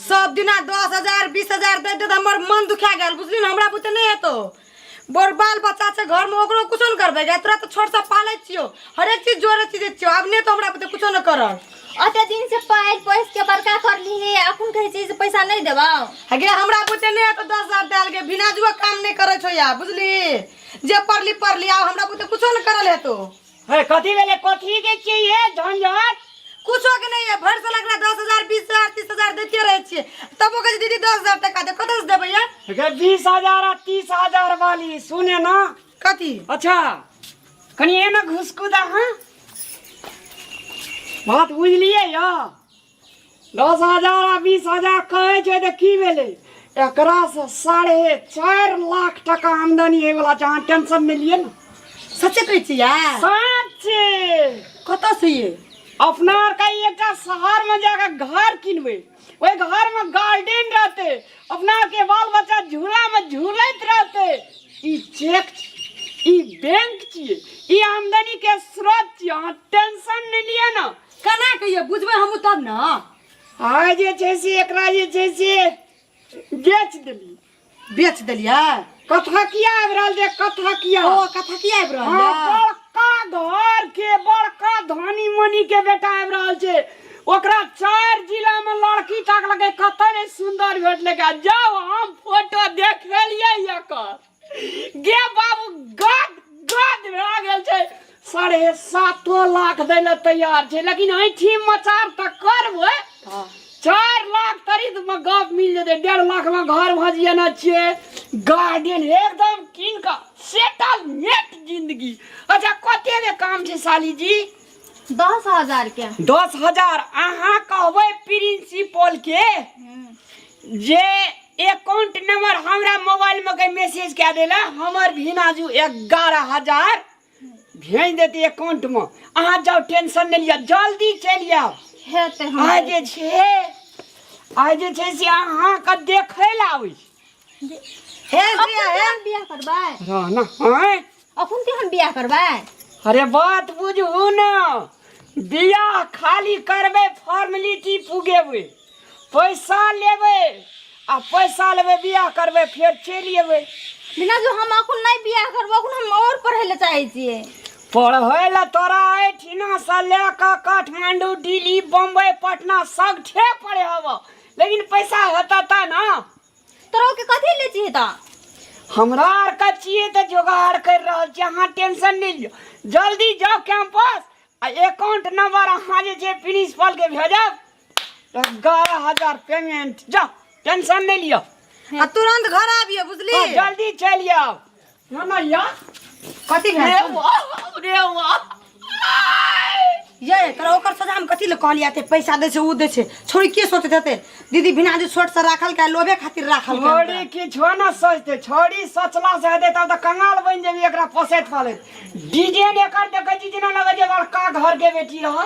सब दिना 10,000 20,000 दैत दैत हमर मन दुखा गेल बुझली न। हमरा बुते नहि हेतौ, बड़ बाल बच्चा छै घर में, ओकरो कुछो न करबै गे। तोरा तऽ छोट से पालै छियौ, हरेक चीज जोड़े चीज छियौ, आब नहि तऽ हमरा बुते कुछो न करब। अते दिन से पालि पोसि के बड़का करली हे, अखन कहै छी जे पैसा नहि देबौ। गे हमरा बुते नहि हेतौ 10,000 देल गे, बिना जुआ काम नहि करै छौ या बुझली। जे पढ़ली पढ़ली, आब हमरा बुते कुछो न करल हेतौ। हे कथी भेलै? कथी के छियै ये झंझट? कुछो के नहीं है, भरि साल एकरा 10,000 20,000 30,000 दैते रहै छियै, तबो कहै छै दीदी 10,000 टका दे, कतऽ से देबै ये? गे 20,000 आ 30,000 वाली सुने ना। कथी? अच्छा कनी एना घुसकू दा। हाँ बात बुझलियै या? 10,000 आ 20,000 कहै छै तऽ की भेलै? एकरा से 4.5 लाख टका आमदनी होय वाला छै, अहाँ टेंशन नहि लिअ ने। सच्चे कहै छियै? सच्चे। कतऽ से ये? अपना आर के एकटा शहर में जाके घर किनबै, ओहि घर में गार्डन रहतै, अपना आर के बाल बच्चा झूला में झूलैत रहतै। ई चेक, ई बैंक छियै, ई आमदनी के स्रोत छियै। अहाँ टेंशन नहि लिअ ने। केना कहियै, बुझबै हमहूँ तब ने। आइ जे छै से एकरा जे छै से बेच देली। बेच देलियै? कथा किया आबि रहल छै? कथा किया? ओ कथा किया आबि रहल हाँ, छै? बड़का घर के बड़का धनी मनी के बेटा आबि रहल छै। ओकरा 4 जिला में लड़की ताकलकै, कतऽ नहि सुंदर भेटलै। जाउ हम फोटो देखेलियै एकर, गे बाबू गद गद भए गेल छै। 7.5 लाख दै लए तैयार छै, लेकिन ऐठी मचार तऽ करबै। 4 लाख तरीत में गप मिल जेतै, 1.5 लाख में घर भऽ जेना छियै, गार्डन एकदम कीन कऽ सेटल नेट जिंदगी। अच्छा कते के काम छै साली जी? 10,000 के। 10,000। अहाँ कहबै प्रिंसिपल के जे अकाउंट नंबर हमरा मोबाइल में के मैसेज कए देला, हमर भिनाजू 11,000 भेज देते अकाउंट में। अहाँ जाओ, टेंशन नहीं लिअ, जल्दी चलि आउ। हेतै हम। आइ जे छै से अहाँके देखै लए आबै छी। हे अखन केहन बियाह करबै? रह ना, आँय? अखन केहन बियाह करबै? अरे बात बुझू ने, बियाह खाली करबै, फॉर्मेलिटी पुगेबै, पैसा लेबै आ पैसा लेबै, बियाह करबै, फेर चलि एबै। बिना जो हम अखन नहि बियाह करबै, अखन हम और पढ़ै लए चाहै छियै। पढ़ै लए तोरा एहिठिना से लए कऽ काठमांडू, दिल्ली, बम्बई, पटना सगठे पढ़े हब, लेकिन पैसा हेतऽ तऽ ने। तोरा के कथी ले छियै तऽ? हमरा आर के छियै तऽ जोगाड़ करि रहल छियै, अहाँ टेंशन नहि लिअ। जल्दी जाउ कैंपस आ अकाउंट नंबर अहाँ जे छै प्रिंसिपल के भेजब, 11,000 पेमेंट। जाउ, टेंशन नहि लिअ आ तुरंत घर आबियो, बुझली? हाँ, जल्दी चलि आउ। ना ना या कथी भेल? रे वाह, रे वाह। ये तोरा ओकर सजा हम कथी ले कहलियै? एते पैसा दै छै, उ दै छै, छोड़ी के सोचैत हेतै दीदी बिना जे छोट से राखल के लोभे खातिर राखल के। छोड़ी किछो ना सोचते, छोड़ी सोचला से हेतै तब तऽ कंगाल बनि जेबी एकरा पोसैत पालैत। डिजाइन एकर देखै छी जेना लगै छै बड़का घर के बेटी रह,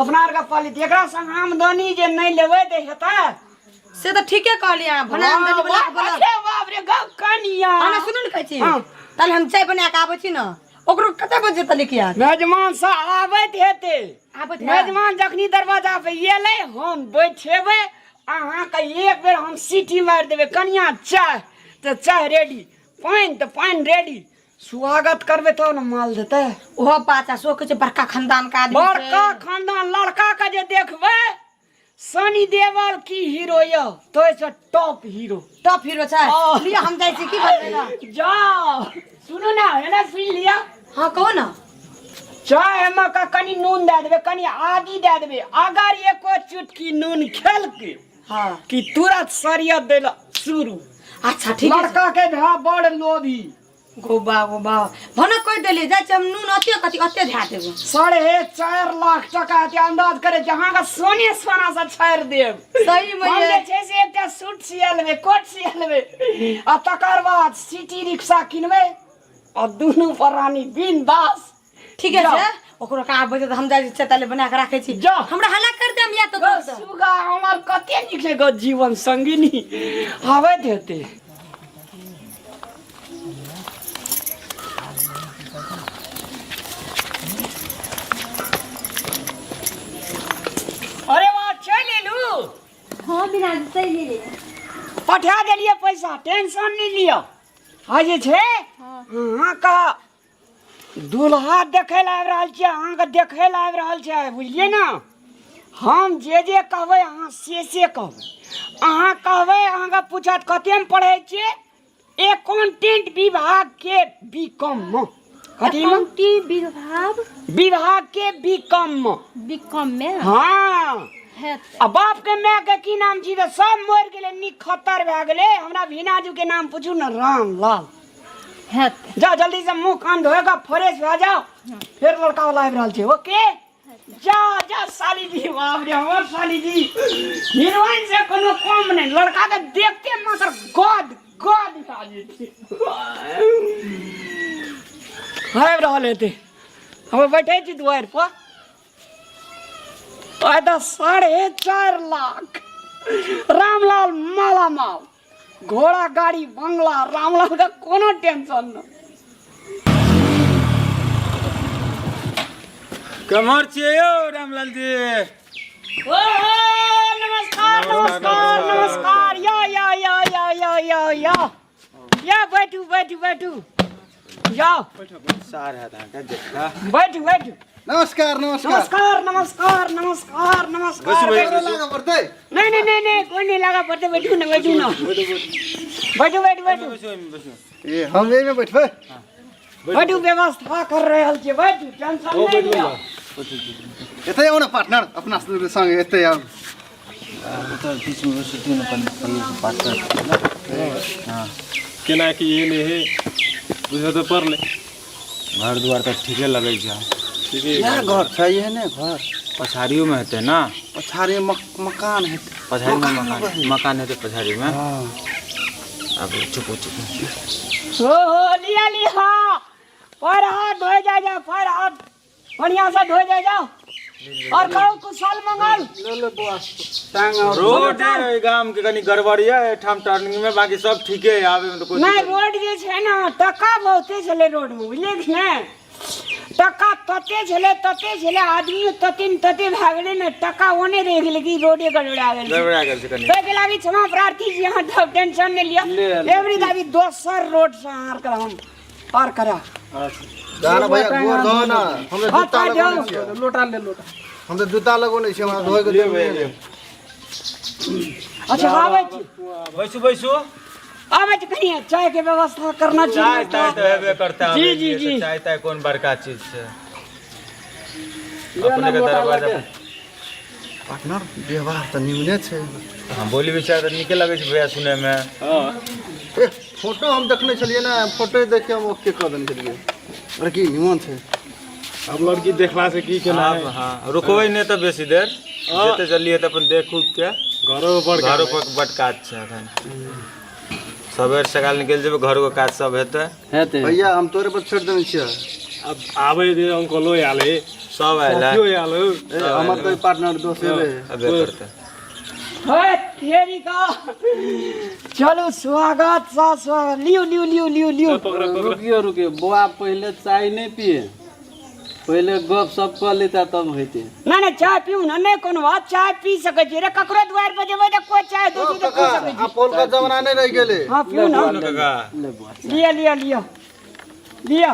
अपना आरके पालित। एकरा संग आमदनी जे नहि लेबै तऽ हेतै? से तऽ ठीके कहलियै अहाँ, भला आमदनी वाला के बोला। अरे बाप रे, गप कनिया। हाँ, ना, सुनू ने कहै छी। हाँ। ताले हम चाय बना के आबै छी ने, ओकरो कते बजे तक लेके आयत? मेजमान से आबैत हेतै। आबैत है? मेजमान जखनी दरवाजा पे एलै, हम बैठेबै अहाँके, एक बेर हम सीटी मारि देबै, कनिया चाय तऽ चाय रेडी, पानि तऽ पानि रेडी। स्वागत करबै तब ने माल देतै। ओहो बात छै, कहै छै बड़का खानदान के आदमी छै। बड़का खानदान लड़का के जे देखबै, सनी देवल की हीरो यौ, तो से टॉप हीरो। टॉप हीरो छै। लिअ हम जाइ छी, की बनबै ने? जाओ, सुनू ना, एना सुनि लिअ। हाँ कहू ना। चाय मे का कनि नून दए देबै, कनि आदी दए देबै, अगर एको चुटकी नून खेलकै हाँ कि तुरंत सरियत दै लए शुरू। अच्छा ठीक है। लड़का के भाय बड़ लोभी। गोबा गोबा भनक कहि देली, जाइ छी हम नून अते कथी अते धए देबै। 4.5 लाख टका के अंदाज करे छी, अहाँके सोने सोना से छाड़ि देब। सही में हम ये। जे छै से एकटा सूट सिया लेबै, कोट सिया लेबै आ तकर बाद सिटी रिक्शा किनबै आ दुनू प्राणी बिंदास। ठीक है छै, ओकरो का आबै छै तऽ हम जाइ छी, ताले बना के राखै छी। जाउ। हमरा हल्ला कर देम या तऽ गो सुगा हमर कते नीक छै गो जीवन संगिनी आबैत हेतै। अरे वाह, चलि एलू? हाँ बिना चलि एलियै। पठा देलियै पैसा, टेंशन नहि लिअ। आ जे छै अहाँके दूल्हा देखै लए आबि रहल छियै, अहाँके देखै लए आबि रहल छै, बुझलियै ने? हम जे जे कहबै अहाँ से से कहबै। अहाँ कहबै, अहाँके पूछत कतेमे पढ़ै छियै? एकाउंटेंट विभाग के बी कॉम मे। कथी मे? एकाउंटिंग विभाग? विभाग के बी कॉम मे। बी कॉम मे? हाँ। हेतै। आ बाप के my के की नाम छी? तऽ सब मरि गेलै, नीक खतर भए गेलै। हमरा भीनाजू के नाम पूछू ने, रामलाल। हेतै। जाओ जल्दी से मुंह कान धोएगा, फ्रेश भए जाओ, फिर लड़का वाला आबि रहल छै। ओके जा जा साली जी। बाप रे, हमर साली जी हीरोइन से कोनो कम नहीं, लड़का के देखते मात्र गद गद भए जेतै। आबि रहल हेतै, हम बैठे छी दुआरि पर। आइ तऽ 4.5 लाख रामलाल मालामाल, घोड़ा गाड़ी बंगला, रामलाल का कोनो टेंशन न। केम्हर छियै यौ रामलाल जी? ओ नमस्कार नमस्कार नमस्कार, या या या या या या या या, बैठू बैठू बैठू, जाओ सार है अहाँके जेठका। बैठू बैठू। नमस्कार नमस्कार नमस्कार नमस्कार नमस्कार नमस्कार। बैसू भैया, बैसू। लागऽ पड़तै? नहीं नहीं नहीं नहीं, कोई नहीं लगा पड़ते, बैठू ना बैठू ना, बैठू बैठू बैठू। ए हम एहिमे बैठबै। बैठू, व्यवस्था कर रहल छियै, बैठू, टेंशन नहीं लिअ। एतै आउ ने पार्टनर, अपना संग एतै आउ। ओतऽ बीचमे बैसू ने कनि भैया से बात कर। हाँ केना की एहन हे बुझऽ तऽ पड़लै। घर दुआर तऽ ठीके लगै छै। ठीके। इएह घर छै, एहने घर। पछाड़ियोमे हेतै ने? पछाड़ी मकान हेतै। पछाड़ीमे मकान, मकान हेतै पछाड़ीमे। आब चुप चुप। हो हो, लिया लिया, पैर हाथ धोए जाए जाओ, पैर हाथ बढ़िया से धोए जाए जाओ। और कहू कुशल मंगल। रोड एहि गाम के कनि गड़बड़ यऽ एहिठाम टर्निंग में, बाकी सब ठीके है, आबे में तो कोई नहीं दिक्कत रोड जे छै ने टका बहुते छलै रोड में, बुझलियै कि नहि? टका तते छलै तते छलै, आदमी तते ने तते भए गेलै ने, टका ओने रहि गेलै कि रोडे गड़बड़ा गेल छै। गड़बड़ा गेल छै कनि। ताहिके लागि क्षमा प्रार्थी छी, अहाँ सब टेंशन नहि लिअ। एवरी दाबी दोसर रोड से अहाँ आरके हम पार करा। जा ना भैया, गोर धो ना, हम तऽ हाथ जूता हाथ लगौने धो। छियै। लोटा ले लोटा। हम तऽ जूता लगौने छियै, हमरा धोए के ले देबै। भैया, ले। अच्छा आबै छी। बैसू बैसू। आबै छी, कनि चाय के व्यवस्था करना छै। चाय ताय तऽ हेबे करतै। जी आबै जी छियै तऽ जी। चाय ताय कोन बड़का चीज छै। लिअ ने अपने के लोटा दरवाजा लऽ के। पार्टनर, व्यवहार तऽ निमने छै। हाँ, बोली विचार तऽ नीके लगै छै भैया सुनैमे। ए फोटो हम देखने छलियै ने, फोटो देख के हम ओके कऽ देने छलियै। लड़की निमन छै। अब लड़की देखला से की केना हाँ हाँ, रुकबै नहि तऽ बेसी देर, जते जल्दी हेतै अपन देख उख के। घरो पर घरो पर बड काज छै एखन। सबेर सकाल निकलि जेबै, घरो के काज सब हेतै। हेतै। भैया हम तोरे पर छोड़ि देने छियै। अब आबै दे, अंकलो आयल हे, सब आयल है। साथियो आयल हे। ए हमर तऽ पार्टनर दोस्त हेबे। अबे करतै। हे तेरी का, चलू स्वागत सा स्वागत, लियो लियो लियो लियो लियो। रुकियो रुकियो बौआ, पहिले चाय नहि पिए, पहिले गप सप कऽ लेता तब हेतै। नहीं नहीं, चाय पीऊ ना, नहीं कोनो बात, चाय पी सकै छी रे, ककरो द्वार पर जेबै तऽ कोई चाय दै छै तऽ पी सकै छी। आब पौलका जमाना नहि रहि गेलै। हाँ पीऊ ना। काका लिअ लिअ लिअ लिअ।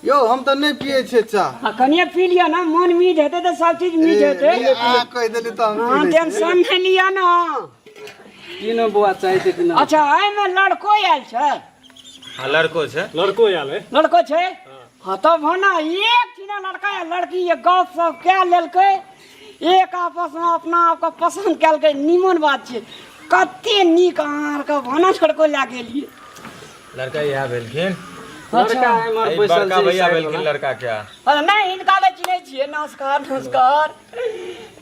यौ हम तऽ नहि पियै छियै चाह। आ कनिए पी लिअ ना, मन मीठ हेतै तऽ सब चीज मीठ हेतै। अहाँ कहि देली तऽ हम पी हाँ लै छियै। टेंशन नहि लिअ ना। की ने बौआ चाय ते कि ना? अच्छा एहिमे लड़को आयल छै? हाँ लड़को छै। लड़को आयल है। लड़को छै? हाँ तब होना एक ठिना लड़का या लड़की ये गप सप कए लेलकै, एक आपसमे अपना आपके पसन्द केलकै, निमन बात छै। कते नीक अहाँ आरके भाना लड़को लए गेलियै। लड़का इएह भेलखिन। लड़का एम्हर एहि बैसल बड़का छै भैया साइड भेलखिन वाला। लड़का के। अरे नहीं, हिनका तऽ चिन्है छियै। नमस्कार नमस्कार।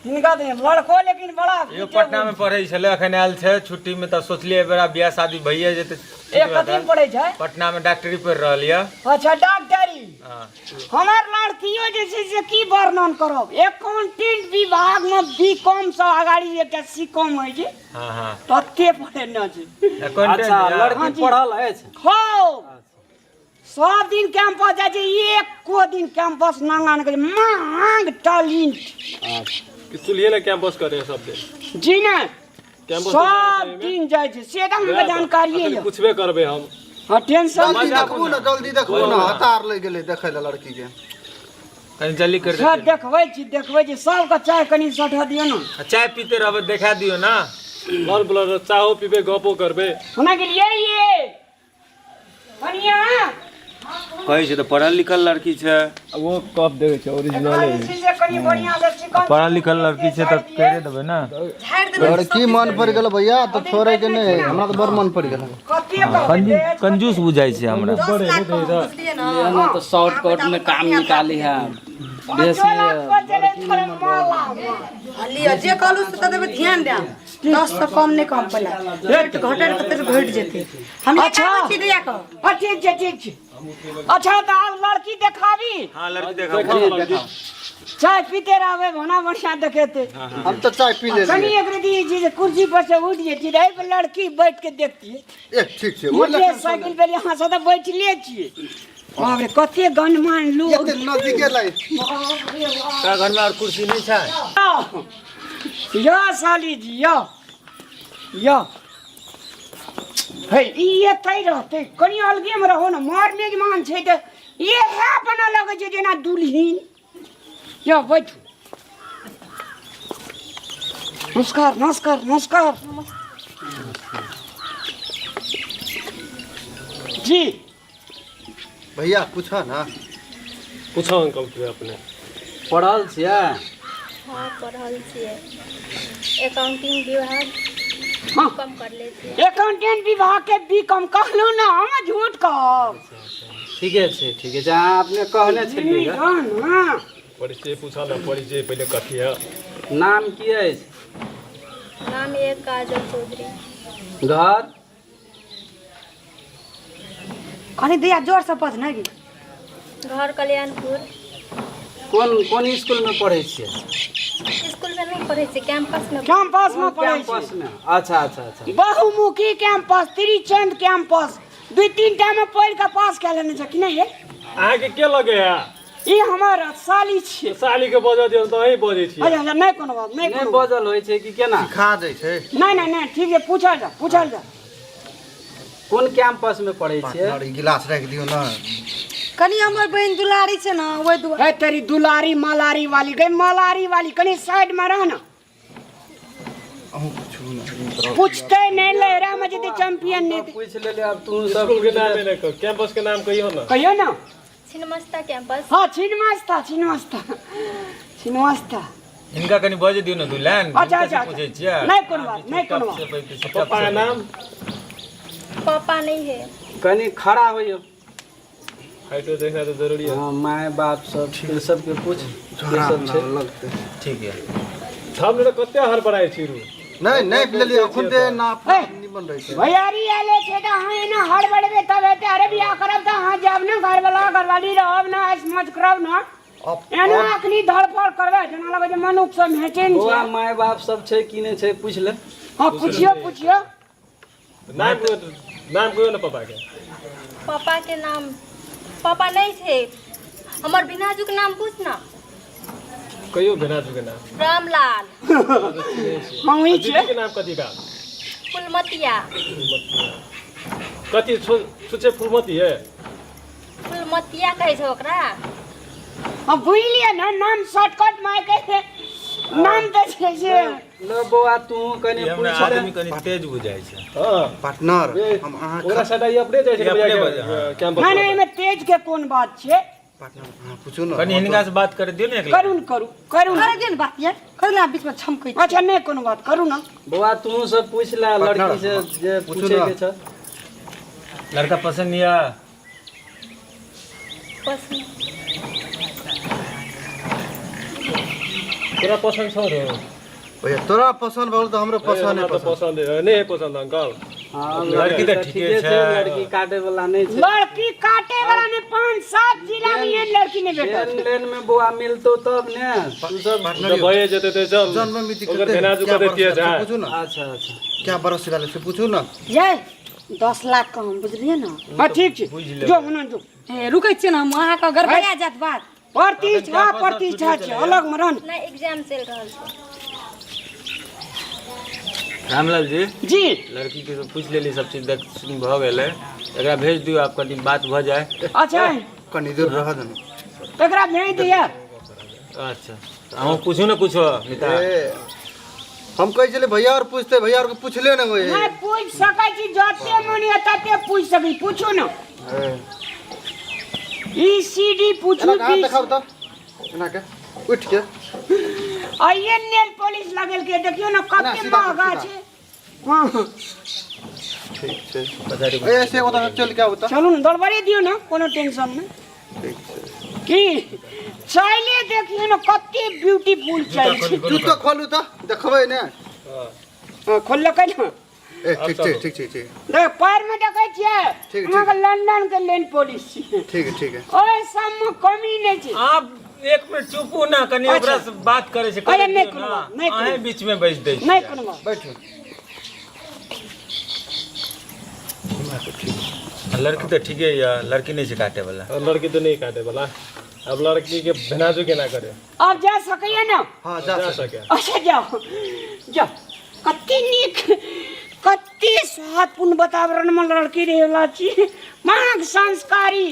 हिनका तऽ लड़को लेकिन बड़ा यो पटना में पढ़ै छलै, अखन आयल छै छुट्टी में, तऽ सोचलियै एहि बेरा बियाह शादी भइए जेतै। ए कथी में पढ़ै छै? पटना में डॉक्टरी पढ़ि रहल यऽ। अच्छा डॉक्टरी। हाँ। हमर लड़कियो जे छै से की वर्णन करब, एकाउंटेंट विभाग में बी कॉम से अगाड़ी एकटा सी कॉम होइ छै, हाँ हाँ, तते पढ़ेने छै। अकाउंटेंट अच्छा यऽ। लड़की पढ़ल अछि? हो सब दिन कैंपस जाइ छै, एको दिन कैंपस नांगा नहि करै, मांग टैलेंट। कि चूल्हे लए कैंपस करे सब दिन? जी नहि, कैंपस सब दिन जाइ छै, से तऽ हमरा जानकारिये यऽ। पूछबे करबै हम। हाँ टेंशन जल्दी देखबू ने, जल्दी देखबू ने, हतार लागि गेलै देखै लए लड़की के। कनि जल्दी कर सर देखबै छी देखबै छी, सबके चाय कनि सठा दियौ ने। चाय पीते रहबै, देखा दियौ ना। लड़ ब्लर चाहो पीबै, गपो करबै। हुना गेलियै ये कनिया कहै छै तऽ पढ़ल लिखल लड़की छै। वो कप देखे छै ओरिजिनल एकरा जे छै से कनि बढ़िआँ से चिकन पढ़ल लिखल लड़की छै तऽ करि देबै ने। लड़की मन पड़ि गेल भैया तऽ छोड़े के नहि, हमरा तऽ बड़ मन पड़ि गेल। कते कंजूस बुझाइ छै हमरा। बुझलियै ना। ना तो शॉर्टकट में काम निकाली है बेसी। लिअ जे कहलू से तऽ देबै, ध्यान देब, 10 से कम नहि कम पहिले रेट घटे कते घटि जेतै हम। अच्छा। छी दिया कऽ। हाँ ठीक छै ठीक छै। अच्छा तऽ आब लड़की देखाबी? हाँ लड़की देखाबू। चाय पीते रहबै, भना बढ़िया देखेते। हम तऽ चाय पी कनि लेलियै। एक रति जे छै कुर्सी पर से उठि जेती रहै पर लड़की बैठ के देखतियै। ए ठीक छै, ओहि मोटर लए साइकिल पर यहाँ से तऽ बैठले छियै। बाप रे कते गणमान लोग एते नजदीके लाई तोरा घरमे आओर कुर्सी नहि छै यो साली जी यो यो हे ई एतै रहतै कनि अलगेमे रहो ने मर मेजमान छै तऽ इएह बना लगै छै जेना दुल्हिन यो बैठू नमस्कार नमस्कार नमस्कार जी भैया पूछो ना पूछो अंकल के अपने पढ़ल छियै हाँ पढ़ल छियै अकाउंटिंग विभाग हाँ। कम कर ले छियै अकाउंटेंट विभाग के बी कम कहलहुँ ना हम झूठ कहब ठीके छै ठीके छै अहाँ अपने कहने छलियै ग। हाँ ना परिचय पूछा ना परिचय पहिले कथी है नाम की अछि नाम एक काजल चौधरी घर कनि दिया जोर से बज ने गे घर कल्याणपुर कोन कोन स्कूल में पढ़ै छियै स्कूल में नहीं पढ़ै छियै कैंपस में कैंपस में पढ़ै छियै कैंपस में अच्छा अच्छा अच्छा बहुमुखी कैंपस त्रिचंद कैंपस दू तीन टा में पढ़ि कऽ पास कए लेने छै कि नहि ये अहाँके के लगे है ई हमर साली छियै साली के बजऽ दियौ तऽ अहीं बजै छियै अच्छा अच्छा नहि कोनो बात नहि नहि कोनो बात। बजल होइ छै कि केना सिखा दै छै नहि नहि नहि ठीक छै पूछल जा पूछल जा कोन कैंपस में पढ़ै छियै पार्टनर ई गिलास राखि दियौ ना कनि हमर बहिन दुलारी छै ने ओहि दुआरे हे तेरी दुलारी मलारी वाली गई मलारी वाली कनि साइड में रह ना अहूँ पूछू ना पूछते नहीं ले रहा में जते चैंपियन नहीं पूछ लेले आब तू सब स्कूल के नाम नहि कह कैंपस के नाम कहियो ना कहियो ना छिन्नमस्ता कैंपस हाँ छिन्नमस्ता छिन्नमस्ता छिन्नमस्ता हिनका कनि बजै दियौ ने दू लाइन अच्छा, हिनका से अच्छा, पूछै छियै नहि कोनो बात, नहि कोनो बात। पप्पा के नाम पापा नहीं है कनि खड़ा होइयौ हाइटो देखना तो जरूरी है हाँ माय बाप सब सबके पूछ के सब छै लगतै ठीक है हम लोग कते हड़बड़ाइ छी रू नहि नहि लेलियै खुदे नाप ए, निमन रहै छै भैयारी आले छै तऽ अहाँ एना हड़बड़ेबै तब हेतै अरे बियाह करब तऽ अहाँ जायब ने घरवला घरवाली रहब ने ऐश मौज करब ने एना अखनी धड़फड़ करबै जेना लगै छै मनुख सब हेचैन बौआ छै माय बाप सब छै कि नहि छै पूछ ले हँ पुछियौ पुछियौ नाम कहियो नाम कहियो ना पापा के पापा के नाम पापा नहीं थे हमर बिनाजू के नाम पूछ ना कहियो भेनाजू के नाम रामलाल हम ई दीदी छियै के नाम कथी बा फुलमतिया कथी छुछे फुलमती है फुलमतिया कहै छै ओकरा हम बुझलियै ने नाम शॉर्टकट में के नाम तऽ छै से ल बौआ तू कनि ई हमरा पूछ ले आदमी कनि तेज बुझाइ छै हां पार्टनर हम अहाँ ओकरा सटाई अपने जाइ छै ई अपने भैया बजै, के कैंपस नहि नहि एहिमे तेज के कोन बात छै पार्टनर अहाँ पूछू ना कनि हिनका से बात कर दियौ ने एक करू ने करू करू ने करे दियौ ने बात यार करू ने बीच में छमकै अच्छा नहि कोनो बात करू ने बौआ तू सब पूछ ले लड़की से जे पूछू पूछे ना। के छै लड़का पसंद यऽ पसंद तोरा पसंद छौ रे भैया तोरा पसंद भऽ गेल तऽ हमरो पसंद हमरा नहि तऽ पसंद पसंद है नहीं है पसंद अंकल हाँ लड़की तऽ ठीके छै। लड़की काटे वाला नहि छै लड़की काटे वाला ने 5 7 जिला में एहन लड़की नहीं भेटत लेन लेन में बौआ मिलतो तब ने तू सब तऽ भए जेतै तऽ चल जन्म मिति ओकर कते भेनाजू क्या कते बरस तेज भेल से है पूछू ना अच्छा अच्छा क्या बरस भेल से पूछू ना ये 10 लाख के हम बुझलियै ने हाँ ठीक छै बुझि लेबै। जो हुनन जो ए रुकै छियै ने हम अहाँके गड़बड़ा जायत बात प्रतिष्ठा प्रतिष्ठा छै अलग में रह नहीं एग्जाम चलि रहल छै रामलाल जी जी लड़की के तो पूछ लेली सब चीज देख सुन भऽ गेलै एकरा भेज दियौ आब कनि बात भऽ जाए अच्छा कनि दूर रह देना एकरा भेज दिया अच्छा अहूँ पूछू ने कुछो मिता ए, हम कहै छलियै भैया और पूछते भैया और के पूछले ने होय नहीं पूछ सकै छी जते मन है तते पूछ सकै पूछू ने ई सी डी पूछू एना के हाथ बीस देखाउ तऽ एना के उठि के आ ये नेल पॉलिश लगेल के देखियो ने ना, कते सीधा कर, महंगा सीधा। छै हाँ हाँ ठीक छै ए से ओतऽ चलि के आउ तऽ चलू ने दौड़बड़े दियौ ने कोनो टेंशन नहि ठीक छै की चाइले देखियो ने कते ब्यूटीफुल चाइल छै जूतो खोलू तऽ देखबै ने हाँ, खोललकै ने ए ठीक छै ठीक छै ठीक देख पैर में देखै छियै ठीक, ठीक। अहाँके लंदन के लेन पॉलिश छियै ठीक है ठीक है ओहि सबमे कमी नहि छै आप एक मिनट चुपू ना कनि अच्छा। ओकरा से बात करै छै अरे, करे नहि दियौ कोनो ना। बात, नहि कोनो अहें बात। बीच में बैस दै नहि छियै। कोनो बात बैठू लड़की तऽ ठीके यऽ, लड़की नहि छै काटे वाला। लड़की तऽ नहि काटे वाला। अब लड़की के भेनाजू केना करे? आब जा सकैया ने? हाँ, जा सके। अच्छा जाओ जाओ। कते नीक, कते स्वादपूर्ण वातावरण में लड़की रहेला छी। मांग संस्कारी,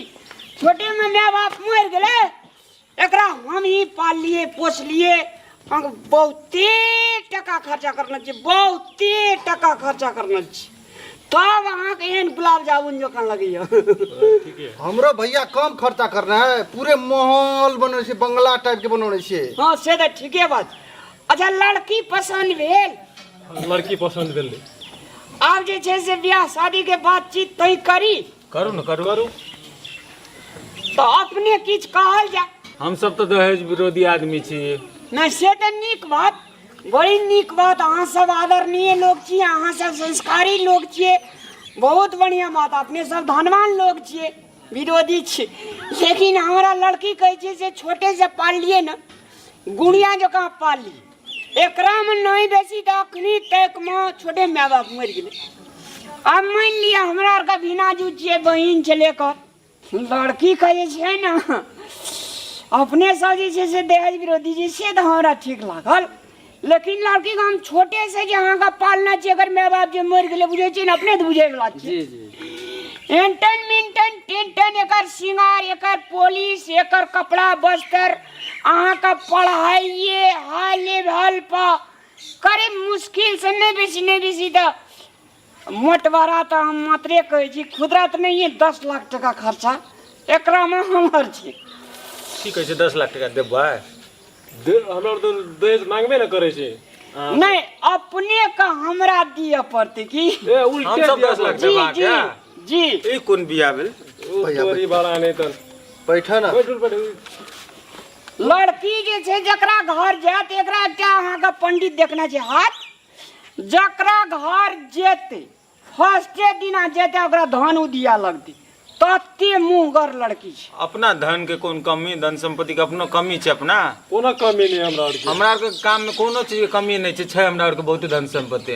छोटे में माय बाप मरि गेलै, एकरा हम ही पाललिए पोसलिए। हम बहुते टका खर्चा करने छी, बहुते टका खर्चा करने छी, तब अहाँके एहन गुलाब जामुन जकाँ लगैया। हमरो भैया कम खर्चा करना है, पूरे माहौल बनौने छै, बंगला टाइप के बनौने छै। हाँ से तऽ ठीके बात। अच्छा लड़की पसन्द भेल? लड़की पसन्द भेल। आब जे छै से बियाह शादी के बातचीत तय करी। करू ने, करू। करू। तऽ अपने किछु कहल जाय। हम सब तऽ दहेज विरोधी आदमी छी। नहि से तऽ नीक बात, बड़ी नीक बात। अहाँ सब आदरणीय लोग छी, अहाँ सब संस्कारी लोग छियै, बहुत बढ़िया बात। अपने सब धनवान लोग छियै, विरोधी छी। लेकिन हमरा लड़की कहै छै से छोटे से पाललियै ने, गुड़िया जकाँ पाललियै। एकरामे नहि बेसी तऽ अखनी तकमे छोटे माय बाप मरि गेलै। आब मानि लिअ हमरा आरके भिनाजू छियै, बहिन छलै एकर। लड़की के जे छै ने अपने सब जे छै से दहेज विरोधी जे से तऽ हमरा ठीक लागल, लेकिन लड़की के हम छोटे से जे अहाँके पालने छी, अगर माय बाप जे मरि गेलै, बुझै छियै ने, अपने तऽ बुझै वला छियै। एंटन मिंटन टेंटन, एकर श्रृंगार, एकर पॉलिश, एकर कपड़ा वस्त्र, अहाँके पढ़ाइए हाई लेवल पर करीब मुश्किल से नहि बेसी नहि बेसी तऽ मोटवरा तऽ हम मात्रे कहै छी, खुदरा तऽ नहिए, 10 लाख टका खर्चा एकरामे हमर छै। की कहै छै, 10 लाख टका देबै? हमरा तऽ दहेज मांगबे ने करै छै। नहि, अपने के हमरा दिअ पड़तै की? ए, उल्टे हम सब दिअ 10 लाख जी, देबाक जी, है? जी। ई कोन बियाह भेल? ओ तोरी बड़ा नहि तऽ। बैठो ना। बैठू, बैठू। लड़की जे छै जकरा घर जायत, एकरा एकटा अहाँके पंडित देखना छै हाथ, जकरा घर जेतै फर्स्टे दिना जेतै ओकरा धन उदिया लगतै, तते मुँहगर लड़की छै। अपना धन के कोन कमी, धन संपत्ति के अपनो कमी छै? अपना कोनो कमी नहि हमरा आरके। हमरा आरके काम में कोनो चीज के कमी नहि छै, छै हमरा आरके बहुते धन संपत्ति।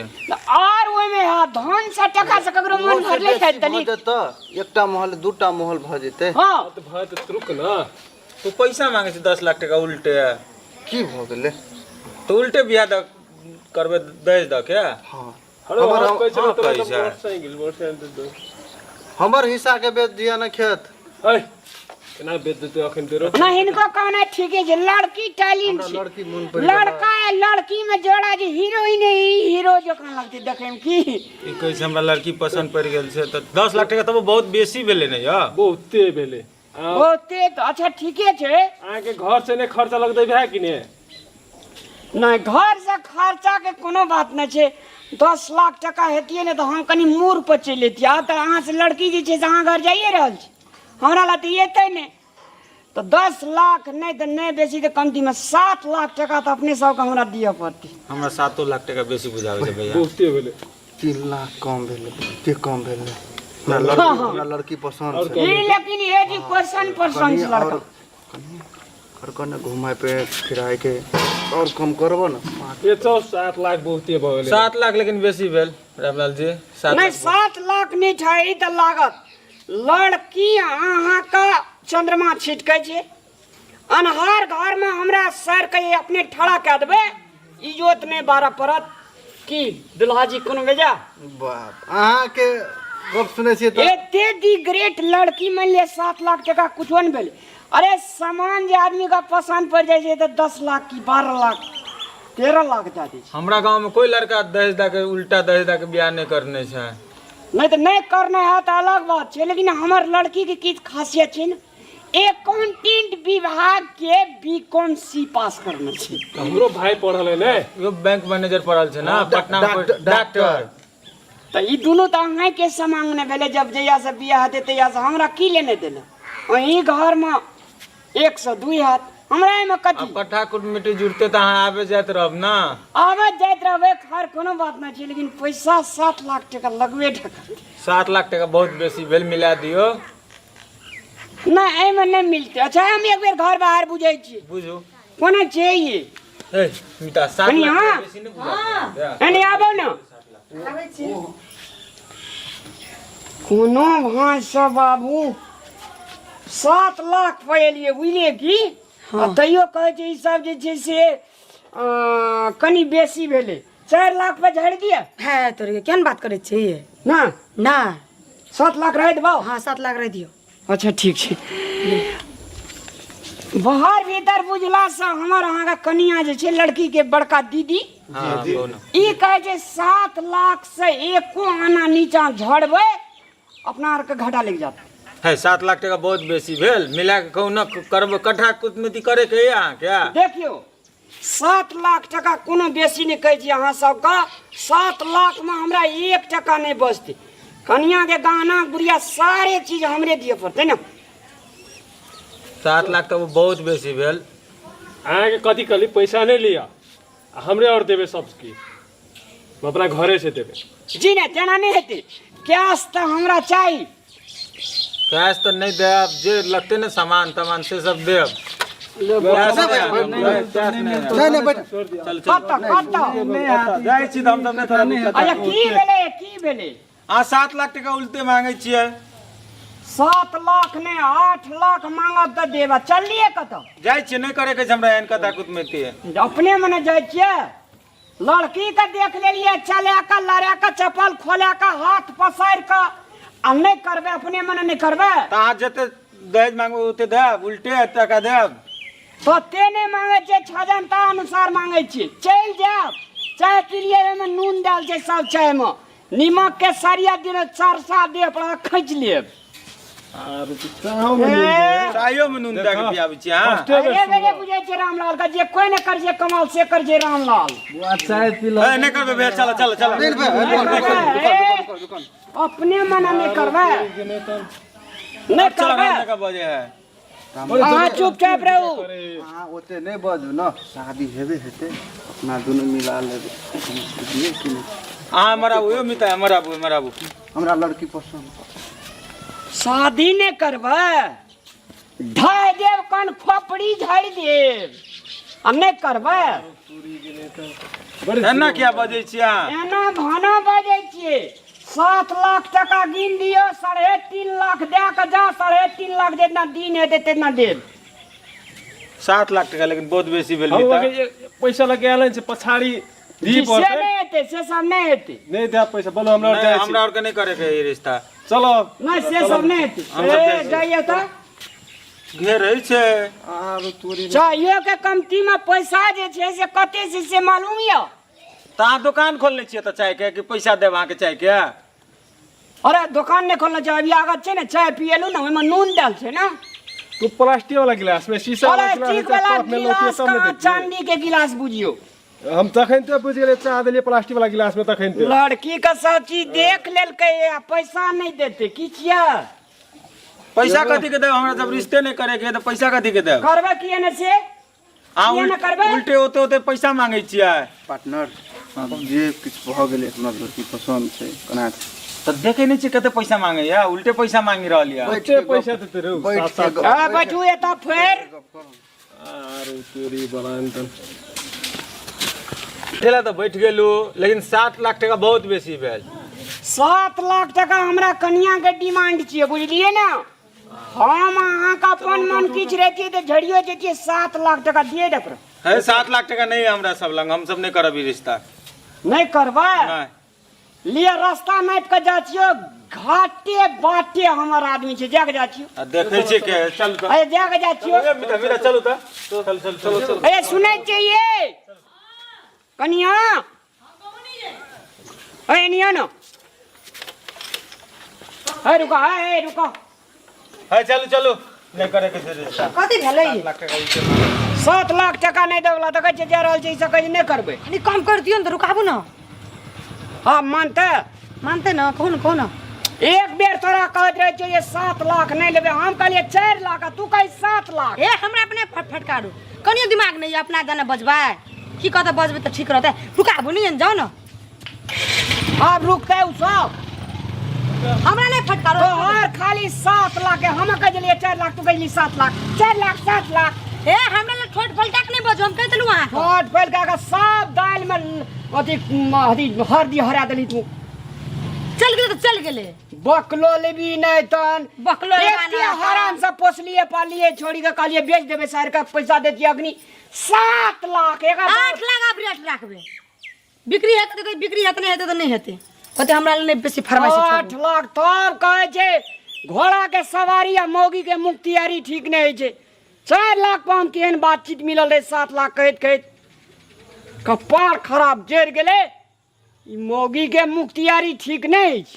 आर ओहिमे हँ धन से टका से ककरो मन भरले छै तनी। भऽ जेतै, एकटा महल दूटा महल भऽ जेतै। हँ। तऽ भऽ जेतै, रुक ने। तू पैसा मांगे छै 10 लाख टका उल्टे। की भऽ गेलै? तऽ उल्टे बियाह दऽ करबै दहेज दऽ के? हाँ। अरे, हम कहै छलहुँ हाँ, तोरा कहै तऽ छै। मोटरसाइकिल, मोटरसाइकिल दे दो। हमर हिस्सा के बेच दिया ने खेत। ऐ, केना बेच देतै अखन तेरो? ना हिनको कहना ठीके छै, लड़की टैलेंट छै। लड़की मन पड़ि गेलै। लड़का है, लड़की में जोड़ा जे हीरोइन है, ई हीरो जकाँ लगतै देखै में की? ई कहै छै हमरा लड़की पसन्द पड़ि गेल छै, तऽ 10 लाख टका तऽ बहुत बेसी भेलै ने यौ? बहुते भेलै। बहुते तऽ अच्छा ठीके छै। अहाँके घर से नहि खर्चा लगतै भए कि ने? नहि, घर से खर्चा के कोनो बात नहि छै। 10 लाख टका हेतियै ने तऽ हम कनि मूड़ पर चलि अयतियै। आब तऽ अहाँ से लड़की जे छै से अहाँ घर जाइए रहल छी, हमरा लए तऽ एतै नहि। तऽ 10 लाख नहि तऽ नहि बेसी तऽ कमतीमे 7 लाख टका तऽ अपने सबके हमरा दिअ पड़तै। हमरा 7 लाख टका बेसी बुझाबै छै भैया। बहुते भेलै। 3 लाख कम भेलै, बहुते कम भेलै। हमरा लड़की, हमरा लड़की पसन्द छै। ई लेकिन एजुकेशन पसन्द छै लड़का। और कने घुमाय पे फिराय के और कम करबो ने। ये तो 7 लाख बहुते भऽ गेलै। 7 लाख लेकिन बेसी भेल रामलाल जी। 7 नहि, 7 लाख नहि छै ई तऽ लागत। लड़की अहाँके चंद्रमा छिटकै छै, अन्हार घरमे हमरा सर के अपने ठड़ा कए देबै, इजोत नहि बारऽ पड़त। की दुल्हा जी कोनो बेजा? बाप, अहाँके गप सुनै छियै तऽ एते दी ग्रेट लड़की मानि लिअ 7 लाख टका कुछो नहि भेलै। अरे सामान जे आदमी के पसन्द पड़ि जाइ छै तऽ 10 लाख की 12 लाख 13 लाख दए दै छै। हमरा गाँव में कोई लड़का दहेज दऽ के, उल्टा दहेज दऽ के बियाह नहि करने छै। नहि तऽ नहि करने है तऽ अलग बात छै, लेकिन हमर लड़की के किछु खासियत छै ने, एकाउंटेंट विभाग के बी कॉम सी पास करने छै। हमरो भाई पढ़ल है ने, यो बैंक मैनेजर पढ़ल छै ने पटना में, डॉक्टर। तऽ ई दुनू तऽ अहाँके समांग नहि भेलै। जब जहिया से बियाह हेतै तहिया से हमरा की लेने देने, अहीं घरमे 1 से 2 हैत, हमरा एहिमे कथी? कट्ठा कुटमिटी जुड़ते तऽ अहाँ आबे जाइत रहब ने? आबे जाइत रहबै, खैर कोनो बात नहि छै, लेकिन पैसा 7 लाख टका लगबे टका। 7 लाख टका बहुत बेसी भेल, मिला दियौ। नहि, एहिमे नहि मिलतै। अच्छा हम एक बेर घर बाहर बुझै छी। बुझू कोना छै ई? ए मिता, 7 कनी लाख हाँ। बेसी नहि बुझा। एने आबो ने। आबै छी। कोनो भाँसँ बाबू 7 लाख पर एलियै बुझलियै की आ तैयो कहै छै ई सब जे छै से कनि बेसी भेलै 4 लाख पर झाड़ि दिअ। है तोरे केहन बात करै छी ना ना 7 लाख रहि देबौ। हाँ 7 लाख रहि दियौ। अच्छा ठीक छै। बाहर भीतर बुझलासँ हमर अहाँके कनिया जे छै लड़की के बड़का दीदी ई कहै छै 7 लाख से एको आना नीचा झड़बै अपना आरके घाटा लागि जात। है 7 लाख टका बहुत बेसी भेल, मिला के कहू न करबै कट्ठा कुटनीति करे के है अहाँके। देखियौ 7 लाख टका कोनो बेसी नहि कहै छी अहाँ सबके, 7 लाख में हमरा 1 टका नहि बचतै। कनिया के गहना गुड़िया सारे चीज हमरे दिअ पड़तै ने। 7 लाख तऽ बहुत बेसी भेल। अहाँके कथी कहली पैसा नहि लिअ आ हमरे और देबै सब किछु, हम अपना घरे से देबै। जी नहि तेना नहि हेतै, कैश तऽ हमरा चाही। कैश तऽ नहि देब, जे लगतै ने सामान तमान से सब देब। जाइ छी तऽ हम सब नहि। अच्छा की भेलै की भेलै? अहाँ 7 लाख टका उल्टे मांगै छियै। 7 लाख नहि 8 लाख मांगब तऽ देब। चललियै कतऽ? जाइ छियै, नहि करे के छै हमरा एहन कथा कुटमैती। अपने मने जाइ छियै? लड़की के देख लेलियै चला के लड़ा के चप्पल खोला के हाथ पसारि के आ नहि करबै अपने मने नहि करबै। तऽ अहाँ जते दहेज मांगबै ओते देब, उल्टे टका देब। तते नहि मांगै छियै, छजनता अनुसार मांगै छियै। चलि जायब, चाय पीलियै ओहिमे नून देल छै सब चायमे, नीमक के सरिया दिनो सरसा देह पर खींच लेब। चायो में नून दए के पियाबै छी अहाँ। अरे बेरे बुझै छै रामलाल के जे कोइ नहि करै छै कमाल से करै छै रामलाल। चाय पी लो। नहि करबै भैया, चलो चलो चलो। अपने मना नहि करबै, नहि करबै। बजे है अहाँ चुपचाप रहू। अहाँ ओते नहि बाजू ने, शादी हेबे हेतै अपना दुनू मिला लेबै बुझलियै कि नहि। अहाँ हमर आबू यौ मिता, हमर आबू, हमर आबू। हमरा लड़की पसन्द। शादी नहि करबै ढाइ देब कन खोपड़ी झाड़ि देब आ नहि करबै। एना किया बजै छियै अहाँ? एना भाना बजै छियै। 7 लाख टका गिन दियौ, 3.5 लाख दए कऽ जा, 3.5 लाख जितना दिन हेतै तितना देब। 7 लाख टका लेकिन बहुत बेसी भेल। हम पैसा लगे आयल छै पछाड़ी दी से पड़तै। नहि हेतै, से सब नहि हेतै। नहि देब पैसा, बोलो हमरा और जाइ छी। हमरा और के नहि करे के ई रिश्ता। चलो। नहि से सब नहि हेतै। हम सब जाइ छी। जाइए तऽ घेरै छै। चाहियो के कमती में पैसा जे छै से कते छै से मालूम यऽ? तऽ अहाँ दोकान खोलने छियै तऽ चाय के कि पैसा देब अहाँके चाय के? अरे दोकान नहि खोलने छै, अभी आगत छै ने चाय पियलू ने ओहिमे नून देल छै ने। तू प्लास्टिक वाला गिलास में शीशा वाला गिलास प्लास्टिक वाला कप में लौटिए गिलास तब ने कहाँ देतियै। चांदी के गिलास बुझियो। हम तखन ते बुझि गेलियै चाह देलियै प्लास्टिक वाला गिलास में तखन ते। लड़की के सब चीज देख लेलकै आ पैसा नहि देतै की छियै? पैसा कथी के देब हमरा, जब रिश्ते नहि करे के तऽ पैसा कथी के देब? करबै किए ने से? अहाँ किए ने करबै? उल्टे ओते ओते पैसा मांगै छियै। पार्टनर जे किछु भऽ गेलै हमरा लड़की पसन्द छै केना तऽ देखै नहि छियै कते पैसा मांगैया, उल्टे पैसा मांगि रहल यऽ। उल्टे पैसा देतै रौ। बैठ के आ बैठू एतऽ फेर। अरे तोरी बरान। ठेला तऽ बैठ गेलू, लेकिन 7 लाख टका बहुत बेसी भेल। 7 लाख टका हमरा कनिया के डिमांड छियै बुझलियै ने। हम अहाँके अपन मन किछु रहितियै तऽ झड़ियो जैतियै। 7 लाख टका दिए दे पर। है 7 लाख टका नहीं है हमरा सब लग, हम सब नहीं करब ई रिश्ता। नहीं करबै? नहीं। लिअ रास्ता नापि कऽ जाइ छियौ, घाटे बाटे हमर आदमी छै, जाके जाइ छियौ। आ देखै छियै के चल तऽ। अरे जाके जाइ छियौ। ए, मिता, मिता, चलू तऽ। चल, चल, चल, चल। अरे सुनै छियै कनिया? अरे निया न। अरे रुको, अरे रुको। है चलू चलू, नहीं करे के छै रिश्ता। कथी भेलै? 7 लाख टका उल्टे मांगै। 7 लाख टका नहि देबला तऽ कहै छै जा रहल छै, ई सब कहै छै नहि करबै। कनि कम कर दियौ ने तऽ रुकाबू ने। हँ मानतै? मानतै ने, कहू ने, कहू ने। एक बेर तोरा कहैत रहै छियौ जे 7 लाख नहि लेबै, हम कहलियै 4 लाख आ तू कहै 7 लाख। ए हमरा अपने फटकारू, कनियो दिमाग नहि यऽ, अपना जाने बजबै की कहतै, बजबै तऽ ठीक रहतै। रुकाबू नहि, जाउ ने। आब रुकतै उ सब? हमरा नहि फटकारो। तोहर खाली 7 लाख है, हम कह देलियै 4 लाख, तू कहली 7 लाख, 4 लाख 7 लाख। ए हमरा लग ठोट फलटा के नहि बजू, हम कहि देलहुँ अहाँके। ठोट फलका के सब दालि में अथी अथी हरदी हरा देली तू। चल गेलै तऽ चल गेलै। बकलो लेबी नहीं तन बकलो लेबा एते नहि। हराम से पोसलिए पालिए छोड़ी के कहलिए बेच देबे शहर के पैसा दे दिए अग्नि 7 लाख एक 8 लाख आब रेट राखबे। बिक्री हेतै तऽ बिक्री हेतै, नहि हेतै तऽ नहि हेतै। ओते हमरा लेल नहि बेसी फरमाइश 8 लाख तब कहै छै घोड़ा के सवारी आ मौगी के मुख्तियारी ठीक नहीं होइ छै। 4 लाख पर हम केहन बातचीत मिलल रहे 7 लाख कहैत कहैत कपार खराब जरि गेलै। ई मौगी के मुख्तियारी ठीक नहीं अछि।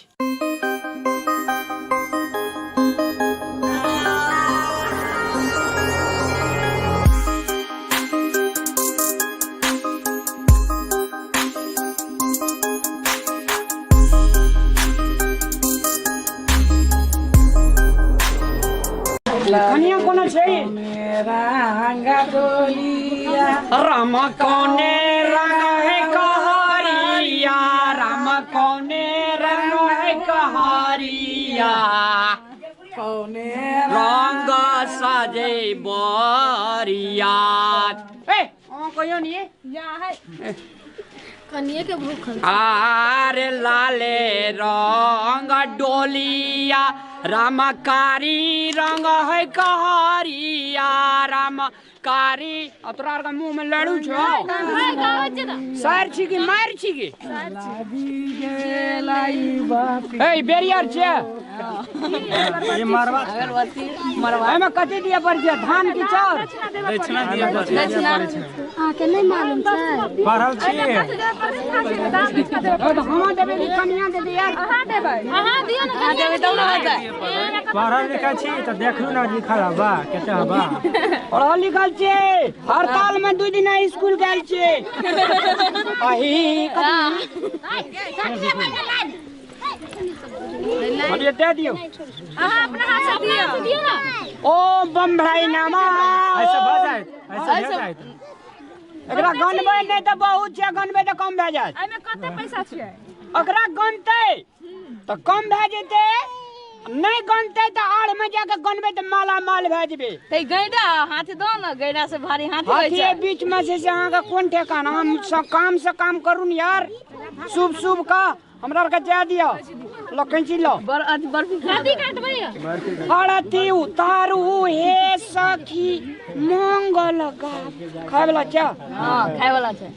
कनिया कोनो छै? राम कोने रंग है कहरिया, राम कोने रंग है कहरिया, कौने रंग सजे बरिया। ए अहाँ कहियो नी या है कनिए के भूख। आरे लाले रंग डोलिया, राम कारी रंग है कहरिया, राम कारी। आ तोरा आर के मुँह में लड़ू छौ। सार छी कि मार छी कि? ए बेरियर छे ये मारवा एमे कथी दिए पड़ै छै? धान की चाउर? दक्षिणा दिए पड़ै छै। अहाँ के नहीं मालूम छै? पढ़ल छियै। हम देबै कि कनिया देबै यार? अहाँ देबै, अहाँ दियौ ने कनिया देबै तब ने होतै। पढ़ल लिखल छी तऽ देखलू ने लिखल हबा कते हबा। पढ़ल लिखल छियै, हड़ताल में 2 दिन स्कूल गेल छियै। अही कथी दे दियौ। अहाँ अपना हाथ से दियौ ना। ओ बम भाई नामा ऐसे भऽ जायत, ऐसे भऽ जायत। एकरा गनबै नहि तऽ बहुत छै, गनबै तऽ कम भए जायत। एहिमे कते पैसा छै? ओकरा गनतै तऽ कम भए जेतै, नहि गनतै तऽ आड़ में जाके गनबै तऽ माला माल भए जेबै। तऽ गैडा हाथ दो ने, गैडा से भारी हाथ होइ हाथी छै। बीच में छै से अहाँके कोन ठेकाना। हम सब काम से काम करू ने यार, शुभ शुभ का हमरा आरके जाय दिअ। लो कैंची लो। बर्फी कथी काटबै? आरती उतारू हे सखी मंगल गा। खाय वाला छै? हां खाय वाला छै।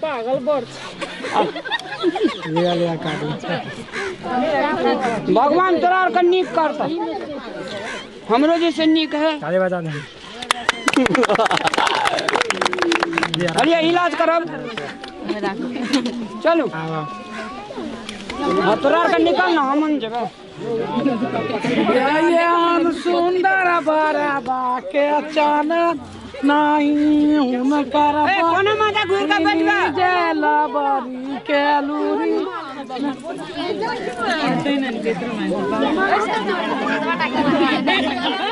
पागल बड़ छै। लिया लिया काटू। भगवान तोरा आरके नीक करतौ, हमरो जैसे नीक है। ताली बजा दे। अरे इलाज करब चलू। हाँ तोरा आरके निकल ना, हम जेबै। ये हम सुंदर बरबा के अचानक नहीं हुनकर ए कोनो माता घुर के बैठबे। जलबरी के लूरी।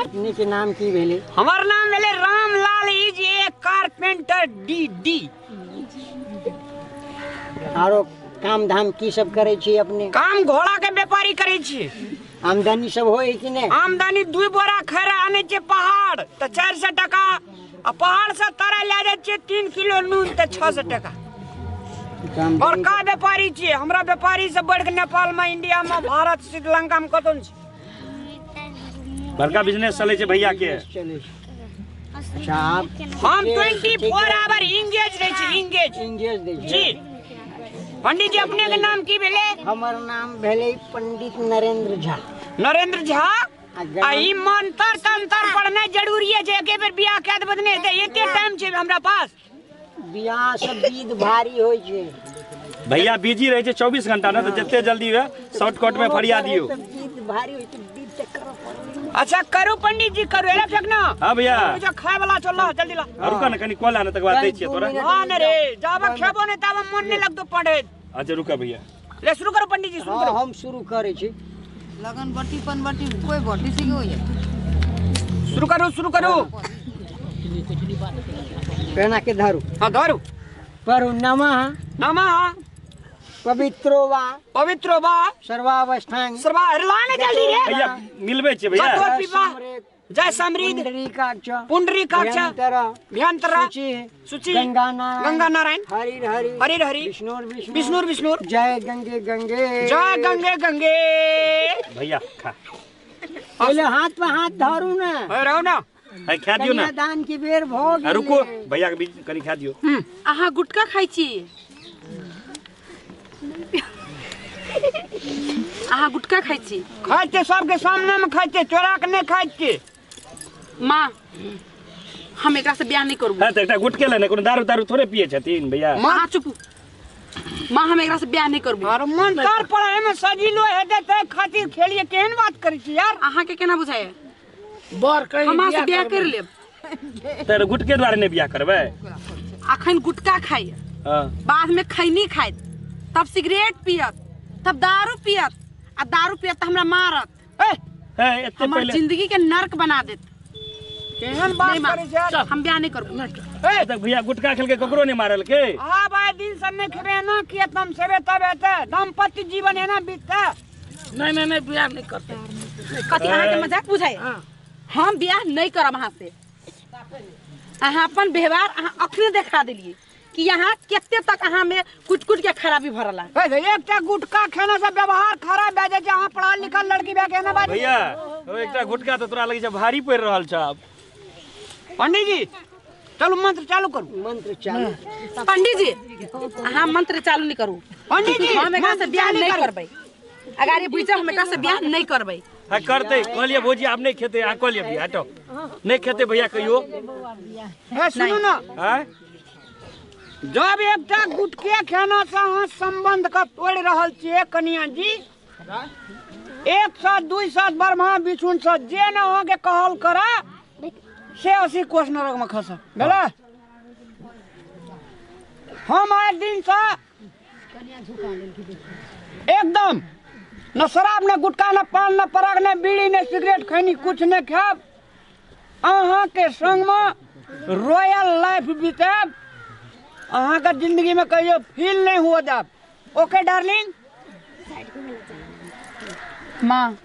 अपने के नाम की भेलै? हमर नाम भेलै Ramlal is a carpenter D D. आरो काम धाम की सब करै छी अपने? काम घोड़ा के व्यापारी करै छी। आमदनी सब होय कि नहि? आमदनी 2 बोरा खैरा आनै छै पहाड़ तऽ 400 टका, आ पहाड़ से तरा लए जाइ छियै 3 किलो नून तऽ 600 टका। बड़का व्यापारी छियै हमरा, व्यापारी से बढ़ के नेपाल में, इंडिया में, भारत, श्रीलंका में कतौ नहि छै। बड़का बिजनेस चलै छै भैया के। अच्छा आप हम 24 आवर इंगेज रहै छी, इंगेज इंगेज दै छी जी। पंडित जी अपने के नाम की भेलै? हमर नाम भेलै पंडित नरेंद्र झा। नरेंद्र झा? आ ई मंत्र तंत्र पढ़नाइ जरूरी है जे एके बेर बियाह कए देबै तऽ नहि हेतै। एते टाइम छै हमरा पास। बियाह सब विध भारी होइ छै भैया, बिजी रहै छै 24 घंटा ने, तऽ जते जल्दी हुए शॉर्टकट में फरिया दियौ। विध भारी होइ छै, विध तऽ करऽ पड़ै। अच्छा करू पंडित जी करू, एला फेक ना। हां भैया जो खाय वाला छौ ला जल्दी ला। रुका ना कनी कॉल आने तक बाद दै छियै तोरा। हां ने रे, जाबे खेबो नै ताबे मन नै लगतो पढ़े। अच्छा रुका भैया, ले शुरू करो पंडित जी, शुरू करो। हम शुरू करै छी। लगन बटी पन बटी कोई बटी सी होई। शुरू करू शुरू करू। पेना के धरू। हां धरू। पढ़ू नमः नमः पवित्रो वा पवित्रो वा सर्वावस्थान सर्वा। अरे ला ने जल्दी रे भैया, मिलबै छै भैया। कतो पीपा जय समृद्ध पुंडरीकाक्ष पुंडरीकाक्ष भयंतर भयंतर शुचि शुचि गंगा नारायण गंगा नारायण हरि हरि हरि हरि विष्णु विष्णु विष्णु विष्णु जय गंगे गंगे जय गंगे गंगे। भैया खा पहले हाथ पे हाथ धरू ना। रहो ना खा दियो ना। दान की बेर भोग। रुको भैया के बीच कनी खा दियो। अहाँ गुटखा खाइ छी? अहाँ गुटखा खाइ छी? खाइ छियै, सबके सामने में खाइ छियै, चोरा के नहि खाइ छियै। माँ हम एकरा से बियाह नहीं करबो। हां त एकटा गुटके ले ने, कोनो दारू दारू थोड़े पिए छथिन भैया। माँ चुप। माँ हम एकरा से बियाह नहीं करबो। अरे मन तर पढ़ाई में सजिलो हेतै तै खातिर खेलिए, केहन बात करै छी यार? अहाँ के केना बुझाय? बर कहीं हम अहाँ से बियाह कर लेब। तर गुटके द्वारे नहीं बियाह करबै? अखन गुटका खाइ, बाद में खैनी खाइत, तब सिगरेट पियत, तब दारू पियत, आ दारू पियत त हमरा मारत। ए हमर जिंदगी के नर्क बना देत। केहन बात करै छै यार? हम बियाह नहीं करबो। ए तक भैया गुटका खेल के ककरो नहीं मारल के। हां भाई दिन से नहीं खेबे ना किए तम सेबे तब हेतै दाम्पत्य जीवन एना बीततै। नहीं नहीं नहीं बियाह नहीं करते। कथी अहाँ के मजाक बुझाय? हम बियाह नहीं करब अहाँ से। अहाँ अपन व्यवहार अहाँ अखने देखा देलिए कि यहाँ कते तक अहाँ में कुट कुट के खराबी भरला। एकटा गुटका खेना से व्यवहार खराब भए जाइ छै। अहाँ पढ़ल लिखल लड़की भए के एना बात। भैया ओ एकटा गुटका त तोरा लगै छै भारी पड़ि रहल छ। पंडित जी चलू मंत्र चालू करू। मंत्र चालू। पंडित जी अहाँ मंत्र चालू नहीं करू। पंडित जी हम एकरा से बियाह नहीं करबै। अगर ये बुझ हम एकरा से बियाह नहीं करबै। हां करते कहलिए भौजी आब नहीं खेते। आ कहलिए भैया हटो नहीं खेते भैया कहियो। हे सुनू ना, हां जब एकटा गुटके खेना से अहाँ संबंध के तोड़ि रहल छियै कनिया जी, एक साथ दुई साथ ब्रह्मा विष्णु से जे न अहाँ के कहल करा से 80 कोस नरक में खस भेलै। हम आइ दिन से एकदम न शराब न गुटखा न पान न पराग न बीड़ी न सिगरेट खैनी कुछ न खायब। अहाँ के संग में रॉयल लाइफ बितायब। अहाँ के जिंदगी में कहियो फील नहीं हुआ जाब। Okay darling. माँ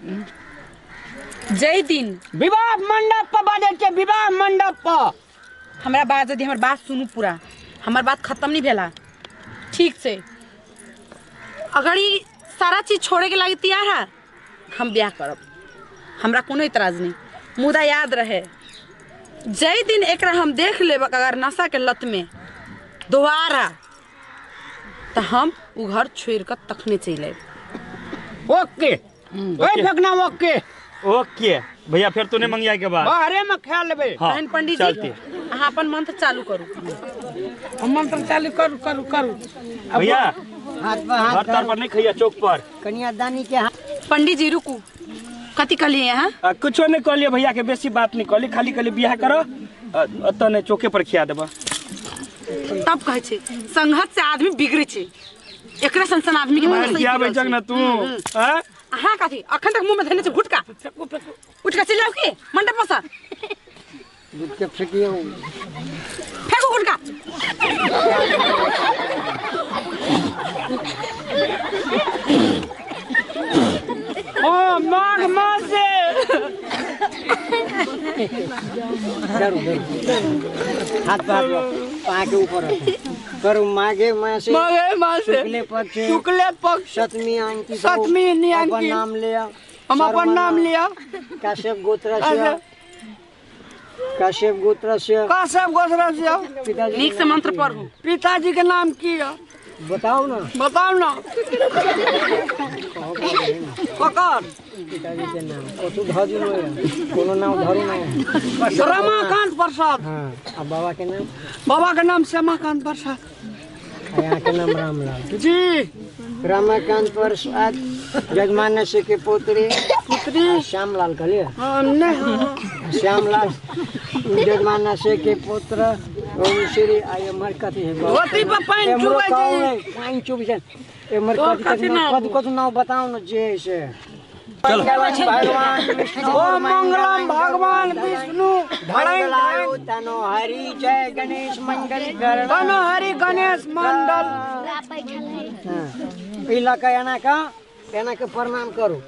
जय दिन विवाह मंडप पर बाजै छै, विवाह मंडप पर हमरा बात यदि हमर बात सुनू पूरा, हमर बात खत्म नहीं भेला ठीक से। अगर ई सारा चीज छोड़े के लागी तैयार है हम ब्याह करब, हमरा कोनो इतराज नहीं। मुदा याद रहे जय दिन एकरा हम देख लेब अगर नशा के लत में दोबारा तो हम उ घर छोड़ कर तखने चलि आयब। ओके ओए फेकना। ओके ओके भैया फिर तूने मंगिया के बाद बाहरे में खा लेबे। तहन पंडित जी अहाँ अपन मंत्र चालू करू। हम मंत्र चालू करू करू करू। भैया हाथ पर हाथ घर पर नहीं खैया चौक पर कन्यादानी के हाथ। पंडित जी रुकू, कथी कहलिए अहाँ? कुछो नहीं कहलिए भैया के, बेसी बात नहीं कहली, खाली कहली बियाह करो अतऽ नहीं चौके पर खिया देबा। तब कहै छै संघर्ष से आदमी बिगड़ै छै, एकरे सन सन आदमी के मार खियाबै छक ना तू। हां अहाँ कथी अखन तक मुंह में धने छै गुटका? उठ के चलि जाउ की मंडप पर से? गुटका फेकियो, फेंकू गुटका। ओ माघ मास से करू हाथ पर पा के ऊपर करू। माघे मासे माघे मासे शुक्ले पक्ष शुक्ले पक्ष सप्तमी अंकित सप्तमी अपन नाम लिया। हम अपन नाम लिया। कश्यप गोत्र से कश्यप गोत्र से कश्यप गोत्र से। पिताजी नीक से मंत्र पढ़ू। पिताजी के नाम की है बताओ ना। बताओ ना। पकड़ पिताजी के नाम कथू धरू कोनो नाम धरू ना। रमाकांत प्रसाद। हाँ, आ बाबा के नाम? बाबा के नाम श्यामाकांत प्रसाद। यहाँ के नाम रामलाल जी। रमाकांत प्रसाद जजमान से के पुत्री पुत्री श्यामलाल कहलिए? नहीं, श्यामलाल जजमान से के पुत्र ओम श्री आई एमहर कथी है? धोती पर पानि चुबै छै। पानि चुबै छै। एमहर कथी कथी कथी नाम बताओ न जे से। भगवान विष्णु ओम मंगलम भगवान विष्णु मंगलाय तनो हरि जय गणेश मंगल करण तनो हरि गणेश मंडल। हां ई लका एना का एना के प्रणाम करू।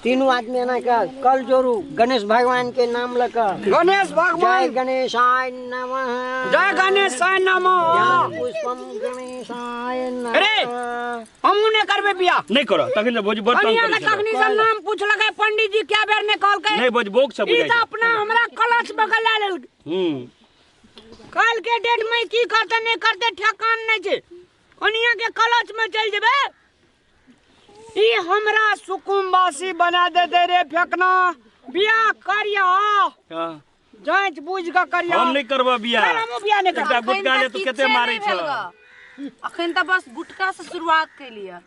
तीनू आदमी एना कऽ कल जोड़ू गणेश भगवान के नाम लऽ कऽ। गणेश भगवान। जय गणेशाय नमः। जय गणेशाय नमः। पुष्पम गणेशाय नमः। अरे हमहूँ नहि करबै बियाह। नहि करऽ तखन जे भौजी बड़ तंग कनिया करै के छलै। तखनी से नाम पूछलकै पंडित जी क्या बेर ने कहलकै। नहि भौजी बोक सब ई बुझाइ तऽ छै। अपना हमरा कलच में गला लेलकै। कल के डेट में की करते नहीं करते ठेकान नहीं छै। कनिया के कलच में चल जेबे ई हमरा सुकुम्बासी बना देते रे फेकना। बियाह करिया हाँ। जांच बूझ के करिया। हम नहीं करबो बियाह। चल, हमहूँ बियाह नहीं करबो। एकटा गुटका ले तू कते मारै छ। अखन तऽ बस गुटका से शुरुआत कैलियै।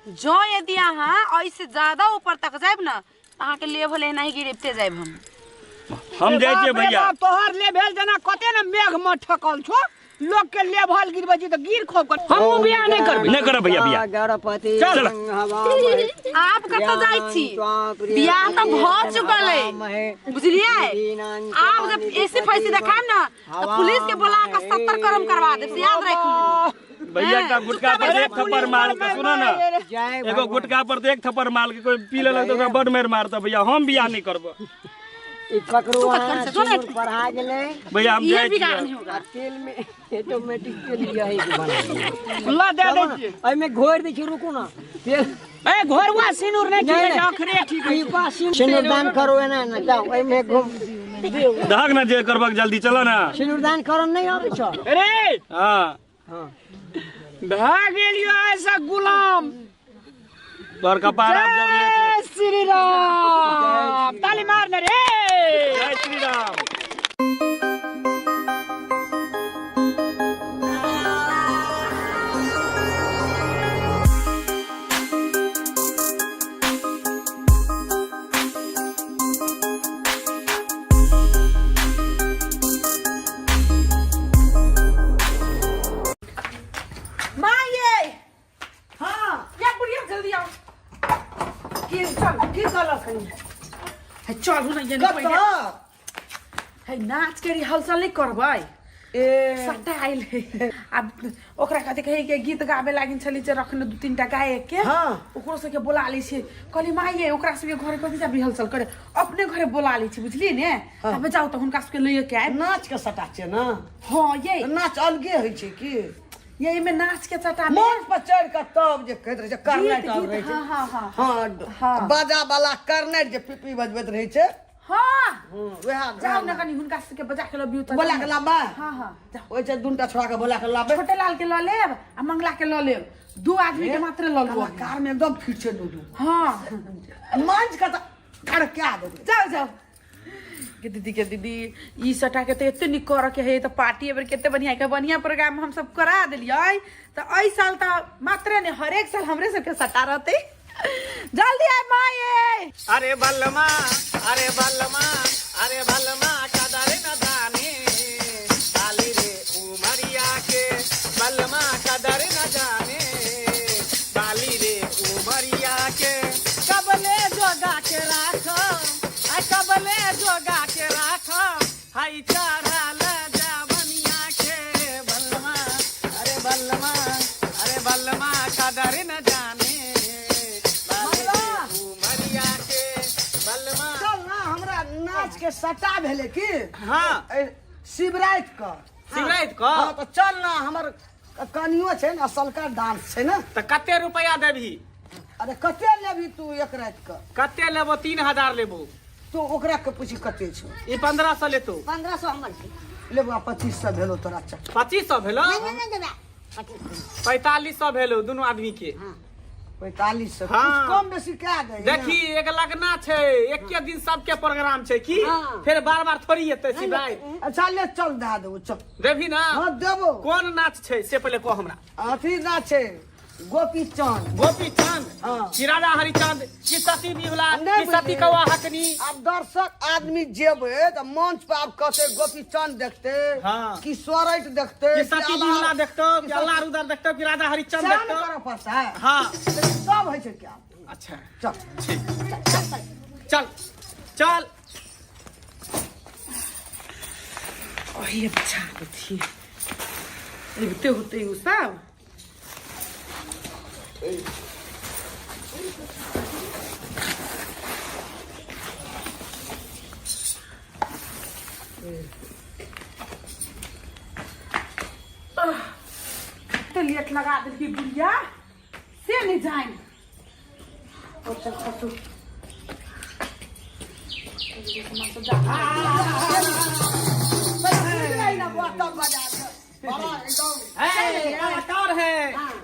जँ यदि अहाँ एहिसे ज्यादा ऊपर तक जायब ने तऽ अहाँके लेवल एना ही गिरते जायब हम। हम जाइ छियै बाप रे भैया। बाप, तोहर लेवल जेना कते ने मेघ में ठकल छो। लोग के लेवल गिरबै छी तऽ गिर खूब कर। हमहूँ बियाह नहीं करबै। नहीं करब भैया बियाह। गणपति चल। आप कतऽ जाइ छी? बियाह तऽ भऽ चुकल है बुझलियै। आब जब ऐसी फैसी देखायब ने तऽ पुलिस के बोला कऽ 70 करम करवा देब, से याद राखि। भैया एकटा गुटका पर एक थप्पड़ मार के सुनो ना, एगो गुटका पर एक थप्पड़ मार के कोई पी लेलक तऽ ओकरा बड मारि मारतऽ भैया। हम बियाह नहीं करबो। ई पकड़ू अहाँ, सिंदूर पढ़ा गेलै भैया, हम ये जाइ बिगाड़ छियै। नहीं होगा। आ तेल में ऑटोमेटिक तेल यही के बना ला दे दै छियै। एहिमे घोरि दै छी, रुकू ना। तेल ए घोरवा सिंदूर नहीं ठीक है, आखरे ठीक है। ई बा सिंदूर दान करो एना ना जाओ एहिमे घुम दहक ना जे करबक जल्दी चलो ना। सिंदूर दान करो नहीं आबै छौ। अरे हां हां भए गेलियो ऐसा गुलाम। तोहर कपार आब जब ले जय श्री राम। ताली मार ने रे। जय श्री राम। माँ ये हाँ या बुढ़िया जल्दी आओ। की चल की कहलक हन? है चलू ना ये कतऽ? है नाच के रिहर्सल नहीं करबै। ए सट्टा आइल है। अब ओकरा कथी कहे के गीत गाबे लागिन छली जे रखने दू तीन टा गायक के। हाँ। ओकरो सबके बोला लै छियै। कहली माँ ये ओकरा सबके घरे कथी जा रिहर्सल करे, अपने घरे बोला लै छी बुझलियै ने। तब जाउ तऽ हुनका सबके लैये के आयब। नाच के सटा छै ना? हाँ ये नाच अलगे होइ छै की? ये एहिमे नाच के सटा में मंच पर चढ़ि कऽ तब जे कहैत रहै छै कर्नेट गीत, आब रहै छै। हाँ, हाँ, हाँ। हाँ, हाँ। बाजा वाला कर्नेट जे पिपी बजबैत रहै छै। हाँ। वएह जाउ ने कनी हुनका सबके बजा के लबियौ तऽ। बोला के लाबे? हाँ, हाँ, जाउ। ओहि छै दूनटा छोड़ा के बोला के लाबे। छोटे लाल के लऽ लेब आ मंगला के लऽ लेब, दू आदमी के मात्र लऽ लेब। कलाकार में एकदम फिट छै दूदू। हाँ। मंच के तऽ खड़का देबै। जाउ, जाउ। के दीदी, के दीदी, ई सटा के तऽ एते नीक करऽ के है, तऽ पार्टी एबेर कते बढ़िया के बढ़िया प्रोग्राम हम सब करा देलियै। तऽ एहि साल तऽ मात्रे ने हरेक साल हमरे सबके सटा रहतै। जल्दी आय माये। अरे बलमा, अरे बलमा, अरे बलमा कदर न जाने बाली रे उमरिया के, बलमा कदर न जाने बाली रे उमरिया के। कबले जोगा के राख, आ कबले जोगा के राख, हाय चढ़ल जावनिया के बलमा, अरे बलमा, अरे बलमा कदर न जाने बाली रे उमरिया के, बलमा। चल ना हमरा नाच के सटा भेलै की? हाँ। ए, शिवराति क। शिवराति क? हाँ, तऽ चल ना हमर कनियो छै ने असलका डांस छै ने। तऽ कते रुपया देबही? अरे कते लेबही तू एक राति क? कते लेबो? 3000 लेबो। तू ओकरा के पूछी कते छौ? ई 1500 लेतो। 1500 हमर छै। लेबो 2500 भेलो तोरा। चल। 2500 भेलो? नहीं, नहीं, नहीं देबे। 4500 भेलो दुनू आदमी के। हाँ। 4500। हाँ। कुछ कम बेसी कए दे। देखी एक लगना छै, एके दिन सबके प्रोग्राम छै की? हाँ। फेर बार बार थोड़ी एतै शिवराति। अच्छा ले चल दए देबो चल। देबही ना? हाँ देबो। कोन नाच छै से पहिले कह हमरा। अथी नाच छै गोपी चंद। गोपी चंद? हाँ। कि राजा हरिचंद, कि सती बिहुला, नहीं कि सती बुझलियै। कौआ हकनी? आब दर्शक आदमी जेबै तऽ मंच पर आब कहतै गोपी चंद देखतै, हाँ। कि सोरठ देखतै, कि सती बिहुला देखतौ, कि अल्लाह रुदर देखतौ, कि राजा हरिचंद सएह ने देखतौ। करऽ पड़तै। हाँ। लेकिन सब होइ छै क्या? अच्छा। चल। ठीक। चल, चल। ओहे बचा देथिए। अबिते होतै उ सब। कते लेट लगा देलकी बुढ़िया से नहीं जाइन और चल खसू कलाकार है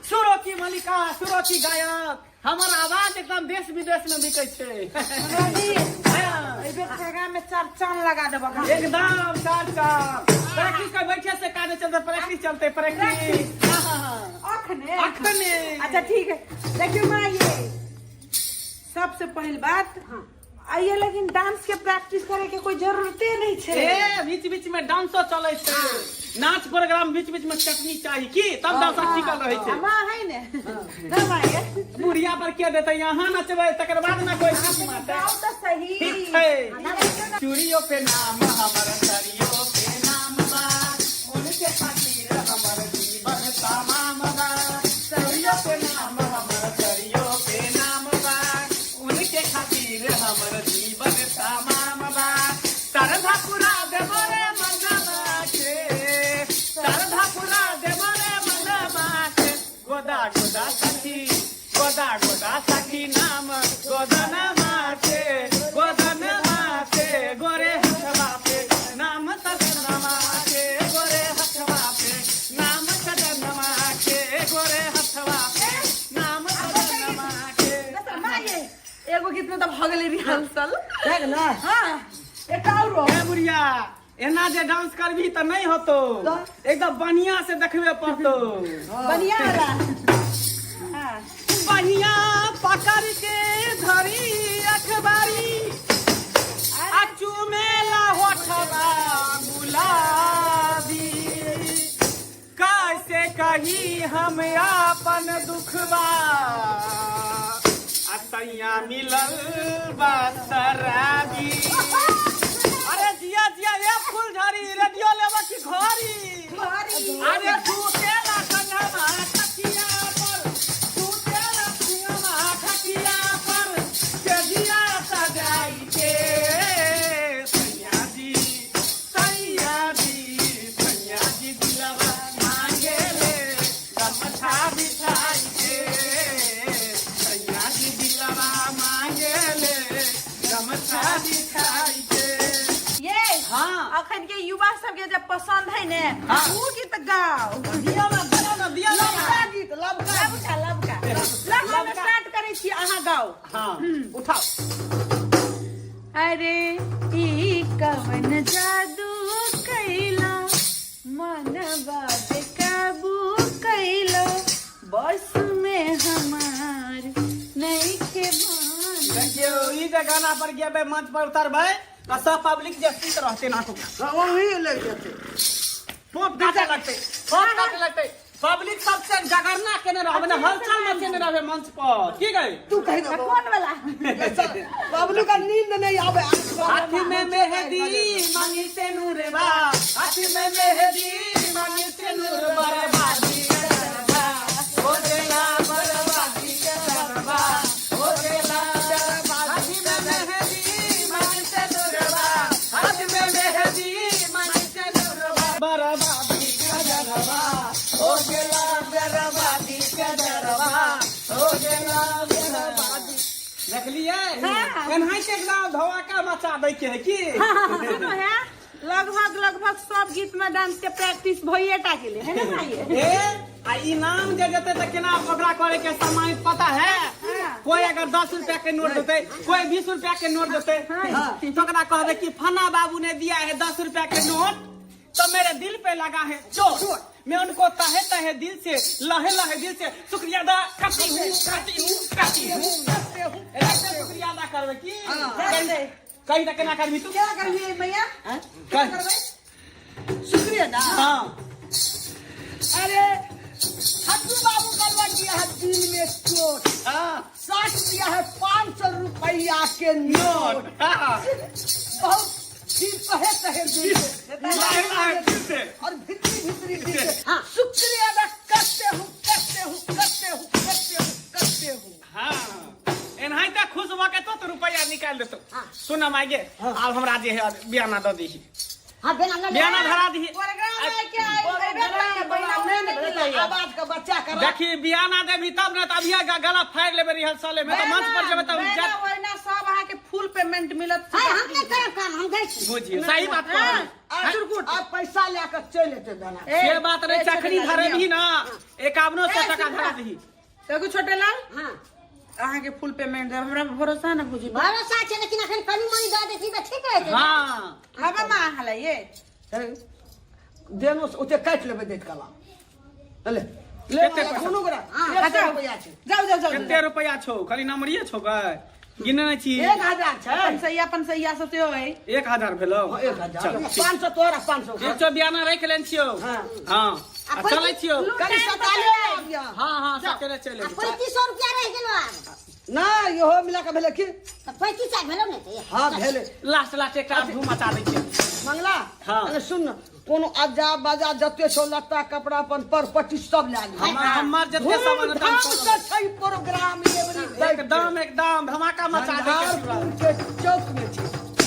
सुरों की मलिका सुरों की गायक हमर आवाज एकदम देश विदेश में बिकै छै। एहि बेर प्रोग्राम में चार चांद लगा देबो। एकदम चार चांद। प्रैक्टिस कर बैठे से काज चलते, प्रैक्टिस चलते, प्रैक्टिस। अखने अखने। अच्छा ठीक है, देखियो माँ, ये सबसे पहिल बात आइए, लेकिन डांस के प्रैक्टिस करे के कोई जरूरते नहीं छे। ए बीच बीच में डांसो चले छै, नाच प्रोग्राम बीच बीच में चटनी चाही की तब डांस टिकल रहे छै। माँ है ने ना माँ, ये बुढ़िया पर के देते, यहाँ नचबै तकर बाद ना कोई हाथ मारतै। गाओ तो सही। ठीक छै। चूड़ियों पे नाम हमर, सरियो पे नाम बा, उनके खातिर हमर जीवन तमाम बा। चूड़ियों पे नाम हमर, सरियो पे नाम बा, उनके खातिर हमर जीवन तमाम बा। सरधा पुरा देबो रे मनवा के, सरधा पुरा देबो रे मनवा के। गोदा गोदा सखी, गोदा गोदा सखी नाम गोदन माथे, गोदन माथे गोरे हथवा पे नाम सदन माथे, गोरे हथवा पे नाम सदन माथे, गोरे हथवा पे नाम सदन माथे। माँ ये एगो गीत में तो भ गेलै रिहर्सल। देख ना। हाँ एक और। ए बुढ़िया, एना जे डांस करबी त नहीं होतो, एकदम बढ़िया से देखबे पड़तो। बढ़िया वाला। हाँ। बढ़िया पकड़ के धरी अखबारी, आ चुमेला होठवा गुलाबी। कैसे कही हम आपन दुखबा, आ सैया मिलल बा शराबी। अरे जिया जिया ए फूलझड़ी, रेडियो लेबा की घड़ी? अरे सुतेला संगमा खटिया पर, सुतेला संगमा खटिया पर, सेजिया सजाई के। सैया जी, सैया जी, सैया जी दिलवा मांगे ले गमछा बिछाई के। सैया जी दिलवा मांगे ले गमछा बिछाई के। ये हाँ। अखन के युवा सब के जब पसंद है ने हाँ। ऊ गीत गाओ। दिया ना, दिया ना, दिया ना। लबका गीत, लबका लबका लबका लबका हम स्टार्ट करै छी, अहाँ गाओ। हाँ उठाओ। अरे ई कवन जादू कैला, मनवा बेकाबू कैला, बस में हमार नहीं के मान। देखियो ई जे गाना पर गेबै मंच पर उतरबै त सब पब्लिक जे सुति रहते ना को वही लग जेतै, फोप काटे लगतै, फोप काटे लगतै। पब्लिक सबसे जगरना केने रहबै ने, हलचल मचेने रहबै मंच पर की गई। तू कहि देबो कोन वाला? बबलू का नींद नहीं आवे। हाथ में मेहंदी मांगी से नूरबा, हाथ में मेहंदी मांगी से नूरबा, बर्बादी करबा हो गेला, बर्बादी करबा हो गेला। हाथ में मेहंदी मांगी से नूरबा, हाथ में मेहंदी मांगी से नूरबा, बर्बादी करबा हो गेला, बर्बादी करबा हो गेला, बर्बादी। देखलियै एनाहिते एकदम धमाका मचा दै के है की। सुनो है, लगभग लगभग सब गीत में डांस के प्रैक्टिस भइए टा गेलै है ना भाई? ए आ इनाम जे देते त केना ओकरा करे के सम्मानित पता है? कोई अगर 10 रुपया के नोट देते, कोई 20 रुपया के नोट देते, तो ओकरा कहबे कि फना बाबू ने दिया है 10 रुपया के नोट, तो मेरे दिल पे लगा है चोट, मैं उनको तहे तहे दिल से, लहे लहे दिल से शुक्रिया अदा करती हूँ, करती हूँ, करती हूँ। ऐसे शुक्रिया अदा करबे की कहीं तक केना करबी तू? क्या करबी भैया? करबे शुक्रिया अदा। हाँ। अरे हट्टू बाबू गड़बड़ दिया है दिल में चोट। हाँ। 60 दिया है 500 रुपया के नोट। बहुत दिल तहे तहे दिल से, लहे लहे दिल से और भितरी भितरी दिल से। हाँ। शुक्रिया अदा करते हूँ, करते हूँ, करते हूँ, करते हूँ, करते हूँ। हाँ एनाहिते खुश भऽ के तो रुपया निकालि देतौ। सुन माय गे, आब हमरा जे है बियाह ना दऽ दीही। हां बेना ल ले बियाना धरा दही प्रोग्राम है के आई अइबे करतै, बहिना नहि ने आवाज के बच्चा के देखी बियाना देबही तब ने तऽ अभिये गला फाड़ि लेबै रिहर्सले में तऽ मंच पर जेबै तब बहिना ओहिना सब अहाँके फुल पेमेंट मिलत हाय हम नहि करब काम हम जाइ छी बुझियौ सही बात कहलियै। आ पैसा लए कऽ चलि एतै बेना से बात नहि छै अखनी धरेबही ना 5100 टका धरा दही देखू छोटे लाल हां अहाँके फुल पेमेंट देब हमरा पर भरोसा है ना बुझी भरोसा छै लेकिन अखन कनी मनी दऽ दै छी तऽ ठीक रहतै हाँ हवा माँ अहाँ लइए देनो ओते काटि लेबै दैत कला ले ले कते पैसा? कोनो गोरा एक सए रुपैआ छै जाउ जाउ जाउ कते रुपया छौ खाली नमरिये छौ गै गिने नहि छी 1000 छै अपन सैया अपन सैया सब सेहो है 1000 भेलौ हाँ, 1000 चल, ठीक। 500 तोरा 500 ठीक छौ बियाना राखि लेने छियौ हाँ। हाँ आ चलै छियौ कनी सकाले आबिया हाँ हाँ सकेले चलि आ एबै। 3500 रुपया रहि गेलो आब ना इहो मिला के भेलै की तऽ 3500 भेलो ने तऽ हाँ भेलै लास्ट लास्ट एकटा धूम मचा दै छियै मंगला हाँ। अरे सुन न कोनो अजा बाजा जते छौ लत्ता कपड़ा अपन पर पट्टी सब लए ली हमर जते सामान हेतै, हम धूमधाम सब से छै प्रोग्राम एवरी एकदम एकदम धमाका मचा दै के झंझारपुर के चौक में छै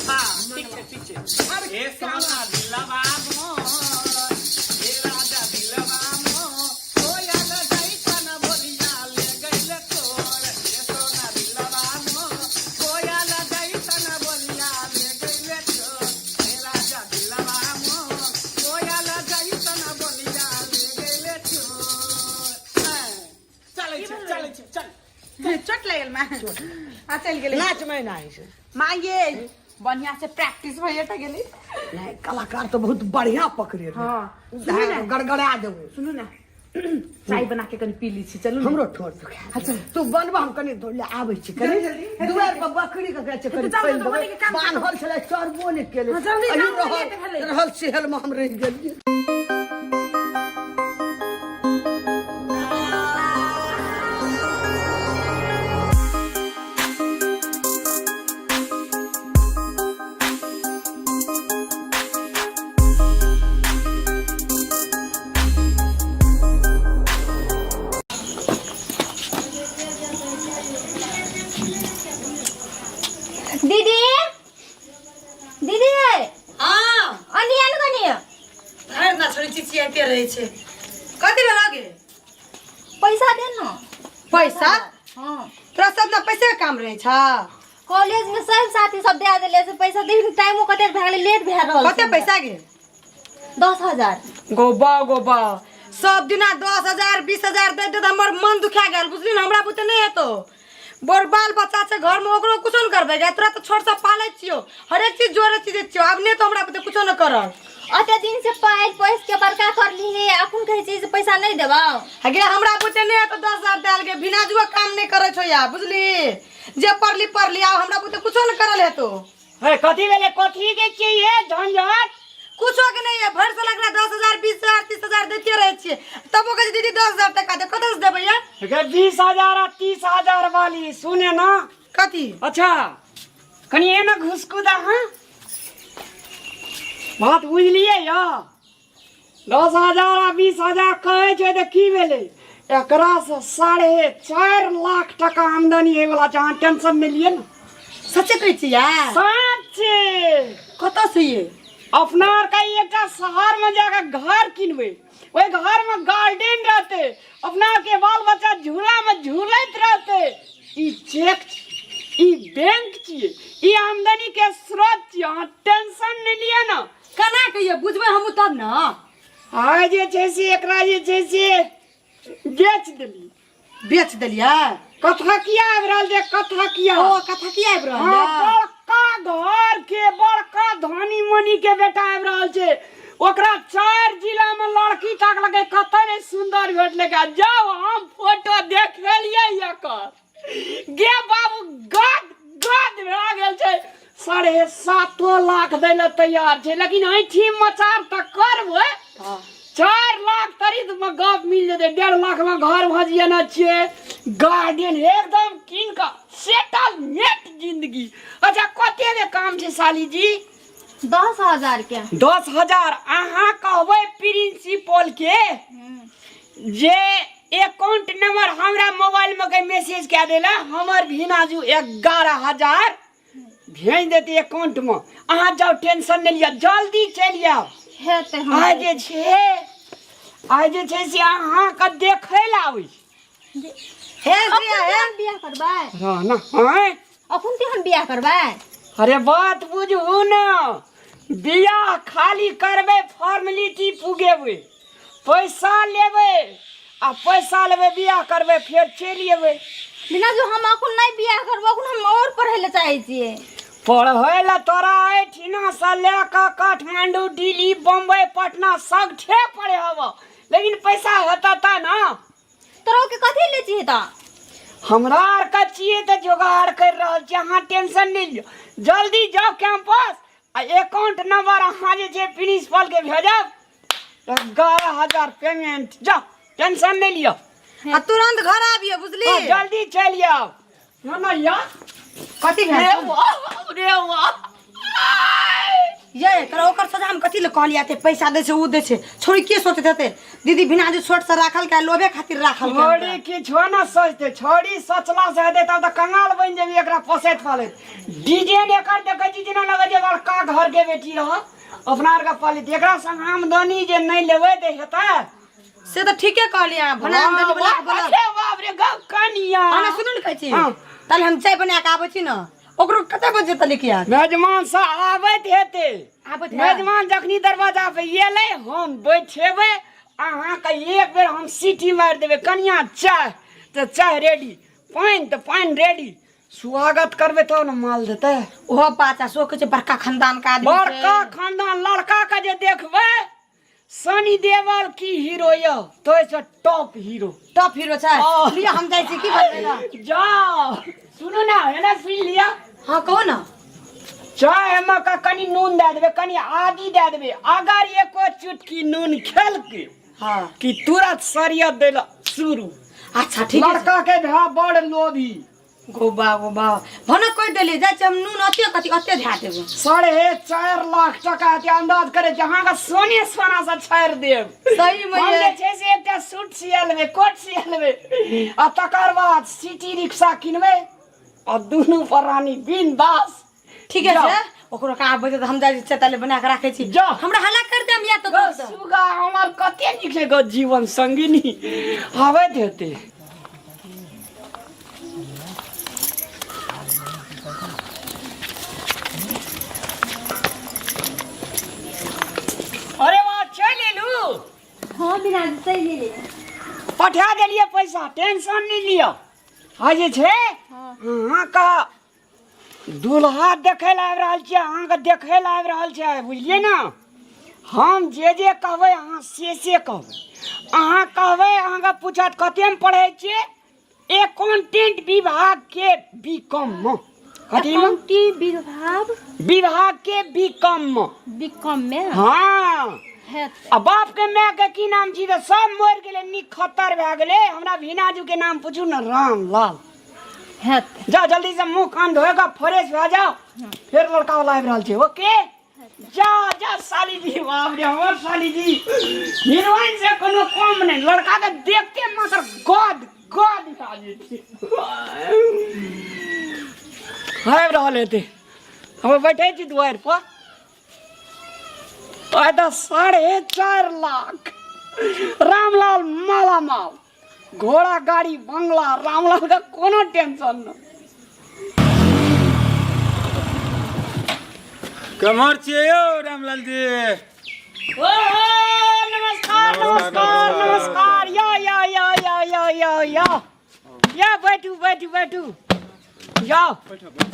हाँ ठीक छै ठीक छै ए सोना दिलवा मोर ए राजा दिलवा मोर कोयल जैसन बोलिया ले गइल तोर ए सोना दिलवा मोर कोयल जैसन बोलिया ले गइल तोर ए राजा दिलवा मोर कोयल जैसन बोलिया ले गइल तोर चलै छै चलै छै चल चोट लागल माँ आ चलि गेलै नाच में ना होइ छै माँ ये बढ़िया से प्रैक्टिस भइए टा गेलै नहीं कलाकार तो बहुत बढ़िया पकड़े हाँ सुनू ने गड़गड़ा देबो सुनू ने चाय बना के कनी पी ली छी चलू ने। हमरो ठोर दुखा तू बनबा हम कनी दौड़ ले आबै छी कनी जल्दी, जल्दी। दुआर पर बकरी के गाछ कनी जाउ, खोलि जाउ, देबै बकरी के काम बान्हल छलै चरबो नहि केलै हाँ, जल्दी अही जाउ, रहल लेट भेलै। रहल सेहल मे हम रहि गेलियै दीदी दीदी हाँ अनी आनु कनी भरि ना छोरी चिचियाइते रहै छै कथी भेल गे पैसा दे न पैसा हाँ तोरा सब ना पैसे के काम रहै छ कॉलेज में सब साथी सब दे देले से पैसा दे टाइमो कते भए गेलै लेट भए रहल कते पैसा गे 10000 गोबा गोबा सब दिना 10,000 20,000 दैत दैत हमर मन दुखा गेल बुझली ने हमरा बुते नहि हेतौ बड़ बाल बच्चा छै घर में ओकरो कुछो ने करबै गे तोरा तऽ छोट से पालै छियौ हरेक चीज जोड़े चीज छियौ आब नहि तो हमरा बुते कुछो ने करल अते दिन से पाइ पैस के बड़का करली हे अखन कहै छी जे पैसा नहि देबौ गे हमरा बुते नहि हेतौ 10,000 देल गे बिना जुआ काम नहि करै छौ या बुझली जे पढ़ली पढ़ली आब हमरा बुते कुछो ने करल हेतौ हे कथी भेलै कथी के छियै हे झंझट कुछो के नहीं है भर साल एकरा 10,000 20,000 30,000 दैते रहै छियै तबो कहै छै दीदी 10,000 टका दे कतऽ से देबै यार गे 20,000 आ 30,000 वाली सुने ना कथी अच्छा कनि एना घुसकू दा हाँ बात बुझलियै यौ 10,000 आ 20,000 कहै छै तऽ की भेलै एकरासँ 4.5 लाख टका आमदनी होइवला छै अहाँ टेंशन नहि लिअ ने सच्चे कहै छियै सच्चे कतऽ से ये अपना आरके एकटा शहरमे जाकऽ घर किनबै ओहि घरमे गार्डन रहतै अपना आरके बाल बच्चा झूलामे झूलैत रहतै ई चेक छी ई बैंक छियै ई आमदनीके स्रोत छियै अहाँ टेंशन नहि लिअ ने केना कहियै बुझबै हमहूँ तब ने आइ जे छै से एकरा जे छै से बेच देली बेच देलियै कथा किया आबि रहल छै कथा किया ओ कथा किया आबि रहल हाँ, है बड़का घर के बड़का धनी मनी के बेटा आबि रहल छै ओकरा 4 जिला में लड़की ताकलकै कतऽ नहि सुंदर भेटलै जाओ हम फोटो देखेलियै एकर गे बाबू गद गद भए गेल छै 7.5 लाख दै लए तैयार छै लेकिन ऐठी मचार तऽ करबै 4 लाख तरीत में गप मिल जेतै 1.5 लाख में घर भऽ जेना छियै गार्डन एकदम कीन कऽ सेटलमेंट जिंदगी अच्छा कते के काम छै साली जी 10,000 के 10,000 अहाँ कहबै प्रिंसिपल के जे अकाउंट नंबर हमरा मोबाइल में के मैसेज कए देला हमर भिनाजू 11,000 भेज देते अकाउंट में अहाँ जाओ टेंशन नहीं लिअ जल्दी चलि आउ हेतै हम आइ जे छै आइ जे छै से अहाँके देखै लए आबै छी हे अखन हम बियाह करबै रहना आँय अखन ते हम बियाह करबै अरे बात बुझू ने बियाह खाली करबै फॉर्मेलिटी पुगेबै पैसा लेबै आ पैसा लेबै बियाह करबै फेर चलि एबै बिना जो हम अखन नहि बियाह करबै अखन हम और पढ़ै लए चाहै छियै पढ़ै लए तोरा एहिठिनासँ लए कऽ काठमांडू दिल्ली बम्बई पटना सगठे पढ़े हब लेकिन पैसा हेतऽ तऽ ने तोरा के कथी ले छियै तऽ हमरा आरके छियै तऽ जोगाड़ करि रहल छियै अहाँ टेंशन नहि लिअ जल्दी जाउ कैंपस आ अकाउंट नंबर अहाँ जे छै प्रिंसिपलके भेजब 11,000 पेमेंट जाउ टेंशन नहि लिअ आ तुरंत घर आबियो बुझली हाँ, जल्दी चलि आउ ना ना या कथी भेल रे वाह रे वाह ये तोरा ओकर सजा हम कथी ले कहलियै एते पैसा दै छै उ दै छै छोड़ी के सोचैत हेतै दीदी बिना जे छोट से राखल के लोभे खातिर राखल के छोड़ी किछो ना सोचते छोड़ी सोचला से हेतै तब तऽ कंगाल बनि जेबी एकरा पोसैत पालैत डिजाइन एकर देखै छी जेना लगै छै बड़का घर के बेटी रह अपना आरके पालित एकरा संग आमदनी जे नहि लेबै तऽ हेतै से तऽ ठीके कहलियै अहाँ भने आमदनी बला के बोलब अरे बाप रे गौ कनिया अहाँ सुनू ने कहै छी हाँ। ताले हम चाय बना के आबै छी ने ओकरो कते बजे तक आयत मेजमान सब आबैत हेतै आबैत हैत? मेजमान जखनी दरवाजा पे एलै हम बैठेबै अहाँके एक बेर हम सीटी मारि देबै कनिया चाय तऽ चाय रेडी पानि तऽ पानि रेडी स्वागत करबै तब ने माल देतै ओहो पाचा सो कहै छै बड़का खानदान के आदमी छै। बड़का खानदान लड़का के जे देखबै सनी देवल की हीरो यौ तो से टॉप हीरो टॉप हीरो छै लिअ हम जाइ छी की बनबै लए जाओ सुनू ना एना सुनि लिअ हाँ कहू ना चाय मे का कनि नून दए देबै कनि आदी दए देबै अगर एको चुटकी नून खेलकै हाँ कि तुरंत सरियत दै लए शुरू अच्छा ठीक है लड़का के भा बड़ लोभी गोबा गोबा भने कहि देलियै जाइ छी हम नून अते कथी अते धए देबै 4.5 लाख टका के अंदाज करे छै अहाँके सोने सोना से छाड़ि देब सही मे हम ये। जे छै से एकटा सूट सिया लेबै कोट सिया लेबै आ तकर बाद सिटी रिक्शा किनबै आ दुनू प्राणी बिंदास ठीके छै ओकरो का आबै छै तऽ हम जाइ छी ताले बना के राखै छी जाओ। हमरा हल्ला कर देम या तो गो सुगा हमर कते नीक छै गो जीवन संगिनी आबैत हेतै अरे वाह चलि एलू हाँ बिना चलि एलियै पठा देलियै पैसा टेंशन नहि लिअ आ जे छै अहाँके दूल्हा देखै लए आबि रहल छै अहाँके देखै लए आबि रहल छै बुझलियै ने हम जे जे कहबै अहाँ से से कहबै अहाँ कहबै अहाँके पूछत कतेमे पढ़ै छियै एकाउंटेंट विभाग के बी कॉम मे कथी मे अकाउंटिंग विभाग विभाग के बी कॉम मे बी कॉम मे हाँ हेतै आ बाप के माय के की नाम छी तऽ सब मरि गेलै नीक खतर भए गेलै हमरा भीनाजू के नाम पूछू ने रामलाल हेतै जाओ जल्दी से मुंह कान धोएगा फ्रेश भए जाओ फेर लड़का वाला आबि रहल छै ओके जा जा साली जी बाप रे हमर साली जी हीरोइन से कोनो कम नहीं लड़का के देखते मात्र गद गद भए जेतै आबि रहल हेतै हम बैठे छी दुआरि पर आइ तऽ 4.5 लाख रामलाल मालामाल घोड़ा गाड़ी बंगला रामलाल का कोनो टेंशन न कमर छियै यौ रामलाल जी ओ नमस्कार नमस्कार नमस्कार या या या या या या या या बैठू बैठू बैठू जाओ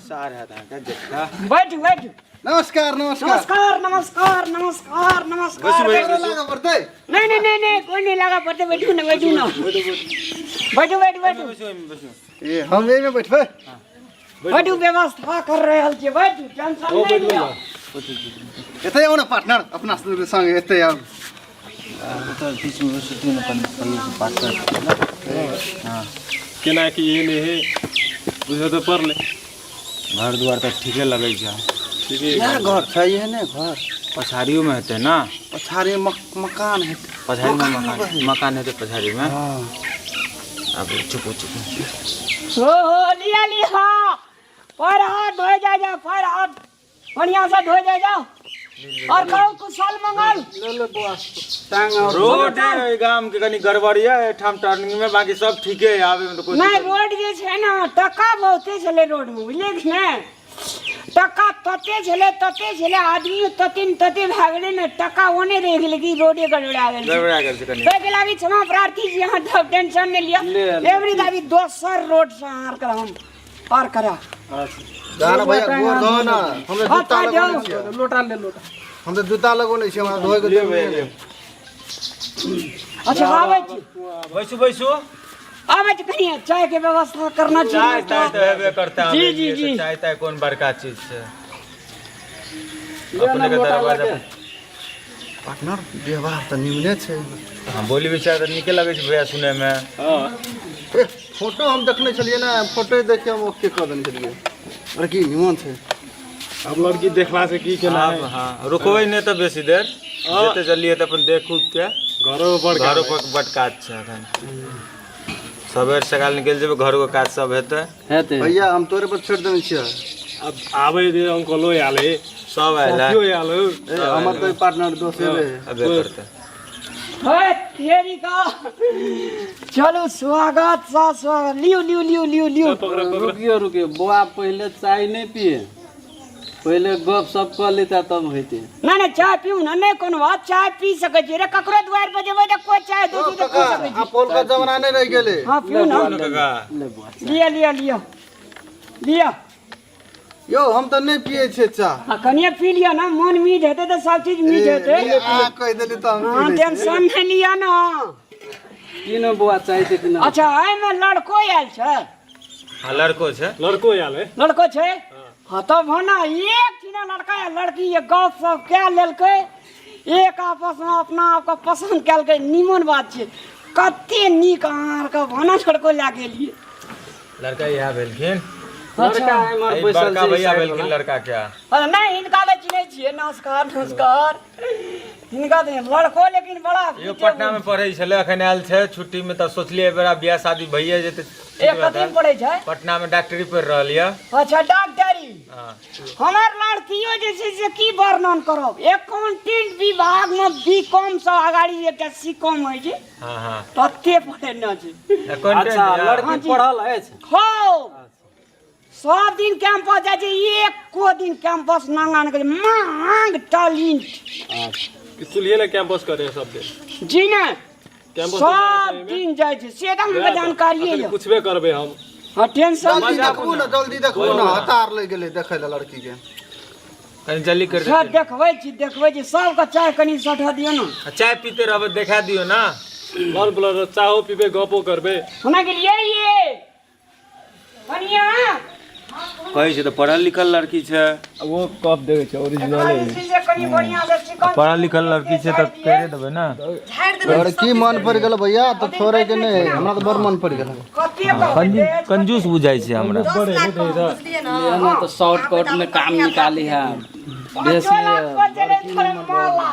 सार है अहाँके जेठका बैठू बैठू नमस्कार नमस्कार नमस्कार नमस्कार नमस्कार नमस्कार बैसू, बैसू, बैठू। लागऽ पड़तै नहीं नहीं नहीं नहीं कोई नहीं लगा पड़ते बैठू ना बैठू ना बैठू बैठू बैठू बैसू एहिमे बैसू ए हम एहिमे बैठबै बैठू व्यवस्था कर रहल छियै बैठू टेंशन ओ नहीं बैठू लिअ ना एतै आउ ने पार्टनर अपना संग एतै आउ ओतऽ बीचमे बैसू ने कनि भैयासँ बात करऽ हँ केना की एहन हे बुझऽ तऽ पड़लै घर दुआर तऽ ठीके लगै छै ठीके इएह घर छै एहने घर पछाड़ियोमे हेतै ने पछाड़ी मकान हेतै पछाड़ीमे मकान मकान हेतै पछाड़ीमे आब चुप चुप हो हो लिया लिया पैर हाथ धोए जाए जाओ, पैर हाथ बढ़िया से धोए जाए जाओ। और कहू कुशल मंगल। ले ले बौआ टांग। रोड है गाम के कनी गड़बड़िया एठाम टर्निंग में, बाकी सब ठीके है, आवे में तो कोई नहीं। रोड जे छै ना टका बहुते छलै रोड में, बुझलियै कि नहि? टका तते छलै तते छलै, आदमी तते न तते भए गेलै ने, टका ओने रहि गेलै कि रोडे गड़बड़ा गेल। गड़बड़ा गेल छै कनी। ताहिके लागि क्षमा प्रार्थी छी, अहाँ सब टेंशन नहि लिअ। एवरी दाबी दोसर रोड से अहाँ आर हम पार करा। दाना भैया गोर धो ना, हम तऽ हाँ, जूता हाँ, लगौने छियै। लोटा ले लोटा। हम तऽ जूता लगौने छियै, हमरा धोए के ले देबै। भैया, ले। अच्छा आबै छी। बैसू बैसू। आबै छी, कनि चाय के व्यवस्था करना छै। चाय ताय तऽ हेबे करता। जी जी जी। चाय ताय कोन बड़का चीज छै ले ना अपने के लोटा दरवाजा लगे। पार्टनर, व्यवहार तऽ निमने छै। हाँ, बोली विचार तऽ नीके लगै छै भैया सुनै में। ए, फोटो हम देखने छलियै ने, फोटो देख के हम ओके कऽ देने छलियै। अरे की निमन छै। अब लड़की देखला से की केना हाँ हाँ, रुकबै नहि तऽ बेसी देर, जते जल्दी हेतै अपन देख उख के। घरो बड़ घरो पर बड काज छै एखन। सबेर सकाल निकलि जेबै, घरो के काज सब हेतै। हेतै। भैया हम तोरे पर छोड़ि देने छियै। अब आबै दे, अंकलो आयल है, सब आयल है। साथियो आयल है। ए, हमर तऽ पार्टनर दोस्त हेबे। अबे करतै। हे तेरी का, चलू स्वागत सा स्वागत। लियो लियो लियो लियो लियो। रुकियो रुकियो बौआ, पहिले चाय नहि पिए, पहिले गप सप कऽ लेता तब हेतै। ना ना, चाय पीऊ ना, नहीं कोनो बात, चाय पी सकै छी रे। ककरो दुआर पर जेबै तऽ कोइ चाय दै छै तऽ पी सकै छी। आब पौलका जमाना नहि रहि गेलै। हाँ पीऊ ना। काका ले बौआ। लिअ लिअ लिअ लिअ। यौ हम तऽ नहि पियै छियै चाह। आ कनिए पी लिअ ना, मन मीठ हेतै तऽ सब चीज मीठ हेतै। अहाँ कहि देली तऽ हम हाँ पी लै छियै। टेंशन नहि लिअ ना। की ने बौआ चाय ते कि ना? अच्छा एहिमे लड़को आयल छै? हाँ, लड़को छै। लड़को आयल है। लड़को छै? हाँ तब भना एक ठिना लड़का या लड़की ये गप सप कए लेलकै, एक आपस में अपना आपके पसंद केलकै, निमन बात छै। कते नीक अहाँ आरके भना लड़को लए गेलियै। लड़का इएह भेलखिन। लड़का एम्हर ई बैसल बड़का छै भैया साइड भेलखिन वाला। लड़का के। अरे नहीं, हिनका तऽ चिन्है छियै। नमस्कार नमस्कार। हिनका तऽ लड़को लेकिन बड़ा यो पटना में पढ़ै छलै, अखन आयल छै छुट्टी में, तऽ सोचलियै एहि बेरा बियाह शादी भइए जेतै। एक कथी में पढ़ै छै? पटना में डॉक्टरी पढ़ि रहल यऽ। अच्छा डॉक्टरी। हाँ। हमर लड़कियो जे छै से की वर्णन करब, एकाउंटेंट विभाग में बी कॉम से अगाड़ी एकटा सी कॉम होइ छै, हाँ हाँ, तते पढ़ेने छै। अकाउंटेंट अच्छा यऽ। लड़की पढ़ल अछि? हो, सब दिन कैंपस जाइ छै, एको दिन कैंपस नांगा नहि करै, मांग टैलेंट। चूल्हे ले कैंपस करे सब दिन? जी ने। कैंपस सब दिन जाइ छै, से तऽ हमरा जानकारिये यऽ। पूछबे करबै हम। हाँ टेंशन जल्दी देखबू ने, जल्दी देखबू ने, हतार लागि गेलै देखै लए लड़की के। कनी जल्दी कर सर देखबै छी देखबै छी। सबके चाय कनि सठा दियौ ने। चाय पीते रहबै, देखा दियौ ना। बड़ बोला चाहो पीबे गपो करबै। हुना गेलियै ये कनिया? कहै छै तऽ पढ़ल लिखल लड़की छै। वो कप देखे छै ओरिजिनल एकरा जे छै से कनि बढ़िआँ से चिकन पढ़ल लिखल लड़की छै तऽ करे देबै ना। लड़की मन पड़ि गेल भैया तऽ छोड़े के नहि, हमरा तऽ बड़ मन पड़ि गेल। कते कहबै? कंजूस बुझाइ छै हमरा। 10 लाख कम, बुझलियै ना? ले ना तऽ शॉर्टकट में काम निकाली है बेसी। 5 लाख पर चले थोड़े माला।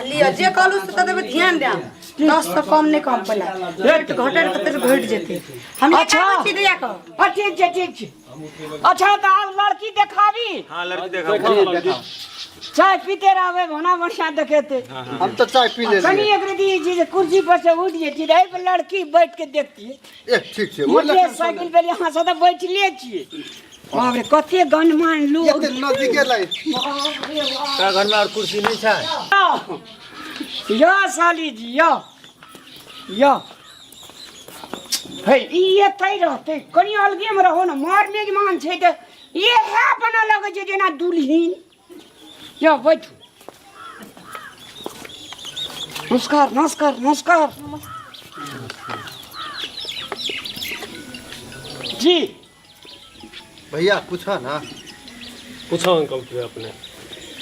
लिअ, जे कहलू से तऽ देबै, ध्यान देब। 10 से कम नहि कहब, पहिला रेट घटे तऽ घटि जेतै। हम अच्छा। अच्छा छी दैया कऽ। हाँ ठीक छै ठीक छै। अच्छा तऽ आब लड़की देखाबी? हाँ, लड़की देखाबू। चाय पीते रहबै, भोना बढ़िया देखेते। हम तऽ चाय पी कनि लेलियै। एक रति जे छै कुर्सी पर से उठि जेती एहि पर लड़की बैठ के देखतियै। ए ठीक छै। मोटर साइकिल पर यहाँ से तऽ बैठले छियै। बाप रे, कते गणमान लोग। एते नजदीके लाई। तोरा घरमे आओर कुर्सी नहि छै? यो साली जी, यो यो हे, ई एतै रहतै, कनि अलगेमे रहो ने, मर मेजमान छै तऽ इएह बना लगै छै जेना दुल्हिन। यो बैठू। नमस्कार नमस्कार नमस्कार जी। भैया पूछऽ ना। पूछो अंकल के अपने।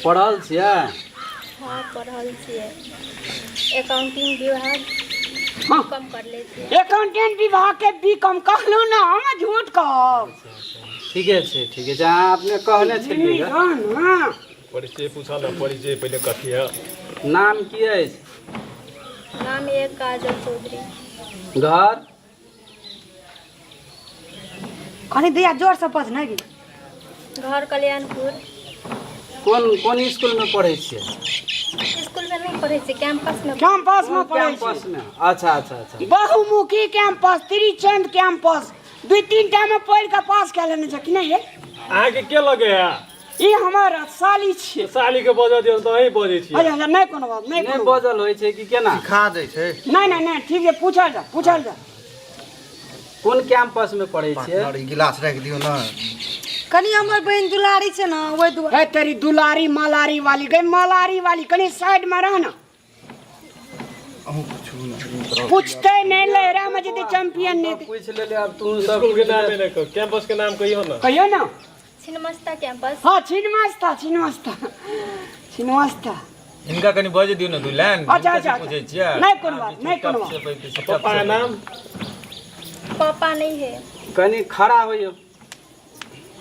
पढ़ल छियै? हाँ, पढ़ल छियै, अकाउंटिंग विभाग। हाँ। कम कर ले छियै। अकाउंटेंट विभाग के बी कॉम कहलहुँ ना, हम झूठ कहब? ठीके छै ठीके छै, अहाँ अपने कहने छलियै। हाँ ना। परिचय पूछा ना, परिचय पहिले कथी है। नाम की अछि? नाम एक काजल चौधरी। घर? कनि दैया जोर से बज ने गे। घर कल्याणपुर। कोन कोन स्कूल में पढ़ै छियै? स्कूल में नहीं पढ़ै छियै, कैंपस में। कैंपस में पढ़ै कैंपस में। अच्छा अच्छा अच्छा। बहुमुखी कैंपस, त्रिचंद कैंपस, दू तीन टा में पढ़ि कऽ पास कए लेने छै कि नहि ये? अहाँके के लगे है? ई हमर साली छियै। साली के बजऽ दियौ तऽ अहीं बजै छियै। अच्छा अच्छा, नहि कोनो बात नहि। नहि कोनो बजल होइ छै कि केना? सिखा दै छै। नहि नहि नहि, ठीक छै, पूछल जा, पूछल जा। कोन कैंपस में पढ़ै छियै? पार्टनर, ई गिलास राखि दियौ ने। कनी हमर बहिन दुलारी छै ने, ओहि दुआरे। हे तेरी दुलारी मलारी वाली गई, मलारी वाली, कनी साइड में रह ना। अहूँ पूछू ने। पूछते नहीं, लहरा में जते चैंपियन नहीं। पूछ लेले, अब तू सब स्कूल के नाम नहि कह, कैंपस के नाम कहियो ना। कहियो ना। छिन्नमस्ता कैंपस। हाँ, छिन्नमस्ता, छिन्नमस्ता, छिन्नमस्ता। हिनका कनि बजै दियौ ने दू लाइन। अच्छा, हिनका से अच्छा, पूछै छियै। नहीं कोनो बात, नहीं कोनो बात। पप्पा के नाम? पापा नहीं है। कनी खड़ा होइयो।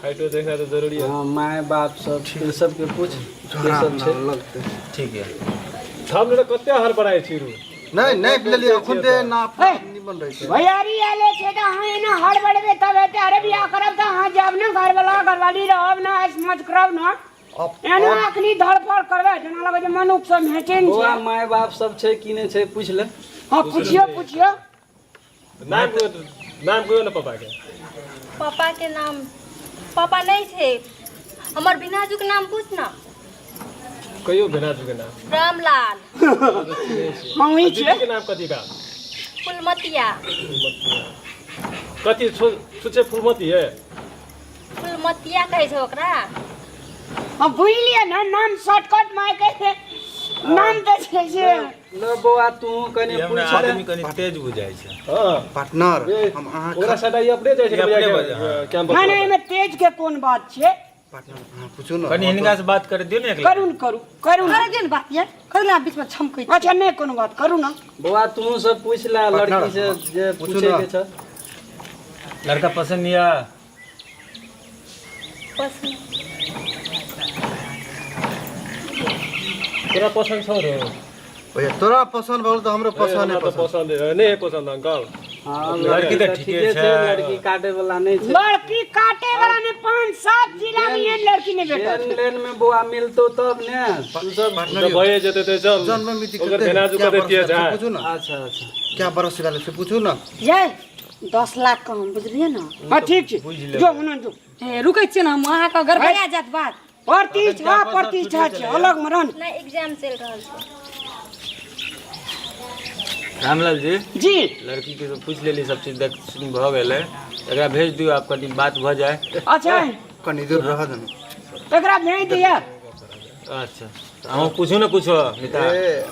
हाइटो देखना तो जरूरी है। हाँ, माय बाप सब सबके पूछ के सब छै। लगतै। ठीक है। हम तऽ कते हड़बड़ाइ छी रू। नहि नहि लेलियै अखन ते नाप निमन रहै छै। भैयारी आले छै तऽ अहाँ एना हड़बड़ेबै तब हेतै? अरे बियाह करब तऽ अहाँ जायब ने, घरवाला घरवाली रहब ने, ऐश मौज करब ने। एना अखनी धड़फड़ करबै जेना लगै छै मनुख सब हेचैन बौआ, छै। माय बाप सब छै कि नहि छै, पूछ ले। हाँ, पूछियो पूछियो। नाम कहियो, नाम कहियो ने पापा के। पापा के नाम, पापा नहीं थे। हमर बिनाजू के नाम पूछ ना। कहियो भेनाजू के नाम। रामलाल। हम ही दीदी के नाम कथी का? फुलमतिया। कथी छुछे फुलमती है? फुलमतिया कहै छै ओकरा। हम बुझलियै ने, नाम शॉर्टकट में के नाम तऽ छै से। ल बौआ, तू कनी ई हमरा पूछ ले। आदमी कनि तेज बुझाइ छै। हाँ। पार्टनर, हम अहाँ ओकरा सटाई अपने जाइ छै ई अपने भैया बजै, के कैंपस। नहि नहि, एहिमे तेज के कोन बात छै? पार्टनर, अहाँ पूछू ने। कनि हिनका से बात कर दियौ ने एक करू न, करू करू न। करे दियौ ने बात यार, करू ने, बीच में छमकै छी। अच्छा, नहि कोनो बात, करू ना। बौआ, तू सब पूछ ले लड़की से जे पूछू पूछे ना। के छै। लड़का पसंद या? पसंद। तोरा पसंद छौ रे? भैया, तोरा पसंद भऽ गेल तऽ हमरो पसंद हमरा है। तऽ पसंद है नहि है पसंद अंकल। हाँ, लड़की तऽ ठीके छै। लड़की काटे वाला नहि छै। लड़की काटे वाला ने, 5-7 जिला में एहन लड़की नहीं भेटत। लेन लेन में बौआ मिलतो तब ने तू सब। तऽ भए जेतै तऽ चल। जन्म मिति ओकर कते भेनाजू क्या कते बरस तेज भेल से है। पूछू ना। अच्छा अच्छा। क्या बरस भेल से पूछू ना। ये 10 लाख कम, बुझलियै ने? हाँ, ठीक छै, जो हुनन जो। ए, रुकै छियै ने हम, अहाँके गड़बड़ा जायत बात। प्रतिष्ठा प्रतिष्ठा छै अलग मरन। नहीं, एग्जाम चल रहल छै। रामलाल जी। जी। लड़की के सब पूछ लेली, सब चीज देख सुन भऽ गेलै, एकरा भेज दियौ, आब कनि बात भऽ जाय। अच्छा, कनि दूर रह देना। एकरा भेज दिया। अच्छा, अहूँ पूछू ने कुछो मिता। ए,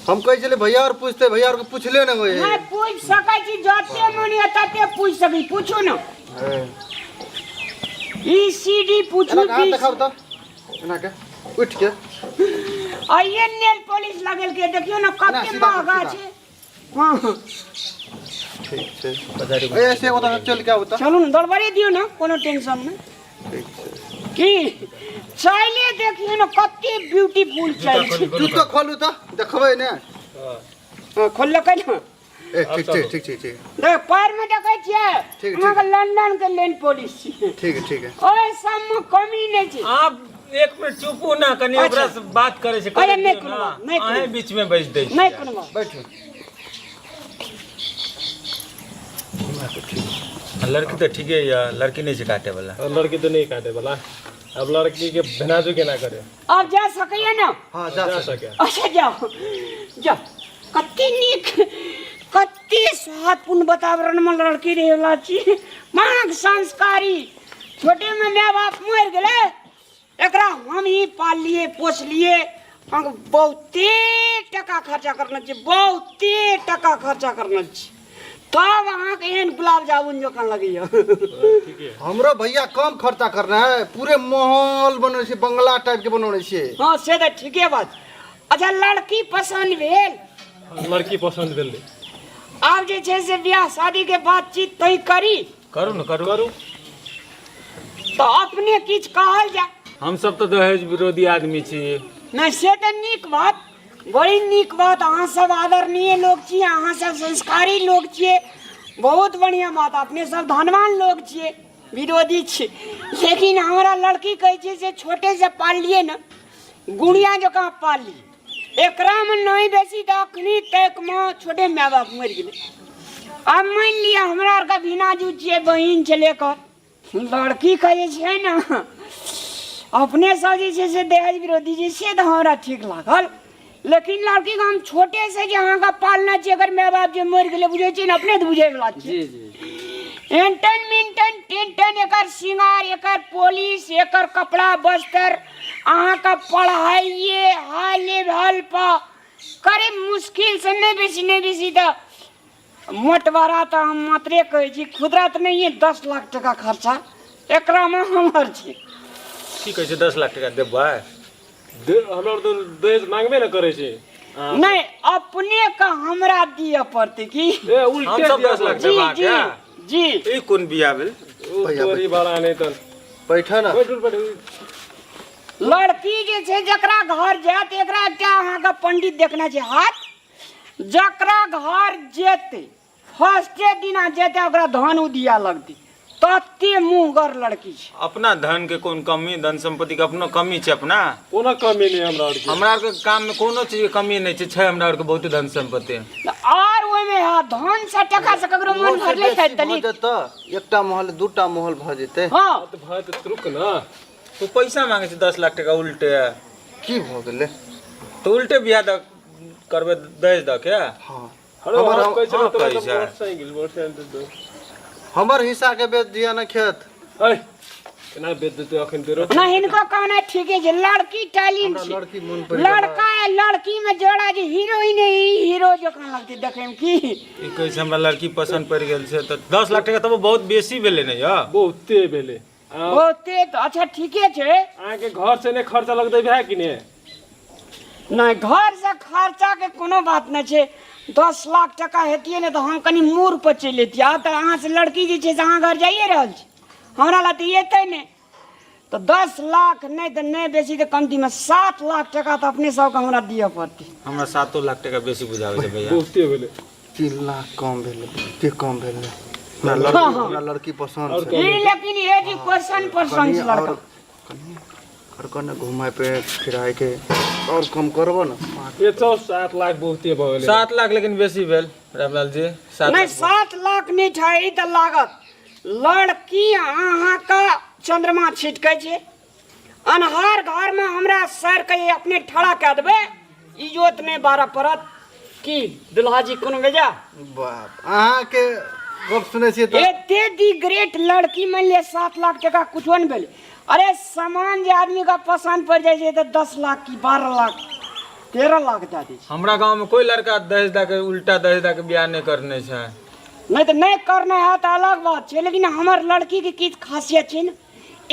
हम कहै छलियै भैया और पूछते, भैया और के पूछले ने होय। नहीं पूछ सकै छी, जते मन ये तते पूछ सकै, पूछू ना। ई सी डी पूछू। एना के हाथ बीस देखाउ तऽ, एना के उठि के। आइए नेल पॉलिश लगेल के देखियो ना ना, कते सीधा करू, महंगा सीधा। छै। हाँ। ठीक छै। ए से ओतऽ चलि के आउ तऽ। चलू ने, दौड़बड़ी दियौ ने, कोनो टेंशन नहि। ठीक छै। की चाइले देखियो ने कते ब्यूटीफुल चाइल छै। जूतो खोलू तऽ देखबै ने। हाँ, खोललकै ने। ए, ठीक छै, ठीक छै, ठीक। देख, पैर में देखै छियै? ठीक, ठीक। अहाँके लंदन के लेन पॉलिश छियै। ठीक है, ठीक है। ओहि सबमे कमी नहि छै। आप एक मिनट चुपू ना, कनि अच्छा। ओकरा से बात करै छै। अरे, करै नहि दियौ कोनो ना। बात, नहि कोनो अहें बात। बीच में बैस दै नहि छियै। कोनो बात। बैठू। लड़की तऽ ठीके यऽ, लड़की नहि छै काटे वाला। लड़की तऽ नहि काटे वाला, अब लड़की के भेनाजू केना करे? आब जा सकैया ने? हाँ, जा जा सकै। सके। अच्छा, जाओ जाओ। कते नीक, कते स्वादपूर्ण वातावरण में लड़की रहेला छी। मांग संस्कारी, छोटे में माय बाप मरि गेलै, एकरा हम ही पाललिए पोसलिए। हम बहुते टका खर्चा करने छी, बहुते टका खर्चा करने छी, तब अहाँके एहन गुलाब जामुन जकाँ लगैया। हमरो भैया कम खर्चा करना है, पूरे माहौल बनौने छै, बंगला टाइप के बनौने छियै। हाँ, से तऽ ठीके बात। अच्छा, लड़की पसन्द भेल? लड़की पसंद भेलै। आब जे छै से बियाह शादी के बातचीत तय करी। करू ने, करू। करू। तऽ अपने किछु कहल जाय। हम सब तऽ दहेज विरोधी आदमी छी। नहि, से तऽ नीक बात, बड़ी नीक बात। अहाँ सब आदरणीय लोग छी, अहाँ सब संस्कारी लोग छियै, बहुत बढ़िया बात। अपने सब धनवान लोग छियै। विरोधी छी, लेकिन हमरा लड़की कहै छै से छोटे से पाललियै ने, गुड़िया जकाँ पाललियै। एकरामे नहि बेसी तऽ अखनी तकमे छोटे माय बाप मरि गेलै। आब मानि लिअ हमरा आरके भिनाजू छियै, बहिन छलै एकर लड़कीके जे छै ने, अपने सब जे छै से दहेज विरोधी छै, से तऽ हमरा ठीक लागल, लेकिन लड़कीके हम छोटे से जे अहाँके पालने छी, अगर माय बाप जे मरि गेलै, बुझै छियै ने, अपने तऽ बुझैवला छियै। एंटन मिंटन टेंटन, एकर श्रृंगार, एकर पॉलिश, एकर कपड़ा वस्त्र, अहाँके पढ़ाइए हाई लेवल पर करीब मुश्किल से नहि बेसी नहि बेसी तऽ मोटवारा तऽ हम मात्रे कहै छी, खुदरा तऽ नहिए, 10 लाख टका खर्चा एकरामे हमर छै। की कहै छै, 10 लाख टका देबै? हमरा तऽ दहेज मांगबे ने करै छै। नहि, अपने के हमरा दिअ पड़तै की? ए, उल्टे हम सब दिअ 10 लाख पड़तै। देबा जी, जी। ई कोन बियाह भेल? ओ तोरी बड़ा नहि तऽ बैठ ना। बैठू, बैठू। लड़की जे छै जकरा घर जायत, एकरा एकटा अहाँके पंडित देखने छै हाथ, जकरा घर जेतै फर्स्टे दिना जेतै ओकरा धन उदिया लगतै, तते मुँहगर लड़की छै। अपना धन के कोन कमी, धन संपत्ति के अपनो कमी छै? अपना कोनो कमी नहि हमरा आरके। हमरा आरके काम में कोनो चीज के कमी नहि छै, छै हमरा आरके बहुते धन संपत्ति। आर ओहिमे हँ धन से टका से ककरो मन भरले छै तनी भऽ जेतऽ, एकटा महल दूटा महल भऽ जेतै। हँ। तऽ भाय तऽ रुक ना। तू पैसा मांगे छै 10 लाख टका उल्टे। की भऽ गेलै? तऽ उल्टे बियाह दऽ करबै दहेज दऽ के? हँ। अरे हमर हम कहै छै हँ, ने, तोरा कहै तऽ छै। मोटरसाइकिल मोटरसाइकिल दे। हमर हिस्सा के बेच दिअ ने खेत। ऐ, केना बेच देतै अखन तेरो? ना, हिनको कहना ठीके छै, लड़की टैलेंट हमरा छै। लड़की मोन पड़ि गेल। लड़का है, लड़की में जोड़ा जे हीरोइन है, ई हीरो जकाँ लगतै देखै में की। ई कहै छै हमरा लड़की पसन्द पड़ि गेल छै, तऽ 10 लाख टका तब बहुत बेसी भेलै ने यौ? बहुते भेलै। बहुते तऽ अच्छा ठीके छै। अहाँके घर से नहि खर्चा लगतै भए कि ने? नहि, घर से खर्चा के कोनो बात नहि छै। 10 लाख टका हेतियै ने तऽ हम कनि मूड़ पर चलि अयतियै। आब तऽ अहाँ से लड़की जे छै से अहाँ घर जाइए रहल छी, हमरा लए तऽ एतै नहि। तऽ 10 लाख नहि तऽ नहि बेसी तऽ कमतीमे 7 लाख टका तऽ अपने सबके हमरा दिअ पड़तै। हमरा 7 लाख टका बेसी बुझाबै छै भैया। बहुते भेलै। 3 लाख कम भेलै, बहुते कम भेलै। हमरा लड़की, हमरा लड़की पसन्द छै। ई लेकिन एजुकेशन पसन्द कनि छै लड़का। आओर कनि आओर कने घुमाय पे फिराय के आओर कम करबो ने। ए चल, 7 लाख बहुते भऽ गेलै। 7 लाख लेकिन बेसी भेल रामलाल जी, 7 नहि लाख। 7 लाख नहि छै ई तऽ लागत। लड़की अहाँके चंद्रमा छिटकै छै, अन्हार घरमे हमरा सर के अपने ठड़ा कए देबै, इजोत नहि बारऽ पड़त। की दुल्हा जी कोनो बेजा? बाप, अहाँके गप सुनै छियै तऽ एते दी ग्रेट लड़की मानि लिअ 7 लाख टका कुछो नहि भेलै। अरे सामान जे आदमी के पसन्द पड़ि जाइ छै तऽ 10 लाख की 12 लाख 13 लाख दए दै छै। हमरा गाँव में कोई लड़का दहेज दऽ के उल्टा दहेज दऽ के बियाह नहि करने छै। नहि तऽ नहि करने है तऽ अलग बात छै, लेकिन हमर लड़की के किछु खासियत छै ने,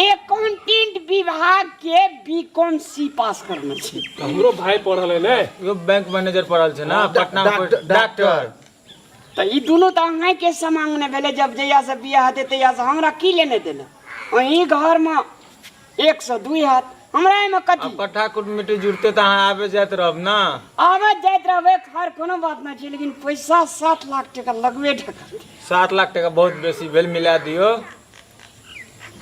एकाउंटेंट विभाग के बी कॉम सी पास करने छै। हमरो भाई पढ़ल है ने। एगो बैंक मैनेजर पढ़ल छै ना पटना में, डॉक्टर। तऽ ई दुनू तऽ अहाँके समांग नहि भेलै। जब जहिया से बियाह हेतै तहिया से हमरा की लेने देने, अहीं घरमे 1 से 2 हैत, हमरा एहिमे कथी? आब कट्ठा कुटमिटी जुड़ते तऽ अहाँ आबे जाइत रहब ना? आबे जाइत रहबै, खैर कोनो बात नहि छै, लेकिन पैसा 7 लाख टका लगबे टका। 7 लाख टका बहुत बेसी भेल, मिला दियौ।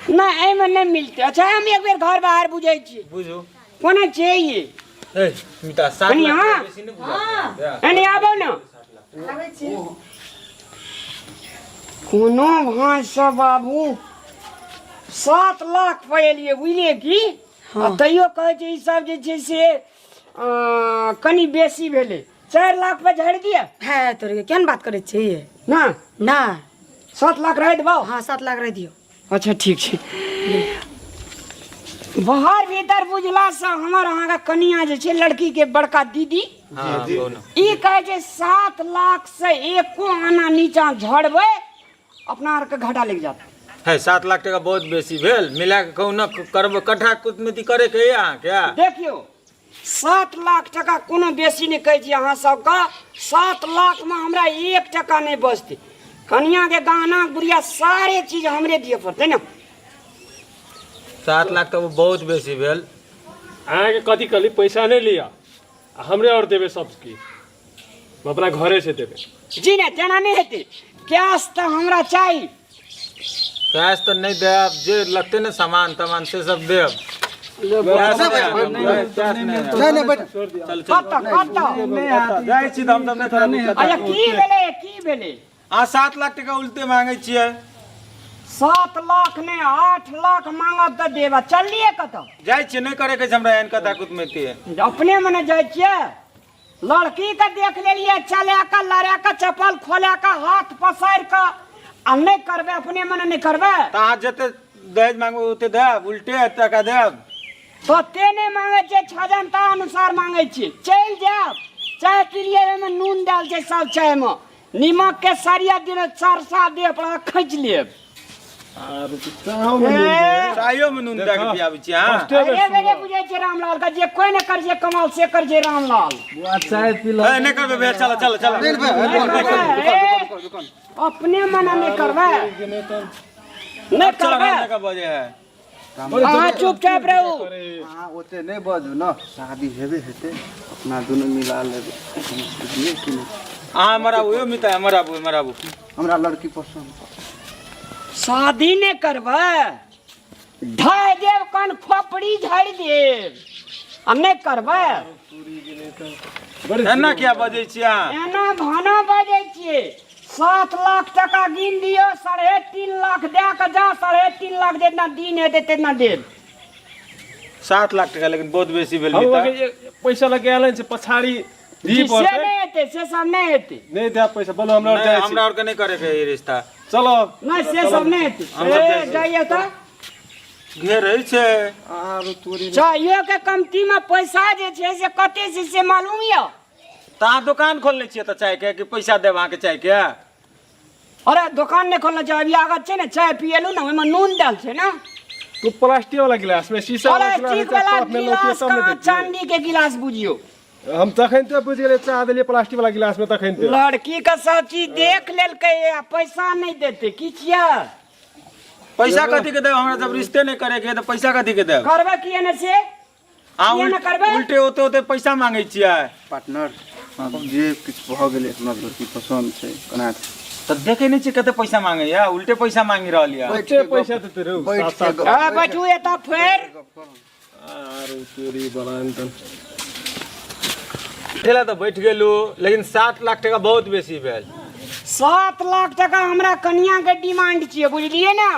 नहि, एहिमे नहि मिलतै। अच्छा हम एक बेर घर बाहर बुझै छी। बुझू। कोना छै ई? ए मिता, 7 कनि लाख हाँ। टका बेसी नहि बुझा। एने आबो ने। कोनो भाँसँ बाबू 7 लाख पर एलियै बुझलियै की? आ तैयो कहै छै ई सब जे छै से कनि बेसी भेलै, 4 लाख पर झाड़ि दिअ। है तोरे, केहन बात करै छी? ना ना, 7 लाख रहि देबौ। हाँ, 7 लाख रहि दियौ। अच्छा ठीक छै। बाहर भीतर बुझलासँ हमर अहाँके कनिया जे छै लड़कीके बड़का दीदी, हाँ, कहू ने। ई कहै छै 7 लाख से एको आना नीचा झड़बै अपना आरके घाटा लागि जायत। है, 7 लाख टका बहुत बेसी भेल, मिला के कहू ने करबै कट्ठा कुटनीति करे के है अहाँके? देखियौ, 7 लाख टका कोनो बेसी नहि कहै छी अहाँ सबके। 7 लाखमे हमरा 1 टका नहि बचतै। कनियाके गहना गुड़िया सारे चीज हमरे दिअ पड़तै ने। 7 लाख तऽ बहुत बेसी भेल। अहाँके कथी कहली, पैसा नहि लिअ आ हमरे आओर देबै सब किछु, हम अपना घरे से देबै। जी नहि, तेना नहि हेतै, कैश तऽ हमरा चाही। कैश तऽ नहि देब, जे लगतै ने सामान तमान से सब देब। नहीं नहीं बैठ। चल। कतऽ कतऽ जाइ छी तऽ हम सब नहि। अच्छा, की भेलै, की भेलै? अहाँ 7 लाख टका उल्टे मांगै छियै। 7 लाख नहि, 8 लाख मांगब तऽ देब। चललियै कतऽ? जाइ छियै, नहि करे के छै हमरा एहन कथा कुटमैती। अपने मने जाइ छियै? लड़की के देख लेलियै, चला कऽ लड़ा कऽ चप्पल खोला कऽ हाथ पसारि कऽ आ नहि करबै? अपने मने नहि करबै? तऽ अहाँ जते दहेज मांगबै ओते देब, उल्टे टका देब? तते नहि मांगै छियै, छजनता अनुसार मांगै छियै। चलि जायब, चाय पिलियै, ओहिमे नून देल छै सब चायमे, नीमक के सरिया दिन सरसा देह पर खींच लेब। चायो में नून दए के पियाबै छियै अहाँ? अरे बेरे बुझै छै रामलाल के, जे कोई नहि कर छै कमाल से कर छै रामलाल। चाय पी। ए, नहि करबै भैया, चल चल चल। अपने मना नहि करबै, नहि करबै। बजे है। अहाँ चुपचाप रहू। अहाँ ओते नहि बाजू ने, शादी हेबे हेतै, अपना दुनू मिला लेबै, बुझलियै कि नहि? अहाँ हमर आबू यौ मिता, हमर आबू, हमर आबू। हमरा लड़की पसन्द। शादी नहि करबै, ढाइ देब कन खोपड़ी झाड़ि देब आ नहि करबै। एना किया बजै छियै अहाँ? एना भाना बजै छियै। 7 लाख टका गिन दियौ, 3.5 लाख दए कऽ जा, 3.5 लाख जितना दिन हेतै तितना देब। 7 लाख टका लेकिन बहुत बेसी भेल। हम मिता। पैसा लगे आयल छै, पछाड़ी दी जी, से पड़तै। नहि हेतै, से सब नहि हेतै। नहि देब पैसा, बोलो, हमरा नहि, जाइ छी। हमरा आरके नहि करे के ई रिश्ता। चलो। नहि, से सब नहि हेतै। हम सब जाइ ए, छी। जाइए तऽ। घेरै छै। आरो तोरी। चाहियो के कमती में पैसा जे छै से कते छै से मालूम यऽ? तऽ अहाँ दोकान खोलने छियै तऽ चायके कि पैसा देब अहाँके चायके? अरे दोकान नहि खोलने छै, अभी आगत छै ने, चाय पियलू ने, ओहिमे नून देल छै ने। तू प्लास्टिक वाला गिलास में, शीशा वाला गिलास प्लास्टिक में वाला कप में लौटिए गिलास तब ने कहाँ देखिए। चांदी के गिलास बुझियो। हम तखन ते बुझि गेलियै, चाह देलियै प्लास्टिक वाला गिलास में तखन ते। लड़की के सब चीज देख लेलकै आ पैसा नहि देतै? की छियै? पैसा कथी के देब? हमरा जब रिश्ते नहि करे के है तऽ पैसा कथी के देब? करबै किए ने से? अहाँ किए ने करबै? उल्टे ओते ओते पैसा मांगै छियै। पार्टनर, जे किछु भऽ गेलै, हमरा लड़की पसन्द छै, केना तऽ देखै नहि छियै कते पैसा मांगैया, उल्टे पैसा मांगि रहल यऽ। उल्टे पैसा देते रहू। बैठ सात के सात गप- आ बैठू एतऽ फेर। आरो तोरी बलान तन। ठेला तऽ बैठ गेलू, लेकिन 7 लाख टका बहुत बेसी भेल। 7 लाख टका हमरा कनिया के डिमांड छियै, बुझलियै ने?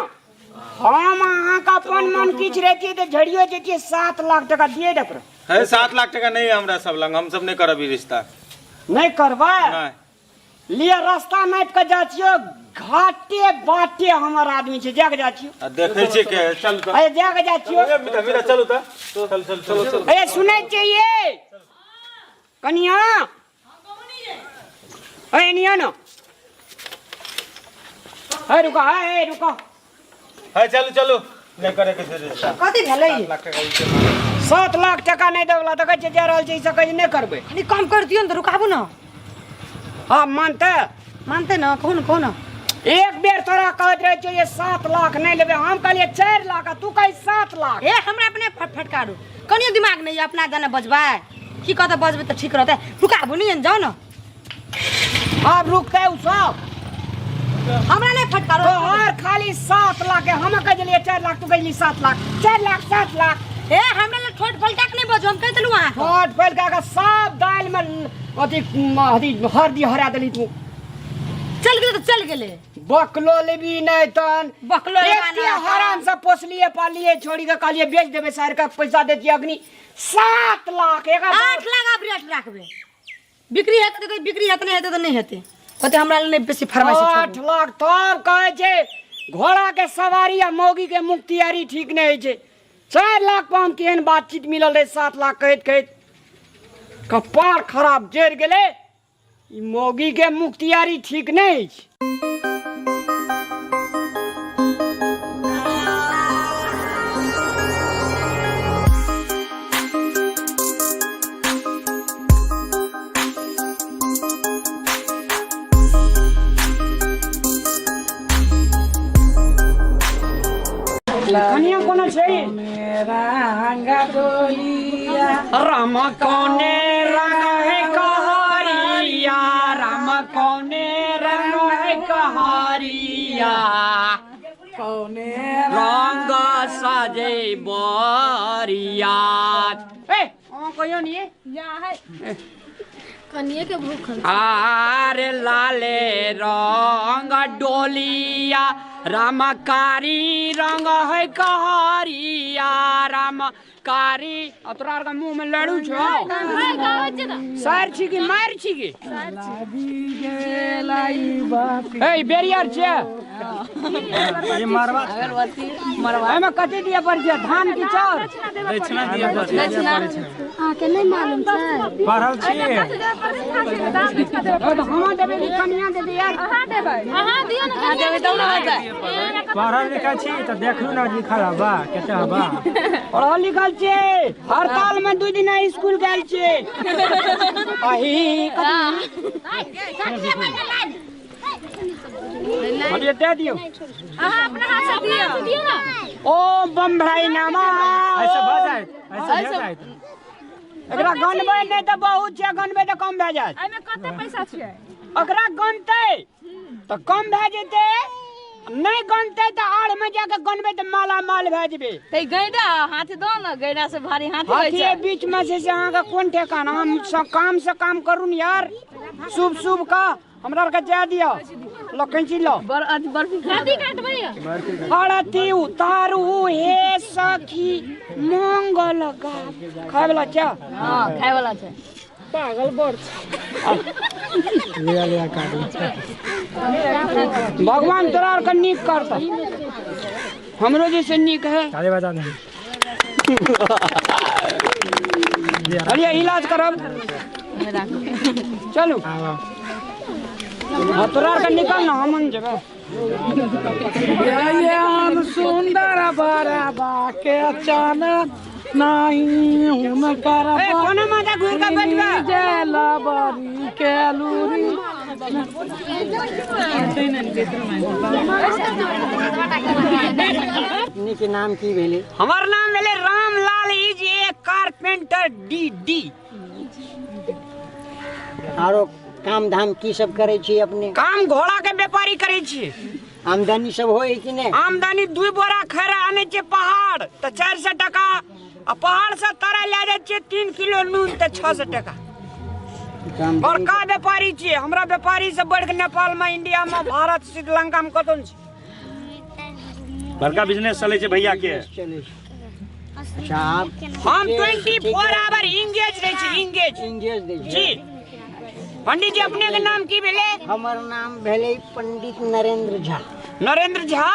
हम अहाँके अपन मन किछु रहितियै तऽ झड़ियो जैतियै। 7 लाख टका दिए दे पर। है, 7 लाख टका नहि है हमरा सब लग, हम सब नहि करब ई रिश्ता। नहि करबै? नहि। लिअ, रास्ता नापि कऽ जाइ छियौ, घाटे बाटे हमर आदमी छै, जाके जाइ छियौ। आ देखै छियै के, चल तऽ। अरे जाके जाइ छियौ। ए, मिता, मिता, चलू तऽ, चल चल चल चल। अरे सुनै छियै कनिया? अरे निया न, अरे रुका, अरे रुका। है, चलू चलू, नहि करे के छै रिश्ता। कथी भेलै? 7 लाख टका उल्टे मांगै। 7 लाख टका नहि देवला तऽ कहै छै जा रहल छै, ई सब कहै छै नहि करबै। कनि कम कर दियौ ने तऽ रुकाबू ने। हँ, मानतै? मानतै ने, कहू ने, कहू ने। एक बेर तोरा कहैत रहै छियौ जे 7 लाख नहि लेबै, हम कहलियै 4 लाख आ तू कहै 7 लाख। ए, हमरा अपने फटकारू, कनियो दिमाग नहि यऽ, अपना जाने बजबै की कहतै, बजबै तऽ ठीक रहतै। रुकाबू नहि, जाउ ने। आब रुकतै उ सब? हमरा नहि फटकारो। तोहर खाली 7 लाख है, हम कह देलियै 4 लाख, तू कहली 7 लाख, 4 लाख, 7 लाख। ए, हमरा लग ठोट पलटा के नहि बजू, हम कहि देलहुँ अहाँके। ठोट पलटा के सब दालि में अथी अथी हरदी हरा देली तू। चल गेलै तऽ चल गेलै। बकलो लेबी नहि तन। बकलो लेबा एते नहि। हराम से पोसलिए पालिए, छोड़ी के कहलिए बेच देबै शहर के, पैसा देतियै अग्नि। 7 लाख एक 8 लाख आब रेट राखबै, बिक्री हेतै तऽ बिक्री हेतै, नहि हेतै तऽ नहि हेतै। कहतै हमरा लग नहि बेसी फरमाइश छै, 8 लाख तब कहै छै घोड़ा के सवारी आ मौगी के मुख्तियारी ठीक नहि होइ छै। 4 लाख पर हम केहन बातचीत मिलल रहै, 7 लाख कहैत कहैत कपार खराब जरि गेलै। ई मौगी के मुख्तियारी ठीक नहि अछि। कनिया कोनो छै? राम कोने रंग है कहरिया, राम कोने रंग है कहरिया, बाजे बरियात। ए अहाँ कहियो नि जा है कनिए के भूख। आरे लाले रंग डोलिया रामकारी रंग है कहरिया रामकारी। आ तोरा आर के मुँह में लड़ू छौ सार छी की मार छी की? ए बेरियर छे ये मारवा एमे कथी दिए पड़ छै? धान की चाउर? दक्षिणा दिए पड़ छै। अहाँ के नहीं मालूम छै? पढ़ल छी। हम देबै कि कनिया देबै यार? अहाँ देबै। अहाँ दियौ ने कनिया देबै तब ने होतै। पढ़ल लिखल छी तऽ देखलू ने लिखल हबा कते हबा। पढ़ल लिखल छी, हड़ताल में 2 दिन स्कूल गेल छी। अही कथी दे दियौ। अहाँ अपना हाथ से दियौ ना। ओ बम भाई नामा ऐसे भऽ जायत, ऐसे भऽ जायत। एकरा गनबै नहि तऽ बहुत छै, गनबै तऽ कम भए जायत। एहिमे कते पैसा छै? ओकरा गनतै तऽ कम भए जेतै, नहि गनतै तऽ आड़ में जाके गनबै तऽ माला माल भए जेबै। ते गैडा हाथ दो ना, गैडा से भारी हाथ होइ छै। हाथी बीच में से अहाँके कोन ठेकाना? हम सब काम से काम करू ने यार, शुभ शुभ का हमरा के जा दियो। लो कैंची लो। बर्फी कथी काटबै? आरती उतारू हे सखी मंगल गा। खाय वाला छै? हां खाय वाला छै। पागल बड़ लिया लिया काट। भगवान तोरा आर के नीक करता, हमरो जैसे नीक है। ताली बजा दे। अरे इलाज करब चलू। हाँ तोरा आर के निकल ना, हम जेबै। हम सुंदर बरबा के अचानक नहीं हुनकर कोनो माता घुर के बैठबे जलबरी के लूरी। अपने के नाम की भेले? हमार नाम भेले Ramlal is a carpenter D D. आरो काम धाम की सब करे छी अपने? काम घोड़ा के व्यापारी करे छी। आमदनी सब होय कि नहीं? आमदनी 2 बोरा खरा आने छे पहाड़ तो 400 टका, आ पहाड़ से तारा ले जाय छे 3 किलो नून तो 600 टका। बड़का व्यापारी छे हमरा, व्यापारी से बढ़ के नेपाल में, इंडिया में, भारत, श्रीलंका में कतौ छै। बड़का बिजनेस चले छे भैया के। अच्छा आप हम 24 our engage रहे छी। इंगेज इंगेज दे जी। पंडित जी अपने के नाम की भेले? हमर नाम भेले पंडित नरेंद्र झा। नरेंद्र झा?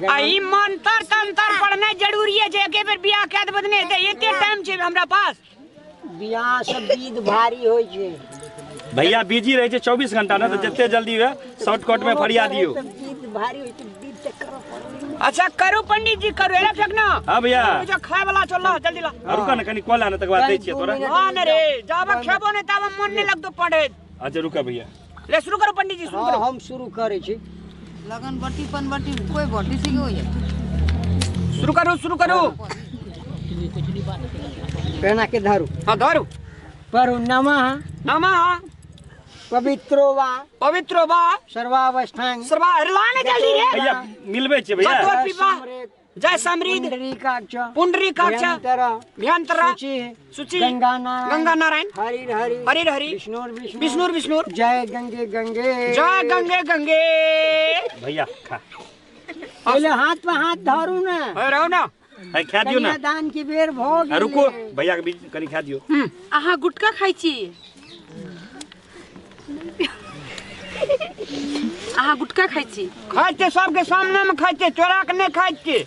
आ ई मंत्र तंत्र पढ़नाइ जरूरी है जे एके बेर बियाह कए देबै ने हेतै, एते टाइम छै हमरा पास। बियाह सब विध भारी होय छै भैया, बिजी रहे छै 24 घंटा ना, तो जते जल्दी हुए शॉर्टकट में फरिया दियो। विध भारी होय छै, विध त करऽ पड़त। अच्छा करू पंडित जी करू, एला फेक ना। हां भैया जो खाय वाला चल ला जल्दी ला। रुका ना कनी कॉल आने तक बाद दै छियै तोरा। हां ने रे, जाब खेबो ने ताब मन नै लगतो पढ़े। अच्छा रुका भैया, ले शुरू करो पंडित जी, शुरू करो। हम शुरू करै छी। लगन बटी पन बटी कोई बटी सी होय। शुरू करू शुरू करू। पेना के धरू। हां धरू। परू नमः नमः पवित्रो वा पवित्रो वा सर्वावस्थान सर्वा। लाने जल्दी रे भैया, मिलबे छे भैया। पिपा जय समृद्ध पुंडरीकाक्ष पुंडरीकाक्ष भयंतर शुचि गंगा नारायण गंगा नारायण हरि हरि हरि हरि विष्णु विष्णु विष्णु विष्णु जय गंगे गंगे जय गंगे गंगे। भैया खा पहले हाथ पे हाथ धरू ना। रहो ना है, खा दियो ना। दान की बेर भो गेलै। रुको भैया के बीच कनी खा दियो। अहाँ गुटखा खाइ छी? अहाँ गुटखा खाइ छी? खाइ छियै, सबके सामने में खाइ छियै, चोरा के नहि खाइ छियै।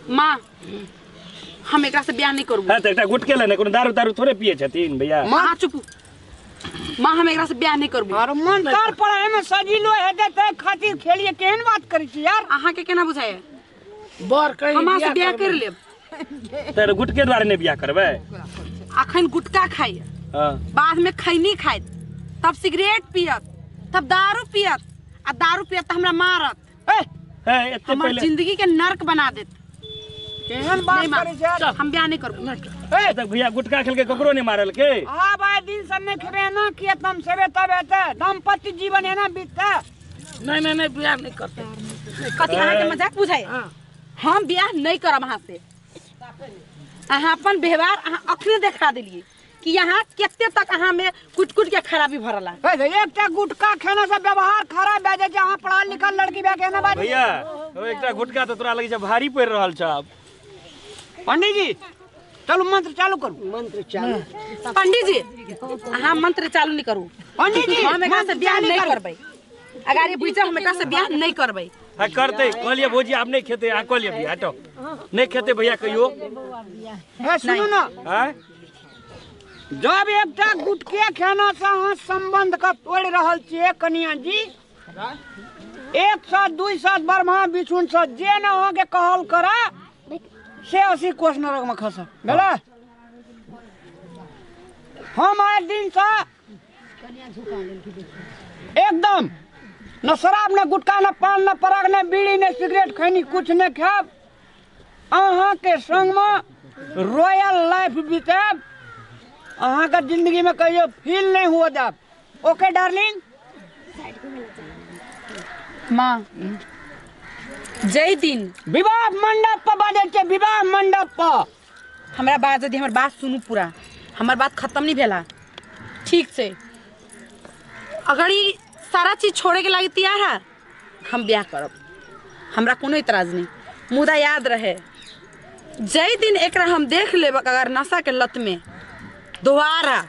माँ हम एकरा से बियाह नहीं करबो। हां त एकटा गुटके ले ने, कोनो दारू दारू थोड़े पिए छथिन भैया। माँ चुप, माँ हम एकरा से बियाह नहीं करबो। अरे मन तर पढ़ाई में सजिलो हेतै तै खातिर खेलिए, केहन बात करै छी यार? अहाँ के केना बुझाय? बर कहीं हम से बियाह कर लेब। तर गुटके द्वारे नहीं बियाह करबै? अखन गुटका खाइ, हां बाद में खैनी खाइत, तब सिगरेट पियत, तब दारू पियत, आ दारू पियत त हमरा मारत। ए ए एते हमर पहिले जिंदगी के नरक बना देत। केहन बात करै छी यार? हम बियाह नहीं करबो। ए तक भैया गुटका खेल के ककरो नहीं मारल के। हां भाई दिन से नहीं खेबे ना किए तम सेबे तब हेतै, दाम्पत्य जीवन एना बीततै। नहीं नहीं नहीं बियाह नहीं करते। कथी अहाँ के मजाक बुझाय? हम बियाह नहीं करब अहाँ से। अहाँ अपन व्यवहार अहाँ अखने देखा देलिए कि यहाँ कते तक अहाँ में कुट कुट के खराबी भरला। एकटा गुटखा खेना से व्यवहार खराब भए जाइ छै। अहाँ पढ़ल लिखल लड़की भए के एना बाजै भैया ओ एकटा गुटखा तऽ तोरा लगै छै भारी पड़ि रहल छ। पंडित जी चलू मंत्र चालू करू। मंत्र चालू। पंडित जी अहाँ मंत्र चालू नहीं करू। पंडित जी हम एकरा से बियाह नहीं करबै। अगर ये बुझ हम एकरा से बियाह नहीं करबै। हां करते कहलिए भौजी आब नहीं खेते, आ कहलिए भैया हटो नहीं खेते भैया कहियो। हे सुनू ना, हैं जब एकटा गुटके खेना से अहाँ संबंध के तोड़ि रहल छियै कनिया जी, 1 साथ 2 साथ ब्रह्मा विष्णु से जे न अहाँ के कहल करा से 80 कोस नरक में खस भेलै। हम आइ दिन से एकदम न शराब न गुटखा न पान न पराग न बीड़ी न सिगरेट खैनी कुछ न खायब। अहाँ के संग में रॉयल लाइफ बितायब। अहाँ के जिंदगी में कहियो फील नहीं हुआ देब। Okay darling. माँ जय दिन विवाह मंडप पर बाजै छै, विवाह मंडप पर हमरा बात यदि हमर बात सुनू पूरा, हमर बात खत्म नहीं भेला ठीक से। अगर ई सारा चीज छोड़े के लागी तैयार है हम ब्याह करब, हमरा कोनो इतराज नहीं। मुदा याद रहे जय दिन एकरा हम देख लेब अगर नशा के लत में दोबारा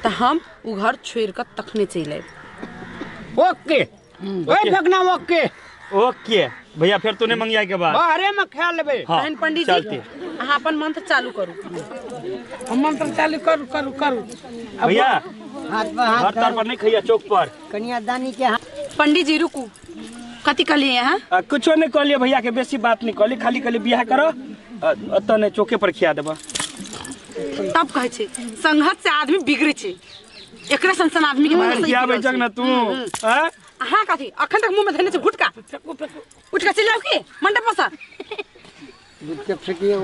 तो हम उ घर छोड़ कर तखने चलि आयब। ओके ओए फेकना। ओके ओके भैया फिर तू नहीं मंगिया के बाद बाहरे में खा लेबे। तहन पंडित जी अहाँ अपन मंत्र चालू करू। हम मंत्र चालू करू करू करू। भैया हाथ पर हाथ घर पर नहीं खैया चौक पर कन्यादानी के हाथ। पंडित जी रुकू, कथी कहलिए अहाँ? कुछो नहीं कहलिए भैया के, बेसी बात नहीं कहली, खाली कहली बियाह करो अतऽ नहीं चौके पर खिया देबा। तब कहै छै संघर्ष से आदमी बिगड़ै छै, एकरे सन सन आदमी के खियाबै छक ना तू। हां अहाँ कथी अखन तक मुंह में धैने छै गुटका? फेकू फेकू उठ के चलि जाउ की मंडप पर से? गुटका फेकियो,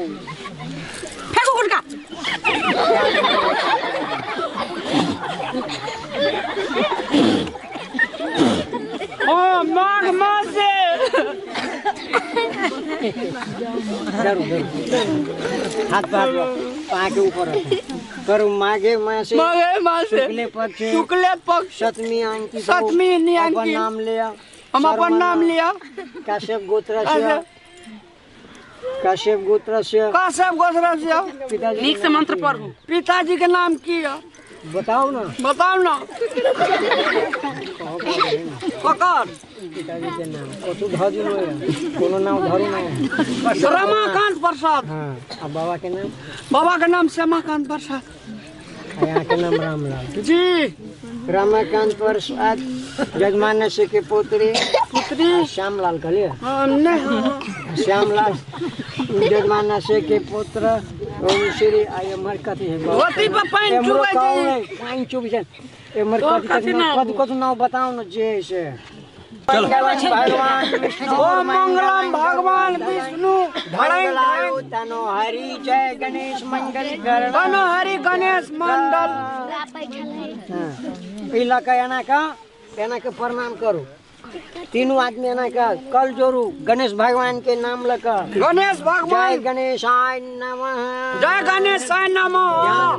फेकू गुटका। ओ माघ मास से डरू डरू हाथ पर पा के ऊपर करू। माघे मासे माघे मासे शुक्ले पक्ष शुक्ले पक्ष सप्तमी अंकित सप्तमी अपन नाम लिया। हम अपन नाम लिया। कश्यप गोत्र से कश्यप गोत्र से कश्यप गोत्र से। पिताजी नीक से मंत्र पढ़ू। पिताजी के नाम की है बताओ ना। बताओ ना पकड़ पिताजी के नाम कथू धरू न कोनो नाम धरू ना। रमाकांत प्रसाद। हाँ आ बाबा के नाम? बाबा के नाम श्यामाकांत प्रसाद। यहाँ के नाम रामलाल जी। रमाकांत प्रसाद जजमान से के पुत्री पुत्री श्यामलाल कहलिए? नहीं श्यामलाल जजमान से के पुत्र ओम श्री आई एमहर कथी है धोती पर पानि चुबै छै। पानि चुबै छै एमहर कथी कथी कथी नाम बताओ न जे से। भगवान विष्णु ओम मंगलम भगवान विष्णु मंगलाय तनो हरि जय गणेश मंगल करण तनो हरि गणेश मंडल। ई लऽ के एना के प्रणाम करू। तीनू आदमी एना के कल जोड़ू गणेश भगवान के नाम लऽ के। गणेश भगवान जय गणेशाय नमः जय गणेशाय नमः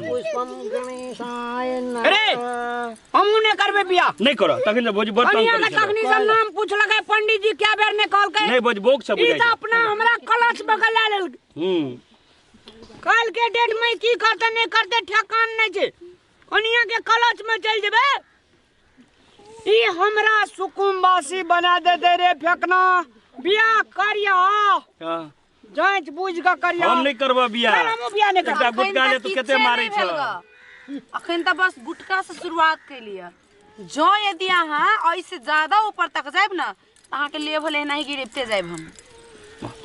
पुष्पम गणेशाय नमः। अरे हमहू नहीं करबे बियाह। नहीं करो तखन जे भौजी बड़ तंग करै छै। तखनी से नाम पूछलकै पंडित जी क्या बेर ने कहलकै नहीं भौजी बोक सब ई त अपना हमरा कलच में गला लेल। कल के डेट में की करते नहीं करते ठेकान नहीं छै। कनिया के कलच में चल जेबे ई हमरा सुकुम्बासी बना देते रे फेकना। बियाह करिया जांच बुझ के करिया। हम नहीं करबा बियाह। हमहू बियाह नहीं करबा। गुटका ले तू कते मारै छ। अखन त बस गुटका से शुरुआत कैलिए। जो यदि अहाँ ऐसे ज्यादा ऊपर तक जायब ना अहाँ के लेवल एना ही गिरते जायब।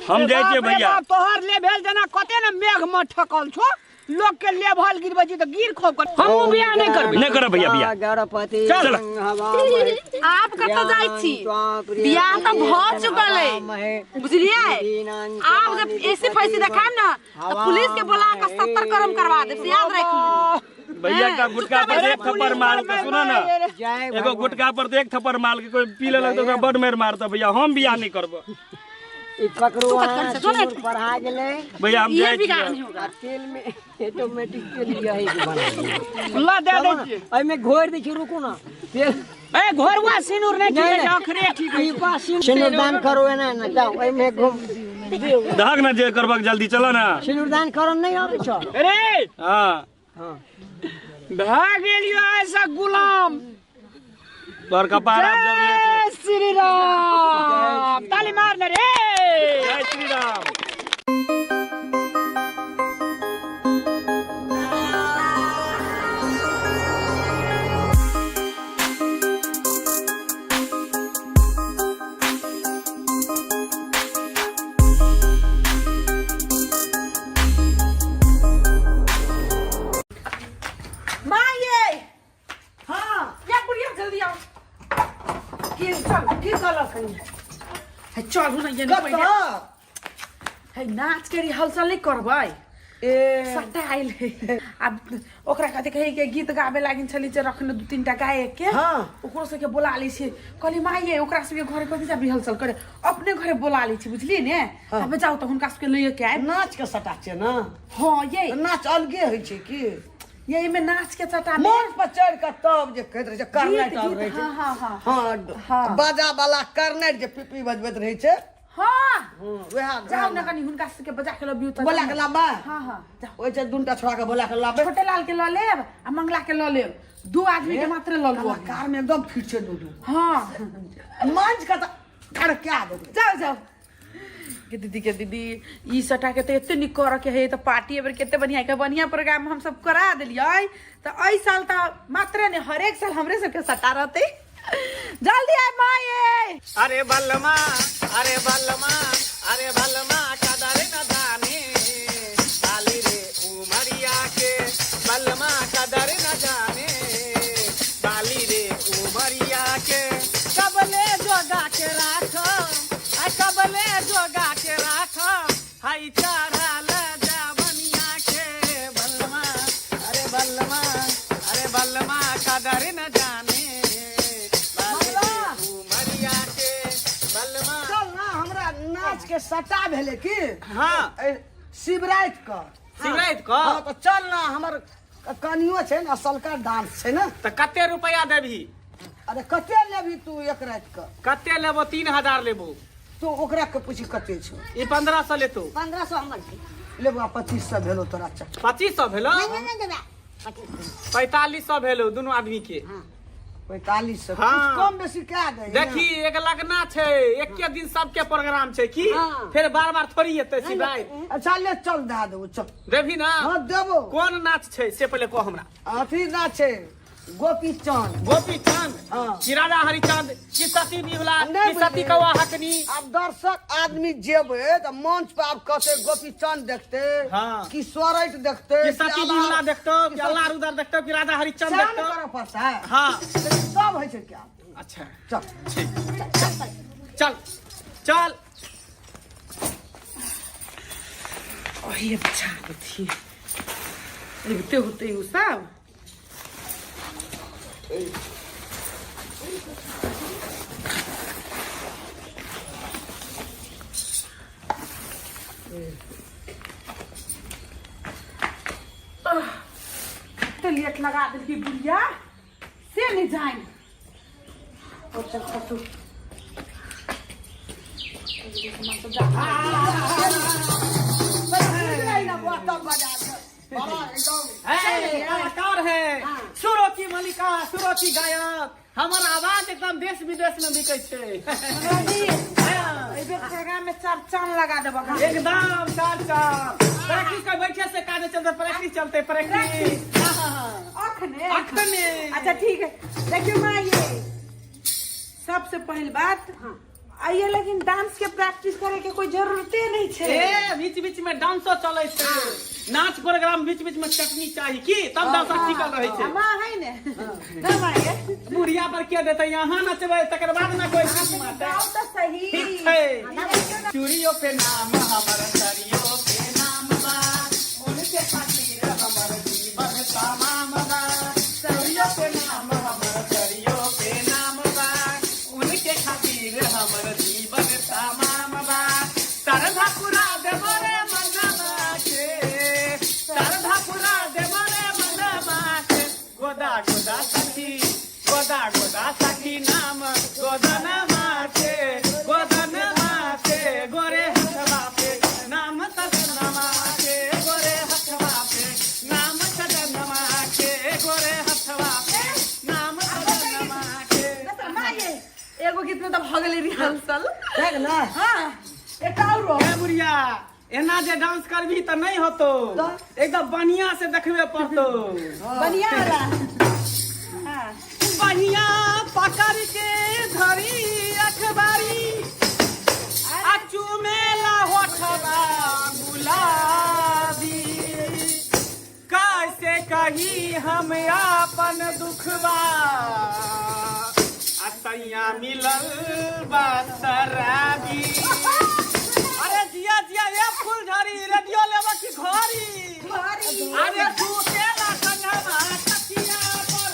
हम जाइ छियै भैया। तोहर लेवल जेना कते ने मेघ में ठकल छो लोग के लेवल गिरबै छी त गिर खोब कर। हमहू बियाह नहीं करबै। नहीं करब भैया बियाह। गणपति चल आप कतऽ जाइ छी? बियाह त भ चुकल है बुझलियै। आप जब ऐसी फैसी देखायब ना त पुलिस के बोला के 70 करम करवा देब से याद राखू। भैया का गुटका पर एक थप्पड़ मार के सुनो ना एगो गुटका पर एक थप्पड़ मार के कोई पी लेलक त ओकरा बड़ मार मारता। भैया हम बियाह नहीं करब। ई पकड़ू तू कत अहाँ, कर से, सुन सिंदूर पढ़ा गेलै। भैया, हम ये जाइ बिगाड़ छियै। नहीं होगा। आ तेल में ऑटोमेटिक तेल यही के बना ला दे दै छियै। एहिमे घोरि दै छी, रुकू ना। तेल ए घोरवा सिनूर नहि ठीक है, अखरे ठीक है। ई बा सिंदूर दान करू एना एना जाओ एहिमे घुम दहक ना जे करबक जल्दी चल ना। सिंदूर दान करन नहीं आबै छौ। अरे हां हां भए गेलियो ऐसा गुलाम। तोहर कपार आब जब ले जय श्री राम, ताली मार ने रे। जय श्री राम। माँ ये हाँ या बुढ़िया जल्दी आओ। की चल की कहलक कनी? है चलू ना ये नहीं कतऽ? पहिले। है नाच के रिहर्सल नहीं करबै। ए सट्टा आइल है। अब ओकरा कथी कहे के गीत गाबे लागिन छली जे रखने दू तीन टा गायक के। हाँ। ओकरो सबके बोला लै छियै। कहली माँ ये ओकरा सबके घरे कथी जा रिहर्सल करे, अपने घरे बोला लै छी बुझलियै ने। तबे जाउ तऽ हुनका सबके लैये के आयब। नाच के सटा छै ना? हाँ ये नाच अलगे होइ छै की? ये एहिमे नाच के सटा में मंच पर चढ़ि कऽ तब जे कहैत रहै छै कर्नेट गीत, आब रहै छै। हाँ, हाँ, हाँ। हाँ, हाँ। बाजा वाला कर्नेट जे पिपी बजबैत रहै छै। हाँ। वएह जाउ ने कनी हुनका सबके बजा के लबियौ तऽ। बोला के लाबा? हाँ हाँ जाउ। ओहि छै दूनटा छोड़ा के बोला के लाबे। छोटे लाल के लऽ लेब आ मंगला के लऽ लेब, दू आदमी के मात्र लऽ लेब। कलाकार में एकदम फिट छै दूनू। हाँ। मंच के तऽ खड़का देबै। जाउ जाउ। के दीदी के दीदी ई सटा के तऽ एते नीक करऽ के है तऽ पार्टी एबेर कते बढ़िया के बढ़िया प्रोग्राम हम सब करा देलियै। तऽ एहि साल तऽ मात्रे ने हरेक साल हमरे सबके सटा रहतै। जल्दी आय माँ ये। अरे बलमा, अरे बलमा, अरे बलमा कदर न जाने बाली रे उमरिया के, बलमा कदर न जाने बाली रे उमरिया के। कबले जोगा के राखो, आ कबले जोगा के राखो, हाय चढ़ल जवनिया के बलमा, अरे बलमा, अरे बलमा कदर न जाने बाली रे उमरिया के, बलमा। चल ना हमरा नाच के सटा भेलै की? हाँ। शिवराति के। शिवराति के? हाँ, तऽ चल ना हमर कनियो छै ने असलका डांस छै ने। तऽ कते रुपया देबही? अरे कते लेबही तू एक राति के? कते लेबो? 3000 लेबो। तू ओकरा के पूछी कते छौ? ई 1500 लेतो। 1500 हमर छै। लेबो 2500 भेलो तोरा। चल 2500 भेलो? नहीं, नहीं, नहीं देबै। 4500 भेलो दुनू आदमी के। 4500। हाँ। कुछ कम बेसी कए दे। देखी एक लगना छै, एके दिन सबके प्रोग्राम छै की? हाँ। फेर बार बार थोड़ी एतै शिवराति। अच्छा ले चल दए देबो चल। देबही ना? हाँ देबो। कोन नाच छै से पहिले कह हमरा। अथी नाच छै गोपी चंद। गोपी चंद? हाँ। कि राजा हरिचंद, कि सती बिहुला, नहीं कि सती बुझलियै। कौआ हकनी? आब दर्शक आदमी जेबै तऽ मंच पर आब कहतै गोपी चंद देखतै, हाँ। कि सोरठ देखतै, कि सती बिहुला देखतौ, कि अल्लाह रुदर देखतौ, कि राजा हरिचंद सएह ने देखतौ। करऽ पड़तै। हाँ। लेकिन सब होइ छै क्या? अच्छा। चल। ठीक। चल चल। ओहे बिछा दै अबिते होतै उ सब। कते लेट लगा देलकै बुढ़िया से नहीं जानि। और चल खसू। कलाकार है सुरों की मलिका, सुरों की गायक, हमर आवाज एकदम देश विदेश में बिकै छै। एहि बेर प्रोग्राम में चार चांद लगा देबऽ। एकदम चार चांद। प्रैक्टिस कर बैठे से काज चलते, प्रैक्टिस चलते, प्रैक्टिस। अखने? अखने। अच्छा ठीक है। देखियो माँ ये सबसे पहिल बात आइए, लेकिन डांस के प्रैक्टिस करे के कोई जरूरते नहीं छै। ए बीच बीच में डांसो चले छै, नाच प्रोग्राम बीच बीच में चटनी चाही की, तब दर्शक टिकल रहे छै। माँ है ने ना माँ ये बुढ़िया पर के देतै, यहाँ नचबै तकर बाद ना कोई चीज मारतै। गाओ तो सही। ठीक छै। चूड़ियों पे नाम हमर, सरियों पे नाम बा, उनके खातिर हमर जीवन तमाम बा। चूड़ियों पे नाम हमर, सरियों पे नाम बा, उनके खातिर हमर जीवन तमाम बा। गोदा गोदा सखी नाम गोदन माथे, गोदन माथे गोरे हथवा पे, नाम सजनमा के गोरे हथवा पे, नाम सजनमा के गोरे हथवा पे, नाम सजनमा के। एगो गीत में तऽ भऽ गेलै रिहर्सल। देख ना। हाँ, एकटा औरो। ए बुढ़िया, एना जे डांस करबी तऽ नहि होतो, एकदम बढ़िया से देखबे पड़तो। बढ़िया वाला। हाँ। बढ़िया पकड़ के धरी अखबारी, आ चुमेला होठवा गुलाबी, कैसे कही हम आपन दुखवा, आ सैया मिलल बा शराबी। अरे जिया जिया ए फूलझड़ी, रेडियो लेबा की घड़ी? अरे सुतेला संगमा खटिया पर,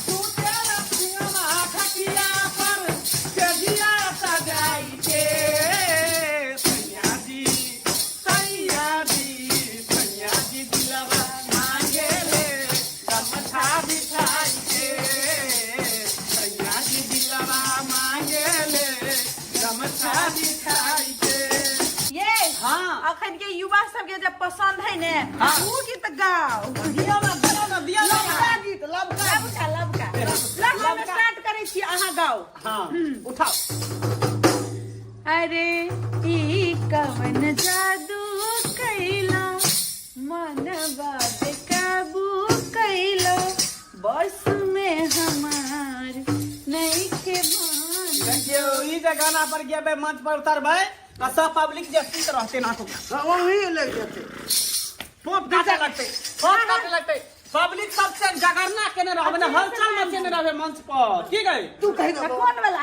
सुतेला संगमा खटिया पर, सेजिया सजाई के, सैया जी सैया जी सैया जी दिलवा मांगे ले गमछा बिछाई के, सैया जी दिलवा मांगे ले गमछा बिछाई के। ये हाँ। अखन के युवा सबके जब पसंद है ने, हाँ। ऊ गीत गाओ। दिया ना, दिया ना, दिया ना। लबका गीत, लबका। लबका, लबका। लबका हम स्टार्ट करै छी, अहाँ गाओ। हाँ, उठाओ। अरे ई कवन जादू कैला, मनवा बेकाबू कैला, बस में हमार नइखे भान। देखियौ, ई जे गाना पर गेबै, मंच पर उतरबै तऽ सब पब्लिक जे सुति रहतै ना को। वही लग जेतै। फोप काटे लगतै, फोप काटे लगतै। पब्लिक सबसे जगरना केने रहबै ने, हलचल मचेने रहबै मंच पर। की गई? तू कहि दहो। कोन वाला?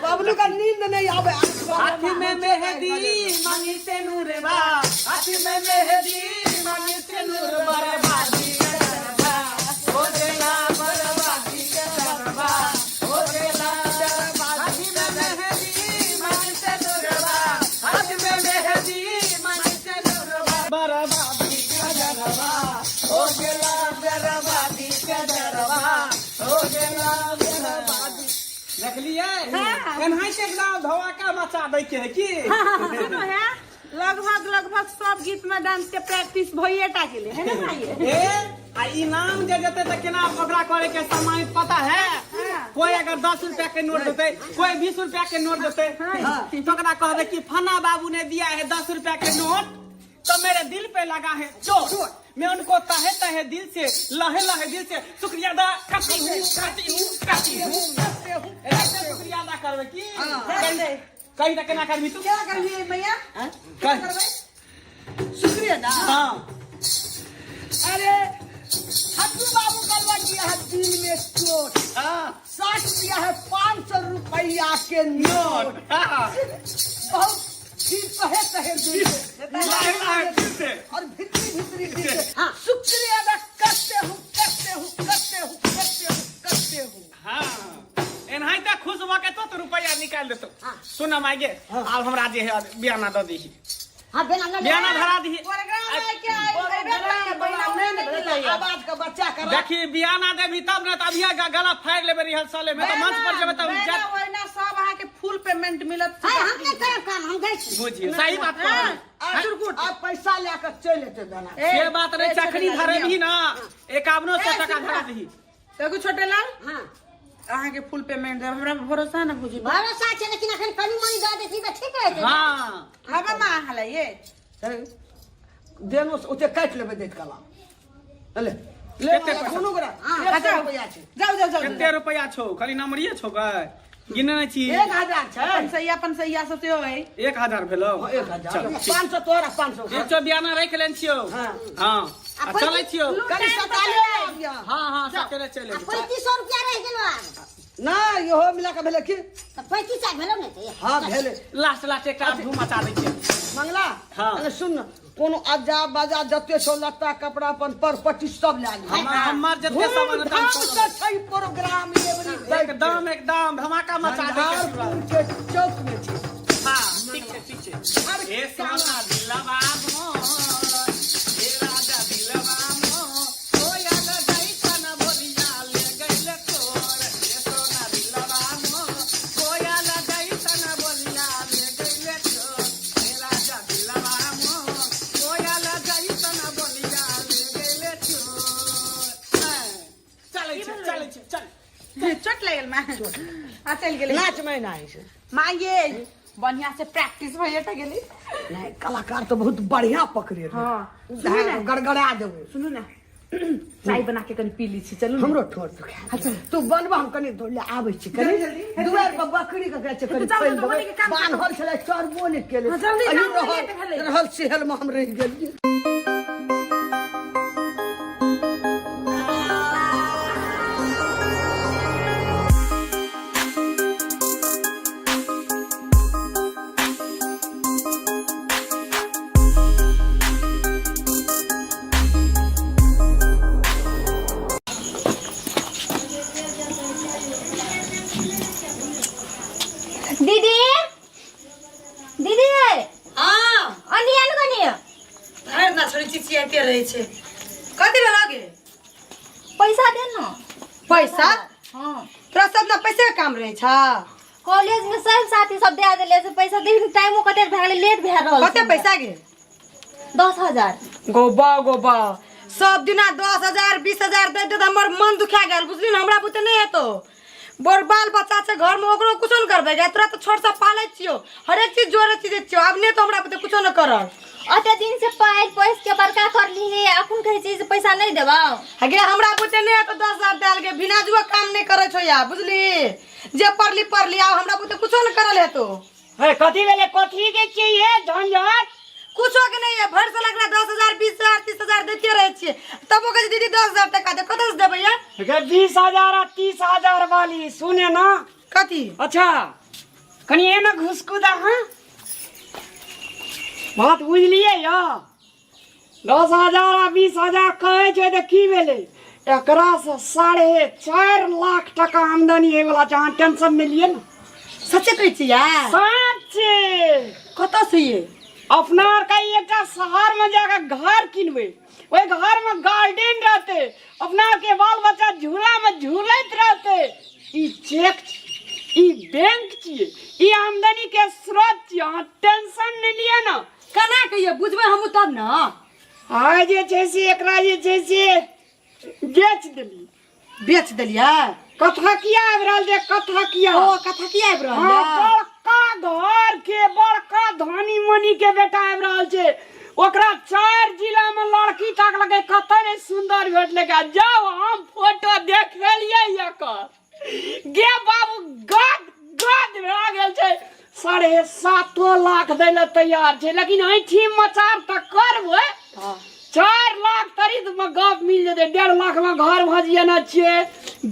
बबलू का नींद नहीं आवे। हाथ में मेहंदी मांगी से नूरबा, हाथ में मेहंदी मांगी से नूरबा, बर्बादी करबा हो गेला, बर्बादी करबा हो गेला। हाथ में मेहंदी मांगी से नूरबा, हाथ में मेहंदी मांगी से नूरबा, बर्बादी करबा हो गेला, बर्बादी करबा हो गेला, बर्बादी। देखलियै? एनाहिते एकदम धमाका मचा दै के है की? सुनो है, लगभग लगभग सब गीत में डांस के प्रैक्टिस भइए टा गेलै है ना भाई? ए आ इनाम जे देतै तऽ केना ओकरा करे के सम्मानित पता है? कोई अगर 10 रुपया के नोट देतै, कोई 20 रुपया के नोट देतै, तो ओकरा कहबै कि फन्ना बाबू ने दिया है 10 रुपया के नोट, तो मेरे दिल पे लगा है चोट, मैं उनको तहे तहे दिल से, लहे लहे दिल से शुक्रिया अदा करती हूँ, करती हूँ, करती हूँ। ऐसे शुक्रिया अदा करबै की? कहीं तक केना करबी तू? क्या करबी मैया? कह। शुक्रिया ना। हाँ। अरे हट्टू बाबू का लग गया है दिल में चोट। हाँ। 60 दिया है 500 रुपया के नोट। हाँ। बहुत फिर तहे तहे दिल से, लहे लहे दिल से और भितरी भितरी दिल से। हाँ। शुक्रिया अदा करते हूँ, करते हूँ, करते हूँ, करते हूँ, करते हूँ। हाँ, एनाहिते खुश भऽ के तो रुपया निकालि देतौ। सुन माय गे, आब हमरा जे है बियाना दऽ दीही। हाँ, बियाना लऽ ले। बियाना धरा दीही। प्रोग्राम है क्या? आवाज का बच्चा कर। देखी बियाना देबी तब ने, तभिए गला फाड़ि लेबै रिहर्सले में, तऽ मंच पर जेबै तब ओहिना सब अहाँके फुल पेमेंट मिलत। हाय, हम नहि करब काम, हम जाइ छी। बुझियौ, सही बात कहलियै। आप पैसा लए कऽ चलि एतै दाना। से बात नहि, चखनी धरेबही ना, 5100 टका धरा दीही। देखू छोटे लाल, हाँ, अहाँके फुल पेमेंट देब, हमरा भरोसा न बुझी। भरोसा छै, लेकिन अखन कनी मनी दऽ दै छी तऽ ठीक रहतै। हाँ। हवा माँ अहाँ लए ये। देनो से ओते काटि लेबै दैत कला। ले ले, कते पैसा? कोनो गोरा। 100 रुपया छै। जाउ जाउ जाउ। कते रुपया छौ? खाली नमरिये छौ गै, गिने नहि छी। 1000 छै। अपन सैया, अपन सैया सब सेहो है। 1000 भेलौ? 1000। चल, ठीक। 500 तोरा, 500। एक सौ बियाना राखि लेने छियौ। हाँ, आ चलै छियौ। कनी सकाले आबियौ। हाँ हाँ, सकाले चलि अयबै। 3500 रुपया रहि गेलौ आब। ना, इहो मिला कऽ भेलै की? तऽ 3500 भेलौ ने तऽ? हाँ भेलै। लास्ट लास्ट एकटा धूम मचा दै छियै। मंगला, हाँ। अरे सुन न, कोनो अज्जा बाजा जते छौ लत्ता कपड़ा अपन पर पट्टी सब लए ली। हमर जते सामान हेतै, हम धूमधाम से छै प्रोग्राम एवरी एकदम एकदम धमाका मचा दै के झंझारपुर के चौक में छै। हाँ, ठीक छै, ठीक छै। ए सोना दिलवा मोर, ए राजा दिलवा मोर, कोयल जैसन बोलिया ले गइल तोर। चलै छै चलै छै चल चोट लागि गेल माँ आ चलि गेलै नाच में ना होइ छै माँ ये बढ़िया से प्रैक्टिस भइए टा गेलै नहीं कलाकार तो बहुत बढ़िया पकड़े रहे। हाँ सुनू ने गड़गड़ा देबो सुनू ने चाय बना के कनी पी ली छी चलू ने हमरो ठोर दुखा अच्छा तू बनबा हम कनी दौड़ ले आबै छी कनी जल्दी, जल्दी। दुआर पर बकरी के कहै छै कनी तऽ जाउ, पानि तऽ देबै। बकरी के काम बान्हल छलै चरबो नहि केलै हाँ, जल्दी अही जाउ, रहल लेट भेलै। रहल सेहल मे हम रहि गेलियै दीदी दीदी हाँ अनी आनु कनी भरि ना छोड़ी चिचियाइते रहै छै कथी भेल गे पैसा दे न पैसा हाँ तोरा सब ना पैसे के काम रहै छ कॉलेज में सब साथी सब दे देले से पैसा दे टाइमो कते भए गेलै लेट भए रहल कते पैसा गे 10000 गोबा गोबा सब दिना 10,000 20,000 दैत दैत हमर मन दुखा गेल बुझली ने हमरा बुते नहि हेतौ बड़ बाल बच्चा छै घरमे ओकरो कुछो नहि करबै गे तोरा तऽ छोटसँ पालै छियौ हरेक चीज जोड़े चीज छियौ आब नहि तऽ हमरा बुते कुछो नहि करल अते दिन से पाइ पैस के बड़का करली हे अखन कहै छी जे पैसा नहि देबौ गे हमरा बुते नहि हेतौ 10,000 देल गे बिना जुआ काम नहि करै छौ या बुझली जे पढ़ली पढ़ली आब हमरा बुते कुछो नहि करल हेतौ हे कथी भेलै कथी के छियै हे झंझट कुछो के नहीं है भर साल एकरा 10,000 20,000 30,000 देते रहे छियै तबो कहै छै दीदी 10,000 टका दे कतऽ से देबै यार गे 20,000 आ 30,000 वाली सुने ना कथी अच्छा कनि एना घुसकू दा हाँ बात बुझलियै या 10,000 आ 20,000 कहै छै तऽ की भेलै एकरासँ 4.5 लाख टका आमदनी होइवला छै अहाँ टेंशन नहि लिअ ने सच्चे कहै छी यार सच्चे कतऽ से ये अपना आरके एकटा शहरमे जाकऽ घर किनबै ओहि घरमे गार्डन रहतै अपना आरके बाल बच्चा झूलामे झूलैत रहतै ई चेक छी ई बैंक छियै ई आमदनीके स्रोत छियै अहाँ टेंशन नहि लिअ ने केना कहियै बुझबै हमहूँ तब ने आइ जे छै से एकरा जे छै से बेच देली बेच देलियै कथा किया आबि रहल छै कथा किया ओ कथा किया आबि रहल हाँ, छै बड़का घर के बड़का धनी मनी के बेटा आबि रहल छै ओकरा 4 जिला में लड़की ताकलकै कतऽ नहि सुंदर भेटलै जाओ हम फोटो देखेलियै एकर गे बाबू गद गद भए गेल छै 7.5 लाख दै लए तैयार छै लेकिन ऐठी मचार तऽ करबै 4 लाख तरीत में गप मिल जेतै 1.5 लाख में घर भजिएने छियै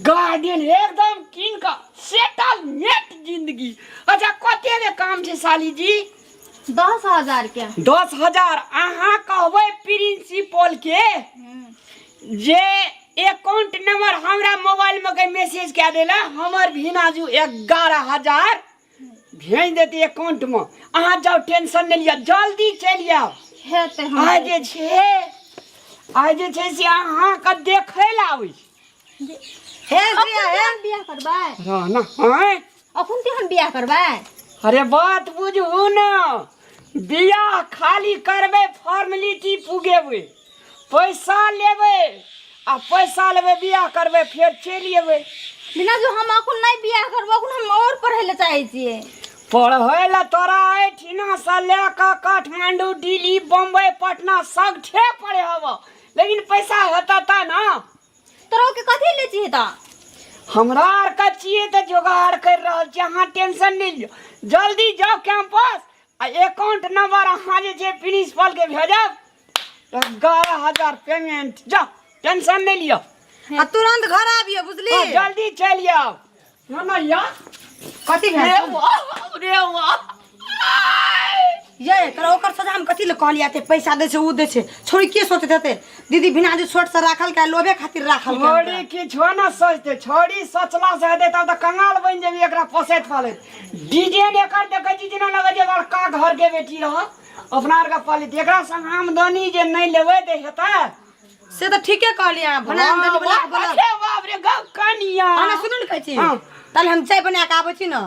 गार्डन एकदम कीन कऽ सेटल नेट जिंदगी अच्छा कते के काम छै साली जी 10,000 के 10,000 अहाँ कहबै प्रिंसिपल के जे अकाउंट नंबर हमरा मोबाइल में के मैसेज कए देला हमर भिनाजू 11,000 भेज देते अकाउंट में अहाँ जाओ टेंशन नहीं लिअ जल्दी चलि आउ हेतै हम आइ जे छै आइ जे छै से अहाँके देखै लए आबै छी हे अखन तेहन बियाह करबै रह ना आँय अखन तेहन बियाह करबै अरे बात बुझू ने बियाह खाली करबै फॉर्मेलिटी पुगेबै पैसा लेबै आ पैसा लेबै बियाह करबै फेर चलि एबै बिना जो हम अखन नहि बियाह करबै अखन हम और पढ़ै लए चाहै छियै पढ़ै लए तोरा एहिठिनासँ लए कऽ काठमांडू दिल्ली बम्बई पटना सगठे पढ़े हब लेकिन पैसा हेतऽ तऽ ने तोरा के कथी ले छियै तऽ हमरा आरके छियै तऽ जोगाड़ करि रहल छियै अहाँ टेंशन नहि लिअ जल्दी जाउ कैंपस आ अकाउंट नंबर अहाँ जे छै प्रिंसिपलके भेजब 11,000 पेमेंट जाओ टेंशन नहीं लियो आ तुरंत घर आबियो बुझली हाँ, जल्दी चलि आउ ना ना या कथी रे भेल वाह रे वाह ये तोरा ओकर सजा हम कथी ले कहलियै एते पैसा दै छै उ दै छै छोड़ी के सोचैत हेतै दीदी बिना जे छोट से राखल के लोभे खातिर राखल के छोड़ी किछो ना सोचते छोड़ी सोचला से हेतै तब तऽ कंगाल बनि जेबी एकरा पोसैत पालैत डिजाइन एकर देखै छी जेना लगै छै बड़का घर के बेटी रह अपना आरके पाली एकरा संग आमदनी जे नहि लेबै तऽ हेतै से तऽ ठीके कहलियै अहाँ भने आमदनी बला के बोलब अरे बाप रे गप कनिया अहाँ सुनू ने कहै छी हाँ। ताले हम चाय बना के आबै छी ने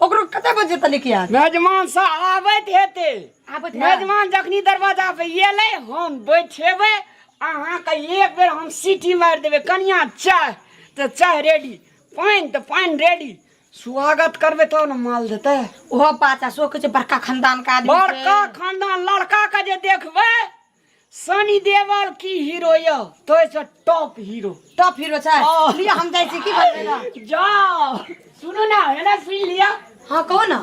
ओकरो कते बजे तक आयत मेजमान सब आबैत हेतै आबैत हैत? मेजमान जखनी दरवाजा पे एलै हम बैठेबै अहाँके एक बेर हम सीटी मारि देबै कनिया चाय तऽ चाय रेडी, पानि तऽ पानि रेडी। स्वागत करबै तब ने माल देतै। ओहो पाचा सो कहै छै बड़का खानदान के आदमी छै। बड़का खानदान लड़का के जे देखबै सनी देवल की हीरो यऽ तो से टॉप हीरो। टॉप हीरो छै। लिअ हम जाइ छी की करबै ने। जाओ सुनू ना एना सुनि लिअ। हाँ कहू ना।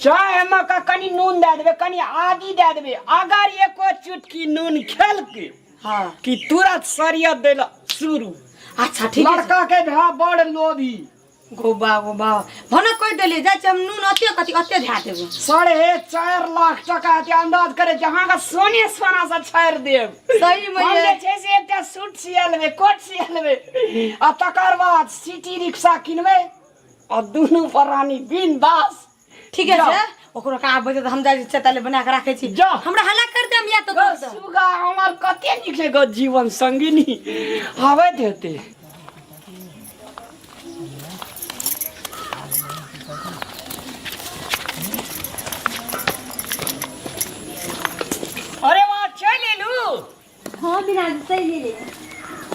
चाय मे का कनि नून दए देबै, कनि आदी दए देबै, अगर एको चुटकी नून खेलकै हाँ कि तुरंत सरियत दै लए शुरू। अच्छा ठीक है। लड़का के भा बड़ लोभी। गोबा गोबा भने कहि देलियै जाइ छी हम नून अते कथी अते धए देबै। 4.5 लाख टका के अंदाज करे छी अहाँके सोने सोना से छाड़ि देब। सही में हम ये। जे छै से एकटा सूट सिया लेबै, कोट सिया लेबै आ तकर बाद सिटी रिक्शा किनबै आ दुनू प्राणी बिंदास। ठीके छै ओकरो का आबै तऽ हम जाइ छी ताले बना के राखै छी। जाओ। हमरा हल्ला कर देम या तो गो सुगा हमर कते नीक छै गो जीवन संगिनी आबैत हेतै। अरे वाह चलि एलू। हाँ बिना चलि एलियै।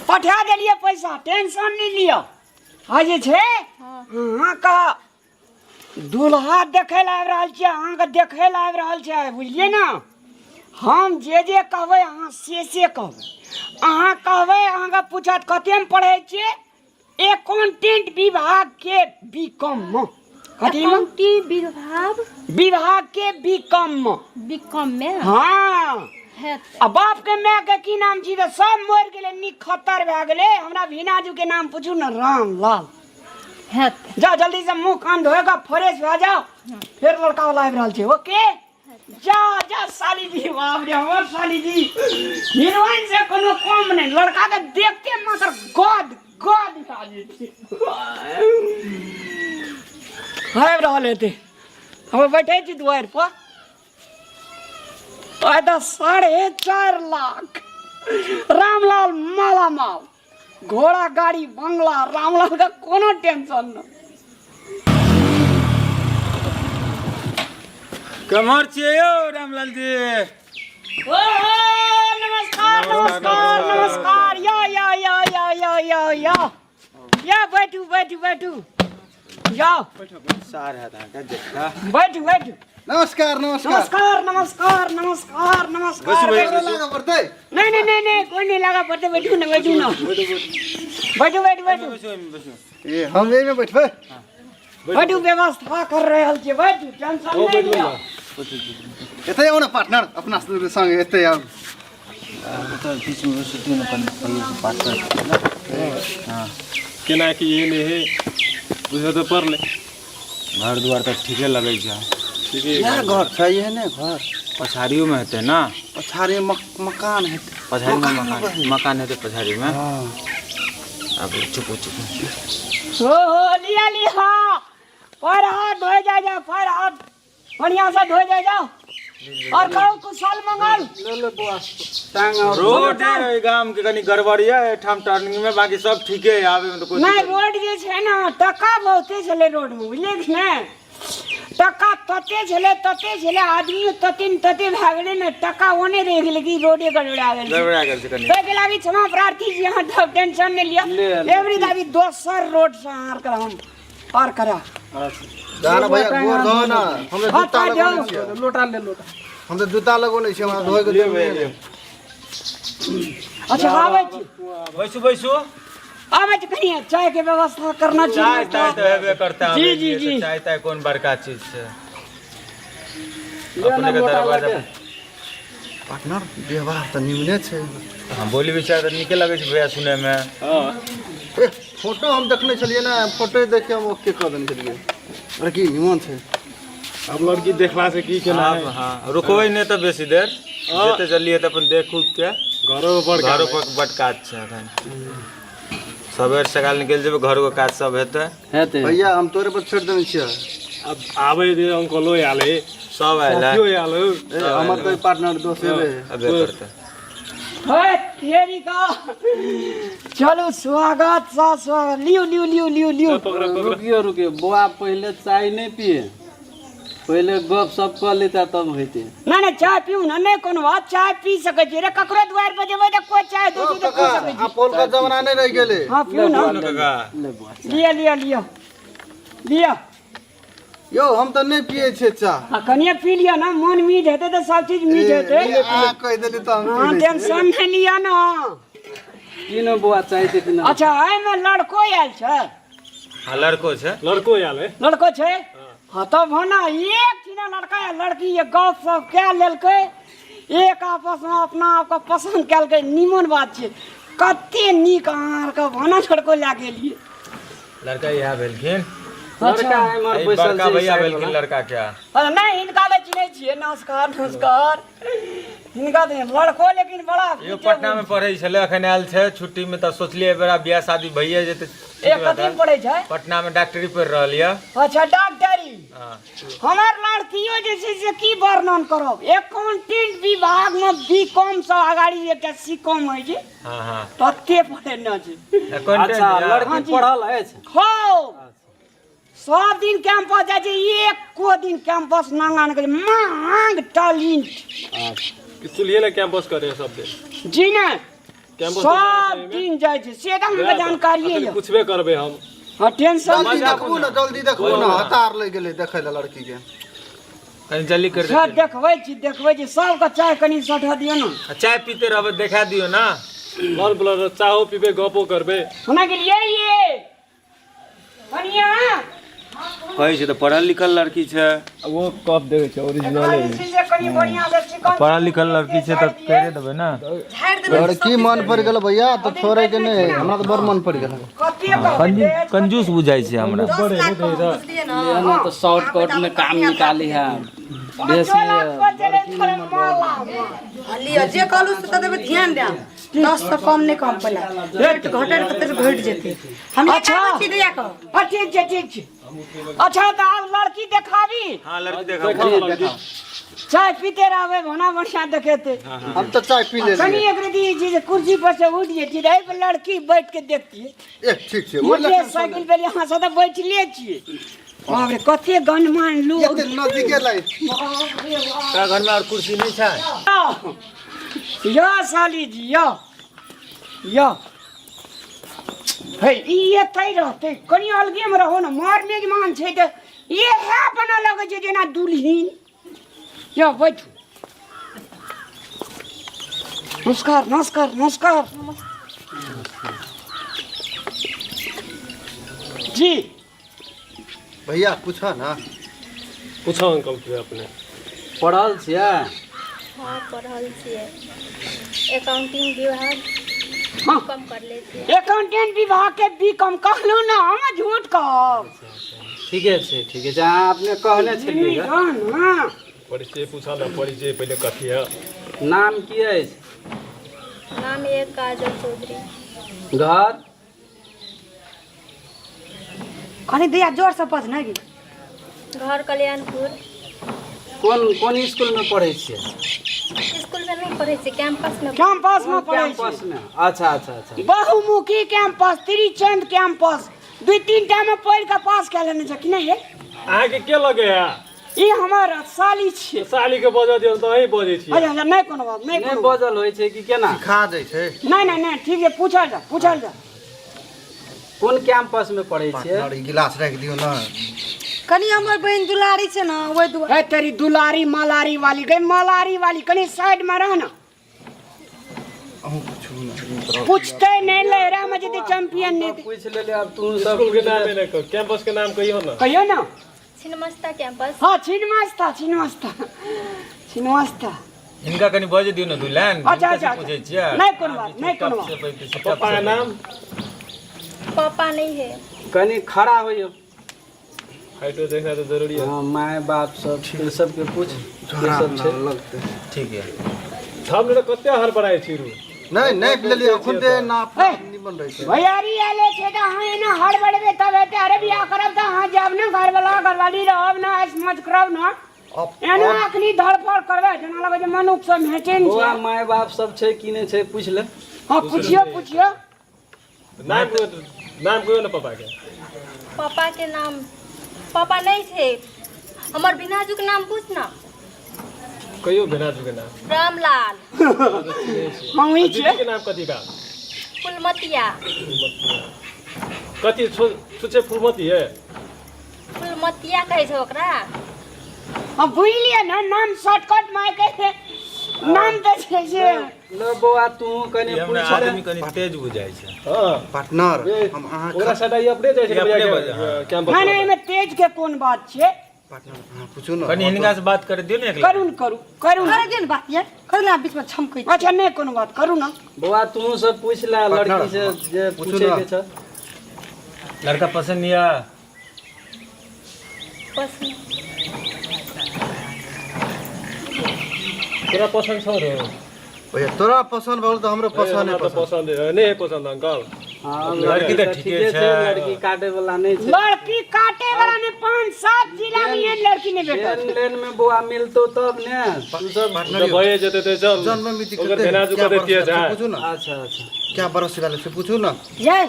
पठा देलियै पैसा, टेंशन नहि लिअ। आ जे छै अहाँके दूल्हा देखै लए आबि रहल छै, अहाँके देखै लए आबि रहल छै, बुझलियै ने। हम जे जे कहबै अहाँ से से कहबै। अहाँ कहबै अहाँके पूछत कतेमे पढ़ै छियै, एकाउंटेंट विभाग के बी कॉम मे। कथी मे? एकाउंटिंग विभाग? विभाग के बी कॉम मे। बी कॉम मे? हाँ। हेतै। आ बाप के my के की नाम छी तऽ सब मरि गेलै, नीक खतर भए गेलै। हमरा भीनाजू के नाम पूछू ने, रामलाल। हेतै। जाओ जल्दी से मुंह कान धोएगा, फ्रेश भए जाओ, फिर लड़का वाला आबि रहल छै। ओके जा जा साली जी। बाप रे हमर साली जी हीरोइन से कोनो कम नहीं, लड़का के देखते मात्र गद गद भए जाइ छै। आबि रहल हेतै, हम बैठे छी दुआरि पर। आइ तऽ 4.5 लाख रामलाल मालामाल, घोड़ा गाड़ी बंगला, रामलाल का कोनो टेंशन न। कमर छियै यौ रामलाल जी। ओ नमस्कार नमस्कार नमस्कार। या या या या या या या या बैठू बैठू बैठू जाओ। सार है अहाँके देखा। बैठू बैठू। नमस्कार नमस्कार नमस्कार नमस्कार नमस्कार नमस्कार। बैसू, बैसू, बैसू। लागऽ पड़तै? नहीं नहीं नहीं नहीं कोई नहीं लागऽ पड़तै। बैठू ना बैठू ना बैठू बैठू बैठू। ए हम एहिमे बैठबै। बैठू, व्यवस्था कर रहल छियै, बैठू टेंशन नहीं लिअ। एतै आउ ने पार्टनर, अपना संगे एतै आउ। ओतऽ बीचमे बैसू ने कनि भैया से बात कर। हाँ केना की एहन हे बुझऽ तऽ पड़लै। घर दुआर तऽ ठीके लगै छै। ठीके इएह घर छै, एहने घर पछाड़ियोमे हेतै ने? पछाड़ी मकान हेतै। पछाड़ीमे मकान, मकान हेतै पछाड़ीमे। आब चुप चुप। हो हो लिया लिया पैर हाथ धोए जाए जाओ, पैर हाथ बढ़िया से धोए जाए जाओ। और कहू कुशल मंगल। ले ले बौआ टांग और रोड है गाम के कनी गड़बड़ है एठाम टर्निंग में, बाकी सब ठीके है। आबे में तो कोई नहीं रोड जे छै ना टका बहुते छलै रोड में, बुझलियै कि ने। टका तते छलै तते छलै, आदमी तते न तते भए गेलै ने, टका ओने रहि गेलै कि रोडे गड़बड़ा गेल छै। गड़बड़ा गेल छै कनी। ताहिके लागी क्षमा प्रार्थी छी, अहाँ सब टेंशन नहि लिअ। एवरी दाबी दोसर रोड से अहाँ आर हम पार करा। जा ना भैया, गोर धो ना। हम तऽ हाँ, जूता हाँ, लगौने जाओ। छियै। लोटा ले लोटा। हम तऽ जूता लगौने छियै, हमरा धोए के ले देबे भैया, नहि। ले। अच्छा आबै छी। बैसू बैसू। आबै छी, कनिए चाय के व्यवस्था करना छै। चाय ताय तऽ हेबे करतै। जी, आबै जी, छियै तऽ जी। चाय ताय कोन बड़का चीज छै। ले ना अपने के लोटा दरवाजा लगे। पार्टनर व्यवहार तऽ निमने छै। हाँ बोली विचार तऽ नीके लगै छै भैया सुनैमे। ए फोटो हम देखने छलियै ने, फोटो देख के हम ओके कऽ देने छलियै। अरे की निमन छै। अब लड़की देखला से की केना हाँ, हाँ रुकबै नहि तऽ बेसी देर, जते जल्दी हेतै अपन देख उख के। घरो पर घरो पर बड काज छै एखन। सबेर सकाल निकलि जेबै, घरो के काज सब हेतै। हेतै। भैया हम तोरे पर छोड़ि देने छियै। अब आबै दे अंकलो आयल है, सब आयल है। साथियो आयल है। ए, हमर तऽ पार्टनर दोस्त हेबे। अबे करतै। हे तेरी का चलू स्वागत सा स्वागत। लियो लियो लियो लियो लियो। रुकियो रुकियो बौआ, पहिले चाय नहीं पिए। पहिले गप सप कऽ लेता तब हेतै। नहि नहि, चाय पीउ ने, नहि कोनो बात, चाय पी सकै छी रे। ककरो दुआरि पर जेबै तऽ कोइ चाय दै छै तऽ पी सकै छी। आब पौलका जमाना नहि रहि गेलै। हँ, पीउ ने। लिअ लिअ लिअ लिअ। यौ, हम तऽ नहि पियै छियै चाह। आ कनिये पी लिअ ने, मोन मीठ हेतै तऽ सब चीज मीठ हेतै। अहाँ कहि देली तऽ हम पी हँ लै छियै। टेंशन नहि लिअ ने। की ने बौआ, चाय ते पीना। अच्छा, एहिमे लड़को आयल छै? हाँ, लड़को छै। लड़को आयल है। लड़को छै? हाँ, तब होना एक ठिना लड़का या लड़की ये गप सप कए लेलकै, एक आपसमे अपना आपके पसन्द केलकै, निमन बात छै। कते नीक अहाँ आरके भाना लड़को लए गेलियै। लड़का इएह भेलखिन। लड़का एम्हर ई बैसल बड़का छै, भैया साइड भेलखिन वाला। लड़का के। अरे नहि, हिनका ले चिन्है छियै। नमस्कार नमस्कार। हिनका तऽ लड़को लेकिन बड़ा यो पटना में पढ़ै छलै, अखन आयल छै छुट्टी में, तऽ सोचलियै एहि बेरा बियाह शादी भइए जेतै। एक कथी में पढ़ै छै? पटना में डॉक्टरी पढ़ि रहल यऽ। अच्छा, डॉक्टरी। हाँ। हमर लड़कियो जे छै से की वर्णन करब, एकाउंटेंट विभाग में बी कॉम से अगाड़ी एकटा सी कॉम होइ छै, हाँ हाँ तते पढ़ेने छै। अकाउंटेंट अच्छा यऽ। लड़की हाँ जी। पढ़ल अछि? हो, सब दिन कैंपस जाइ छै, एको दिन कैंपस नांगा नहि करै, मांग टैलेंट। चूल्हे लए कैंपस करे सब दिन? जी नहि। कैंपस सब दिन जाइ छै, से तऽ हमरा जानकारिए यऽ। पूछबे करबै हम। हाँ, टेंशन जल्दी देखबू ने, जल्दी देखबू ने, हतार लागि गेलै देखै लए लड़की के। कनि जल्दी कर। सर, देखबै छी, देखबै छी। सबके चाय कनि सठा दियौ ने। चाय पीते रहबै, देखा दियौ ने। लल ब्लर चाहो पीबै, गपो करबै। सुना गेलियै ये कनिया? कहै छै तऽ पढ़ल लिखल लड़की छै। वो कप देखै छै, ओरिजिनल। एकरा जे छै से कनि बढ़िआँ से चिकन पढ़ल लिखल लड़की छै तऽ करि देबै ने। लड़की मन पड़ि गेल भैया तऽ छोड़े के नहि, हमरा तऽ बड़ मन पड़ि गेल। कते कहबै? कंजूस बुझाइ छै हमरा। ना तऽ शॉर्टकट में काम निकाली है बेसी। 5 लाख पर चले थोड़े माला। लिअ, जे कहलू से तऽ देबै, ध्यान देब। 10 से कम नहि कम पहिले, रेट घटे तऽ घटि जेतै। हम अच्छा। छी दैया कऽ। हाँ, ठीक छै, ठीक छै। अच्छा, तऽ आब लड़की देखाबी? हाँ, लड़की देखाबू। चाय पीते रहबै, भोना बढ़िया देखेते। हम तऽ चाय पी कनि लेलियै। एक रति जे छै कुर्सी पर से उठि जेतियै तऽ एहि पर लड़की बैठ के देखतियै। ए, ठीक छै। मोटर साइकिल पर यहाँ से तऽ बैठले छियै। बाप रे, कते गणमान लोग। एते नजदीके लाई। तोरा घरमे आओर कुर्सी नहि छै? यो साली जी, यो यो हे, ई एतै रहतै, कनि अलगेमे रहो ने। मर मेजमान छै तऽ इएह बना लगै छै जेना दुल्हिन। यो बैठू। नमस्कार नमस्कार नमस्कार जी। भैया, पूछऽ ने। पूछो अंकल के अपने। पढ़ल छियै? हाँ, पढ़ल छियै, अकाउंटिंग विभाग। हाँ। कम कर ले छियै। अकाउंटेंट विभाग के बी कॉम, कहलहुँ ने, हम झूठ कहब? ठीके छै, ठीके छै। अहाँ अपने कहने छलियै ग। हाँ हाँ। परिचय पूछा ने, परिचय पहिले कथी है। नाम की अछि? नाम एक काजल चौधरी। घर? कनि दैया जोर से बज ने गे। घर कल्याणपुर। कोन कोन स्कूल में पढ़ै छियै? स्कूल में नहीं पढ़ै छियै, कैंपस में। कैंपस में पढ़ै छियै। कैंपस में, अच्छा अच्छा अच्छा। बहुमुखी कैंपस, त्रिचंद कैंपस, दू तीन टा में पढ़ि कऽ पास कए लेने छै कि नहि ये? अहाँके के लगे है? ई हमर साली छियै। साली के बजऽ दियौ तऽ अहीं बजै छियै। अच्छा अच्छा, नहि कोनो बात नहि। नहि कोनो बात। बजल होइ छै कि केना? सिखा दै छै। नहि नहि नहि, ठीक छै, पूछल जा, पूछल जा। कोन कैंपस में पढ़ै छियै? पार्टनर, ई गिलास राखि दियौ ने। कनि हमर बहिन दुलारी छै ने, ओहि दुआरे। हे तेरी दुलारी मलारी वाली गई, मलारी वाली, कनि साइड में रह ना। अहूँ पूछू ने। पूछते नहीं ले रहा में जते चैंपियन नहीं थे। पूछि लेले, आब तू सब स्कूल के नाम नहि कह, कैंपस के नाम कहियो ना। कहियो ना। छिन्नमस्ता कैंपस। हाँ, छिन्नमस्ता, छिन्नमस्ता, छिन्नमस्ता। हिनका कनि बजै दियौ ने दू लाइन। अच्छा, हिनका अच्छा, से पूछै छियै। नहीं कोनो बात नहीं, कोनो बात। पप्पा के नाम? पापा नहीं है। कनि खड़ा होइयौ। हाइटो देखना तो जरूरी है। हाँ, माय बाप सब सबके पूछ के सब छै। लगतै। ठीक है। हम तऽ कते हड़बड़ाइ छी रू। नहि नहि, लेलियै अखन ते नाप हे। निमन रहै छै। भैयारी आले छै तऽ अहाँ एना हड़बड़ेबै तब हेतै? अरे, बियाह करब तऽ अहाँ जायब ने, घरवाला घरवाली रहब ने, ऐश मौज करब ने। एना अखनी धड़फड़ करबै जेना लगै छै मनुख सब हेचैन बौआ, छै। माय बाप सब छै कि नहि छै, पूछि ले। हाँ, पुछियौ, पुछियौ। नाम कहियो, नाम कहियो ने पापा के। पापा के नाम, पापा नहीं थे। हमर भिनाजू के नाम पूछ ना। कहियो भेनाजू के नाम। रामलाल। हम ही दीदी के नाम कथी का? फुलमतिया। कथी छुछे फुलमती है? फुलमतिया कहै छै ओकरा। हम बुझलियै ने, नाम शॉर्टकट में के नाम तऽ छै से। लो बौआ, तू कनि हमरा पूछ ले। आदमी कनि तेज बुझाइ छै। हां पार्टनर, हम अहाँ ओकरा सटाई अपने जाइ छै। ई अपने बजा, हाँ। कैंपस। नहि नहि, एहिमे तेज के कोन बात छै? पार्टनर, अहाँ पूछू ने। कनि हिनका से बात कर दियौ ने एक। करू ने, करू करू ने। करे दियौ ने बात यार, करू ने, बीच में छमकै छी। अच्छा, नहि कोनो बात, करू ने। बौआ, तू सब पूछ ले लड़की से जे पूछू पूछे ना। के छ। लड़का पसंद या? पसंद। तोरा पसंद छौ रे? भैया, तोरा पसंद भऽ गेल तऽ हमरो पसंद हमरा है। तऽ पसंद पसंद है, नहि है पसंद अंकल। हाँ, लड़की तऽ ठीके छै। लड़की काटे वाला नहीं छै। लड़की काटे वाला ने 5-7 जिला में एहन लड़की नहीं भेटत। लेन लेन में बौआ मिलतो तब ने तू सब। तऽ भए जेतै तऽ चल। जन्म मिति ओकर कते भेनाजू क्या कते बरस तेज से है। पूछू ना। अच्छा अच्छा। क्या बरस वाले से पूछू ना। ये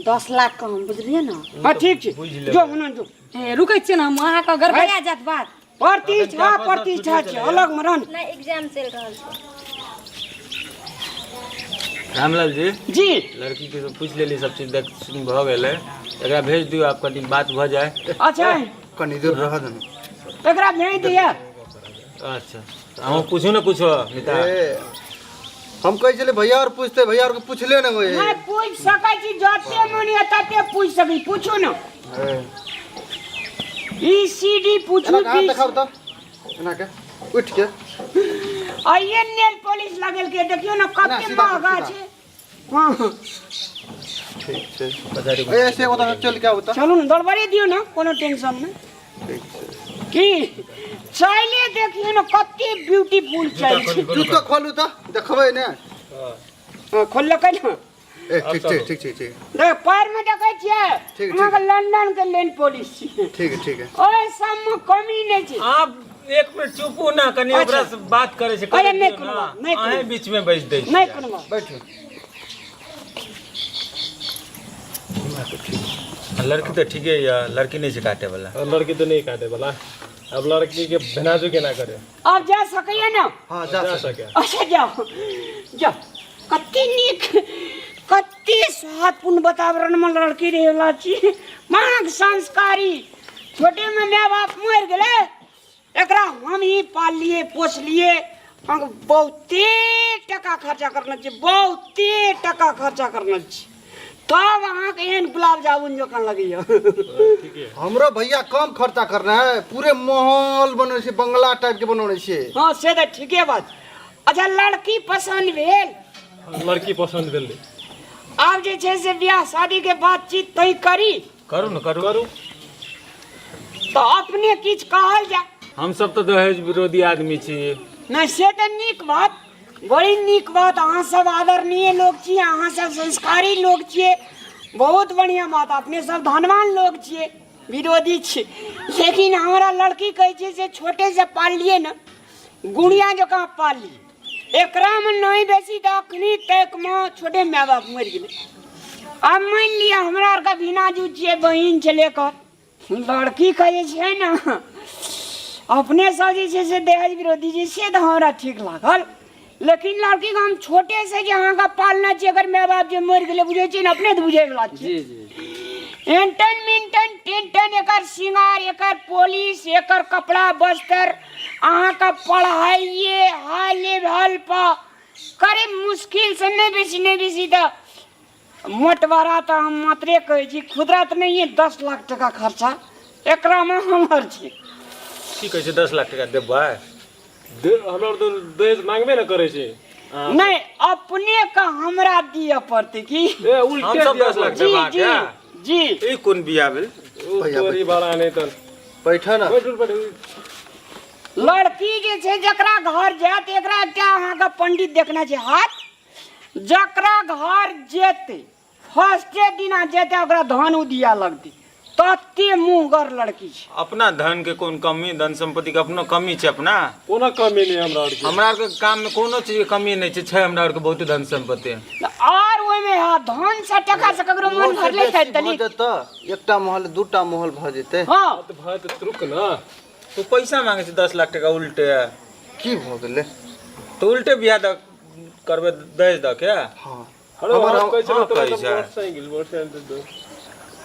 10 लाख कम बुझलियै ने। हाँ ठीक छै, जो हुना जो। ए, रुकै छियै ने हम, अहाँके गड़बड़ा जायत बात। प्रतिष्ठा प्रतिष्ठा छै अलग मरन। नहि, एग्जाम चलि रहल छै। रामलाल जी। जी। लड़की के सब पूछ लेली, सब चीज देख सुन भऽ गेलै, एकरा भेज दियौ, आब कनि बात भऽ जाय। अच्छा, कनि दूर रह देना। एकरा भेज दिया। अच्छा, अहूँ पूछू ने कुछो मिता। ए, हम कहै छलियै भैया और पूछते, भैया और के पूछले ने होय। नहि पूछि सकै छी, जते मन यऽ तते पूछि सकै, पूछू ने। ई सी डी पूछू। एना के हाथ बीस देखाउ तऽ, एना के उठ के। आइए नेल पॉलिश लगेल के देखियौ ने ना, कते सीधा करू, महगा सीधा। छै। हाँ। ठीक छै। ए, ऐसे ओतऽ चल के आउ तऽ। चलू ने, दौड़बड़ी दियौ ने, कोनो टेंशन नहि। ठीक छै। की चाइले देखियौ ने कते ब्यूटीफुल चाइल छै। जूतो खोलू तऽ देखबै ने। हाँ, खोललकै ने। ए, ठीक छै, ठीक छै, ठीक। देख, पैर में देखै छियै? ठीक, अहाँके लंदन के लेन पॉलिश छियै। ठीक है, ठीक है। ओहि सबमे कमी नहि छै। आप एक मिनट चुपू ना, कनि ओकरा से बात करै छै। अरे, नहि दियौ कोनो ना। बात, नहि कोनो अहें बात। बीच में बैस दै नहि छियै। कोनो बात। बैठू। लड़की तऽ ठीके यऽ, लड़की नहि छै काटे वाला। लड़की तऽ नहि काटे वाला। अब लड़की के भेनाजू केना करे? आब जा सकैया ने? हाँ, जा सके। अच्छा, जाओ जाओ। कते नीक, कते स्वादपूर्ण वातावरण में लड़की रहे वाला छी। मांग संस्कारी, छोटे में my बाप मरि गेलै, एकरा हम ही पाललिए पोसलिए। हम बहुते टका खर्चा करने छी, बहुते टका खर्चा करने छी, तब अहाँके एहन गुलाब जामुन जकाँ लगैया। हमरो भैया कम खर्चा करना है, पूरे माहौल बनौने छै, बंगला टाइप के बनौने छै। हाँ, से तऽ ठीके बात। अच्छा, लड़की पसन्द भेल? लड़की पसंद भेलै। आब जे छै से बियाह शादी के बातचीत तय करी। करू ने, करू। करू। तऽ अपने किछु कहल जाय। हम सब तऽ दहेज विरोधी आदमी छी। नहि, से तऽ नीक बात, बड़ी नीक बात। अहाँ सब आदरणीय लोग छी, अहाँ सब संस्कारी लोग छियै, बहुत बढ़िआँ बात। अपने सब धनवान लोग छियै, विरोधी छी, लेकिन हमरा लड़की कहै छै से छोटे से पाललियै ने, गुड़िया जकाँ पाललियै। एकरामे नहि बेसी तऽ अखनी तकमे छोटे माय बाप मरि गेलै। आब मानि लिअ हमरा आरके भिनाजू छियै, बहिन छलै एकर। लड़की के जे छै ने, अपने सब जे छै से दहेज विरोधी छै, से तऽ हमरा ठीक लागल, लेकिन लड़की के हम छोटे से जे अहाँके पालने छी, अगर माय बाप जे मरि गेलै, बुझै छियै ने, अपने तऽ बुझै वला छी। जी जी। एंटन मिंटन टेंटन, एकर श्रृंगार, एकर पॉलिश, एकर कपड़ा वस्त्र, अहाँके पढ़ाइए हाई लेवल पर करीब मुश्किल से नहि बेसी नहि बेसी तऽ मोटवारा तऽ हम मात्रे कहै छी, खुदरा तऽ नहिए, 10 लाख टका खर्चा एकरामे हमर छै। की कहै छै, 10 लाख टका देबै? हमरा तऽ दहेज मांगबे ने करै छै। नहि, अपने के हमरा दिअ पड़तै की? ए, उल्टे हम सब दिअ 10 लाख जी, देबाक जी, है? जी। ई कोन बियाह भेल? ओ तोरी बड़ा नहि तऽ। बैठ ना। बैठू, बैठू। लड़की जे छै जकरा घर जायत, एकरा एकटा अहाँके पंडित देखना छै हाथ, जकरा घर जेतै फर्स्टे दिना जेतै ओकरा धन उदिया लगतै, तते मुँहगर लड़की छै। अपना धन के कोन कमी, धन संपत्ति के अपनो कमी छै अपना? कोनो कमी नहि हमरा आरके। हमरा आरके काम में कोनो चीज के कमी नहि छै, छै हमरा आरके बहुते धन संपत्ति। और ओहिमे हँ, धन से टका से ककरो मन भरले छै भऽ तनी जेतै, एकटा महल दूटा महल भऽ जेतै। हाँ। तऽ भऽ जेतै, रुक ना। तू पैसा मांगे छै 10 लाख टका उल्टे। की भऽ गेलै? तऽ उल्टे बियाह दऽ करबै दहेज दऽ के। हँ। हेलो, हमर हम कहै छलहुँ हँ, तोरा कहै तऽ छै। मोटरसाइकिल मोटरसाइकिल दे।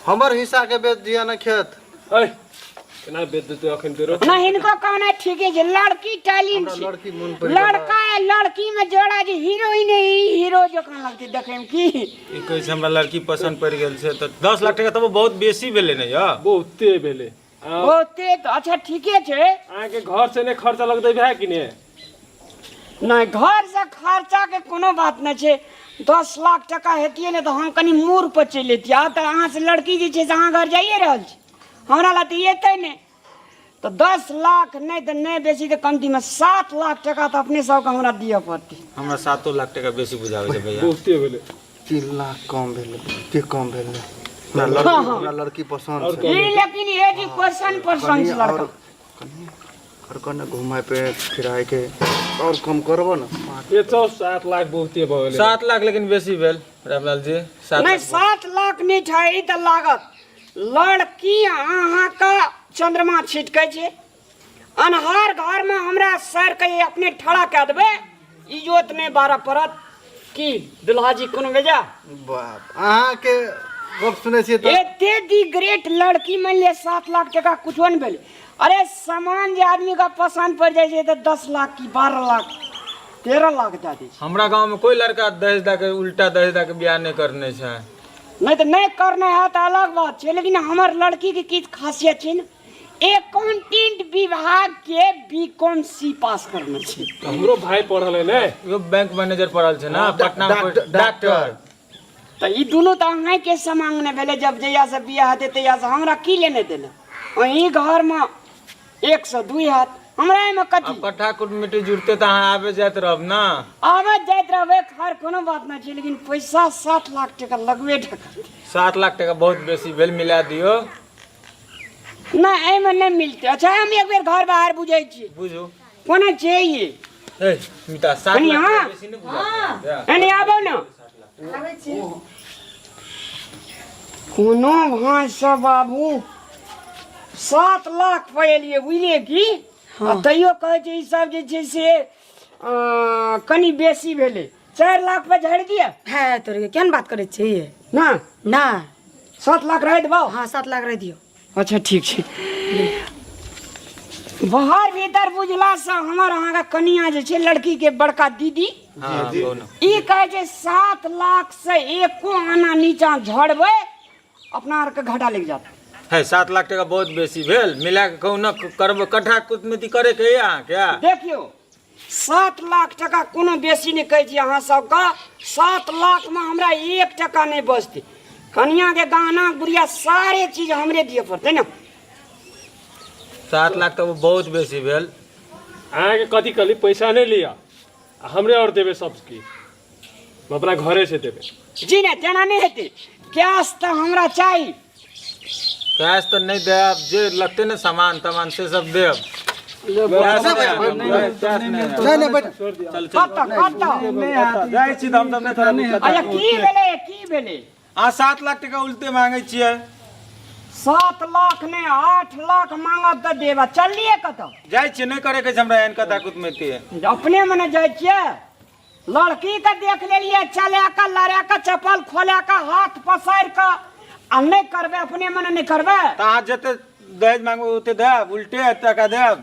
हमर हिस्सा के बेच दिया ने खेत। ऐ केना बेच देतै अखन तेरो? ना हिनको कहना ठीके छै, लड़की टैलेंट हमरा छै। लड़की मोन पड़ि गेल। लड़का आ लड़की में जोड़ा जे हीरोइन है, ई हीरो जकाँ लगतै देखै में की। ई कहै छै हमरा लड़की पसन्द पड़ि गेल छै तऽ 10 लाख टका तऽ बहुत बेसी भेलै ने यौ। बहुते भेलै। बहुते तऽ अच्छा ठीके छै। अहाँके घर से नहि खर्चा लगतै भए कि ने? नहि, घर से खर्चा के कोनो बात नहि छै। 10 लाख टका हेतियै ने तऽ हम कनि मूड़ पर चलि अयतियै। आब तऽ अहाँ से लड़की जे छै से अहाँ घर जाइए रहल छी, हमरा लए तऽ एतै नहि। तऽ 10 लाख नहि तऽ नहि बेसी तऽ कमतीमे 7 लाख टका तऽ अपने सबके हमरा दिअ पड़तै। हमरा 7 लाख टका बेसी बुझाबै छै भैया। बहुते भेलै। 3 लाख कम भेलै, बहुते कम भेलै। हमरा लड़की, हमरा लड़की पसन्द छै। ई लेकिन एजुकेशन पसन्द कनि छै लड़का। आओर कनि आओर कने घुमाय पे फिराय के आओर कम करबो ने। ये चौ 7 लाख बहुते भऽ गेलै। 7 लाख लेकिन बेसी भेल रामलाल जी। 7 नहि लाख 7 लाख नहि छै तऽ लागत। लड़की अहाँके चंद्रमा छिटकै छै। अन्हार घरमे हमरा सर के अपने ठड़ा कए देबै, इजोत नहि बारऽ पड़त। की दुल्हा जी कोनो बेजा? बाप अहाँके गप सुनै छियै तऽ एते दी ग्रेट लड़की मानि लिअ 7 लाख टका कुछो नहि भेलै। अरे सामान जे आदमीके पसन्द पड़ि जाइ छै तऽ 10 लाख की 12 लाख 13 लाख दए दै छै। हमरा गाँव में कोई लड़का दहेज दऽ के उल्टा दहेज दऽ के बियाह नहि करने छै। नहि तऽ नहि करने है तऽ अलग बात छै, लेकिन हमर लड़कीके किछु खासियत छै ने, एकाउंटेंट विभाग के बी कॉम सी पास करने छै। हमरो भाई पढ़ल है ने, एगो बैंक मैनेजर पढ़ल छै ने पटना में, डॉक्टर। तऽ ई दुनू तऽ अहाँके समांग नहि भेलै। जब जहियासँ बियाह हेतै तहियासँ हमरा की लेने देने, अहीं घरमे 1 से 2 हैत, हमरा एहिमे कथी? कट्ठा कुटमिटी जुड़ते तऽ अहाँ आबे जाइत रहब ने। आबे जाइत रहबै, खैर कोनो बात नहि छै, लेकिन पैसा 7 लाख टका लगबे टका। 7 लाख टका बहुत बेसी भेल, मिला दियौ। नहि एहिमे नहि मिलतै। अच्छा हम एक बेर घर बाहर बुझै छी। बुझू कोना छै ई? ए मिता 7 कनि लाख हाँ। टका बेसी नहि बुझा। एने आबो ने। कोनो भाँसँ बाबू 7 लाख पर एलियै बुझलियै की। आ तैयो कहै छै ई सब जे छै से कनि बेसी भेलै। 4 लाख पर झाड़ि दिअ। है तोरे केहन बात करै छी? ना ना 7 लाख रहि देबौ। हाँ 7 लाख रहि दियौ। अच्छा ठीक छै। बाहर भीतर बुझलासँ हमर अहाँके कनिया जे छै लड़की के बड़का दीदी, ई कहै छै 7 लाख से एको आना नीचा झड़बै अपना आरके घाटा लागि जायत। है 7 लाख टका बहुत बेसी भेल, मिला के कहू ने करबै कट्ठा कुटमिति करे के है अहाँके? देखियौ 7 लाख टका कोनो बेसी नहि कहै छी अहाँ सबके। 7 लाखमे हमरा 1 टका नहि बचतै। कनियाके गहना गुड़िया सारे चीज हमरे दिअ पड़तै ने। 7 लाख तऽ बहुत बेसी भेल। अहाँके कथी कहली पैसा नहि लिअ आ हमरे आओर देबै सब किछु, हम अपना घरे से देबै। जी नहि तेना नहि हेतै, कैश तऽ हमरा चाही। कैश तऽ नहि देब, जे लगतै ने सामान तमान से सब देब। नहि नहि चल कतऽ कतऽ जाइ छी तऽ हम सब नहि। अच्छा की भेलै की भेलै? अहाँ 7 लाख टका उल्टे मांगे छियै। 7 लाख नहि 8 लाख मांगब तऽ देब। चललियै कतऽ? जाइ छियै, नहि करे के छै हमरा एहन कथा कुटमैती। अपने मने जाइ छियै? लड़की के देख लेलियै चला कऽ लड़ा कऽ चप्पल खोला कऽ हाथ पसारि कऽ, आ नहि करबै अपने मने नहि करबै? तऽ अहाँ जते दहेज मांगबै ओते देब, उल्टे टका देब।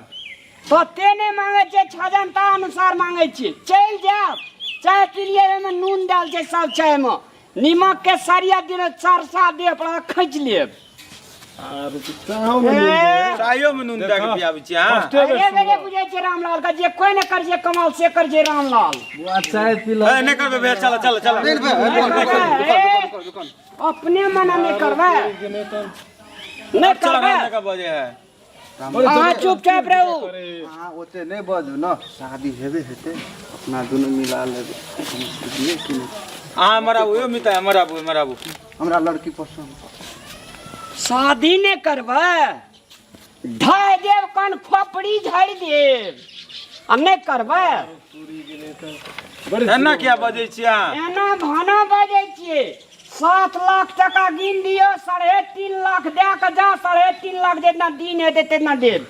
तते नहि मांगै छियै, छजनता अनुसार मांगै छियै। चलि जायब, चाय पीलियै ओहिमे नून देल छै सब चायमे, नीमक के सरिया दिनो चरसा देह पर खींच लेब। चायो में नून दए के पियाबै छी अहाँ? अरे बेरे बुझै छै रामलाल का जे कोई ने कर जे कमाल से कर जे रामलाल। चाय पी ए, नहि करबै भैया, चल चल चल। अपने मना नहि करबै, नहि करबै। बजे है अहाँ चुपचाप रहू। अहाँ ओते नहि बाजू ने, शादी हेबे हेतै अपना दुनू मिला लेबै, बुझलियै कि नहि? अहाँ हमर आबू यौ मिता, हमर आबू, हमर आबू। हमरा लड़की पसन्द। शादी नहि करबै ढाइ देब कन खोपड़ी झाड़ि देब, आ नहि करबै। एना किया बजै छियै अहाँ? एना भाना बजै छियै। 7 लाख टका गिन दियौ, 3.5 लाख दए कऽ जा, 3.5 लाख जितना दिन हेतै तितना देब।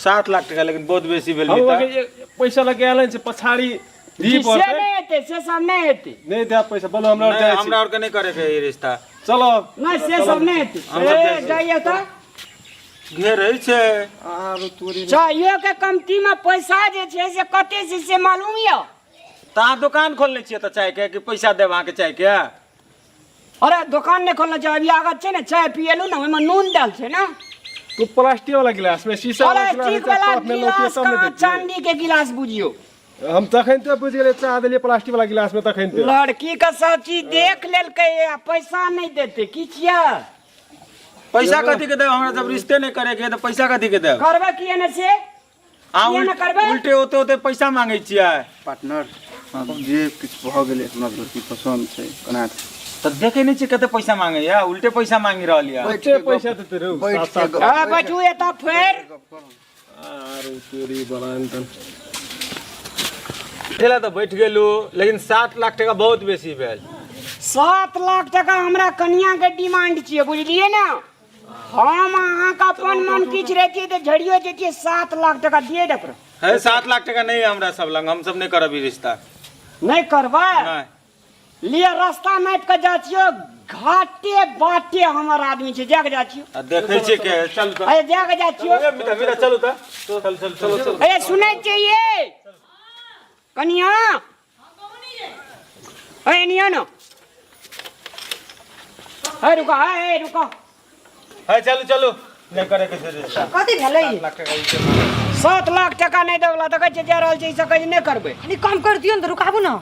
7 लाख टका लेकिन बहुत बेसी भेल हम मिता। अहाँके पैसा लगे आयल छै पछाड़ी दी जी, से पड़तै। नहि हेतै, से सब नहि हेतै। नहि देब पैसा, बोलो हमरा और नहि, जाइ छी। हमरा और के नहि करे के ई रिश्ता। चलो। नहि, से सब नहि हेतै। हम सब जाइ ए, छी। जाइए तऽ। घेरै छै। आरो तोरी। चाहियो के कमती में पैसा जे छै से कते छै से मालूम यऽ? तऽ अहाँ दोकान खोलने छियै तऽ चाय के कि पैसा देब अहाँके चाय के? अरे दोकान नहि खोलने छै, अभी आगत छै ने, चाय पियलू ने, ओहिमे नून देल छै ने। तू प्लास्टिक वाला गिलास में शीशा वाला गिलास प्लास्टिक में वाला कप में लौतियै गिलास तब ने कहाँ, देतियै। चांदी के गिलास बुझियो। हम तखन ते बुझि गेलियै चाह देलियै प्लास्टिक वाला गिलास में तखन ते। लड़की के सब चीज देख लेलकै आ पैसा नहि देतै, की छियै? पैसा कथी के देब? हमरा जब रिश्ते नहि करे के है तऽ पैसा कथी के देब? करबै किए ने से? अहाँ किए ने करबै? उल्टे ओते ओते पैसा मांगै छियै। पार्टनर, जे किछु भऽ गेलै, हमरा लड़की पसन्द छै, केना तऽ देखै नहि छियै कते पैसा मांगैया, उल्टे पैसा मांगि रहल यऽ। उल्टे पैसा देतै रौ, बैठ सात सात के आ, बैठू एतऽ फेर। आरो तोरी बलान। ठेला तऽ बैठ गेलू, लेकिन 7 लाख टका बहुत बेसी भेल। 7 लाख टका हमरा कनिया के डिमांड छियै, बुझलियै ने? हम अहाँके अपन मन किछु रहितियै तऽ झड़ियो जैतियै। 7 लाख टका दिए दे ओकरा। है 7 लाख टका नहि हमरा सब लग, हम सब नहि करब ई रिश्ता। नहि करबै? नहि। लिअ रास्ता नापि कऽ जाइ छियौ, घाटे बाटे हमर आदमी छै, जाके जाइ छियौ। आ देखै छियै के, चल तऽ। अरे जाके जाइ छियौ। ए, मिता, मिता, चलू तऽ। चल, चल, चल, चल। अरे सुनै छियै कनिया? अरे नियो न, अरे रुको, अरे रुको। है चलू चलू, नहि करे के छै रिश्ता। कथी भेलै? 7 लाख टका उल्टे मांगै। 7 लाख टका नहि देवला तऽ कहै छै जा रहल छै, ई सब कहै छै नहि करबै। कनि कम कर दियौ ने तऽ रुकाबू ने।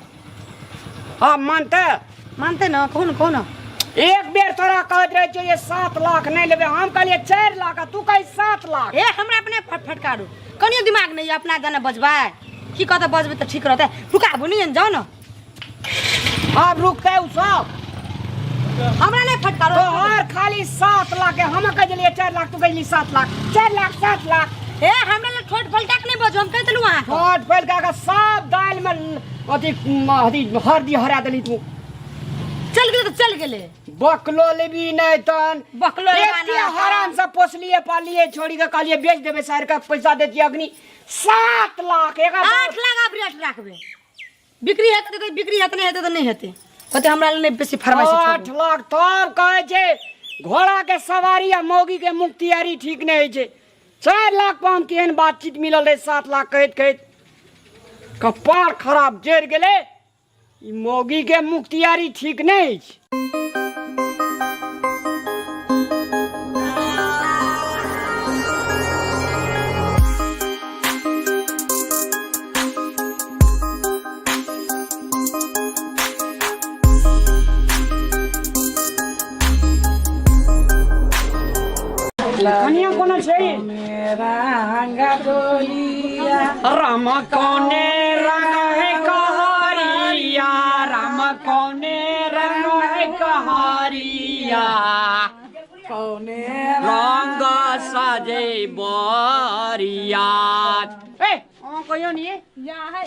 हँ मानतै? मानतै ने, कहू ने, कहू ने। एक बेर तोरा कहैत रहै छियौ जे 7 लाख नहि लेबै, हम कहलियै 4 लाख आ तू कहै 7 लाख। ए हमरा अपने फटकारू, कनियो दिमाग नहि यऽ, अपना जाने बजबै की कहतै, बजबै तऽ ठीक रहतै। रुकाबू नहि, जाउ ने। आब रुकतै उ सब? हमरा नहि फटकारो। तोहर खाली 7 लाख है, हम कह देलियै 4 लाख, तू कहली 7 लाख, 4 लाख 7 लाख। ए हमरा लग ठोट पलटा के नहि बजू, हम कहि देलहुँ अहाँके। ठोट पलटा के सब दालि में अथी अथी हरदी हरा देली तू। चल गेलै तऽ चल गेलै। बकलो लेबी नहि तन। बकलो लेबा एते नहि। हराम से पोसलिए पालिए, छोड़ी के कहलिए बेच देबै, शहर के पैसा देतियै अग्नि। 7 लाख एक 8 लाख आब रेट राखबै, बिक्री हेतै तऽ बिक्री हेतै, नहि हेतै तऽ नहि हेतै। कहतै हमरा लग नहि बेसी फरमाइश छै, 8 लाख तब कहै छै घोड़ा के सवारी आ मौगी के मुख्तियारी ठीक नहि होइ छै। 4 लाख पर हम केहन बातचीत मिलल रहै, 7 लाख कहैत कहैत कपार खराब जरि गेलै। ई मौगी के मुख्तियारी ठीक नहि अछि। कनिया कोनो छै? राम कोने रंग है कहरिया, राम कोने रंग है कहरिया, कौने रंग सजे बरिया। ए अहाँ कहियो नी। या है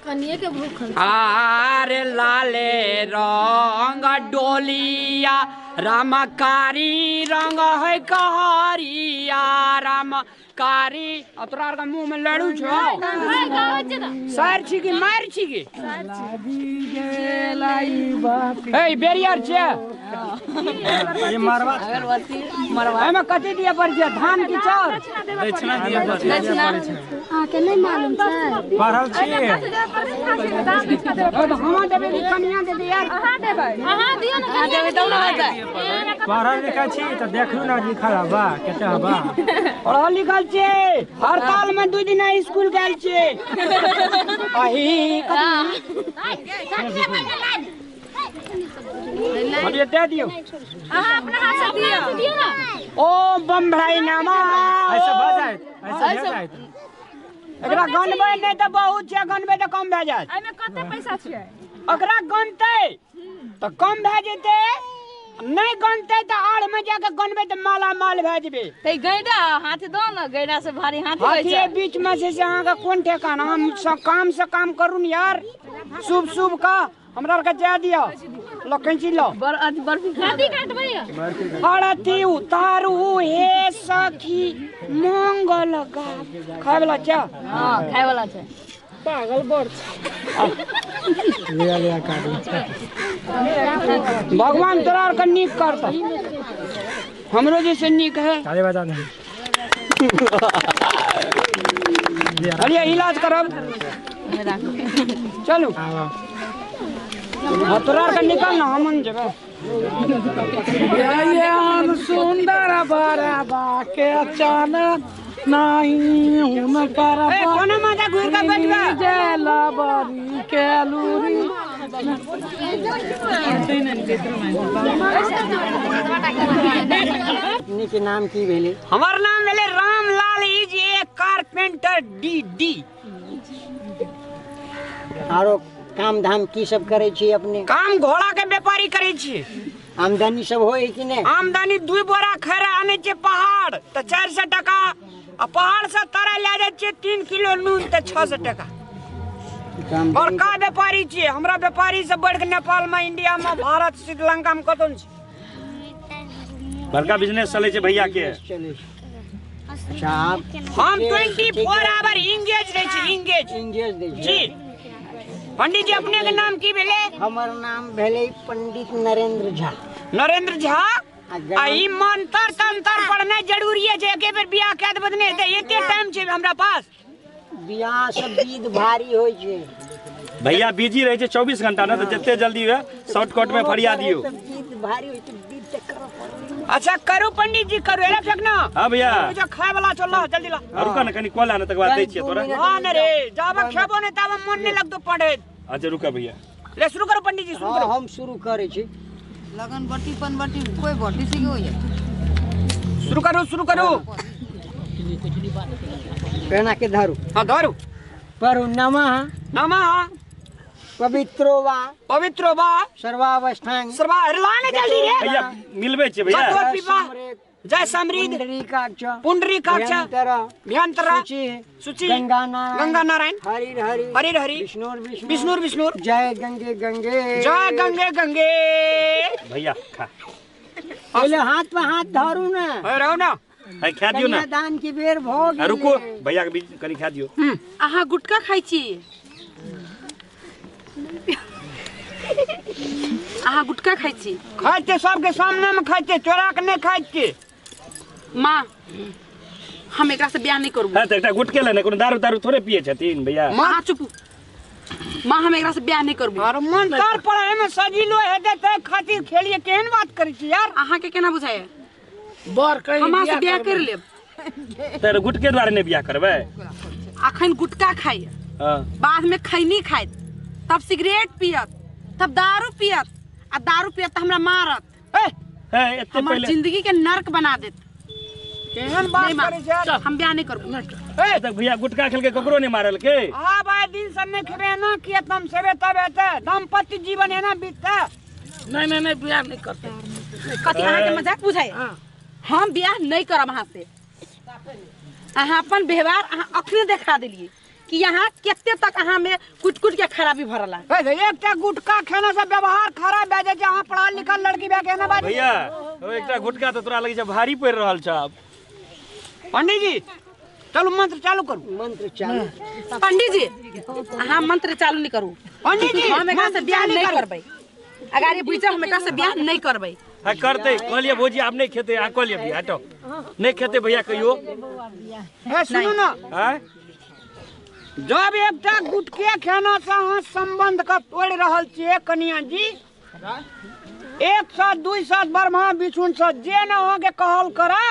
कनिए के भूख। आरे लाले रंग डोलिया, रामकारी रंग है कहरिया, रामकारी। आ तोरा आरके मुँह में लड़ू छौ? सर छी कि मार छी कि? ए बेरियर छै। ई मरवा एहिमे कथी दिअ पड़ै छै, धान की चाउर? दक्षिणा दिअ पड़ै छै। अहाँके नहि मालूम छै? पढ़ल छियै। ओ तऽ हम देबै कि कनिया देतै यार? अहाँ देबै, अहाँ दियौ ने, कनिया देबै तब ने होतै। पढ़ल लिखल छी तऽ देखलू ने लिखल हबा कते हबा। पढ़ल लिखल छै, हड़ताल में 2 दिन स्कूल गेल छै। अही कथी दे दियौ? अहाँ अपना हाथ से दियौ, दियौ ने। ओ बम भाई नामा। ऐसे भऽ जायत, ऐसे भऽ जायत। एकरा गनबै नहि तऽ बहुत छै, गनबै तऽ कम भए जायत। एहिमे कते पैसा छै? ओकरा गनतै तऽ कम भए जेतै, नहि गनतै तऽ आड़ में जाके गनबै तऽ माला माल भए जेबै। तऽ गैडा हाथ दो ने, गैडा से भारी हाथ होइ हाथी छै। बीच में से अहाँके कोन ठेकान? हम सब काम से काम करू ने यार, शुभ शुभ का। हमरा के जा दियो लो कैंची लो बर्फी कथी काटबै आरती उतारू हे सखी मंगल गा खाय वाला छै। हां खाय वाला छै। पागल बड़ लिया लिया काट भगवान तोरा के नीक करता हमरो जैसे नीक है। ताली बजा दे। अरे इलाज करब चलू तोरा के निकल ना हम जेबै। हम सुंदर बरबा के अचानक नहीं हुनकर कोनो माता घुर के बैठबा जलबरी के लूरी। अपने के नाम की भेले? हमार नाम भेले Ramlal is a carpenter D D. आरो काम धाम की सब करे छी अपने? काम घोड़ा के व्यापारी करे छी। आमदनी सब होय कि नहीं? आमदनी 2 बोरा खैरा आने छे पहाड़ त 400 टका आ पहाड़ से तारा ले जाय छे 3 किलो नून त 600 टका। बड़का व्यापारी छी हमरा व्यापारी से बढ़ के नेपाल में इंडिया में भारत श्रीलंका में कतौ छै। बड़का बिजनेस चले छे भैया के। अच्छा आप हम 24 our engage रहे छी। इंगेज इंगेज दे जी। पंडित जी अपने के नाम की भेले? हमर नाम भेले पंडित नरेंद्र झा। नरेंद्र झा आ ई मंत्र तंत्र पढ़ना जरूरी है जे एके बेर बियाह कै देबै ने त एते टाइम छै हमरा पास। बियाह सब विध भारी होय छै भैया, बिजी रहे छै 24 घंटा ना, त जते जल्दी हुए शॉर्टकट में फरिया दियो। विध भारी होय छै, विध त करऽ पड़त। अच्छा करू पंडित जी करू। एला फेक ना। हां भैया जो खाय वाला चल ला जल्दी ला। रुका ना कनी कॉल आने तक बाद दै छियै तोरा। हां न रे जाब खेबो ने तब मन नहीं लगतो पढ़े। अच्छा रुका भैया ले शुरू करो पंडित जी शुरू करो। हम शुरू करे छी। लगन बटी पन बटी कोई बटी सी हो जाए। शुरू करो शुरू करो। पेना के धरू। हां धरू। परु नमः नमः पवित्रो वा पवित्रो वा सर्वावस्थान सर्वा। अरे लाने जल्दी रे भैया मिलबे छे भैया। जय समृद्ध पुंडरीकाक्ष पुंडरीकाक्ष भयंतर शुचि गंगा नारायण गंगा नारायण हरि हरि हरि हरि विष्णु विष्णु विष्णु विष्णु जय गंगे गंगे जय गंगे गंगे। भैया खा पहले हाथ पे हाथ धरू ना। अरे रहो ना है खा दियो ना। दान की बेर भोग। रुको भैया के बीच कनी खा दियो। अहाँ गुटखा खाइ छी? अहाँ गुटखा खाइ छी? खाइ छियै सबके सामने में खाइ छियै, चोरा के नहि खाइ छियै। माँ हम एकरा से बियाह नहीं करबो। हां त एकटा गुटके ले ने कोनो दारू दारू थोड़े पिए छथिन भैया। माँ चुप। माँ हम एकरा से बियाह नहीं करबो। अरे मन कर पड़े में सजीलो हेतै त खातिर खेलिए केहन बात करै छी यार। अहाँ के केना बुझाय बर कहीं हम से बियाह कर लेब त गुटके द्वारे नहीं बियाह करबै। अखन गुटका खाइ हां बाद में खैनी खाइत तब सिगरेट पियत तब दारू पियत आ दारू पियत त हमरा मारत। ए ए एते पहले जिंदगी के नरक बना देत। केहन बात करै छै यार। हम बियाह नहीं करबो। ए त भैया गुटका खेल के ककरो नहीं मारल के। हां भाई दिन से नहीं खेबे ना किए तम सेबे तब हेतै दाम्पत्य जीवन एना बीततै। नहीं नहीं नहीं बियाह नहीं करते। कथी अहाँ के मजाक बुझाय? हम बियाह नहीं करब अहाँ से। अहाँ अपन व्यवहार अहाँ अखने देखा देलिए कि यहाँ कते तक अहाँ में कुट कुट के खराबी भरला। एकटा गुटखा खेना से व्यवहार खराब भए जाइ छै। अहाँ पढ़ल लिखल लड़की भए के एना बाजै भैया। ओ एकटा गुटखा त तोरा लगै छै भारी पड़ि रहल छ। पंडित जी चलू मंत्र चालू करू। मंत्र चालू। पंडित जी अहाँ मंत्र चालू नहीं करू। पंडित जी हम एकरा से बियाह नहीं करबै। अगर ये बुझ हम एकरा से बियाह नहीं करबै। हां करते कहलिए भौजी आब नहीं खेते। आ कहलिए भैया हटो नहीं खेते भैया कहियो। ए सुनू ना। हां जब एकटा गुटके खेना से अहाँ संबंध के तोड़ि रहल छियै कनिया जी, 1 साथ 2 साथ ब्रह्मा विष्णु से जे न अहाँ के कहल करा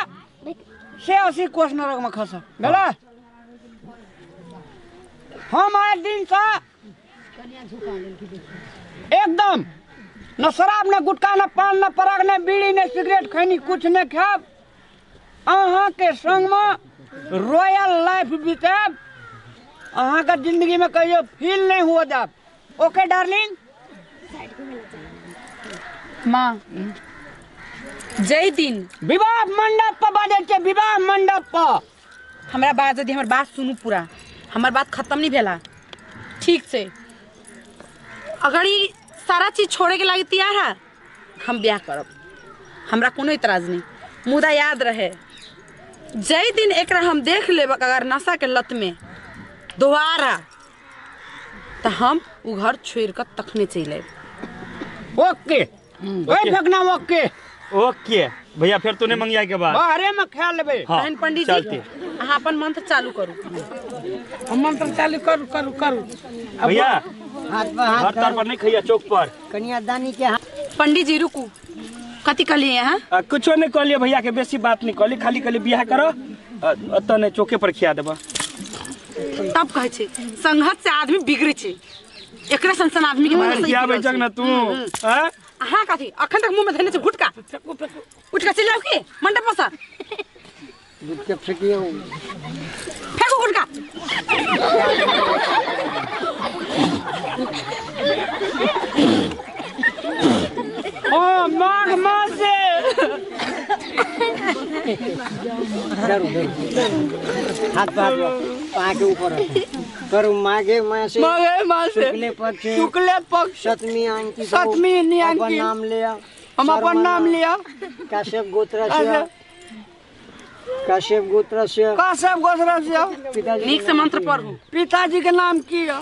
से 80 कोस नरक में खस भेलै। हम आइ दिन से एकदम न शराब न गुटखा न पान न पराग न बीड़ी न सिगरेट खैनी कुछ नहीं खायब। अहाँ के संग में रॉयल लाइफ बितायब। अहाँ के जिंदगी में कहियो फील नहीं हुआ जाब। Okay darling. माँ जय दिन विवाह मंडप पर बाजै छै। विवाह मंडप पर हमरा बात यदि हमर बात सुनू पूरा। हमर बात खत्म नहीं भेला ठीक से। अगर ई सारा चीज छोड़े के लागी तैयार है, हम बियाह करब, हमरा कोनो इतराज नहीं। मुदा याद रहे जै दिन एकरा हम देख लेब अगर नशा के लत में दोबारा, तो हम उ घर छोड़ कर तखने चलि आयब। ओके ओए फेकना, ओके ओके भैया, फिर तू नहीं मंगिया के बाद बाहरे में खा लेबे। हाँ, तहन पंडित जी चलते। अहाँ अपन मंत्र चालू करू। हम मंत्र चालू करू करू करू। भैया हाथ पर हाथ घर तर पर नहीं खैया, चौक पर कन्यादानी के हाथ। पंडित जी रुकू, कथी कहलिए अहाँ? कुछो नहीं कहलिए भैया के, बेसी बात नहीं कहली, खाली कहली बियाह करो, ओतऽ नहीं चौके पर खिया देबा। तब कहै छै संघर्ष से आदमी बिगड़ै छै, एकरे सन सन आदमी के वजह से खियाबै छक ना तू? हाँ? अहाँ कथी अखन तक मुंह में धैने छै गुटका? उठ के चलि जाउ की मंडप पर से? गुटका फेकियो, फेंकू गुटका। ओ माघ मास से डरू डरू, हाथ पर हाथ के ऊपर करू। माघे मासे, माघे मासे, शुक्ले पक्ष, शुक्ले पक्ष, सप्तमी अंकित, सप्तमी अंकित, अपन नाम लिया, हम अपन नाम लिया, कश्यप गोत्र से, कश्यप गोत्र से, कश्यप गोत्र से। पिताजी नीक से मंत्र पढ़ू। पिताजी के नाम की है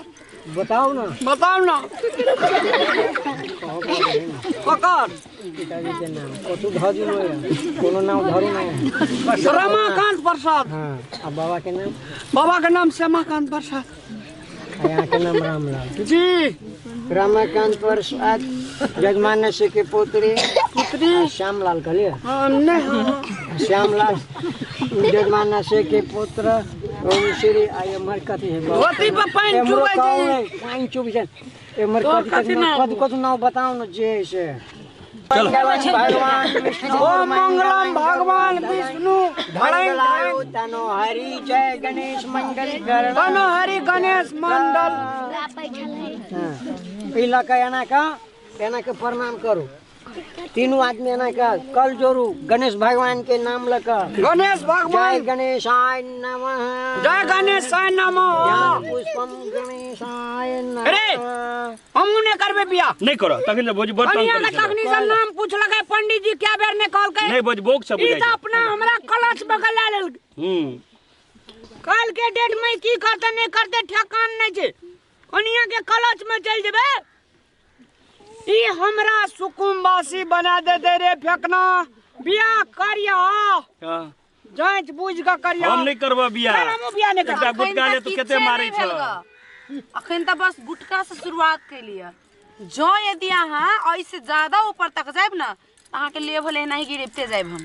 बताओ ना, बताओ ना। पकड़ पिताजी के नाम कथू धरू नहीं, कोनो नाम धरू नहीं। रमाकांत प्रसाद। हाँ, आ बाबा के नाम? बाबा के नाम श्यामाकांत प्रसाद। यहाँ के नाम रामलाल जी। रमाकांत प्रसाद जजमान से के पुत्री, पुत्री श्यामलाल कहलिए? नहीं, श्यामलाल जजमान से के पुत्र ओम श्री। आई एमहर कथी है? धोती पर पानि चुबै छै, पानि चुबै छै। एमहर कथी कथी कथी नाम बताउ न जे से। भगवान विष्णु, ओम मंगलम भगवान विष्णु, मंगलाय तनो हरि जय गणेश मंगल करण, तनो हरि गणेश मंगल। ई लऽ के एना के एना के प्रणाम करू, तीनू आदमी एना के कल जोड़ू, गणेश भगवान के नाम लऽ के। गणेश भगवान, जय गणेशाय नमः, जय गणेशाय नमः, पुष्पम गणेशाय नमः। अरे हमहू नहीं करबे बियाह। नहीं करो तखन जे भौजी बड़ तंग कनिया करै के छै। तखनी से नाम पूछलकै पंडित जी क्या बेर ने कहलकै। नहीं भौजी बोक सब ई बुझाइ तऽ छै। अपना हमरा कलच में गला लेल। कल के डेट में की करते नहीं करते ठेकान नहीं छै। कनिया के कलच में चल जेबे, ई हमरा सुकुम्बासी बना देते रे फेकना। बियाह करिया, जांच बूझ के करिया। हम नहीं करबा बियाह। चल हमहू बियाह नहीं करबा। एकटा गुटका ले तू कते मारै छ। अखन तऽ बस गुटका से शुरुआत कैलिए, जँ यदि अहाँ एहिसे ज्यादा ऊपर तक जायब ना, अहाँ के लेवल एना ही गिरते जायब।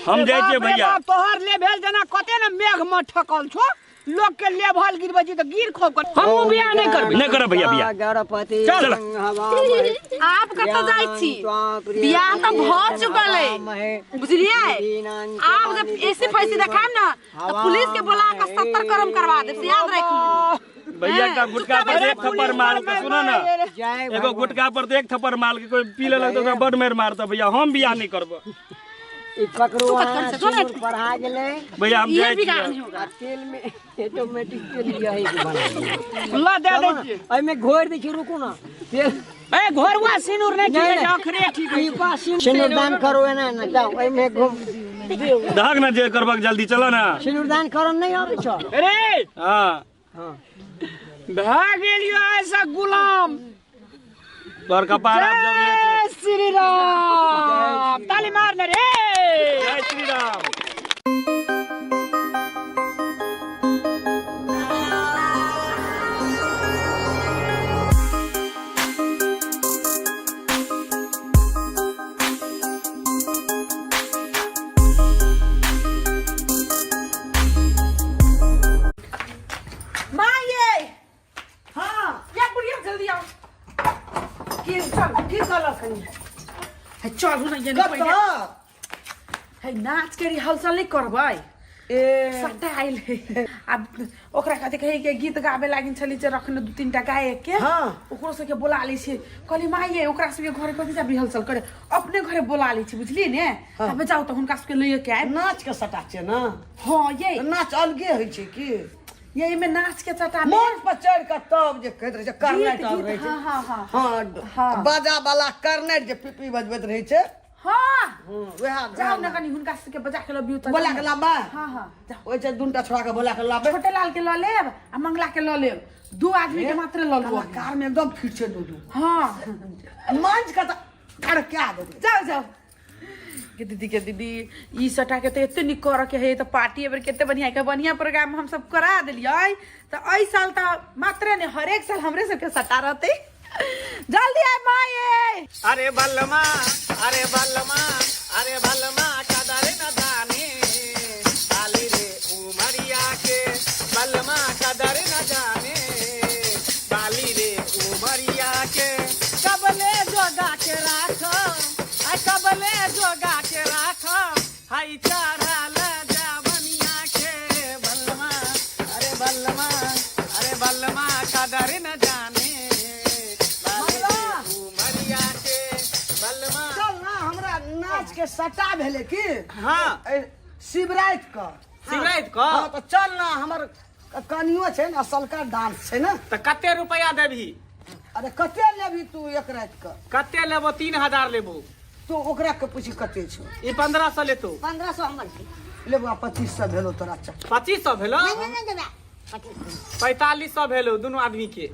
हम जाइ छियै भैया। तोहर लेवल जेना कते ने मेघ में ठकल छो, लोग के लेवल गिरबै छी तऽ गिर खोब कर। हमहू बियाह नहीं करबै। नहीं करब भैया बियाह। गणपति चल। आप कतऽ जाइ छी? बियाह तऽ भऽ चुकल है, बुझलियै? आप जब ऐसे फैसी देखायब ना तऽ पुलिस के बोला के 70 करम करवा देब, से याद राखू। भैया का गुटका पर एक थप्पड़ मार के सुनो ना, एगो गुटका पर एक थप्पड़ मार के कोई पी लेलक तऽ ओकरा बड मारि मारता। भैया हम बियाह नहीं करब। ई पकड़ू अहाँ, पढ़ा गेलै भैया। हम जाइ छियै। तेल में ऑटोमेटिक तेल यही के बना ला दे दै छियै, एहिमे घोरि दै छियै। रुकू ना, तेल ए घोरवा सिनुर नहीं ठीक है, आखरे ठीक है। ई पास सिनुरदान करो एना ना जाओ, एहिमे घुम दहक ना जे करबक, जल्दी चलो ना। सिनुरदान करन नहीं आबै छौ? अरे हां हां, भए गेलियो ऐसा गुलाम तोहर कपार आब जब जय श्री राम। ताली मार ने रे, जय श्री राम। माँ ये, हाँ या बुढ़िया जल्दी आओ। की चल की कहलक कनी? है चलू ना, ये नहीं पहिले। है नाच के रिहर्सल नहीं करबै, ए सट्टा आइल है। अब ओकरा कथी कहे के गीत गाबे लागिन छली जे रखने दू तीन टा गायक के, हाँ। ओकरो सबके बोला लै छियै। कहली माँ ये ओकरा सबके घरे कथी जाब रिहर्सल करे, अपने घरे बोला लै छी, बुझलियै ने? हाँ। तब जाउ तऽ हुनका सबके लैये के आयब। नाच के सटा छै ना? हाँ ये नाच अलगे होइ छै की? ये एमे नाच के चटा मंच पर चढ़ के तब जे कहैत रहै छै करनाइट गीत, आब रहै गीत, छै। हाँ, हाँ, हाँ। हाँ, बाजा वाला करनाइट जे पीपी बजबैत रहै छै। हाँ, वएह। जाओ ना, कनी हुनका सबके बजा के लबियौ तऽ। बोला के लाबे? हाँ हाँ, जाओ। ओहि छै दूनटा छोड़ा के बोला के लाबे। छोटे लाल के लऽ लेब आ मंगला के लऽ लेब, दू आदमी के मात्र लऽ लेब। कलाकार में एकदम फिट छै दूदू। हाँ। मंच के तऽ खड़का देबै। जाओ जाओ। के दीदी, के दीदी, ई सटा के तऽ एते नीक करऽ के है तऽ पार्टी एबेर कते बढ़िया के बढ़िया प्रोग्राम हम सब करा देलियै तऽ एहि साल तऽ मात्रे ने, हरेक साल हमरे सबके सटा रहतै। जल्दी आय माये। अरे बलमा, अरे बलमा, अरे बलमा कदर न जाने बाली रे उमरिया के, बलमा कदर न जाने बाली रे उमरिया के। कबले जोगा के राख, आई कबले जोगा के राख हाई चढ़ल जावनिया के, बलमा, अरे बलमा, अरे बलमा कदर न जाने बाली रे उमरिया के, बलमा। चल ना, हमरा नाच के सटा भेलै की? हाँ। शिवराति के। शिवराति के? हाँ, तऽ चल ना, हमर कनियो छै ने, असलका डांस छै ने। तऽ कते रुपया देबही? अरे कते लेबही तू एक राति के? कते लेबो? 3000 लेबो। तू ओकरा के पूछी कते छौ। ई 1500 लेतो। 1500 हमर छै। लेबो, 2500 भेलो तोरा। चल। 2500 भेलो? नहीं नहीं नहीं देबे 2500। 4500 भेलो दुनू आदमी के।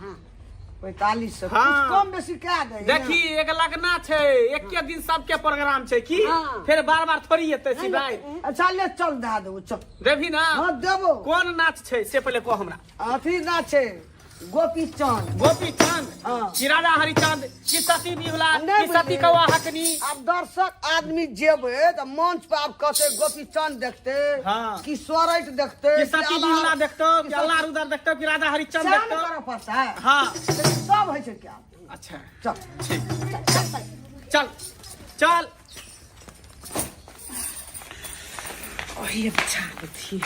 4500। हाँ। कुछ कम बेसी कए दे। देखी, एक लगना छै, एके दिन सबके प्रोग्राम छै की? हाँ। फेर बार बार थोड़ी एतै शिवराति। अच्छा ले चल, दए देबो, चल। देबही ना? हाँ, देबो। कोन नाच छै से पहिले कह हमरा। अथी नाच छै गोपी चंद। गोपी चंद? हाँ। कि राजा हरिचंद, कि सती बिहुला, नहीं कि सती बुझलियै। कौआ हकनी? आब दर्शक आदमी जेबै तऽ मंच पर आब कहते गोपी चंद देखते, हाँ, कि सोरठ देखते, कि सती बिहुला देखतो, कि अल्लाह रुदर देखतो, कि राजा हरिचंद सएह ने देखतो। करऽ पड़तै। हाँ। लेकिन सब होइ छै क्या। अच्छा चल। ठीक, चल चल। ओही बचा देथिए,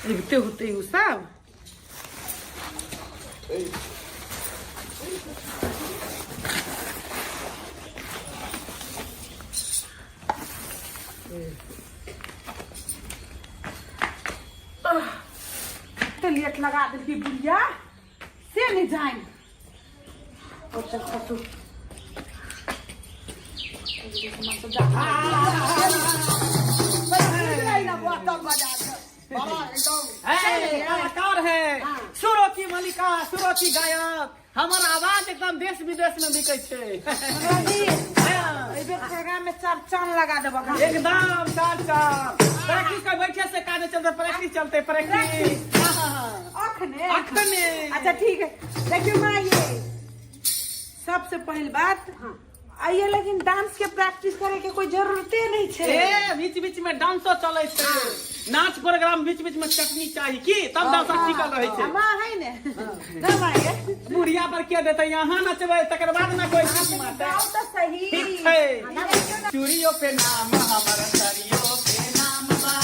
अबिते होते उ सब। कते लेट लगा देलकी बुढ़िया से नहीं जाइन। और चल खसू। है, कलाकार है, सुरो की मलिका, सुरो की गायक, हमर आवाज एकदम देश विदेश में बिकै छै। एहि बेर प्रोग्राम में चार चांद लगा देबो। एकदम चार चांद। प्रैक्टिस कर बैठे से काज चलते, प्रैक्टिस चलते, प्रैक्टिस। अखने? अखने। अच्छा ठीक है। देखियो माँ, ये सबसे पहिल बात आइए, लेकिन डांस के प्रैक्टिस करे के कोई जरूरते नहीं छै। ए बीच बीच में डांसो चलै छै, नाच प्रोग्राम बीच बीच में चटनी चाही की, तब दर्शक टिकल रहै छै। माँ है ने ना माँ ये? बुढ़िया पर के देतै? यहाँ नचबै तकर बाद ना कोई चीज मारतै। गाओ तऽ सही। ठीक छै। चूड़ियो पे नाम हमर, सरियो पे नाम बा,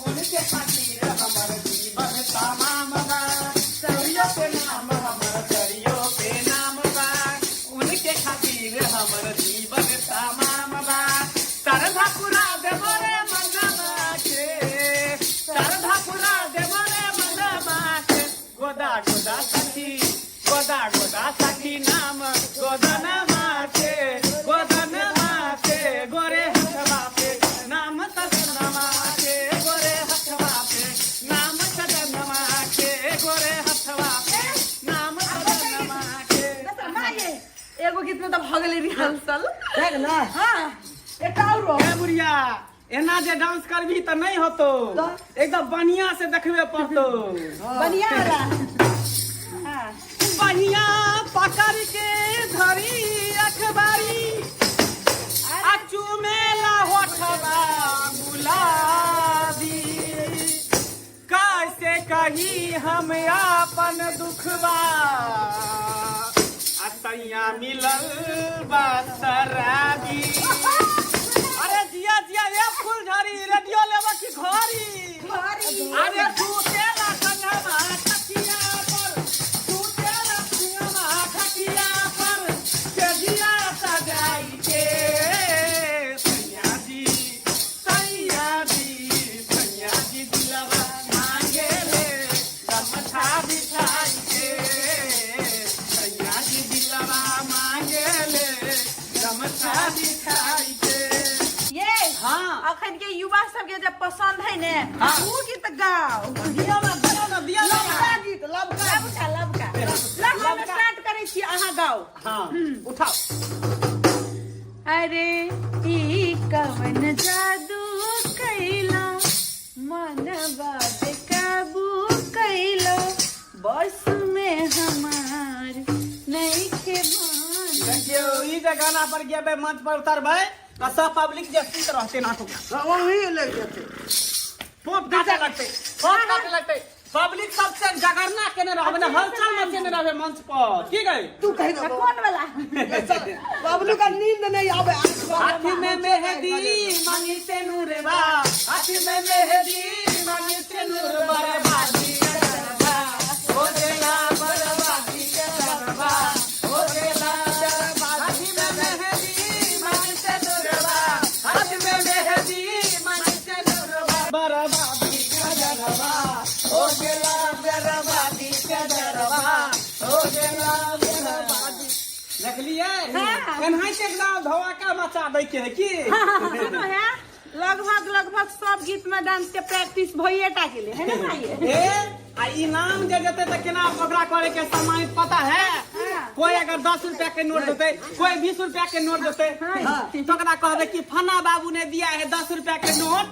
उनके खातिर हमर जीवन तमाम बा। चूड़ियो पे नाम हमर, सरियो पे नाम बा, उनके खातिर हमर जीवन तमाम बा। सरधा पुरा देबो रे मनवा के, सरधा पुरा देबो रे मनवा के। गोदा गोदा सखी, गोदा गोदा सखी नाम गोदनमा के, गोदनमा के गोरे हथवा पे नाम सदनमा के, गोरे हथवा पे नाम सदनमा के, गोरे हथवा पे नाम सदनमा के। माँ ये एगो गीत में तऽ भऽ गेलै रिहर्सल। भए गेलै? हाँ, एकटा औरो। ए बुढ़िया, एना जे डांस करबी तऽ नहि होतो, एकदम बढ़िया से देखबे पड़तो। बढ़िया वाला। हाँ। बढ़िया पकड़ के धरी अखबारी, आ चुमेला होठवा गुलाबी। कैसे कही हम अपन दुखवा, आ सैया मिलल बा शराबी। अरे जिया जिया ए फूलझड़ी, रेडियो लेबा की घड़ी? अरे सुतेला संगमा खटिया पर, सुतेला संगमा खटिया पर, के सजाई के। सैया जी, सैया जी, सैया जी दिलवा मांगे ले अखन के युवा सब के जब पसंद है ने ऊ गीत गाओ। दियौ ना, दियौ ना, दियौ ना। लबका गीत, लबका। लबका, लबका। लग हम स्टार्ट करै छी, अहाँ गाओ। हाँ, उठाओ। अरे ई कवन जादू कैला, मनवा बेकाबू कैला, बस में हमार नइखे भान। देखियौ, ई जे गाना पर गेबै, मंच पर उतरबै तऽ सब पब्लिक जे सुति रहतै नाटक। वही लग जेतै। फोप काटे लगतै, फोप काटे लगतै। पब्लिक सबसे जगरना केने रहबै ने, हलचल मचेने रहबै मंच पर। की गई? तू कहि दे। कोन वाला? पब्लिक का नींद नहीं आवे। हाथ में मेहंदी मांगी से नूरवा, हाथ में मेहंदी मांगी से नूरवा, बर्बादी करवा हो गेला, बर्बादी करवा हो गेला। हाथ में मेहंदी मांगी से नूरवा, हाथ में मेहंदी मांगी से नूरवा, बर्बादी करवा हो गेला, बर्बादी करवा हो गेला, बर्बादी। देखलियै? एनाहिते एकदम धमाका मचा दै के है की। सुनो है, लगभग लगभग सब गीत में डांस के प्रैक्टिस भइए टा गेलै है ना भाई? ए आ इनाम जे देते तऽ केना ओकरा करे के सम्मानित, पता है? कोई अगर 10 रुपया के नोट देते, कोई 20 रुपया के नोट देते, तो ओकरा कहबे कि फना बाबू ने दिया है 10 रुपया के नोट,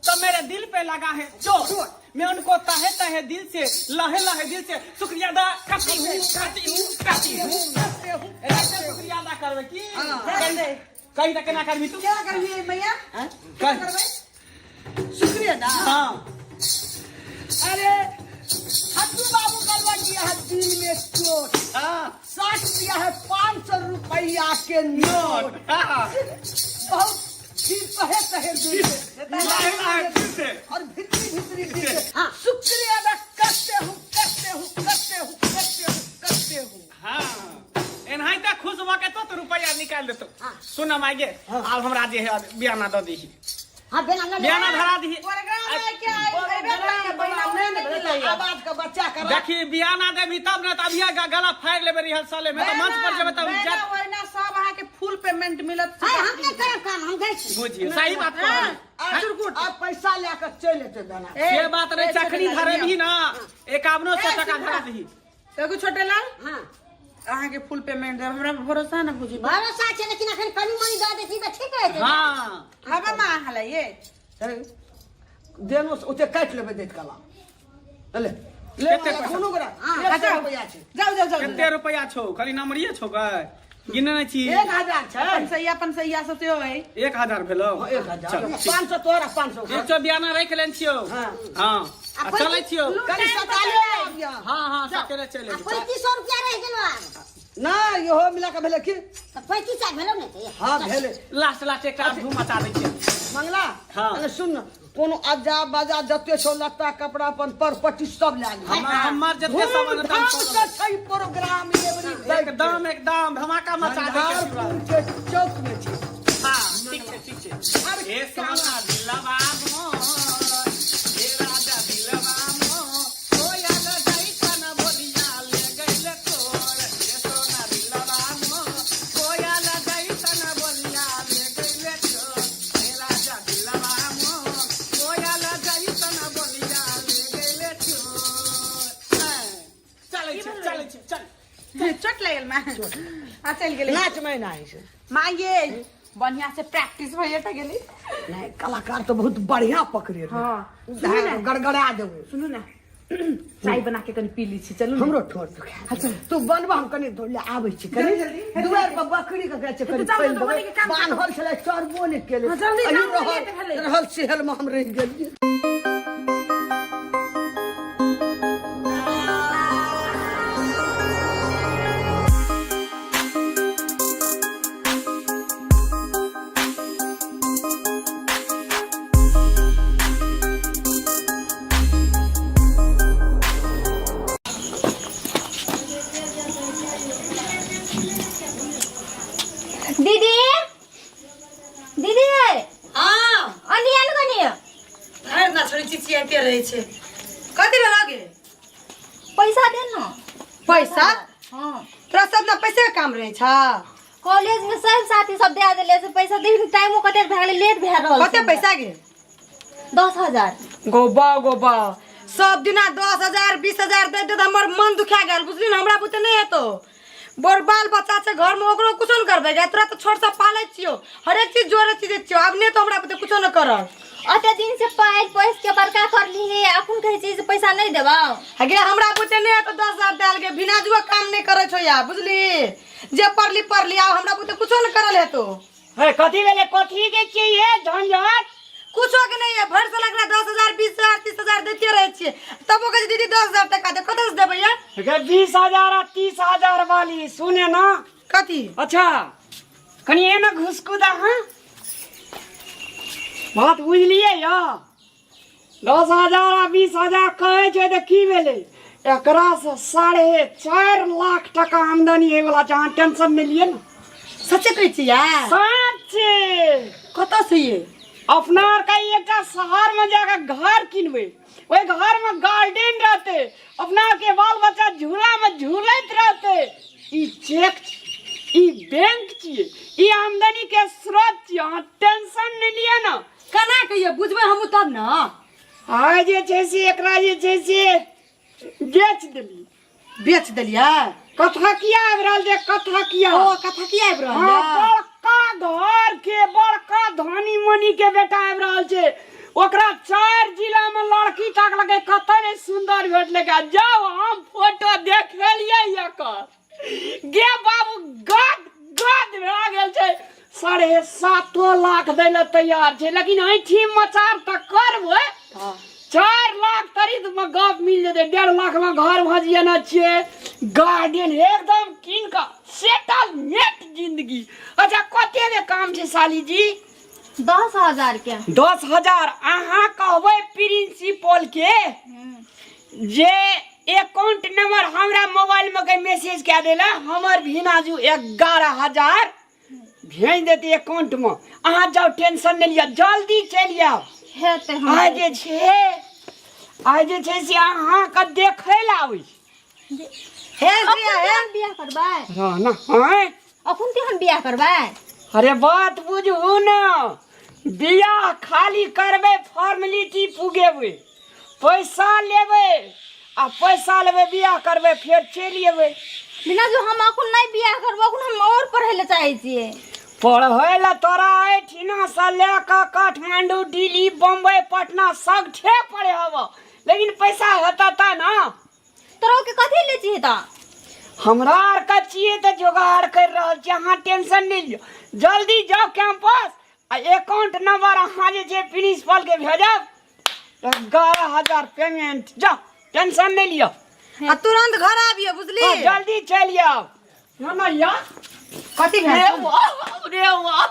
तो मेरे दिल पे लगा है चोट, मैं उनको तहे तहे दिल से, लहे लहे दिल से शुक्रिया अदा करती हूँ, करती हूँ, करती हूँ। ऐसे शुक्रिया अदा करबे की? कहीं तक केना करबी तू? केना करबी मैया? कह। शुक्रिया अदा। हाँ। अरे हट्टू बाबू का लग गया है दिल में चोट। हाँ। 60 दिया है 500 रुपया के नोट। हाँ। बहुत फिर तहे तहे दिल से, लहे लहे दिल से और भितरी भितरी दिल से शुक्रिया अदा करते हूँ, करते हूँ, करते हूँ, करते हूँ, करते हूँ। हाँ, एनाहिते खुश भऽ के तो रुपया निकालि देतौ। सुन माय गे, आब हमरा जे है बियाना दऽ दीही। हाँ, बियाना लऽ ले। बियाना धरा दीही। प्रोग्राम है क्या? आवाज का बच्चा कर। देखी, बियाना देबी तब ने, तऽ अभिये गला फाड़ि लेबै रिहर्सले में, तऽ मंच पर जेबै तब वहिना वहिना सब अहाँ के फुल पेमेंट मिलत। हाय, हम नहि करब काम, हम जाइ छी। बुझियौ, सही बात कहलियै। आप पैसा लए कऽ चलि एतै दाना। से बात नहि, चखनी धरेबही ना, 5100 टका धरा दही। देखू छोटे लाल, हाँ। अहाँ के फुल पेमेंट देब, हमरा भरोसा ना बुझी। भरोसा छै, लेकिन अखन कनी मनी दऽ दै छी तऽ ठीक रहतै। हाँ। हवा माँ अहाँ लए ये। देनो से ओते काटि लेबै दैत कला। ले, ले, कते पैसा? कोनो गोरा, हाँ, एक सौ जाओ। रुपैआ छै। जाओ, जाओ, जाओ, कते जाओ। रुपैआ छौ? खाली नमरिये छौ गै, गिने नहि छी। 1000 छै। पंसैया, पंसैया सब सेहो है। 1000 भेलौ? हाँ, 1000। चल, ठीक। 500 तोरा, 500 ओकरा। 100 बियाना राखि लेने छियौ। हाँ। हाँ। आ चलै छियौ। कनी सकाले आबियौ। हाँ, हाँ, सकाले चलि आ अयबै। 3500 रुपया रहि गेलौ आब। नहि, इहो मिला कऽ भेलै की? तऽ 35 आर भेलौ ने तऽ। हाँ, भेलै। लास्ट लास्ट एकटा धूम मचा दै छियै। मंगला, हाँ। अरे सुन न, कोनो अज्जा बाजा जते छौ लत्ता कपड़ा अपन पर पट्टी सब लए लिहऽ। हमर जते सामान हेतै, धूमधाम सब से छै प्रोग्राम एवरी डे। एकदम, एकदम धमाका मचा दै के झंझारपुर के चौक में छै। हाँ, ठीक छै, ठीक छै। हे सोना दिलवा मोर, हे राजा दिलवा मोर, कोयल जैसन बोलिया ले गइल तोर। हे सोना दिलवा मोर, कोयल जैसन बोलिया ले गइल तोर। हे राजा दिलवा मोर, कोयल जैसन बोलिया ले गइल तोर। चलै छै, चलै छै, चल। चोट लागल माँ। आ चलि गेलै। नाच में ना है से। माँ ये बढ़िया से प्रैक्टिस भइए टा गेली। नहीं, कलाकार तो बहुत बढ़िया पकड़े रहे। हाँ। सुनू ना। गड़गड़ा देबो। सुनू ना, चाय बना के कनी पी ली छी, चलू ना। हमरो ठोर दुखाय। तू बनबा, हम कनी दौड़ ले आबै छी। कनी जल्दी, जल्दी। दुआर पर बकरी के गाछ कनी जाउ, खोलि जाउ, देबै। बकरी के काम बान्हल छलै, चरबो नहि केलै। हाँ, जल्दी अही जाउ, रहल, लेट भेलै। रहल सेहल में हम रहि गेलियै। दीदी, दीदी। हाँ। अनी आनु कनी। भरि ना छोरी चिचियाइते रहै छै। कथी भेल गे? पैसा दे न। पैसा? हाँ। तोरा सब ना पैसे के काम रहै छ? कॉलेज में सब साथी सब दे देले से पैसा देही टाइमो कते भए गेलै, लेट भए रहल। कते पैसा गे? 10,000। गोबा गोबा सब दिना 10,000 20,000 दे दे, हमर मन दुखा गेल बुझली न। हमरा बुते नहीं हेतो, बड़ बाल बच्चा छै घर में, ओकरो कुछो न करबै गे। तोरा तऽ छोट सँ पालै छियौ, हरेक चीज जोड़े चीज छियौ, आब नहि तो हमरा बुते कुछो न करब। अते दिन से पालि पोसि के बड़का करली हे, अखन कहै छी जे पैसा नहीं देबौ। गे हमरा बुते नहीं हेतो 10,000 देल गे, बिना जुआ काम नहीं करै छौ या बुझली, जे पढ़ली पढ़ली, आब हमरा बुते कुछो न करल हेतो। हे कथी भेलै, कथी के छियै हे झंझट? कुछो के नहीं है, भर साल एकरा 10,000 20,000 30,000 देते रहे छियै, तबो कहै छै दीदी 10,000 टका दे, कतऽ से देबै यार? गे 20,000 आ 30,000 वाली सुने ना। कथी? अच्छा कनि एना घुसकू दा। हाँ बात बुझलियै या? 10,000 आ 20,000 कहै छै तऽ की भेलै, एकरा से 4.5 लाख टका आमदनी होय वाला छै, अहाँ टेंशन नहि लिअ ने। सच्चे कहै छियै? सच्चे। कतऽ से ये? अपना आरके एकटा शहर में जाके घर किनबै, ओहि घर में गार्डन रहतै, अपना आरके बाल बच्चा झूला में झूलैत रहतै। ई चेक छी, ई बैंक छियै, ई आमदनी के स्रोत छियै, अहाँ टेंशन नहि लिअ ने। केना कहियै बुझबै हमहूँ तब ने। आइ जे छै से एकरा जे छै से बेच देली। बेच देलियै? कथा किया आबि रहल छै, कथा किया? ओ कथा किया आबि रहल हाँ, छै? बड़का घर के बड़का धनी मनी के बेटा आबि रहल छै, ओकरा 4 जिला में लड़की ताकलकै, कतऽ नहि सुंदर भेटलै। जाउ हम फोटो देखेलियै एकर, गे बाबू गद गद भए गेल छै। 7.5 लाख दै लए तैयार छै, लेकिन ऐठी मचार तऽ करबै। 4 लाख तरीद में गप मिल जेतै, 1.5 लाख में घर भजिएने छियै, गार्डन एकदम कीन कऽ सेटल नेट जिंदगी। अच्छा कते के काम छै साली जी? 10,000 के। 10,000। अहाँ कहबै प्रिंसिपल के जे अकाउंट नंबर हमरा मोबाइल में के मैसेज कए देला, हमर भिनाजू 11,000 भेज देते अकाउंट में। अहाँ जाओ टेंशन नहीं लिअ, जल्दी चलि आउ। हेतै हम। आइ जे छै, आइ जे छै से अहाँके देखै लए आबै छी। हे अखन बियाह, हे। हम बियाह करबै? हँ ना, आँय? अखन ते हम बियाह करबै? अरे बात बुझू ना, बियाह खाली करबै, फॉर्मेलिटी पुगेबै, पैसा लेबै आ पैसा लेबै बियाह करबै, फेर चलि एबै। बिना जो हम अखन नहीं बियाह करबै, अखन हम और पढ़ै लए चाहै छियै। पढ़ै लए तोरा एहिठिना से लए कऽ काठमांडू, दिल्ली, बम्बई, पटना सगठे पढ़ेब, लेकिन पैसा हेतऽ तऽ ना। तोरा के कथी ले छियै तऽ? हमरा आरके छियै तऽ जोगाड़ करि रहल छियै, अहाँ टेंशन नहि लिअ, जल्दी जाउ कैंपस आ अकाउंट नंबर अहाँ जे छै प्रिंसिपल के भेजब, 11,000 पेमेंट। जाउ टेंशन नहि लिअ आ तुरंत घर आबियो बुझली? हाँ, जल्दी चलि आउ। ना ना या कथी भेल? रे वाह, रे वाह।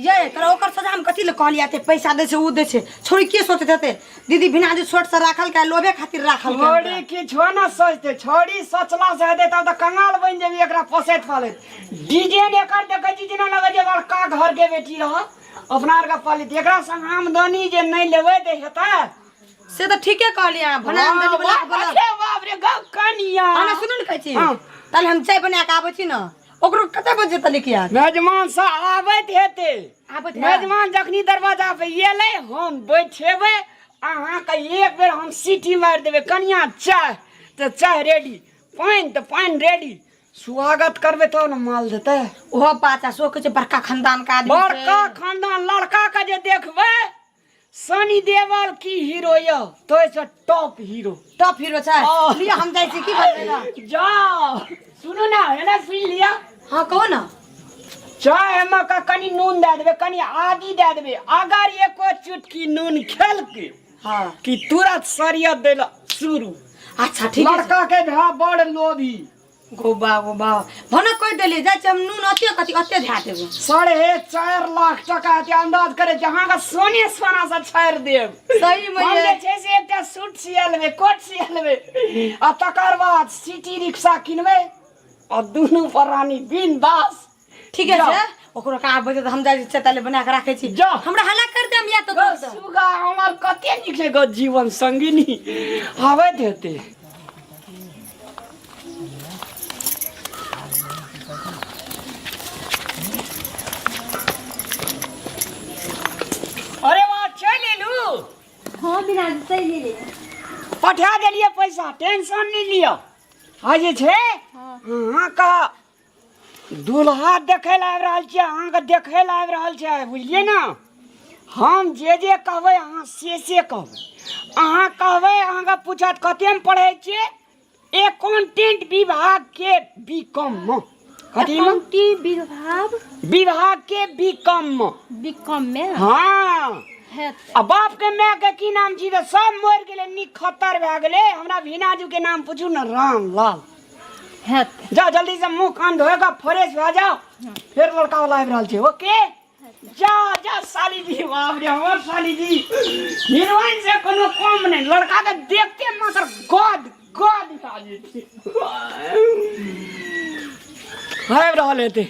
ये तोरा ओकर सजा हम कथी ले कहलियै, एते पैसा दै छै उ दै छै, छोड़ी के सोचैत हेतै दीदी बिना जे छोट से राखल के लोभे खातिर राखल के। छोड़ी किछो न सोचते, छोड़ी सोचला से हेतै तब तऽ कंगाल बनि जेबी एकरा पोसैत पालैत। डिजाइन एकर देखै छी जेना लगै छै बड़का घर के बेटी रह, अपना आरके पालित, एकरा संग आमदनी जे नहि लेबै तऽ हेतै? से तऽ ठीके कहलियै अहाँ, भला आमदनी बला के बोला। अरे बाप रे, गप कनिया। हाँ, ना, सुनू ने कहै छी। हाँ। ताले हम चाय बना के आबै छी ने, ओकरो कते बजे तक लिखी आयत? मेजमान से आबैत हेतै। आबैत है? मेजमान जखनी दरवाजा पे एलै हम बैठेबै, अहाँके एक बेर हम सीटी मारि देबै, कनिया चाय तऽ चाय रेडी, पानि तऽ पानि रेडी, स्वागत करबै तब ने माल देतै। ओहो बात आ, सो कहै छै बड़का खानदान के आदमी छै। बड़का खानदान लड़का के जे देखबै, सनी देवल की हीरो यौ, तोय से टॉप हीरो। टॉप हीरो छै। हाँ। लिअ हम जाइ छी, की करबै ने? जाओ सुनू ना, एना सुनि लिअ। हाँ कहू ना। चाय में का कनी नून दए देबै, कनी आदी दए देबै, अगर एको चुटकी नून खेलकै हाँ कि तुरंत सरियत दै लए शुरू। अच्छा ठीक है। लड़का के भाय बड़ लोभी। गोबा गोबा भनक कहि देलियै, जाइ छी हम नून अते कथी अते धए देबै। 4.5 लाख टका के अंदाज करे छी, अहाँके सोने सोना से छाड़ि देब। सही में हम ये। जे छै से एकटा सूट सिया लेबै, कोट सिया लेबै, आ तकर बाद सिटी रिक्शा किनबै आ दुनू प्राणी बिंदास। ठीक है जाओ। छै, ओकरो का आबै तऽ हम जाइ छी ताले बना के राखै छी। जाओ। हमरा हल्ला कर देम या तऽ गो सुगा हमर कते नीक छै गो जीवन संगिनी आबैत हेतै। बिना चलि एलियै। पठा देलियै पैसा, टेंशन नहि लिअ। आ जे छै अहाँके दूल्हा देखै लए आबि रहल छै, अहाँके देखै लए आबि रहल छै, बुझलियै ने? हम जे जे कहबै अहाँ से से कहबै। अहाँ कहबै, अहाँके पूछत कतेमे पढ़ै छियै? एकाउंटेंट विभाग के बी कॉम मे। कथी मे? एकाउंटिंग विभाग, विभाग के बी कॉम मे। बी कॉम मे? हाँ। हेतै। आ बाप के माय के की नाम छी? तऽ सब मरि गेलै, निखत्तर भए गेलै। हमरा भीनाजू के नाम पूछू ने, रामलाल। हेतै। जाओ जल्दी से मुंह कान धोए कऽ फ्रेश भए जाओ, फेर लड़का वाला आबि रहल छै। ओके, जा जा साली जी। बाप रे, हमर साली जी हीरोइन से कोनो कम नहीं। लड़का के देखते मात्र गद गद भए जेतै। आबि रहल हेतै,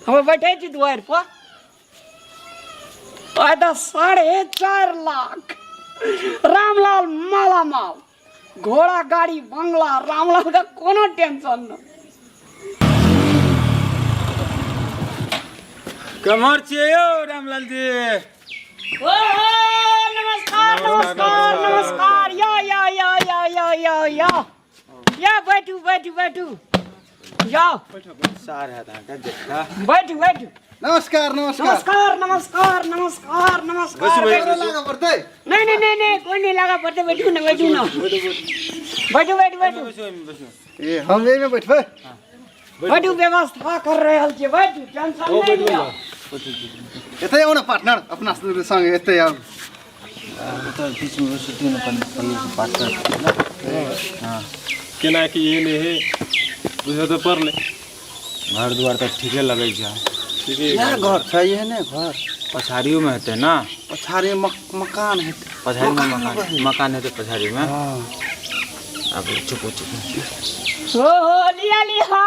हम बैठे छी दुआरि पर। आइ तऽ 4.5 लाख, रामलाल मालामाल, घोड़ा गाड़ी बंगला, रामलाल का कोनो टेंशन न। कमर छियै यौ रामलाल जी? ओ नमस्कार नमस्कार नमस्कार। या या या या या या या या, बैठू बैठू बैठू, जाओ। सार है अहाँके जेठका। बैठू बैठू। नमस्कार नमस्कार। नमस्कार नमस्कार नमस्कार नमस्कार। बैसू, बैठू। बैसू। लागऽ पड़तै? नहीं नहीं नहीं नहीं, कोई नहीं लगा पड़ते। बैठू ना बैठू ना, बैठू बैठू बैठू। ए, हम एहिमे बैठबै। बैठू, व्यवस्था कर रहल छियै, बैठू, टेंशन नहीं लिअ। एतै आउ ने पार्टनर, अपना संगे एतै आउ। ओतऽ बीचमे बैसू ने, कनि भैया से बात कर। हाँ। केना की एहन हे बुझऽ तऽ पड़लै। घर दुआर तऽ ठीके लगै छै। ठीके। इएह घर छै, एहने घर। पछाड़ियोमे हेतै ने? पछाड़ी मकान हेतै। पछाड़ीमे मकान, मकान हेतै पछाड़ीमे। आब चुप चुप। हो हो, लिया लिया,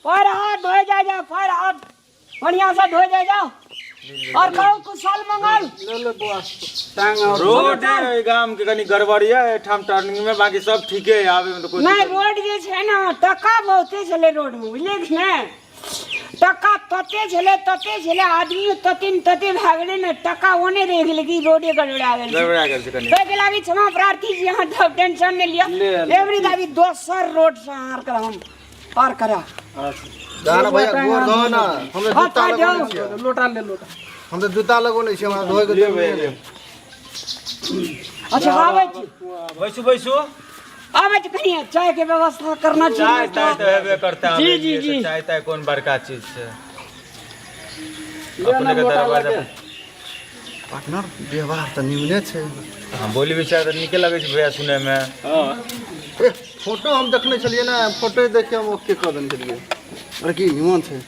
पैर हाथ धोए जाए जाओ, पैर हाथ बढ़िया से धोए जाए जाओ। और कहू कुशल मंगल? ले ले बौआ टांग। और रोड है गाम के कनी गड़बड़ है एठाम टर्निंग में, बाकी सब ठीके है, आबे में तो कोई नहीं। दिक्कत। रोड जे छै ने, टका बहुते छलै रोड में, बुझलियै कि ने? टका तते छलै, तते छलै, आदमी तते ने तते भए गेलै ने, टका ओने रहि गेलै कि रोडे गड़बड़ा गेल छै। गड़बड़ा गेल छै कनी। ताहिके लागी क्षमा प्रार्थी छी, अहाँ सब टेंशन नहि लिअ। ले, ले। एवरी दाबी दोसर रोड से अहाँ आर हम पार करा। जा ना भैया, गोर धो ना। हम तऽ हाथ जूता हाथ लगौने जाओ। छियै। लोटा ले लोटा। हम तऽ जूता लगौने छियै, हमरा धोए के लिअ जरूरी भैया, नहि। लिअ। अच्छा, आबै छी। बैसू बैसू। आबै छी, कनि चाय के व्यवस्था करना चाय छै। ताय तऽ हेबे करता। जी जी जी। चाय ताय कोन बड़का चीज छै। ले ना अपने के लोटा दरवाजा लगे। पार्टनर, व्यवहार तऽ निमने छै। हाँ, बोली विचार तऽ नीके लगै छै भैया सुनैमे। ए, फोटो हम देखने छलियै ने, फोटो देख के हम ओके कऽ देने छलियै। लड़की निमन छै।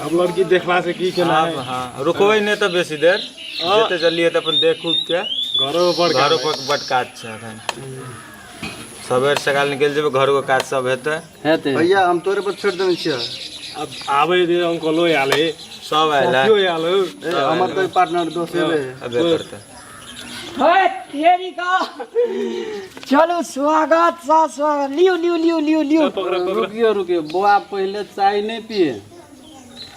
अब लड़की देखला से की केना आब हाँ, रुकबै नहि तऽ बेसी देर, जते जल्दी हेतै अपन देख उख के। घरो बड़ घरो पर बड काज छै एखन। सबेर सकाल निकलि जेबै, घरो के काज सब हेतै। हेतै। भैया, हम तोरे पर छोड़ि देने छियै। अब आबै दे, अंकलो आयल है। सब आयल है। साथियो आयल है। ए, हमर तऽ पार्टनर दोस्त हेबे। अबे करतै। हे तेरी का, चलू, स्वागत सा स्वागत। लियो लियो लियो लियो लियो। पकड़ पकड़। रुकियो रुकियो बौआ, पहिले चाय नहि पिए,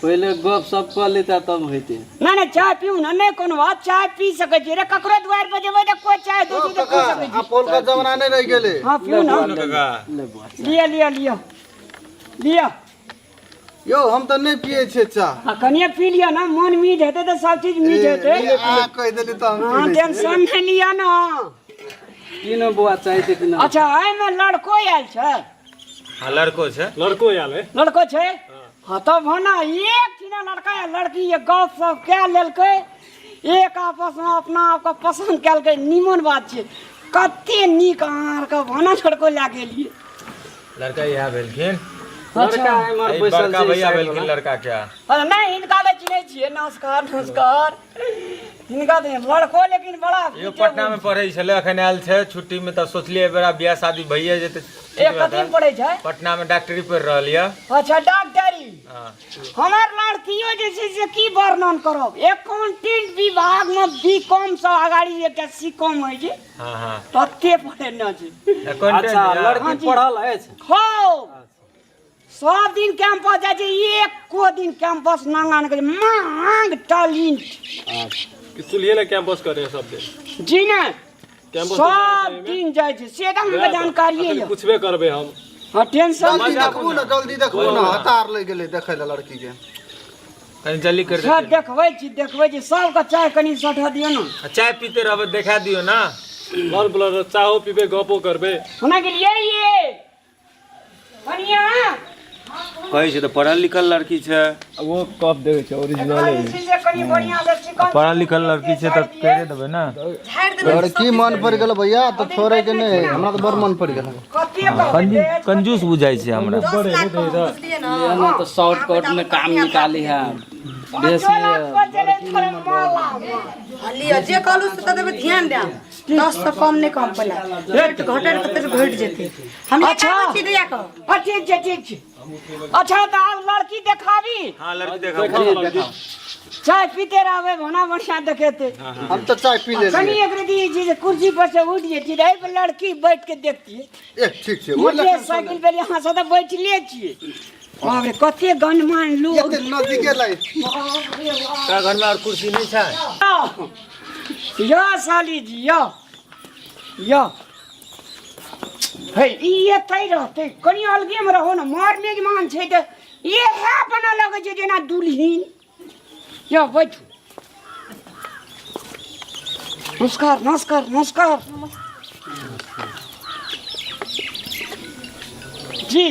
पहिले गप सप कऽ लेता तब हेतै। नहीं नहीं, चाय पीऊ ना, नहीं कोनो बात, चाय पी सकै छी रे। ककरो द्वार पर जेबै तऽ कोई चाय दै छै तऽ पी सकै छी। आब पौलका जमाना नहि रहि गेलै। हाँ, पीऊ ना। काका। ले बौआ चाय। लिया लिया लिया लिया। यौ, हम तऽ नहि पियै छियै चाह। आ कनिए पी लिअ ना, मन मीठ हेतै तऽ सब चीज मीठ हेतै। ए, अहाँ कहि देली तऽ हम पी हाँ लै छियै। टेंशन नहि लिअ ना। की ने बौआ, चाय ते कि ना? अच्छा, एहिमे लड़को आयल छै? हाँ, लड़को छै। लड़को आयल है। लड़को छै? हाँ, तब होना एक ठिना लड़का या लड़की ये गप सप कए लेलकै, एक आपसमे अपना आपके पसन्द केलकै, निमन बात छै। कते नीक अहाँ आरके भाना लड़को लए गेलियै। लड़का इएह भेलखिन। लड़का एम्हर ई बैसल बड़का छै भैया साइड भेलखिन वाला। लड़का के। अरे नहि, हिनका तऽ चिन्है छियै। नमस्कार नमस्कार। हिनका तऽ लड़को लेकिन बड़ा यो पटना में पढ़ै छलै, अखन आयल छै छुट्टी में, तऽ सोचलियै एहि बेरा बियाह शादी भइए जेतै। ए, कथी में पढ़ै छै? पटना में डॉक्टरी पढ़ि रहल यऽ। अच्छा, डॉक्टरी। हाँ। हमर लड़कियो जे छै से की वर्णन करब, एकाउंटेंट विभाग में बी कॉम से अगाड़ी एकटा सी कॉम होइ छै, हाँ हाँ तते पढ़ेने छै। अकाउंटेंट अच्छा यऽ। लड़की पढ़ल अछि? हो, सब दिन कैंपस जाइ छै, एको दिन कैंपस नांगा नहि करै, मांग टैलेंट। कि चूल्हे लए कैंपस करे सब दिन? जी नहि। कैंपस सब दिन जाइ छै से तऽ हमरा जानकारिये अखन यऽ। पुछबे करबै हम। हाँ टेंशन जल्दी देखबू ने, जल्दी देखबू ने, हतार लागि गेलै देखै लए लड़की के। कनी जल्दी कर। सर देखबै छी, देखबै छी सबके। चाय कनि सठा दियौ ने। चाय पीते रहबै, देखा दियौ ना। लल ब्लर चाहो पीबै, गपो करबै। हुना गेलियै ये कनिया। कहै छै तऽ पढ़ल लिखल लड़की छै। वो कप देखे छै ओरिजिनल। जे छै से कनि बढ़िआँ से चिकन पढ़ल लिखल लड़की छै तऽ करि देबै ने। लड़की मन पड़ि गेल भैया तऽ छोड़े के नहि, हमरा तऽ बड़ मन पड़ि गेल। कंजूस बुझाइ छै हमरा। ना तो शॉर्टकट में काम निकाली है बेसी। लिअ, जे कहलू से तऽ देबै, ध्यान देब। 10 से कम नहि कम, पहिले रेट घटे तऽ घटि जेतै। हम अच्छा। छी दैया कह। हाँ ठीक छै, ठीक छै। अच्छा तऽ आब लड़की देखाबी? हाँ, लड़की देखाओ। चाय पीते रहबै, भोना बढ़िया देखेते। हम तऽ चाय पी लेलियै। कनि एक रति जे छै कुर्सी पर से उठि जेती रहै पर लड़की बैठ के देखतियै। ए ठीक छै। मोटर साइकिल पर यहाँ से तऽ बैठले छियै। बाप रे, कते गणमान लोग। एते नजदीके लागि। तोरा घरमे आओर कुर्सी नहि छै? यो साली जी, यो यो हे, ई एतै रहतै, कनि अलगेमे रहो ने। मर मेजमान छै तऽ इएह बना लगै छै जेना दुल्हिन। यो बैठू। नमस्कार नमस्कार नमस्कार जी।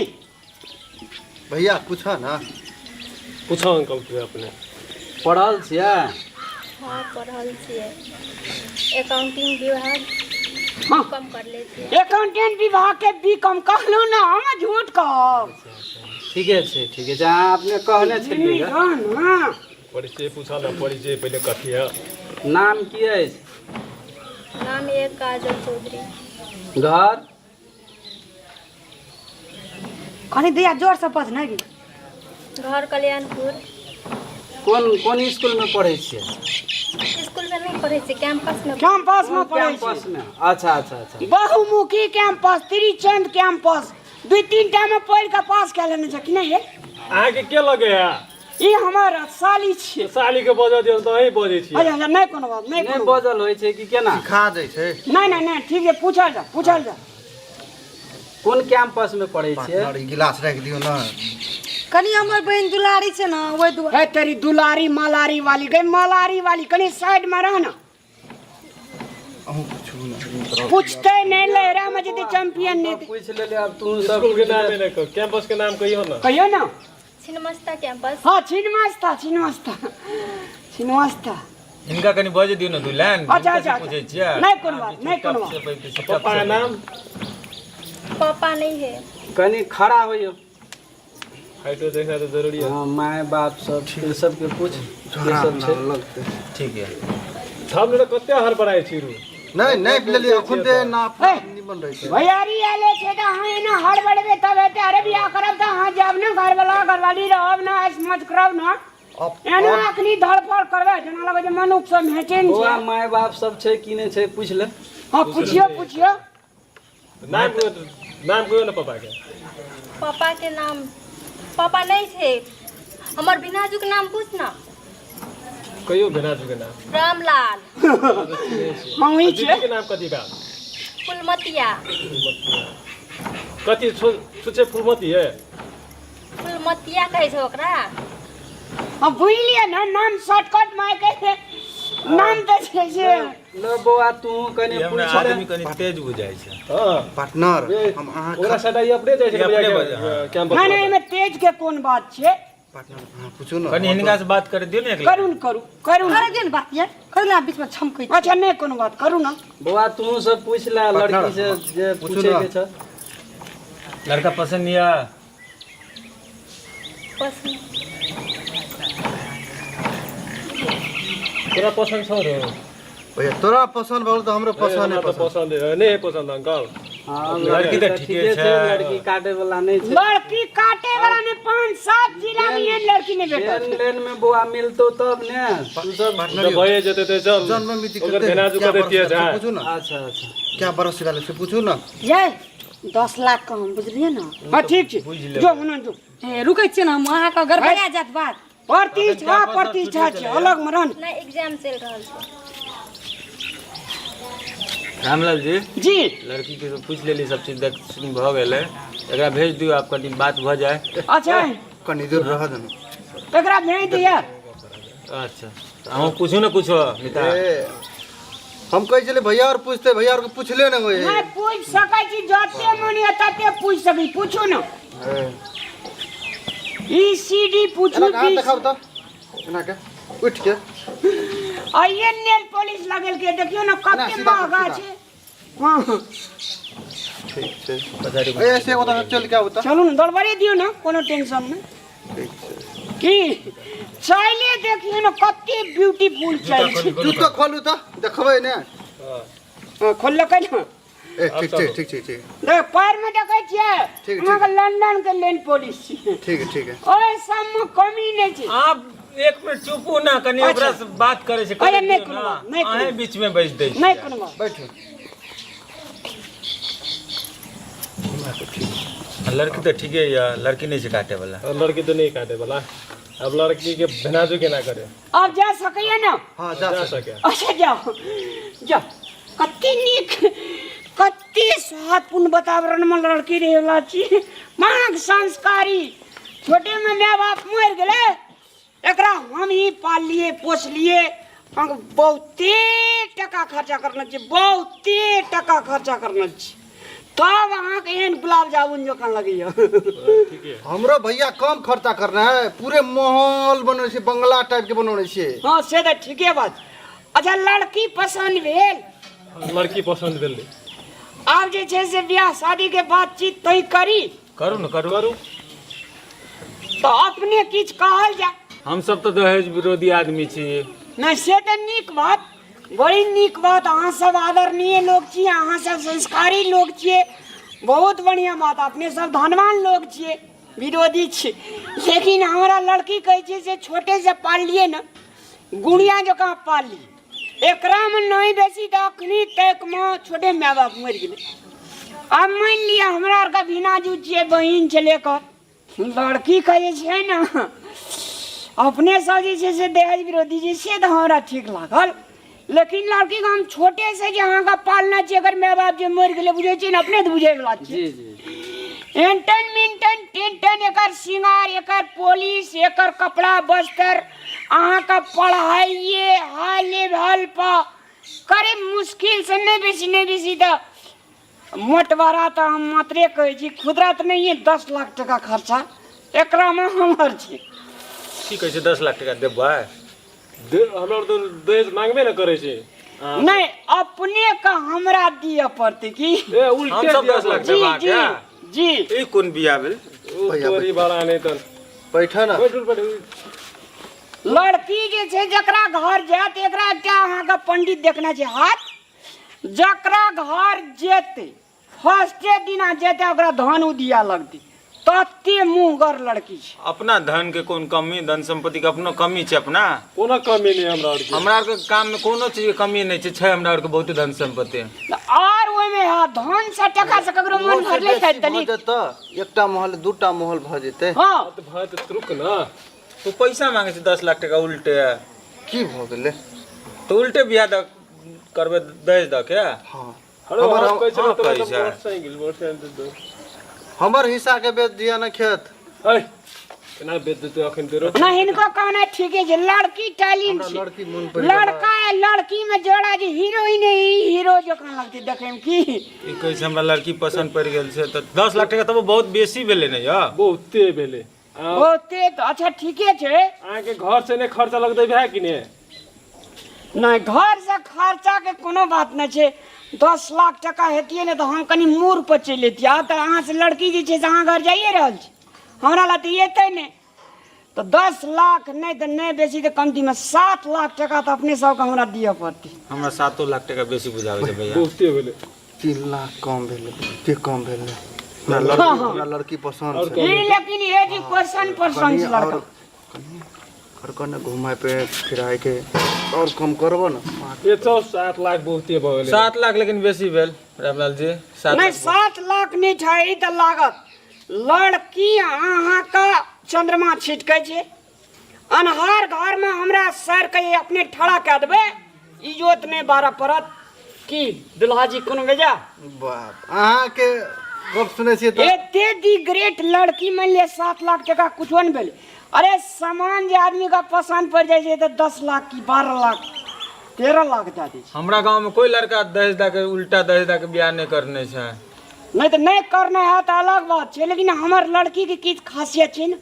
भैया पूछा ना। पूछो अंकल के अपने। पढ़ल छियै? हाँ, पढ़ल छियै, अकाउंटिंग विभाग। हाँ। कम कर ले छियै। अकाउंटेंट विभाग के बी कॉम कहलहुँ ने, हम झूठ कहब? ठीके छै, ठीके छै। अहाँ अपने कहने छलियै गे। हाँ ना। परिचय पूछा ना, परिचय पहिले कथी है। नाम की अछि? नाम एक काजल चौधरी। घर? कनि दैया जोर से बज ने गे। घर कल्याणपुर। कोन कोन स्कूल में पढ़ै छियै? स्कूल में नहीं पढ़ै छियै, कैंपस में। कैंपस में पढ़ै कैंपस छियै। में, अच्छा अच्छा अच्छा। बहुमुखी कैंपस, त्रिचंद कैंपस, दू तीन टा में पढ़ि कऽ पास कए लेने छै कि नहि ये? अहाँके के लगे है? ई हमर साली छियै। साली के बजऽ दियौ तऽ अहीं बजै छियै। अच्छा अच्छा, नहि कोनो बात नहि। नहि कोनो बात। बजल होइ छै कि केना? सिखा दै छै। नहि नहि नहि, ठीक छै, पूछल जा, पूछल जा। कोन कैंपस में पढ़ै छियै? पार्टनर, ई गिलास राखि दियौ ने। कनि हमर बहिन दुलारी छै ने, ओहि दुआरे। है तेरी दुलारी मलारी वाली गई, मलारी वाली, कनि साइड में रह ना। अहूँ पूछू ने। पूछते नहीं, लहरा में जते चैंपियन नहीं। पूछि लेलियै, आब तू सब स्कूल के नाम नहि कह, कैंपस के नाम कहियो ना। कहियो ना। छिन्नमस्ता कैंपस। हाँ, छिन्नमस्ता छिन्नमस्ता छिन्नमस्ता। हिनका कनि बजै दियौ ने दू लाइन। अच्छा, हिनका से अच्छा, पूछै छियै। नहीं कोनो बात नहीं, कोनो बात। पप्पा के नाम? पापा नहीं है। कनि खड़ा होइयौ। हाइटो देखना तो जरूरी है। हाँ, माय बाप सब सबके पूछ के सब छै। लगतै। ठीक है। हम ने कते हड़बड़ाइ छी रू। नहि नहि लेलियै अखन ते नाप ए, निमन रहै छै। भैयारी आले छै तऽ अहाँ एना हड़बड़बे तब हेतै? अरे बियाह करब तऽ अहाँ जायब ने, घरवाला घरवाली रहब ने, ऐश मौज करब ने। एना अखनी धड़फड़ करबै जेना लगै छै मनुख सब भेटै नहि बौआ छै। माय बाप सब छै कि नहि छै, पूछि ले। हाँ, पुछियौ पुछियौ। नाम कहियो, नाम कहियो ने पापा के। पापा के नाम, पापा नहीं थे। हमर भिनाजू के नाम पूछ ना। कहियो भेनाजू के नाम। रामलाल। हम ई दीदी छियै। के नाम कथी बा? फुलमतिया। कथी छुछे फुलमती है? फुलमतिया कहै छै ओकरा। हम बुझलियै ने, नाम शॉर्टकट में के नाम तऽ छै से। ल बौआ, तू कनि ई हमरा पूछि ले। आदमी कनि तेज बुझाइ छै। हाँ। पार्टनर, हम अहाँ ओकरा सटा ई अपने जाइ छै ई अपने भैया बजै, हाँ। के कैंपस। नहि नहि, एहिमे तेज के कोन बात छै? पार्टनर, अहाँ पूछू ने। कनि हिनका से बात कर दियौ ने एक करू ने, करू करू ने। करे दियौ ने बात यार, करू ने, बीच में छमकै छी। अच्छा, नहि कोनो बात, करू ने। बौआ, तू सब पूछि ले लड़की से जे पूछू पूछे ना। के छै। लड़का पसंद यऽ? पसंद। तोरा पसंद छौ रे? भैया, तोरा पसंद भऽ गेल तऽ हमरो पसंद हमरा है। तऽ पसंद है नहि है पसंद अंकल। हाँ, लड़की तऽ ठीके छै। लड़की काटे वाला नहि छै। लड़की काटे वाला ने, 5-7 जिला में एहन लड़की नहीं भेटत। लेन लेन में बौआ मिलतो तब ने तू सब। तऽ भए जेतै तऽ चल। जन्म मिति ओकर कते? भेनाजू क्या कते बरस तेज भेल से है। पूछू ने। अच्छा अच्छा। क्या बरस भेल से पूछू ने। ये 10 लाख कम, बुझलियै ने? हाँ ठीक छै, बुझि लेबै। जो हुना जो। ए, रुकै छियै ने हम, अहाँके गड़बड़ा जायत बात। प्रतिष्ठा प्रतिष्ठा छै, अलग में रह ने। नहीं, एग्जाम चलि रहल छै। रामलाल जी जी लड़की के सब पूछ लेली सब चीज देख सुन भऽ गेलै एकरा भेज दियौ आब कनी बात भऽ जाए अच्छा कनी देर रह देना एकरा भेज दिया अच्छा तऽ अहूँ पूछू ने कुछो मिता ए, हम कहै छलियै भैया और पूछते भैया और के पूछले ने होय नहीं पूछ सकै छी जते मन ये तते पूछ सकै पूछू ने ई सीडी पूछू एना के हाथ देखाउ तऽ एना के उठ के आइए नेल पॉलिश लगेल के देखियो ना ना, कते सीधा करू, महंगा सीधा। छै हाँ ठीक छै ए ऐसे ओतऽ चल के आउ तऽ चलू ने दौड़बड़े दियौ ने कोनो टेंशन नहि ठीक छै की चाइले देखियो ने कते ब्यूटीफुल चाइल छै जूतो खोलू तऽ देखबै ने हाँ, खोललकै ने ए ठीक छै ठीक छै ठीक देख पैर में देखै छियै ठीक, ठीक। अहाँके लंदन के लेन पॉलिश छियै ठीक है ठीक है ओहि सबमे कमी नहि छै आप एक मिनट चुपू ना कनी ओकरा से बात करे छै अरे, नहि दियौ कोनो ना। बात, नहि कोनो अहें बात। बीच में बैस दै नहि कोनो बात बैठू लड़की तऽ ठीके यऽ लड़की नहि छै काटे वाला लड़की तऽ नहि काटे वाला अब लड़की के भेनाजू केना करे आब जा सकैया ने हाँ जा सके अच्छा जाओ जाओ कते नीक कते स्वादपूर्ण वातावरण में लड़की रहेला छी मांग संस्कारी छोटे में माय बाप मरि गेलै एकरा हम ही पाललिए पोसलिए अहाँके बहुते टका खर्चा करना छै बहुते टका खर्चा करना छै तब अहाँके एहन गुलाब जामुन जकाँ लगैया हमरो भैया कम खर्चा करना है पूरे माहौल बनौने छै बंगला टाइप के बनौने छियै हँ से तऽ ठीके बात छै। अच्छा लड़की पसन्द भेल लड़की पसन्द भेलै आब जे छै से बियाह शादी के बातचीत तय करी करू ने करू करू तऽ अपने किछु कहल जाय हम सब तऽ दहेज विरोधी आदमी छी नहि से तऽ नीक बात बड़ी नीक बात अहाँ सब आदरणीय लोग छी अहाँ सब संस्कारी लोग छियै बहुत बढ़िआँ बात अपने सब धनवान लोग छियै विरोधी छी लेकिन हमरा लड़की कहै छै से छोटेसँ पाललियै ने गुड़िया जकाँ पाललियै एकरामे नहि बेसी तऽ अखनी तकमे छोटे माय बाप मरि गेलै आब मानि लिअ हमरा आरके भिनाजू छियै बहिन छलै एकर लड़कीके जे छै ने अपने सब जे छै से दहेज विरोधी जे से तऽ हमरा ठीक लागल लेकिन लड़कीके हम छोटेसँ जे अहाँके पालने छी अगर माय बाप जे मरि गेलै बुझै छियै ने अपने तऽ बुझैवला छियै जी जी एंटन मिंटन टेंटन एकर श्रृंगार एकर पॉलिश एकर कपड़ा बस्तर अहाँके पढ़ाइए हाई लेवल पर करीब मुश्किल से नहि बेसी नहि बेसी तऽ मोटवारा तऽ हम मात्रे कहै छी खुदरा तऽ नहिए 10 लाख टका खर्चा एकरामे हमर छै की कहै छै 10 लाख टका देबै हमरा आर तऽ दहेज मांगबे ने करै छै नहि अपने के हमरा दिअ पड़तै की ए उल्टे हम सब 10 लाख जी देबाक जी जी ई कोन बियाह भेल तोरी बड़ा नहि तऽ बैठा ना बैठू बैठू लड़की जे छै जकरा घर जायत एकरा एकटा अहाँके पंडित देखना छै हाथ जकरा घर जेतै फर्स्टे दिना जेतै ओकरा धन उदिया लगतै तते मुँहगर लड़की छै अपना धन के कोन कमी धन संपत्ति के अपनो कमी छै अपना कोनो कमी नहि हमरा आरके हमरा आरके काम में कोनो चीज के कमी नहि छै छै हमरा आरके बहुते धन संपत्ति आर ओहिमे हँ धन से टका से ककरो मन भरले छै तनी तऽ एकटा महल दूटा महल भऽ जेतै हँ तऽ भऽ तऽ रुक ने तू पैसा मांगे छै 10 लाख टका उल्टे की भऽ गेलै तऽ उल्टे बियाह दऽ करबै दहेज दऽ के हँ अरे हमर हम कहै छलै हँ, तोरा कहै तऽ छै। मोटरसाइकिल मोटरसाइकिल दे दो हमर हिस्सा के बेच दिया ने खेत ऐ केना बेच देतै अखन तेरो ना हिनको कहना ठीके छै लड़की टैलेंट हमरा छै लड़की मोन पड़ि गेल लड़का है लड़की में जोड़ा जे हीरोइन है ई हीरो जकाँ लगतै देखै में की ई कहै छै हमरा लड़की पसन्द पड़ि गेल छै तऽ 10 लाख टका तब बहुत बेसी भेलै ने यौ बहुते भेलै बहुते तऽ अच्छा ठीके छै अहाँके घर से नहि खर्चा लगतै भए कि ने नहि घरसँ खर्चाके कोनो बात नहि छै 10 लाख टका हेतियै ने तऽ हम कनि मूड़ पर चलि अयतियै आब तऽ अहाँसँ लड़की जे छै से अहाँ घर जाइए रहल छी हमरा लए तऽ एतै नहि तऽ 10 लाख नहि तऽ नहि बेसी तऽ कमतीमे 7 लाख टका तऽ अपने सबके हमरा दिअ पड़तै हमरा 7 लाख टका बेसी बुझाबै छै भैया बहुते भेलै 3 लाख कम भेलै बहुते कम भेलै हमरा लड़की हमरा लड़की पसन्द छै ई लेकिन ये जी क्वेश्चन पसन्द कनि छै लड़का और कनि और कने घुमाय पे फिराय के और कम करबो ने ये चल 7 लाख बहुते भऽ गेलै 7 लाख लेकिन बेसी भेल रामलाल जी 7 नहि 7 लाख नहि छै तऽ लागत लड़की अहाँके चंद्रमा छिटकै छै अन्हार घरमे हमरा सर के अपने ठड़ा कए देबै इजोत नहि बारऽ पड़त की दुल्हा जी कोनो बेजा बाप अहाँके गप सुनै छियै तऽ एते दी ग्रेट लड़की मान लिअ 7 लाख टका कुछो नहि भेलै। अरे सामान जे आदमी के पसंद पड़ जाइ छै तऽ 10 लाख की 12 लाख 13 लाख दए दै छै। हमरा गाँव में कोई लड़का दहेज दए के उल्टा दहेज दए के बियाह नहि करने छै। नहि तऽ नहि करने है तऽ अलग बात छै, लेकिन हमर लड़की के किछु खासियत छै ने,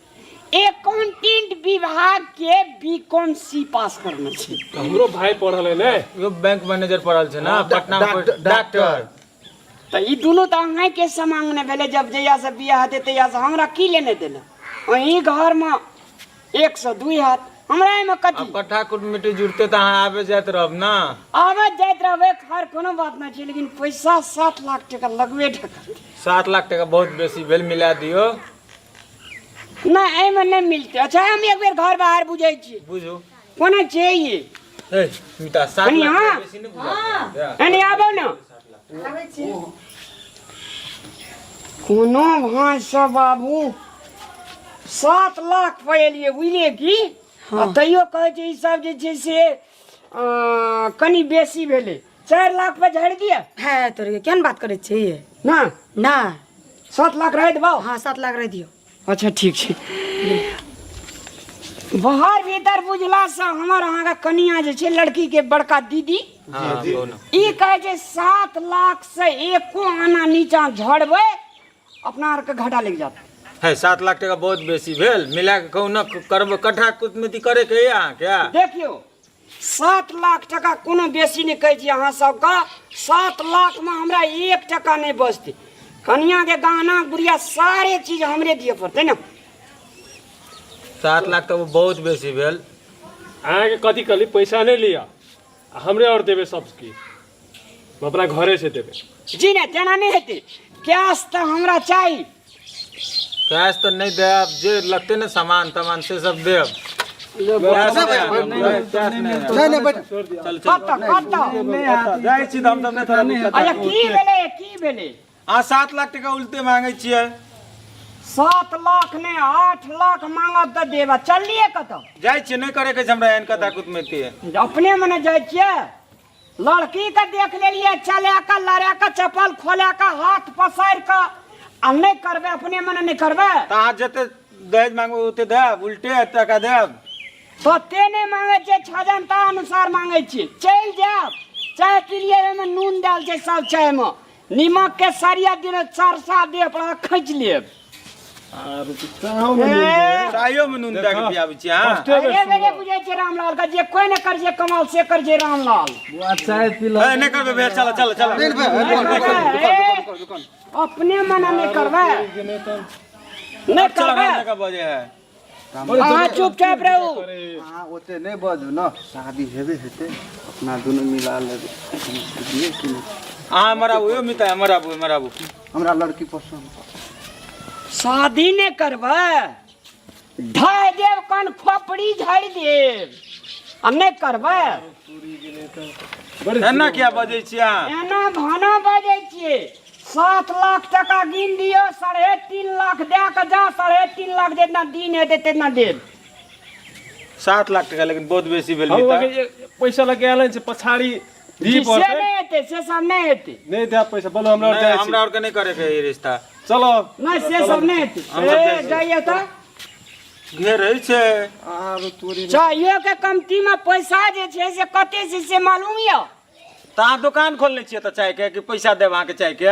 एकाउंटेंट विभाग के बी कॉम सी पास करने छै। तऽ हमरो भाई पढ़ल है ने, यो बैंक मैनेजर पढ़ल छै ना, पटना में डॉक्टर। तऽ ई दुनू तऽ अहाँके समांग नहि भेलै। जब जहियासँ बियाह हेतै तहियासँ हमरा की लेने देने, अहीं घरमे 102 हैत, हमरा एहिमे कथी। कट्ठा कुटमिटी जुड़ते तऽ अहाँ आबे जाइत रहब ना? आबे जाइत रहबै, खैर कोनो बात नहि छै, लेकिन पैसा 7 लाख टका लगबे टका। 7 लाख टका बहुत बेसी भेल, मिला दियौ। नहि एहिमे नहि मिलतै। अच्छा हम एक बेर घर बाहर बुझै छी। बुझू कोना छै ई? ए मिता 7 कनी लाख हाँ। बेसी नहि बुझा। एने आबो ने। कोनो भाँसँ बाबू 7 लाख पर एलियै बुझलियै की? आ तैयो कहै छै ई सब जे छै से कनि बेसी भेलै। 4 लाख पर झाड़ि दिअ। है तोरे केहन बात करै छी? ना ना 7 लाख रहि देबौ। हाँ 7 लाख रहि दियौ। अच्छा ठीक छै। बाहर भीतर बुझलासँ हमर अहाँके कनिया जे छै लड़की के बड़का दीदी ई कहै छै 7 लाख से एको आना नीचा झड़बै अपना आरके घाटा लागि जायत। है 7 लाख टका बहुत बेसी भेल, मिला के कहू न करबै कट्ठा कुटमिति करे के है अहाँके? देखियौ 7 लाख टका कोनो बेसी नहि कहै छी अहाँ सबके, 7 लाख में हमरा 1 टका नहि बचतै। कनिया के गहना गुड़िया सारे चीज हमरे दिअ पड़तै ने। 7 लाख तऽ बहुत बेसी भेल। अहाँके कथी कहली, पैसा नहि लिअ आ हमरे और देबै सब किछु, हम अपना घरे से देबै। जी नहि तेना नहि हेतै, कैश तऽ हमरा चाही। कैश तऽ नहि देब, जे लगतै ने सामान तमान से सब देब। जाइ छी तऽ हम सब नहि। अच्छा की भेलै, की भेलै? अहाँ 7 लाख टका उल्टे मांगै छियै। 7 लाख नहि 8 लाख मांगब तऽ देब। चललियै कतऽ? जाइ छियै, नहि करे के छै हमरा एहन कथा कुटमैती। अपने मने जाइ छियै? लड़की के देख लेलियै चला कऽ लड़ा कऽ चप्पल खोला कऽ हाथ पसारि कऽ, आ नहि करबै अपने मने नहि करबै? तऽ अहाँ जते दहेज मांगबै ओते देब, उल्टे टका देब। तते नहि मांगै छियै, छजनता अनुसार मांगै छियै। चलि जायब, चाय पिलियै ओहिमे नून देल छै सब चायमे, नीमक के सरिया दिन सरसा देह पर खींच लेब। चायो में नून दए के पियाबै छी अहाँ? अरे बेरे बुझै छै रामलाल का जे कोई नहि कर छै कमाल से कर छै रामलाल। चाय पी लो। नहि करबै भैया, चलो चलो चलो। अपने मना नहि करबै, नहि करबै। बजे है अहाँ चुपचाप रहू। अहाँ ओते नहि बाजू ने, शादी हेबे हेतै, अपना दुनू मिला लेबै। कि नहि? अहाँ हमर आबू यौ मिता, हमर आबू, हमर आबू। हमरा लड़की पसंद। शादी नहि करबै, ढाइ देब कन खोपड़ी झाड़ि देब, आ नहि करबै। एना किया बजै छियै अहाँ? एना भाना बजै छियै। 7 लाख टका गिन दियौ, 3.5 लाख दए कऽ जा, 3.5 लाख जितना दिन हेतै तितना देब। 7 लाख टका लेकिन बहुत बेसी भेल। हम पैसा लगे आयल छै पछाड़ी दी से नहि हेतै, से सब नहि हेतै। नहि देब पैसा, बोलो हमरा और हमरा और के नहि करे के ई रिश्ता। चलो नहि से सब नहि हेतै। ए जाइए तऽ घेरै छै। चाहियो के कमती में पैसा जे छै से कते छै से मालूम यऽ? तऽ अहाँ दोकान खोलने छियै तऽ चाय के कि पैसा देब अहाँके चाय के?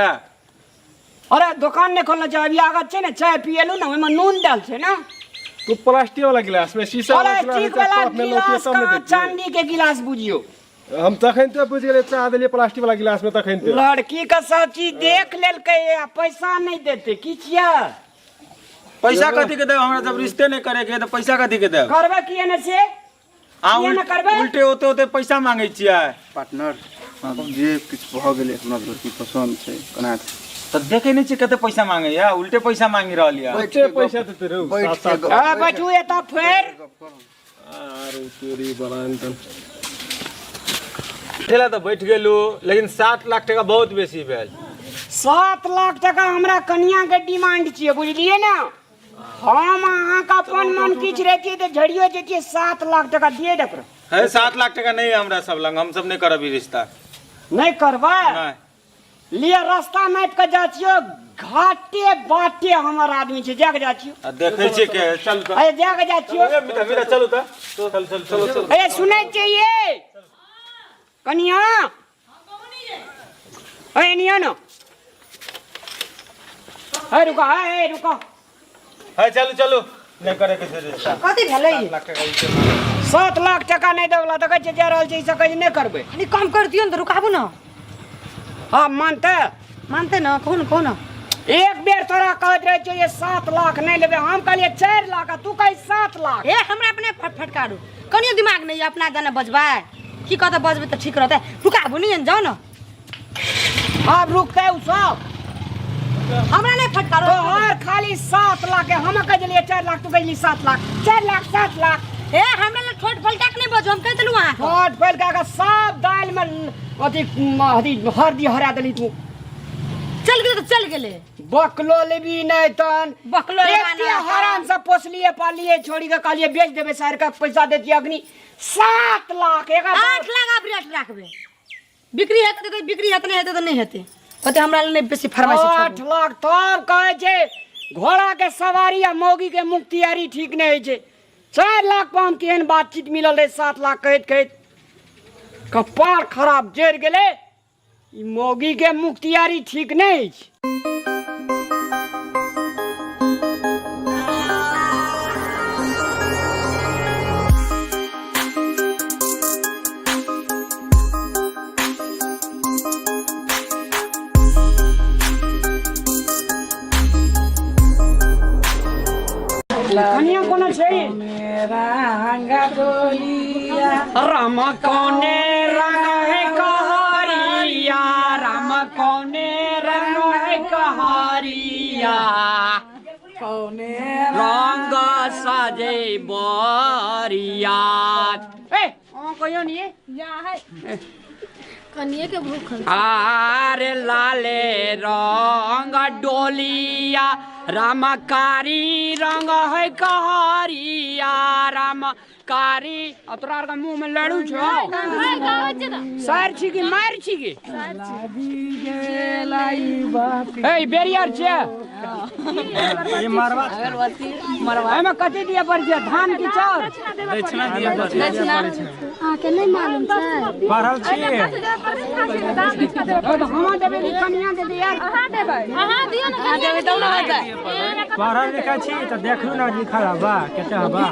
अरे दोकान नहि खोलने छै, अभी आगत छै ने, चाय पियलू ने ओहिमे नून देल छै ने। तू प्लास्टिक वाला गिलास में शीशा वाला प्लास्टिक वाला गिलास कहाँ, चांदी के गिलास बुझियो। हम तखन ते बुझि गेलियै, चाह देलियै प्लास्टिक वाला गिलास में तखन ते। लड़की के सब चीज देख लेलकै आ पैसा नहि देतै। की छियै? पैसा कथी के देब? हमरा जब रिश्ते नहि करे के तऽ पैसा कथी के देब? करबै किए ने से? अहाँ उल्टे ओते ओते पैसा मांगै छियै। पार्टनर जे किछु भऽ गेलै, हमरा लड़की पसन्द छै, केना तऽ देखै नहि छियै कते पैसा मांगैया, उल्टे पैसा मांगि रहल यऽ। उल्टे पैसा देते रहू। बैठू एतऽ फेर। अरे तोरी बरांतन ठेला तऽ बैठ गेलू, लेकिन 7 लाख टका बहुत बेसी भेल। 7 लाख टका हमरा कनिया के डिमांड छियै, बुझलियै ने? हम अहाँके अपन मन किछु रहितियै तऽ झड़ियो जैतियै। 7 लाख टका दिए दे है। 7 लाख टका नहीं है हमरा सब लग, हम सब नहीं करब ई रिश्ता। नहि करबै? लिअ रास्ता नापि कऽ जाइ छियौ, घाटे बाटे हमर आदमी छै, जाके जाइ छियौ। आ देखै छियै के चल तऽ। अरे जाके जाइ छियौ। ए मीता मीता चलू तऽ, चल चल चल चल। अरे सुनै छियै कनिया? अरे निया न, अरे रुको, अरे रुको। है चलू चलू, नहि करे के छै रिश्ता। कथी भेलै? 7 लाख टका नहि देवला तऽ कहै छै जा रहल छै, ई सब कहै छै नहि करबै। कनि कम कर दियौ ने तऽ रुकाबू ने। हँ मानतै? मानतै ने, कहू ने कहू ने। एक बेर तोरा कहैत रहै छियौ जे 7 लाख नहि लेबै, हम कहलियै 4 लाख आ तू कहै 7 लाख। ए हमरा अपने फटकारू, कनियो दिमाग नहि यऽ, अपना जाने बजबै की कहतै, बजबै तऽ ठीक रहतै। रुकाबू नहि, जाउ ने। आब रुकतै उ सब? हमरा नहि फटकारो। तोहर खाली 7 लाख है, हम कह देलियै 4 लाख, तू कहली 7 लाख, 4 लाख 7 लाख। ए हमरा लग ठोट फलटा के नहि बजू, हम कहि देलहुँ अहाँके। ठोट फलटा के सब दालि में अथी अथी हरदी हरा देली तू। चल गेलै तऽ चल गेलै। बकलो लेबी नहि तन। बकलो लेबा एते नहि। हराम से पोसलिए पालिए, छोड़ी के कहलिए बेच देबै, शहर के पैसा देतियै अग्नि। 7 लाख एक 8 लाख आब रेट राखबै, बिक्री हेतै तऽ बिक्री हेतै, नहि हेतै तऽ नहि हेतै। कहतै हमरा लए नहि बेसी फरमाइश छै, 8 लाख तब कहै छै घोड़ा के सवारी आ मौगी के मुख्तियारी ठीक नहि होइ छै। 4 लाख पर हम केहन बातचीत मिलल रहै, 7 लाख कहैत कहैत कपार खराब जरि गेलै। ई मौगी के मुख्तियारी ठीक नहि अछि। कनिया कोना छै? राम कोने रंग है कहरिया, राम कोने रंग है कहरिया, कौने रंग सजे बरिया। ए अहाँ कहियो नि या है कनिए के भूख। आरे लाले रंग डोलिया, राम कारी रंग है कहरिया, राम कारी। आ तोरा आरके मुँह में लड़ू छौ? सर छी कि मार छी कि? ए बेरियर छै ई मरवा एहिमे कथी दिअ पड़ै छै, धान की चाउर? दक्षिणा दिअ पड़ै छै। अहाँके नहि मालूम छै? पढ़ल छियै। हम देबै कि कनिया देबै यार? अहाँ देबै, अहाँ दियौ ने, कनिया देबै तब ने होतै। पढ़ल लिखल छी तऽ देखलू ने लिखल हबा कते हबा।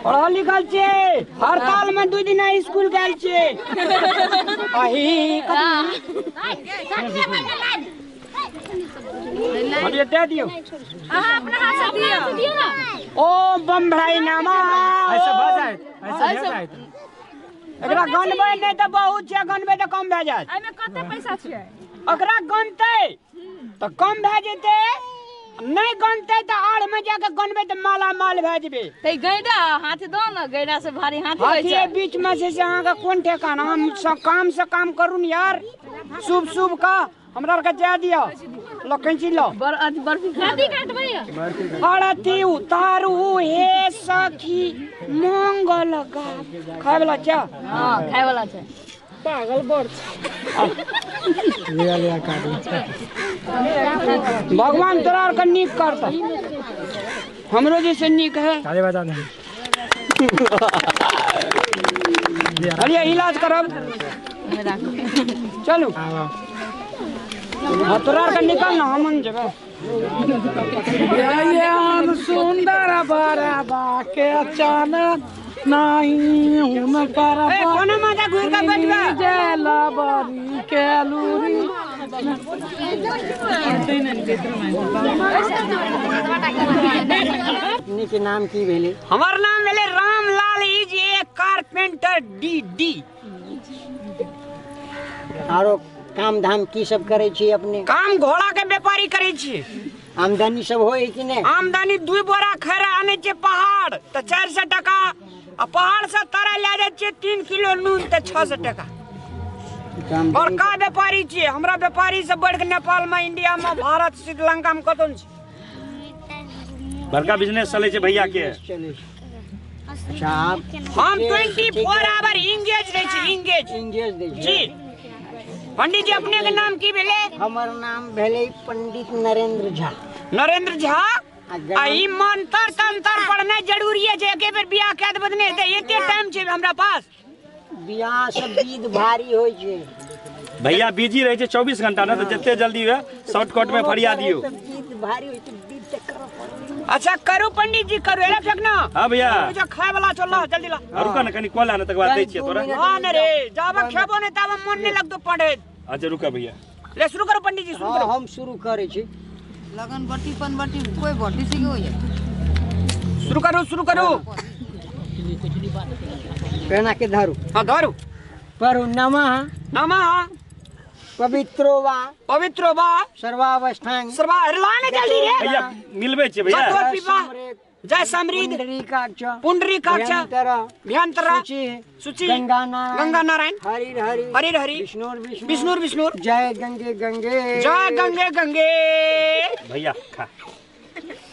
पढ़ल लिखल छियै, हड़ताल में 2 दिन स्कूल गेल छियै। अही अरे दे दियौ। अहाँ अपना हाथ से दियौ ने। ओ बम भाई नामा ऐसे भऽ जायत, ऐसे भऽ जायत। एकरा गनबै नहि तऽ बहुत छै, गनबै तऽ कम भए जायत। एहिमे कते पैसा छै? ओकरा गनतै तऽ कम भए जेतै, नहि गनतै तऽ आड़ में जाके गनबै तऽ माला माल भए जेबै। तऽ गैडा हाथ दो ने, गैडा से भारी हाथ होइ छै। हाथीए बीच में छै से अहाँके कोन ठेकान। हम सब काम से काम करू ने यार, शुभ शुभ का हमरा आरके जाय दिअ। लो कैंची लो। बर्फी कथी काटबै? आरती उतारू हे सखी मंगल गा। खाय वाला छै? हां खाय वाला छै। पागल बड़ लिया लिया काटू। भगवान तोरा आरके नीक करतह, हमरो जैसे नीक है। ताली बजा दे। अरे इलाज करब, चलू। हाँ तोरा आरके निकल ना, हम जेबै। ये सुंदर बराबा के अचानक नहीं हुनकर ए, कोनो माथा घुरि के बैठबे। जलबरी के लूरी। अपने के नाम की भेलै? हमर नाम भेलै Ramlal is a carpenter D D. आरो काम धाम की सब करै छी अपने? काम घोड़ा के व्यापारी करै छी। आमदनी सब होय कि नहि? आमदनी 2 बोरा खैरा आनै छियै पहाड़ तऽ 400 टका, आ पहाड़ से तरा लए जाइ छियै 3 किलो नून तऽ 600 टका। बड़का व्यापारी छियै, हमरा व्यापारी से बढ़ि कऽ नेपाल में, इंडिया में, भारत, श्रीलंका में कतौ नहि छै। बड़का बिजनेस चलै छै भैया के। अच्छा आप हम 24 आवर इंगेज रहै छी, इंगेज। इंगेज दै छी जी। पंडित जी अपने के नाम की भेले? हमर नाम भेले पंडित नरेंद्र झा। नरेंद्र झा? आ ई मंत्र तंत्र पढ़नाइ जरूरी है जे एके बेर बियाह कए देबै तऽ नहि हेतै, एते टाइम छै हमरा पास। बियाह से विध भारी होइ छै भैया, बिजी रहै छै 24 घंटा ने, तऽ जते जल्दी हुए शॉर्टकट में फरिया दियौ। विध भारी होइ छै, विध तऽ करऽ पड़त। अच्छा करू पंडित जी करू, एला फेक ना। हां भैया जो खाय वाला चल ला जल्दी ला। रुका ना कनी कॉल आने तक बाद दै छियै तोरा। हां ने रे, जाब खेबो नै ताब मन नै लगतो पढ़े। अच्छा रुका भैया, ले शुरू करो पंडित जी, शुरू करो। हम शुरू करै छी। लगन बटी पन बटी कोई बटी सी हो जाए। शुरू करू शुरू करू। पेना के धरू। हां धरू। पढ़ू नमः नमः पवित्रो वा पवित्रो वा सर्वावस्थान सर्वा। अरे ला ने जल्दी रे भैया, मिलबे छे भैया। जय समृद्ध पुंडरीकाक्ष पुंडरीकाक्ष भयंतर शुचि गंगा नारायण गंगा नारायण हरि हरि हरि हरि विष्णु विष्णु विष्णु विष्णु जय गंगे गंगे जय गंगे गंगे। भैया खा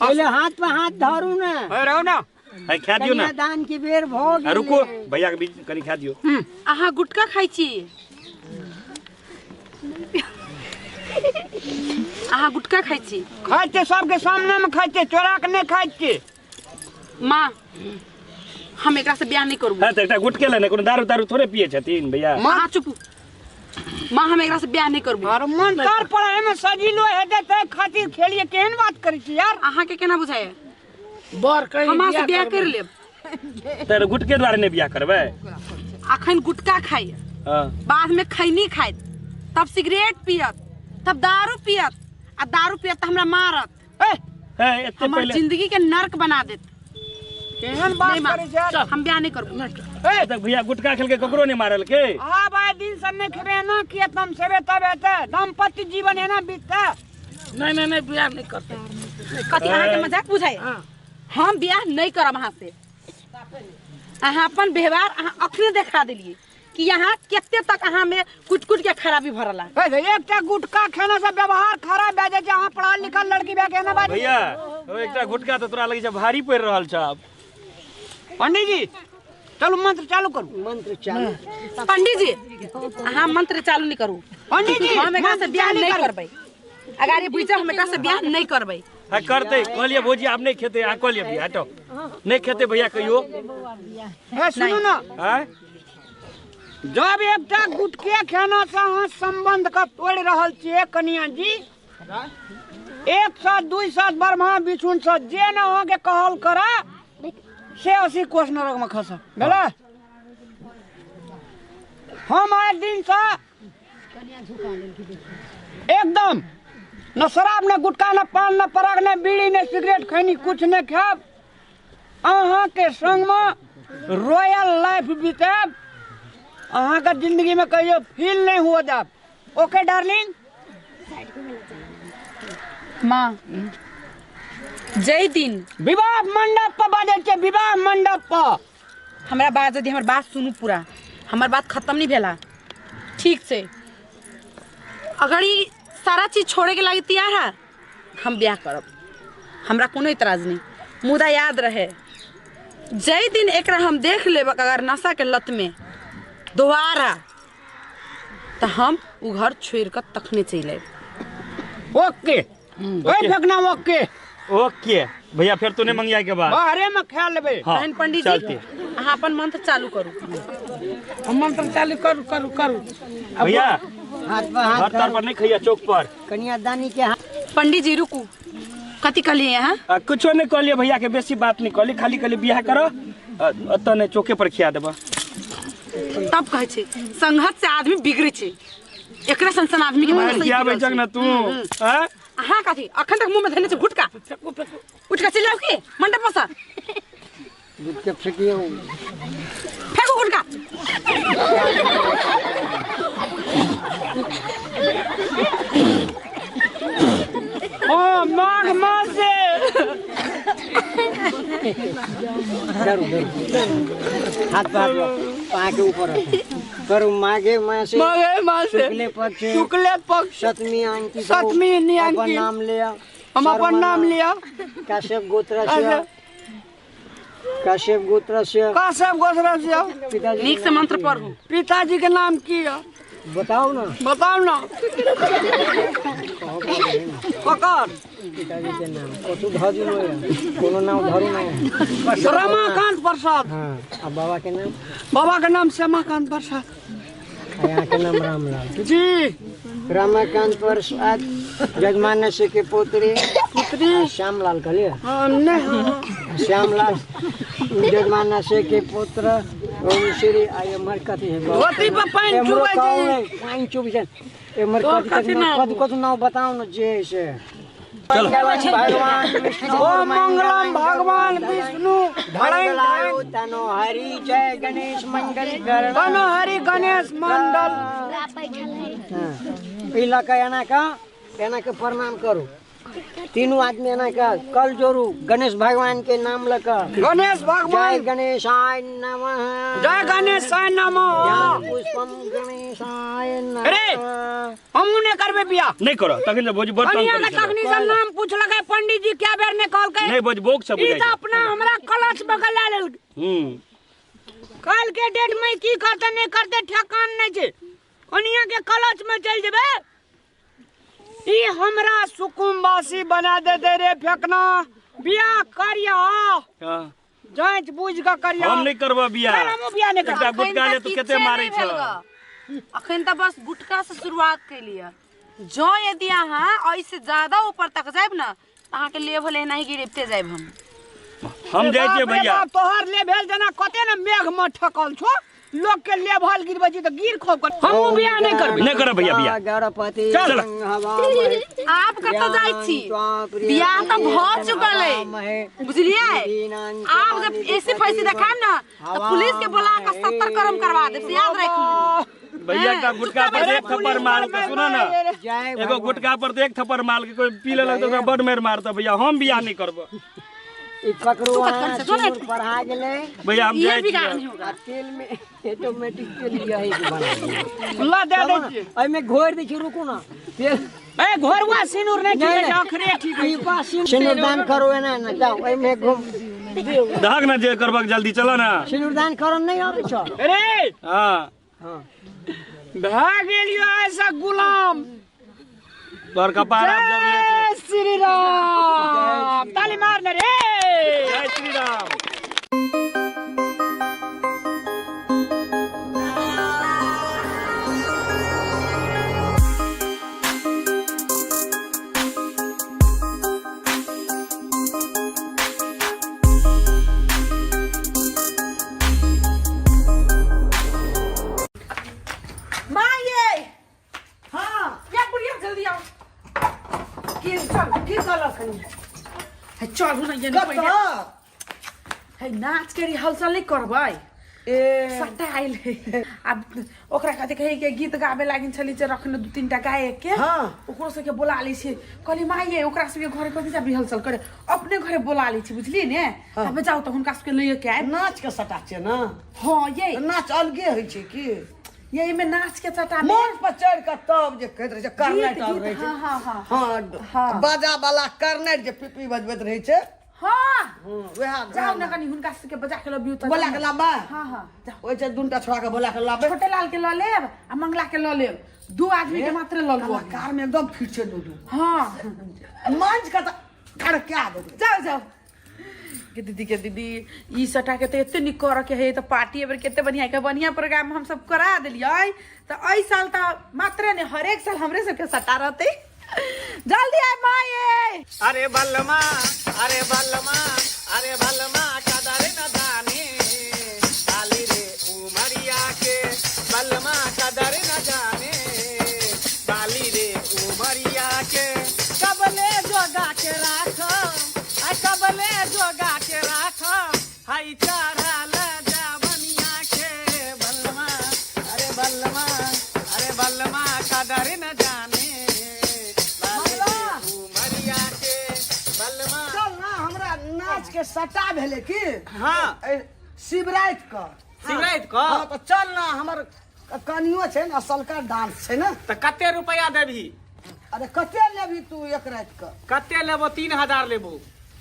पहले, हाथ पे हाथ धरू ना। अरे रहो ना, है खा दियो ना, दान की बेर भो गेलै। रुको भैया के बीच कनी खा दियो। अहाँ गुटखा खाइ छी? अहाँ गुटखा खाइ छी? खाइ छियै, सबके सामने में खाइ छियै, चोरा के नहि खाइ छियै। माँ हम एकरा से बियाह नहीं करबो। हां त एकटा गुटके ले ने, कोनो दारू तारू थोड़े पिए छथिन भैया। माँ चुप, माँ हम एकरा से बियाह नहीं करबो। अरे मन तर पढ़ाई में सजिलो हेतै तै खातिर खेलिए, केहन बात करै छी यार? अहाँ के केना बुझाय बर कहीं हम से बियाह कर लेब? तर गुटके द्वारे नहीं बियाह करबै? अखन गुटका खाइ, हां बाद में खैनी खाइत, तब सिगरेट पियत, तब दारू पियत, आ दारू पियत त हमरा मारत। ए ए एते हमर पहिले जिंदगी के नरक बना देत। केहन बात करै छै यार? हम बियाह नहीं करबो। ए तक भैया गुटका खेल के ककरो नहीं मारल के। हां भाई दिन से नहीं खेबे ना किए तुम सेबे तब हेतै दाम्पत्य जीवन एना बीततै। नहीं नहीं नहीं बियाह नहीं करते। कथी अहाँ के मजाक बुझाय? हम बियाह नहीं करब अहाँ से। अहाँ अपन व्यवहार अहाँ अखने देखा देलिए कि यहाँ कते तक अहाँ में कुट कुट के खराबी भरला। एकटा गुटखा खेना से व्यवहार खराब भए जाइ छै। अहाँ पढ़ल लिखल लड़की भए के एना बाजै? भैया ओ एकटा गुटखा त तोरा लगै छै भारी पड़ि रहल छ। पंडित जी चलू मंत्र चालू करू। मंत्र चालू। पंडित जी अहाँ मंत्र चालू नहीं करू। पंडित जी हम एकरा से बियाह नहीं करबै। अगर ये बुझ हम एकरा से बियाह नहीं करबै। हां करतै, कहलिए भौजी आब नहीं खेतै, आ कहलिए भैया हटो नहीं खेतै भैया कहियो। ए सुनू ना, हां जब एकटा गुटके खेना से अहाँ संबंध के तोड़ि रहल छियै कनिया जी, 1 साथ 2 साथ ब्रह्मा विष्णु से जे न अहाँ के कहल करा से 80 कोस नरक में खसा भेलै। हम आइ दिन से एकदम न शराब न गुटखा न पान न पराग न बीड़ी न सिगरेट खैनी कुछ नहीं खायब। अहाँ के संग में रॉयल लाइफ बितायब। अहाँ के जिंदगी में कहियो फील नहीं हुआ देब। Okay darling? माँ जय दिन विवाह मंडप पर बाजै छै, विवाह मंडप पर हमरा बात यदि हमर बात सुनू पूरा, हमर बात खत्म नहीं भेला ठीक से। अगर ई सारा चीज छोड़े के लागी तैयार है हम ब्याह करब, हमरा कोनो इतराज नहीं। मुदा याद रहे जय दिन एकरा हम देख लेब अगर नशा के लत में दोबारा तो हम उ घर छोड़ कर तखने चलि आयब। ओके ओए फेकना, ओके ओके भैया फिर तू नहीं मंगिया के बाद बाहरे में खा लेबे। तहन पंडित जी अहाँ अपन मंत्र चालू करू। हम मंत्र चालू करू करू करू। भैया हाथ पर हाथ घर पर नहीं खैया चौक पर कन्यादानी के हाथ। पंडित जी रुकू, कथी कहलिए अहाँ? कुछो नहीं कहलिए भैया के, बेसी बात नहीं कहली, खाली कहली बियाह करो अतऽ नहीं चौके पर खिया देबा। तब कहै छै संघत से आदमी बिगड़ै छै, एकरा सन सन आदमी के बारे खियाबै छक ना तू। हां अहाँ कथी अखन तक मुंह में धने छै गुटका, उठ के चलि जाउ की मंडप पर से? गुटका फेकियो, फेकू गुटका। ओ माघ मास से डरू डरू हाथ पर हाथ के ऊपर करू। माघे मासे माघे मासे शुक्ले पक्ष सतमी अंकित सतमी अपन नाम लिया, हम अपन नाम लिया। कश्यप गोत्र से, कश्यप गोत्र से, कश्यप गोत्र से। नीक से मंत्र पढ़ू। पिताजी के नाम की है? बताउ ना। बताउ ना। ककर? पिताजी के नाम कथू धऽ दियौ कोनो नाम धरू ना। रमाकांत प्रसाद। हाँ, आ बाबा के नाम? बाबा के नाम श्यामाकांत प्रसाद। आ यहाँ के नाम रामलाल जी। रमाकांत प्रसाद जजमान से के पुत्री पुत्री श्यामलाल कहलिए? हाँ, नहीं। श्यामलाल जजमान से के पुत्र ओम श्री आ एम्हर कथी है? धोती पर पानि एम्हरो चुबै छै। कहू नहि, पानि चुबै छै। एम्हर तोहर कथी कथी कथी नाम? कथी कथी नाम बताउ न जे से। भगवान विष्णु ओम मंगलम भगवान विष्णु मंगलायु तनो हरि जय गणेश मंगल करण तनो हरि गणेश मंडल। ई लऽ कऽ एना के प्रणाम करू। तीनू आदमी एना के कल जोड़ू गणेश भगवान के नाम लऽ कऽ। गणेश भगवान। जय गणेशाय नमः। जय गणेशाय नमः। ज्ञान पुष्पम गणेशाय नमः। अरे हमहूँ नहि करबै बियाह। नहि करऽ तखन तऽ भौजी बड़ तंग कनिया करै के छलै। तखनी से नाम पूछलकै पंडित जी क्या बेर ने कहलकै। नहि भौजी बोक सब ई बुझाइ तऽ छै। अपना हमरा कलच में गला लेलकै। कल के डेट में की करते नहीं करते ठेकान नहीं छै। कनिया के कलच में चल जेबै ई हमरा सुकुम्बासी बना दे रे फेकना। बियाह करिया जांच बुझ के करिया। हम नहीं करबो बियाह। चल, हमहूँ बियाह नहीं करबो। एकटा गुटका ले तू कते मारै छ। अखन तऽ बस गुटका से शुरुआत कैलियै। जँ यदि अहाँ एहिसे ज्यादा ऊपर तक जायब ना तऽ अहाँके लेवल एनाही गिरते जायब हम। हम जाइ छियै बाप रे भैया। बाप, तोहर लेवल जेना कते ने मेघ में ठकल छो। लोग के लेवल गिरबै छी तऽ गिर खोब कर। हमहूँ बियाह नहीं करबै। नहीं करब भैया बियाह। गणपति चल। आप कतऽ जाइ छी? बियाह तऽ भऽ चुकल है बुझलियै। आप जब ऐसे फैसी देखायब ना तऽ पुलिस के बोला के 70 करम करवा देब, से याद राखि लियौ। भैया का गुटका पर एक थप्पड़ मार के सुनो ना, एगो गुटका पर एक थप्पड़ मार के कोई पी लेलक तऽ ओकरा बड मारि मारता। भैया हम बियाह नहीं करबो। ई पकड़ू अहाँ, सिंदूर पढ़ा गेलै। भैया हम जाइ छियै। आ तेल में ऑटोमेटिक तेल यही के बना दियौ। ला दे दै छियै। एहिमे घोरि दै छी, रुकू ना। तेल ए घोरवा सिंदूर नहि ठीक है, अखरे ठीक है। ई पास सिंदूर दान करू एना ना जाओ एहिमे घुम दहक ना जे करबक जल्दी चलो ना। सिंदूर दान करन नहीं आबै छौ। अरे हां हां भए गेलियो ऐसा गुलाम। तोहर कपार आब जब ले जय श्री राम। ताली मार ने रे। जय श्री राम। माँ ये। हाँ। या बुढ़िया जल्दी आओ। की चल की कहलक कनी? है चलू ना ये नहीं कतऽ? पहिले। है नाच के रिहर्सल नहीं करबै। ए सट्टा आयल है। आब ओकरा कथी कहै के गीत गाबे लागिन छली जे रखने दू तीन टा गायक के। हाँ। ओकरो सबके बोला लै छी। कहली माँ ये ओकरा सबके घरे कथी जाब रिहर्सल करे, अपने घरे बोला लै छी बुझलियै ने। हाँ। तब जाउ तऽ हुनका सबके लैये के आयब। नाच के सट्टा छै ना? हाँ ये। नाच अलगे होइ छै की? ये एहिमे नाच के सट्टा में मंच पर चढ़ि कऽ तब जे कहैत रहै छै कर्नेट गीत, आर रहै छै। हाँ, हाँ, हाँ। हाँ, हाँ। बाजा वाला कर्नेट जे पिपी बजबैत रहै छै। हाँ। वएह जाउ ने कनी हुनका सबके बजा के लबियौ तऽ। बोला के लाबे? हाँ, हाँ, जाउ। ओहि छै दूनटा छोड़ा के बोला के लाबे। छोटे लाल के लऽ लेब आ मंगला के लऽ लेब, दू आदमी के मात्र लऽ लेब। कलाकार में एकदम फिट छै दुनू। हाँ। मंच के तऽ खड़का देबै। जाउ, जाउ। के दीदी के दीदी ई सटा के तऽ एते नीक करऽ के है तऽ पार्टी एबेर कते बढ़िया के बढ़िया प्रोग्राम हम सब करा देलियै तऽ एहि साल तऽ मात्रे ने हरेक साल हमरे सबके सटा रहतै। जल्दी आय माये। अरे बलमा, अरे बलमा, अरे बलमा कदर न जाने बाली रे उमरिया के, बलमा कदर न जाने बाली रे उमरिया के। कबले जोगा के राख, आई कबले जोगा के राख, हाई चढ़ल जावनिया के बलमा, अरे बलमा, अरे बलमा कदर न जाने बाली रे उमरिया के, बलमा। चल ना हमरा नाच के सटा भेलै की? हाँ। शिवराति क। शिवराति क? हाँ, तऽ चल ना हमर कनियो छै ने असलका डांस छै ने। तऽ कते रुपया देबही? अरे कते लेबही तू एक राति क? कते लेबो? 3000 लेबो।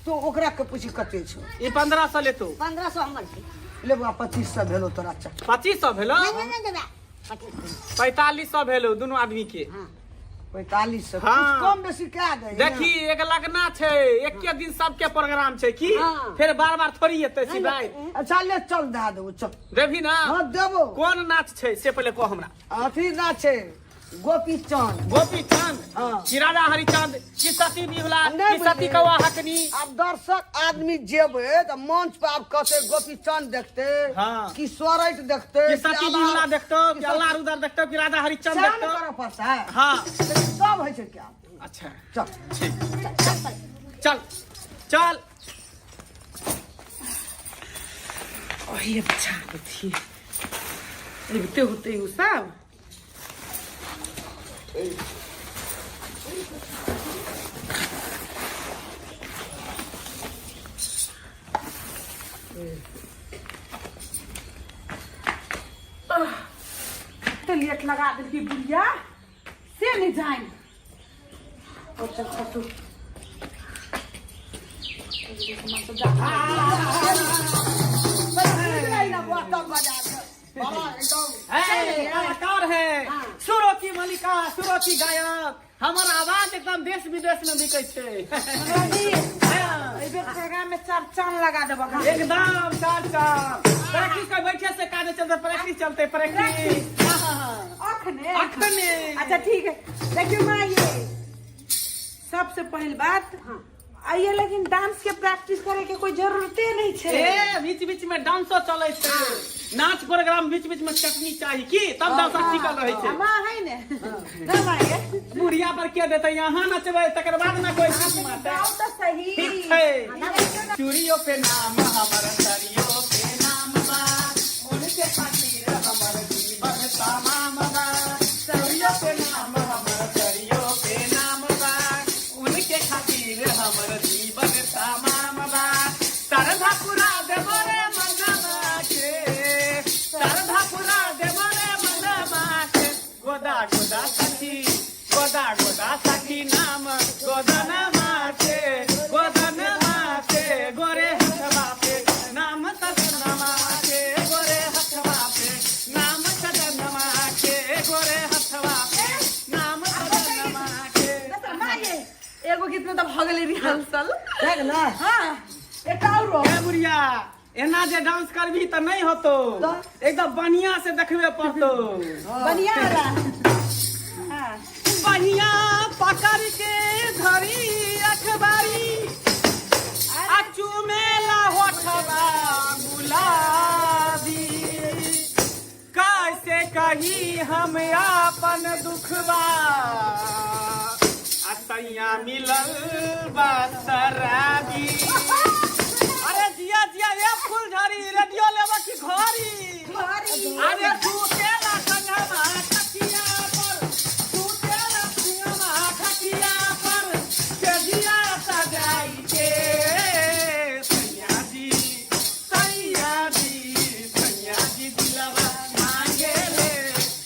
तू ओकरा के पूछी कते छौ? ई 1500 लेतो। 1500 हमर छै। लेबो, 2500 भेलो तोरा। चल। 2500 भेलो? नहि, नहि, नहि देबै। 4500 भेलो दुनू आदमी के। 4500। हाँ। कुछ कम बेसी कए दे। देखी एक लगना छै, एके दिन सबके प्रोग्राम छै की। हाँ। फेर बार बार थोड़ी एतै शिवराय। अच्छा ले चल दए देबो चल। देबही ना? हाँ देबो। कोन नाच छै से पहिले कह हमरा। अथी नाच छै गोपी चंद। गोपी चंद? हाँ। कि राजा हरिचंद, कि सती बिहुला, नहीं कि सती बुझलियै। कौआ हकनी? आब दर्शक आदमी जेबै तऽ मंच पर आब कहते गोपी चंद देखते। हाँ। कि सोरठ देखते, कि सती बिहुला देखतो, कि अल्लाह रुदर देखतो, कि राजा हरिचंद सएह ने देखतो। करऽ पड़तै। हाँ। लेकिन सब होइ छै क्या। अच्छा चल ठीक, चल चल। ओही बचा देथिए अबिते होते उ सब। कते लेट लगा देलकी बुढ़िया से नहीं जाइन। और चल खसू। कलाकार है सुरों की मलिका, सुरों की गायक। हमर आवाज एकदम देश विदेश में बिकै छै। एहि बेर प्रोग्राम में चार चांद लगा देबो। एकदम चार चांद। प्रैक्टिस कर बैठे से काज चलते, प्रैक्टिस चलते, प्रैक्टिस। अखने? अखने। अच्छा ठीक है। देखियो माँ, ये सबसे पहिल बात आइए, लेकिन डांस के प्रैक्टिस करे के कोई जरूरते नहीं छै। ए बीच बीच में डांसो चले छै, नाच प्रोग्राम बीच बीच में चटनी चाही की, तब दर्शक टिकल रहे छै। माँ है ने ना माँ ये बुढ़िया पर के देते, यहाँ नचबै तकर बाद ना कोई चीज मारतै। गाओ तो सही। ठीक छै। चूड़ियों पे नाम हमर, सरियों पे नाम बा, उनके खातिर हमर जीवन तमाम बा। चूड़ियों पे नाम हमर, सरियों पे नाम बा, उनके खातिर हमर जीवन तमाम बा। श्रद्धा पूरा देबो रे मनवा के, श्रद्धा पूरा देबो रे मनवा के। गोदा गोदा सखी, गोदा गोदा सखी नाम गोदनमा के, गोदनमा के गोरे हथवा पे नाम सदनमा के, गोरे हथवा पे नाम सदनमा के, गोरे हथवा पे नाम सदनमा के। माँ ये एगो गीत में तो भऽ गेलै रिहर्सल। भए गेलै? हाँ, एक और। ए बुढ़िया, एना जे डांस करबी तऽ नहि होतो, एकदम बढ़िया से देखबे पड़तो। बढ़िया वाला। हाँ। बढ़िया पकड़ के धरी अखबारी, आ चुमेला होठवा गुलाबी। कैसे कही हम अपन दुखबा, आ सैया मिलल बा शराबी। अरे जिया जिया ए फूलझड़ी, रेडियो लेबा की घड़ी? अरे सुतेला संगमा खटिया पर, सुतेला संगमा खटिया पर, के जिया सजाई के। सैया जी, सैया जी, सैया जी दिलवा मांगे ले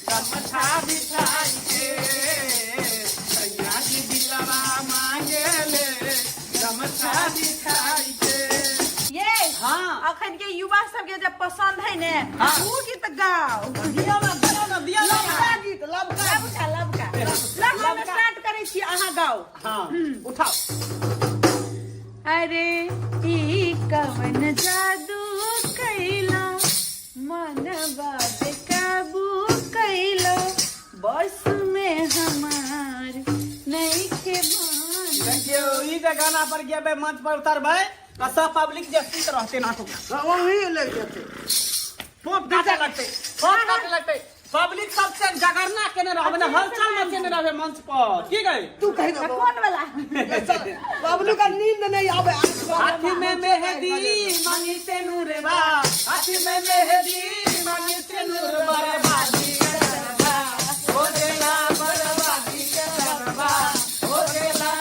गमछा बिछाई के। सैया जी दिलवा मांगे ले गमछा बिछाई के। ये हाँ। अखन के युवा सबके जब पसंद है ने, हाँ। उ गीत गाओ। दिया ना, दिया ना, दिया ना। लबका गीत, लबका। लबका, लबका। लबका हम स्टार्ट करै छी, अहाँ गाओ। हाँ, उठाओ। अरे ई कवन जादू कैला, मनवा बेकाबू कैला, बस में हमार नहीं के मान। देखियो ई जे गाना पर गेबै, मंच पर उतरबै तऽ सब पब्लिक जे सुति रहतै नाटक। हाँ, वही लग जेतै। फोप काटे लगतै, फोप काटे लगतै। पब्लिक सबसे जगरना केने रहबै ने, हलचल मचेने रहबै मंच पर। की गई? तू कहि दे। कोन वाला? पब्लिक का नींद नहीं आवे। हाथ में मेहंदी मांगी से नूरबा, हाथ में मेहंदी मांगी से नूरबा, बर्बादी करबा हो गेला, बर्बादी करबा हो गेला।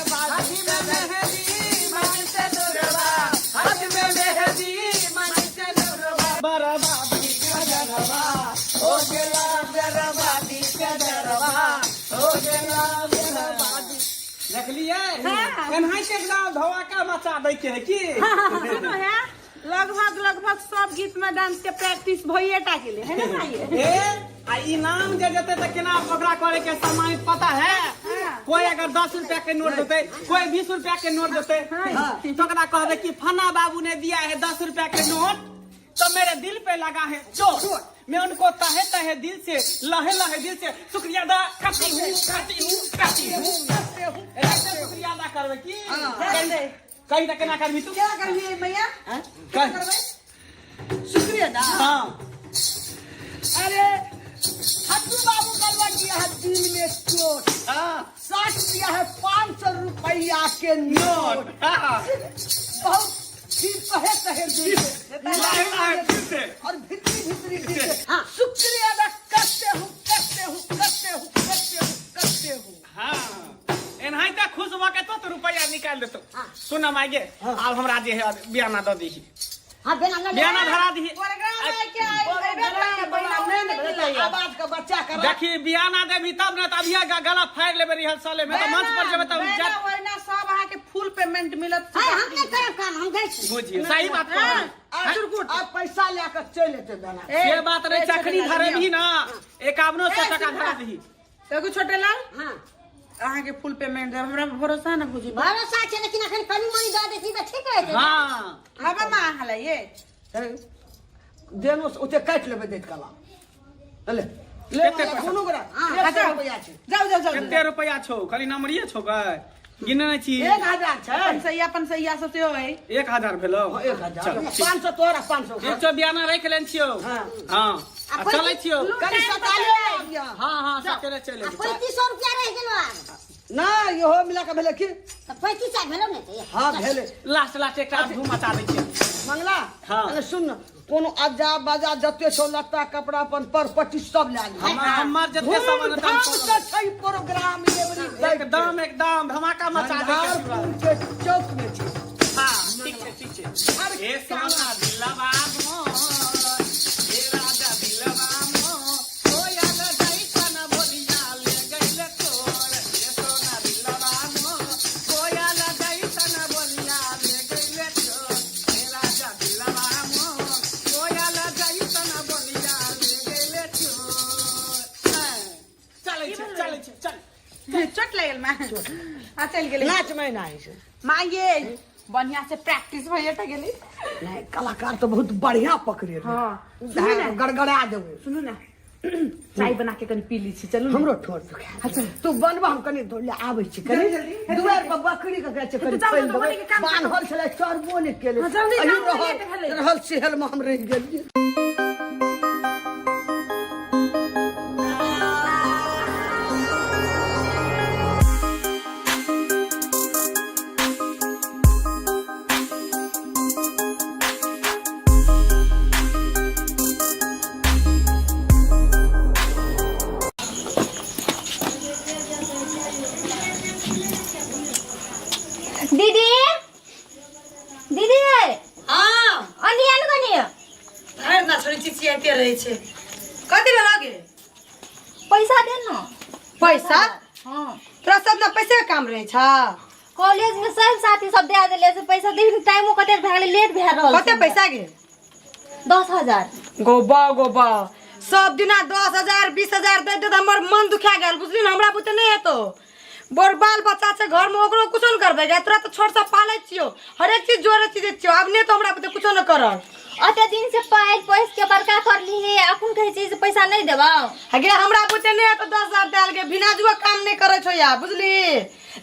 हाथ में मेहंदी मांगी से नूरबा, हाथ में मेहंदी मांगी से नूरबा, बर्बादी करबा हो गेला, बर्बादी करबा हो गेला, बर्बादी। देखलियै? हाँ। एनाहिते एकदम धमाका मचा दै के है की? सुनो है, लगभग लगभग सब गीत में डांस के प्रैक्टिस भइए टा गेलै है ना भाई? ए आ इनाम जे देते त केना ओकरा करे के सम्मानित पता है? कोई अगर 10 रुपया के नोट देते, कोई 20 रुपया के नोट देते, तो ओकरा कहबे कि फना बाबू ने दिया है 10 रुपया के नोट, तो मेरे दिल पे लगा है चोट, मैं उनको तहे तहे दिल से लहे लहे दिल से शुक्रिया अदा करती हूँ, करती हूँ, करती हूँ। ऐसे शुक्रिया अदा करबे की कहीं तक केना करबी तू? केना करबी मैया? कह शुक्रिया अदा। हाँ। अरे हट्टू बाबू का लग गया है दिल में चोट। 60 दिया है 500 रुपया के नोट। बहुत फिर तहे तहे दिल से लहे लहे दिल से और भितरी भितरी दिल से शुक्रिया अदा करते हूँ, करते हूँ, करते हूँ, करते हूँ, करते हूँ। हाँ एनाहिते खुश भऽ के तो रुपया निकालि देतौ। सुन माय गे, आब हमरा जे है बियाना दऽ दीही। हाँ, बियाना लऽ ले। बियाना धरा दीही। आवाज के बच्चा कर। देखी बियाना देबी तब ने, तब अभिये गला फाड़ि लेबै रिहर्सले में, तऽ मंच पर जेबै तब वहिना वहिना सब अहाँके फुल पेमेंट मिलत। हाय, हम नहि करब काम, हम जाइ छी। बुझियौ, सही बात कहलियै। आ पैसा लए कऽ चलि एतै दाना। से बात नहि, चखनी धरेबही ना 5100 टका धरा दीही। देखू छोटे लाल, हाँ अहाँके फुल पेमेंट देब, हमरा भरोसा ने बुझी। भरोसा छै, लेकिन अखन कनी मनी दऽ दै छी तऽ ठीक रहतै। हाँ। हँ मामा, अहाँ लइए। देनो से ओते काटि लेबै दैत कला। ले, ले, कते पैसा? कोनो गोरा, हाँ, 100 अच्छा। रुपैआ छै। जाउ, जाउ, जाउ, कते रुपैआ छौ? खाली नमरिये छौ गै, गिने नहि छी। 1000 छै। अपन सैया सब सेहो है। 1000 भेलौ? हाँ, 1000। चल, ठीक। 500 तोरा, 500 ओकरा। 100 बियाना राखि लेने छियौ। हाँ। हाँ। आ चलै छियौ। कनी सकाले आबियौ। हाँ, हाँ, सकाले चलि अयबै। 3500 रुपया रहि गेलौ आब। नहि, इहो मिला कऽ भेलै की? तऽ 35 भेलौ ने तऽ। हाँ, भेलै। लास्ट लास्ट एकटा धूम मचा दै छियै। मंगला, हाँ। अरे सुन न, कोनो अज्जा बाजा जते छौ लत्ता कपड़ा अपन पर पट्टी सब लए लिहऽ। हमर जते सामान हेतै, धूमधाम से छै प्रोग्राम एवरी डे। एकदम एकदम धमाका मचा दै छै। झंझारपुर के चौक में छै। हाँ, ठीक छै, ठीक छै। ए सोना दिलवा मोर, ए राजा दिलवा मोर, कोयल जैसन बोलिया ले गइल तोर। ए सोना दिलवा मोर, कोयल जैसन बोलिया ले गइल तोर। ए राजा दिलवा मोर, कोयल जैसन बोलिया ले गइल तोर। चलै छै, चलै छै, चल। चोट लागल माँ। आ चलि गेलै। नाच महिना होइ छै। माँ ये बढ़िया से प्रैक्टिस भइए टा गेलै। नहि, कलाकार तऽ बहुत बढ़िया पकड़े रहै। हाँ। सुनू ने। गड़गड़ा देबै। सुनू ने, चाय बना के कनी पी ली छी, चलू ने। हमरो ठोर दुखाय। तू बनबा, हम कनी दौड़ ले आबै छी। कनी जल्दी, जल्दी। दुआरि पर बकरी के गाछ कनी जाउ, खोलि जाउ, देबै। बकरी के काम बान्हल छलै, चरबो नहि केलै। हाँ, जल्दी एही जाउ, रहल, लेट भेलै। रहल सेहल मे हम रहि गेलियै। दीदी, दीदी। हाँ। अनि आनु कनी। भरि ना छोरी चिचियाइते रहै छै। कथी भेल गे? पैसा दे न। पैसा? हाँ। तोरा सब ना पैसे के काम रहै छ? कॉलेज में सब साथी सब दे देले से पैसा दे, टाइमो कते भए गेलै, लेट भए रहल कते छै। पैसा गे? 10,000। गोबा गोबा, सब दिना 10,000 20,000 दैत दैत हमर मन दुखा गेल, बुझली ने? हमरा बुते नहि हेतौ। बड़ बाल बच्चा छै घर में, ओकरो कुछो नहि करबै गे। तोरा तऽ छोट सँ पालै छियौ, हरेक चीज जोड़े चीज छियौ, आब नहि तऽ हमरा बुते कुछो नहि करब। अते दिन से पालि पोसि के बड़का करली हे, अखन कहै छी जे पैसा नहि देबौ। गे हमरा बुते नहि हेतौ 10,000 देल गे, बिना जुआ काम नहि करै छौ या, बुझली?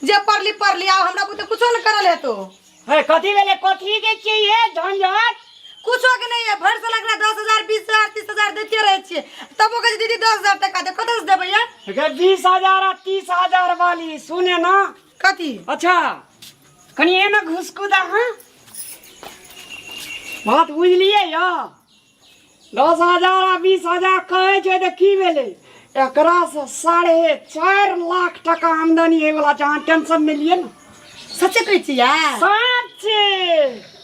जे पढ़ली पढ़ली, आब हमरा बुते कुछो नहि करल हेतौ। हे कथी भेलै, कथी के छियै ये झंझट? कुछो के नहीं है, भरि साल एकरा 10,000 20,000 30,000 दैते रहै छियै, तबो कहै छै दीदी 10,000 टका दे, कतऽ से देबै यार? गे 20,000 आ 30,000 वाली सुने ना। कथी? अच्छा कनी एना घुसकू दा। हाँ बात बुझलियै या? 10,000 आ 20,000 कहै छै तऽ की भेलै, एकरा से 4.5 लाख टका आमदनी होइवला छै, अहाँ टेंशन नहि लिअ ने। सच्चे कहै छी यार? सच्चे।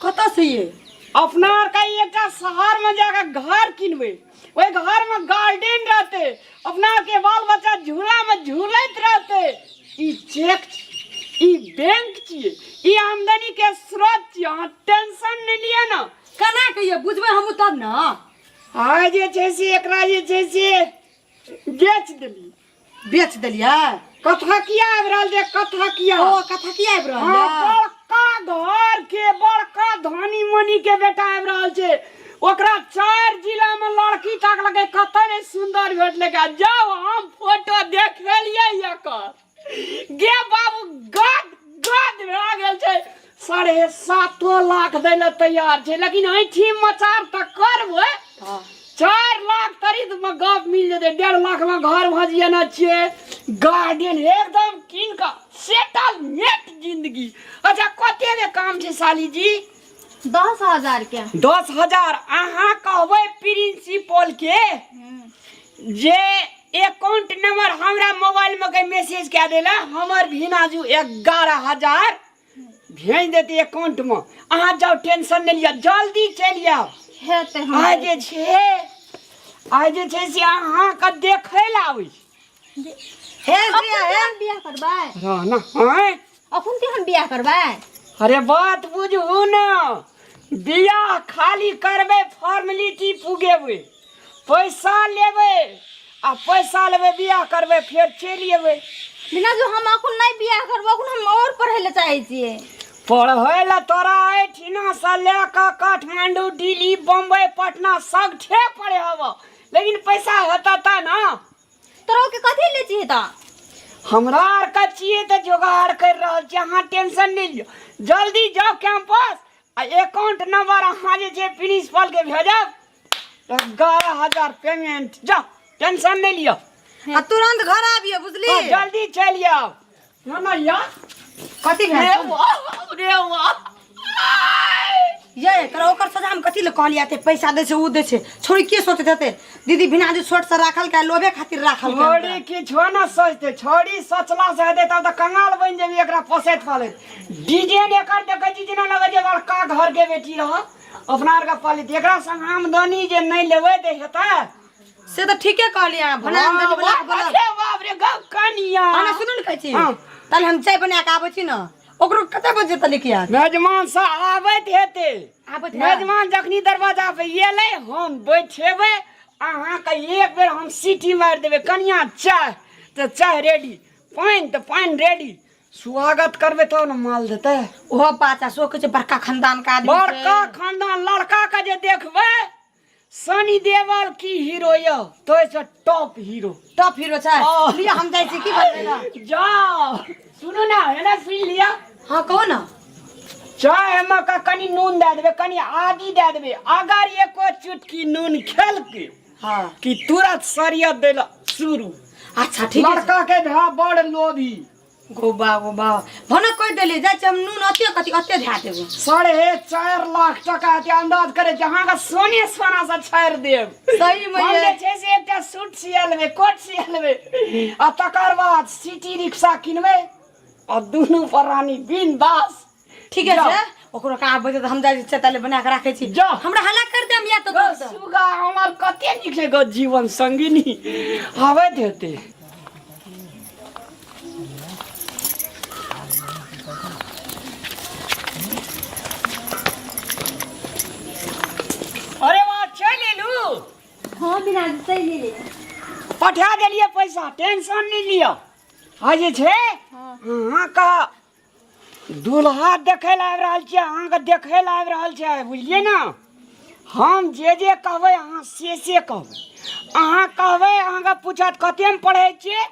कतऽ से ये? अपना आरके एकटा शहरमे जाकऽ घर किनबै, ओहि घरमे गार्डन रहतै, अपना आरके बाल बच्चा झूलामे झूलैत रहतै। ई चेक छी, ई बैंक छियै, ई आमदनीके स्रोत छियै, अहाँ टेंशन नहि लिअ ने। देली। बेच देलियै? कथा किया आबि रहल छै, कथा किया? ओ कथा किया आबि रहल? हाँ, बड़का घर के बड़का धनी मनी के बेटा आबि रहल छै। ओकरा 4 जिला में लड़की ताकलकै, कतऽ ने सुंदर भेटलै। जाओ हम फोटो देखेलियै एकर, गे बाबू गद गद भए गेल छै। 7.5 लाख दै लए तैयार छै, लेकिन ऐठी मचार तऽ करबै। 4 लाख तरीत में गप मिल जेतै, 1.5 लाख में घर भजिएने छियै, गार्डन एकदम कीन कऽ सेटलमेंट जिंदगी। अच्छा कते के काम छै साली जी? 10,000 के। 10,000। अहाँ कहबै प्रिंसिपल के जे अकाउंट नंबर हमरा मोबाइल में के मैसेज कए देला, हमर भिनाजू 11,000 भेज देते अकाउंट में। अहाँ जाओ, टेंशन नहीं लिअ, जल्दी चलि आउ। हेतै हम। आइ जे छै, आइ जे छै से अहाँके देखै लए आबै छी। हे अखन ते हम बियाह करबै। रह ना, आँय? अखन ते हम बियाह करबै। अरे बात बुझू ना, बियाह खाली करबै, फॉर्मेलिटी पुगेबै, पैसा लेबै, आ पैसा लेबै बियाह करबै, फेर चलि एबै। बिना जो हम अखन नहीं बियाह करबै, अखन हम और पढ़ै लए चाहै छियै। पढ़ै लए तोरा एहिठिना से लए कऽ काठमांडू, दिल्ली, बम्बई, पटना सगठे पढ़े हब, लेकिन पैसा हेतऽ तऽ ना। तोरा के कथी ले छियै तऽ? हमरा आर के छियै तऽ जोगाड़ करि रहल छियै, अहाँ टेंशन नहि लिअ। जल्दी जाउ कैंपस आ अकाउंट नंबर अहाँ जे छै प्रिंसिपल के भेजब, 11,000 पेमेंट। जाउ, टेंशन नहि लिअ। आ तुरंत घर आबियो, बुझली? हाँ, जल्दी चलि आउ। ना ना या कथी भेल? रे वाह, रे वाह। ये तोरा ओकर सजा हम कथी ले कहलियै? एते पैसा दै छै, उ दै छै, छोड़ी के सोचैत हेतै दीदी बिना जे छोट से राखल के लोभे खातिर राखल के? छोड़ी किछो न सोचते, छोड़ी सोचला से हेतै तब तऽ कंगाल बनि जेबी एकरा पोसैत पालैत। डिजाइन एकर देखै छी जेना लगै छै बड़का घर के बेटी रह, अपना आरके पालित। एकरा संग आमदनी जे नहि लेबै तऽ हेतै? से तऽ ठीके कहलियै अहाँ, भने आमदनी बला के बोला। अरे बाप रे, गप कनिया। हाँ, ना, सुनू ने कहै छी। हाँ। ताले हम चाय बना के आबै छी ने, ओकरो कते बजे तक लिखिया? मेजमान से आबैत हेतै। आबैत है? मेजमान जखनी दरवाजा पे एलै, हम बैठेबै, अहाँके एक बेर हम सीटी मारि देबै, कनिया चाय तऽ चाय रेडी, पानि तऽ पानि रेडी। स्वागत करबै तब ने माल देतै। ओहो बात छै, सो कहै छै बड़का खानदान के आदमी छै। बड़का खानदान लड़का के जे देखबै, सनी देवल की हीरो यौ, तो से टॉप हीरो। टॉप हीरो छै। हाँ। लिअ हम जाइ छी, की बनबै ला? जाओ, सुनू ना, एना सुनि लिअ। हाँ कहू ना। चाय में का कनी नून दए देबै, कनी आदी दए देबै, अगर एको चुटकी नून खेलकै, हाँ, कि तुरंत सरियत दै ला शुरू। अच्छा ठीक है। लड़का के भा बड़ लोभी। गोबा गोबा भने कहि देलियै, जाइ छी हम नून अते कथी अते धए देबै। 4.5 लाख टका के अंदाज करे छी, अहाँके सोने सोना से छाड़ि देब। सही में हम ये। जे छै से एकटा सूट सिया लेबै, कोट सिया लेबै, आ तकर बाद सिटी रिक्शा किनबै आ दुनू प्राणी बिंदास। ठीक है जाओ। छै, ओकरो का आबै छै तऽ हम जाइ छी ताले बना के राखै छी। जाओ। हमरा हल्ला कर देम या तऽ गो सुगा हमर कते नीक छै गो जीवन संगिनी आबैत हेतै। अरे वाह, चलि एलू? हाँ बिना चलि एलियै। पठा देलियै पैसा, टेंशन नहि लिअ। आ जे छै अहाँके दूल्हा देखै लए आबि रहल छियै, अहाँके देखै लए आबि रहल छै, बुझलियै ने? हम जे जे कहबै अहाँ से से कहबै। अहाँ कहबै, अहाँके पूछत कतेमे पढ़ै छियै?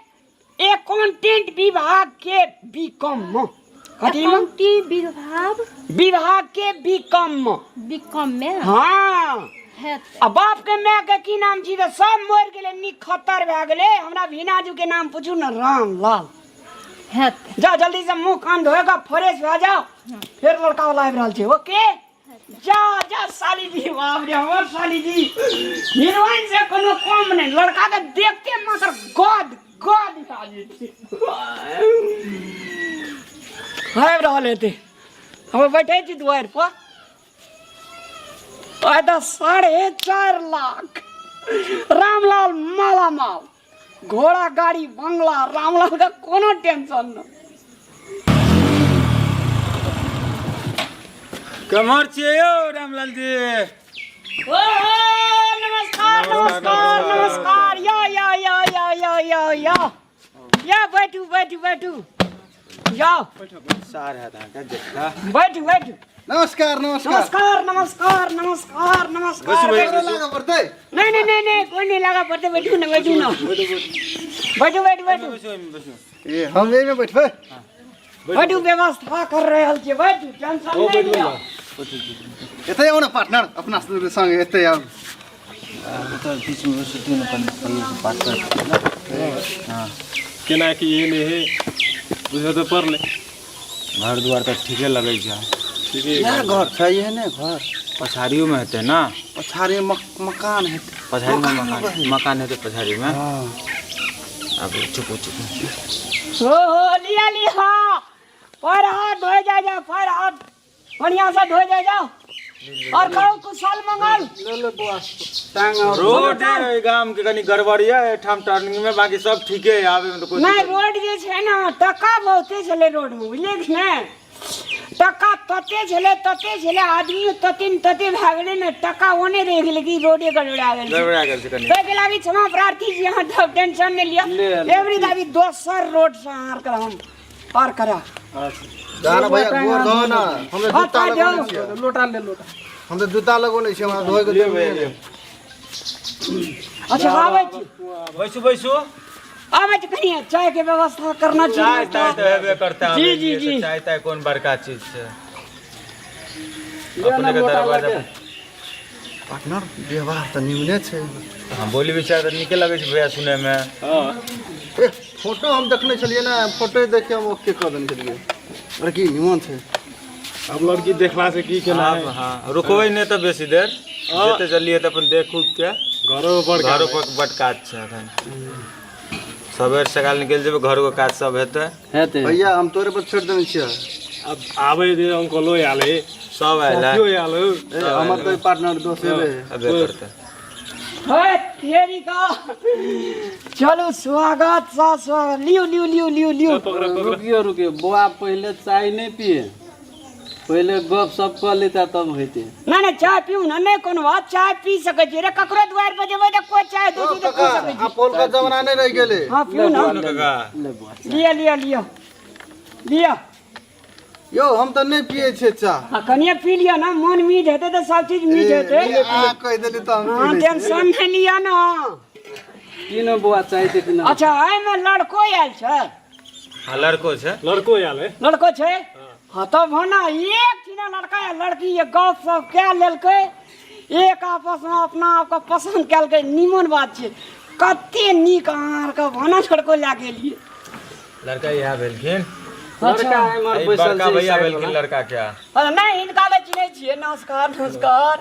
एकाउंटेंट विभाग के बी कॉम मे। कथी मे? एकाउंटिंग विभाग? विभाग के बी कॉम मे। बी कॉम मे? हाँ। हेतै। आ बाप के my के की नाम छी? तऽ सब मरि गेलै, निखत्तर भए गेलै। हमरा भीनाजू के नाम पूछू ने, रामलाल। हेतै। जा जल्दी से मुंह कान धोए कऽ फ्रेश भए जाओ, फेर लड़का वाला आबि रहल छै। ओके जा जा साली जी। बाप रे, हमर साली जी हीरोइन से कोनो कम नहीं, लड़का के देखते मात्र गद गद भए जेतै। आबि रहल हेतै, हम बैठे छी दुआरि पर। आइ तऽ 4.5 लाख रामलाल मालामाल, घोड़ा गाड़ी बंगला, रामलाल का कोनो टेंशन न। कमर छियै यौ रामलाल जी? ओ, नमस्कार नमस्कार नमस्कार। या या या या या यो यो यो बैठू बैठू बैठू यो सार है अहाँके जेठका। बैठू बैठू। नमस्कार नमस्कार नमस्कार नमस्कार नमस्कार नमस्कार। बैसू, बैसू। लागऽ पड़तै? नहीं नहीं नहीं नहीं कोई नहीं लगा पड़ते, बैठू ना बैठू ना, बैठू बैठू बैठू। ए हम एहिमे बैठबै। बैठू, व्यवस्था कर रहल छियै, बैठू, टेंशन नहीं लिअ। एतै आउ ने पार्टनर, अपना संगे एतै आउ। ओतऽ बीचमे बैसू ने कनि भैया से बात कर। हाँ केना की एहन हे बुझऽ तऽ पड़लै। घर दुआर तऽ ठीके लगै छै। ठीके। इएह घर छै, एहने घर। पछाड़ियोमे हेतै ने? पछाड़ी मकान हेतै। पछाड़ीमे मकान, मकान हेतै पछाड़ीमे। आब चुप चुप। हो हो लिया लिया, पैर हाथ धोए जाए जाओ, पैर हाथ बढ़िया से धोए जाए जाओ। और कहू कुशल मंगल। ले ले बौआ टांग। रोड एहि गाम के कनी गड़बड़ ये एहिठाम टर्निंग में, बाकी सब ठीके है, आबे में तो कोई नहीं दिक्कत रोड जे छै ने टका बहुते छलै रोड में, बुझलियै कि ने? टका तते छलै तते छलै, आदमी तते ने तते भए गेलै ने, टका ओने रहि गेलै कि रोडे गड़बड़ा गेल छै। गड़बड़ा गेल छै कनी। ताहिके लागी क्षमा प्रार्थी छी, अहाँ सब टेंशन नहि लिअ। एवरी दाबी दोसर रोड से अहाँ आर हम पार करा। जा ना भैया, गोर धो ना, हम तऽ हाथ जूता हाथ लगौने जाओ। छियै। लोटा ले लोटा। हम तऽ जूता लगौने छियै, हमरा धोए के लिअ देबै भैया, नहि। लिअ। अच्छा आबै छी। बैसू बैसू। आबै छी, कनि चाय के व्यवस्था करना छै। चाय ताय तऽ हेबे करतै। जी, आबै जी, छियै तऽ जी। चाय ताय कोन बड़का चीज छै। लिअ अपने ने के लोटा दरवाजा लऽ के। पार्टनर, व्यवहार तऽ निमने छै। हाँ, बोली विचार तऽ नीके लगै छै भैया सुनैमे। ए फोटो हम देखने छलियै ने, फोटो देख के हम ओके कऽ देने छलियै। लड़की निमन छै। अब लड़की देखला से की केना आब हाँ रुकबै नहि तऽ बेसी देर, जते जल्दी हेतै अपन देख उख के। घरो पर घरो पर बड काज छै एखन। सबेर सकाल निकलि जेबै, घरो के काज सब हेतै। हेतै। भैया हम तोरे पर छोड़ि देने छियै। अब आबै दे, अंकलो आयल है, सब आयल है। साथियो आयल है। ए हमर तऽ पार्टनर दोस्त हेबे। अबे करतै। हे तेरी का, चलू स्वागत सा स्वागत। लियो लियो लियो लियो लियो। रुकियो रुकियो बौआ, पहिले चाय नहि पिए, पहिले गप सप कऽ लेता तब हेतै। नहीं नहीं चाय पीऊ ना, नहीं कोनो बात, चाय पी सकै छी रे, ककरो द्वार पर जेबै तऽ कोई चाय दै छै तऽ पी सकै छी। आब पहिलुका जमाना नहि रहि गेलै। हाँ पीऊ ना। काका ले बौआ लिया लिया लिया लिया। यौ हम तऽ नहि पियै छियै चाह। हाँ कनिए पी लिअ ना, मन मीठ हेतै तऽ सब चीज मीठ हेतै। अहाँ कहि देली तऽ हम पी हाँ लै छियै। टेंशन नहीं लिअ ना। की ने बौआ चाय ते कि ना? अच्छा एहिमे लड़को आयल छै? हाँ लड़को छै। लड़को आयल है। लड़को छै? हाँ तब होना एक ठिना लड़का या लड़की ये गप सप कए लेलकै, एक आपस में अपना आपके पसंद केलकै, निमन बात छै। कते नीक अहाँ आरके भाना लड़को लए गेलियै। लड़का इएह भेलखिन। लड़का एम्हर एहि बैसल बड़का छै भैया साइड भेलखिन वाला। लड़का के। अरे नहीं, हिनका तऽ चिन्है छियै। नमस्कार नमस्कार।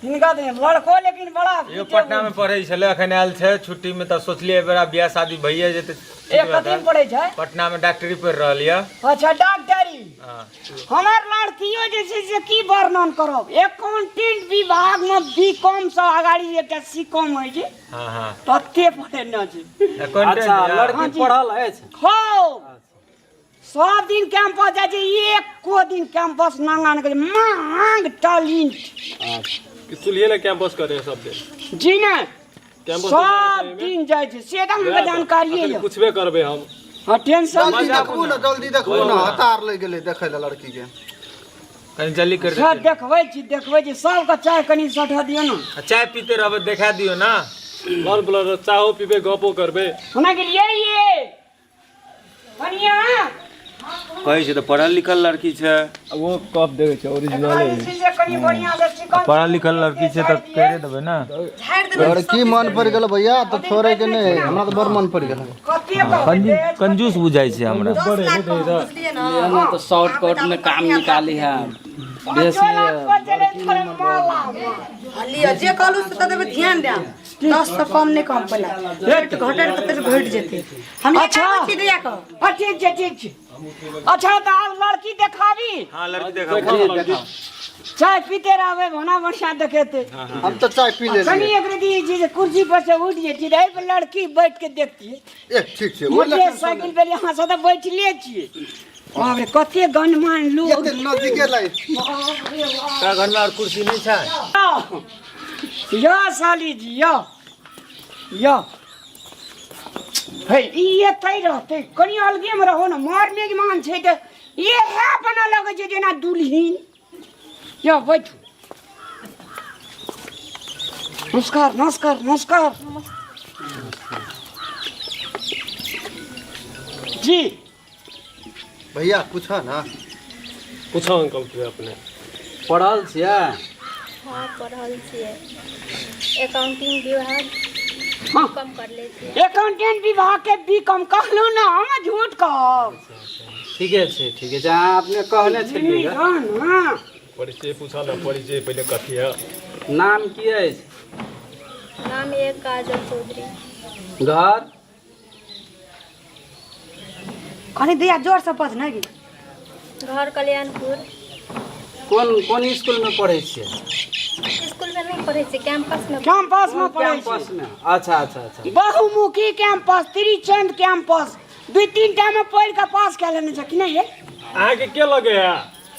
हिनका तऽ लड़को लेकिन बड़ा यो पटना में पढ़ै छलै, अखन आयल छै छुट्टी में, तऽ सोचलियै एहि बेरा बियाह शादी भइए जेतै। ए कथी में पढ़ै छै? पटना में डॉक्टरी पढ़ि रहल यऽ। अच्छा डॉक्टरी। हाँ। हमर लड़कियो जे छै से की वर्णन करब, एकाउंटेंट विभाग में बी कॉम से अगाड़ी एकटा सी कॉम होइ छै, हाँ हाँ तते पढ़ेने छै। अकाउंटेंट अच्छा यऽ। लड़की पढ़ल अछि? हो सब दिन कैंपस जाइ छै, एको दिन कैंपस नांगा नहि करै, मांग टैलेंट। कि चूल्हे लए कैंपस करे सब दिन? जी ने कैंपस सब दिन जाइ छै, से तऽ हमरा जानकारिये अखन यऽ। पुछबे करबै हम। हाँ टेंशन जल्दी नहीं देखबू ने, जल्दी देखबू ने, हतार लागि गेलै देखै लए लड़की के। कनी जल्दी कर सर देखबै छी देखबै छी, सबके चाय कनि सठा दियौ ने। चाय पीते रहबै, देखा दियौ ना। लड़ ब्लर चाहो पीबै, गपो करबै। होना के लिए ये कनिया कहै छै तऽ पढ़ल लिखल लड़की छै। वो कप देखै छै ओरिजिनल एकरा जे छै से कनि बढ़िआँ से चिकन पढ़ल लिखल लड़की छै तऽ करि देबै ने। लड़की मन पड़ि गेल भैया तऽ छोड़ै के नहि, हमरा तऽ बड़ मन पड़ि गेल। कते कहबै कंजूस बुझाइ छै हमरा। बुझलियै ना। लिअ ने तऽ शॉर्टकट में काम निकाली है बेसी। 5 लाख पर चले थोड़े माला। हाँ, लिअ जे कहलू से तऽ देबै, ध्यान देब, 10 से कम नहि कम पड़ला, रेट घटल तऽ घटि जेतै। हम अच्छा। छी दिया कऽ। हाँ ठीक छै ठीक छै। अच्छा तऽ आब लड़की देखाबी? हाँ लड़की देखाबू। चाय पीते रहबै, भना बढ़िया देखेते। हम तऽ चाय पी लेलियै। कनि एक रति जे छै कुर्सी पर से उठि जेती एहि पर लड़की बैठ के देखतियै। ए ठीक छै। मोटरसाइकिल पर यहाँ से तऽ बैठले छियै। बाप रे कते गणमान्य लोग। एते नजदीके लागि। तोरा घरमे आओर कुर्सी नहि छै? यो साली जी यो यो हे ई एतै रहतै कनि अलगेमे रहो ने मर मेजमान छै तऽ इएह बना लगै छै जेना दुल्हिन। यौ बैठू। नमस्कार नमस्कार नमस्कार जी। भैया पूछा ना। पूछो अंकल के अपने। पढ़ल छियै? हाँ पढ़ल छियै। अकाउंटिंग विभाग हाँ। कम कर ले छियै। अकाउंटेंट विभाग के बी कम कहलहुँ ना, हम झूठ कहब। ठीके छै ठीके छै, अहाँ अपने कहने छलियै। हाँ ना। परिचय पूछा ना, परिचय पहिले कथी है? नाम की अछि? नाम एक काजल चौधरी। घर? कनि दिया जोर से बज ने गे। घर कल्याणपुर। कोन कोन स्कूल में पढ़ै छियै? स्कूल में नहीं पढ़ै छियै, कैंपस में। कैंपस में पढ़ै कैंपस में। अच्छा अच्छा अच्छा। बहुमुखी कैंपस, त्रिचंद कैंपस, 2-3 टा में पढ़ि कऽ पास कए लेने छै कि नहीं? अहाँके के लगे है?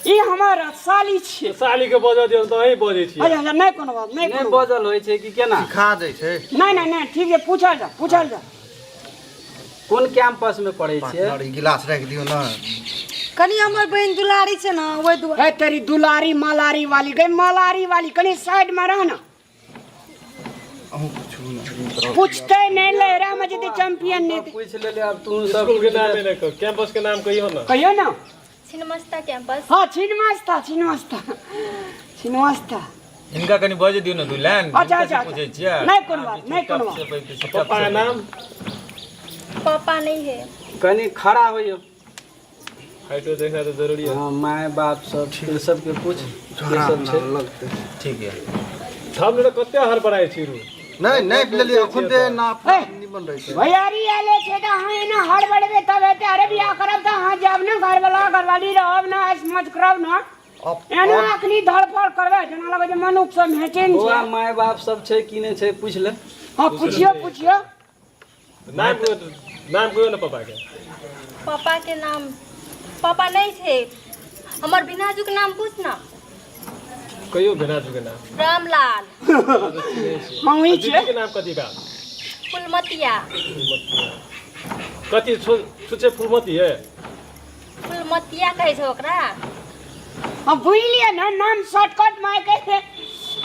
ई हमर साली छियै। साली के बजऽ दियौ तऽ अहीं बजै छियै। अच्छा अच्छा, नहि कोनो बात, नहि नहि बजल होइ छै कि केना? सिखा दै छै। नहि नहि नहि, ठीक छै, पूछल जा पूछल जा। कोन कैंपस में पढ़ै छियै? पार्टनर, ई गिलास राखि दियौ ने। कनि हमर बहिन दुलारी छै ने, ओहि दुआरे। हे तेरी दुलारी मलारी वाली गई, मलारी वाली कनि साइड में रह ना। अहूँ पूछू ने। पूछते नहीं ले रहा मैं जते चैंपियन नहीं पूछ लेले। अब तू सब स्कूल के नाम नहीं कह, कैंपस के नाम कहियो ना। कहियो ना। छिन्नमस्ता कैंपस। हाँ छिन्नमस्ता छिन्नमस्ता छिन्नमस्ता। इनका कनि बजे दियौ ने दू लाइन। अच्छा अच्छा पूछै छियै। नहीं कोनो बात, नहीं कोनो बात। पप्पा के नाम? पापा नहीं है। कनि खड़ा होइयो। हाइटो देखना तो जरूरी है। हाँ my बाप सब सबके पूछ सब छै। ठीक है। हम लोग कते हड़बड़ाइ छी रू। नहीं नहीं लेलियै अखन ते नाप निमन रहै छै। भैयारी आले छै तऽ अहाँ एना हड़बड़बे तब हेतै। अरे बियाह करब तऽ अहाँ जायब ने, घरवाला घरवाली रहब ने, ऐश मौज करब ने। एना अखनी धड़फड़ करबै जेना लगै छै मनुख सब भेटै नहि बौआ छै। My बाप सब छै कि नहि छै पूछ ले। हाँ पूछियो पूछियो। नाम नाम कहियो ने पापा के। पापा के नाम? पापा नहीं छै। हमर भिनाजू के नाम पूछ ना। कहियो भिनाजू के नाम। रामलाल। हम ही छियै। के नाम कथी का? फुलमतिया। कथी छुछे फुलमती है? फुलमतिया कहै छै ओकरा। हम बुझलियै ना, नाम शॉर्टकट में के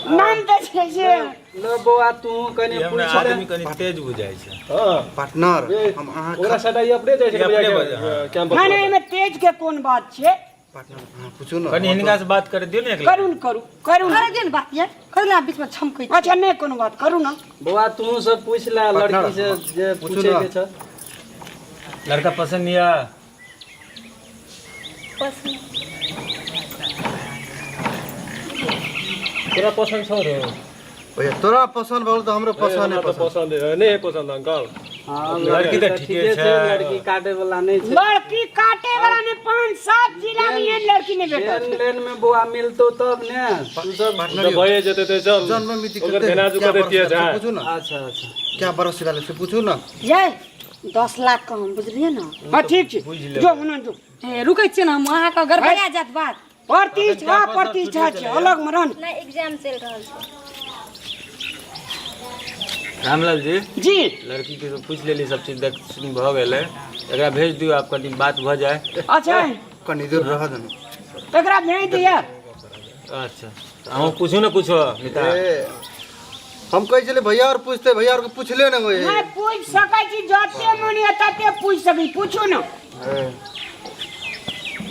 नाम तऽ छै से। ल बौआ तू कनि हमरा पूछ ले। आदमी कनि तेज बुझाइ छै। हां पार्टनर, हम अहाँ ओकरा सटाई अपने जाइ छै कैंपस। नहीं नहीं, एहिमे तेज के कोन बात छै? पार्टनर अहाँ पूछू ने। कनि हिनका से बात कर दियौ ने एक। करू न करू करू करे दियौ ने बात यार, करू ना बीच में छमकै। अच्छा नहीं कोनो बात, करू ना। बौआ तू सब पूछ ले लड़की से जे पूछे के छै। लड़का पसंद या? पसंद। तोरा पसंद छौ रे? भैया तोरा पसंद भऽ गेल तऽ हमरो पसंद है। पसंद है नहीं है पसंद अंकल? हाँ लड़की तऽ ठीके छै। लड़की काटे वाला नहीं छै। लड़की काटे वाला ने 5-7 जिला में एहन लड़की नहीं भेटत। लेन लेन में बौआ मिलतो तब ने। तू सब तऽ भए जेतै तऽ चल। जन्म मिति ओकर कते? भेनाजू क्या कते बरस तेज से है। पूछू ना। अच्छा अच्छा। क्या बरस भेलै से पूछू ना। जय 10 लाख कम बुझलियै ना। हाँ ठीक छै, जो हुना जो। ए रुकै छियै ना हम, अहाँके गड़बड़ा जायत बात। प्रतिष्ठा प्रतिष्ठा छै अलग मरन। नहीं एग्जाम चल रहल छै। रामलाल जी जी लड़की के सब पूछ लेली, सब चीज देख सुन भऽ गेलै। एकरा भेज दियौ, आप कनि बात भऽ जाए। अच्छा कनि दूर रह देना। एकरा भेज दिया। अच्छा अहूँ पूछू ने कुछो मिता। हम कहै छलियै भैया और पूछते, भैया और के पूछले ने होय। नहीं पूछ सकै छी, जते मन या तते पूछ सकै, पूछू ना।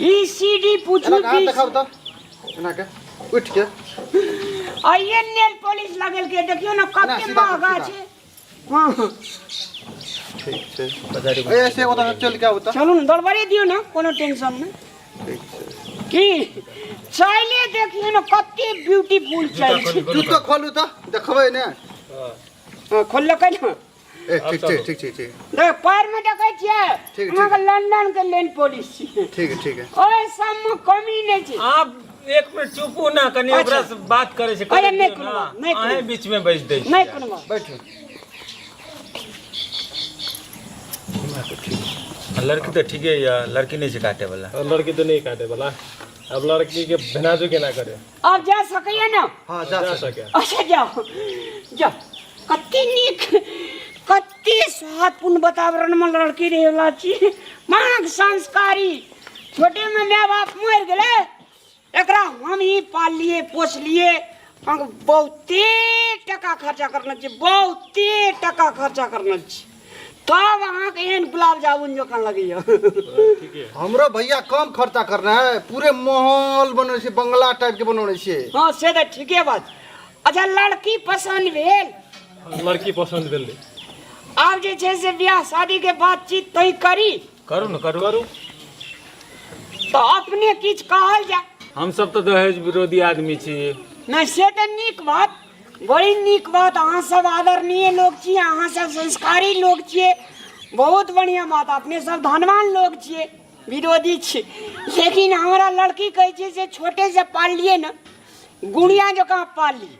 ई सीडी पूछू। एना के देखाउ तऽ एना के उठ के। आइए नेल पॉलिश लगेल के देखियो ना कते महंगा छै। हां ठीक छै। ऐसे ओतऽ चल के आउ तऽ। चलू ने दरबारे दियौ ना, कोनो टेंशन नहीं। ठीक छै। की चाइले देखियो ना कते ब्यूटीफुल चाइल छै। जूता खोलू तऽ देखबै ने। हां खोललकै ना। ए ठीक छै ठीक छै ठीक। देख पैर में देखै छियै अहाँके लंदन के लेन पॉलिश छियै। ठीक है ठीक है। ओहि सब में कमी नहीं छै। आप एक मिनट चुपू ना, कनि ओकरा से बात करै छै। अरे नहीं कोनो बात, नहीं कोनो। अहें बीच में बैठ दै छी। नहीं कोनो बात, बैठू। लड़की तऽ ठीके या, लड़की नहीं छै काटे वाला। लड़की तऽ नहीं काटे वाला। अब लड़की के भेनाजू केना करे? अब जा सकैया ना? हाँ जा सके। अच्छा जाओ जाओ। कते नीक कते स्वादपूर्ण वातावरण में लड़की रहे वाला छी मांग संस्कारी छोटे में माय बाप मरि गेलै एकरा हम ही पाललिए पोसलिए अहाँके बहुते टका खर्चा करने छी बहुते टका खर्चा करने छी तब अहाँके एहन गुलाब जामुन जकाँ लगैया हमरो भैया कम खर्चा करना है पूरे माहौल बनौने छै बंगला टाइप के बनौने छियै हँ से तऽ ठीके बात अच्छा लड़की पसन्द भेल लड़की पसन्द भेलै आब जे छै से बियाह शादी के बातचीत तय करी करू ने करू करू तऽ अपने किछु कहल जाय हम सब तऽ दहेज विरोधी आदमी छी नहि से तऽ नीक बात बड़ी नीक बात अहाँ सब आदरणीय लोग छी अहाँ सब संस्कारी लोग छियै बहुत बढ़िआँ बात अपने सब धनवान लोग छियै विरोधी छी लेकिन हमरा लड़की कहै छै से छोटेसँ पाललियै ने गुड़िया जकाँ पाललियै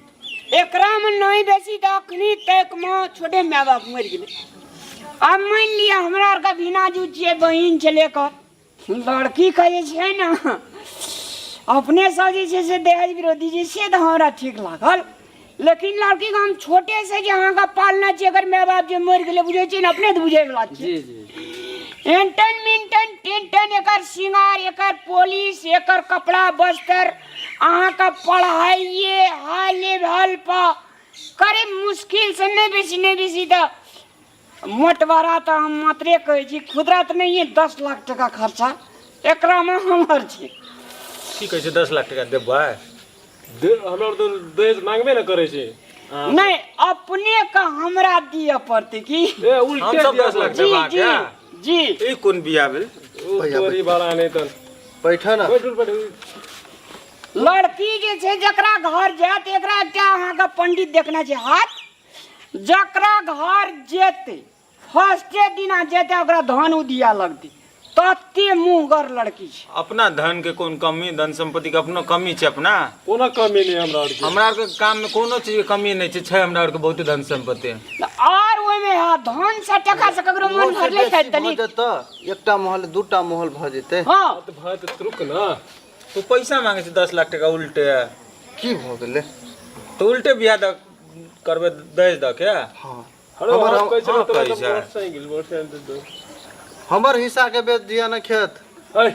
एकरामे नहि बेसी तऽ अखनी तकमे छोटे माय बाप मरि गेलै आब मानि लिअ हमरा आरके भिनाजू छियै बहिन छलै एकर लड़कीके जे छै ने अपने सब जे छै से दहेज विरोधी जे से तऽ हमरा ठीक लागल लेकिन लड़कीके हम छोटेसँ जे अहाँके पालने छी अगर माय बाप जे मरि गेलै बुझै छियै ने अपने तऽ बुझैवला छियै जी जी एंटन मिंटन टेंटन एकर श्रृंगार एकर पॉलिश एकर कपड़ा वस्त्र अहाँके पढ़ाइए हाई लेवल पर करीब मुश्किल से नहि बेसी नहि बेसी तऽ मोटवारा तऽ हम मात्रे कहै छी खुदरा तऽ नहिए 10 लाख टका खर्चा एकरामे हमर छै की कहै छै 10 लाख टका देबै हमरा तऽ दहेज मांगबे ने करै छै नहि अपने के हमरा दिअ पड़तै की ए उल्टे हम सब 10 लाख जी देबाक जी जी ई कोन बियाह भेल तोरी बड़ा नहि तऽ बैठ ना बैठू बैठू लड़की जे छै जकरा घर जायत एकरा एकटा अहाँके पंडित देखना छै हाथ जकरा घर जेतै फर्स्टे दिना जेतै ओकरा धन उदिया लगतै तते मुँहगर लड़की छै अपना धन के कोन कमी धन संपत्ति के अपनो कमी छै अपना कोनो कमी नहि हमरा आरके हमरा आरके काम में कोनो चीज के कमी नहि छै छै हमरा आरके बहुते धन संपत्ति आर ओहिमे हँ धन से टका से ककरो मन भरले छै तनी तऽ एकटा महल दूटा महल भऽ जेतै हँ तऽ भऽ तऽ रुक ने तू पैसा मांगे छै 10 लाख टका उल्टे की भऽ गेलै तऽ उल्टे बियाह दऽ करबै दहेज दऽ के हँ हरो हमर हम कहै छै हँ, तोरा कहै तऽ छै। मोटरसाइकिल मोटरसाइकिल दे दो हमर हिस्सा के बेच दिया ने खेत ऐ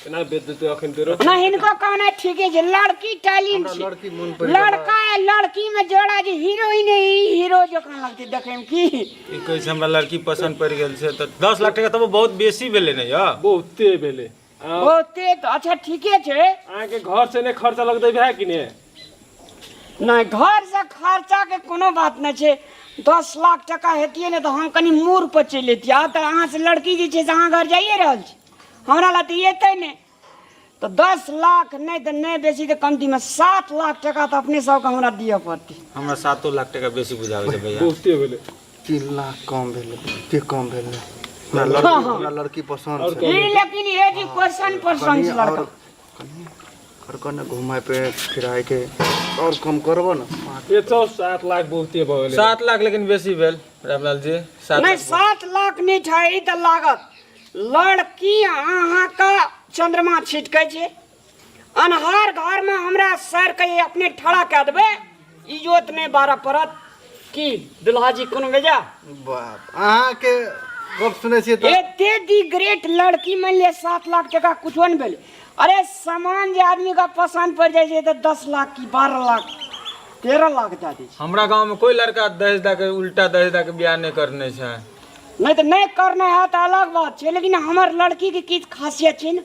केना बेच देतै अखन तेरो ना हिनको कहना ठीके छै लड़की टैलेंट छै लड़की मन पड़ि गेलै। लड़का है लड़की में जोड़ा जे हीरोइन है ई हीरो जकाँ लगतै देखै में की ई कहै छै हमरा लड़की पसन्द पड़ि गेल छै तऽ 10 लाख टका तब बहुत बेसी भेलै ने यौ बहुते भेलै बहुते तऽ अच्छा ठीके छै अहाँके घर से नहि खर्चा लगतै भए कि ने नहि घर से खर्चा के कोनो बात नहि छै 10 लाख टका हेतियै ने तऽ हम कनि मूड़ पर चलि अयतियै आब तऽ अहाँ से लड़की जे छै से अहाँ घर जाइए रहल छी हमरा लए तऽ एतै नहि तऽ 10 लाख नहि तऽ नहि बेसी तऽ कमतीमे 7 लाख टका तऽ अपने सबके हमरा दिअ पड़तै हमरा 7 लाख टका बेसी बुझाबै छै भैया बहुते भेलै 3 लाख कम भेलै बहुते कम भेलै हमरा लड़की हमरा लड़की पसन्द छै ई लेकिन ये जी क्वेश्चन पसन्द छै लड़का कनि और कने घुमाय पे फिराय के और कम करबो ने ये चल 7 लाख बहुते भऽ गेलै 7 लाख लेकिन बेसी भेल रामलाल जी 7 नहि 7 लाख नहि छै तऽ लागत लड़की अहाँके चंद्रमा छिटकै छै अन्हार घरमे हमरा सर के अपने ठड़ा कए देबै इजोत नहि बारऽ पड़त की दुल्हा जी कोनो बेजा बाप अहाँके गप सुनै छियै तऽ एते दी ग्रेट लड़की मान लिअ 7 लाख टका कुछो नहि भेलै अरे सामान जे आदमी के पसंद पड़ जाइ छै तऽ 10 लाख की 12 लाख 13 लाख दए दै छै हमरा गांव में कोई लड़का दहेज दऽ के उल्टा दहेज दऽ के बियाह नहि करने छै नहि तऽ नहि करने है तऽ अलग बात छै लेकिन हमर लड़की के किछु खासियत छै ने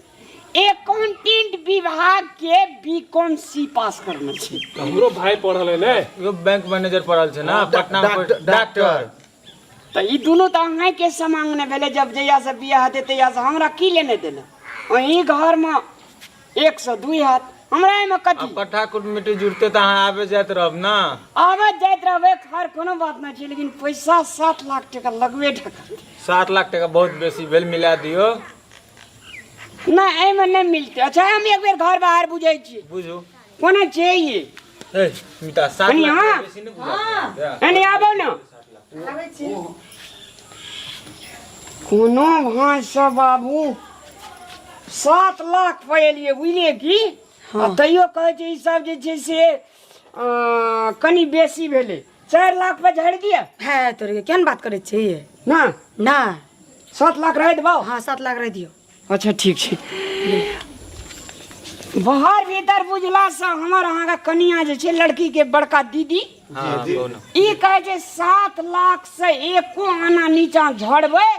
एकाउंटेंट विभाग के बी कॉम सी पास करने छै हमरो भाई पढ़ल है ने यो बैंक मैनेजर पढ़ल छै ना पटना में डॉक्टर तऽ ई दुनू तऽ अहाँके समांग ने भेलै जब जहिया से बियाह हेतै तहिया से हमरा की लेने देने अहीं घरमे 102 हैत हमरा एहिमे कथी कट्ठा कुटमिटी जुड़ते तऽ अहाँ आबे जाइत रहब ना आबैत जाइत रहबै खैर कोनो बात नहि छै लेकिन पैसा 7 लाख टका लगबे टका 7 लाख टका बहुत बेसी भेल मिला दियौ नहि एहिमे नहि मिलतै अच्छा हम एक बेर घर बाहर बुझै छी बुझू कोना छै ई ए मिता 7 कनि लाख हाँ बेसी नहि बुझा एने आबो ने कोनो भाँसँ बाबू 7 लाख पर एलियै बुझलियै की आ तैयो कहै छै ई सब जे छै से कनि बेसी भेलै 4 लाख पे झाड़ि दिअ। है तोरे केहन बात करै छी? ना ना, 7 लाख रह देबौ। हाँ, 7 लाख रह दियौ। अच्छा ठीक छै। बाहर भीतर बुझला से हमर अहाँके कनिया जे छै लड़की के बड़का दीदी हाँ, कहू ने। ई कहै छै 7 लाख से एको आना नीचा झड़बै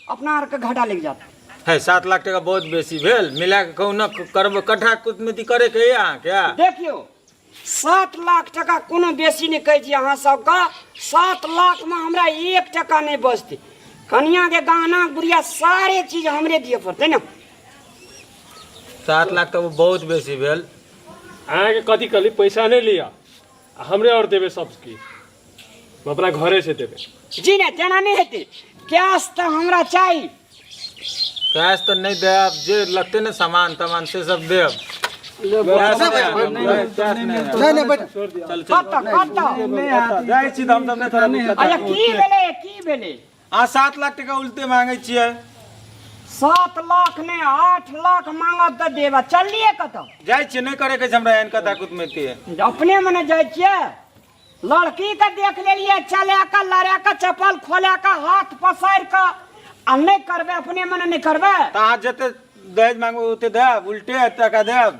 अपना आरके घाटा लागि जात। है 7 लाख टका बहुत बेसी भेल, मिला के कहू ने करबै कट्ठा कुटमैती करे के है अहाँके? देखियौ 7 लाख टका कोनो बेसी नहि कहै छी अहाँ सबके, 7 लाख में हमरा 1 टका नहि बचतै। कनिया के गहना गुड़िया सारे चीज हमरे दिअ पड़तै ने। 7 लाख तऽ बहुत बेसी भेल। अहाँके कथी कहली पैसा नहि लिअ आ हमरे आओर देबै सब किछु, हम अपना घरे से देबै। जी नहि, तेना नहि हेतै, कैश तऽ हमरा चाही। कैश तऽ नहि देब, जे लगतै ने सामान तमान से सब देब। नहीं नहीं बैठ। कतऽ कतऽ जाइ छी तऽ हम सब नहि थोड़ा दिक्कत। अच्छा की भेलै, की भेलै? अहाँ 7 लाख टका उल्टे मांगै छियै। 7 लाख नहि 8 लाख मांगब तऽ देब। चललियै कतऽ? जाइ छियै, नहि करे के छै हमरा एहन कथा कुटमैती। अपने मने जाइ छियै? लड़की के देख लेलियै चला कऽ लड़ा कऽ चप्पल खोला कऽ हाथ पसारि कऽ आ नहि करबै अपने मने नहि करबै? तऽ अहाँ जते दहेज मांगबै ओते देब, उल्टे टका देब।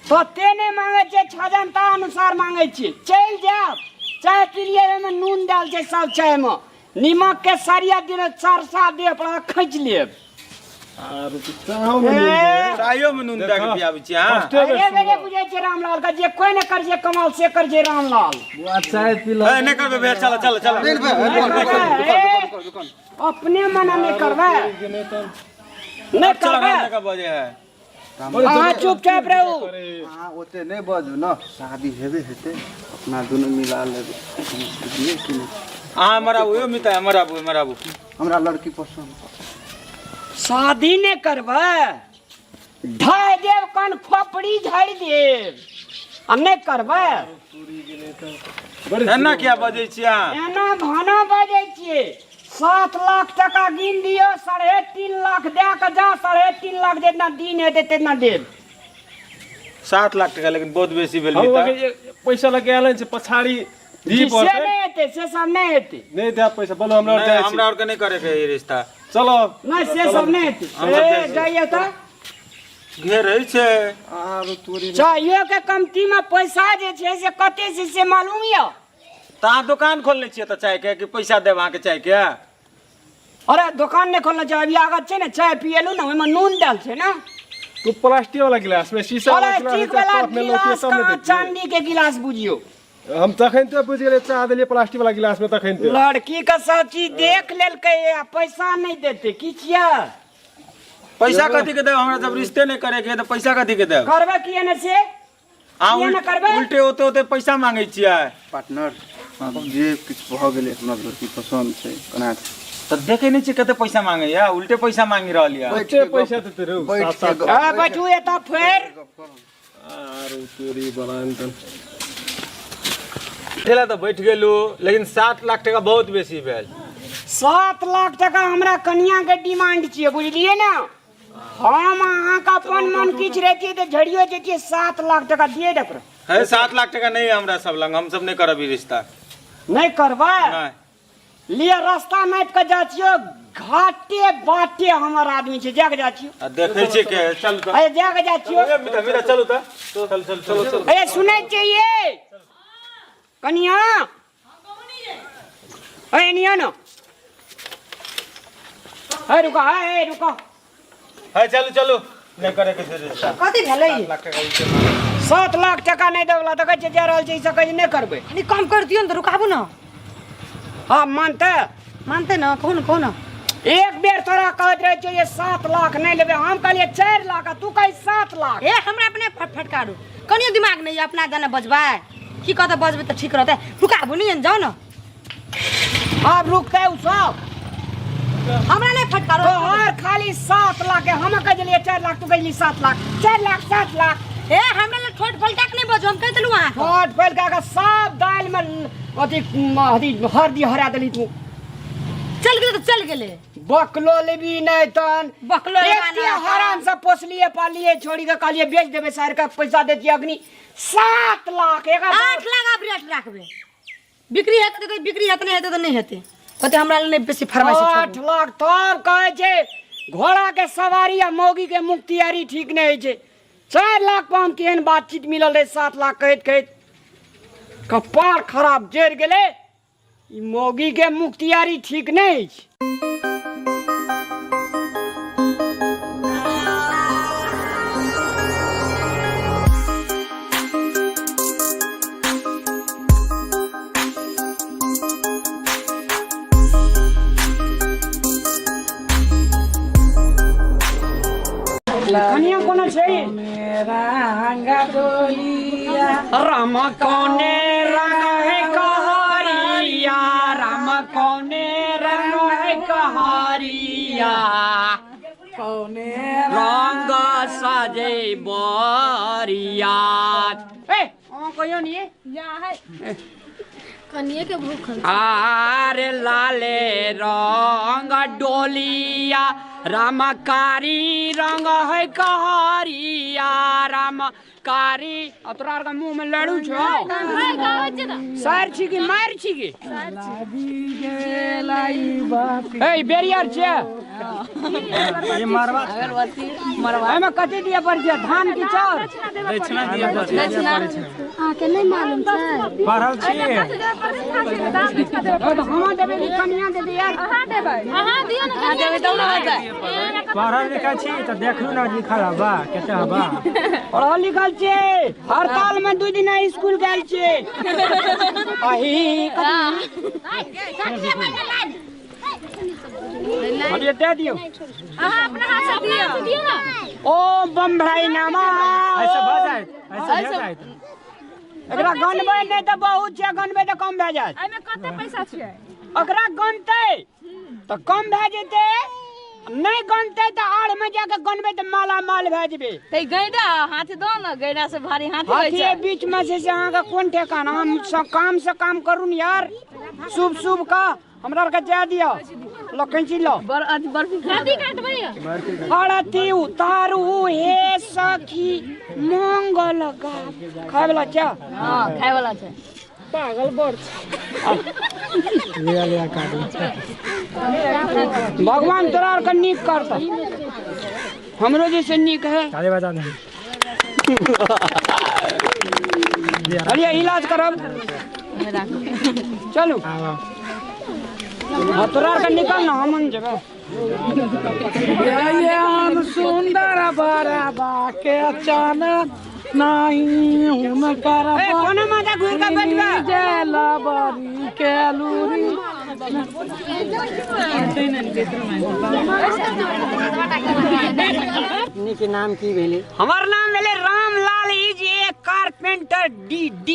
तते नहि मांगै छियै, छजनता अनुसार मांगै छियै। चलि जायब, चाय पिलियै ओहिमे नून देल छै सब चायमे, नीमक के सरिया दिन सरसा देह पर खींच लेब। चायो में नून दए के पियाबै छी अहाँ? अरे बेरे बुझै छै रामलाल का जे कोई नहि कर छै कमाल से कर छै रामलाल। चाय पी लो। ए, नहि करबै भैया, चलो चलो चलो। अपने मना नहि करबै, नहि करबै। बजे है अहाँ चुपचाप रहू। अहाँ ओते नहि बाजू ने, शादी हेबे हेतै अपना दुनू मिला लेबै बुझलियै कि नहि? अहाँ हमर आबू यौ मिता, हमर आबू, हमर आबू। हमरा लड़की पसन्द। शादी नहि करबै ढाइ देब कन खोपड़ी झाड़ि देब आ नहि करबै। एना किया बजै छियै अहाँ? एना भाना बजै छियै। 7 लाख टका गिन दियौ, 3.5 लाख दए कऽ जा, 3.5 लाख जितना दिन हेतै तितना देब। 7 लाख टका लेकिन बहुत बेसी भेल। हम मिता। अहाँके पैसा लग आयल छै पछाड़ी दी जी, से पड़तै। नहि हेतै, से सब नहि हेतै। नहि देब पैसा बोलो, हमरा नहि, जाइ छी। हमरा आरके नहि करे के ई रिश्ता। चलो नहि से सब नहि हेतै। हम सब ए जाइ छी। जाइए तऽ घेरै छै। आरो तोरी चाहियो के कमती में पैसा जे छै से कते छै से मालूम यऽ? तऽ अहाँ दोकान खोलने छियै तऽ चायके कि पैसा देब अहाँके चायके? अरे दोकान नहि खोलने छै, अभी आगत छै ने चाय पियलू ने ओहिमे नून देल छै ने। तू प्लास्टिक वाला गिलास में शीशा वाला प्लास्टिक गिलास वाला कप में लौतियै गिलास तब ने कहाँ देतियै। चांदी के गिलास बुझियौ। हम तखन ते बुझि गेलियै चाह देलियै प्लास्टिक वाला गिलास में तखन ते। लड़की के सब चीज देख लेलकै आ पैसा नहि देतै की छियै? पैसा कथी के देब? हमरा जब रिश्ते नहि करे के है तऽ पैसा कथी के देब? करबै किए ने से? अहाँ किए ने करबै? उल्टे ओते ओते पैसा मांगै छियै। पार्टनर जे किछु भऽ गेलै हमरा लड़की पसन्द छै केना तऽ देखै नहि छियै कते पैसा मांगैया, उल्टे पैसा मांगि रहल यऽ। उल्टे पैसा देते रहू। बैठ सात के सात गप- आ बैठू एतऽ फेर। आरो तोरी बलान। ठेला तऽ बैठ गेलू, लेकिन 7 लाख टका बहुत बेसी भेल। 7 लाख टका हमरा कनिया के डिमांड छियै बुझलियै ने। हम अहाँके अपन मन किछु रहितियै तऽ झड़ियो जैतियै। 7 लाख टका दिए दे ओकरा। है 7 लाख टका नहि हमरा सब लग, हम सब नहि करब ई रिश्ता। नहि करबै? नहि। लिअ रास्ता नापि कऽ जाइ छियौ, घाटे बाटे हमर आदमी छै, जाके जाइ छियौ। आ देखै छियै के चल तऽ। अरे जाके जाइ छियौ। ए, मिता, मिता, चलू तऽ। चल चल चल चल। अरे सुनै छियै कनिया? अरे निया न। अरे रुको, अरे रुको। है चलू चलू, नहि करे के छै रिश्ता। कथी भेलै? 7 लाख टका उल्टे मांगै। 7 लाख टका नहि देबला तऽ कहै छै जा रहल छै, ई सब कहै छै नहि करबै। कनि कम कर दियौ ने तऽ रुकाबू ने। हँ मानतै? मानतै ने, कहू ने, कहू ने। एक बेर तोरा कहैत रहै छियौ जे 7 लाख नहि लेबै, हम कहलियै 4 लाख आ तू कहै 7 लाख। ए हमरा अपने फटकारू, कनियो दिमाग नहि यऽ अपना जाने बजबै की कहतै, बजबै तऽ ठीक रहतै। रुकाबू नहि, जाउ ने। आब रुकतै उ सब? हमरा नहि फटकारो। तोहर खाली 7 लाख है, हम कह देलियै 4 लाख, तू कहली 7 लाख, 4 लाख 7 लाख। ए हमरा लग ठोट फलका के नहि बजू, हम कहि देलहुँ अहाँके। ठोट फलका के सब दालि में अथी अथी हरदी हरा देली तू। चल गेलै तऽ चल गेलै। बकलो लेबी नहि तन। बकलो लेबा एते नहि। हराम से पोसलिए पालिए छोड़ी के कहलिए बेच देबै शहर के पैसा देतियै अग्नि। 7 लाख एक 8 लाख आब रेट राखबै। बिक्री हेतै तऽ बिक्री हेतै, नहि हेतै तऽ नहि हेतै। ओते हमरा लए नहि बेसी फरमाइश छै। 8 लाख तब कहै छै घोड़ा के सवारी आ मौगी के मुख्तियारी ठीक नहि होइ छै। 4 लाख पर हम केहन बातचीत मिलल रहै, 7 लाख कहैत कहैत कपार खराब जरि गेलै। ई मौगी के मुख्तियारी ठीक नहि अछि। कनिया कोना छै? राम कोने रंग है कहरिया, राम कोने रंग है कहरिया, कौने रंग सजे बरिया। ए अहाँ कहियो नि या है कनिए के भूख। आरे लाले रंग डोलिया, राम कारी रंग है कहरिया, राम कारी। आ तोरा आरके मुँह में लड़ू छौ? सार छी कि मार छी कि? ए बेरियर छै ये मारवा। एहिमे कथी दिअ पड़ै छै, धान की चाउर? दक्षिणा दिअ पड़ै छै। अहाँके नहि मालूम छै? पढ़ल छियै। हमा देबै कि कनिया देबै यार? अहाँ देबै, अहाँ दियौ ने, कनिया देबै तब ने होतै। पढ़ल लिखल छी तऽ देखलू ने लिखल हबा कते हबा। पढ़ल लिखल छियै, हड़ताल में 2 दिन स्कूल गेल छियै। अही अरे दे दियौ। अहाँ अपना हाथ से दियौ ना। ओ बम भाई नामा ऐसे भऽ जायत, ऐसे भऽ जायत। एकरा गनबै नहि तऽ बहुत छै, गनबै तऽ कम भए जायत। एहिमे कते पैसा छै? ओकरा गनतै तऽ कम भए जेतै, नहि गनतै तऽ आड़ में जाके गनबै तऽ माला माल भए जेबै। तऽ गैडा हाथ दो ने, गैडा से भारी हाथ होइ हाथीए छै। बीच में छै से अहाँके कोन ठेकाना। हम सब काम से काम करू ने यार, शुभ शुभ का हमरा आरके जाय दिअ। लो कैंची लो। बर्फी कथी काटबै? आरती उतारू हे सखी मंगल गा। खाय वाला छै? हां खाय वाला छै। पागल बड़ लिया लिया काटू। भगवान तोरा आरके नीक करता, हमरो जैसे नीक है। ताली बजा दे। अरे इलाज करब, चलू। हाँ तोरा आरके निकल ना, हम जेबै। ये सुंदर बराबा के अचानक नहीं हुनकर ए कोनो माथा घुर के बैठबे। जलबरी के लूरी। अपने के नाम की भेलै? हमर नाम भेलै Ramlal is a carpenter D D.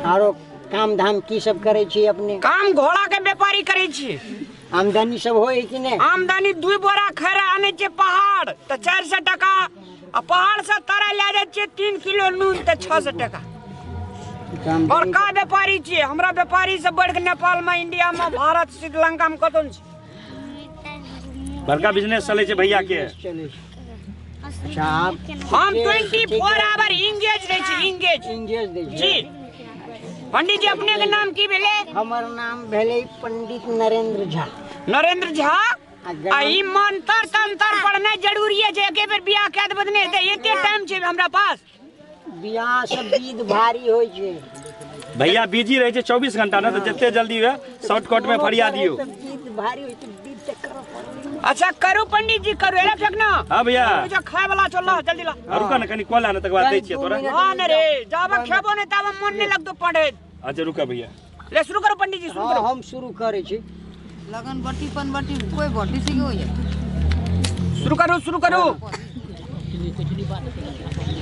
आरो काम धाम की सब करै छी अपने? काम घोड़ा के व्यापारी करै छी। आमदनी सब होय कि नहि? आमदनी 2 बोरा खैरा आनै छै पहाड़ तऽ 400 टका, आ पहाड़ से तरा लए जाइ छियै 3 किलो नून तऽ 600 टका। और का व्यापारी छियै हमरा, व्यापारी से बढ़ के नेपाल में, इंडिया में, भारत, श्रीलंका में कतौ नहि छै। बड़का बिजनेस चलै छै भैया के। अच्छा आप हम 24 आवर इंगेज रहै छी, इंगेज इंगेज दै छी जी। पंडित जी अपने के नाम की भेलै? हमर नाम भेलै पंडित नरेंद्र झा। नरेंद्र झा? आ ई मंत्र तंत्र पढ़नाइ जरूरी है जे एके बेर बियाह कए देबै तऽ नहि हेतै, एते टाइम छै हमरा पास। बियाह सब विध भारी होइ छै भैया, बिजी रहै छै 24 घंटा ने, तऽ जते जल्दी हुए शॉर्टकट में फरिया दियौ। विध भारी होइ छै, विध तऽ करऽ पड़त। अच्छा करू पंडित जी करू, एला फेक ना। हां भैया जो खाय वाला चल ला, जल्दी ला। रुका ना कनी कॉल आने तक बाद दै छियै तोरा। हां ने रे, जाब खेबो नै ताब मन नै लगतो पढ़े। अच्छा रुका भैया, ले शुरू करो पंडित जी, शुरू करो। हम शुरू करै छी। लगन बटी पन बटी कोई बटी सी होय। शुरू करू, शुरू करू।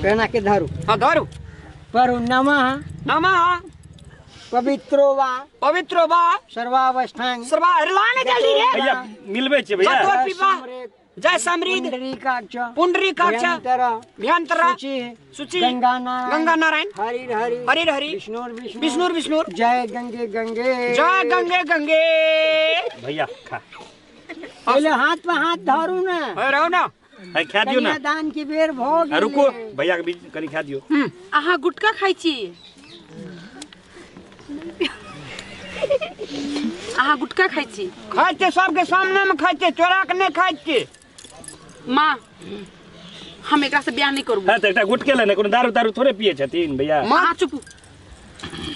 पेना के धरू। हां धरू। पढ़ू नमः नमः पवित्रो वा पवित्रो वा सर्वावस्थां सर्वा। अरे ला ने जल्दी रे भैया, मिलबे छै भैया। सतो पिपा जय समृद्ध पुंडरीकाक्ष पुंडरीकाक्ष भयंतर शुचि शुचि गंगा नारायण गंगा नारायण हरि हरि हरि हरि विष्णु विष्णु विष्णु विष्णु जय गंगे गंगे जय गंगे गंगे। भैया खा पहले हाथ पे हाथ धरू ना। अरे रहो ना, है खा दियो ना, दान की बेर भ गेल। रुको भैया के बीच कनी खा दियो। अहाँ गुटखा खाइ छी? अहाँ गुटखा खाइ छी? खाइ छियै, सबके सामने में खाइ छियै, चोरा के नहि खाइ छियै। माँ हम एकरा से बियाह नहीं करबो। हां त एकटा गुटके ले ने, कोनो दारू तारू थोड़े पिए छथिन भैया। माँ चुप,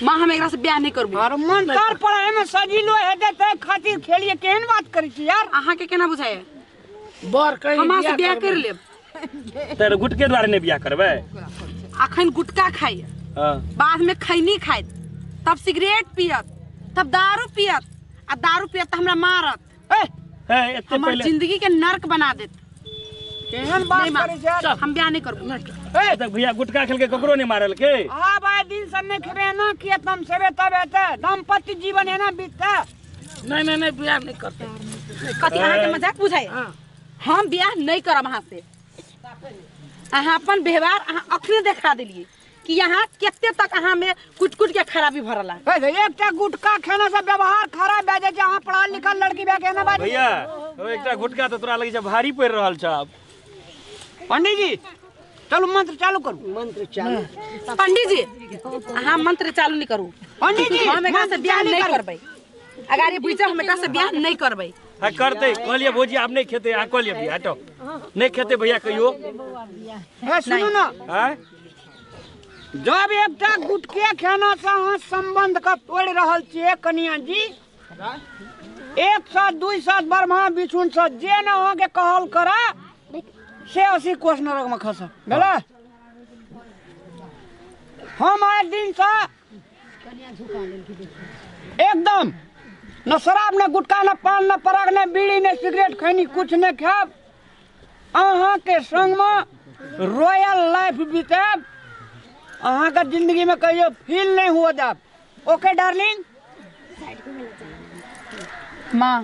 माँ हम एकरा से बियाह नहीं करबो। अरे मन तर पढ़ाई में सजिलो हेतै तै खातिर खेलिए, केहन बात करै छी यार? अहाँ के केना बुझाय? बर कहीं हम अहाँ से बियाह कर लेब। तर गुटके द्वारे नहीं बियाह करबै? अखन गुटका खाइ, बाद में खैनी खाइत, तब सिगरेट पियत, तब दारू पियत, आ दारू पियत त हमरा मारत। ए एते हमर पहिले जिंदगी के नर्क बना देत। केहन बात करै छी यार? हम बियाह नहीं करबो। ए तक भैया गुटका खेल के ककरो नहीं मारल के। हां भाई दिन से नहीं खेबे ना किए तम सेबे तब हेतै, दाम्पत्य जीवन एना बीततै। नहीं नहीं नहीं बियाह नहीं करते। कथी अहाँ के मजाक बुझाय? हम बियाह नहीं करब अहाँ से। अहाँ अपन व्यवहार अहाँ अखने देखा देलिए कि यहाँ कते तक अहाँ में कुट कुट के खराबी भरला। एकटा गुटखा खेना से व्यवहार खराब भए जाइ छै। अहाँ पढ़ल लिखल लड़की भए के एना बाजै? भैया ओ एकटा गुटका त तोरा लगै छै भारी पड़ि रहल छ। पंडित जी चलू मंत्र चालू करू। मंत्र चालू। पंडित जी अहाँ मंत्र चालू नहीं करू। पंडित जी हम एकरा से बियाह नहीं करबै। अगर ये बुझ हम एकरा से बियाह नहीं करबै। हां करते कहलिए भौजी आब नहीं खेते, आ कहलिए भैया हटो नहीं खेते भैया कहियो। ए सुनू ना, हां जब एकटा गुटके खेना से अहाँ संबंध के तोड़ि रहल छियै कनिया जी, 100 200 ब्रह्मा विष्णु से जे न अहाँ के कहल करा से 80 कोस नरक में खस भेलै। हम आइ दिन से एकदम न शराब न गुटखा न पान न पराग न बीड़ी न सिगरेट खैनी कुछ नहीं खायब। अहाँ के संग में रॉयल लाइफ बितायब। अहाँ के जिंदगी में कहियो फील नहीं हुआ देब। Okay darling? माँ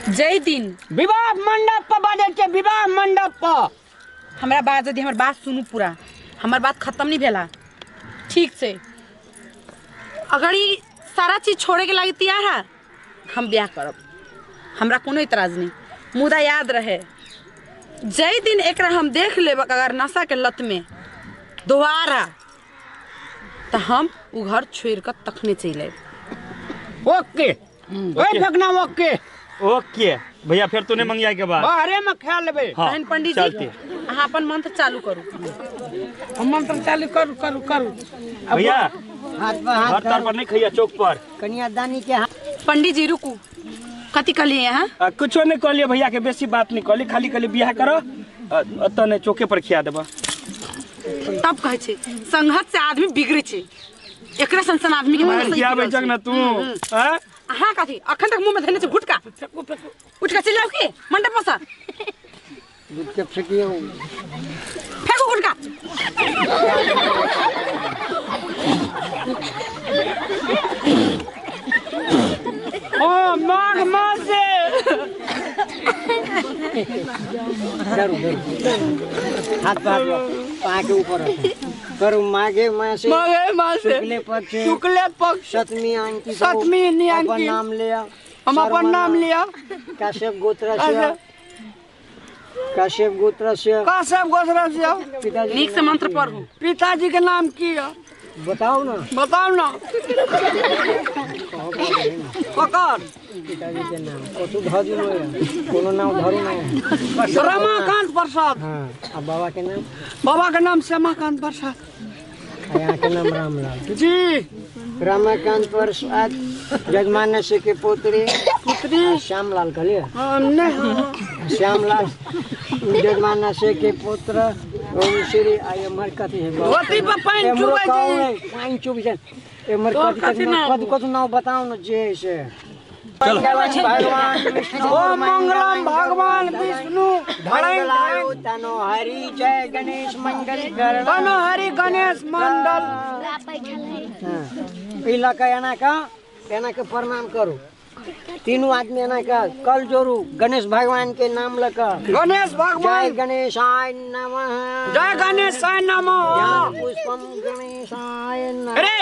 जय दिन विवाह मंडप पर बाजै छै, विवाह मंडप पर हमरा बात यदि हमर बात सुनू पूरा, हमर बात खत्म नहीं भेला ठीक से। अगर ई सारा चीज छोड़े के लागी तैयार है हम ब्याह करब, हमरा कोनो इतराज नहीं। मुदा याद रहे जय दिन एकरा हम देख लेब अगर नशा के लत में दोबारा तो हम उ घर छोड़ कर तखने चलि आयब। ओके ओए फेकना। ओके ओके भैया फिर तू नहीं मंगिया के बाद बाहरे में खा लेबे। तहन पंडित जी अहाँ अपन मंत्र चालू करू। हम मंत्र चालू करू करू करू। भैया हाथ पर हाथ घर पर नहीं खैया चौक पर कन्यादानी के हाथ। पंडित जी रुकू, कथी कहलिए अहाँ? कुछो नहीं कहलिए भैया के, बेसी बात नहीं कहली, खाली कहली बियाह करो अतऽ नहीं चौके पर खिया देबा। तब कहै छै संघत से आदमी बिगड़ै छै, एकरे सन सन आदमी के मारे खियाबै छक ना तू। हां अहाँ कथी अखन तक मुंह में धने छै गुटका? उठ के चलि जाउ की मंडप पर से? गुटका फेकियो, फेंकू गुटका। ओ माघ मास से डरू डरू हाथ पर हाथ के ऊपर करू। माघे मासे, माघे मासे शुक्ले पक्ष, शुक्ले पक्ष सप्तमी अंकित, सप्तमी अंकित अपन नाम लिया, हम अपन नाम लिया। कश्यप गोत्र से, कश्यप गोत्र से, कश्यप गोत्र से। पिताजी नीक से मंत्र पढ़ू। पिताजी के नाम की है बताओ ना, बताओ ना। पकड़ पिताजी के नाम कथू धरू न, कोनो नाम धरू ना। रमाकांत प्रसाद। हाँ, आ बाबा के नाम? बाबा के नाम श्यामाकांत प्रसाद। यहाँ के नाम रामलाल जी। रमाकांत प्रसाद जजमान से के पुत्री, पुत्री श्यामलाल कहलिए? नहीं, श्यामलाल जजमान से के पुत्र ओम श्री आई एमहर कथी है? धोती पर पानि चुबै छै, पानि चुबै छै। एमहर कथी कथी कथी नाम बताउ न जे से। भगवान विष्णु, ओम मंगलम भगवान विष्णु तनो हरि जय गणेश मंगल तनो हरि गणेश मंडल। ई लऽ कऽ एना के प्रणाम करू। तीनू आदमी एना के कल जोड़ू गणेश भगवान के नाम लऽ कऽ। गणेश भगवान जय गणेशाय नमः, जय गणेशाय नमः। पुष्पम गणेशाय नमः। अरे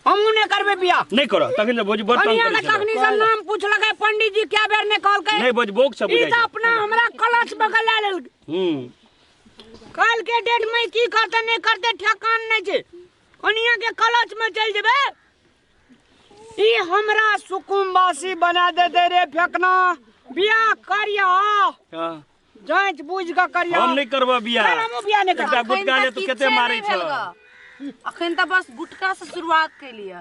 हमहू नहीं करबे बियाह। नहीं करो तखन भौजी बड़ तंग करै छै। तखनी से नाम पूछलकै पंडित जी क्या बेर ने कहलकै। नहीं भौजी बोक सब ई त अपना हमरा कलच बगल ले लेल। कल के डेट में की करते नहीं करते ठेकान नहीं छै। कनिया के कलच में चल जेबे ई हमरा सुकुम्बासी बना दे दे रे फेकना। बियाह करिया, हाँ। जांच बुझ के करिया। हम नहीं करबो बियाह। चल, हमहूँ बियाह नहीं करबो। एकटा गुटका ले तू कते मारै छ। अखन तऽ बस गुटका से शुरुआत कैलियै।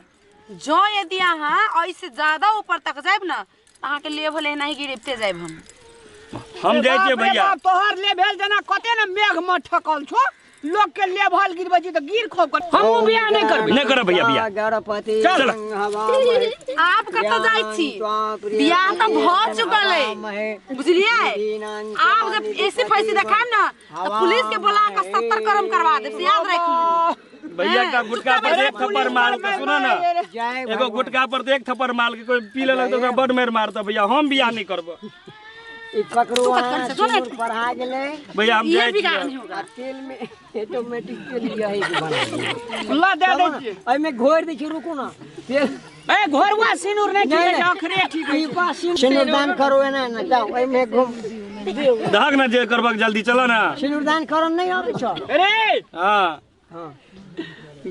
जँ यदि अहाँ एहिसे ज्यादा ऊपर तक जायब ना, अहाँके लेवल एना ही गिरते जायब हम। हम जाइ छियै भैया। तोहर लेवल जेना कते ने मेघ में ठकल छो, लोग के लेवल गिरबै छी तऽ गिर खोब कर। हमहूँ बियाह नहीं करबै। नहीं करब भैया बियाह। गणपति चल। आप कतऽ जाइ छी? बियाह तऽ भऽ चुकल है, बुझलियै? आप जब ऐसे फैसी देखायब ना तऽ पुलिस के बोला के 70 करम करवा देब, से याद राखि लियौ। भैया का गुटका पर एक थप्पड़ मार के सुनो ना, एगो गुटका पर एक थप्पड़ मार के कोई पी लेलक तऽ ओकरा बड मारि मारतऽ भैया। हम बियाह नहीं करबो। ई पकड़ू अहाँ, पढ़ा गेलै भैया। हम जाइ छियै। तेल में ऑटोमेटिक तेल यही के बना ला दे दै छियै। एहिमे घोरि दै छी, रुकू ना। तेल ए घोरवा सिनुर नहीं ठीक है, अखरे ठीक है। ई पास सिनुरदान करू एना एना जाओ, एहिमे घुम दहक ना जे करबक जल्दी चलो ना। सिनुरदान करन नहीं आबै छौ? अरे हां हां,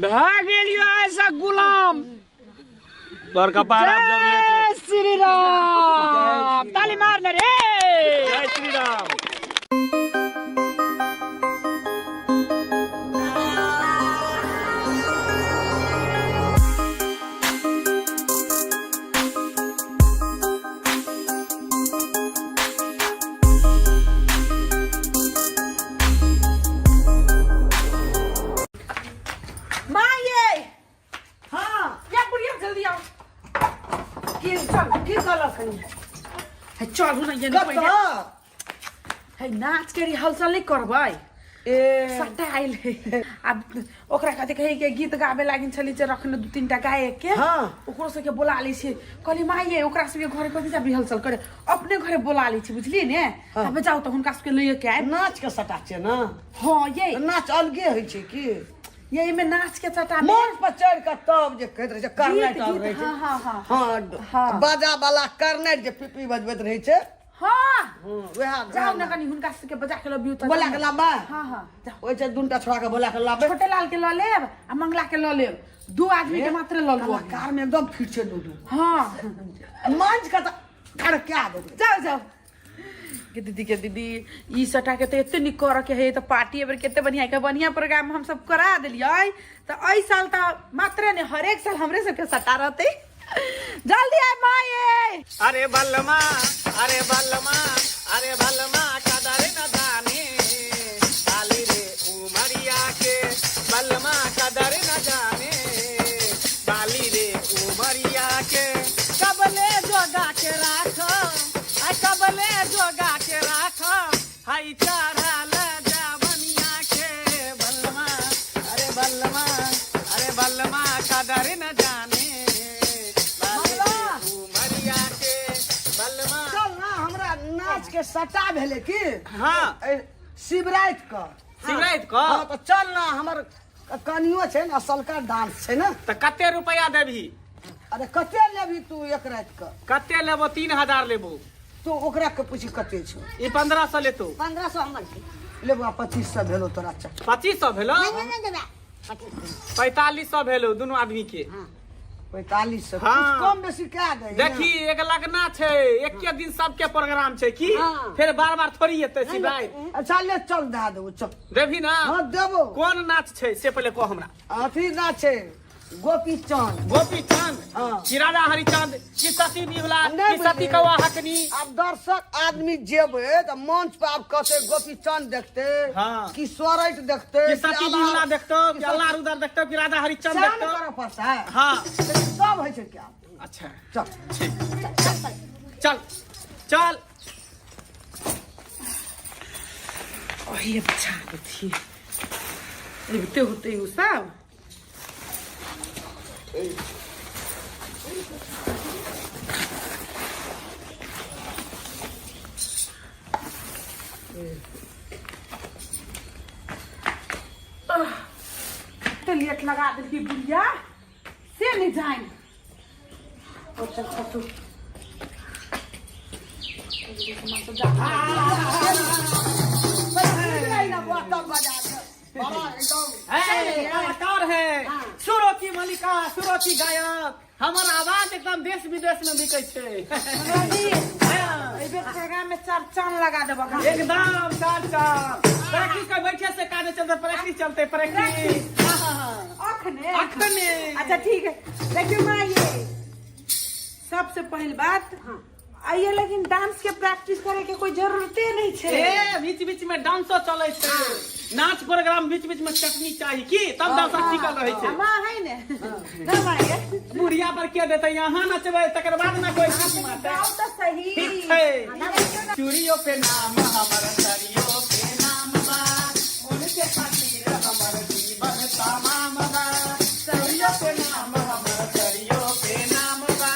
भा गेलियो ऐसा गुलाम तोर कपार आप जब ले। जय श्री राम, ताली मारने रे। जय श्री राम। माँ ये हाँ या बुढ़िया जल्दी आओ। की चल की कहलक है चलू ना ये नहीं पहिले। है नाच के रिहर्सल नहीं करबै। ए सट्टा आइल है। अब ओकरा कथी कहे के गीत गाबे लागिन छली जे रखने दू तीन टा गायक के। हाँ। ओकरो सबके बोला लै छी। कहली माँ ये ओकरा सबके घरे कथी जाब रिहर्सल करे, अपने घरे बोला लै छी, बुझलियै ने? हाँ। तबे जाउ तऽ हुनका सबके लइए के आयब। नाच के सटा छै ना? हाँ ये नाच अलगे होइ छै की? ये एहिमे नाच के सटा में मंच पर चढ़ के तब जे कहैत रहै छै करनाइट गीत, आर रहै छै। हाँ, हाँ, हाँ। हाँ, हाँ। बाजा वाला करनाइट जे पीपी बजबैत रहै छै। हाँ। वएह जाउ ने कनी हुनका सबके बजा के लबियौ तऽ। बोला के लाबे? हाँ, हाँ, जाउ। ओहि छै दूनटा छोड़ा के बोला के लाबे। छोटे लाल के लऽ लेब आ मंगला के लऽ लेब, दू आदमी के मात्र लऽ लेब। कलाकार में एकदम फिट छै दूदू। हाँ। मंच के तऽ धड़का देबै। जाउ जाउ। के दीदी के दीदी ई सटा के तऽ एते नीक करऽ के है, तऽ पार्टी एबेर कते बढ़िया के बढ़िया प्रोग्राम हम सब करा देलियै। तऽ एहि साल तऽ मात्रे ने हरेक साल हमरे सबके सटा रहतै। जल्दी आय माये। अरे बलमा, अरे बलमा, अरे बलमा कदर न जाने बाली रे उमरिया के, बलमा कदर न जाने बाली रे उमरिया के। कबले जोगा के राख, आई कबले जोगा के राख, हाई चढ़ल जावनिया के बलमा, अरे बलमा, अरे बलमा कदर न जाने बाली रे उमरिया के, बलमा। चल ना हमरा नाच के सटा भेलै की? हाँ। शिवराति के। शिवराति के? हाँ, तऽ चल ना हमर कनियो छै ने असलका डांस छै ना। तऽ कते रुपया देबही? अरे कते लेबही तू एक राति के? कते लेबो? 3000 लेबो। तू ओकरा के पूछी कते छौ? ई 1500 लेतो। 1500 हमर छै। लेबो 2500 भेलो तोरा। चल। 2500 भेलो? नहीं, नहीं, नहीं देबे। 4500 भेलो दुनू आदमी के। 4500। हाँ। कुछ कम बेसी कए दे। देखी एक लगना छै, एके दिन सबके प्रोग्राम छै की? हाँ। फिर बार बार थोड़ी एतै शिवराति। अच्छा ले चल दए देबो चल। देबही ना? हाँ देबो। कोन नाच छै से पहिले कह हमरा। अथी नाच छै गोपी चंद। गोपी चंद? हाँ। कि राजा हरिचंद, कि सती बिहुला, नहीं कि सती बुझलियै। कौआ हकनी? आब दर्शक आदमी जेबै तऽ मंच पर आब कहतै गोपी चंद देखते, हाँ। कि सोरठ देखते, कि सती बिहुला देखतौ, कि अल्लाह रुदर देखतौ, कि राजा हरिचंद सएह ने देखतौ। करऽ पड़तै। हाँ। लेकिन सब होइ छै क्या? अच्छा। चल। ठीक। चल। चल। ओही अच्छा देखिए। अबिते होते उ सब। कते लेट लगा देलकी बुढ़िया से नहीं जाइन। और चल चल तू। बड़ा एकदम है, कलाकार है, सुरों की मलिका, सुरों की गायक। हमर आवाज एकदम देश विदेश में बिकै छै। एहि बेर प्रोग्राम में चार चांद लगा देबो। एकदम चार चांद। प्रैक्टिस कर बैठे से काज चलते, प्रैक्टिस चलते, प्रैक्टिस। अखने अखने। अच्छा ठीक है, देखियो माँ, ये सबसे पहिल बात आइए, लेकिन डांस के प्रैक्टिस करे के कोई जरूरते नहीं छै। ए बीच बीच में डांसो चले छै, नाच प्रोग्राम बीच बीच में चटनी चाही की तब डांस टिकल रहे छै। माँ है ने ना माँ ये बुढ़िया पर के देते, यहाँ नचबै तकर बाद ना कोई चीज मारतै। गाओ तो सही। ठीक छै। चूड़ियों पे नाम हमर, सरियों पे नाम बा, उनके खातिर हमर जीवन तमाम बा। चूड़ियों पे नाम हमर, सरियों पे नाम बा,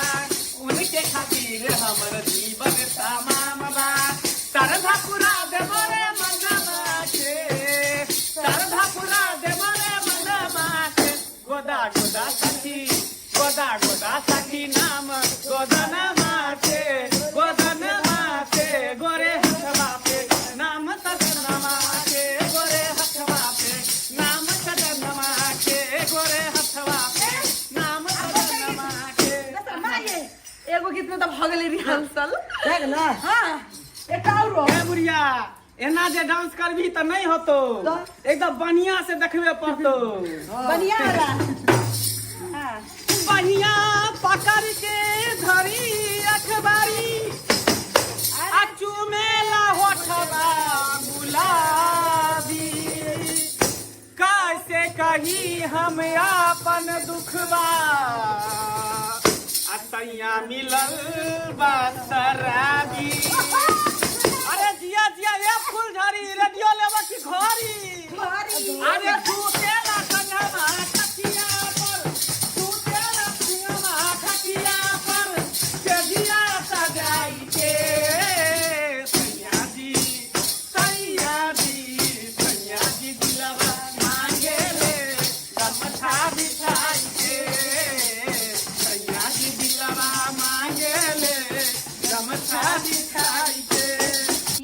उनके खातिर हमर जीवन तमाम बा। सरधा पुरा देबो रे मनवा के, सरधा पुरा देबो रे मनवा के। गोदा गोदा सखी, गोदा गोदा सखी नाम गोदन माथे, गोदन माथे गोरे हथवा पे नाम सदन माथे, गोरे हथवा पे नाम सदन माथे, गोरे हथवा पे नाम सदन माथे। माँ ये एगो गीत में तो भऽ गेलै रिहर्सल। भए गेलै? हाँ, एक और। ए बुढ़िया, एना जे डांस करबी तऽ नहि होतो, एकदम बढ़िया से देखबे पड़तो। बढ़िया वाला। हाँ। बढ़िया पकड़ के धरी अखबारी, आ चुमेला होठवा गुलाबी। कैसे कही हम अपन दुखबा, आ तैया मिलल बा शराबी। अरे जिया जिया ए फूलझड़ी, रेडियो लेबा की घड़ी? अरे सुतेला संगमा खटिया पर, सुतेला संगमा खटिया पर, सेजिया सजाई के। सैया जी, सैया जी, सैया जी दिलवा मांगे ले गमछा बिछाई के। सैया जी दिलवा मांगे ले गमछा बिछाई के।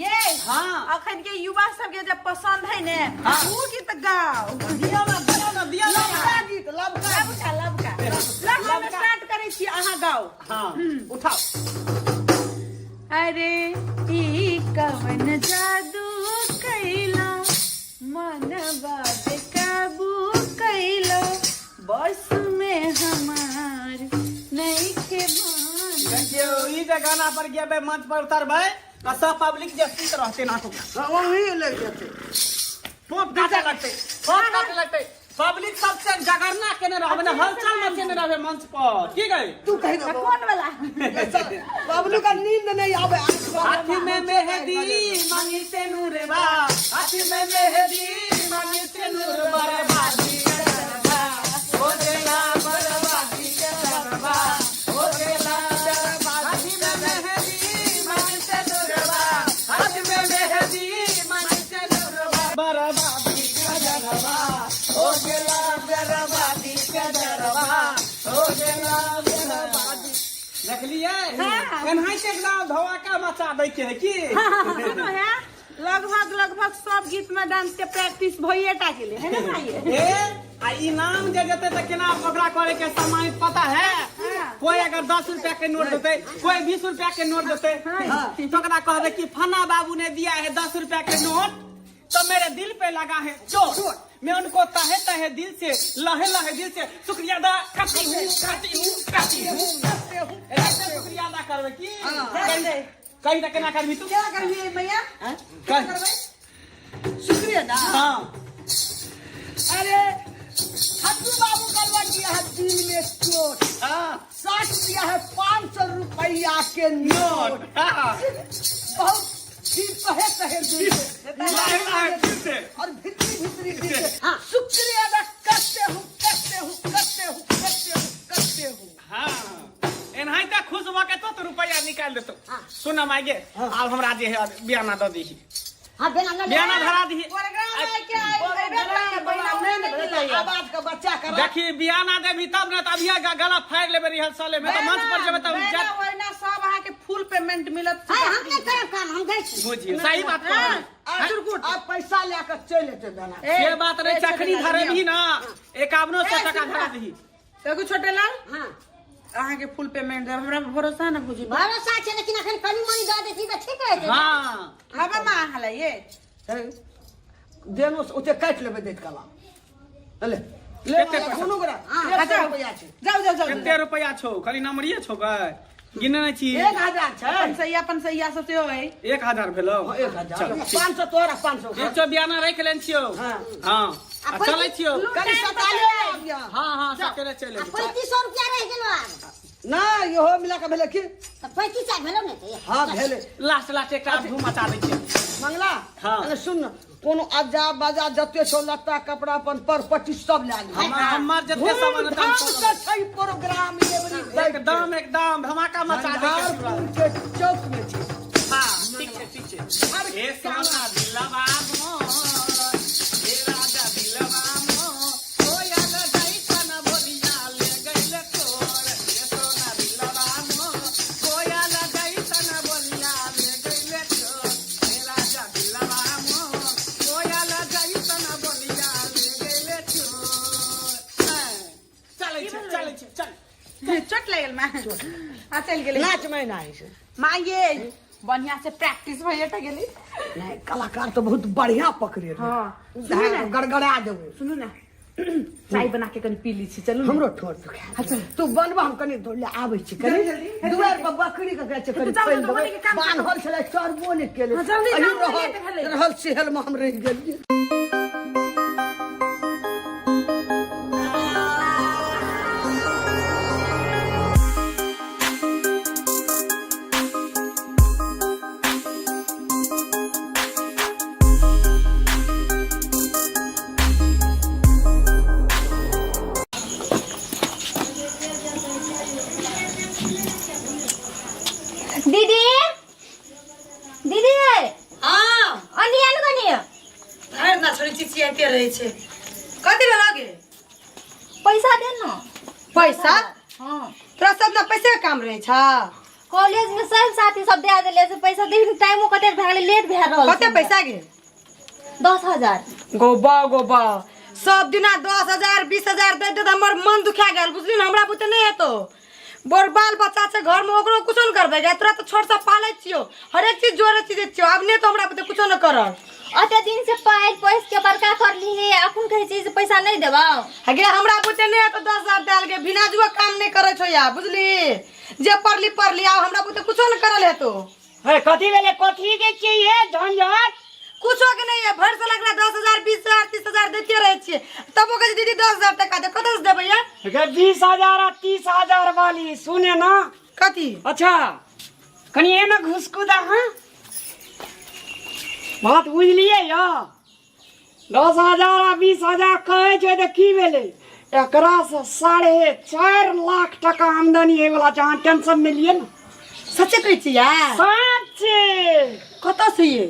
ये हाँ। अखन के युवा सबके जब पसंद है ने हाँ। ऊ गीत गाओ। दिया ना, दिया ना, दिया ना। लबका गीत, लबका। लबका, लबका। लबका हम स्टार्ट करै छी, अहाँ गाओ। हाँ, उठाओ। अरे ई कवन जादू कैला, मनवा बेकाबू कैला, बस में हमार नहीं के भान। देखियौ, ई जे गाना पर गेबै, मंच पर उतरबै तऽ सब पब्लिक जे सुति रहतै नाक। वही लागि जेतै। टोप काटे लगतै, टोप काटे लगतै। पब्लिक सबसे जगरना केने रहबै ने, हलचल मचेने रहबै मंच पर की गई। तू कहि दे। कोन वाला? बबलू का नींद नहीं आवे। हाथ में मेहंदी मांगी से नूरबा, हाथ में मेहंदी मांगी से नूरबा, रे बाजी गरबा ओ देला बरबादी गरबा ओ देला। हाथ में मेहंदी मांगी से नूरबा, हाथ में मेहंदी मांगी से नूरबा, बरबादी गरबा ओ देला बरबादी गरबा ओ देला बरबादी। देखलियै एनाहिते एकदम धमाका मचा दै के है की। सुनो है, लगभग लगभग सब गीत में डांस के प्रैक्टिस भइए टा गेलै है ना भाई? ए आ इनाम जे देते तऽ केना ओकरा करे के समय पता है? कोई अगर 10 रुपया के नोट देते, कोई 20 रुपया के नोट देते, तो ओकरा कहबे कि फना बाबू ने दिया है 10 रुपया के नोट, तो मेरे दिल पे लगा है चोट, मैं उनको तहे तहे दिल से, लहे लहे दिल से शुक्रिया अदा करती हूँ, करती हूँ, करती हूँ। ऐसे शुक्रिया अदा करबे की कहीं तक केना करबी तू? केना करबी मैया? कह। शुक्रिया अदा। हाँ। अरे हट्टू बाबू का लग गया है दिल में चोट। हाँ। 60 दिया है 500 रुपया के नोट। हाँ। बहुत दिल तहे तहे दिल से, लहे लहे दिल से और भितरी भितरी दिल से शुक्रिया अदा करते हूँ, करते हूँ, करते हूँ, करते हूँ, करते हूँ। हाँ, एनाहिते खुश भऽ के तो रुपया निकालि देतौ। सुन माय गे, आब हमरा जे है बियाना दऽ दीही। हाँ, बियाना लऽ ले। बियाना धरा दीही। आवाज के बच्चा कर। देखी बियाना देबी तब ने, तऽ अभिये गला फाड़ि लेबै रिहर्सले में, तऽ मंच पर जेबै तब ओहिना सब अहाँके फुल पेमेंट मिलत। हाय, हम नहि करब काम, हम बुझै छी बुझियौ सही बात कहलियै। आ पैसा लए कऽ चलि एतै दाना से बात नहीं चखनी धरेबही ना 5100 टका धरा दही देखू छोटे लाल हाँ अहाँके फुल पेमेंट देब हमरा भरोसा ना बुझी भरोसा छै लेकिन अखन कनी मनी दऽ दै छी तऽ ठीक रहतै हाँ हवा माँ अहाँ लए ये देनो से ओते काटि लेबै दैत कला ले ले कते पैसा? कोनो गोरा हाँ, 100 जाउ। रुपैआ छै जाउ जाउ जाउ कते रुपया छौ खाली नमरिये छौ गै गिने नहि छी 1000 छै अपन सैया अपन सैया सब सेहो है 1000 भेलौ 1000 चल, ठीक। 500 तोरा 500 192 राखि लेने छियौ हाँ। हाँ आ चलै छियौ कनी सकाले आबिया हाँ हाँ सकेले चलि आ अयबै। 3500 रुपया रहि गेलो आब नहि इहो मिला कऽ भेलै की तऽ 35 भेलो ने तऽ हाँ भेलै लास्ट लास्ट एकटा धूम मचा दै छियै मंगला हाँ। अरे सुन न कोनो अजा बाजा जते छौ लत्ता कपड़ा अपन पर पट्टी सब लए ली हमर जते सामान हेतै, हम धूमधाम सब से छै प्रोग्राम एवरी एकदम एकदम धमाका मचा दै के पूरा। के चौक में छै हाँ ठीक छै ठीक छै हे सोना दिलवा मोर हे राजा दिलवा मोर कोयल जैसन बोलिया ले गइल तोर हे सोना दिलवा मोर कोयल जैसन बोलिया ले गइल तोर हे राजा दिलवा मोर कोयल जैसन बोलिया ले गइल तोर चलै छै चलै छै चल चोट लागल माँ आ चलि गेलै नाच में नहि छै माँ ये बढ़िया से प्रैक्टिस भइए टा गेलै नहीं कलाकार तो बहुत बढ़िया पकड़े रहे हाँ सुनू ना गड़गड़ा देबै सुनू ना चाय बना के कनी पी ली छी चलू ना। हमरो ठोर दुखा तू बनबा हम कनी दौड़ ले आबै छी कनी जल्दी, जल्दी। दुआर पर बकरी के कहै छै कनी जाउ, खोलि जाउ, देबै बकरी के काम बान्हल छलै चरबो नहि केलै हाँ, जल्दी अही जाउ, रहल लेट भेलै। रहल सेहल मे हम रहि गेलियै दीदी दीदी हाँ अनि आनु कनी धरि ना छोड़ी चिचियाते रहै छै कथी भेल गे पैसा दे न पैसा हाँ तोरा सब ना पैसे के काम रहै छ कॉलेज में सब साथी सब दे देले से पैसा देख टाइमो कते भए गेलै लेट भए रहल कते पैसा गे 10000 गोबा गोबा सब दिना 10,000 20,000 दैत दैत हमर मन दुखा गेल बुझली ने हमरा बुते नहि हेतौ बड़ बाल बच्चा छै घरमे ओकरो कुछो नहि करबै गे तोरा तऽ छोटसँ पालै छियौ हरेक चीज जोड़े चीज छियौ आब नहि तऽ हमरा बुते कुछो नहि करब अते दिन से पाइल पोस के बड़का करली हे अखन कहै छी जे पैसा नहीं देबौ गे हमरा बुते नहि हेतौ 10,000 देल गे बिना जुआ काम नहि करै छौ या बुझली जे पढ़ली पढ़ली आब हमरा बुते कुछो नहि करल हेतौ हे कथी भेलै कथी के छियै ये झंझट कुछो के नहीं है भर साल एकरा 10,000 20,000 30,000 देते रहे छियै तबो कहै छै दीदी 10,000 टका दे कतऽ से देबै यार गे 20,000 आ 30,000 वाली सुने ना कथी अच्छा कनि एना घुसकू दा हाँ बात बुझलियै यौ 10,000 आ 20,000 कहै छै तऽ की भेलै एकरासँ 4.5 लाख टका आमदनी होइवला छै अहाँ टेंशन नहि लिअ ने सच्चे कहै छी यार सच्चे कतऽ से ये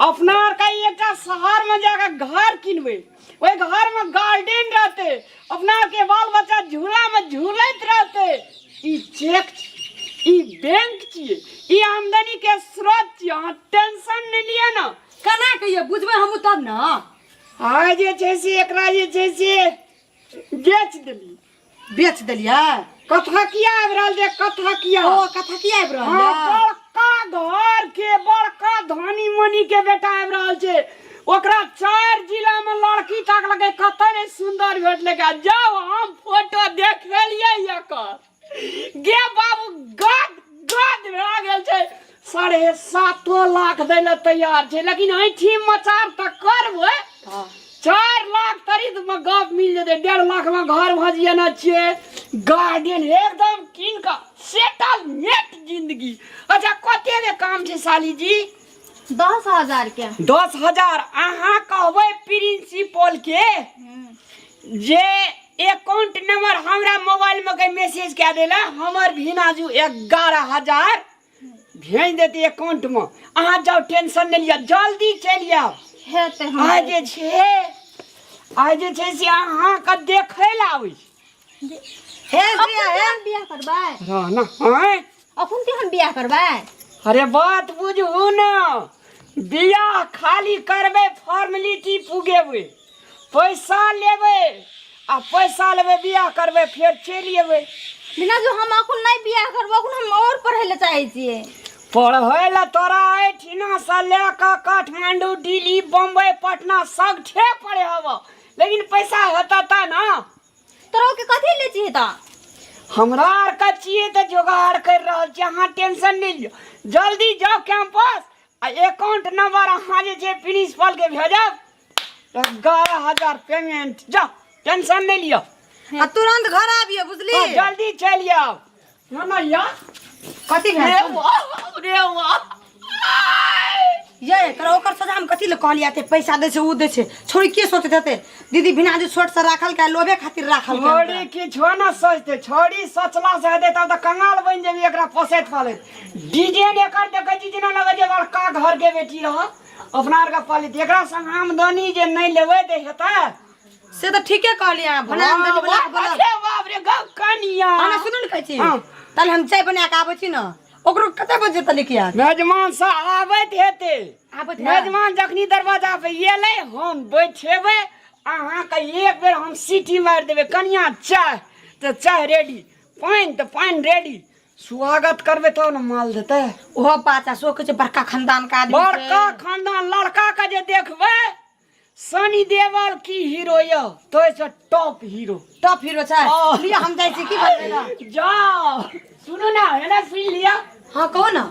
अपना आरके एकटा शहरमे जाकऽ घर किनबै ओहि घरमे गार्डन रहतै अपना आरके बाल बच्चा झूलामे झूलैत रहतै ई चेक छी ई बैंक छियै ई आमदनीके स्रोत छियै अहाँ टेंशन नहि लिअ ने केना कहियै बुझबै हमहूँ तब ने आइ जे छै से एकरा जे छै से बेच देली बेच देलियै कथा किया आबि रहल छै कथा किया ओ कथा किया आबि रहल हाँ, है बड़का घर के बड़का धनी मनी के बेटा आबि रहल छै ओकरा 4 जिला में लड़की ताकलकै कतऽ ने सुंदर भेटलै जाओ हम फोटो देखेलियै एकर गे बाबू गद गद भए गेल छै 7.5 लाख दै लए तैयार छै लेकिन ऐठी मचार तऽ करबै 4 लाख तरीत में गप मिल जेतै 1.5 लाख में घर भजिएने छियै गार्डन एकदम कीन कऽ सेटलमेंट जिंदगी। अच्छा कते के काम छै साली जी? 10,000 के। 10,000 अहाँ कहबै प्रिंसिपल के जे अकाउंट नंबर हमरा मोबाइल में के मैसेज कए देला हमर भिनाजू 11,000 भेज देते अकाउंट में। अहाँ जाओ टेंशन नहीं लिअ जल्दी चलि आउ। हेतै हम आइ जे छै आइ जे छै से अहाँके देखै लए आबै छी। हे अखन प्रिया हे हम बियाह करबै रह ना आँय अखन ते हम बियाह करबै। अरे बात बुझू ने, बियाह खाली करबै, फॉर्मेलिटी पुगेबै, पैसा लेबै आ पैसा लेबै, बियाह करबै, फेर चलि एबै। बिना जो हम अखन नहीं बियाह करबो, अखन हम और पढ़े ले चाहे छियै। पढ़ै लए तोरा एहिठिना से लए कऽ काठमांडू, दिल्ली, बम्बई, पटना सगठे पढ़े हब, लेकिन पैसा हेतऽ तऽ ने। तोरा के कथी ले छियै तऽ? हमरा आर के छियै तऽ जोगाड़ करि रहल छियै, अहाँ टेंशन नहि लिअ। जल्दी जाउ कैंपस आ अकाउंट नंबर अहाँ जे छै प्रिंसिपल के भेजब, 11,000 पेमेंट। जाउ, टेंशन नहि लिअ। आ तुरंत घर आबियो, बुझली? हाँ, जल्दी चलि आउ। ना ना या कथी भेल? रे वाह, रे वाह। ये तोरा ओकर सजा हम कथी ले कहलियै, एते पैसा दै छै उ दै छै, छोड़ी के सोचैत हेतै दीदी बिना जे छोट से राखल के लोभे खातिर राखल के। छोड़ी किछो ना सोचते, छोड़ी सोचला से हेतै तब तऽ कंगाल बनि जेबी एकरा पोसैत पालैत। डिजाइन एकर देखै छी जेना लगै छै बड़का घर के बेटी रह, अपना आरके पालित। एकरा संग आमदनी जे नहि लेबै तऽ हेतै? से तऽ ठीके कहलियै अहाँ, भने आमदनी बला के बोलल। अरे बाप रे, गप कनिया। अहाँ ने सुनू ने कहै छी। हाँ। ताले हम चाय बना के आबै छी ने, ओकरो कते बजे तक लिखिया? मेजमान से आबैत हेतै। आबैत है। मेजमान जखनी दरवाजा पे एलै, हम बैठेबै अहाँके, एक बेर हम सीटी मारि देबै, कनिया चाय तऽ चाय रेडी, पानि तऽ पानि रेडी। स्वागत करबै तब ने माल देतै। ओहो बात आ सो कहै छै बड़का खानदान के आदमी छै। बड़का खानदान लड़का के जे देखबै, सनी देवल की हीरो यौ, तो से टॉप हीरो। टॉप हीरो छै। हाँ। लिअ हम जाइ छी, की बनबै ना? जाओ, सुनू ना, एना सुनि लिअ। हाँ कहू ना।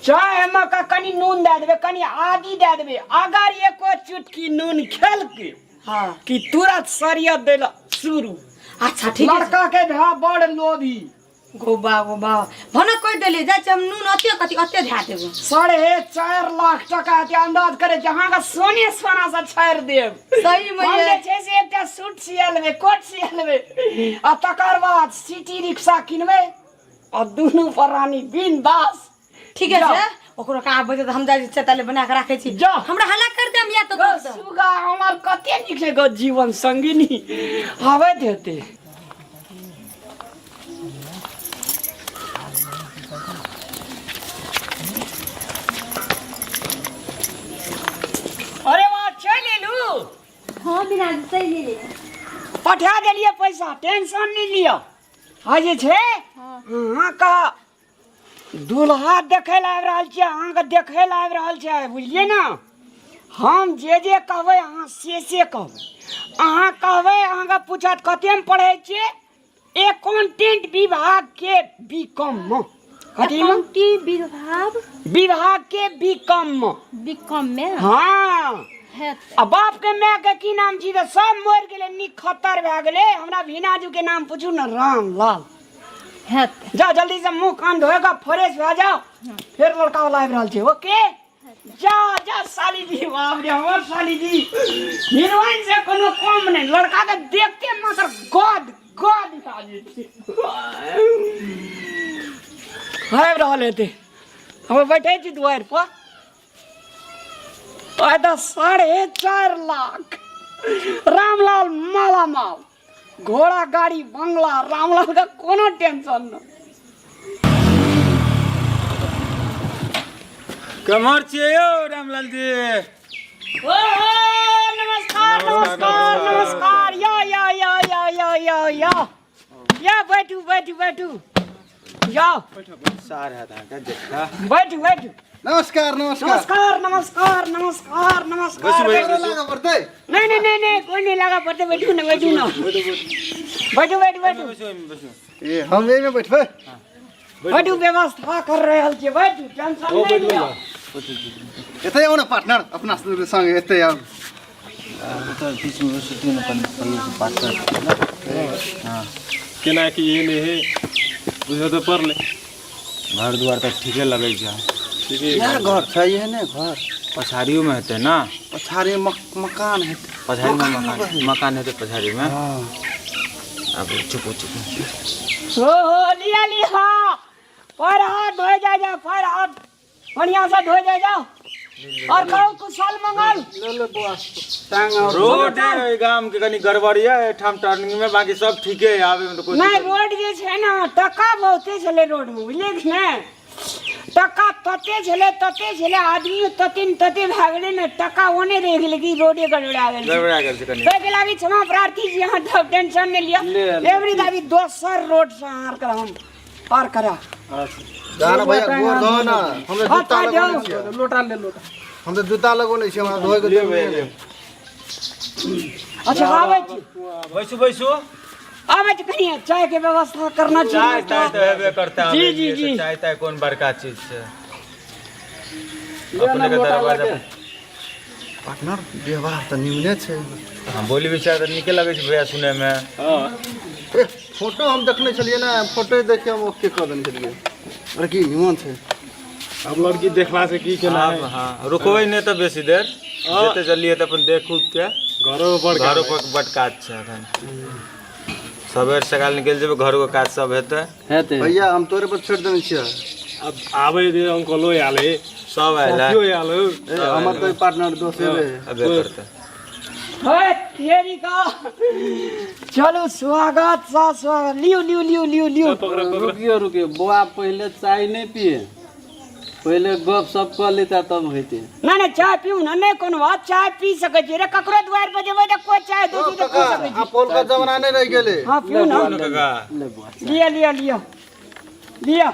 चाय मे का कनि नून दए देबै, कनि आदी दए देबै, अगर एको चुटकी नून खेलकै, हाँ, कि तुरंत सरियत दै लए शुरू। अच्छा ठीक है। लड़का के भा बड़ लोभी। गोबा गोबा भनक कहि देलियै, जाइ छी हम नून अते कथी अते धए देबै। 4.5 लाख टका के अंदाज करे छी, अहाँके सोने सोना से छाड़ि देब। सही में हम ये। जे छै से एकटा सूट सिया लेबै, कोट सिया लेबै आ तकर बाद सिटी रिक्शा किनबै आ दुनू प्राणी बिंदास। ठीक है जाओ। छै, ओकरो का आबै छै तऽ हम जाइ छी ताले बना के राखै छी। जाओ। हमरा हल्ला कर देम या तऽ गो सुगा हमर कते नीक छै गो जीवन संगिनी आबैत हेतै। अरे वाह, चलि एलू? हाँ बिना चलि एलियै। पठा देलियै पैसा, टेंशन नहि लिअ। आ जे छै अहाँके दूल्हा देखै लए आबि रहल छियै, अहाँके देखै लए आबि रहल छै, बुझलियै ने? हम जे जे कहबै अहाँ से से कहबै। अहाँ कहबै, अहाँके पूछत कतेमे पढ़ै छियै? एकाउंटेंट विभाग के बी कॉम मे। कथी मे? एकाउंटिंग विभाग? विभाग के बी कॉम मे। बी कॉम मे? हाँ। हेतै। आ बाप के माय के की नाम छी? तऽ सब मरि गेलै, निखत्तर भए गेलै। हमरा भीनाजू के नाम पूछू ने, रामलाल। हेतै। जाओ जल्दी से मुंह कान धोएगा, फ्रेश भए जाओ, फेर लड़का वाला आबि रहल छै। ओके जा जा साली जी। बाप रे, हमर साली जी हीरोइन से कोनो कम नहीं, लड़का के देखते मात्र गद गद भए जेतै। आबि रहल हेतै, हम बैठे छी दुआरि पर। आइ तऽ 4.5 लाख रामलाल मालामाल, घोड़ा गाड़ी बंगला, रामलाल का कोनो टेंशन न। कमर छियै यौ रामलाल जी? ओ नमस्कार नमस्कार नमस्कार। या या या या या या या या, बैठू बैठू बैठू, या सार है अहाँके जेठा। बैठू बैठू। नमस्कार नमस्कार नमस्कार नमस्कार नमस्कार नमस्कार। बैसू, बैठू। बैसू। लागऽ पड़तै? नहीं नहीं नहीं नहीं, कोई नहीं लगा पड़ते। बैठू ना बैठू ना, बैठू बैठू बैठू। ए हम एहिमे बैठबै। बैठू, व्यवस्था कर रहल छियै, बैठू, टेंशन नहीं लिअ। एतै आउ ने पार्टनर, अपना संग एतै आउ। ओतऽ बीचमे बैसू दियौ ने कनि भैया से बात कर। हाँ केना की एहन हे बुझऽ तऽ पड़लै। घर दुआर तऽ ठीके लगै छै। ठीके। इएह घर छै, एहने घर। पछाड़ियोमे हेतै ने? पछाड़ी मकान हेतै। पछाड़ीमे मकान, मकान हेतै पछाड़ीमे। आब चुप चुप। हो हो, लिया लिया, पैर हाथ धोए जाए जाओ, पैर हाथ बढ़िया से धोए जाए जाओ। और कहू कुशल मंगल? ले ले बौआ। रोड एहि गाम के कनी गड़बड़ यऽ एहिठाम टर्निंग में, बाकी सब ठीके है, आबे में तऽ कोई नहीं, दिक्कत रोड जे छै ने टका बहुते छलै रोड में, बुझलियै कि ने? टका तते छलै तते छलै, आदमी तते ने तते भए गेलै ने, टका ओने रहि गेलै कि रोडे गड़बड़ा गेल। गड़बड़ा गेल छै कनि। ताहिके लागि क्षमा प्रार्थी छी, अहाँ सब टेंशन नहि लिअ। ले, ले। एवरी दाबी दोसर रोड से अहाँ आर हम पार करा। जा ना भैया, गोर धो ना। हम तऽ जूता अच्छा, लगौने जाउ। छियै। लोटा ले, लोटा। हम तऽ जूता लगौने छियै, हमरा धोए के ले देबै भैया, नहि। ले। अच्छा, आबै छी। बैसू बैसू। आबै छी, कनि चाय के व्यवस्था करना छै। चाय ताय तऽ हेबे करता। जी जी जी। चाय ताय कोन बड़का चीज छै। ले ना अपने के लोटा दरवाजा लऽ के। पार्टनर, व्यवहार तऽ निमने छै। हाँ, बोली विचार तऽ नीके लगै छै भैया सुनैमे। ए, फोटो हम देखने छलियै ने, फोटो देख के हम ओके कऽ देने छलियै। लड़की निमन छै। अब लड़की देखला से की केना आब हाँ, रुकबै नहि तऽ बेसी देर, जते जल्दी हेतै अपन देख उख के। घरो पर घरो पर बड काज छै एखन। सबेर सकाल निकलि जेबै, घरो के काज सब हेतै। हेतै। भैया, हम तोरे पर छोड़ि देने छियै। अब आबै दे, अंकलो आयल है। सब आयल है। साथियो आयल है। ए, हमर तऽ पार्टनर दोस्त हेबे। अबे करतै। हे तेरी का, चलू स्वागत सा स्वागत। लियो लियो लियो लियो लियो। रुकियो रुकियो बौआ, पहिले चाय नहि पिए, पहिले गप सप कऽ लेता तब हेतै। नहीं नहीं, चाय पीऊ ना, नहीं कोनो बात, चाय पी सकै छी रे। ककरो द्वार पर जेबै तऽ कोई चाय दै छै तऽ पी सकै छी। आब पहिलुका जमाना नहि रहि गेलै। हाँ, पीऊ ना। काका। ले बौआ। लिअ लिअ लिअ लिअ।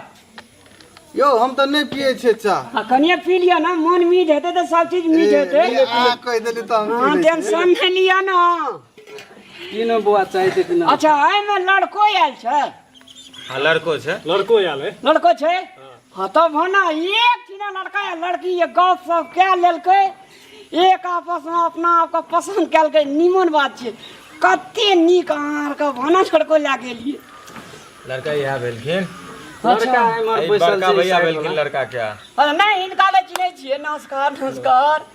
यौ, हम तऽ नहि पियै छियै चाह। हाँ, कनिए पी लिअ ना, मन मीठ हेतै तऽ सब चीज मीठ हेतै। ए, अहाँ कहि देली तऽ हम पी हाँ लै छियै। टेंशन नहि लिअ ना। की ने बौआ, चाय दे कि ना? अच्छा, एहिमे लड़को आयल छै? हाँ, लड़को छै। लड़को आयल है। लड़को छै? हाँ, तब हो ना, एक ठिना लड़का या लड़की ये गप सप कए लेलकै, एक आपस में अपना आपके पसंद केलकै, निमन बात छै। कते नीक अहाँ आरके भाना लड़को लए गेलियै। लड़का इएह भेलखिन। लड़का एम्हर ई बैसल बड़का छै, भैया साइड भेलखिन वाला। लड़का के। अरे नहीं, हिनका तऽ चिन्है छियै। नमस्कार नमस्कार।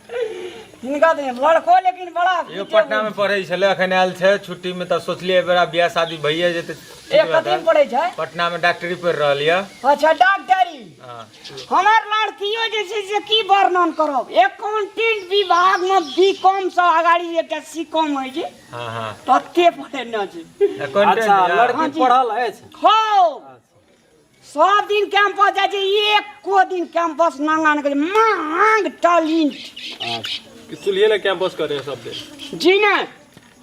हिनका तऽ लड़को लेकिन बड़ा यो पटना में पढ़ै छलै, अखन आयल छै छुट्टी में, तऽ सोचलियै एहि बेरा बियाह शादी भइए जेतै। ए, कथी में पढ़ै छै? पटना में डॉक्टरी पढ़ि रहल यऽ। अच्छा, डॉक्टरी। हाँ। हमर लड़कियो जे छै से की वर्णन करब, एकाउंटेंट विभाग में बी कॉम से अगाड़ी एकटा सी कॉम होइ छै। हाँ हाँ। तते पढ़ेने छै। अकाउंटेंट अच्छा, यऽ। लड़की हाँ जी। पढ़ल अछि? हो, सब दिन कैंपस जाइ छै, एको दिन कैंपस नांगा नहि करै, मांग टैलेंट। कि चूल्हे ले कैंपस करे सब दिन? जी ने।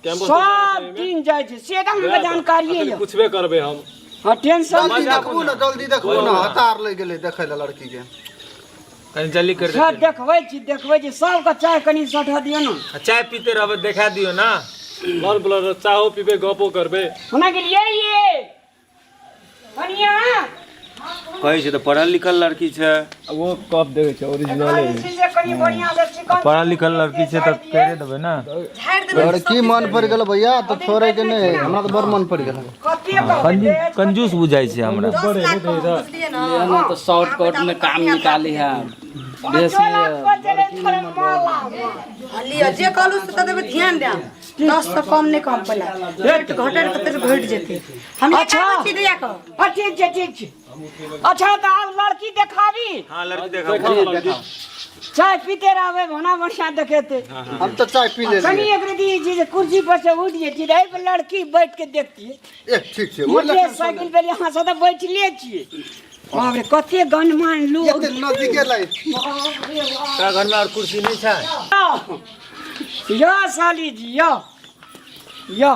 कैंपस सब दिन जाइ छै, से तऽ हमरा जानकारिये यऽ। पूछबे करबै हम। हाँ, टेंशन जल्दी देखबू ने, जल्दी देखबू ने, हतार लागि गेलै देखै लए लड़की के। कनि जल्दी कर। सर, देखबै छी देखबै छी। सबके चाय कनि सठा दियौ ने। चाय पीते रहबै, देखा दियौ ना। बड़ बोलर, चाहो पीबै, गपो करबै। हुना गेलियै ये कनिया? कहै छै तऽ पढ़ल लिखल लड़की छै। वो कप देखै छै, ओरिजिनल। एकरा जे छै से कनि बढ़िआँ से चिकन पढ़ल लिखल लड़की छै तऽ करि देबै ने। लड़की मन पड़ि गेल भैया, तऽ छोड़े के नहि। हमरा तऽ बड़ मन पड़ि गेल। कते कहबै? कंजूस बुझाइ छै हमरा। बुझलियै ना? ले ना, तऽ शॉर्टकट में काम निकाली है बेसी। 5 लाख पर चलै थोड़े माला। लिअ, जे कहलू से तऽ देबै, ध्यान देब। 10 से कम नहि कम, पहिले रेट घटै तऽ घटि जेतै। हम अच्छा। छी दिया कऽ। हाँ, ठीक छै ठीक छै। अच्छा, तऽ आब लड़की देखाबी? हाँ, लड़की देखाबू। चाय पीते रहबै, भना बढ़िया देखेते। हम तऽ चाय पी कनि लेलियै। एक रति जे छै कुर्सी पर से उठि जेती रहै पर लड़की बैठ के देखती। ए, ठीक छै। मोटरसाइकिल पर यहाँ से तऽ बैठले छियै। बाप रे, कते गणमान लोग। एते नजदीके लागि। तोरा घरमे आओर कुर्सी नहि छै? यो साली जी, यो यो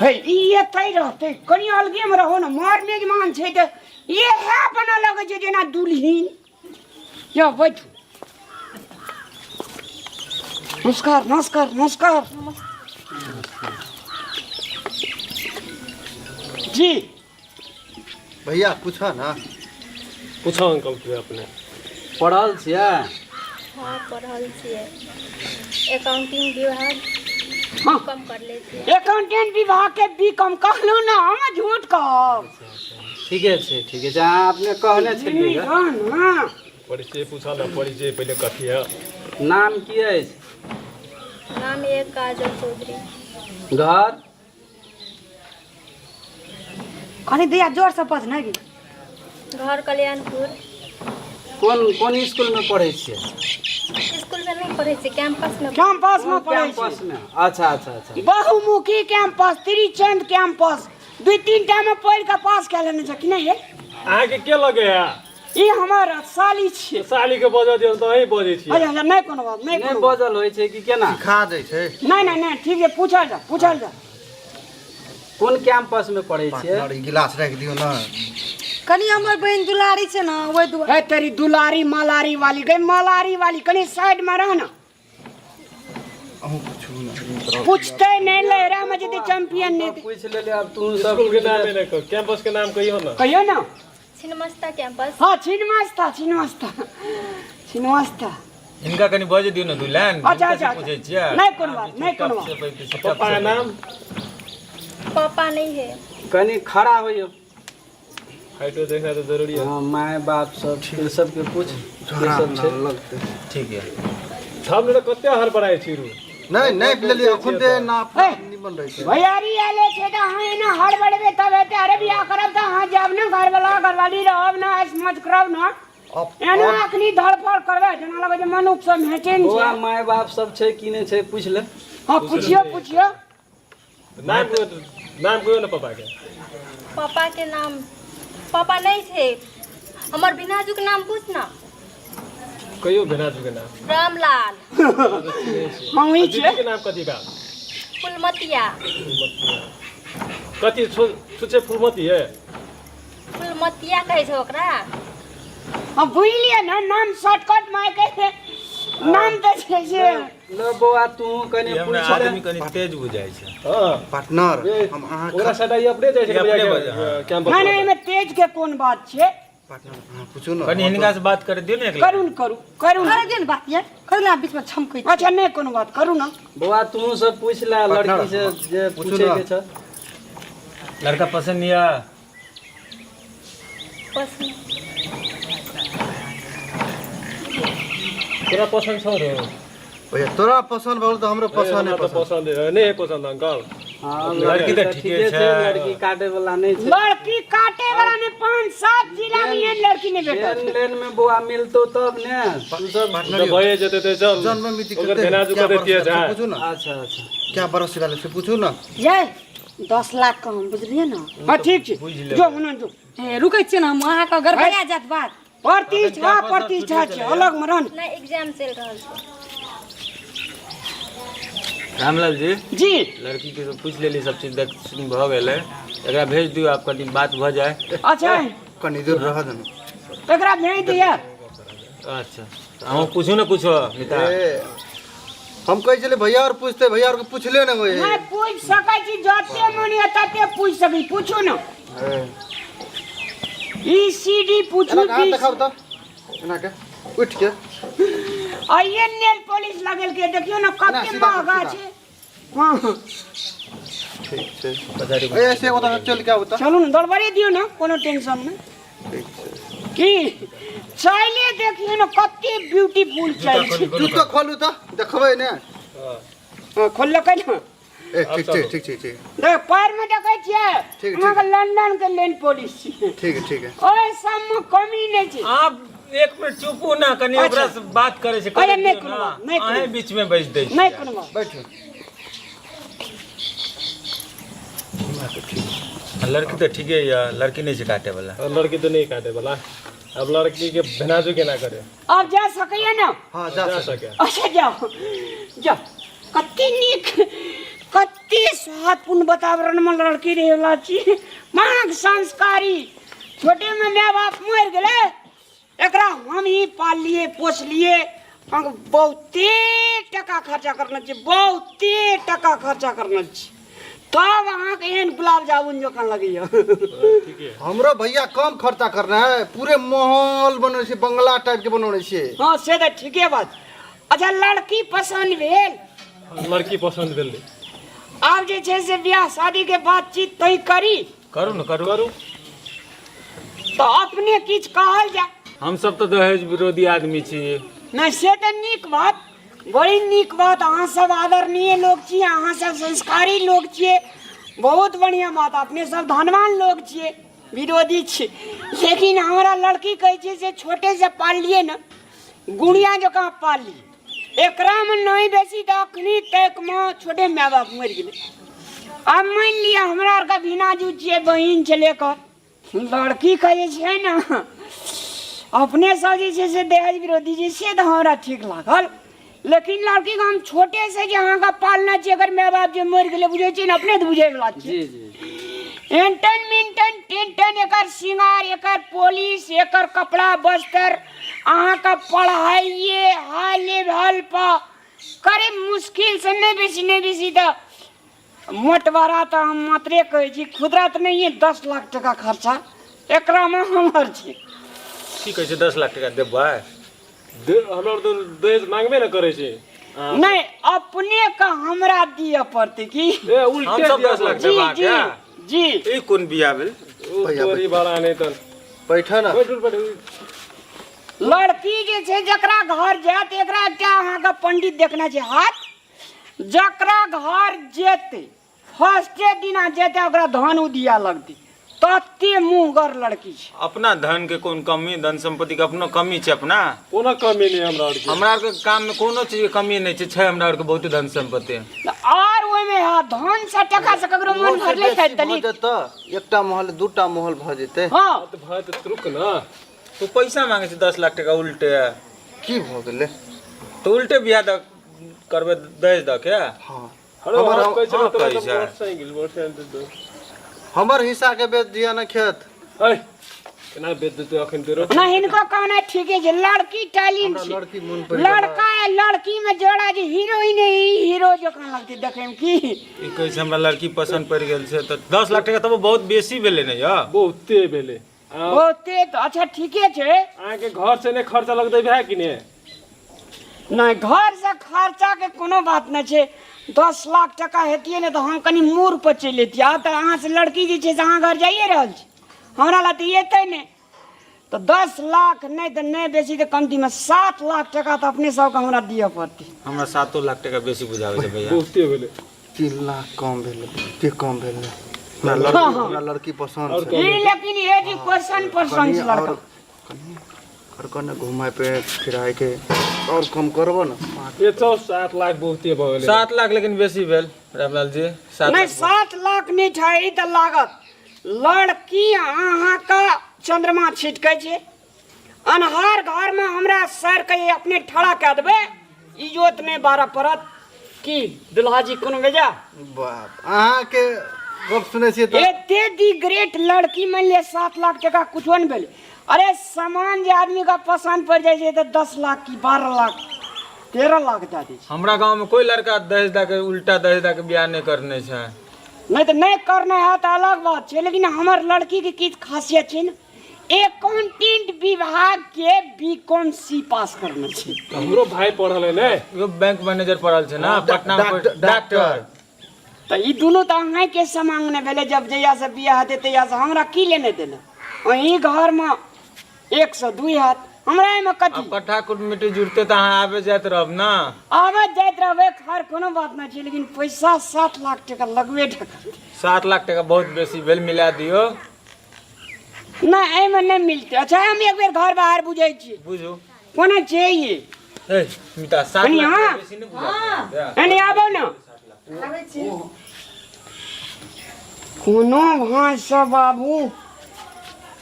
हे, ई एतै रहतै, कनि अलगेमे रहो ने, मर मेजमान छै तऽ इएह बना लगै छै जेना दुल्हिन। यो बैठू। नमस्कार नमस्कार नमस्कार जी। भैया, पूछा ना। पूछो अंकल के अपने। पढ़ल छियै? हाँ, पढ़ल छियै, अकाउंटिंग विभाग। हाँ। कम कर ले छियै। अकाउंटेंट विभाग के बी कॉम, कहलहुँ ने हम झूठ कहब? ठीके छै ठीके छै, अहाँ अपने कहने छलियै ग। हाँ ना। परिचय पूछा ना, परिचय पहिले कथी है। नाम की अछि? नाम एक काजल चौधरी। घर? कनि दिया जोर से बज ने गे। घर कल्याणपुर। कोन कोन स्कूल में पढ़ै छियै? स्कूल में नहीं पढ़ै छियै, कैंपस में। कैंपस में पढ़ै छियै। कैंपस में, अच्छा अच्छा अच्छा। बहुमुखी कैंपस, त्रिचंद कैंपस, दू तीन टा में पढ़ि कऽ पास कए लेने छै कि नहि ये? अहाँके के लगे है? ई हमर साली छियै। साली के बजऽ दियौ तऽ अहीं बजै छियै। अच्छा अच्छा, नहि कोनो बात नहि। नहि कोनो बात। बजल होइ छै कि केना? सिखा दै छै। नहि नहि नहि, ठीक छै, पूछल जा, पूछल जा। कोन कैंपस में पढ़ै छियै? पार्टनर, ई गिलास राखि दियौ ने। कनी हमर बहिन दुलारी छै ने, ओहि दुआरे। है तेरी दुलारी मलारी वाली गई, मलारी वाली, कनी साइड में रह ना। अहूँ पूछू ने। पूछते नहीं लहरा में जदि चैंपियन नहीं थे। पूछ लेले, आब तू सब स्कूल के नाम नहि कह, कैंपस के नाम कहियो ना। कहियो ना। छिन्नमस्ता कैंपस। हाँ, छिन्नमस्ता, छिन्नमस्ता, छिन्नमस्ता। हिनका कनि बजै दियौ ने दू लाइन। अच्छा, हिनका से अच्छा, पूछै छियै। नहीं कोनो बात, नहीं कोनो बात। पप्पा के नाम? पापा नहीं है। कनी खड़ा होइयो। हाइटो देखना तो जरूरी है। हाँ, माय बाप सब सबके पूछ के सब छै। ठीक है। हम ने कते हड़बड़ाइ छी रू। नहि नहि लेलियै अखन ते नाप निमन रहै छै। भैयारी आले छै तऽ अहाँ एना हड़बड़बे तब हेतै। अरे बियाह करब तऽ अहाँ जायब ने, घरवाला घरवाली रहब ने, ऐश मौज करब ने। एना अखनी धड़फड़ करबै जेना लगै छै मनुख सब भेटै नहि बौआ, छै। माय बाप सब छै कि नहि छै, पूछ ले। हाँ, पूछियो पूछियो। नाम कहियो, नाम कहियो ने पापा के। पापा के नाम? पापा नहीं थे। हमर भिनाजू के नाम पूछ ना। कहियो भेनाजू के नाम। रामलाल। हम ही दीदी के नाम कथी का? फुलमतिया। कथी छुछे फुलमती है? फुलमतिया कहै छै ओकरा। हम बुझलियै ने, नाम शॉर्टकट माय के नाम तऽ छै से। ल बौआ, तू कनी ई हमरा पूछ ले। आदमी कनि तेज बुझाइ छै। हाँ। पार्टनर, हम अहाँ ओकरा सटाई अपने जाइ छै। ई अपने बजै, हाँ। कैंपस। नहि नहि, एहिमे तेज के कोन बात छै? पार्टनर, अहाँ पूछू ने। कनि हिनका से बात कर दियौ ने एक लाइन। करू ने, करू करू ने। करे दियौ ने बात यार, करू ने, बीच में छमकै छी। अच्छा, नहि कोनो बात, करू ने। बौआ, तू सब पूछ ले पार्टनर, लड़की से जे पूछू पूछे ना। के छै। लड़का पसंद यऽ? पसंद। तोरा पसंद छौ रो? भैया, तोरा पसंद भऽ गेल तऽ हमरो पसंद हमरा है। तऽ पसंद पसंद है नहि है पसंद अंकल। हाँ, लड़की तऽ ठीके छै। लड़की काटे वाला नहि छै। लड़की काटे वाला ने 5-7 जिला में एहन लड़की नहीं भेटत। लेन लेन में बौआ मिलतो तब ने तू सब। पार्टनर तऽ यौ, भए जेतै तऽ चल। जन्म मिति ओकर कते भेनाजू क्या कते बरस तेज भेल से है। पूछू ने। अच्छा अच्छा। क्या बरस भेल से पूछू ने। ये 10 लाख कम, बुझलियै ने। हाँ ठीक छै, बुझि लेबै। जो हुनन जो। ए, रुकै छियै ने हम, अहाँके गड़बड़ा जायत बात। प्रतिष्ठा प्रतिष्ठा छै, अलग में रह। नहीं, एग्जाम चल रहल छै। रामलाल जी। जी। लड़की के सब पूछ लेली, सब चीज देख सुन भऽ गेलै, एकरा भेज दियौ, आब कनि बात भऽ जाय। अच्छा। कनि दूर रह देना। एकरा भेज दिया। अच्छा, अहूँ पूछू ने कुछो मिता। ए, हम कहै छलियै भैया और पूछते, भैया और के पूछले ने होय। नहीं पूछ सकै छी, जते मन या तते पूछ सकै, पूछू ने। ए, ई सीडी पूछू। एना के हाथ बीस देखाउ तऽ, एना के उठि के। आइए नेल पॉलिश लगेल के देखियो ने एना कते सीधा कर, महंगा सीधा। छै। हाँ। ठीक छै। ए, ऐसे ओतऽ चलि के आउ तऽ। चलू ने, दौड़बड़े दियौ ने, कोनो टेंशन नहि। ठीक छै। की चाइले देखियो ने कते ब्यूटीफुल चाइल छै। जूतो खोलू तऽ देखबै ने। हाँ, खोललकै ने। ए, ठीक छै, ठीक छै, ठीक। देख, पैर में देखै छियै? ठीक, ठीक। अहाँके लंदन के लेन पॉलिश छियै। ठीक है, ठीक है। ओहि सबमे कमी नहि छै। आप एक मिनट चुपू ना, कनि अच्छा। ओकरा से बात करै छै। अरे, करै नहि दियौ कोनो ना। बात, नहि कोनो अहें बात। बीच में बैस दै नहि छियै। कोनो बात। बैठू। लड़की तऽ ठीके यऽ, लड़की नहि छै काटे वाला। लड़की तऽ नहि काटे वाला, अब लड़की के भेनाजू केना करे? आब जा सकैया ने? हाँ, जा जा सकै। सके। अच्छा, जाओ जाओ। कते नीक, कते स्वादपूर्ण वातावरण में लड़की रहेला छी। माँग संस्कारी, छोटे में my बाप मरि गेलै, एकरा हम ही पाललिए पोसलिए। हम बहुते टका खर्चा करने छी, बहुते टका खर्चा करने छी, तब अहाँके एहन गुलाब जामुन जकाँ लगैया। हमरो भैया कम खर्चा करना है, पूरे माहौल बनौने छै, बंगला टाइप के बनौने छै। हाँ, से तऽ ठीके बात। अच्छा, लड़की पसन्द भेल? लड़की पसंद भेल। आब जे छै से बियाह शादी के बातचीत तय करी। करू ने, करू। करू। तऽ अपने किछु कहल जाय। हम सब तऽ दहेज विरोधी आदमी छी। नहि, से तऽ नीक बात, बड़ी नीक बात। अहाँ सब आदरणीय लोग छी, अहाँ सब संस्कारी लोग छियै, बहुत बढ़िआँ बात। अपने सब धनवान लोग छियै, विरोधी छी। लेकिन हमरा लड़की कहै छै से छोटे से पाललियै ने, गुड़िया जकाँ पाललियै। एकरामे नहि बेसी तऽ अखनी तकमे छोटे माय बाप मरि गेलै। आब मानि लिअ हमरा आरके भिनाजू छियै, बहिन छलै एकर। लड़की कहै छै ने अपने सब जे छै से दहेज विरोधी छी से तऽ हमरा ठीक लागल, लेकिन लड़की के हम छोटे से जे अहाँके पालने छी, अगर माय बाप जे मरि गेलै, बुझै छियै ने, अपने तऽ बुझै वला छी। जी जी। एंटन मिंटन टेंटन, एकर श्रृंगार, एकर पॉलिश, एकर कपड़ा बस्तर, अहाँके पढ़ाइए हाई लेवल पर करीब मुश्किल से नहि बेसी नहि बेसी तऽ मोटवारा तऽ हम मात्रे कहै छी, खुदरा तऽ नहिए, 10 लाख टका खर्चा एकरामे हमर छै। की कहै छै, 10 लाख टका देबै? हमरा तऽ दहेज मांगबे ने करै छै। नहि, अपने के हमरा दिअ पड़तै की? ए, उल्टे हम सब दिअ 10 लाख पड़तै। देबाक जी, है? जी। ई कोन बियाह भेल? तोरी बड़ा नहि तऽ बैठ ना। बैठू बैठू। लड़की जे छै जकरा घर जायत, एकरा एकटा अहाँके पंडित देखना छै हाथ, जकरा घर जेतै फर्स्टे दिना जेतै ओकरा धन उदिया लगतै, तते मुँहगर लड़की छै। अपना धन के कोन कमी, धन संपत्ति के अपनो कमी छै अपना? कोनो कमी नहि हमरा आरके। हमरा आरके काम में कोनो चीज के कमी नहि छै, छै हमरा आरके बहुत धन संपत्ति। और ओहिमे हँ, धन से टका से ककरो मन भरले छै तनी। भऽ जेतऽ, एकटा महल दूटा महल भऽ जेतै। हँ। तऽ भाय तऽ रुक ना। तू पैसा मांगे छै 10 लाख टका उल्टे। की भऽ गेलै? तऽ उल्टे बियाह दऽ करबै दहेज दऽ के? हँ। अरे हमर हम कहै छै हँ, तोरा कहै छै। मोटरसाइकिल मोटरसाइकिल दे। हमर हिस्सा के बेच दिअ ने खेत। ऐ, केना बेच देतै अखन तेरो? ना, हिनको कहना ठीके छै, लड़की टैलेंट हमरा छै। लड़की मोन पड़ि गेल। लड़का है, लड़की में जोड़ा जे हीरोइन है, ई हीरो जकाँ लगतै देखै में की? ई कहै छै हमरा लड़की पसन्द पड़ि गेल छै, तऽ 10 लाख टका तब बहुत बेसी भेलै ने यौ? बहुते भेलै। बहुते तऽ अच्छा ठीके छै। अहाँके घर से नहि खर्चा लगतै भए कि ने? नहि, घर से खर्चा के कोनो बात नहि छै। 10 लाख टका हेतियै ने तऽ हम कनि मूड़ पर चलि अयतियै। आब तऽ अहाँ से लड़की जे छै से अहाँ घर जाइए रहल छी, हमरा लए तऽ एतै नहि। तऽ 10 लाख नहि तऽ नहि बेसी तऽ कमतीमे 7 लाख टका तऽ अपने सबके हमरा दिअ पड़तै। हमरा 7 लाख टका बेसी बुझाबै छै भैया। बहुते भेलै। 3 लाख कम भेलै, बहुते कम भेलै। हमरा लड़की, हमरा लड़की पसन्द छै। ई लेकिन ये जी क्वेश्चन पसन्द कनि छै लड़का। और कनि और कने घुमाय पे फिराय के और कम करबो ने। ये चौ 7 लाख बहुते भऽ गेलै। 7 लाख लेकिन बेसी भेल रामलाल जी। 7 नहि लाख 7 लाख नहि छै तऽ लागत। लड़की अहाँके चंद्रमा छिटकै छै, अन्हार घरमे हमरा सर के अपने ठड़ा कए देबै, इजोत नहि बारऽ पड़त। की दुल्हा जी कोनो बेजा? बाप, अहाँके गप सुनै छियै तऽ एते दी ग्रेट लड़की मान लिअ 7 लाख टका कुछो नहि भेलै। अरे सामान जे आदमी के पसन्द पड़ि जाइ छै तऽ 10 लाख की 12 लाख 13 लाख दए दै छै। हमरा गाँव में कोई लड़का दहेज दऽ के उल्टा दहेज दऽ के बियाह नहि करने छै। नहि तऽ नहि करने है तऽ अलग बात छै, लेकिन हमर लड़की के किछु खासियत छै ने, एकाउंटेंट विभाग के बी कॉम सी पास करने छै। हमरो भाई पढ़ल है ने, यो बैंक मैनेजर पढ़ल छै ना पटना में, डॉक्टर। तऽ ई दुनू तऽ अहाँके समांग नहि भेलै। जब जहिया से बियाह हेतै तहिया से हमरा की लेने देने, अहीं घरमे 1 से 2 हैत, हमरा एहिमे कथी? कट्ठा कुटमिटी जुड़ते तऽ अहाँ आबे जाइत रहब ना? आबैत जाइत रहबै, खैर कोनो बात नहि छै, लेकिन पैसा 7 लाख टका लगबे टा करतै। 7 लाख टका बहुत बेसी भेल, मिला दियौ। नहि, एहिमे नहि मिलतै। अच्छा, हम एक बेर घर बाहर बुझै छी। बुझू। कोना छै ई? ए मिता, 7 कनि लाख हाँ। टका बेसी नहि बुझा। एने आबो ने। कोनो भाँसँ बाबू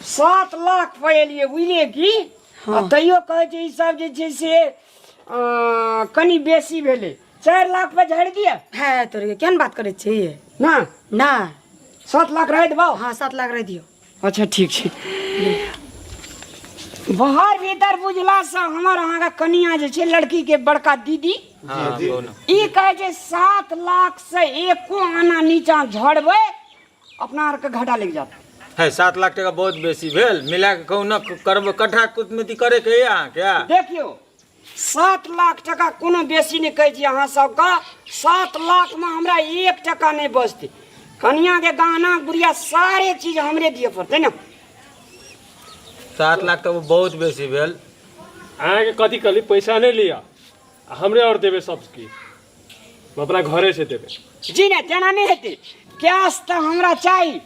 7 लाख पर एलियै, बुझलियै की? आ तैयो कहै छै ई सब जे छै से कनि बेसी भेलै। 4 लाख पर झाड़ि दिअ। है तोरे, केहन बात करै छी? ना। ना। 7 लाख रहि देबौ। हाँ, 7 लाख रहि दियौ। अच्छा ठीक छै। बाहर भीतर बुझलासँ हमर अहाँके कनिया जे छै, लड़कीके बड़का दीदी, हाँ, कहू ने। ई कहै छै 7 लाख से एको आना नीचा झड़बै अपना आरके घाटा लागि जात। है, 7 लाख टका बहुत बेसी भेल, मिला के कहू ने, करबै कट्ठा कुटमिति करे के अहाँके? देखियौ, 7 लाख टका कोनो बेसी नहि कहै छी अहाँ सबके। 7 लाखमे हमरा 1 टका नहि बचतै। कनियाके गहना गुड़िया सारे चीज हमरे दिअ पड़तै ने। 7 लाख तऽ बहुत बेसी भेल। अहाँके कथी कहली, पैसा नहि लिअ आ हमरे आओर देबै सब किछु, हम अपना घरे से देबै। जी नहि, तेना नहि हेतै, कैश तऽ हमरा चाही।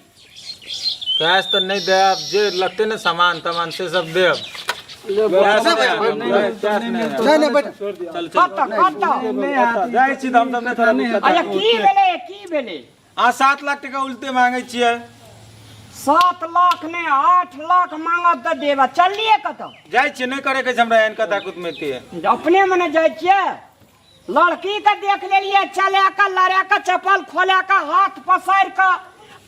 कैश तऽ नहि देब, जे लगतै ने सामान तमान से सब देब। कैश नहि देब, कैश नहि देब। नहि नहि, बैठ। चल। कतऽ कतऽ? जाइ छी तऽ हम सब नहि तोरा दिक्कत। अच्छा, की भेलै, की भेलै? अहाँ 7 लाख टका उल्टे मांगै छियै। 7 लाख ने 8 लाख मांगब तऽ देब। चलिए कतऽ जाइ छियै, नहि करे के छै हमरा एहन कथा कुटमैती। अपने मने जाइ छियै? लड़की के देख लेलियै चला के लड़ा के चप्पल खोला के हाथ पसारि के,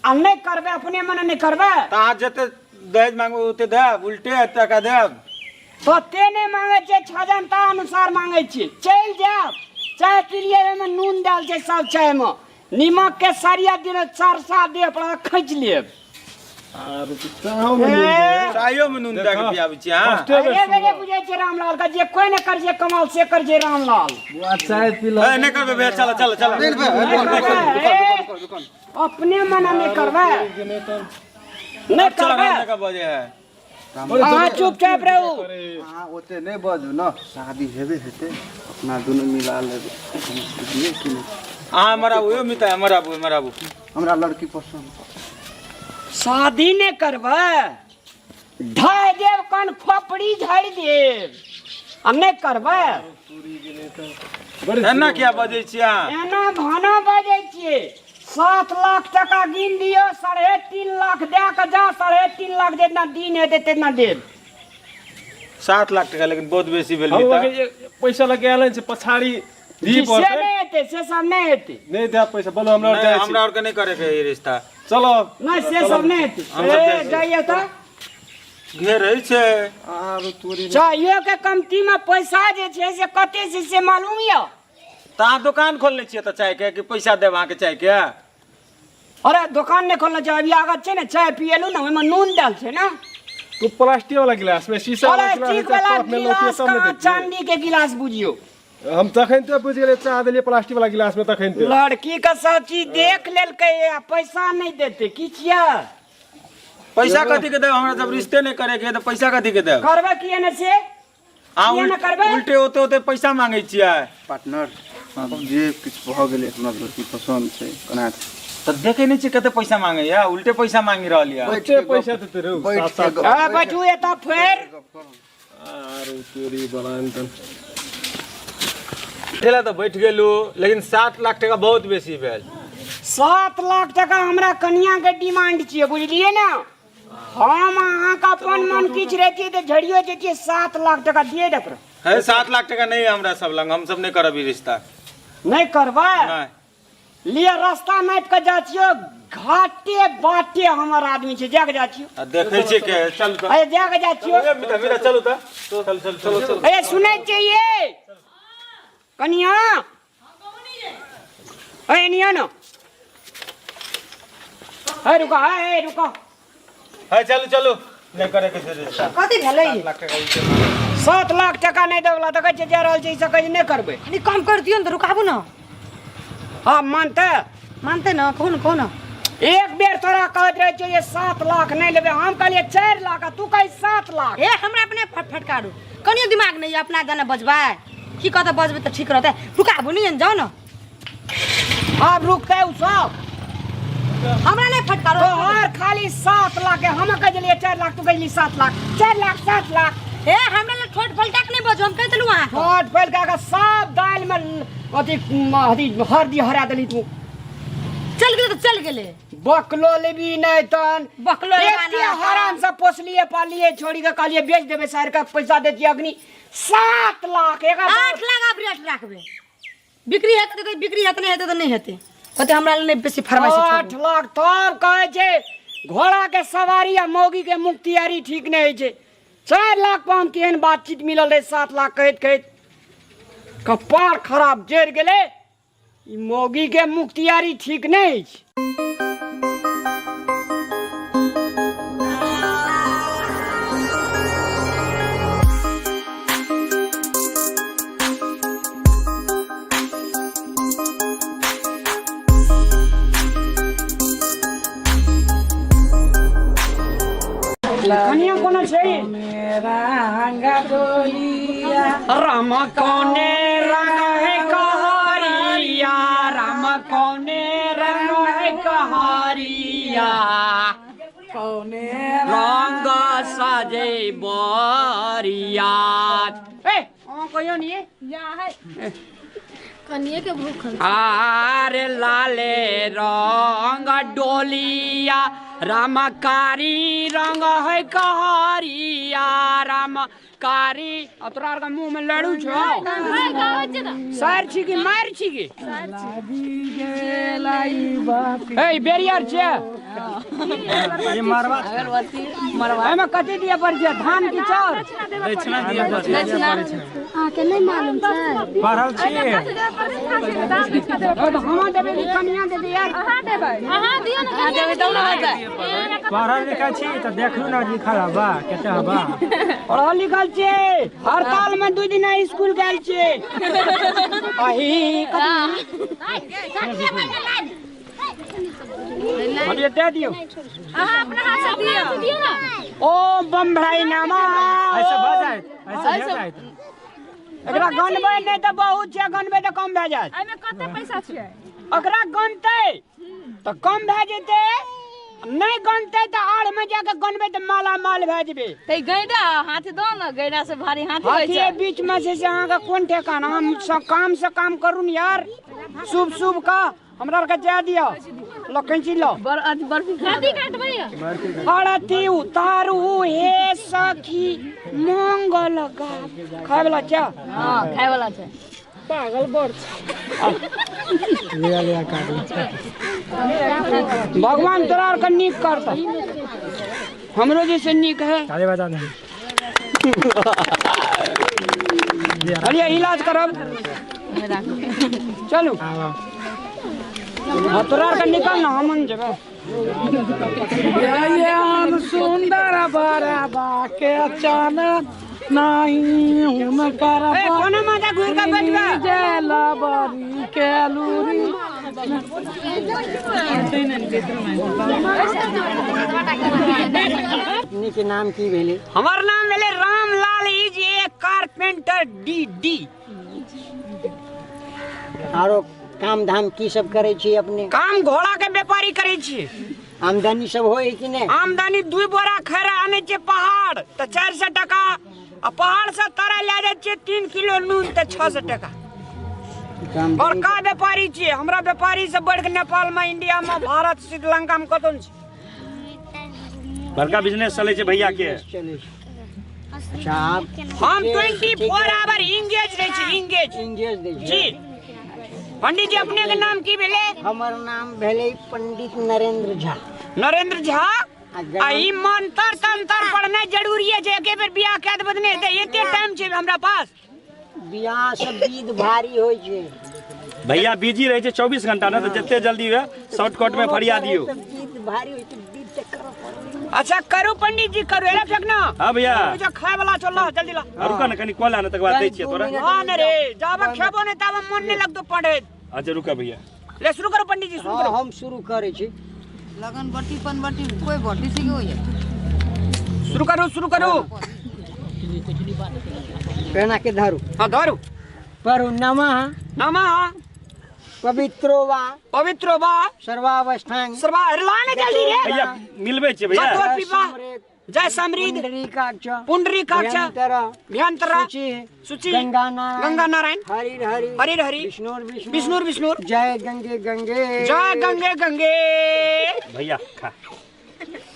आ नहि करबै अपने मने नहि करबै। तऽ अहाँ जते दहेज मांगबै ओते देब, उल्टे टका देब। तते नहि मांगै छियै, छजनता अनुसार मांगै छियै। चलि जायब, चाय पिलियै ओहिमे नून देल छै सब चायमे, नीमक के सरिया दिन सरसा देह पर खींच लेब। चायो में नून दए के पियाबै छी अहाँ? अरे बेरे बुझै छै रामलाल के जे कोइ नहि कर छै कमाल से कर छै रामलाल। चाय पी लो। नहि करबै भैया, चलो चलो चलो। अपने मना नहि करबै, नहि करबै। बजे है अहाँ चुपचाप रहू। अहाँ ओते नहि बाजू ने, शादी हेबे हेतै, अपना दुनू मिला लेबै कि नहि। अहाँ हमर आबू यौ मिता, हमर आबू, हमर आबू। हमरा लड़की पसंद। शादी नहि करबै, ढाइ देब कन खोपड़ी झाड़ि देब, आ नहि करबै। एना किया बजै छियै अहाँ? एना भाना बजै छियै। 7 लाख टका गिन दियौ, 3.5 लाख दए कऽ जा, 3.5 लाख जितना दिन हेतै तितना देब। 7 लाख टका लेकिन बहुत बेसी भेल। पैसा लगे आयल छै पछाड़ी दी से नहि हेतै, से सब नहि हेतै। नहि देब पैसा, बोलो हमरा और जाइ छी। हमरा और के नहि करे के ई रिश्ता। चलो नहि से सब नहि हेतै। ए जाइए तऽ घेरै छै। आरो तोरी चाहियो के कमती में पैसा जे छै से कते छै से मालूम यऽ? तऽ अहाँ दोकान खोलने छियै तऽ चाय के कि पैसा देब अहाँके चाय के? अरे दोकान नहि खोलने छै, अभी आगत छै ने, चाय पियलू ने ओहिमे नून देल छै ने। तू प्लास्टिक वाला गिलास में शीशा वाला प्लास्टिक वाला गिलास कहाँ, चांदी के गिलास बुझियो। हम तखन तो बुझि गेलियै, चाह देलियै प्लास्टिक वाला गिलास में तखन तो। लड़की के सब चीज देख लेलकै आ पैसा नहि देतै। की छियै? पैसा कथी के देब? हमरा जब रिश्ते नहि करे के तऽ पैसा कथी के देब? करबै किए ने से? अहाँ उल्टे ओते ओते पैसा मांगै छियै। पार्टनर जे किछु भऽ गेलै, हमरा लड़की पसन्द छै, केना तऽ देखै नहि छियै कते पैसा मांगैया, उल्टे पैसा मांगि रहल यऽ। उल्टे पैसा देतै रौ। बैठू एतऽ फेर। आरो तोरी बलान ठेला तऽ बैठ गेलू, लेकिन 7 लाख टका बहुत बेसी भेल। 7 लाख टका हमरा कनिया के डिमांड छियै, बुझलियै ने? हम अहाँके अपन मन किछु रहितियै तऽ झड़ियो जैतियै। 7 लाख टका दिए दे पर। है 7 लाख टका नहीं हमरा सब लग, हम सब नहीं करब ई रिश्ता। नहीं करबै? नहीं। लिअ रास्ता नापि कऽ जा छियौ, घाटे बाटे हमर आदमी छै, जाके जा छियौ। आ देखै छियै के, चल तऽ। अरे जाके जा छियौ। ए मिता, मिता, चलू तऽ। चल, चल, चल, चल। अरे सुनै छियै कनिया? अरे निया न। अरे रुको, अरे रुको। है चलू चलू, नहीं करे के छै रिश्ता। कथी भेलै? 7 लाख टका नहि देवला तऽ कहै छै जा रहल छै, ई सब कहै छै नहि करबै। कनि कम कर दियौ ने तऽ रुकाबू ने। हाँ मानते? मानते ने, कहू ने, कहू ने। एक बेर तोरा कहैत रहै छियौ जे 7 लाख नहि लेबै, हम कहलियै 4 लाख आ तू कहै 7 लाख। ए हमरा अपने फटकारू, कनियो दिमाग नहि यऽ, अपना जाने बजबै की कहतै, बजबै तऽ ठीक रहतै। रुकाबू नहि, जाउ ने। आब रुकतै उ सब? हमरा नहि फटकारो। तोहर खाली 7 लाख है, हम कहलियै 4 लाख, तू कहली 7 लाख, 4 लाख 7 लाख। ए हमरा लग ठोट फलका के नहि बजू, हम कहि देलहुँ अहाँके। ठोट फलका के सब दालि में अथी अथी हरदी हरा देली तू। चल गेलै तऽ चल गेलै। बकलो लेबी नहि तन। बकलो लेबा एते नहि। हराम से पोसलिए पालिए, छोड़ी के कहलिए बेच देबै शहर के पैसा देतियै अग्नि। 7 लाख एक 8 लाख आब रेट राखबै, बिक्री हेतै तऽ बिक्री हेतै, नहि हेतै तऽ नहि हेतै। ओते हमरा लग नहि बेसी फरमाइश छै। 8 लाख तब कहै छै घोड़ा के सवारी आ मौगी के मुख्तियारी ठीक नहि होइ छै। 4 लाख पर हम केहन बातचीत मिलल रहै, 7 लाख कहैत कहैत कपार खराब जरि गेलै। ई मौगी के मुख्तियारी ठीक नहि अछि। कनिया कोनो छै? राम कोने रंग है कहरिया, राम कोने रंग है कहरिया, कौने रंग सजे बरिया। ए अहाँ कहियो नि या है कनिए के भूखल। आरे लाले रंग डोलिया राम कारी रंग है कहरिया राम कारी। आ तोरा आरके मुँह में लड़ू छौ सर छी कि मार छी कि ए बेरियर छे ये मारवा एमे कथी दिए पड़ छै धान की चाउर दक्षिणा दिए पड़ छै। अहाँके नहि मालूम छै? पढ़ल छी। हम देबै कि कनिया देबै यार? अहाँ देबै, अहाँ दियौ ने, कनिया देबै तब ने होतै। पढ़ल लिखल छी तऽ देखलू ने लिखल हबा कते हबा। पढ़ल लिखल छियै, हड़ताल में 2 दिन स्कूल गेल छियै। अही कथी दे दियौ अहाँ अपना हाथ से दियौ ना। ओ बम भाई नामा ऐसे भऽ जायत, ऐसे भऽ जायत। एकरा गनबै नहि तऽ बहुत छै, गनबै तऽ कम भए जायत। एहिमे कते पैसा छै? ओकरा गनतै तऽ कम भए जेतै, नहि गनतै तऽ आड़ में जाके गनबै तऽ माला माल भए जेबै। ते गैडा हाथ दो ना, गैडा से भारी हाथ होइ छै। हाथी बीच में से अहाँके कोन ठेकाना। हम सब काम से काम करू ने यार, शुभ शुभ का हमरा आरके जाय दिअ। लो कैंची लो, बर्फी कथी काटबै? आरती उतारू हे सखी मंगल गा। खाय वाला छै? हां खाय वाला छै। पागल बड़ लिया लिया काट। भगवान तोरा आरके नीक करता, हमरो जैसे नीक है। ताली बजा दे। अरे इलाज करब चलू। हाँ तोरा आरके निकल ना, हम जेबै। ये सुंदर बरबा के अचानक नहीं हुनकर कोनो माथा घुर के बैठबे जलबरी के लूरी। अपने के नाम की भेलै? हमर नाम भेलै Ramlal is a carpenter D D. आरो काम धाम की सब करै छी अपने? काम घोड़ा के व्यापारी करै छी। आमदनी सब होय कि नहि? आमदनी 2 बोरा खैरा आनै छै पहाड़ तऽ 400 टका, आ पहाड़ से तारा लए जाइ छियै 3 किलो नून तऽ 600 टका। और का व्यापारी छियै हमरा? व्यापारी से बढ़ के नेपाल में, इंडिया में, भारत, श्रीलंका में कतौ नहि छै। बड़का बिजनेस चलै छै भैया के। अच्छा आप हम 24 आवर इंगेज रहै छी, इंगेज इंगेज दै छी जी। पंडित जी अपने के नाम की भेलै? हमर नाम भेलै पंडित नरेंद्र झा। नरेंद्र झा। आ ई मंत्र तंत्र पढ़नाइ जरूरी है जे एके बेर बियाह कए देबै नहि हेतै, एते टाइम छै हमरा पास। बियाह सब विध भारी होइ छै भैया, बिजी रहै छै 24 घंटा ने, तऽ जते जल्दी हुए शॉर्टकट में फरिया दियौ। विध भारी होइ छै, विध तऽ करऽ पड़त। अच्छा करू पंडित जी करू। एला फेक ना। हां भैया जो खाय वाला चल ला जल्दी ला। रुका ना कनी कॉल आने तक बाद दै छियै तोरा। हां ने रे, जाब खेबो नै ताब मन नै लगतो पढ़े। अच्छा रुका भैया, ले शुरू करो पंडित जी, शुरू करो। हम शुरू करै छी। लगन बटी पन बटी कोई बटी सी होई। शुरू करू शुरू करू। पेना के धरू। हां धरू। पढ़ू नमः नमः पवित्रो वा पवित्रो वा सर्वावस्थां सर्वा। लाने जल्दी रे भैया, मिलबे छे भैया। कतो पीपा जय समृद्ध पुंडरीकाक्ष पुंडरीकाक्ष भयंतर शुचि शुचि गंगा नारायण गंगा नारायण हरि हरि हरि हरि विष्णु विष्णु विष्णु विष्णु जय गंगे गंगे जय गंगे गंगे। भैया खा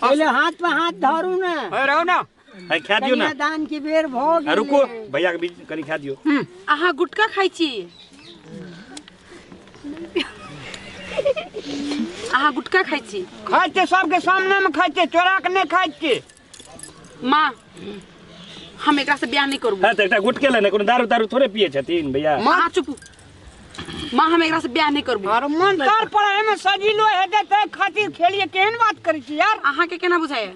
पहले हाथ पे हाथ धरू ना। अरे रहो ना, है खा दियो ना। दान की बेर भ गेल। रुको भैया के बीच कनी खा दियो। अहाँ गुटखा खाइ छी? अहाँ गुटखा खाइ छी? खाइ छियै, सबके सामने में खाइ छियै, चोरा के नहि खाइ छियै। माँ हम एकरा से बियाह नहीं करबो। हां त एकटा गुटके ले ने, कोनो दारू दारू थोड़े पिए छथिन भैया। माँ चुप, माँ हम एकरा से बियाह नहीं करबो। अरे मन तर पड़े में सजिलो हेतै तै खातिर खेलिए, केहन बात करै छी यार? अहाँ के केना बुझाय?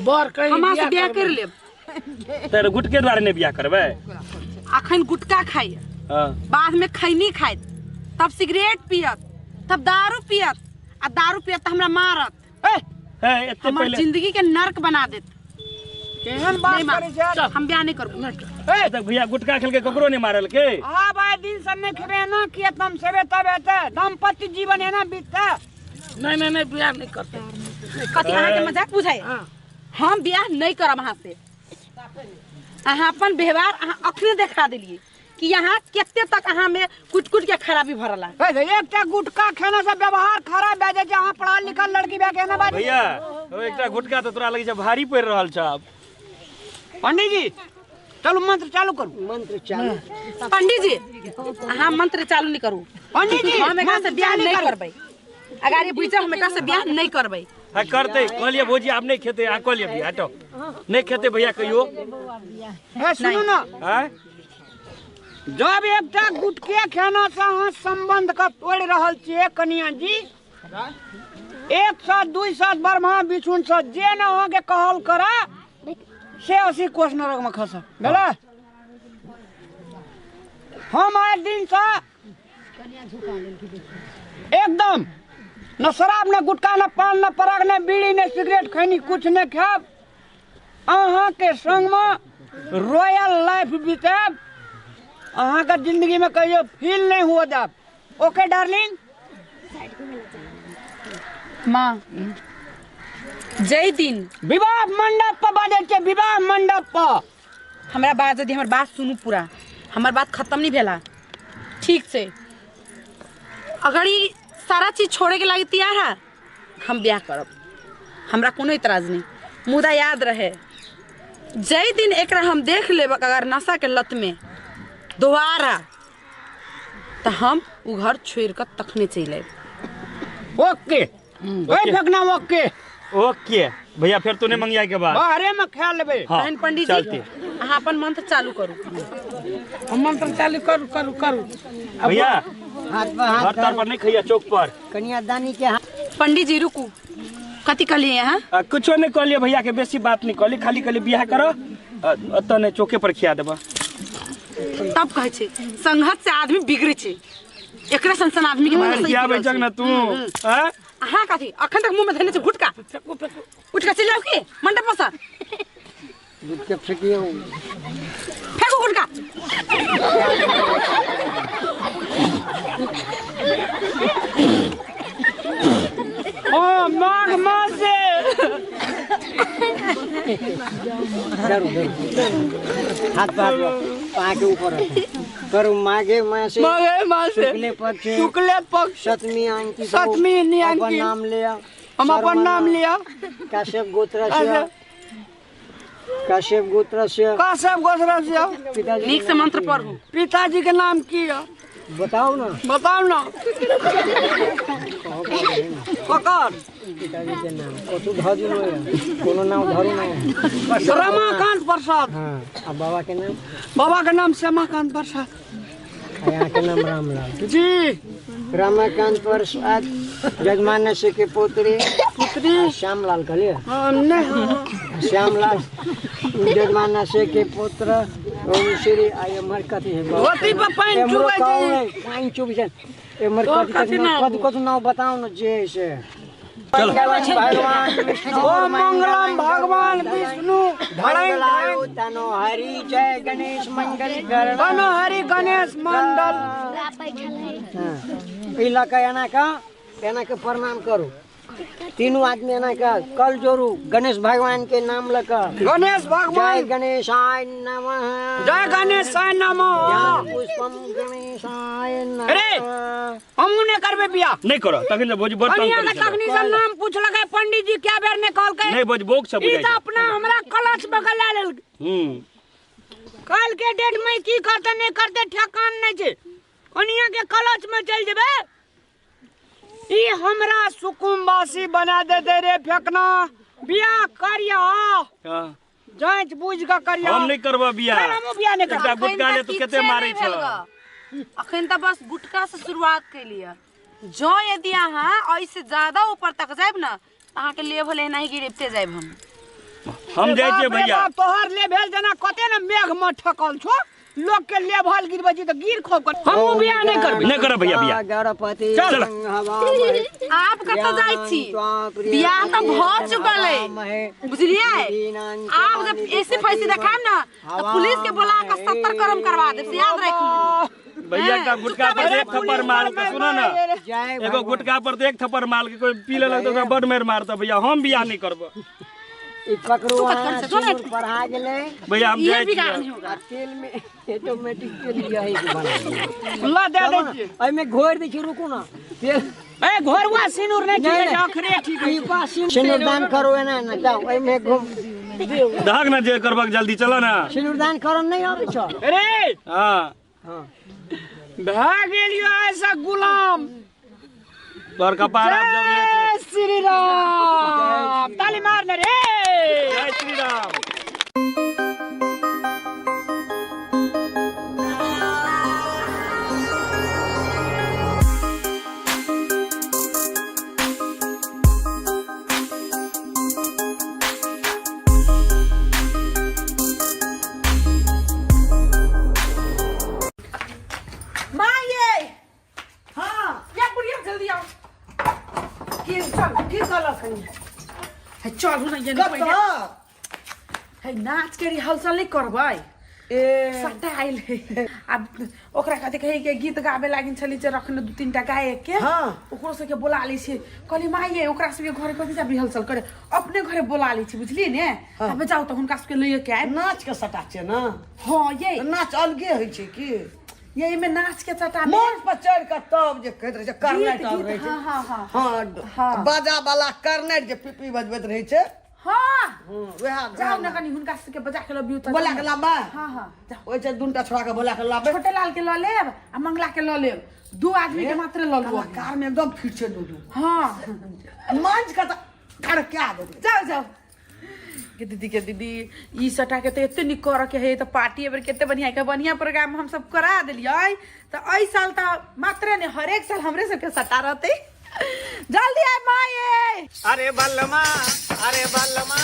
बर कहि हम से बियाह कर लेब। त गुटके द्वारे नहि बियाह करबै? अखन गुटका खाइ, हां बाद में खैनी खाइत, तब सिगरेट पियत, तब दारू पियत, आ दारू पियत त हमरा मारत। ए एते हमर पहिले जिंदगी के नर्क बना देत। केहन बात करै छी यार? हम बियाह नहीं करबो। ए त भैया गुटका खेल के ककरो नहीं मारल के? हां भाई दिन से नहीं खेबे ना किए तम सेबे तब हेतै, दाम्पत्य जीवन एना बीततै। नहीं नहीं नहीं बियाह नहीं करते। कथी अहाँ के मजाक बुझाय? हम बियाह नहीं करब अहाँ से। अहाँ अपन व्यवहार अहाँ अखने देखा देलिए कि यहाँ कते तक अहाँ में कुट कुट के खराबी भरला। एकटा गुटखा खेना से व्यवहार खराब भए जाइ छै। अहाँ पढ़ल लिखल लड़की भए के एना बाजै भैया ओ एकटा गुटखा तऽ तोरा लगै छै भारी पड़ि रहल छ। पंडित जी चलू मंत्र चालू करू। मंत्र चालू। पंडित जी अहाँ मंत्र चालू नहीं करू। पंडित जी हम एकरा से बियाह नहीं करबै। अगर ये बुझ हम एकरा से बियाह नहीं करबै। हां करते कहलिए भौजी आब नहीं खेते, आ कहलिए भैया हटो नहीं खेते भैया कहियो। हे सुनू ना, हां जब एकटा गुटके खेना से अहाँ संबंध के तोड़ि रहल छियै कनिया जी, 100 200 ब्रह्मा विष्णु से जे न अहाँ के कहल करा से 80 कोस नरक में खस भेलै। हम आइ दिन से एकदम न शराब न गुटखा न पान न पराग न बीड़ी न सिगरेट खैनी कुछ न खायब। अहाँ के संग में रॉयल लाइफ बितायब। अहाँ के जिंदगी में कहियो फील नहीं हुआ देब। Okay darling. माँ जय दिन विवाह मंडप पर बाजै छै, विवाह मंडप पर हमरा बात यदि हमर बात सुनू पूरा, हमर बात खत्म नहीं भेला ठीक से। अगर ई सारा चीज छोड़े के लागी तैयार है हम ब्याह करब, हमरा कोनो इतराज नहीं। मुदा याद रहे जय दिन एकरा हम देख लेब अगर नशा के लत में दोबारा तो हम उ घर छोड़ कर तखने चलि आयब। ओके ओए फेकना। ओके ओके भैया फिर तू नहीं मंगिया के बाद बाहरे में खा लेबे। तहन पंडित जी अहाँ अपन मंत्र चालू करू। हम मंत्र चालू करू करू करू। भैया हाथ पर हाथ घर पर नहीं खैया चौक पर कन्यादानी के हाथ। पंडित जी रुकू, कथी कहलिए अहाँ? कुछो नहीं कहलिए भैया के, बेसी बात नहीं कहली, खाली कहली बियाह करो अतऽ नहीं चौके पर खिया देबा। तब कहै छै संगत से आदमी बिगड़ै छै, एकरा सन सन आदमी के खियाबै छक ना तू। हां अहाँ कथी अखन तक मुंह में धैने छै गुटका? उठ के चलि जाउ की मंडप पर से? गुटका फेकियो, फेकू गुटका। ओ माघ मास से डरू डरू हाथ पर पा के ऊपर करू। माघे मासे माघे मासे शुक्ले पक्ष शुक्ले पक्ष सप्तमी अंकित सप्तमी अपन नाम लिया, हम अपन नाम लिया। कश्यप गोत्र से, कश्यप गोत्र से, कश्यप गोत्र से। पिताजी नीक से मंत्र पढ़ू। पिताजी के नाम की है बताओ ना, बताओ ना। पकड़ पिताजी के नाम कथू धरू नहीं, कोनो नाम धरू नहीं। रमाकांत प्रसाद। हाँ, आ बाबा के नाम? बाबा के नाम श्यामाकांत प्रसाद। यहाँ के नाम रामलाल जी। रमाकांत प्रसाद जजमान से के पुत्री पुत्री श्यामलाल कहलिए? नहीं, श्यामलाल जजमान से के पुत्र ओम श्री I एमहर कथी है? धोती पर पानि चुबै छै, पानि चुबै छै। एमहर कथी कथी कथी नाम बताउ न जे से। चलो भगवान विष्णु ओम मंगलम भगवान विष्णु मंगलाय तनो हरि जय गणेश मंगल तनो हरि गणेश मंडल। ई लऽ के एना के एना के प्रणाम करू। तीनू आदमी एना के कल जोड़ू गणेश भगवान के नाम लऽ के। गणेश भगवान जय गणेशाय नमः, जय गणेशाय नमः। पुष्पम गणेशाय नमः। अरे हमहू नहीं करबे बियाह। नहीं करो तखन भौजी बड़ तंग कनिया करै के तखनी से नाम पूछलकै पंडित जी क्या बेर ने कहलकै नहीं भौजी बोक सब ई बुझाइ तऽ अपना हमरा कलच में गला लेल। कल के डेट में की करते नहीं करते ठेकान नहीं छै। कनिया के कलच में चल जेबे ई हमरा सुकुम्बासी बना दे दे रे फेकना। बियाह करिया जांच बुझ के करिया। हम नहीं करबा बियाह। हमहू बियाह नहीं करबा। गुटका ले तू कते मारै छ। अखन त बस गुटका से शुरुआत कैलिए। जो यदि अहाँ ऐसे ज्यादा ऊपर तक जायब ना अहाँ के लेवल एना ही गिरते जायब। हम जाय छियै भैया। तोहर लेवल जेना कते ने मेघ में ठकल छो, लोग के लेवल गिरबै छी त गिर खो कर। हमहू बियाह नहीं करबै। नहीं करब भैया बियाह। गणपति चल। आप कतऽ जाइ छी? बियाह त भ चुकल है बुझलियै। आप जब ऐसे फैसी देखायब ना तो पुलिस के बुला के 70 करम करवा देब, से याद राखि। भैया का गुटखा पर एक थप्पड़ मार के सुनो ना, एगो गुटखा पर एक थप्पड़ मार के कोई पी लेलक त ओकरा बड मार मारता। भैया हम बियाह नहीं करब। ई पकड़ू तू कत अहाँ, कर से, जो ना। सिंदूर पढ़ा गेलै। भैया, हम ये जाइ बिगाड़ छियै। नहीं होगा। आ तेल में ऑटोमेटिक तेल यही के बना दियौ। ला दे दै चलू ने, छियै। एहिमे घोरि दै छी, रुकू ना। तेल ए घोरवा सिनूर नहि ठीक है, अखरे ठीक है। ई बा सिंदूरदान करू एना एना जाउ एहिमे घुम दहक ना जे करबक जल्दी चल ना। सिंदूरदान करऽ नहि आबै छौ? अरे हाँ भए गेलियो ऐसा गुलाम। तोहर कपार आब जब ले जय श्री राम, ताली मार ने रे। जय श्री राम। माँ ये हाँ या बुढ़िया जल्दी आओ। की चल की कहलक हन? है चलू ना ये नहीं कतऽ? पहिले। है नाच के रिहर्सल नहीं करबै। ए सट्टा आइल है। आब ओकरा कथी कहे के गीत गाबे लागिन छली जे रखने दू तीन टा गायक के। हाँ। ओकरो सबके बोला लै छी। कहली माँ ये ओकरा सबके घरे कथी जाब रिहर्सल करे, अपने घरे बोला लै छी बुझलियै ने। हाँ। तब जाउ तऽ हुनका सबके लैए के आयब। नाच के सटा छै ना? हाँ ये नाच अलगे होइ छै की? ये एहिमे नाच के सटा में मंच पर चढ़ि कऽ तब जे कहैत रहै छै करनाइट गीत, आर रहै गीत, छै। हाँ, हाँ, हाँ। हाँ, हाँ। बाजा वाला करनाइट जे पिपी बजबैत रहै छै। हाँ। वएह जाउ ने कनी हुनका सबके बजा के लबियौ तऽ। बोला के लाबे? हाँ हाँ जाउ। ओहि छै दूनटा छोड़ा के बोला के लाबे। छोटे लाल के लऽ लेब आ मंगला के लऽ लेब, दू आदमी के मात्र लऽ लेब। कलाकार में एकदम फिट छै दुनू। हाँ। मंच के तऽ धड़का देबै। जाउ जाउ। के दीदी के दीदी ई सटा के तऽ एते नीक करऽ के है तऽ पार्टी एबेर कते बढ़िया के बढ़िया प्रोग्राम हम सब करा देलियै तऽ एहि साल तऽ मात्रे ने हरेक साल हमरे सबके सटा रहतै। जल्दी आय माँ ये। अरे बलमा, अरे बलमा,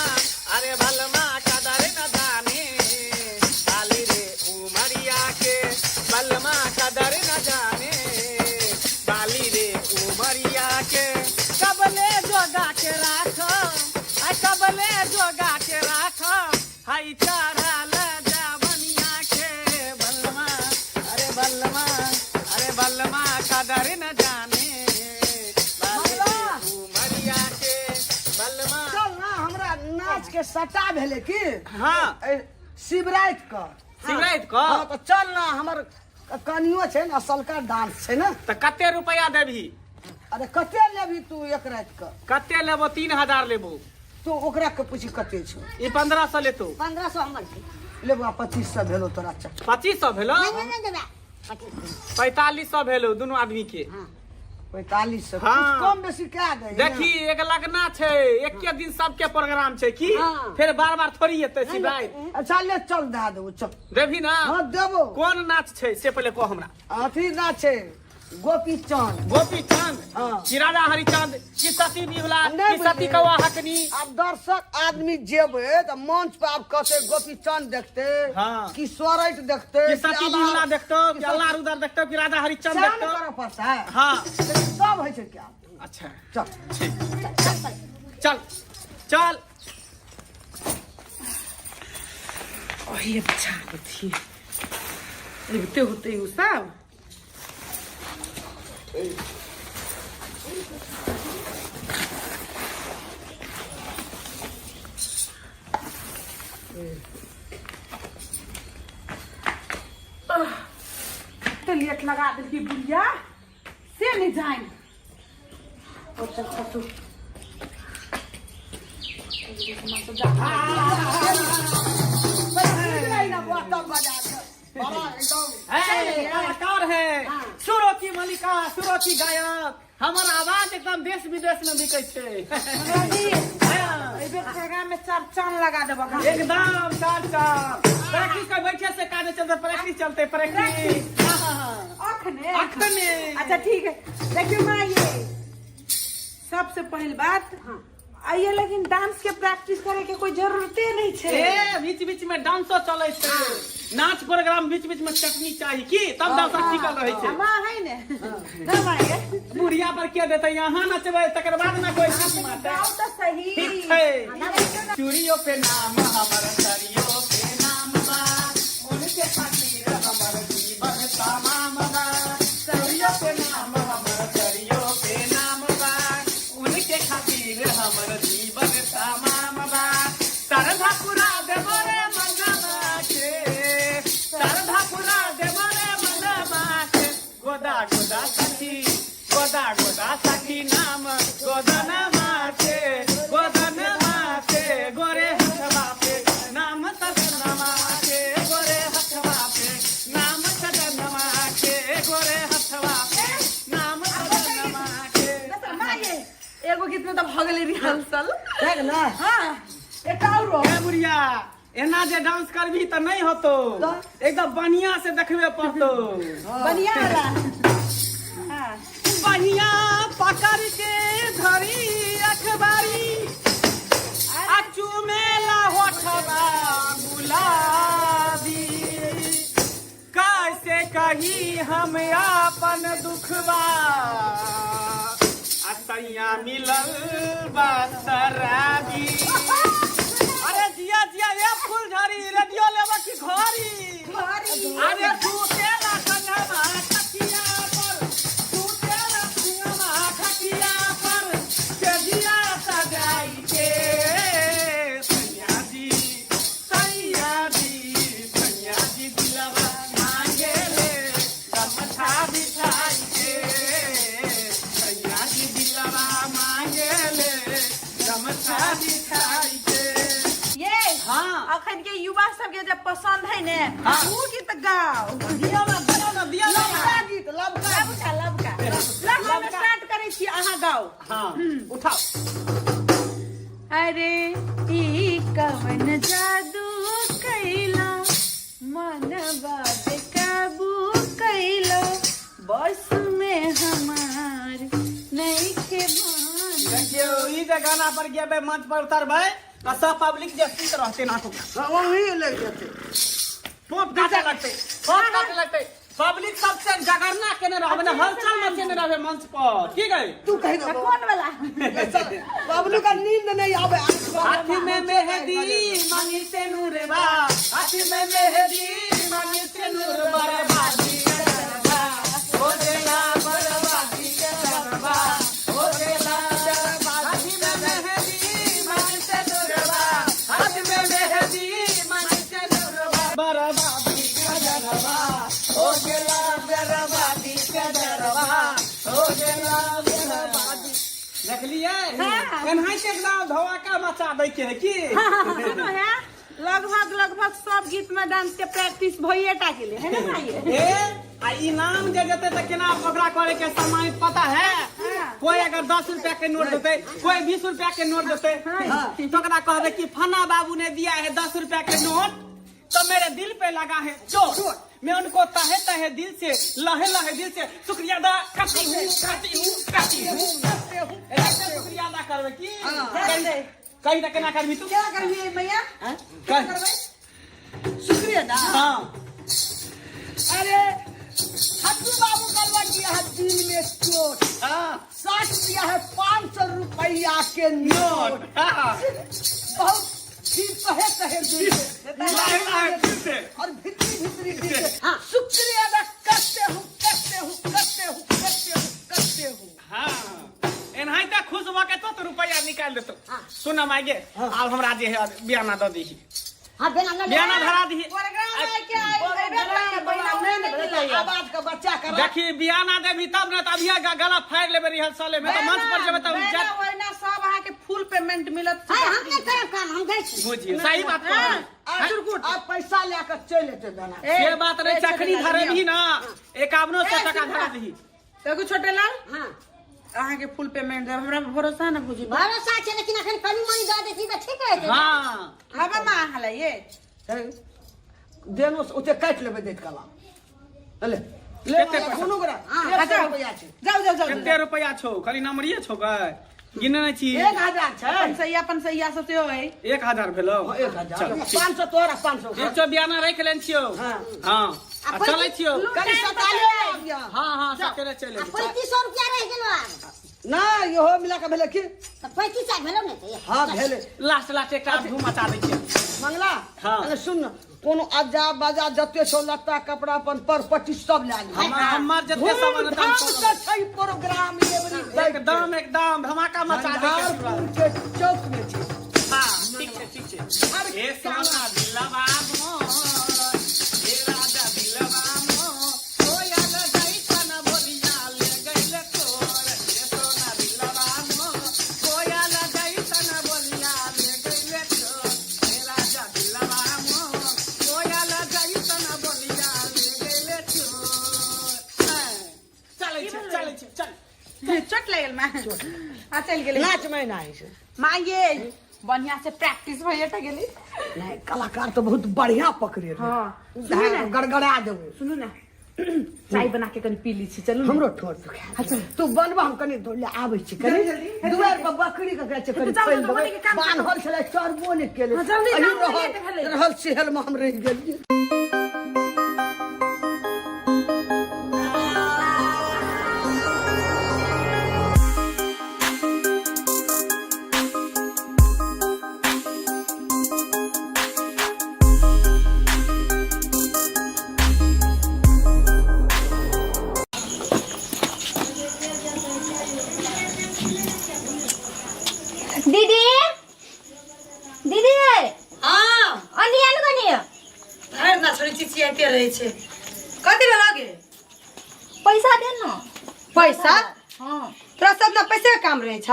अरे बलमा कदर न जाने बाली रे उमरिया के, बलमा कदर न जाने बाली रे उमरिया के। कबले जोगा के राखो, आई कबले जोगा के राखो, हाई चढ़ल जवनिया के बलमा, अरे बलमा, अरे बलमा कदर न जाने बाली रे उमरिया के, बलमा। चल ना हमरा नाच के सटा भेलै की? हाँ। शिवराति क। शिवराति क? हाँ, तऽ चल ना हमर कनियो छै ने असलका डांस छै ने। तऽ कते रुपया देबही? अरे कते लेबही तू एक राति क? कते लेबो? 3000 लेबो। तू ओकरा के पूछी कते छौ? ई 1500 लेतो। 1500 हमर छै। लेबो 2500 भेलो तोरा। चल। 2500 भेलो? नहि, नहि, नहि देबै। 2500। 4500 भेलो दुनू आदमी के। हाँ। 4500। हाँ। कुछ कम बेसी कए दे। देखी एक लगना छै, एके दिन सबके प्रोग्राम छै की? हाँ। फेर बार बार थोड़ी एतै शिवराति। अच्छा ले चल दए देबो चल। देबही ना? हाँ देबो। कोन नाच छै से पहिले कह हमरा। अथी नाच छै गोपी चंद। गोपी चंद? हाँ। कि राजा हरिचंद, कि सती बिहुला, नहीं कि सती बुझलियै। कौआ हकनी? आब दर्शक आदमी जेबै तऽ मंच पर आब कहतै गोपी चंद देखते, हाँ। कि सोरठ देखते, कि सती बिहुला देखतौ, कि अल्लाह रुदर देखतौ, कि राजा हरिचंद सएह ने देखतौ। करऽ पड़तै। हाँ। लेकिन सब होइ छै क्या? अच्छा। चल। ठीक। चल चल। ओहे बचा देथिए। अबिते होतै उ सब। कते लेट लगा देलकै बुढ़िया से नहि जानि। चल चल तू। कलाकार है सुरों की मलिका, सुरों की गायक, हमर आवाज एकदम देश विदेश में बिकै छै। एहि बेर प्रोग्राम में चार चांद लगा देबऽ। एकदम चार चांद। प्रैक्टिस कर बैठे से काज चलते, प्रैक्टिस चलते, प्रैक्टिस। अखने? अखने। अच्छा ठीक है। देखियो माँ ये सबसे पहिल बात आइए, लेकिन डांस के प्रैक्टिस करे के कोई जरूरते नहीं छै। ए बीच बीच में डांसो चले छै, नाच प्रोग्राम बीच बीच में चटनी चाही की तब दर्शक टिकल रहे छै। माँ है ने ना माँ ये बुढ़िया पर के देते यहाँ नचबै तकर बाद ना कोई चीज मारतै। गाओ तो सही। ठीक छै। चूड़ियों पे नाम हमर, सरियों पे नाम बा, उनके खातिर हमर जीवन तमाम बा। चूड़ियों पे नाम हमर, सरियों पे नाम बा, उनके खातिर हमर जीवन तमाम बा। गोदा सखी, गोदा गोदा सखी नाम गोदनमा के, गोदनमा के गोरे हथवा पे नाम सजनमा के, गोरे हथवा पे नाम सजनमा के, गोरे हथवा पे नाम सजनमा के। एगो गीत में तऽ भऽ गेलै रिहर्सल। भए गेलै? हाँ, एकटा औरो। ए बुढ़िया, एना जे डांस करबी तऽ नहि होतो, एकदम बढ़िया से देखबे पड़तो। बढ़िया वाला। हाँ। बढ़िया पकड़ के धरी अखबारी, आ चुमेला होठवा गुलाबी, कैसे कही हम अपन दुखबा, आ सैया मिलल बा शराबी। अरे जिया जिया ए फूलझड़ी, रेडियो लेबा की घड़ी? अरे सुतेला संगमा खटिया पर, सुतेला संगमा खटिया पर, सेजिया सजाई के, सैया जी सैया जी सैया जी दिलवा मांगे ले गमछा बिछाई के, सैया जी दिलवा मांगे ले गमछा बिछाई के। ये हाँ। अखन के युवा सबके जब पसंद है ने, हाँ। ऊ गीत गाओ। दिया ना, दिया ना, दिया ना। लबका गीत, लबका। लबका, लबका। लबका हम स्टार्ट करै छी, अहाँ गाओ। हाँ, उठाओ। अरे ई कवन जादू कैला, मनवा बेकाबू कैला, बस में हमार नइखे भान। देखियौ, ई जे गाना पर गेबै, मंच पर उतरबै तऽ सब पब्लिक जे सुति रहतै नाटक। वही लागि जेतै। टोप काटे लगतै, टोप काटे लगतै। पब्लिक सबसे जगरना केने रहबै ने, हलचल मचेने रहबै मंच पर। की गई? तू कहि दे। कोन वाला? बबलू का नींद नहीं आवे। हाथ में मेहंदी मांगी से नूरबा, हाथ में मेहंदी मांगी से नूरबा, बर्बादी करबा हो देला, बर्बादी करबा हो देला। हाथ में मेहंदी मांगी से नूरबा, हाथ में मेहंदी मांगी से नूरबा, बर्बादी करबा हो गेला, बर्बादी करबा हो गेला, बर्बादी। देखलियै? एनाहिते एकदम धमाका मचा दै के है की? सुनो है, लगभग लगभग सब गीत में डांस के प्रैक्टिस भइए टा गेलै है ना भाई? ए आ इनाम जे देते तऽ केना ओकरा करे के समय पता है? कोई अगर 10 रुपया के नोट देते, कोई 20 रुपया के नोट देते, तो ओकरा कहबे कि फना बाबू ने दिया है 10 रुपया के नोट, तो मेरे दिल पे लगा है चोट, मैं उनको तहे तहे दिल से, लहे लहे दिल से शुक्रिया अदा करती हूँ, करती हूँ, करती हूँ। ऐसे शुक्रिया अदा करबे की? कही तऽ केना करबी तू? केना करबी मैया? कह। शुक्रिया अदा। हाँ। अरे हट्टू बाबू का लग गया है दिल में चोट। हाँ। 60 दिया है 500 रुपया के नोट। हाँ। बहुत फिर तहे तहे दिल से, लहे लहे दिल से, और भितरी भितरी दिल से। हाँ। शुक्रिया अदा करते हूँ, करते हूँ, करते हूँ, करते हूँ, करते हूँ। हाँ। एनाहिते खुश भऽ के तो रुपया निकालि देतौ। सुन माय गे, आब हमरा जे है बियाना दऽ दीही। हाँ, बियाना लऽ ले। बियाना धरा दीही। प्रोग्राम है क्या? आवाज के बच्चा कर। देखी बियाना देबी तब ने, तब अभिये गला फाड़ि लेबै रिहर्सले में, तऽ मंच पर जेबै तब वहिना वहिना सब अहाँके फुल पेमेंट मिलत। हाय, हम नहि करब काम, हम जाइ छी। बुझियौ, सही बात कहै। हाँ। आ पैसा लए कऽ चलि एतै दाना। से बात नहि, चखनी धरेबही ना, 5100 टका धरा दही। देखू छोटे लाल, हाँ। अहाँके फुल पेमेंट देब, हमरा भरोसा ने बुझी। भरोसा छै, लेकिन अखन कनी मनी दऽ दै छी तऽ ठीक रहतै। हाँ। हवा माँ अहाँ लए ये। देनो से ओते काटि लेबै दैत कला। ले, ले, कते पैसा? कोनो गोरा, हाँ, 100 रुपैआ छै। जाउ, जाउ, जाउ, कते रुपैआ छौ? खाली नमरिये छौ गै? गिने नहि छी। 1000 छै। अपन सैया, अपन सैया सब सेहो है। 1000 भेलौ? हाँ, 1000। चल, ठीक। 500 तोरा, 500 ओकरा। 100 बियाना राखि लेने छियौ। हाँ। हाँ। आ चलै छियौ। कनी सकाले आबियौ। हाँ, हाँ, सकाले चलि आ अयबै। 3500 रुपया रहि गेलौ आब। नहि, इहो मिला कऽ भेलै की? तऽ 3500 भेलौ ने तऽ? हाँ, भेलै। लास्ट लास्ट एकटा धूम मचा दै छियै। मंगला, हाँ। अरे सुन न, कोनो अजा बाजा जते छौ लत्ता कपड़ा अपन पर पट्टी सब लए लिहऽ। हमर जते सामान हेतै, धूमधाम सब से छै प्रोग्राम एवरी एकदम एकदम धमाका मचा दै छै। झंझारपुर के चौक में छै। हाँ, ठीक छै, ठीक छै। हे सोना दिलवा मोर, हे राजा दिलवा मोर, कोयल जैसन बोलिया। चोट लागल माँ आ चल गेलै नाच में ना है माँ ये बढ़िया से प्रैक्टिस भइए त गेली नहीं कलाकार तो बहुत बढ़िया पकड़े रहे हाँ सुनू ना गड़गड़ा देबो सुनू ना चाय बना के कनी पी ली छी चलू हमरो ठोर दुखा तू बनबा हम कनी दौड़ ले आबै छी कनी जल्दी, जल्दी। दुआर पर बकरी के कहै छै कनी जाउ, पानि जाउ, देबै। बनी के काम बान्हल छलै चरबो नहि केलै हाँ, जल्दी, अही जाउ, रहल लेट भेलै। रहल सेहल मे हम रहि गेलियै दीदी दीदी हाँ अनि आनु कनी भरि ना छोरी चिचियाइते रहै छै कथी भेल गे पैसा दे न पैसा हाँ तोरा सब ना पैसे के काम रहै छ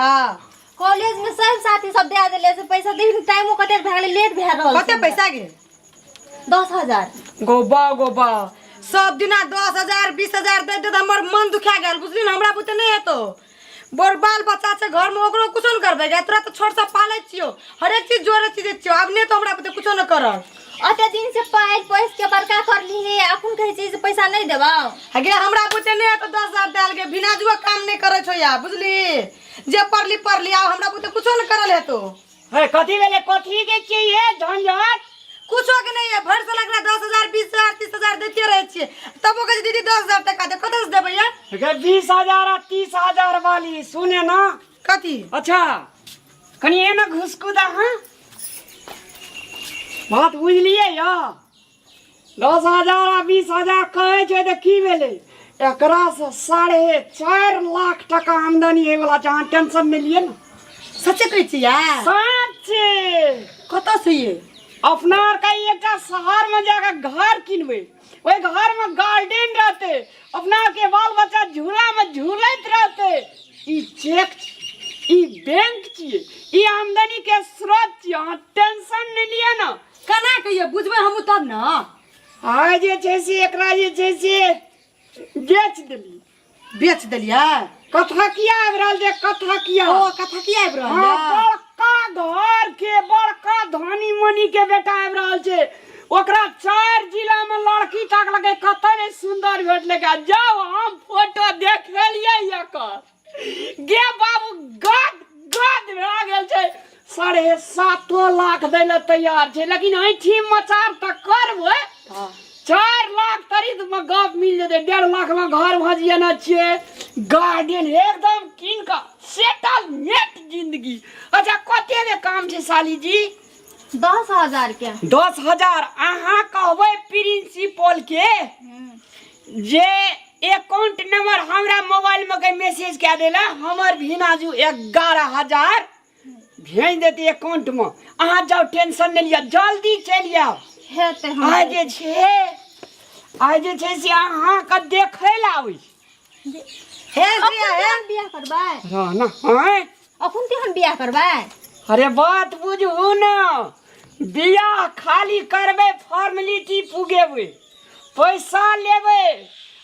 कॉलेज में सब साथी सब दे देले से पैसा देखिन टाइमो कते भए गेलै लेट भए रहल कते पैसा गे 10000 गोबा गोबा सब दिना 10,000 20,000 दे दे हमर मन दुखा गेल बुझली ने हमरा बुते नहीं हेतो बड़ बाल बच्चा छै घर में ओकरो कुछो न करबै गे तोरा तऽ छोट से पालै छियो हरेक चीज जोड़े चीज छियो आब नहि तो हमरा बुते कुछो न करब अते दिन से पाइल पैस के बड़का कर ली है अखन कहै छी जे पैसा नहीं देबौ गे हमरा बुते नहीं हेतो 10,000 देल गे बिना जुआ काम नहीं करै छौ या बुझली जे पढ़ली पढ़ली आब हमरा बुते कुछो न करल हेतो हे कथी भेलै कथी के छियै झंझट कुछो के नहीं है भर से लगला 10,000 20,000 30,000 देते रहे छियै तब ओ कहै छै दीदी 10,000 टका दे कतऽ से देबै यार गे 20,000 आ 30,000 वाली सुने ना कथी अच्छा कनि एना घुसकू दा हाँ बात बुझलियै या 10,000 आ 20,000 कहै छै तऽ की भेलै एकरा से 4.5 लाख टका आमदनी होइवला छै अहाँ टेंशन नहि लिअ ने सच्चे कहै छी यार सच्चे कतऽ से ये अपना आरके एकटा शहरमे जाकऽ घर किनबै ओहि घरमे गार्डन रहतै अपना आरके बाल बच्चा झूलामे झूलैत रहतै ई चेक छी ई बैंक छियै ई आमदनीके स्रोत छियै अहाँ टेंशन नहि लिअ ने केना कहियै बुझबै हमहूँ तब ने आइ जे छै से एकरा जे छै से बेच देली बेच देलियै कथा किया आबि रहल छै कथा किया ओ कथा किया आबि रहल हाँ, है बड़का घर के बड़का धनी मनी के बेटा आबि रहल छै ओकरा 4 जिला में लड़की ताकलकै कतऽ ने सुंदर भेटलै जाओ हम फोटो देखेलियै एकर गे बाबू गद गद भए गेल छै 7.5 लाख दै लए तैयार छै लेकिन ऐठी मचार तऽ करबै 4 लाख तरीत में गप मिल जेतै 1.5 लाख में घर भजियाना छियै गार्डन एकदम कीन कऽ सेटल नेट जिंदगी अच्छा कते के काम छै साली जी 10,000 के 10,000 अहाँ कहबै प्रिंसिपल के जे अकाउंट नंबर हमरा मोबाइल में के मैसेज कए देला हमर भिनाजू 11,000 भेज देते अकाउंट में अहाँ जाओ टेंशन नहीं लिअ जल्दी चलि आउ हेतै आइ जे छै आइ जे छै से अहाँके देखै लए आबै छी हे अखन ते हम बियाह करबै रह ना आँय अखन ते हम बियाह करबै अरे बात बुझू ने बियाह खाली करबै फॉर्मेलिटी पुगेबै पैसा लेबै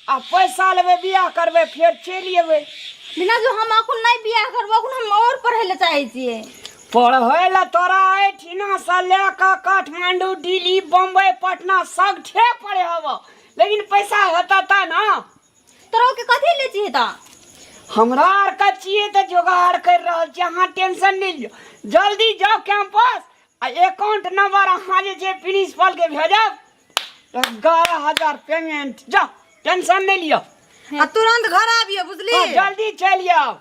आ पैसा लेबै बियाह करबै फेर चलि एबै बिना जो हम अखन नहीं बियाह करबो अखन हम और पढ़ै ले चाहै छियै पढ़ै लए तोरा एहिठिना से लए कऽ काठमांडू दिल्ली बम्बई पटना सगठे पढ़े हब लेकिन पैसा हेतऽ तऽ ने तोरा के कथी ले छियै तऽ हमरा आरके छियै तऽ जोगाड़ करि रहल छियै अहाँ टेंशन नहि लिअ जल्दी जाउ कैंपस आ अकाउंट नंबर अहाँ जे छै प्रिंसिपलके भेजब 11,000 पेमेंट जाओ टेंशन नहीं लियो आ तुरंत घर आबियो बुझली हाँ, जल्दी चलि आउ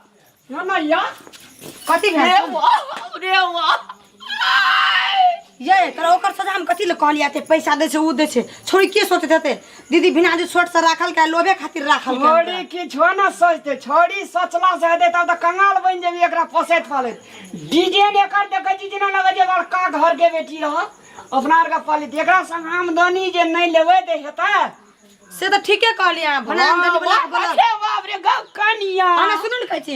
ना ना या कथी रे भेल वाह रे वाह ये तोरा ओकर सजा हम कथी ले कहलियै एते पैसा दै छै उ दै छै छोरी के सोचैत हेतै दीदी बिना जे छोट से राखल के लोभे खातिर राखल के छोड़ी किछो ना सोचते छोड़ी सोचला से हेतै तब तऽ कंगाल बनि जेबी एकरा पोसैत पालैत डिजाइन एकर देखै छी जेना लगै छै बड़का घर के बेटी रह अपना आरके पाली एकरा संग आमदनी जे नहि लेबै तऽ हेतै से तऽ ठीके कहलियै अहाँ भने आमदनी बला के बोला अरे बाप रे गौ कनिया अहाँ सुनू ने कहै छी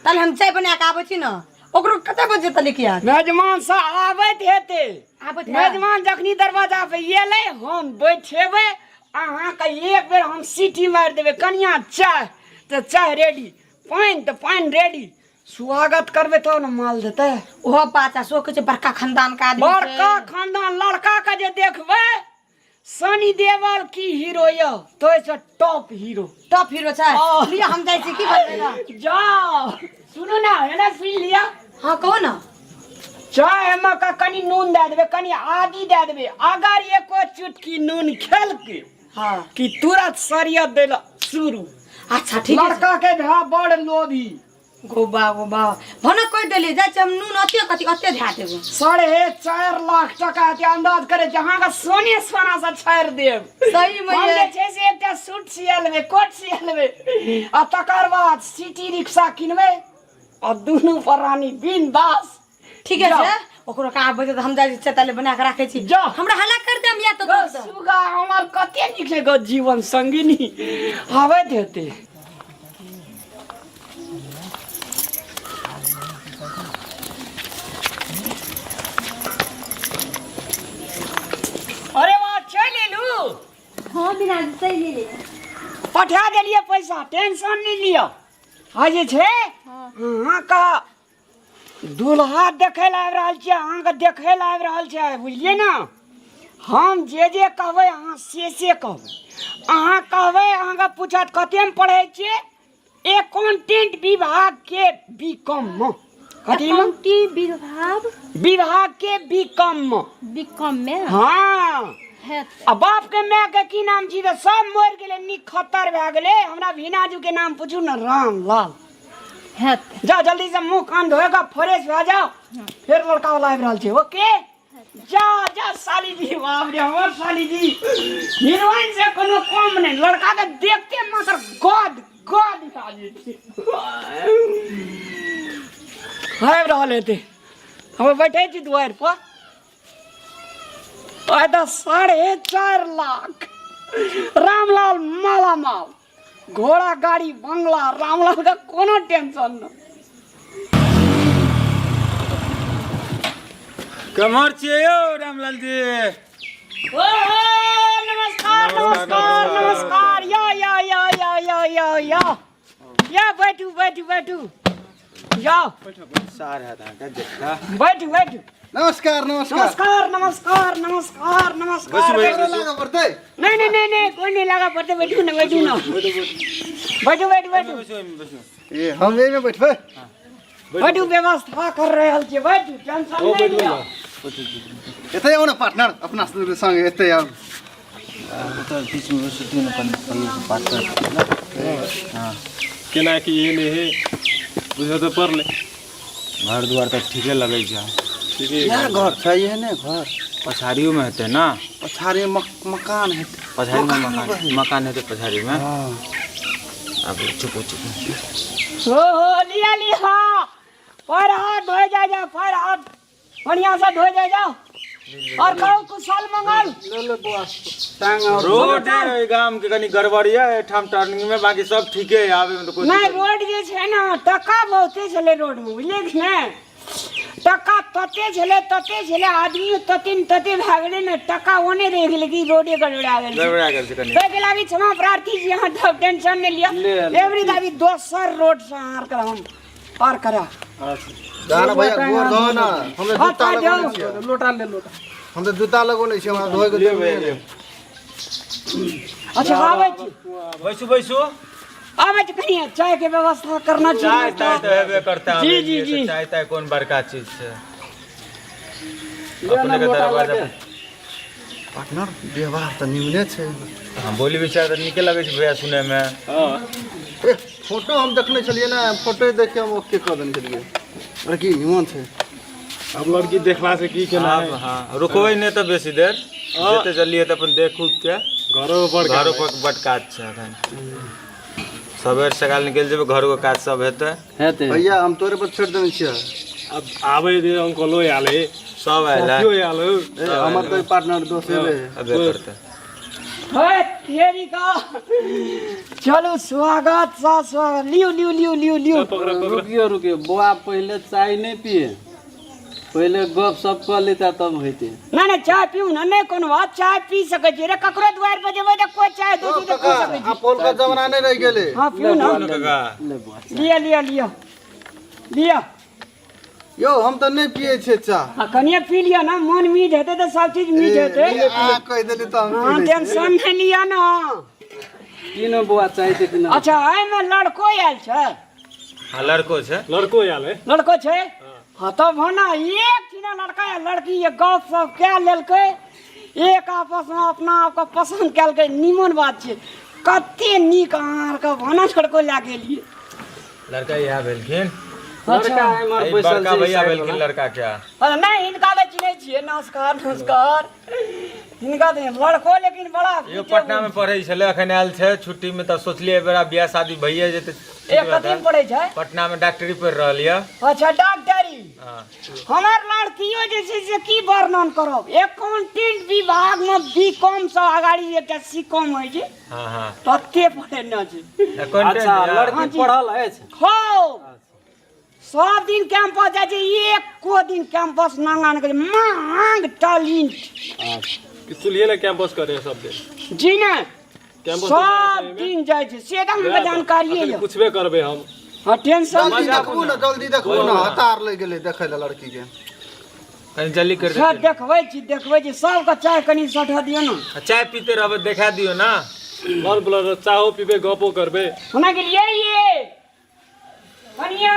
ताले हम चाय बना के आबै छी ने ओकरो कते बजे तक लेके आयत मेजमान से आबैत हेतै आबैत हैत? मेजमान जखनी दरवाजा पे एलै हम बैठेबै अहाँके एक बेर हम सीटी मारि देबै कनिया चाय तऽ चाय रेडी पानि तऽ पानि रेडी स्वागत करबै तब ने माल देतै ओहो बात आ सो कहै छै बड़का खानदान के आदमी छै। बड़का खानदान लड़का के जे देखबै सनी देवल की हीरो यऽ तो से टॉप हीरो टॉप हीरो छै लिअ हम जाइ छी की करबै ने जाओ सुनू ना एना सुनि लिअ हाँ कहू ना चाय मे का कनि नून दए देबै कनि आदी दए देबै अगर एको चुटकी नून खेलकै हाँ कि तुरंत सरियत दै लए शुरू अच्छा ठीक है लड़का के भा बड़ लोभी गोबा गोबा भने कहि देलियै जाइ छी हम नून अते कथी अते धए देबै 4.5 लाख टका के अंदाज करे जहाँ का सोने सोना से छाड़ि देब सही में हम ये। जे छै से एकटा सूट सिया लेबै कोट सिया लेबै आ तकर बाद सिटी रिक्शा किनबै आ दुनू प्राणी बिंदास ठीक है छै ओकरो का आबै छै तऽ हम जाइ छी ताले बना के राखै छी जा। हमरा हल्ला कर देम या तऽ गो सुगा हमर कते नीक छै गो जीवन संगिनी आबैत हेतै अरे वाह चलि एलू हाँ बिना चलि एलियै पठा देलियै पैसा टेंशन नहि लिअ आ जे छै अहाँके दूल्हा देखै लए आबि रहल छियै अहाँके देखै लए आबि रहल छै बुझलियै ने हम जे जे कहबै अहाँ से से कहबै अहाँ कहबै अहाँके पूछत कतेमे पढ़ै छियै एकाउंटेंट विभाग के बी कॉम मे कथी मे अकाउंटिंग विभाग विभाग के बी कॉम मे बी कॉम मे हाँ हेतै आ बाप के माय के की नाम छी तऽ सब मरि गेलै नीक खत्तर भए गेलै हमरा भीनाजू के नाम पूछू ने रामलाल हेतै जाओ जल्दी से मुंह कान धोएगा फ्रेश भए जाओ फेर लड़का वाला आबि रहल छै ओके जा जा साली जी बाप रे हमर साली जी हीरोइन से कोनो कम नहि लड़का के देखते मात्र गद गद भए जेतै आबि रहल हेतै हम बैठे छी दुआरि पर आइ तऽ 4.5 लाख रामलाल मालामाल घोड़ा गाड़ी बंगला रामलाल का कोनो टेंशन न कमर छियै यौ रामलाल जी ओ नमस्कार नमस्कार नमस्कार या या या या या या या या बैठू बैठू बैठू या सार है अहाँके जेठा बैठू बैठू नमस्कार नमस्कार नमस्कार नमस्कार नमस्कार नमस्कार बैसू, बैठू। बैसू। लागऽ पड़तै नहीं नहीं नहीं नहीं कोई नहीं लगा पड़ते बैठू ना बैठू ना बैठू बैठू बैठू ए हम एहिमे बैठबै बैठू व्यवस्था कर रहल छियै बैठू टेंशन नहीं लिअ एतै आउ ने पार्टनर अपना संगे एतै आउ ओतऽ बीचमे बैसू दियौ ने कनि भैयासँ बात कर हँ केना की एहन हे बुझऽ तऽ पड़लै घर दुआर तऽ ठीके लगै छै ठीके इएह घर छै एहने घर पछाड़ियोमे हेतै ने पछाड़ी मकान हेतै पछाड़ीमे मकान मकान हेतै पछाड़ीमे आब चुप चुप हो हो लिया लिया पैर हाथ धोए जाए जाओ पैर हाथ बढ़िया से धोए जाए जाओ और कहू कुशल मंगल रोड है गाम के कनी गड़बड़ ये एठाम टर्निंग में बाकी सब ठीके है आबे में तो कोई नहीं रोड जे छै ने टका बहुते छलै रोड में बुझलियै कि ने टका तते छलै तते छलै आदमी तते ने तते भए गेलै ने टका ओने रहि गेलै कि रोडे गड़बड़ा गेल छै। गड़बड़ा गेल छै कनी ताहिके लागी क्षमा प्रार्थी छी अहाँ सब टेंशन नहि लिअ ले, ले। एवरी दाबी दोसर रोड से अहाँ आर हम पार करा जा ना भैया गोर धो ना हम तऽ हाथ जूता हाथ लगौने जाओ। छियै लोटा ले लोटा हम तऽ जूता लगौने छियै हमरा धोए के लिअ जरूरी भैया नहि लिअ अच्छा आबै छी बैसू बैसू आबै छी कनिए चाय के व्यवस्था करना चाय चाहिए ताय तऽ हेबे करता जी, जी, जी। चाय ताय कोन बड़का चीज छै लिअ ना अपने के लोटा दरवाजा लऽ के। पार्टनर व्यवहार तऽ निमने छै हाँ बोली विचार तऽ नीके लगै छै भैया सुनैमे ए फोटो हम देखने छलियै ने फोटो देख के हम ओके कऽ देने छलियै लड़की निमन छै अब लड़की देखला से की केना आब हाँ रुकबै नहि तऽ बेसी देर जते जल्दी हेतै अपन देख उख के घरो पर घरो पर बड काज छै एखन सबेर सकाल निकलि जेबै घरो के काज सब हेतै हेतै भैया हम तोरे पर छोड़ि देने छियै अब आबै दे अंकलो आयल है सब आयल है साथियो आयल है ए हमर तऽ पार्टनर दोस्त हेबे है अबे करतै हे तेरी का चलू स्वागत सा स्वागत लियो लियो लियो लियो लियो पकड़ा पकड़ा रुकियो रुकियो बौआ पहिले चाय नहि पिए पहिले गप सप कऽ लेता तब हेतै। नहि नहि, चाय पीऊ ने, नहि कोनो बात, चाय पी सकै छी रे, ककरो दुआरि पर जेबै तऽ कोइ चाय दै छै तऽ पी सकै छी। आब पहिलुका जमाना नहि रहि गेलै। हँ, पीऊ ने। लिअ लिअ लिअ लिअ। यौ, हम तऽ नहि पियै छियै चाह। आ कनिये पी लिअ ने, मन मीठ हेतै तऽ सब चीज मीठ हेतै। अहाँ कहि देली तऽ हम पी हँ लै छियै। टेंशन नहि लिअ ने। की ने बौआ, चाय दे कि ने? अच्छा, एहिमे लड़को आयल छै? हाँ, लड़को छै। लड़को आयल है। लड़को छै? हाँ, तब होना एक ठिना लड़का या लड़की ये गप सप कए लेलकै, एक आपसमे अपना आपके पसन्द केलकै, नीमन बात छै। कते नीक अहाँ आरके भाना लड़को लए गेलियै। लड़का इएह भेलखिन। लड़का एम्हर एहि बैसल बड़का छै, भैया साइड भेलखिन वाला। लड़का के। अरे नहि, हिनका तऽ चिन्है छियै। नमस्कार नमस्कार। हिनका तऽ लड़को लेकिन बड़ा यो पटना में पढ़ै छलै, अखन आयल छै छुट्टी में, तऽ सोचलियै एहि बेरा बियाह शादी भइए जेतै। एक कथी में पढ़ै छै? पटना में डॉक्टरी पढ़ि रहल यऽ। अच्छा, डॉक्टरी। हाँ। हमर लड़कियो जे छै से की वर्णन करब, एकाउंटेंट विभाग में बी कॉम से अगाड़ी एकटा सी कॉम होइ छै, हाँ हाँ तते पढ़ेने छै। अच्छा, लड़की पढ़ल अछि? हो, सब दिन कैंपस जाइ छै, एको दिन कैंपस नांगा नहि करै, मांग टैलेंट। कि चुल्हिए लए कैंपस करे सब दिन? जी नहि। कैंपस सब दिन जाइ छै, से तऽ हमरा जानकारिए यऽ। पुछबे करबै हम। हाँ, टेंशन जल्दी देखबू ने, जल्दी देखबू ने, हतार लागि गेलै देखै लए लड़की के। कनि जल्दी कर। सर, देखबै छी, देखबै छी। सबके चाय कनि सठा दियौ ने। चाय पीते रहबै, देखा दियौ ने। बड़ बोलर, चाहो पीबै, गपो करबै। हुना गेलियै ये कनिया?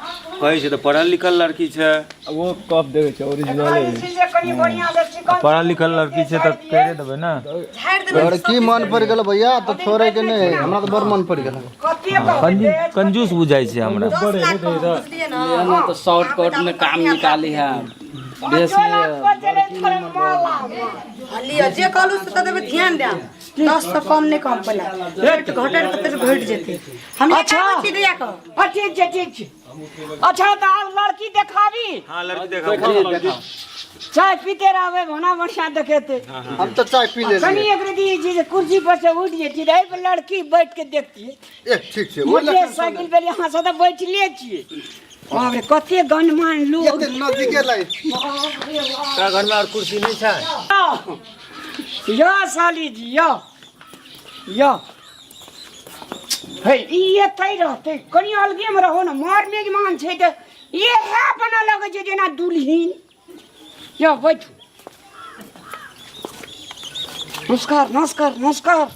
कहै छै तऽ पढ़ल लिखल लड़की छै। वो कप देखै छै, ओरिजिनल। एकरा जे छै से कनि बढ़िआँ से चिकन पढ़ल लिखल लड़की छै तऽ करि देबै ने। लड़की मन पड़ि गेल भैया तऽ छोड़े के नहि, हमरा तऽ बड़ मन पड़ि गेल। कते कंजूस बुझाइ छै हमरा। बुझलियै ने तऽ शॉर्टकट में काम निकाली है बेसी। लिअ, जे कहलू से तऽ देबै, ध्यान देब। 10 से कम नहि कम पहिले रेट घटै तऽ घटि जेतै हम। अच्छा। अच्छा, दिया कऽ। हाँ, ठीक छै, ठीक छै। अच्छा, तऽ आब लड़की देखाबी? हाँ, लड़की देखाबू। चाय पीते रहबै, भोना बढ़िया देखेते। हम तऽ चाय पी कनि लेलियै। एक रति जे छै कुर्सी पर से उठि जेती रहै पर लड़की बैठ के देखती। ए, ठीक छै, ओहि मोटरसाइकिल पर यहाँ से तऽ बैठले छियै। बाप रे, कते गणमान लोग। एते नजदीके लागि। तोरा घरमे आओर कुर्सी नहि छै? यो साली जी, यो यो हे, ई एतै रहतै, कनि अलगेमे रहो ने, मर मेजमान छै तऽ इएह बना लगै छै जेना दुल्हिन। यो बैठू। नमस्कार नमस्कार नमस्कार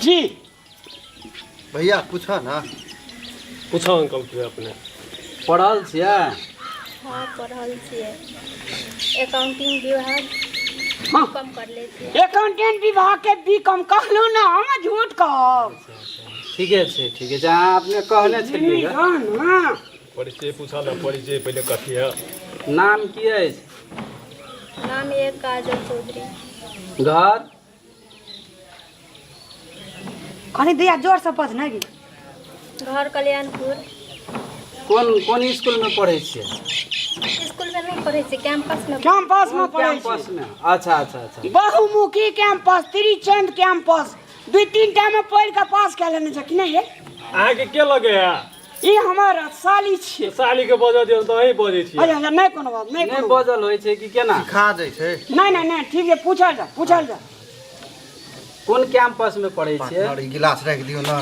जी। भैया, पूछा ना। पूछो अंकल के अपने। पढ़ल छियै? हाँ, पढ़ल छियै, अकाउंटिंग विभाग। हाँ। कम कर ले छियै। अकाउंटेंट विभाग के बी कॉम, कहलहुँ ने हम झूठ कहब? ठीके छै, ठीके छै। अहाँ अपने कहने छलियै गे। हाँ ना। परिचय पूछा ने, परिचय पहिले कथी है। नाम की अछि? नाम एक काजल चौधरी। घर? कनि दिया जोर से बज ने गे। घर कल्याणपुर। कोन कोन स्कूल में पढ़ै छियै? स्कूल में नहीं पढ़ै छियै, कैंपस में। कैंपस में पढ़ै छियै। कैंपस में, अच्छा अच्छा अच्छा। बहुमुखी कैंपस, त्रिचंद कैंपस, दू तीन टा में पढ़ि कऽ पास कए लेने छै कि नहि ये? अहाँके के लगे है? ई हमर साली छियै। साली के बजऽ दियौ तऽ अहीं बजै छियै। अच्छा अच्छा, नहि कोनो बात नहि। नहि कोनो बजल होइ छै कि केना? सिखा दै छै। नहि नहि नहि, ठीक छै, पूछल जा, पूछल जा। कोन कैंपस में पढ़ै छियै? पार्टनर, ई गिलास राखि दियौ ने।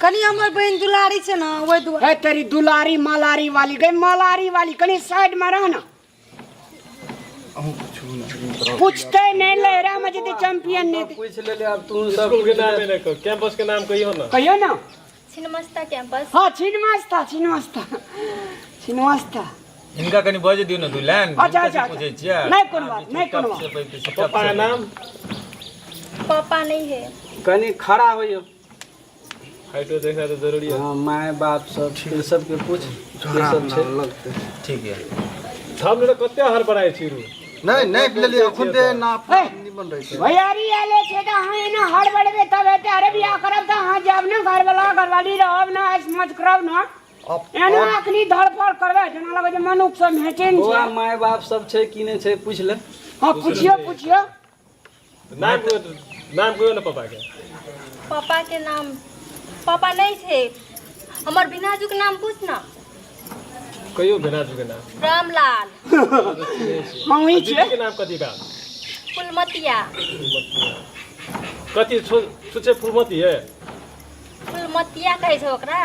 कनि हमर बहिन दुलारी छै ने, ओहि दुआरे। हे तेरी दुलारी मलारी वाली गई, मलारी वाली, कनि साइड में रह ना। अहूँ पूछू ने। पूछते नहीं, लहरा में जते चैंपियन नहीं थे। पूछि लेले, आब तू सब स्कूल के नाम नहि कह, कैंपस के नाम कहियो ना। कहियो ना। छिन्नमस्ता कैंपस। हाँ, छिन्नमस्ता, छिन्नमस्ता, छिन्नमस्ता। हिनका कनि बजै दियौ ने दू लाइन। अच्छा, हिनका से अच्छा, पूछै छियै। नहि कोनो बात, नहि कोनो बात। पप्पा के नाम? पापा नहीं है। कनि खड़ा होइयो। हाइटो देखना तऽ जरूरी है। हाँ, माय बाप सब के सबके पूछ के सब छै। लगतै। ठीक है। हम तऽ कते हड़बड़ाइ छी रू। नहि नहि, लेलियै अखन ते नाप हे, निमन रहै छै। भैयारी आले छै तऽ अहाँ एना हड़बड़ेबै तब हेतै? अरे, बियाह करब तऽ अहाँ जायब ने, घरवला घरवाली रहब ने, ऐश मौज करब ने। एना अखनी धड़फड़ करबै जेना लगै छै मनुख सब भेटै नहि बौआ, छै। माय बाप सब छै कि नहि छै, पूछि ले। हाँ, पुछियौ, पुछियौ। नाम कहियो, नाम कहियो ने पापा के। पापा के नाम, पापा नहीं थे। हमर भिनाजू के नाम पूछ ना। कहियो भेनाजू के नाम। रामलाल। हम ही छियै। दीदी के नाम कथी बा? फुलमतिया। कथी छुछे फुलमती है? फुलमतिया कहै छै ओकरा।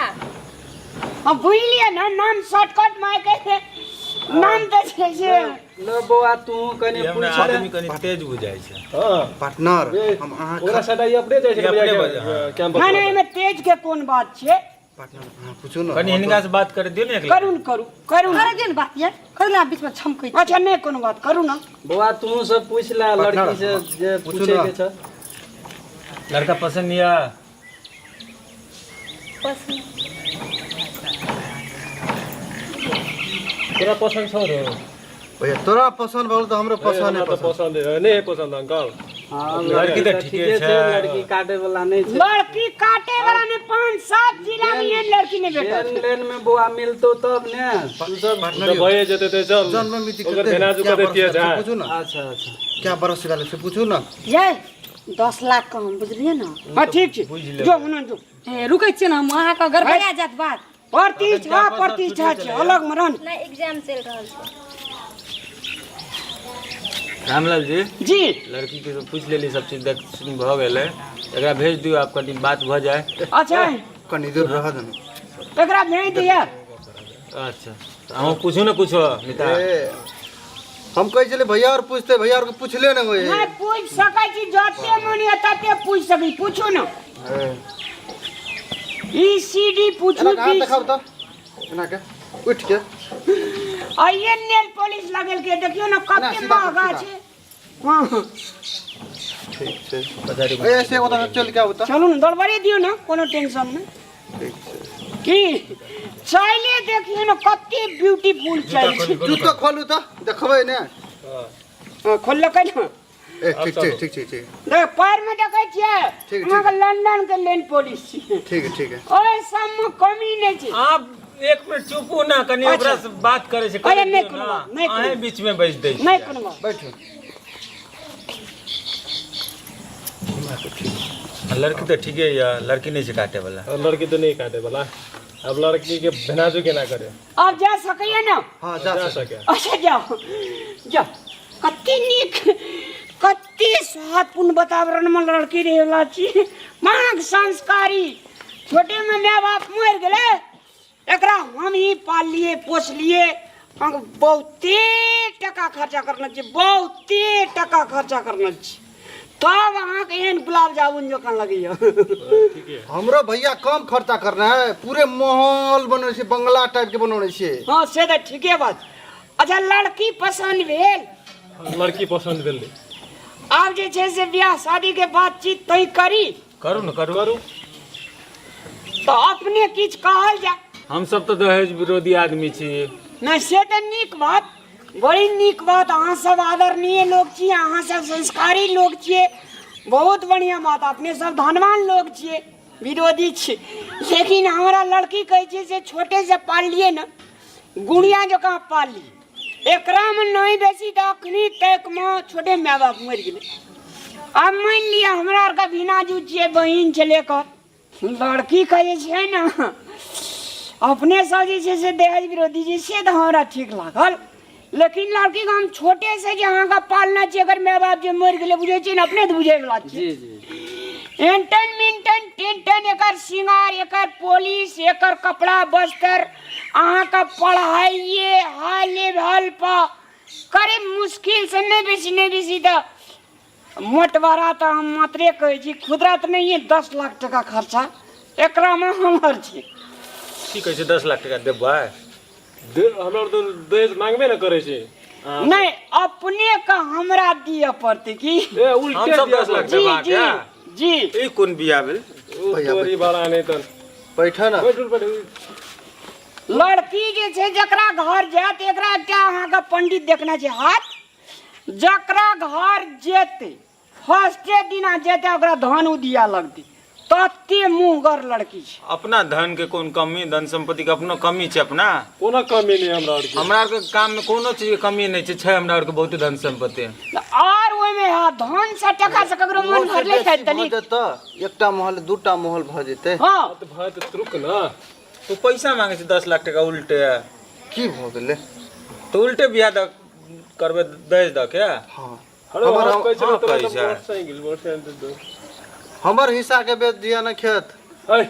हम बुझलियै ने, नाम शॉर्टकट में के नाम तऽ छै से। ल बौआ, तू कनि ई हमरा पूछ ले। आदमी कनि तेज बुझाइ छै। हाँ। पार्टनर, हम अहाँ ओकरा साथ ई अपने जाइ छै। ई अपने भैया के, बजा, हाँ। कैंपस नहि में। नहि, एहिमे तेज के कोन बात छै? पार्टनर, अहाँ पूछू ने। कनि हिनका से बात करे दियौ ने एक करू ने, करू करू ने। करे दियौ ने बात यार, करू ने, बीच में छमकै। अच्छा, नहि कोनो बात, करू ने। बौआ, तू सब पूछ ले पार्टनर, लड़की से जे पूछू पूछे ना। के छ। लड़का पसंद या? पसंद। तोरा पसंद छौ रो? भैया, तोरा पसंद भऽ गेल तऽ हमरो पसंद हमरा है। तऽ पसंद है नहीं है पसंद अंकल। हाँ, लड़की तऽ ठीके ठीके छै। छै। लड़की काटे वाला नहि छै। लड़की काटे वाला ने 5-7 जिला में एहन लड़की नहि भेटत। लेन लेन में बौआ मिलतो तब ने तू सब। पार्टनर तऽ यौ, भए जेतै तऽ चल। जन्म मिति ओकर कते भेनाजू क्या कते बरस तेज भेल से है। पूछू ने। अच्छा अच्छा। क्या बरस भेल से पूछू ने। ये 10 लाख कम, बुझलियै ने? हाँ, ठीक छै। बुझि लेबै। जो हुना जो। ए, रुकै छियै ने हम, अहाँके गड़बड़ा जायत बात। प्रतिष्ठा प्रतिष्ठा छै अलग मरन। नहि, एग्जाम चलि रहल छै। रामलाल जी। जी। लड़की के सब पूछ लेली, सब चीज देख सुन भऽ गेलै, एकरा भेज दियौ, आब कनि बात भऽ जाय। अच्छा। कनि दूर रह देने। एकरा भेज दिया। अच्छा, तऽ अहूँ पूछू ने कुछो मिता। ए, हम कहै छलियै भैया और पूछते, भैया और के पूछले ने होय। नहि पूछि सकै छी, जते मन यऽ तते पूछि सकै, पूछू ने। ए, ई सी डी पूछू। एना के हाथ 20 देखाउ तऽ, एना के उठि के। आइए नेल पॉलिश लगेल के देखियौ ने एना कते सीधा कर, महगा सीधा। छै। हाँ। ठीक छै। ए, ऐसे ओतऽ चलि के आउ तऽ। चलू ने, दौड़बड़ी दियौ ने, कोनो टेंशन नहि। ठीक छै। की चाइले देखियौ ने कते ब्यूटीफुल चाइल छै। जूतो खोलू तऽ देखबै ने। हाँ, खोललकै ने। ए, ठीक छै, ठीक छै, ठीक। देख, पैर में देखै छियै? ठीक, ठीक। अहाँके लंदन के लेन पॉलिश छियै। ठीक है, ठीक है। ओहि सबमे कमी नहि छै। आप एक मिनट चुपू ना, कनि अच्छा। ओकरा से बात करै छै। अरे, कनि नहि दियौ कोनो ना। बात, नहि कोनो अहें बात। बीच में बैस दै नहि छियै। कोनो बात। बैठू। लड़की तऽ ठीके यऽ, लड़की नहि छै काटे वाला। लड़की तऽ नहि काटे वाला, अब लड़की के भेनाजू केना करे? आब जा सकैया ने? हाँ, जा जा सकै। सके। अच्छा, जाओ जाओ। कते नीक, कते स्वादपूर्ण वातावरण में लड़की रहे वाला छी। माँग संस्कारी, छोटे में माय बाप मरि गेलै, एकरा हम ही पाललिए पोसलिए। हम बहुते टका खर्चा करने छी, बहुते टका खर्चा करने छी, तब अहाँके एहन गुलाब जामुन जकाँ लगैया। हमरो भैया कम खर्चा करना है, पूरे माहौल बनौने छै, बंगला टाइप के बनौने छै। हाँ, से तऽ ठीके बात। अच्छा, लड़की पसन्द भेल? लड़की पसंद भेल। आब जे छै से बियाह शादी के बातचीत तय करी। करू ने, करू। करू। तऽ अपने किछु कहल जाय। हम सब तऽ दहेज विरोधी आदमी छी। नहि, से तऽ नीक बात, बड़ी नीक बात। अहाँ सब आदरणीय लोग छी, अहाँ सब संस्कारी लोग छियै, बहुत बढ़िआँ बात। अपने सब धनवान लोग छियै, विरोधी छी, लेकिन हमरा लड़की कहै छै से छोटे से पाललियै ने, गुड़िया जकाँ पाललियै। एकरामे नहि बेसी तऽ अखनी तकमे छोटे माय बाप मरि गेलै। आब मानि लिअ हमरा आरके भिनाजू छियै, बहिन छलै एकर, लड़की के जे छै ने अपने सब जे छै से दहेज विरोधी जे से तऽ हमरा ठीक लागल, लेकिन लड़की के हम छोटे से जे अहाँके पालने छियै, अगर माय बाप जे मरि गेलै, बुझै छियै ने, अपने तऽ बुझै वला छियै। जी जी। एंटन मिंटन टेंटन, एकर श्रृंगार, एकर पॉलिश, एकर कपड़ा बस्तर, अहाँके पढ़ाइए हाई लेवल पर करीब मुश्किल से नहि बेसी नहि बेसी तऽ मोटवारा तऽ हम मात्रे कहै छी, खुदरा तऽ नहिए, 10 लाख टका खर्चा एकरामे हमर छै। की कहै छै, 10 लाख टका देबै? हमरा तऽ दहेज मांगबे ने करै छै। नहि, अपने के हमरा दिअ पड़तै की? ए, उल्टे हम सब दिअ 10 लाख जी, देबाक जी, है? जी। ई कोन बियाह भेल? भैया, तोरी बड़ा नहि तऽ बैठ ना। बैठू बैठू। लड़की जे छै जकरा घर जायत, एकरा एकटा अहाँके पंडित देखना छै हाथ, जकरा घर जेतै फर्स्टे दिना जेतै ओकरा धन उदिया लगतै, तते मुँहगर लड़की छै। अपना धन के कोन कमी, धन संपत्ति के अपनो कमी छै अपना? कोनो कमी नहि हमरा आरके। हमरा आरके काम में कोनो चीज के कमी नहि छै, छै हमरा आरके बहुत धन संपत्ति। और ओहिमे हँ, धन से टका से ककरो मन ओहोसँ भरले छै बेसी भऽ तनी जेतऽ, एकटा महल दूटा महल भऽ जेतै। हाँ। तऽ भाय तऽ रुक ना। तू पैसा मांगे छै 10 लाख टका उल्टे। की भऽ गेलै? तऽ उल्टे बियाह दऽ करबै दहेज दऽ के। हँ। हेलो, हमर हम कहै छलहुँ हँ, तोरा तऽ पैसा। मोटरसाइकिल मोटरसाइकिल दे। हमर हिस्सा के बेच दिअ ने खेत। ऐ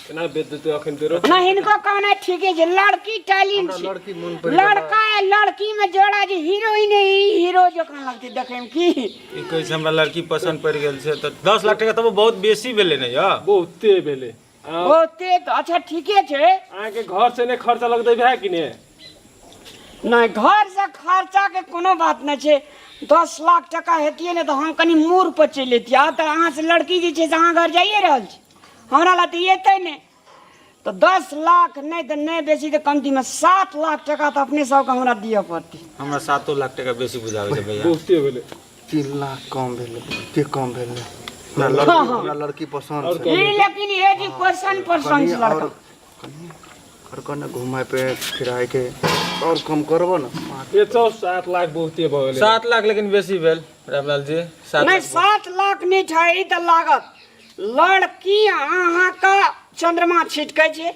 केना बेच देतै अखन तेरो? ना हिनको कहना ठीके छै, लड़की टैलेंट छै। लड़की मोन पड़ि गेल। लड़का है, लड़की में जोड़ा जे हीरोइन है, ई हीरो जकाँ लगतै देखै में की। ई कहै छै हमरा लड़की पसन्द पड़ि गेल छै, तऽ 10 लाख टका तब बहुत बेसी भेलै ने यौ। बहुते भेलै। बहुते तऽ अच्छा ठीके छै। अहाँके घर से नहि खर्चा लगतै भए कि ने? नहि, घर से खर्चा के कोनो बात नहि छै। 10 लाख टका हेतियै ने तऽ हम कनि मूड़ पर चलि अयतियै। आब तऽ अहाँ से लड़की जे छै से अहाँ घर जाइए रहल छै, हमरा लग तऽ एतै नहि। तऽ 10 लाख नहि तऽ नहि बेसी तऽ कमतीमे 7 लाख टका तऽ अपने सबके हमरा दिअ पड़तै। हमरा 7 लाख टका बेसी बुझाबै छै भैया। बहुते भेलै। 3 लाख कम भेलै, बहुते कम भेलै। हमरा लड़की, हमरा लड़की पसन्द छै। ई लेकिन ये जी क्वेश्चन पसन्द कनि छै लड़का। आओर कनि आओर कने घुमाय पे फिराय के और कम करबो ने। बेचो 7 लाख बहुते भऽ गेलै। 7 लाख लेकिन बेसी भेल रामलाल जी। 7 नहि लाख 7 लाख नहि छै तऽ लागत। लड़की अहाँके चंद्रमा छिटकै छै,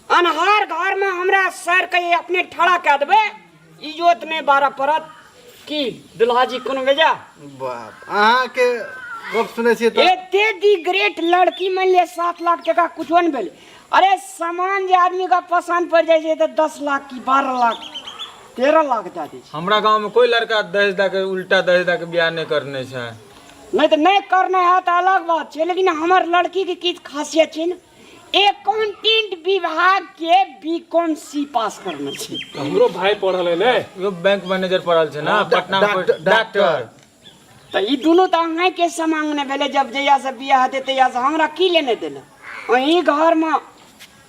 अन्हार घरमे हमरा सरके अपने ठड़ा कए देबै, इजोत नहि बारऽ पड़त। की दुल्हा जी कोनो बेजा? बाप अहाँके गप सुनै छियै तऽ एते दी ग्रेट लड़की मान लिअ 7 लाख टका कुछो नहि भेलै। अरे सामान जे आदमीके पसन्द पड़ि जाइ छै तऽ 10 लाख की 12 लाख 13 लाख दए दै छै। हमरा गाँव में कोई लड़का दहेज दऽ के उल्टा दहेज दऽ के बियाह नहि करने छै। नहि तऽ नहि करने है तऽ अलग बात छै, लेकिन हमर लड़कीके किछु खासियत छै ने, एकाउंटेंट विभाग के बी कॉम सी पास करने छै। हमरो भाई पढ़ल है ने, यो बैंक मैनेजर पढ़ल छै ना पटना में, डॉक्टर। तऽ ई दुनू तऽ अहाँके समांग नहि भेलै। जब जहिया से बियाह हेतै तहिया से हमरा की लेने देने, अहीं घरमे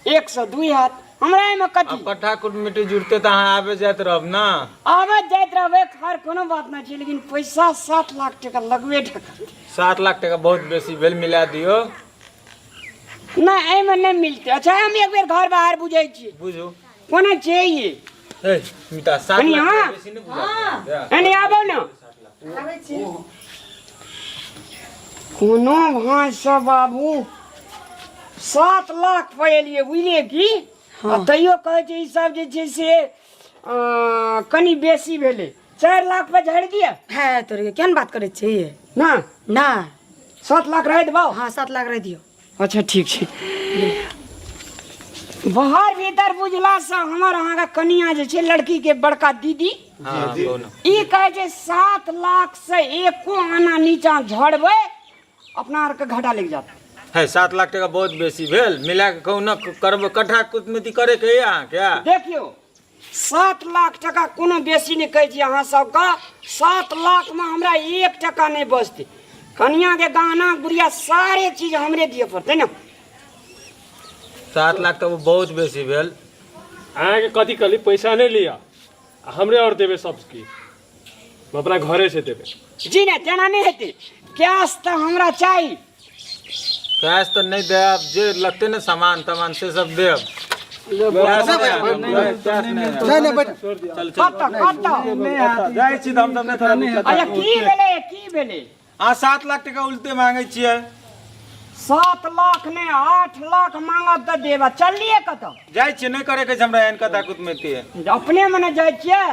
1 से 2 हैत, हमरा एहिमे कथी? कट्ठा कुटमिटी जुड़ते तऽ अहाँ आबे जाइत रहब ना? आबे जाइत रहबै, खैर कोनो बात नहि छै, लेकिन पैसा 7 लाख टका लगबे टका। 7 लाख टका बहुत बेसी भेल, मिला दियौ। नहि एहिमे नहि मिलतै। अच्छा हम एक बेर घर बाहर बुझै छी। बुझू कोना छै ई? ए मिता 7 कनि लाख अहाँ बेसी नहि बुझा। एने आबो ने। कोनो भाँज से बाबू 7 लाख पर एलियै बुझलियै की? आ तैयो कहै छै ई सब जे छै से कनि बेसी भेलै। 4 लाख पर झाड़ि दिअ। है तोरे केहन बात करै छी? ना ना 7 लाख रहि देबौ। हाँ 7 लाख रहि दियौ। अच्छा ठीक छै। बाहर भीतर बुझलासँ हमर अहाँके कनिया जे छै लड़की के बड़का दीदी, ई कहै छै 7 लाख से एको आना नीचा झड़बै अपना आरके घाटा लागि जायत। है 7 लाख टका बहुत बेसी भेल, मिला के कहू ना करबै कट्ठा कुटमिति करे के अहाँके। देखियौ 7 लाख टका कोनो बेसी नहि कहै छी अहाँ सबके। 7 लाखमे हमरा 1 टका नहि बचतै। कनियाके गहना गुड़िया सारे चीज हमरे दिअ पड़तै ने। 7 लाख तऽ बहुत बेसी भेल। अहाँके कथी कहली पैसा नहि लिअ आ हमरे आओर देबै सब किछु, हम अपना घरे से देबै। जी नहि तेना नहि हेतै, कैश तऽ हमरा चाही। कैश तऽ नहि देब, जे लगतै ने सामान तमान से सब देब। नहि नहि बैठ। कतऽ कतऽ जाइ छी तऽ हम सब नहि थोड़ा दिक्कत। अच्छा की भेलै की भेलै? अहाँ 7 लाख टका उल्टे मांगे छियै। 7 लाख नहि 8 लाख मांगब तऽ देब। चललियै कतऽ? जाइ छियै, नहि करे के छै हमरा एहन कथा कुटमैती। अपने मने जाइ छियै?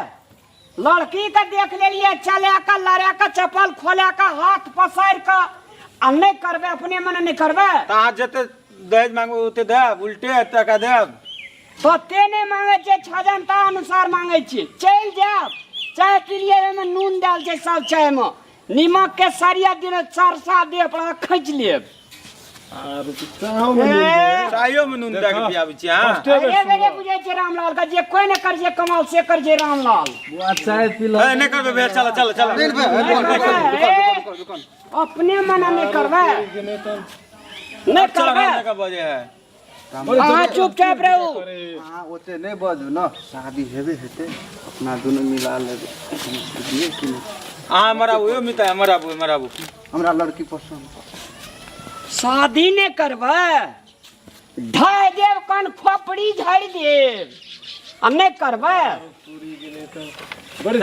लड़की के देख लेलियै चला कऽ लड़ा कऽ चप्पल खोला कऽ हाथ पसारि कऽ, आ नहि करबै अपने मने नहि करबै? तऽ अहाँ जते दहेज मांगबै ओते देब, उल्टे टका देब। तते नहि मांगै छियै, छजनता अनुसार मांगै छियै। चलि जायब, चाय पी लियै, ओहिमे नून देल छै सब चायमे, नीमक के सरिया दिन सरसा देह पर खींच लेब। चायो में नून दए के पियाबै छी अहाँ? अरे बेरे बुझै छै रामलाल का जे कोई नहि कर छै कमाल से कर छै रामलाल। चाय पी लो। ए, नहि करबै भैया, चल चल चल। अपने मना नहि करबै, नहि करबै। बजे है अहाँ चुपचाप रहू। अहाँ ओते नहि बाजू ने, शादी हेबे हेतै अपना दुनू मिला लेबै दियै कि नहि। अहाँ हमर आबू यौ मिता, हमर आबू, हमर आबू। हमरा लड़की पसन्द। शादी नहि करबै ढाइ देब कन खोपड़ी झाड़ि देब, आ नहि करबै।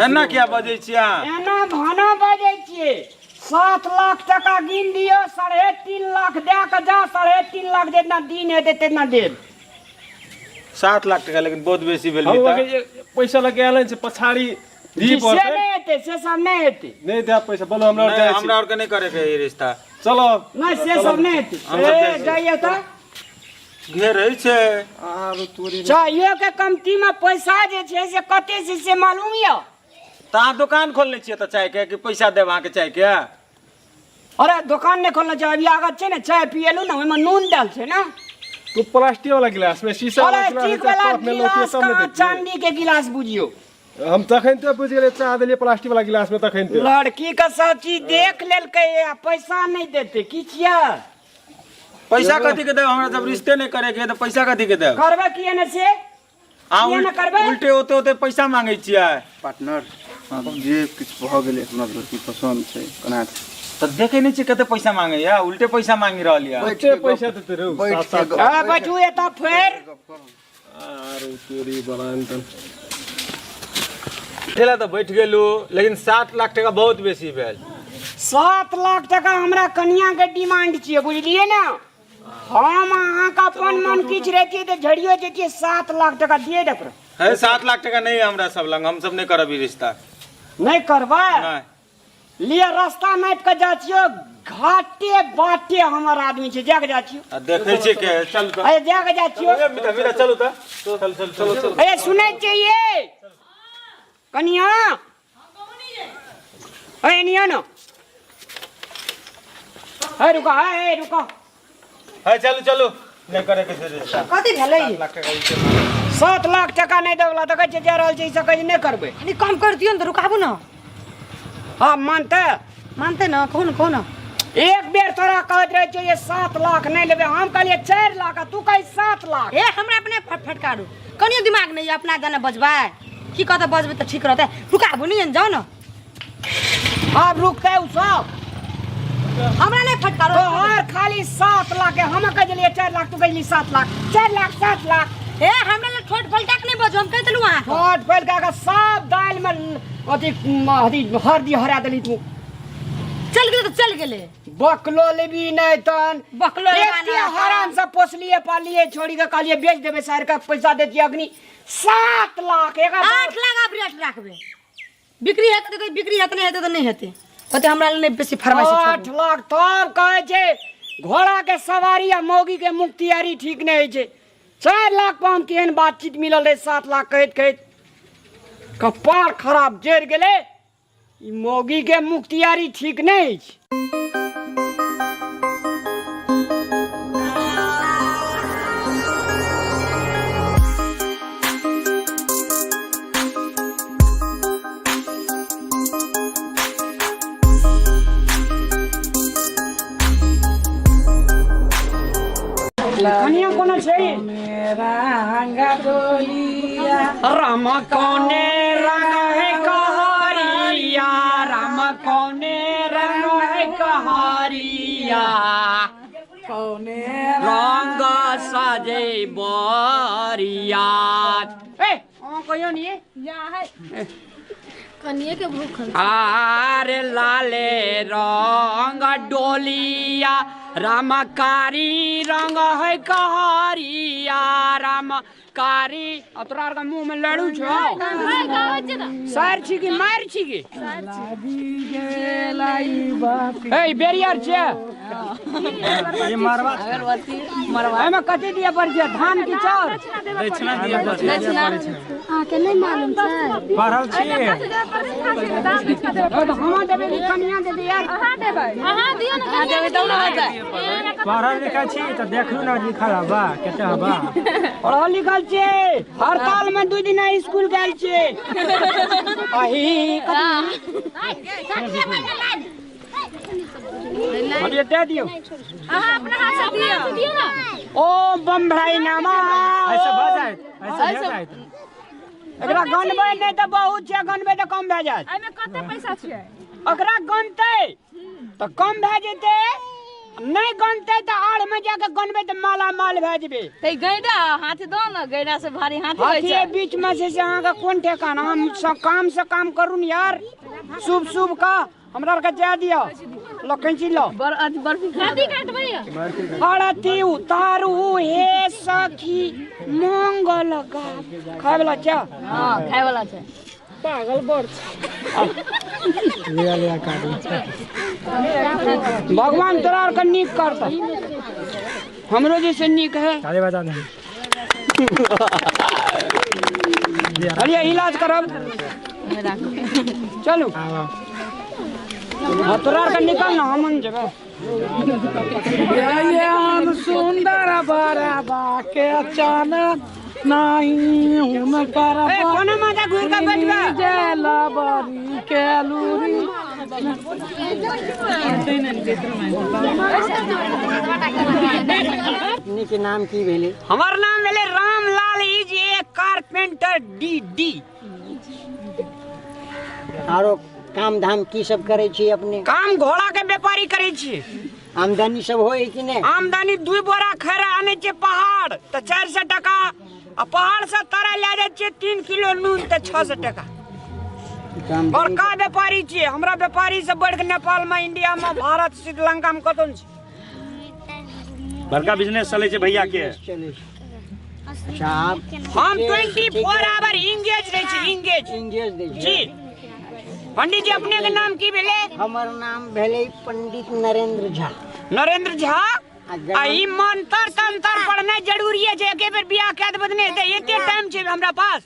एना किया बजै छियै अहाँ? एना भाना बजै छियै। 7 लाख टका गिन दियौ, 3.5 लाख दए कऽ जा, 3.5 लाख जितना दिन हेतै तितना देब। 7 लाख टका लेकिन बहुत बेसी भेल हम मिता। अहाँके पैसा लगे आयल छै पछाड़ी दी जी, से पड़तै। नहि हेतै, से सब नहि हेतै। नहीं दे पैसा बोलो हमरा और नहीं, जाइ छी। हमरा और के नहीं करे के ई रिश्ता। चलो नहीं से सब नहीं हेतै। हम सब ए जाइ छी। जाइए तऽ घेरै छै। आरो तोरी चाहियो के कमती में पैसा जे छै से कते छै से मालूम यऽ? तऽ अहाँ दोकान खोलने छियै तऽ चाय के कि पैसा देब अहाँके चाय के? अरे दोकान नहि खोलने छै, अभी आगत छै ने चाय पियलू ने ओहिमे नून देल छै ने। तू प्लास्टिक वाला गिलास में शीशा वाला प्लास्टिक गिलास वाला कप में लौतियै गिलास तब ने कहाँ देतियै। चांदी के गिलास बुझियो। हम तखन ते बुझि गेलियै चाह देलियै प्लास्टिक वाला गिलास में तखन ते। लड़की के सब चीज देख लेलकै आ पैसा नहि देतै की छियै? पैसा कथी के देब हमरा जब रिश्ते नहीं करे के है तऽ पैसा कथी के देब? करबै किए ने से? अहाँ किए ने करबै? उल्टे होते होते पैसा मांगै छियै। पार्टनर जे किछु भऽ गेलै हमरा लड़की पसन्द छै केना तऽ देखै नहि छियै कते पैसा मांगैया, उल्टे पैसा मांगि रहल यऽ। उल्टे पैसा देतै रौ। बैठ सात के सात। अरे बैठू एतऽ फेर। आरो तोरी बलान। ठेला तऽ बैठ गेलू लेकिन 7 लाख टका बहुत बेसी भेल। 7 लाख टका हमरा कनिया के डिमांड छियै बुझलियै ने। हम अहाँके अपन मन किछु रहितियै तऽ झड़ियो जैतियै। 7 लाख टका दिए दे पर। है 7 लाख टका नहीं है हमरा सब लग, हम सब नहीं करब ई रिश्ता। नहीं करबै? नहीं। लिअ रास्ता नापि कऽ जाइ छियौ, घाटे बाटे हमर आदमी छै, जाके जाइ छियौ। आ देखै छियै के चल तऽ। अरे जाके जाइ छियौ। ए, मिता, मिता, चलू तऽ। चल, चल, चल, चल। अरे सुनै छियै कनिया? अरे निया न। अरे रुको, अरे रुको। है चलू चलू नहीं करे के छै रिश्ता। कथी भेलै? 7 लाख टका ई छै। 7 लाख टका नहि देबला तऽ कहै छै जा रहल छै, ई सब कहै छै नहि करबै। कनि कम कर दियौ ने तऽ रुकाबू ने। हँ मानतै? मानतै ने, कहू ने, कहू ने। एक बेर तोरा कहैत रहै छियौ जे 7 लाख नहि लेबै, हम कहलियै 4 लाख आ तू कहै 7 लाख। ए हमरा अपने फटकारू, कनियो दिमाग नहि यऽ अपना जाने बजबै की कहतै, बजबै तऽ ठीक रहतै। रुकाबू नहि जाउ ने। आब रुकतै उ सब? हमरा नहि फटकारो। तोहर खाली 7 लाख है, हम कह देलियै 4 लाख, तू कहली 7 लाख, 4 लाख 7 लाख। ए हमरा लग ठोट फलका के नहि बजू, हम कहि देलहुँ अहाँके। ठोट फलका के सब दालि में अथी अथी हरदी हरा देली तू। चल गेलै तऽ चल गेलै। बकलो लेबी नहि तहन। बकलो लेबा एते नहि। हराम से पोसलिए पालिए छोड़ी के कहलिए बेच देबै शहर के पैसा देतियै अग्नि। 7 लाख एक 8 लाख आब रेट राखबै। बिक्री हेतै तऽ बिक्री हेतै, नहि हेतै तऽ नहि हेतै। ओते हमरा लग नहि बेसी फरमाइश छै। 8 लाख तब कहै छै घोड़ा के सवारी आ मौगी के मुख्तियारी ठीक नहि होइ छै। 4 लाख पर हम केहन बातचीत मिलल रहै, 7 लाख कहैत कहैत कपार खराब जरि गेलै। ई मौगी के मुख्तियारी ठीक नहि अछि। कनिया कोनो छै? राम कोने रंग है कहरिया, राम कोने रंग है कहरिया, कौने रंग सजे बरिया। ए अहाँ कहियो नि या है कनिए के भूख। आरे लाले रंग डोलिया, राम कारी रंग है कहरिया, राम कारी। आ तोरा आरके मुँह में लड़ू छौ? सार छी कि मार छी कि? ए बेरियर छै। ये मारवा एहिमे कथी दिअ पड़ै छै, धान की चाउर? दक्षिणा दिअ पड़ै छै। अहाँके नहि मालूम छै? पढ़ल छियै। हम देबै कि कनिया देतै यार? अहाँ दियौ ने, कनिया देबै तब ने हेतै। पढ़ल लिखल छी तऽ देखलू ने लिखल हबा कते हबा। पढ़ल लिखल छियै, हड़ताल में 2 दिन स्कूल गेल छियै। अही कथी दे दियौ। अहाँ अपना हाथ से दियौ ने। ओ बम भाई नामा ऐसे भऽ जायत, ऐसे भऽ जायत। एकरा गनबै नहि तऽ बहुत छै, गनबै तऽ कम भए जायत। एहिमे कते पैसा छै? ओकरा गनतै तऽ कम भए जेतै, नहि गनतै तऽ आड़ में जाके गनबै तऽ माला माल भए जेबै। तऽ गैडा हाथ दो ने, गैडा से भारी हाथ होइ हाथी छै। बीच में से अहाँके कोन ठेकाना। हम सब काम से काम करू ने यार, शुभ शुभ का हमरा आरके जाय दिअ। लो कैंची लो। बर्फी दादी काटबै। आरती उतारू हे सखी मंगल गा। खाय वाला छै? हां खाय वाला छै। पागल बड़ भगवान तोरा आर के नीक करता, हमरो जैसे नीक है। ताली बजा दे। अरे इलाज करब चलू। हाँ तोरा आर के निकल ना हम जेबै। ये सुंदर बराबा के अचानक नहीं हुनकर कोनो माता घुर के बैठबे जलबरी के लूरी। अपने के नाम की भेले? हमर नाम भेले Ramlal is a carpenter D D. आरो काम धाम की सब करे छी अपने? काम घोड़ा के व्यापारी करे छी। आमदनी सब होय कि नहीं? आमदनी 2 बोरा खैरा आने छे पहाड़ तो 400 टका, आ पहाड़ से तारा ले जाय छे 3 किलो नून तो 600 टका। और का व्यापारी छे हमरा व्यापारी से बढ़ के नेपाल में, इंडिया में, भारत, श्रीलंका में कतौ छै। बड़का बिजनेस चले छे भैया के। अच्छा हम 24 our engage रहे छी। इंगेज इंगेज दे जी। पंडित जी अपने के नाम की भेले? हमर नाम भेले पंडित नरेंद्र झा। नरेंद्र झा। आ ई मंत्र तंत्र पढ़नाइ जरूरी है जे एके बेर बियाह कए देबै ने त एते टाइम छै हमरा पास।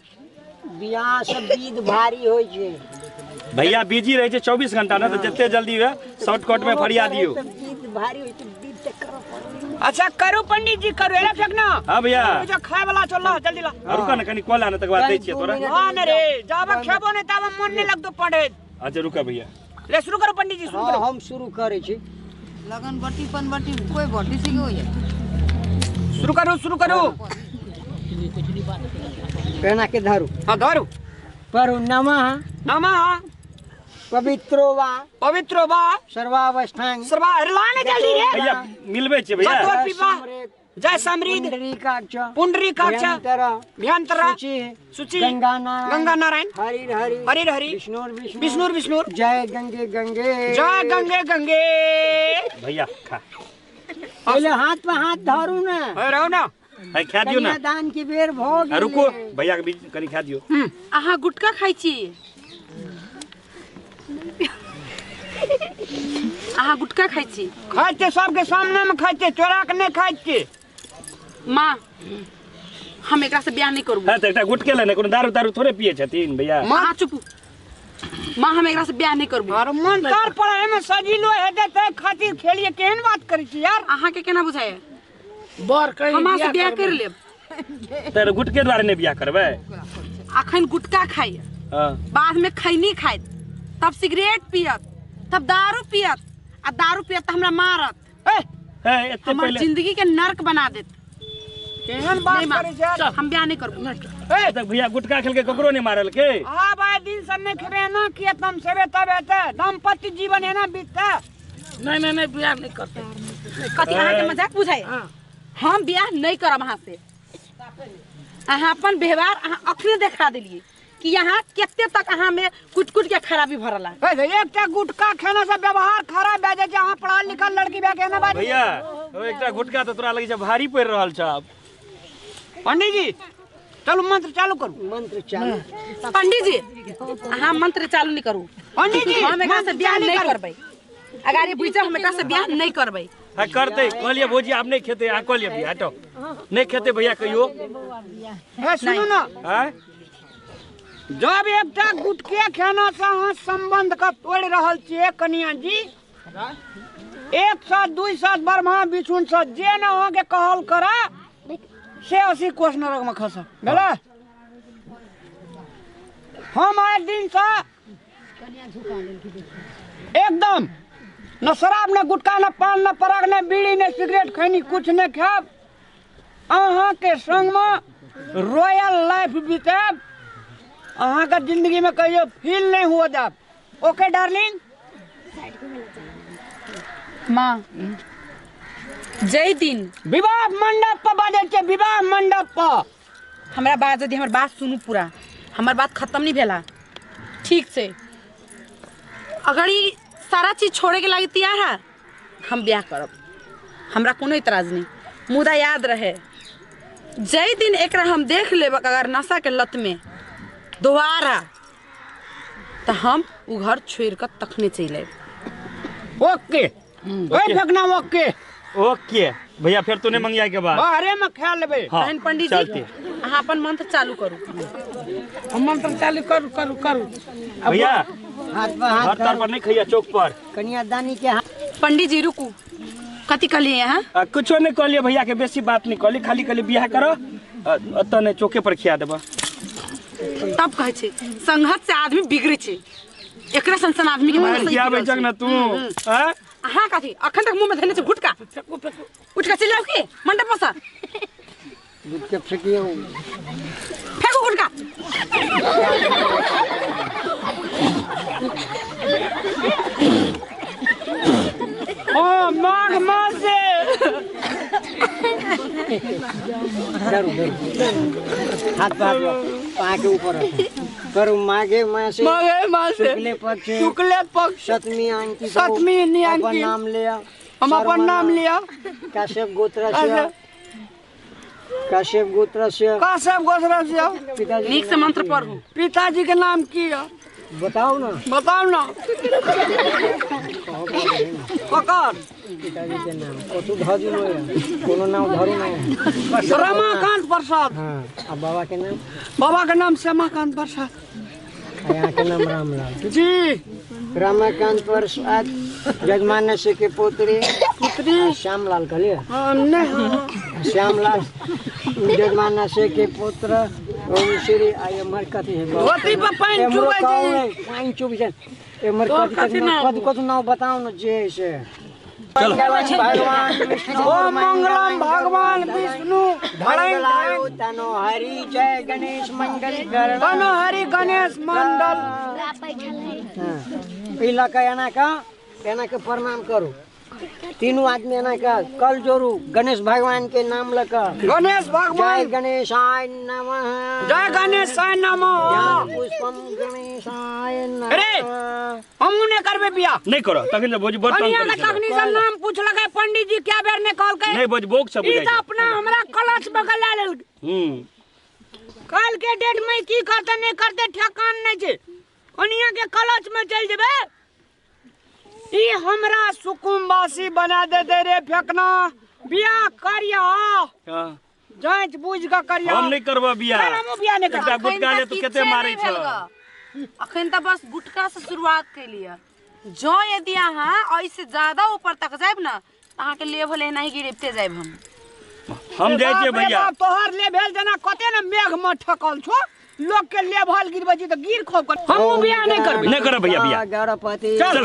बियाह सब विध भारी होय छै भैया, बिजी रहे छै 24 घंटा ना, त जते जल्दी हुए शॉर्टकट में फरिया दियो। विध भारी होय छै, विध त करऽ पड़त। अच्छा करू पंडित जी करू। एला फेक ना। हां भैया जो खाय वाला चल ला जल्दी ला। रुका ना कनी कॉल आने तक बाद दै छियै तोरा। हां ने रे जाब खेबो नै ताब मन नै लगतो पढ़े। अच्छा रुका भैया। ले शुरू करो पंडित जी शुरू करो। हम शुरू करै छी। लगन बटी पन बटी कोई बटी सी होई। शुरू करो शुरू करो। पेना के धरू। हां धरू। परु नमः नमः पवित्रो वा पवित्रो वा सर्वावस्थां सर्वा। लाने जल्दी रे भैया मिलबे छे भैया। जय समृद्ध पुंडरीकाक्ष पुंडरीकाक्ष भयंतर शुचि गंगा नारायण गंगा नारायण हरि हरि हरि हरि विष्णु विष्णु विष्णु विष्णु जय गंगे गंगे जय गंगे गंगे। भैया खा पहले हाथ पे हाथ धरू ना। रहो ना है खा दियो ना। दान की बेर भोग। रुको भैया के बीच कनी खा दियो। अहाँ गुटखा खाइ छी? अहाँ गुटखा खाइ छी? खाइ छियै, सबके सामने में खाइ छियै, चोरा के नहि खाइ छियै। माँ हम एकरा से बियाह नहीं करबो। हां त एकटा गुटके ले ने, कोनो दारू दारू थोड़े पिए छथिन भैया। माँ चुप। माँ हम एकरा से बियाह नहीं करबो। अरे मन तर पढ़े में सजिलो हेतै तै खातिर खेलिए केहन बात करै छी यार। अहाँ के केना बुझाय? बर कहीं हम से बियाह कर लेब। त गुटके द्वारे नहीं बियाह करबै? अखन गुटका खाइ, हां बाद में खैनी खाइत, तब सिगरेट पियत, तब दारू पियत, आ दारू पियत त हमरा मारत। ए एते हमर पहिले जिंदगी के नरक बना देत। केहन बात करै छै यार? हम बियाह नहीं करबो। ए त भैया गुटका खेल के ककरो नहीं मारल के? हां भाई दिन से नहीं खेबे ना किए तम सेबे तब हेतै दाम्पत्य जीवन एना बीततै। नहीं नहीं नहीं बियाह नहीं करते। कथी अहाँ के मजाक बुझाय? हम बियाह नहीं करब अहाँ से। अहाँ अपन व्यवहार अहाँ अखने देखा देलिए कि यहाँ कते तक अहाँ में कुट कुट के खराबी भरला। एकटा गुटखा खेना से व्यवहार खराब भए जाइ छै। अहाँ पढ़ल लिखल लड़की भए के एना बाजै? भैया ओ एकटा गुटखा त तोरा लगै छै भारी पड़ि रहल छ। पंडित जी चलू मंत्र चालू करू। मंत्र चालू। पंडित जी अहाँ मंत्र चालू नहीं करू। पंडित जी हम एकरा से बियाह नहीं करबै। अगर ये बुझ हम एकरा से बियाह नहीं करबै। हां करतै कहलिए भौजी आब नहीं खेतै, आ कहलिए भैया हटो नहीं खेतै भैया कहियो। ए सुनू ना। हां जब एकटा गुटके खेना से अहाँ संबंध के तोड़ि रहल छियै कनिया जी, 100 200 ब्रह्मा विष्णु से जे न अहाँ के कहल करे से 80 कोस नरक में खस भेलै। हम आइ दिन से एकदम न शराब न गुटखा न पान न पराग न बीड़ी न सिगरेट खैनी कुछ न खायब। अहाँ के संग में रॉयल लाइफ बितायब। अहाँ के जिंदगी में कहियो फील नहीं हुआ जाब। Okay darling. माँ जय दिन विवाह मंडप पर बाजै छै। विवाह मंडप पर हमरा बात यदि हमर बात सुनू पूरा, हमर बात खत्म नहीं भेला ठीक से। अगर ई सारा चीज छोड़े के लागी तैयार है, हम बियाह करब, हमरा कोनो इतराज नहीं। मुदा याद रहे जै दिन एकरा हम देख लेब अगर नशा के लत में दोबारा, तो हम उ घर छोड़ कर तखने चलि आयब। ओके ओए फेकना, ओके ओके भैया, फिर तू नहीं मंगिया के बाद बाहरे में खा लेबे। हाँ, तहन पंडित जी चलते। अहाँ अपन मंत्र चालू करू। हम मंत्र चालू करू करू करू। भैया हाथ पर हाथ घर तर पर नहीं खैया, चौक पर कन्यादानी के हाथ। पंडित जी रुकू, कथी कहलिए अहाँ? कुछो नहीं कहलिए भैया के, बेसी बात नहीं कहली, खाली कहली बियाह करो, ओतऽ नहीं चौके पर खिया देबा। तब कहै छै संघत से आदमी बिगड़ै छै, एकरा सन सन आदमी के मारे खियाबै छक ना तू। हां अहाँ कथी अखन तक मुंह में धैने छै गुटका, उठ के चलि जाउ की मंडप पर से? गुटका फेकियो, फेंकू गुटका। ओ माघ मास से डरू डरू, हाथ पर हाथ के ऊपर करू। माघे मास, माघे मास शुक्ले पक्ष, शुक्ले पक्ष सप्तमी अंकित, सप्तमी अपन नाम लिया, हम अपन नाम लिया, कश्यप गोत्र से, कश्यप गोत्र से, कश्यप गोत्र से। पिताजी नीक से मंत्र पढ़ू। पिताजी के नाम की है बताओ ना, बताओ ना। पकड़ पिताजी के नाम कथू धजू नहीं, कोनो नाम धरू नहीं। रमाकांत प्रसाद। हाँ, आ बाबा के नाम? बाबा के नाम श्यामाकांत प्रसाद। यहाँ के नाम रामलाल जी। रमाकांत प्रसाद जजमान से के पुत्री, पुत्री श्यामलाल कहलिए? नहीं, श्यामलाल जजमान से के पुत्र ओम श्री I एमर कथी है? धोती पर पानि चुबै छै, पानि चुबै छै। एमर कथी कथी कथी नाम बताओ न जे से। चलो भगवान विष्णु, ओम मंगलम भगवान विष्णु मंगलाय तनो हरि जय गणेश मंगल तनो हरि गणेश मंडल। ई लऽ के एना के एना के प्रणाम करू, तीनू आदमी एना के कल जोड़ू, गणेश भगवान के नाम लऽ के। गणेश भगवान जय गणेशाय नमः, जय गणेशाय नमः, पुष्पम गणेशाय नमः। अरे हमहू नहीं करबे बियाह। नहीं करो तखन भोज बड़ तंग कनिया करै के तखनी से नाम पूछलकै पंडित जी क्या बेर ने कहलकै नहीं, भोज बोक सब ई बुझाइ तऽ छै। अपना हमरा कलच में गला लेल। कल के डेट में की करते नहीं करते ठेकान नहीं छै, कनिया के कलच में चल जेबे। ई हमरा सुकुम्बासी बना दे दे रे फेकना, बियाह करिया जांच बुझ के करिया। हम नहीं करबा बियाह। हमहू बियाह नहीं करबा। एकटा गुटका ले तू कते मारै छ। अखन त बस गुटका से शुरुआत कैलिए, जो यदि अहाँ ऐसे ज्यादा ऊपर तक जायब ना त अहाँ के लेवल एना ही गिरते जायब। हम जाइ छियै भैया। तोहर लेवल जेना कते ने मेघ में ठकल छो, लोग के लेवल गिरबै छी त गिर खोब कर। हमहू बियाह नहीं करबै। नहीं करब भैया बियाह। गणपति चल।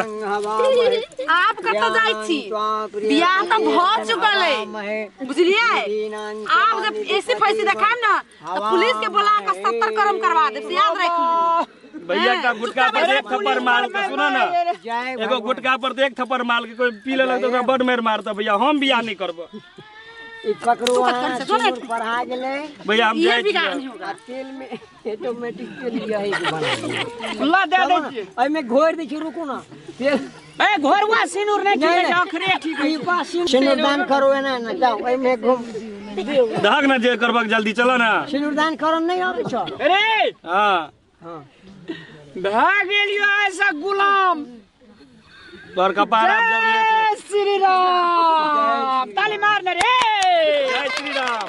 आप कतऽ जाइ छी? बियाह त भ चुकल है, बुझलियै? आप जब ऐसे फैसी देखायब ना त पुलिस के बुला के 70 करम करवा देब, से याद राख लियौ। भैया का गुटका पर एक थप्पड़ मार के सुना ना, एगो गुटका पर एक थप्पड़ मार के कोई पी लेलक त ओकरा बड मारि मारता। भैया हम बियाह नहीं करब। ई पकड़ू अहाँ पढ़ा गेलै भैया, हम जाइ छियै। तेल में ऑटोमेटिक तेल यही के बना ला दे दै छियै, एहिमे घोरि दै छी। रुकू ना, तेल ए घोरवा सिनुर नहीं ठीक है, अखरे ठीक है। ई पास सिनुर दान करो एना ना जाओ, एहिमे घुम दहक ना जे करबक जल्दी चलो ना। सिनुर दान करन नहीं आबै छ। अरे हां हां भा गेलियो ऐसा गुलाम तोर कपार आप जब जय श्री राम, ताली मारने रे, जय श्री राम।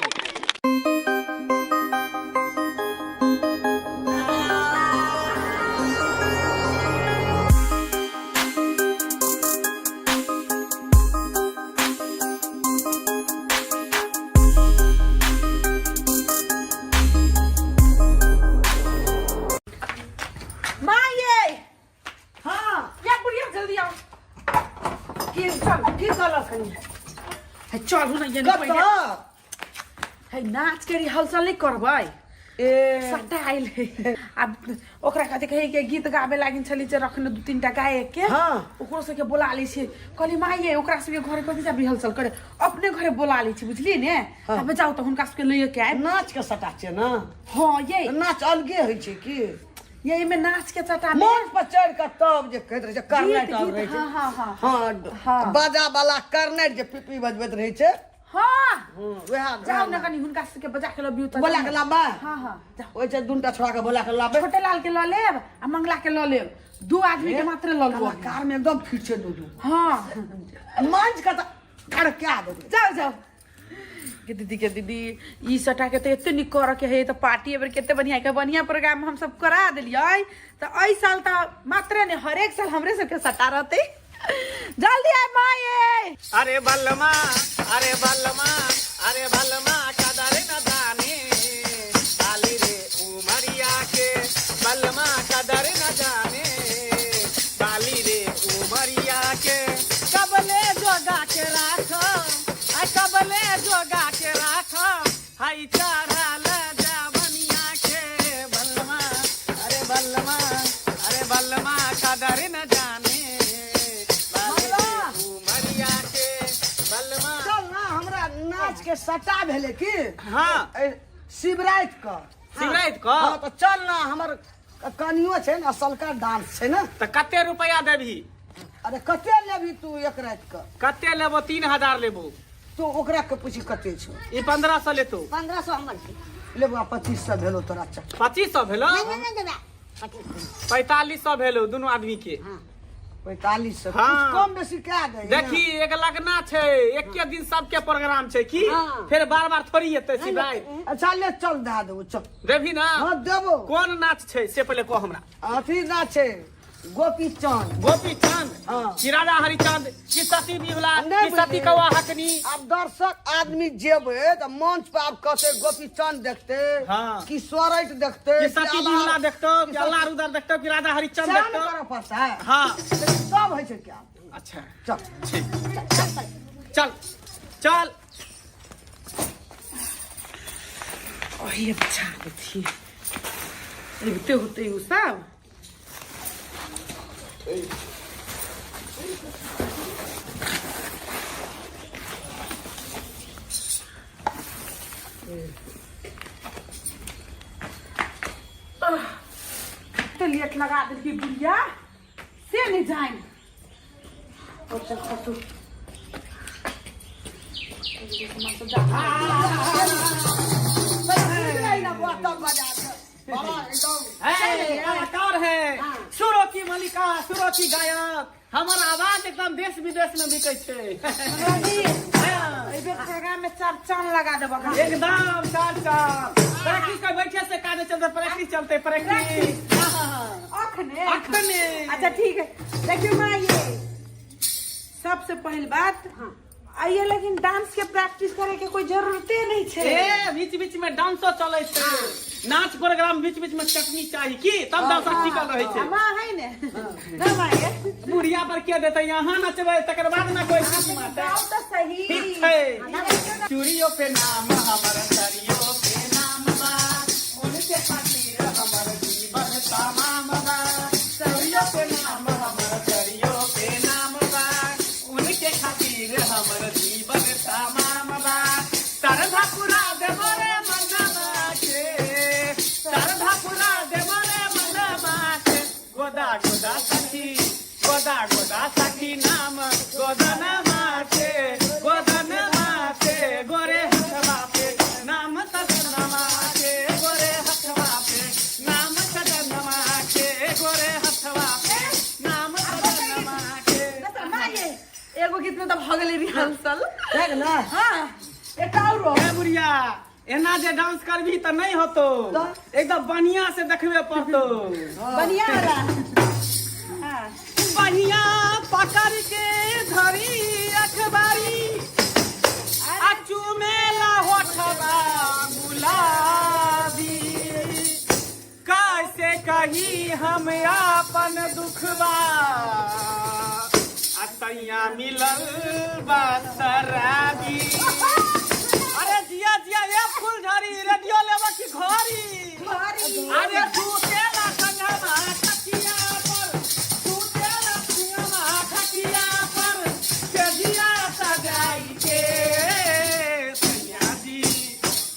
चलू ना ये है नाच के रिहर्सल नहीं करबै, ए सट्टा आइल है। अब ओकरा कथी कहे के गीत गाबे लागिन छली जे रखने दू तीन टा गायक के, हां ओकरो सबके बोला लै छी। कहली माय ओकरा सबके घरे कथी जाब रिहर्सल करे, अपने घरे बोला लै छी, बुझलियै ने? तब जाउ त हुनका सबके लइए के आयब। नाच के सटा छै ना? हां ये नाच अलगे होइ छै की? ये एहिमे नाच के चटा में मंच पर चढ़ के तब जे कहैत रहै छै करनाइट गीत, आब रहै छै हाँ, हाँ, हाँ। हाँ बाजा वाला करनाइट जे पिपी बजबैत रहै छै हाँ वएह जाउ ने कनी हुनका सबके बजा के लबियौ तऽ बोला के लाबा हाँ हाँ जाउ ओहि छै दूनटा छोड़ा के बोला के लाबे छोटे लाल के लऽ लेब आ मंगला के लऽ लेब दू आदमी के मात्र लऽ लेब कलाकार में एकदम फिट छै दू दू हाँ मंच के तऽ धड़का देबै जाउ जाउ के दीदी के दीदी ई सटा के तऽ एते नीक करऽ के है तऽ पार्टी एबेर कते बढ़िया के बढ़िया प्रोग्राम हम सब करा देलियै तऽ एहि साल तऽ मात्रे ने हरेक साल हमरे सबके सटा रहतै जल्दी आय माये अरे बलमा अरे बलमा अरे बलमा कदर न जाने बाली रे उमरिया के बलमा कदर न जाने बाली रे उमरिया के कबले जोगा के राख आई कबले जोगा के राख हाई चढ़ल जावनिया के बलमा अरे बलमा अरे बलमा कदर न जाने बाली रे उमरिया के बलमा चल ना हमरा नाच के सटा भेलै की हाँ शिवराति क शिवराति क? हाँ तऽ चल ना हमर कनियो छै ने असलका डांस छै ने तऽ कते रुपया देबही अरे कते लेबही तू एक राति क कते लेबो 3000 लेबो तू ओकरा के पूछी कते छौ ई 1500 लेतो 1500 हमर छै लेबो 2500 भेलो तोरा चल 2500 भेलो नहीं नहीं देबा 4500 भेलो दुनू आदमी के 4500 हाँ। कुछ कम बेसी कए दे देखी एक लगना छै एके दिन सबके प्रोग्राम छै की फेर बार बार थोड़ी एतै शिवराति अच्छा ले चल दए देबो चल देबही ना हाँ देबो कोन नाच छै से पहिले कह हमरा अथी नाच छै गोपी चंद गोपी चंद हाँ। कि राजा हरिचंद कि सती बिहुला नहीं कि सती बुझलियै। कौआ हकनी आब दर्शक आदमी जेबै तऽ मंच पर आब कहते गोपी चंद देखते हाँ। कि सोरठ देखते कि सती बिहुला देखतो कि अल्लाह रुदर देखतो कि राजा हरिचंद सएह ने देखतो करऽ पड़ता है हाँ लेकिन सब होइ छै क्या अच्छा चल ठीक चल चल ओही बचा देथिए अबिते होते उ सब कते लेट लगा देलकै बुढ़िया से नहि जानि और चल खसू कलाकार है सुरो की मलिका सुरो की गायक हमर आवाज एकदम देश विदेश में बिकै छै एहि बेर प्रोग्राम में चार चांद लगा देबऽ एकदम चार चांद प्रैक्टिस कर बैठे से काज चलते प्रैक्टिस चलते प्रैक्टिस अखने अखने अच्छा ठीक है देखियो माँ ये सबसे पहिल बात आइए लेकिन डांस के प्रैक्टिस करे के कोई जरूरते नहीं छै ए बीच बीच में डांसो चले छै नाच प्रोग्राम बीच बीच में चटनी चाही की तब डांसर टिकल रहे छै माँ है ने ना माँ ये बुढ़िया पर के देते यहाँ नचबै तकर बाद ना कोई चीज मारतै गाओ तो सही ठीक छै चूड़ियो पे नाम हमर सरियो पे नाम बा उनके खातिर हमर जीवन तमाम बा चूड़ियो पे नाम हमर सरियो पे नाम बा उनके खातिर हमर जीवन तमाम बा सरधा पुरा देबो रे मनमा के सरधा पुरा देबो रे मनमा के गोदा गोदा सखी गोदा गोदा सखी नाम गोदन माथे गोदन माथे गोरे हथवा पे नाम सदन माथे गोरे हथवा पे नाम सदन माथे गोरे हथवा पे नाम सदन माथे माँ ये एगो गीत में तो भऽ गेलै रिहर्सल देख ना हाँ एक और ए बुढ़िया एना जे डांस करबी तऽ नहि होतो एकदम बढ़िया से देखबे पड़तो बढ़िया वाला हाँ बढ़िया पकड़ के धरी अखबारी आ चुमेला होठवा गुलाबी कैसे कही हम अपन दुखबा आ तैया मिलल बा शराबी अरे जिया जिया ए फूलझड़ी रेडियो लेबा की घड़ी अरे तू तेला संगमा खटिया पर तू तेला संगमा खटिया पर के जिया सजाई के सैया जी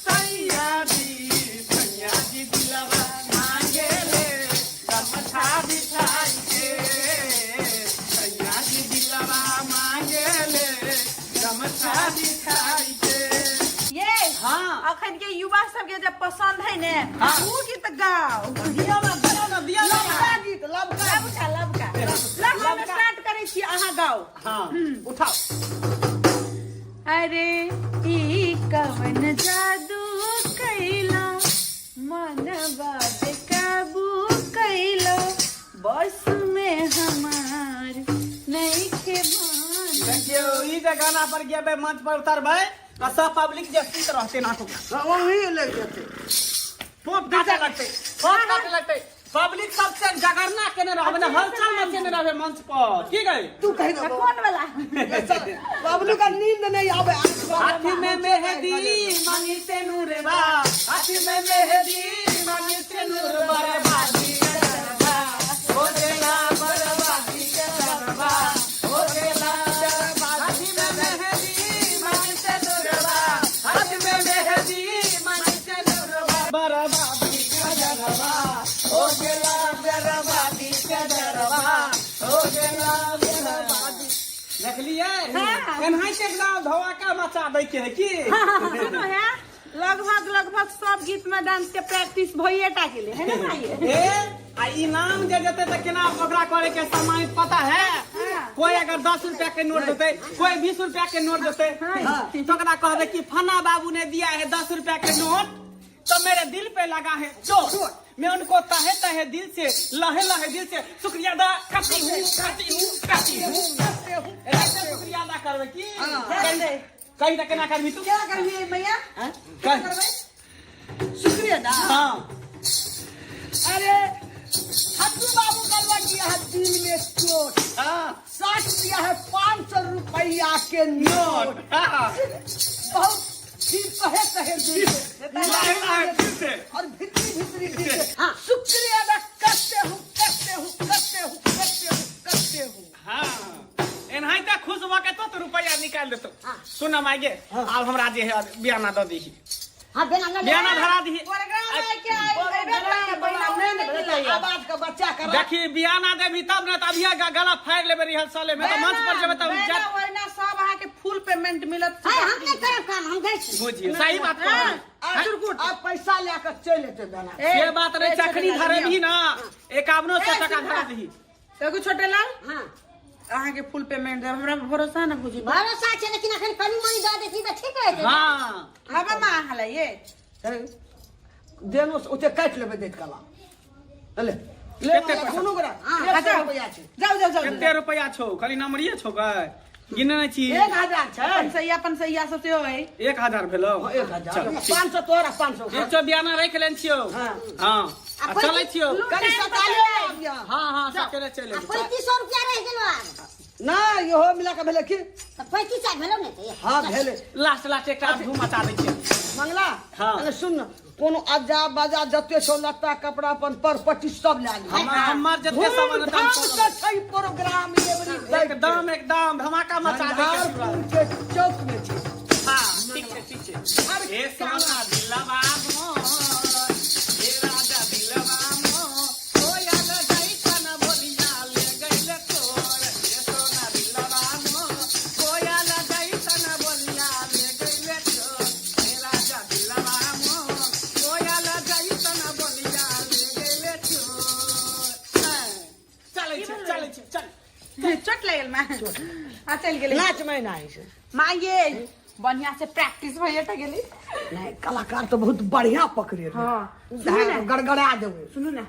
सैया जी सैया जी दिलवा मांगे ले अखन के युवा सबके जब पसंद है ने ऊ गीत गाओ। दियौ ना, दियौ ना, दियौ ना। लबका गीत, लबका। लबका, लबका। लग हम स्टार्ट करै छी, अहाँ गाओ। हाँ, उठाओ। अरे ई कवन जादू कैला, मनवा बेकाबू कैला, बस में हमार नइखे भान। देखियौ, ई जे गाना पर गेबै, मंच पर उतरबै तऽ सब पब्लिक जे सुति रहतै नाक। वही लग जेतै। टोप काटे लगतै, टोप काटे लगतै। पब्लिक सबसे जगरना केने रहबै ने, हलचल मचेने रहबै मंच पर की गई। तू कहि दे। कोन वाला? बबलू का नींद नहीं आवे। हाथी में मेहंदी मांगी से नूरबा, हाथी में मेहंदी मांगी से नूरबा, बर्बादी करबा हो गेला, बर्बादी करबा हो गेला। हाथी में मेहंदी मांगी से नूरबा, हाथी में मेहंदी मांगी से नूरबा, बर्बादी करबा हो गेला, बर्बादी करबा हो गेला, बर्बादी। देखलियै, एनाहिते एकदम धमाका मचा दै के है की। सुनो है, लगभग लगभग सब गीत में डांस के प्रैक्टिस भइए टा गेलै है ना भाई? ए आ इनाम जे जेतै तऽ केना ओकरा करे के समय पता है? कोई अगर 10 रुपया के नोट देतै, कोई 20 रुपया के नोट देतै, तो ओकरा कहबै कि फना बाबू ने दिया है 10 रुपया के नोट तो मेरे दिल पे लगा है चोट, मैं उनको तहे तहे दिल से, लहे लहे दिल से शुक्रिया अदा करती हूँ, करती हूँ, करती हूँ। ऐसे शुक्रिया अदा करबै की? कहीं तक केना करबी तू? केना करबी मैया? कह। शुक्रिया अदा। हाँ। अरे हट्टू बाबू का लग गया है दिल में चोट। हाँ। 60 दिया है 500 रुपया के नोट। हाँ। बहुत दिल कहे कहे दिल से, लहे लहे दिल से और भितरी भितरी दिल से। हाँ। शुक्रिया अदा करते हूँ, करते हूँ, करते हूँ, करते हूँ, करते हूँ। हाँ, एनाहिते खुश भऽ के तो रुपया निकालि देतौ। सुन माय गे, आब हमरा जे है बियाना दऽ दीही। हाँ, बियाना लऽ ले। बियाना धरा दीही। प्रोग्राम है क्या? अइबे करतै, बहिना नहीं, नहीं, नहीं, आवाज के बच्चा करा। देखी, बियाना देबही तब ने, तभिए गला फाड़ि लेबै रिहर्सले में, तऽ मंच पर जेबै तब बहिना, ओहिना सब अहाँके फुल पेमेंट मिलत। हाय, हम नहि करब काम, हम जाइ छी। बुझियौ, सही बात कहलियै। हाँ, आ पैसा लए कऽ चलि एतै बेना। से बात नहि, चखनी धरेबही ना, 5100 टका धरा दही। देखू छोटे लाल, हाँ। अहाँके फुल पेमेंट देब, हमरा भरोसा ने बुझी। भरोसा छै, लेकिन अखन कनी मनी दऽ देती तऽ ठीक रहतै। हाँ। हवा माँ अहाँ लए। देनो ओते काटि लेबै दैत कला। ले, ले, कते पैसा? कोनो गोरा, हाँ, एक सौ अच्छा। रुपैआ छै। जाउ, जाउ, जाउ। कते रुपैआ छौ? खाली नमरिये छौ गै, गिने नहि छी। 1000 छै। पंसैया, पंसैया सब सेहो है। 1000 भेलौ? हाँ, 1000। चल, ठीक। 500 तोरा, 500 ओकरा। 100 बियाना राखि लेने छियौ। हाँ। हाँ। आ चलै छियौ। कनी सकाले आबियौ। हाँ, हाँ, सकाले चलि आ एबै। 3500 रुपया रहि गेलौ आब। नहि, इहो मिला कऽ भेलै की? तऽ 3500 भेलौ ने तऽ? हाँ, भेलै। लास्ट, लास्ट एकटा धूम मचा दै छियै। मंगला, हाँ। अरे सुन न, कोनो अजा बाजा जते छौ लत्ता कपड़ा अपन पर पट्टी सब लए लिहऽ। हमर जते सामान हेतै, हम धूमधाम सब से छै प्रोग्राम एवरी डे। एकदम, एकदम धमाका मचा दै के पूरा। झंझारपुर के चौक में छै। हाँ, ठीक छै, ठीक छै। अरे हे सोना दिलवा मोर, हे राजा दिलवा मोर, कोयल जैसन बोलिया ले गइल तोर। हे सोना दिलवा मोर, कोयल जैसन बोलिया ले गइल तोर। हे राजा दिलवा मोर, कोयल जैसन बोलिया ले गइल तोर। चलै छै, चलै छै, चल। चोट लागल माँ। आ चलि गेलै। नाच महिना होइ छै। माँ ये बढ़िया से प्रैक्टिस भइए टा गेलै। नहीं, कलाकार तो बहुत बढ़िया पकड़े रहे। हाँ। सुनू ना। गड़गड़ा देबै। सुनू ना,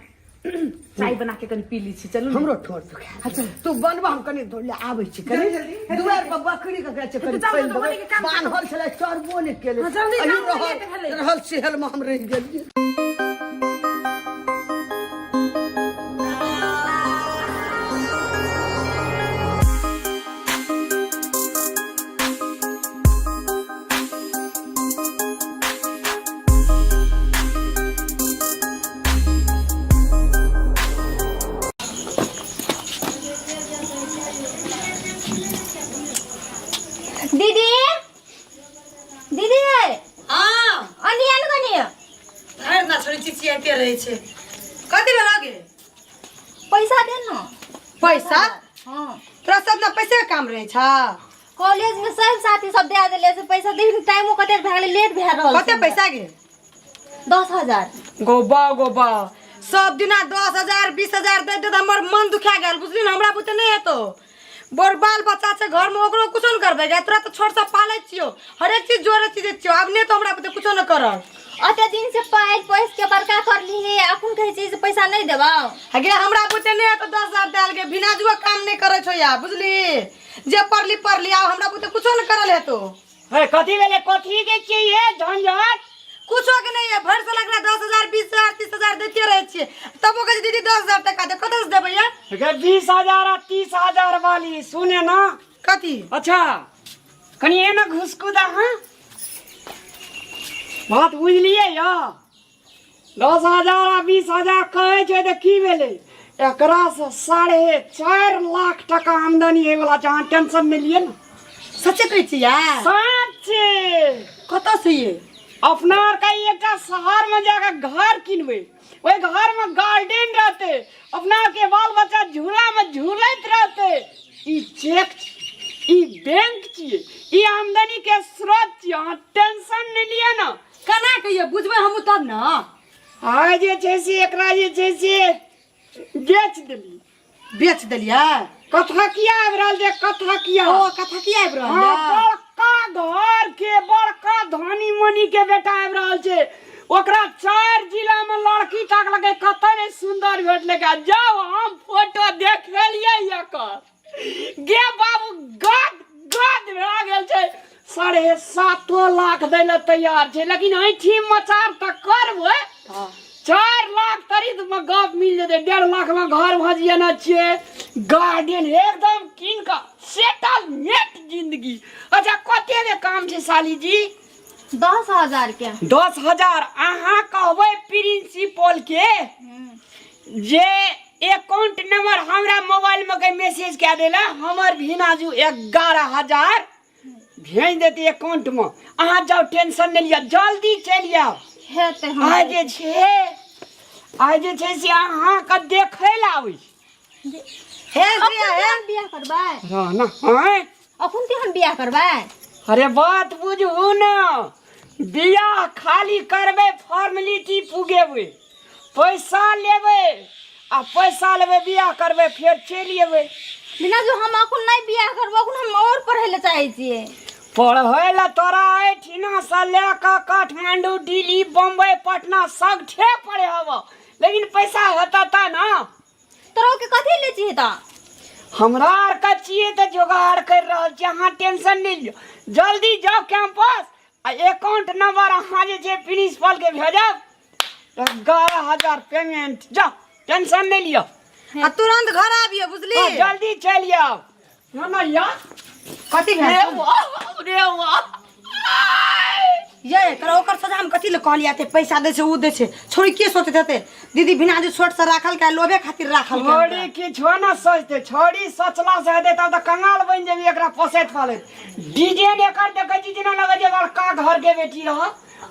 चाय बना के कनी पी ली छी, चलू ना। हमरो ठोर दुखाय। अच्छा। तू बनबा, हम कनी दौड़ आबै छी, कनी जल्दी, जल्दी। दुआर पर बकरी के गाछ कनी जाउ, फैल जाउ, देबै। बकरी के काम करू। बान्हल छलै, चरबो नहि केलै। हाँ, जल्दी अही जाउ, लेट भेलै। रहल सेहल में हम रहि गेलियै। दीदी, दीदी। हाँ। अनी आनु कनी। भरि ना छोरी चिचियाइते रहै छै। कथी भेल गे? पैसा दे न। पैसा? हाँ। तोरा सब ना पैसे के काम रहै छ? कॉलेज में सब साथी सब दे देले से पैसा देखिन टाइमो कते भए गेलै, लेट भए रहल। कते पैसा गे? 10,000। गोबा गोबा, सब दिना 10,000 20,000 दे दे, हमर मन दुखा गेल बुझली ने। हमरा बुते नहीं हेतो, बड़ बाल बच्चा छै घर में, ओकरो कुछो न करबै गे। तोरा तऽ छोट सँ पालै छियौ, हरेक चीज जोड़े चीज छियौ, आब नहि तो हमरा बुते कुछो न करब। अते दिन से पाइ पैस के बड़का करली हे, अखन कहै छी जे पैसा नहीं देबौ। गे हमरा बुते नहीं हेतो 10,000 देल गे, बिना जुआ काम नहीं करै छौ या बुझली, जे पढ़ली पढ़ली, आब हमरा बुते कुछो न करल हेतो। हे कथी भेलै, कथी के छियै हे झंझट? कुछो के नहीं है, भर साल एकरा 10,000 20,000 30,000 देते रहे छियै, तबो कहै छै दीदी 10,000 टका दे, कतऽ से देबै यार? गे 20,000 आ 30,000 वाली सुने ना। कथी? अच्छा कनि एना घुसकू दा। हाँ बात बुझलियै या? 10,000 आ 20,000 कहै छै तऽ की भेलै, एकरा से 4.5 लाख टका आमदनी होइवला छै, अहाँ टेंशन नहि लिअ ने। सच्चे कहै छी यार? सच्चे। कतऽ से ये? अपना आरके एकटा शहर में जाके घर किनबै, ओहि घर में गार्डन रहतै, अपना आरके बाल बच्चा झूला में झूलैत रहतै। ई चेक छी, ई बैंक छियै, ई आमदनी के स्रोत छियै, अहाँ टेंशन नहि लिअ ने। केना कहियै बुझबै हमहूँ तब ने। आइ जे छै से एकरा जे छै से बेच देली। बेच देलियै? कथा किया आबि रहल छै, कथा किया? ओ कथा किया आबि रहल? हाँ, बड़का घर के बड़का धनी मनी के बेटा आबि रहल छै, ओकरा 4 जिला में लड़की ताकलकै, कतऽ नहि सुन्दर भेटलै। जाउ हम फोटो देखेलियै एकर, गे बाबू गद गद भए गेल छै, 7.5 लाख दै लए तैयार छै, लेकिन ऐठी मचार तऽ करबै। 4 लाख तरीत में गप मिल जेतै, 1.5 लाख में घर भजियाना छियै, गार्डन एकदम कीन कऽ सेटलमेंट जिंदगी। अच्छा कते के काम छै साली जी? 10,000 के। 10,000। अहाँ कहबै प्रिंसिपल के जे अकाउंट नंबर हमरा मोबाइल में के मैसेज कए देला, हमर भिनाजू 11,000 भेज देते अकाउंट में। अहाँ जाओ टेंशन नहीं लिया, जल्दी चलि आउ। हेतै हम। आइ जे छै, आइ जे छै से अहाँके देखै लए आबै छी। हे अखन ते हम बियाह करबै। रह ना, आँय? अखन ते हम बियाह करबै। अरे बात बुझू ना, बियाह खाली करबै, फॉर्मेलिटी पुगेबै, पैसा लेबै आ पैसा लेबै बियाह करबै, फेर चलि एबै। बिना जो हम अखन नहीं बियाह करबो, अखन हम और पढ़ै लए चाहै छियै। पढ़ै लए तोरा एहिठिना से लए कऽ काठमांडू, दिल्ली, बम्बई, पटना सगठे पढ़े हब, लेकिन पैसा हेतऽ तऽ ना। तोरा के कथी ले छियै तऽ? हमरा आर के छियै तऽ जोगाड़ करि रहल छियै, अहाँ टेंशन नहि लिअ, जल्दी जाउ कैंपस आ अकाउंट नंबर अहाँ जे छै प्रिंसिपल के भेजब, 11,000 पेमेंट। जाउ टेंशन नहि लिअ आ तुरंत घर आबियो बुझली? हाँ, जल्दी चलि आउ। ना ना या कथी भेल? रे वाह, रे वाह। ये तोरा ओकर सजा हम कथी ले कहलियै, एते पैसा दै छै उ दै छै, छोड़ी के सोचैत हेतै दीदी बिना जे छोट से राखल के लोभे खातिर राखल के। छोड़ी किछो ना सोचते, छोड़ी सोचला से हेतै तब तऽ कंगाल बनि जेबी एकरा पोसैत पालैत। डिजाइन एकर देखै छी जेना लगै छै बड़का घर के बेटी रह,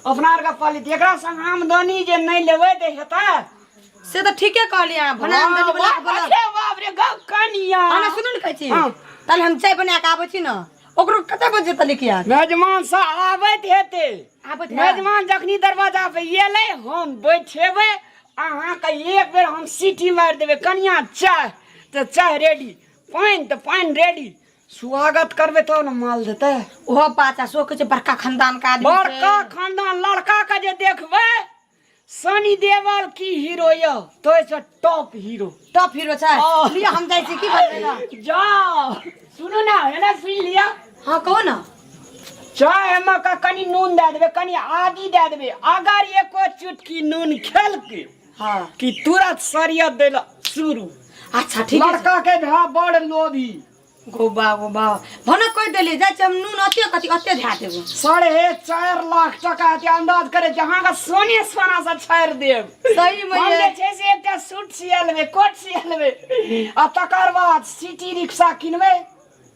अपना आरके पालित, एकरा संग आमदनी जे नहि लेबै तऽ हेतै? से तऽ ठीके कहलियै अहाँ, भने आमदनी बला के बोलब। अरे बाप रे, गौ कनिया। हाँ, ना, सुनू ने कहै छी। हाँ। ताले हम चाय बना के आबै छी ने, ओकरो कते बजे तक लेके आयत? मेजमान से आबैत हेतै। आबैत हैत। मेजमान जखनी दरवाजा पे एलै हम बैठेबै, अहाँके एक बेर हम सीटी मारि देबै, कनिया चाय तऽ चाय रेडी, पानि तऽ पानि रेडी, स्वागत करबै तब ने माल देतै। ओहो बात आ, सो कहै छै बड़का खानदान के आदमी छै। बड़का खानदान लड़का के जे देखबै, सनी देवल की हीरो यौ, तो से टॉप हीरो। टॉप हीरो छै। हाँ। लिअ हम जाइ छी, की करबै ना? जाओ सुनू ना, एना सुनि लिअ। हाँ कहू ना। चाय हम का कनी नून दए देबै, कनी आदी दए देबै, अगर एको चुटकी नून खेलकै हाँ कि तुरंत सरियत दै लए शुरू। अच्छा ठीक है। लड़का के भा बड़ लोभी। गोबा गोबा भनक कहि देलियै, जाइ छी हम नून अते कथी अते धए देबो। 4.5 लाख टका के अंदाज करे छी, अहाँके सोने सोना से छाड़ि देब। सही में हम ये। जे छै से एकटा सूट सिया लेबै, कोट सिया लेबै, आ तकर बाद सिटी रिक्शा किनबै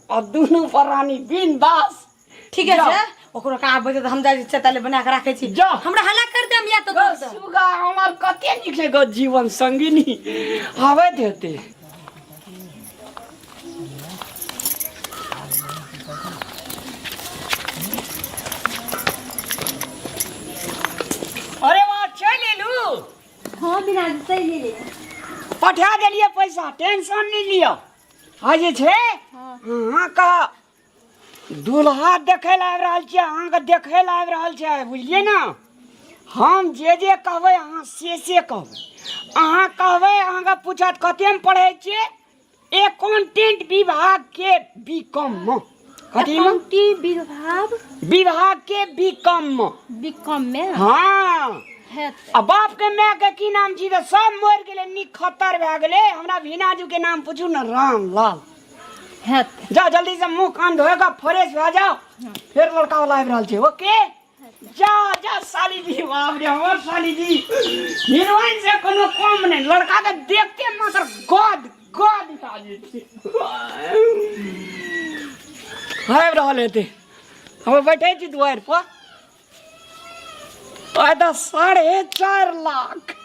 आ दुनू प्राणी बिंदास। ठीक है जाओ। छै, ओकरो का आबै छै तऽ हम जाइ छी ताले बना के राखै छी। जाओ। हमरा हल्ला कर देम या तऽ गो सुगा हमर कते नीक छै गो जीवन संगिनी आबैत हेतै। चलि गेलै। पठा देलियै पैसा, टेंशन नहि लिअ। आ जे छै अहाँके दूल्हा देखै लए आबि रहल छियै, अहाँके देखै लए आबि रहल छै, बुझलियै ने? हम जे जे कहबै अहाँ से से कहबै। अहाँ कहबै, अहाँके पूछत कतेमे पढ़ै छियै? एकाउंटेंट विभाग के बी कॉम मे। कथी मे? एकाउंटिंग विभाग, विभाग के बी कॉम मे। बी कॉम मे? हाँ। हेतै। आ बाप के माय के की नाम छी? तऽ सब मरि गेलै, नीक खतर भए गेलै। हमरा भीनाजू के नाम पूछू ने, रामलाल। हेतै। जाओ जल्दी से मुंह कान धोएगा, फ्रेश भए जाओ, फेर लड़का वाला आबि रहल छै। ओके, जा जा साली जी। बाप रे, हमर साली जी हीरोइन से कोनो कम नहीं। लड़का के देखते मात्र गद गद भए जाइ छै। आबि रहल हेतै, हम बैठे छी दुआरि पर। आइ तऽ 4.5 लाख,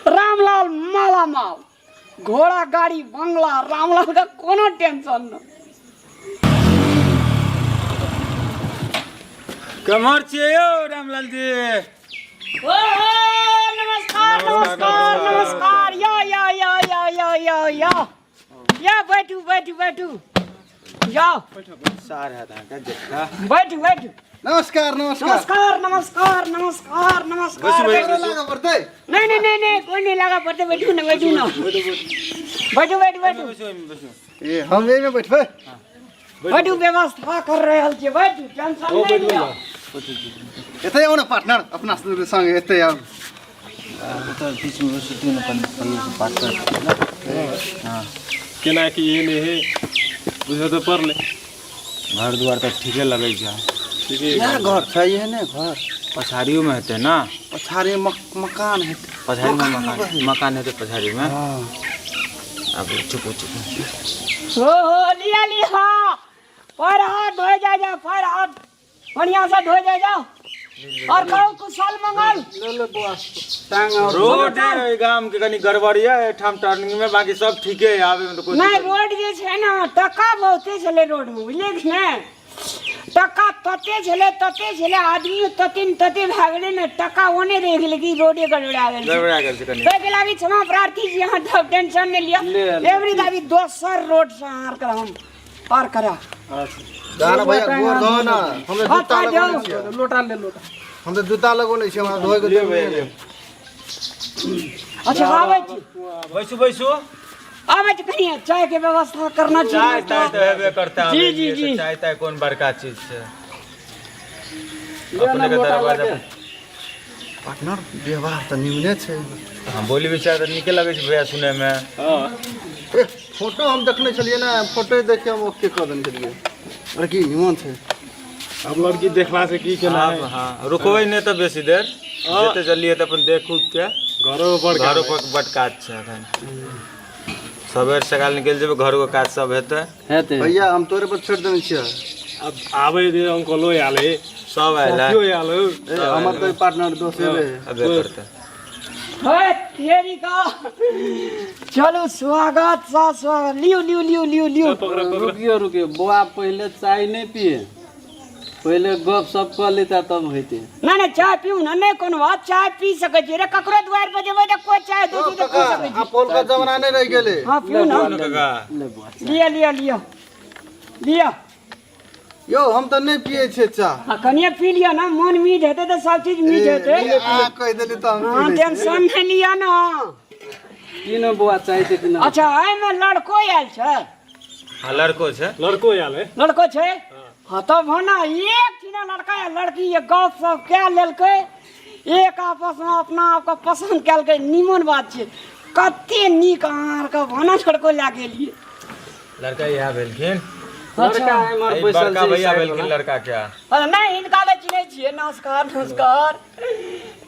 रामलाल मालामाल, घोड़ा गाड़ी बंगला, रामलाल का कोनो टेंशन न। केम्हर छियै यौ रामलाल जी? ओ नमस्कार नमस्कार नमस्कार। या या या या या या या या, बैठू बैठू बैठू, जाओ। सार हैत अहाँके जेठका। बैठू बैठू। नमस्कार नमस्कार। नमस्कार नमस्कार नमस्कार नमस्कार। बैसू, बैठू। बैसू। लागऽ पड़तै? नहीं नहीं नहीं नहीं, कोई नहीं लगा पड़ते। बैठू ना बैठू ना, बैठू बैठू बैठू। ए, हम एहिमे बैठबै। बैठू, व्यवस्था कर रहल छियै, बैठू, टेंशन नहीं लिअ। एतै आउ ने पार्टनर, अपना संग एतै आउ। ओतऽ बीचमे बैसू ने, कनि भैयासँ बात कर। हाँ। केना की एहन हे बुझऽ तऽ पड़लै। घर दुआर तऽ ठीके लगै छै। ठीके। इएह घर छै? एहने घर पछाड़ियोमे हेतै ने? पछाड़ी मकान हेतै। पछाड़ीमे मकान, मकान हेतै पछाड़ीमे। आब चुप चुप। हो हो, लिया लिया, पैर हाथ धोए जाए जाओ, पैर हाथ बढ़िया से धोए जाए जाओ। और कहू कुशल मंगल? रोड एहि गाम के कनि गड़बड़ यऽ एहिठाम टर्निंग में, बाकी सब ठीके है, आबे में तऽ कोई नहीं, रोड जे छै ने, टका बहुते छलै रोड में, बुझलियै कि ने? टका तते छलै, तते छलै, आदमी तते ने तते भए गेलै ने, टका ओने रहि गेलै कि रोडे गड़बड़ा गेल छै। गड़बड़ा गेल छै कनि। ताहिके लागी क्षमा प्रार्थी छी, अहाँ सब टेंशन नहि लिअ। ले, ले। एवरी दाबी दोसर रोड से अहाँ आर हम पार करा। दाना भैया, गोर धो ना। हम तऽ हाथ जूता पा लगौने जाओ। छियै। लोटा ले, लोटा। हम तऽ जूता लगौने छियै, हमरा धोए के लिअ जरूरी भैया, नहि। लिअ। अच्छा, आबै छी। बैसू बैसू। आबै छी, कनि चाय के व्यवस्था करना चाय चाहिए। ताय तऽ हेबे करतै। जी, आबै जी, छियै तऽ जी। चाय ताय कोन बड़का चीज छै? लिअ ने अपने के लोटा दरवाजा लऽ के। पार्टनर, व्यवहार तऽ निमने छै। हाँ, बोली विचार तऽ नीके लगै छै भैया सुनैमे। ए, फोटो हम देखने छलियै ने, फोटो देख के हम ओके कऽ देने छलियै। लड़की निमन छै। अब लड़की देखला से की केना आब हाँ, रुकबै नहि तऽ बेसी देर, जते जल्दी हेतै अपन देख उख के। घरो पर घरो पर बड काज छै एखन। सबेर सकाल निकलि जेबै, घरो के काज सब हेतै। हेतै। भैया, हम तोरे पर छोड़ि देने छियै। अब आबै दे, अंकलो आयल है। सब आयल है। साथियो आयल है। ए, हमर तऽ पार्टनर दोस्त हेबे। अबे करतै। हे तेरी का, चलू, स्वागत सा स्वागत। लियो लियो लियो लियो लियो। रुकियो रुकियो बौआ, पहिले चाय नहि पिए, पहिले गप सप कऽ लेता तब हेतै। नहीं नहीं, चाय पीऊ ना, नहीं कोनो बात, चाय पी सकै छी रे। ककरो द्वार पर जेबै तऽ कोई चाय दै छै तऽ पी सकै छी। आब पहिलुका जमाना नहि रहि गेलै। हाँ, पीऊ ना। काका। ले बौआ। लिअ लिअ लिअ लिअ। यौ, हम तऽ नहि पियै छियै चाह। आ कनिए पी लिअ ना, मन मीठ हेतै तऽ सब चीज मीठ हेतै। अहाँ कहि देली तऽ हम पी हाँ लै छियै। टेंशन नहि लिअ ना। की ने बौआ, चाय ते की ना? अच्छा, एहिमे लड़को आयल छै? हाँ, लड़को छै। लड़को आयल है। लड़को छै? हाँ, तब हो ना, एक ठिना लड़का या लड़की ये गप सप कए लेलकै, एक आपस में अपना आपके पसंद केलकै, निमन बात छै। कते नीक अहाँ आरके भाना लड़को लए गेलियै। लड़का इएह भेलखिन। लड़का एम्हर एहि बैसल बड़का छै भैया साइड भेलखिन वाला। लड़का के। अरे नहि, हिनका तऽ चिन्है छियै। नमस्कार नमस्कार।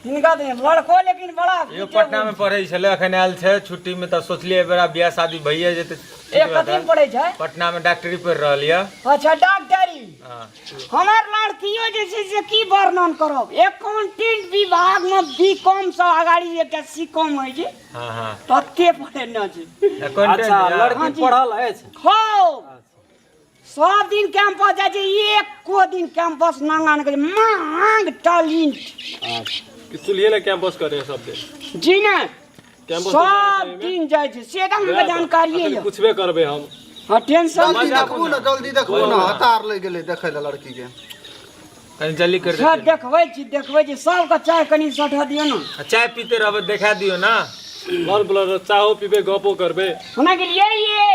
हिनका तऽ लड़को लेकिन बड़ा इहो पटना में पढ़ै छलै, अखन आयल छै छुट्टी में, तऽ सोचलियै एहि बेरा बियाह शादी भइए जेतै। एक कथी में पढ़ै छै? पटना में डॉक्टरी पढ़ि रहल यऽ। अच्छा, डॉक्टरी। हाँ। हमर लड़कियो जे छै से की वर्णन करब, एकाउंटेंट विभाग में बी कॉम से अगाड़ी एकटा सी कॉम होइ छै, हाँ हाँ तते पढ़ेने छै। अकाउंटेंट अच्छा यऽ। लड़की हाँ जी। पढ़ल अछि? हो, सब दिन कैंपस जाइ छै, एको दिन कैंपस नांगा नहि करै, मांग टैलेंट। कि चूल्हे लए कैंपस करे सब दिन? जी ने। कैंपस सब दिन जाइ छै से तऽ हमरा जानकारी अखन यऽ। पूछबे करबै हम। हाँ, टेंशन जल्दी देखबू ने, जल्दी देखबू ने, हतार लागि गेलै देखै लए लड़की के। कनी जल्दी कर। सब देखबै छी, देखबै छी सबके। चाय कनि सठा दियौ ने। आ चाय पीते रहबै, देखा दियौ ने। बड़ ब्लर चाहो पीबै, गपो करबै। हुना गेलियै ये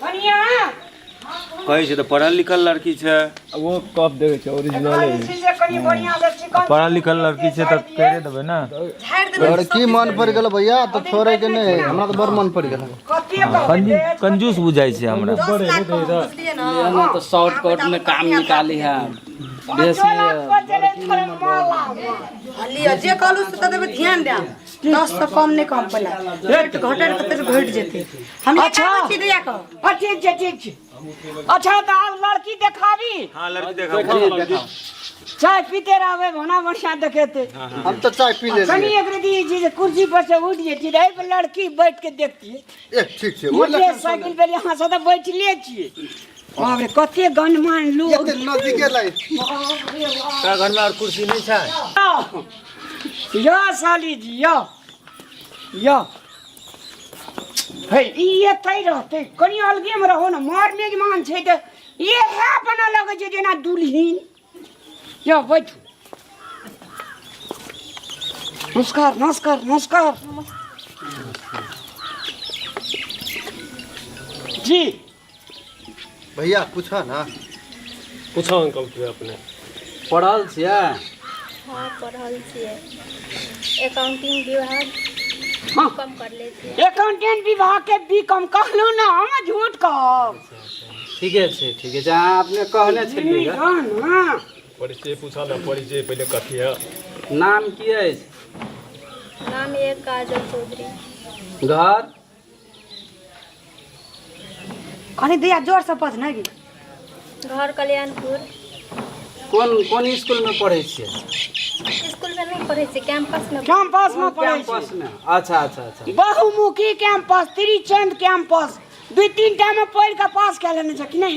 कनिया? कहै छै तऽ पढ़ल लिखल लड़की छै। वो कप देखै छै ओरिजिनल। जे छै से कनि बढ़िआँ से चिकन पढ़ल लिखल लड़की छै तऽ करे देबै ने। लड़की मन पड़ि गेल भैया तऽ छोड़े के नहि, हमरा तऽ बड़ मन पड़ि गेल। कते कंजूस बुझाइ छै हमरा। ना तऽ शॉर्टकट में काम निकाली है बेसी। लिअ, जे कहलू से तऽ देबै, ध्यान देब। 10 से कम नहि कम, पहिले रेट घटल तऽ घटि जेतै। हम अच्छा। छी दैया कऽ। हाँ, ठीक छै, ठीक छै। अच्छा, तऽ आब लड़की देखाबी? हाँ, लड़की देखाबू। चाय पीते रहबै, भना बढ़िया देखेते। हम तऽ चाय पी लेलियै। कनि एक रति जे छै कुर्सी पर से उठि जेती रहै पर लड़की बैठ के देखती। ए, ठीक छै। मोटरसाइकिल पर यहाँ से तऽ बैठले छियै। बाप रे, कते गणमान लोग। एते नजदीके लागि। तोरा घरमे आओर कुर्सी नहि छै? यो साली जी, यो यो हे, ई एतै रहतै, कनि अलगेमे रहो ने, मर मेजमान छै तऽ इएह बना लगै छै जेना दुल्हिन। यो बैठू। नमस्कार, नमस्कार, नमस्कार जी। भैया, पूछा ना। पूछो अंकल के अपने। पढ़ल छियै? हाँ, पढ़ल छियै, अकाउंटिंग विभाग। हाँ। कम कर ले छियै। अकाउंटेंट विभाग के बी कम कहलहुँ ने, हम झूठ कहब? ठीके छै, ठीके छै। अहाँ अपने कहने छलियै ग। हाँ ना। परिचय पूछा ने, परिचय पहिले कथी है। नाम की अछि? नाम एक काजल चौधरी। घर? कनि दैया जोर से बज ने गे। घर कल्याणपुर। कोन कोन स्कूलमे पढ़ै छियै? स्कूल में नहीं पढ़ै छियै, कैंपस में। कैंपस में पढ़ै छियै। कैंपसमे, अच्छा अच्छा अच्छा। बहुमुखी कैंपस, त्रिचंद कैंपस, दू तीन टा में पढ़ि कऽ पास कए लेने छै कि नहि?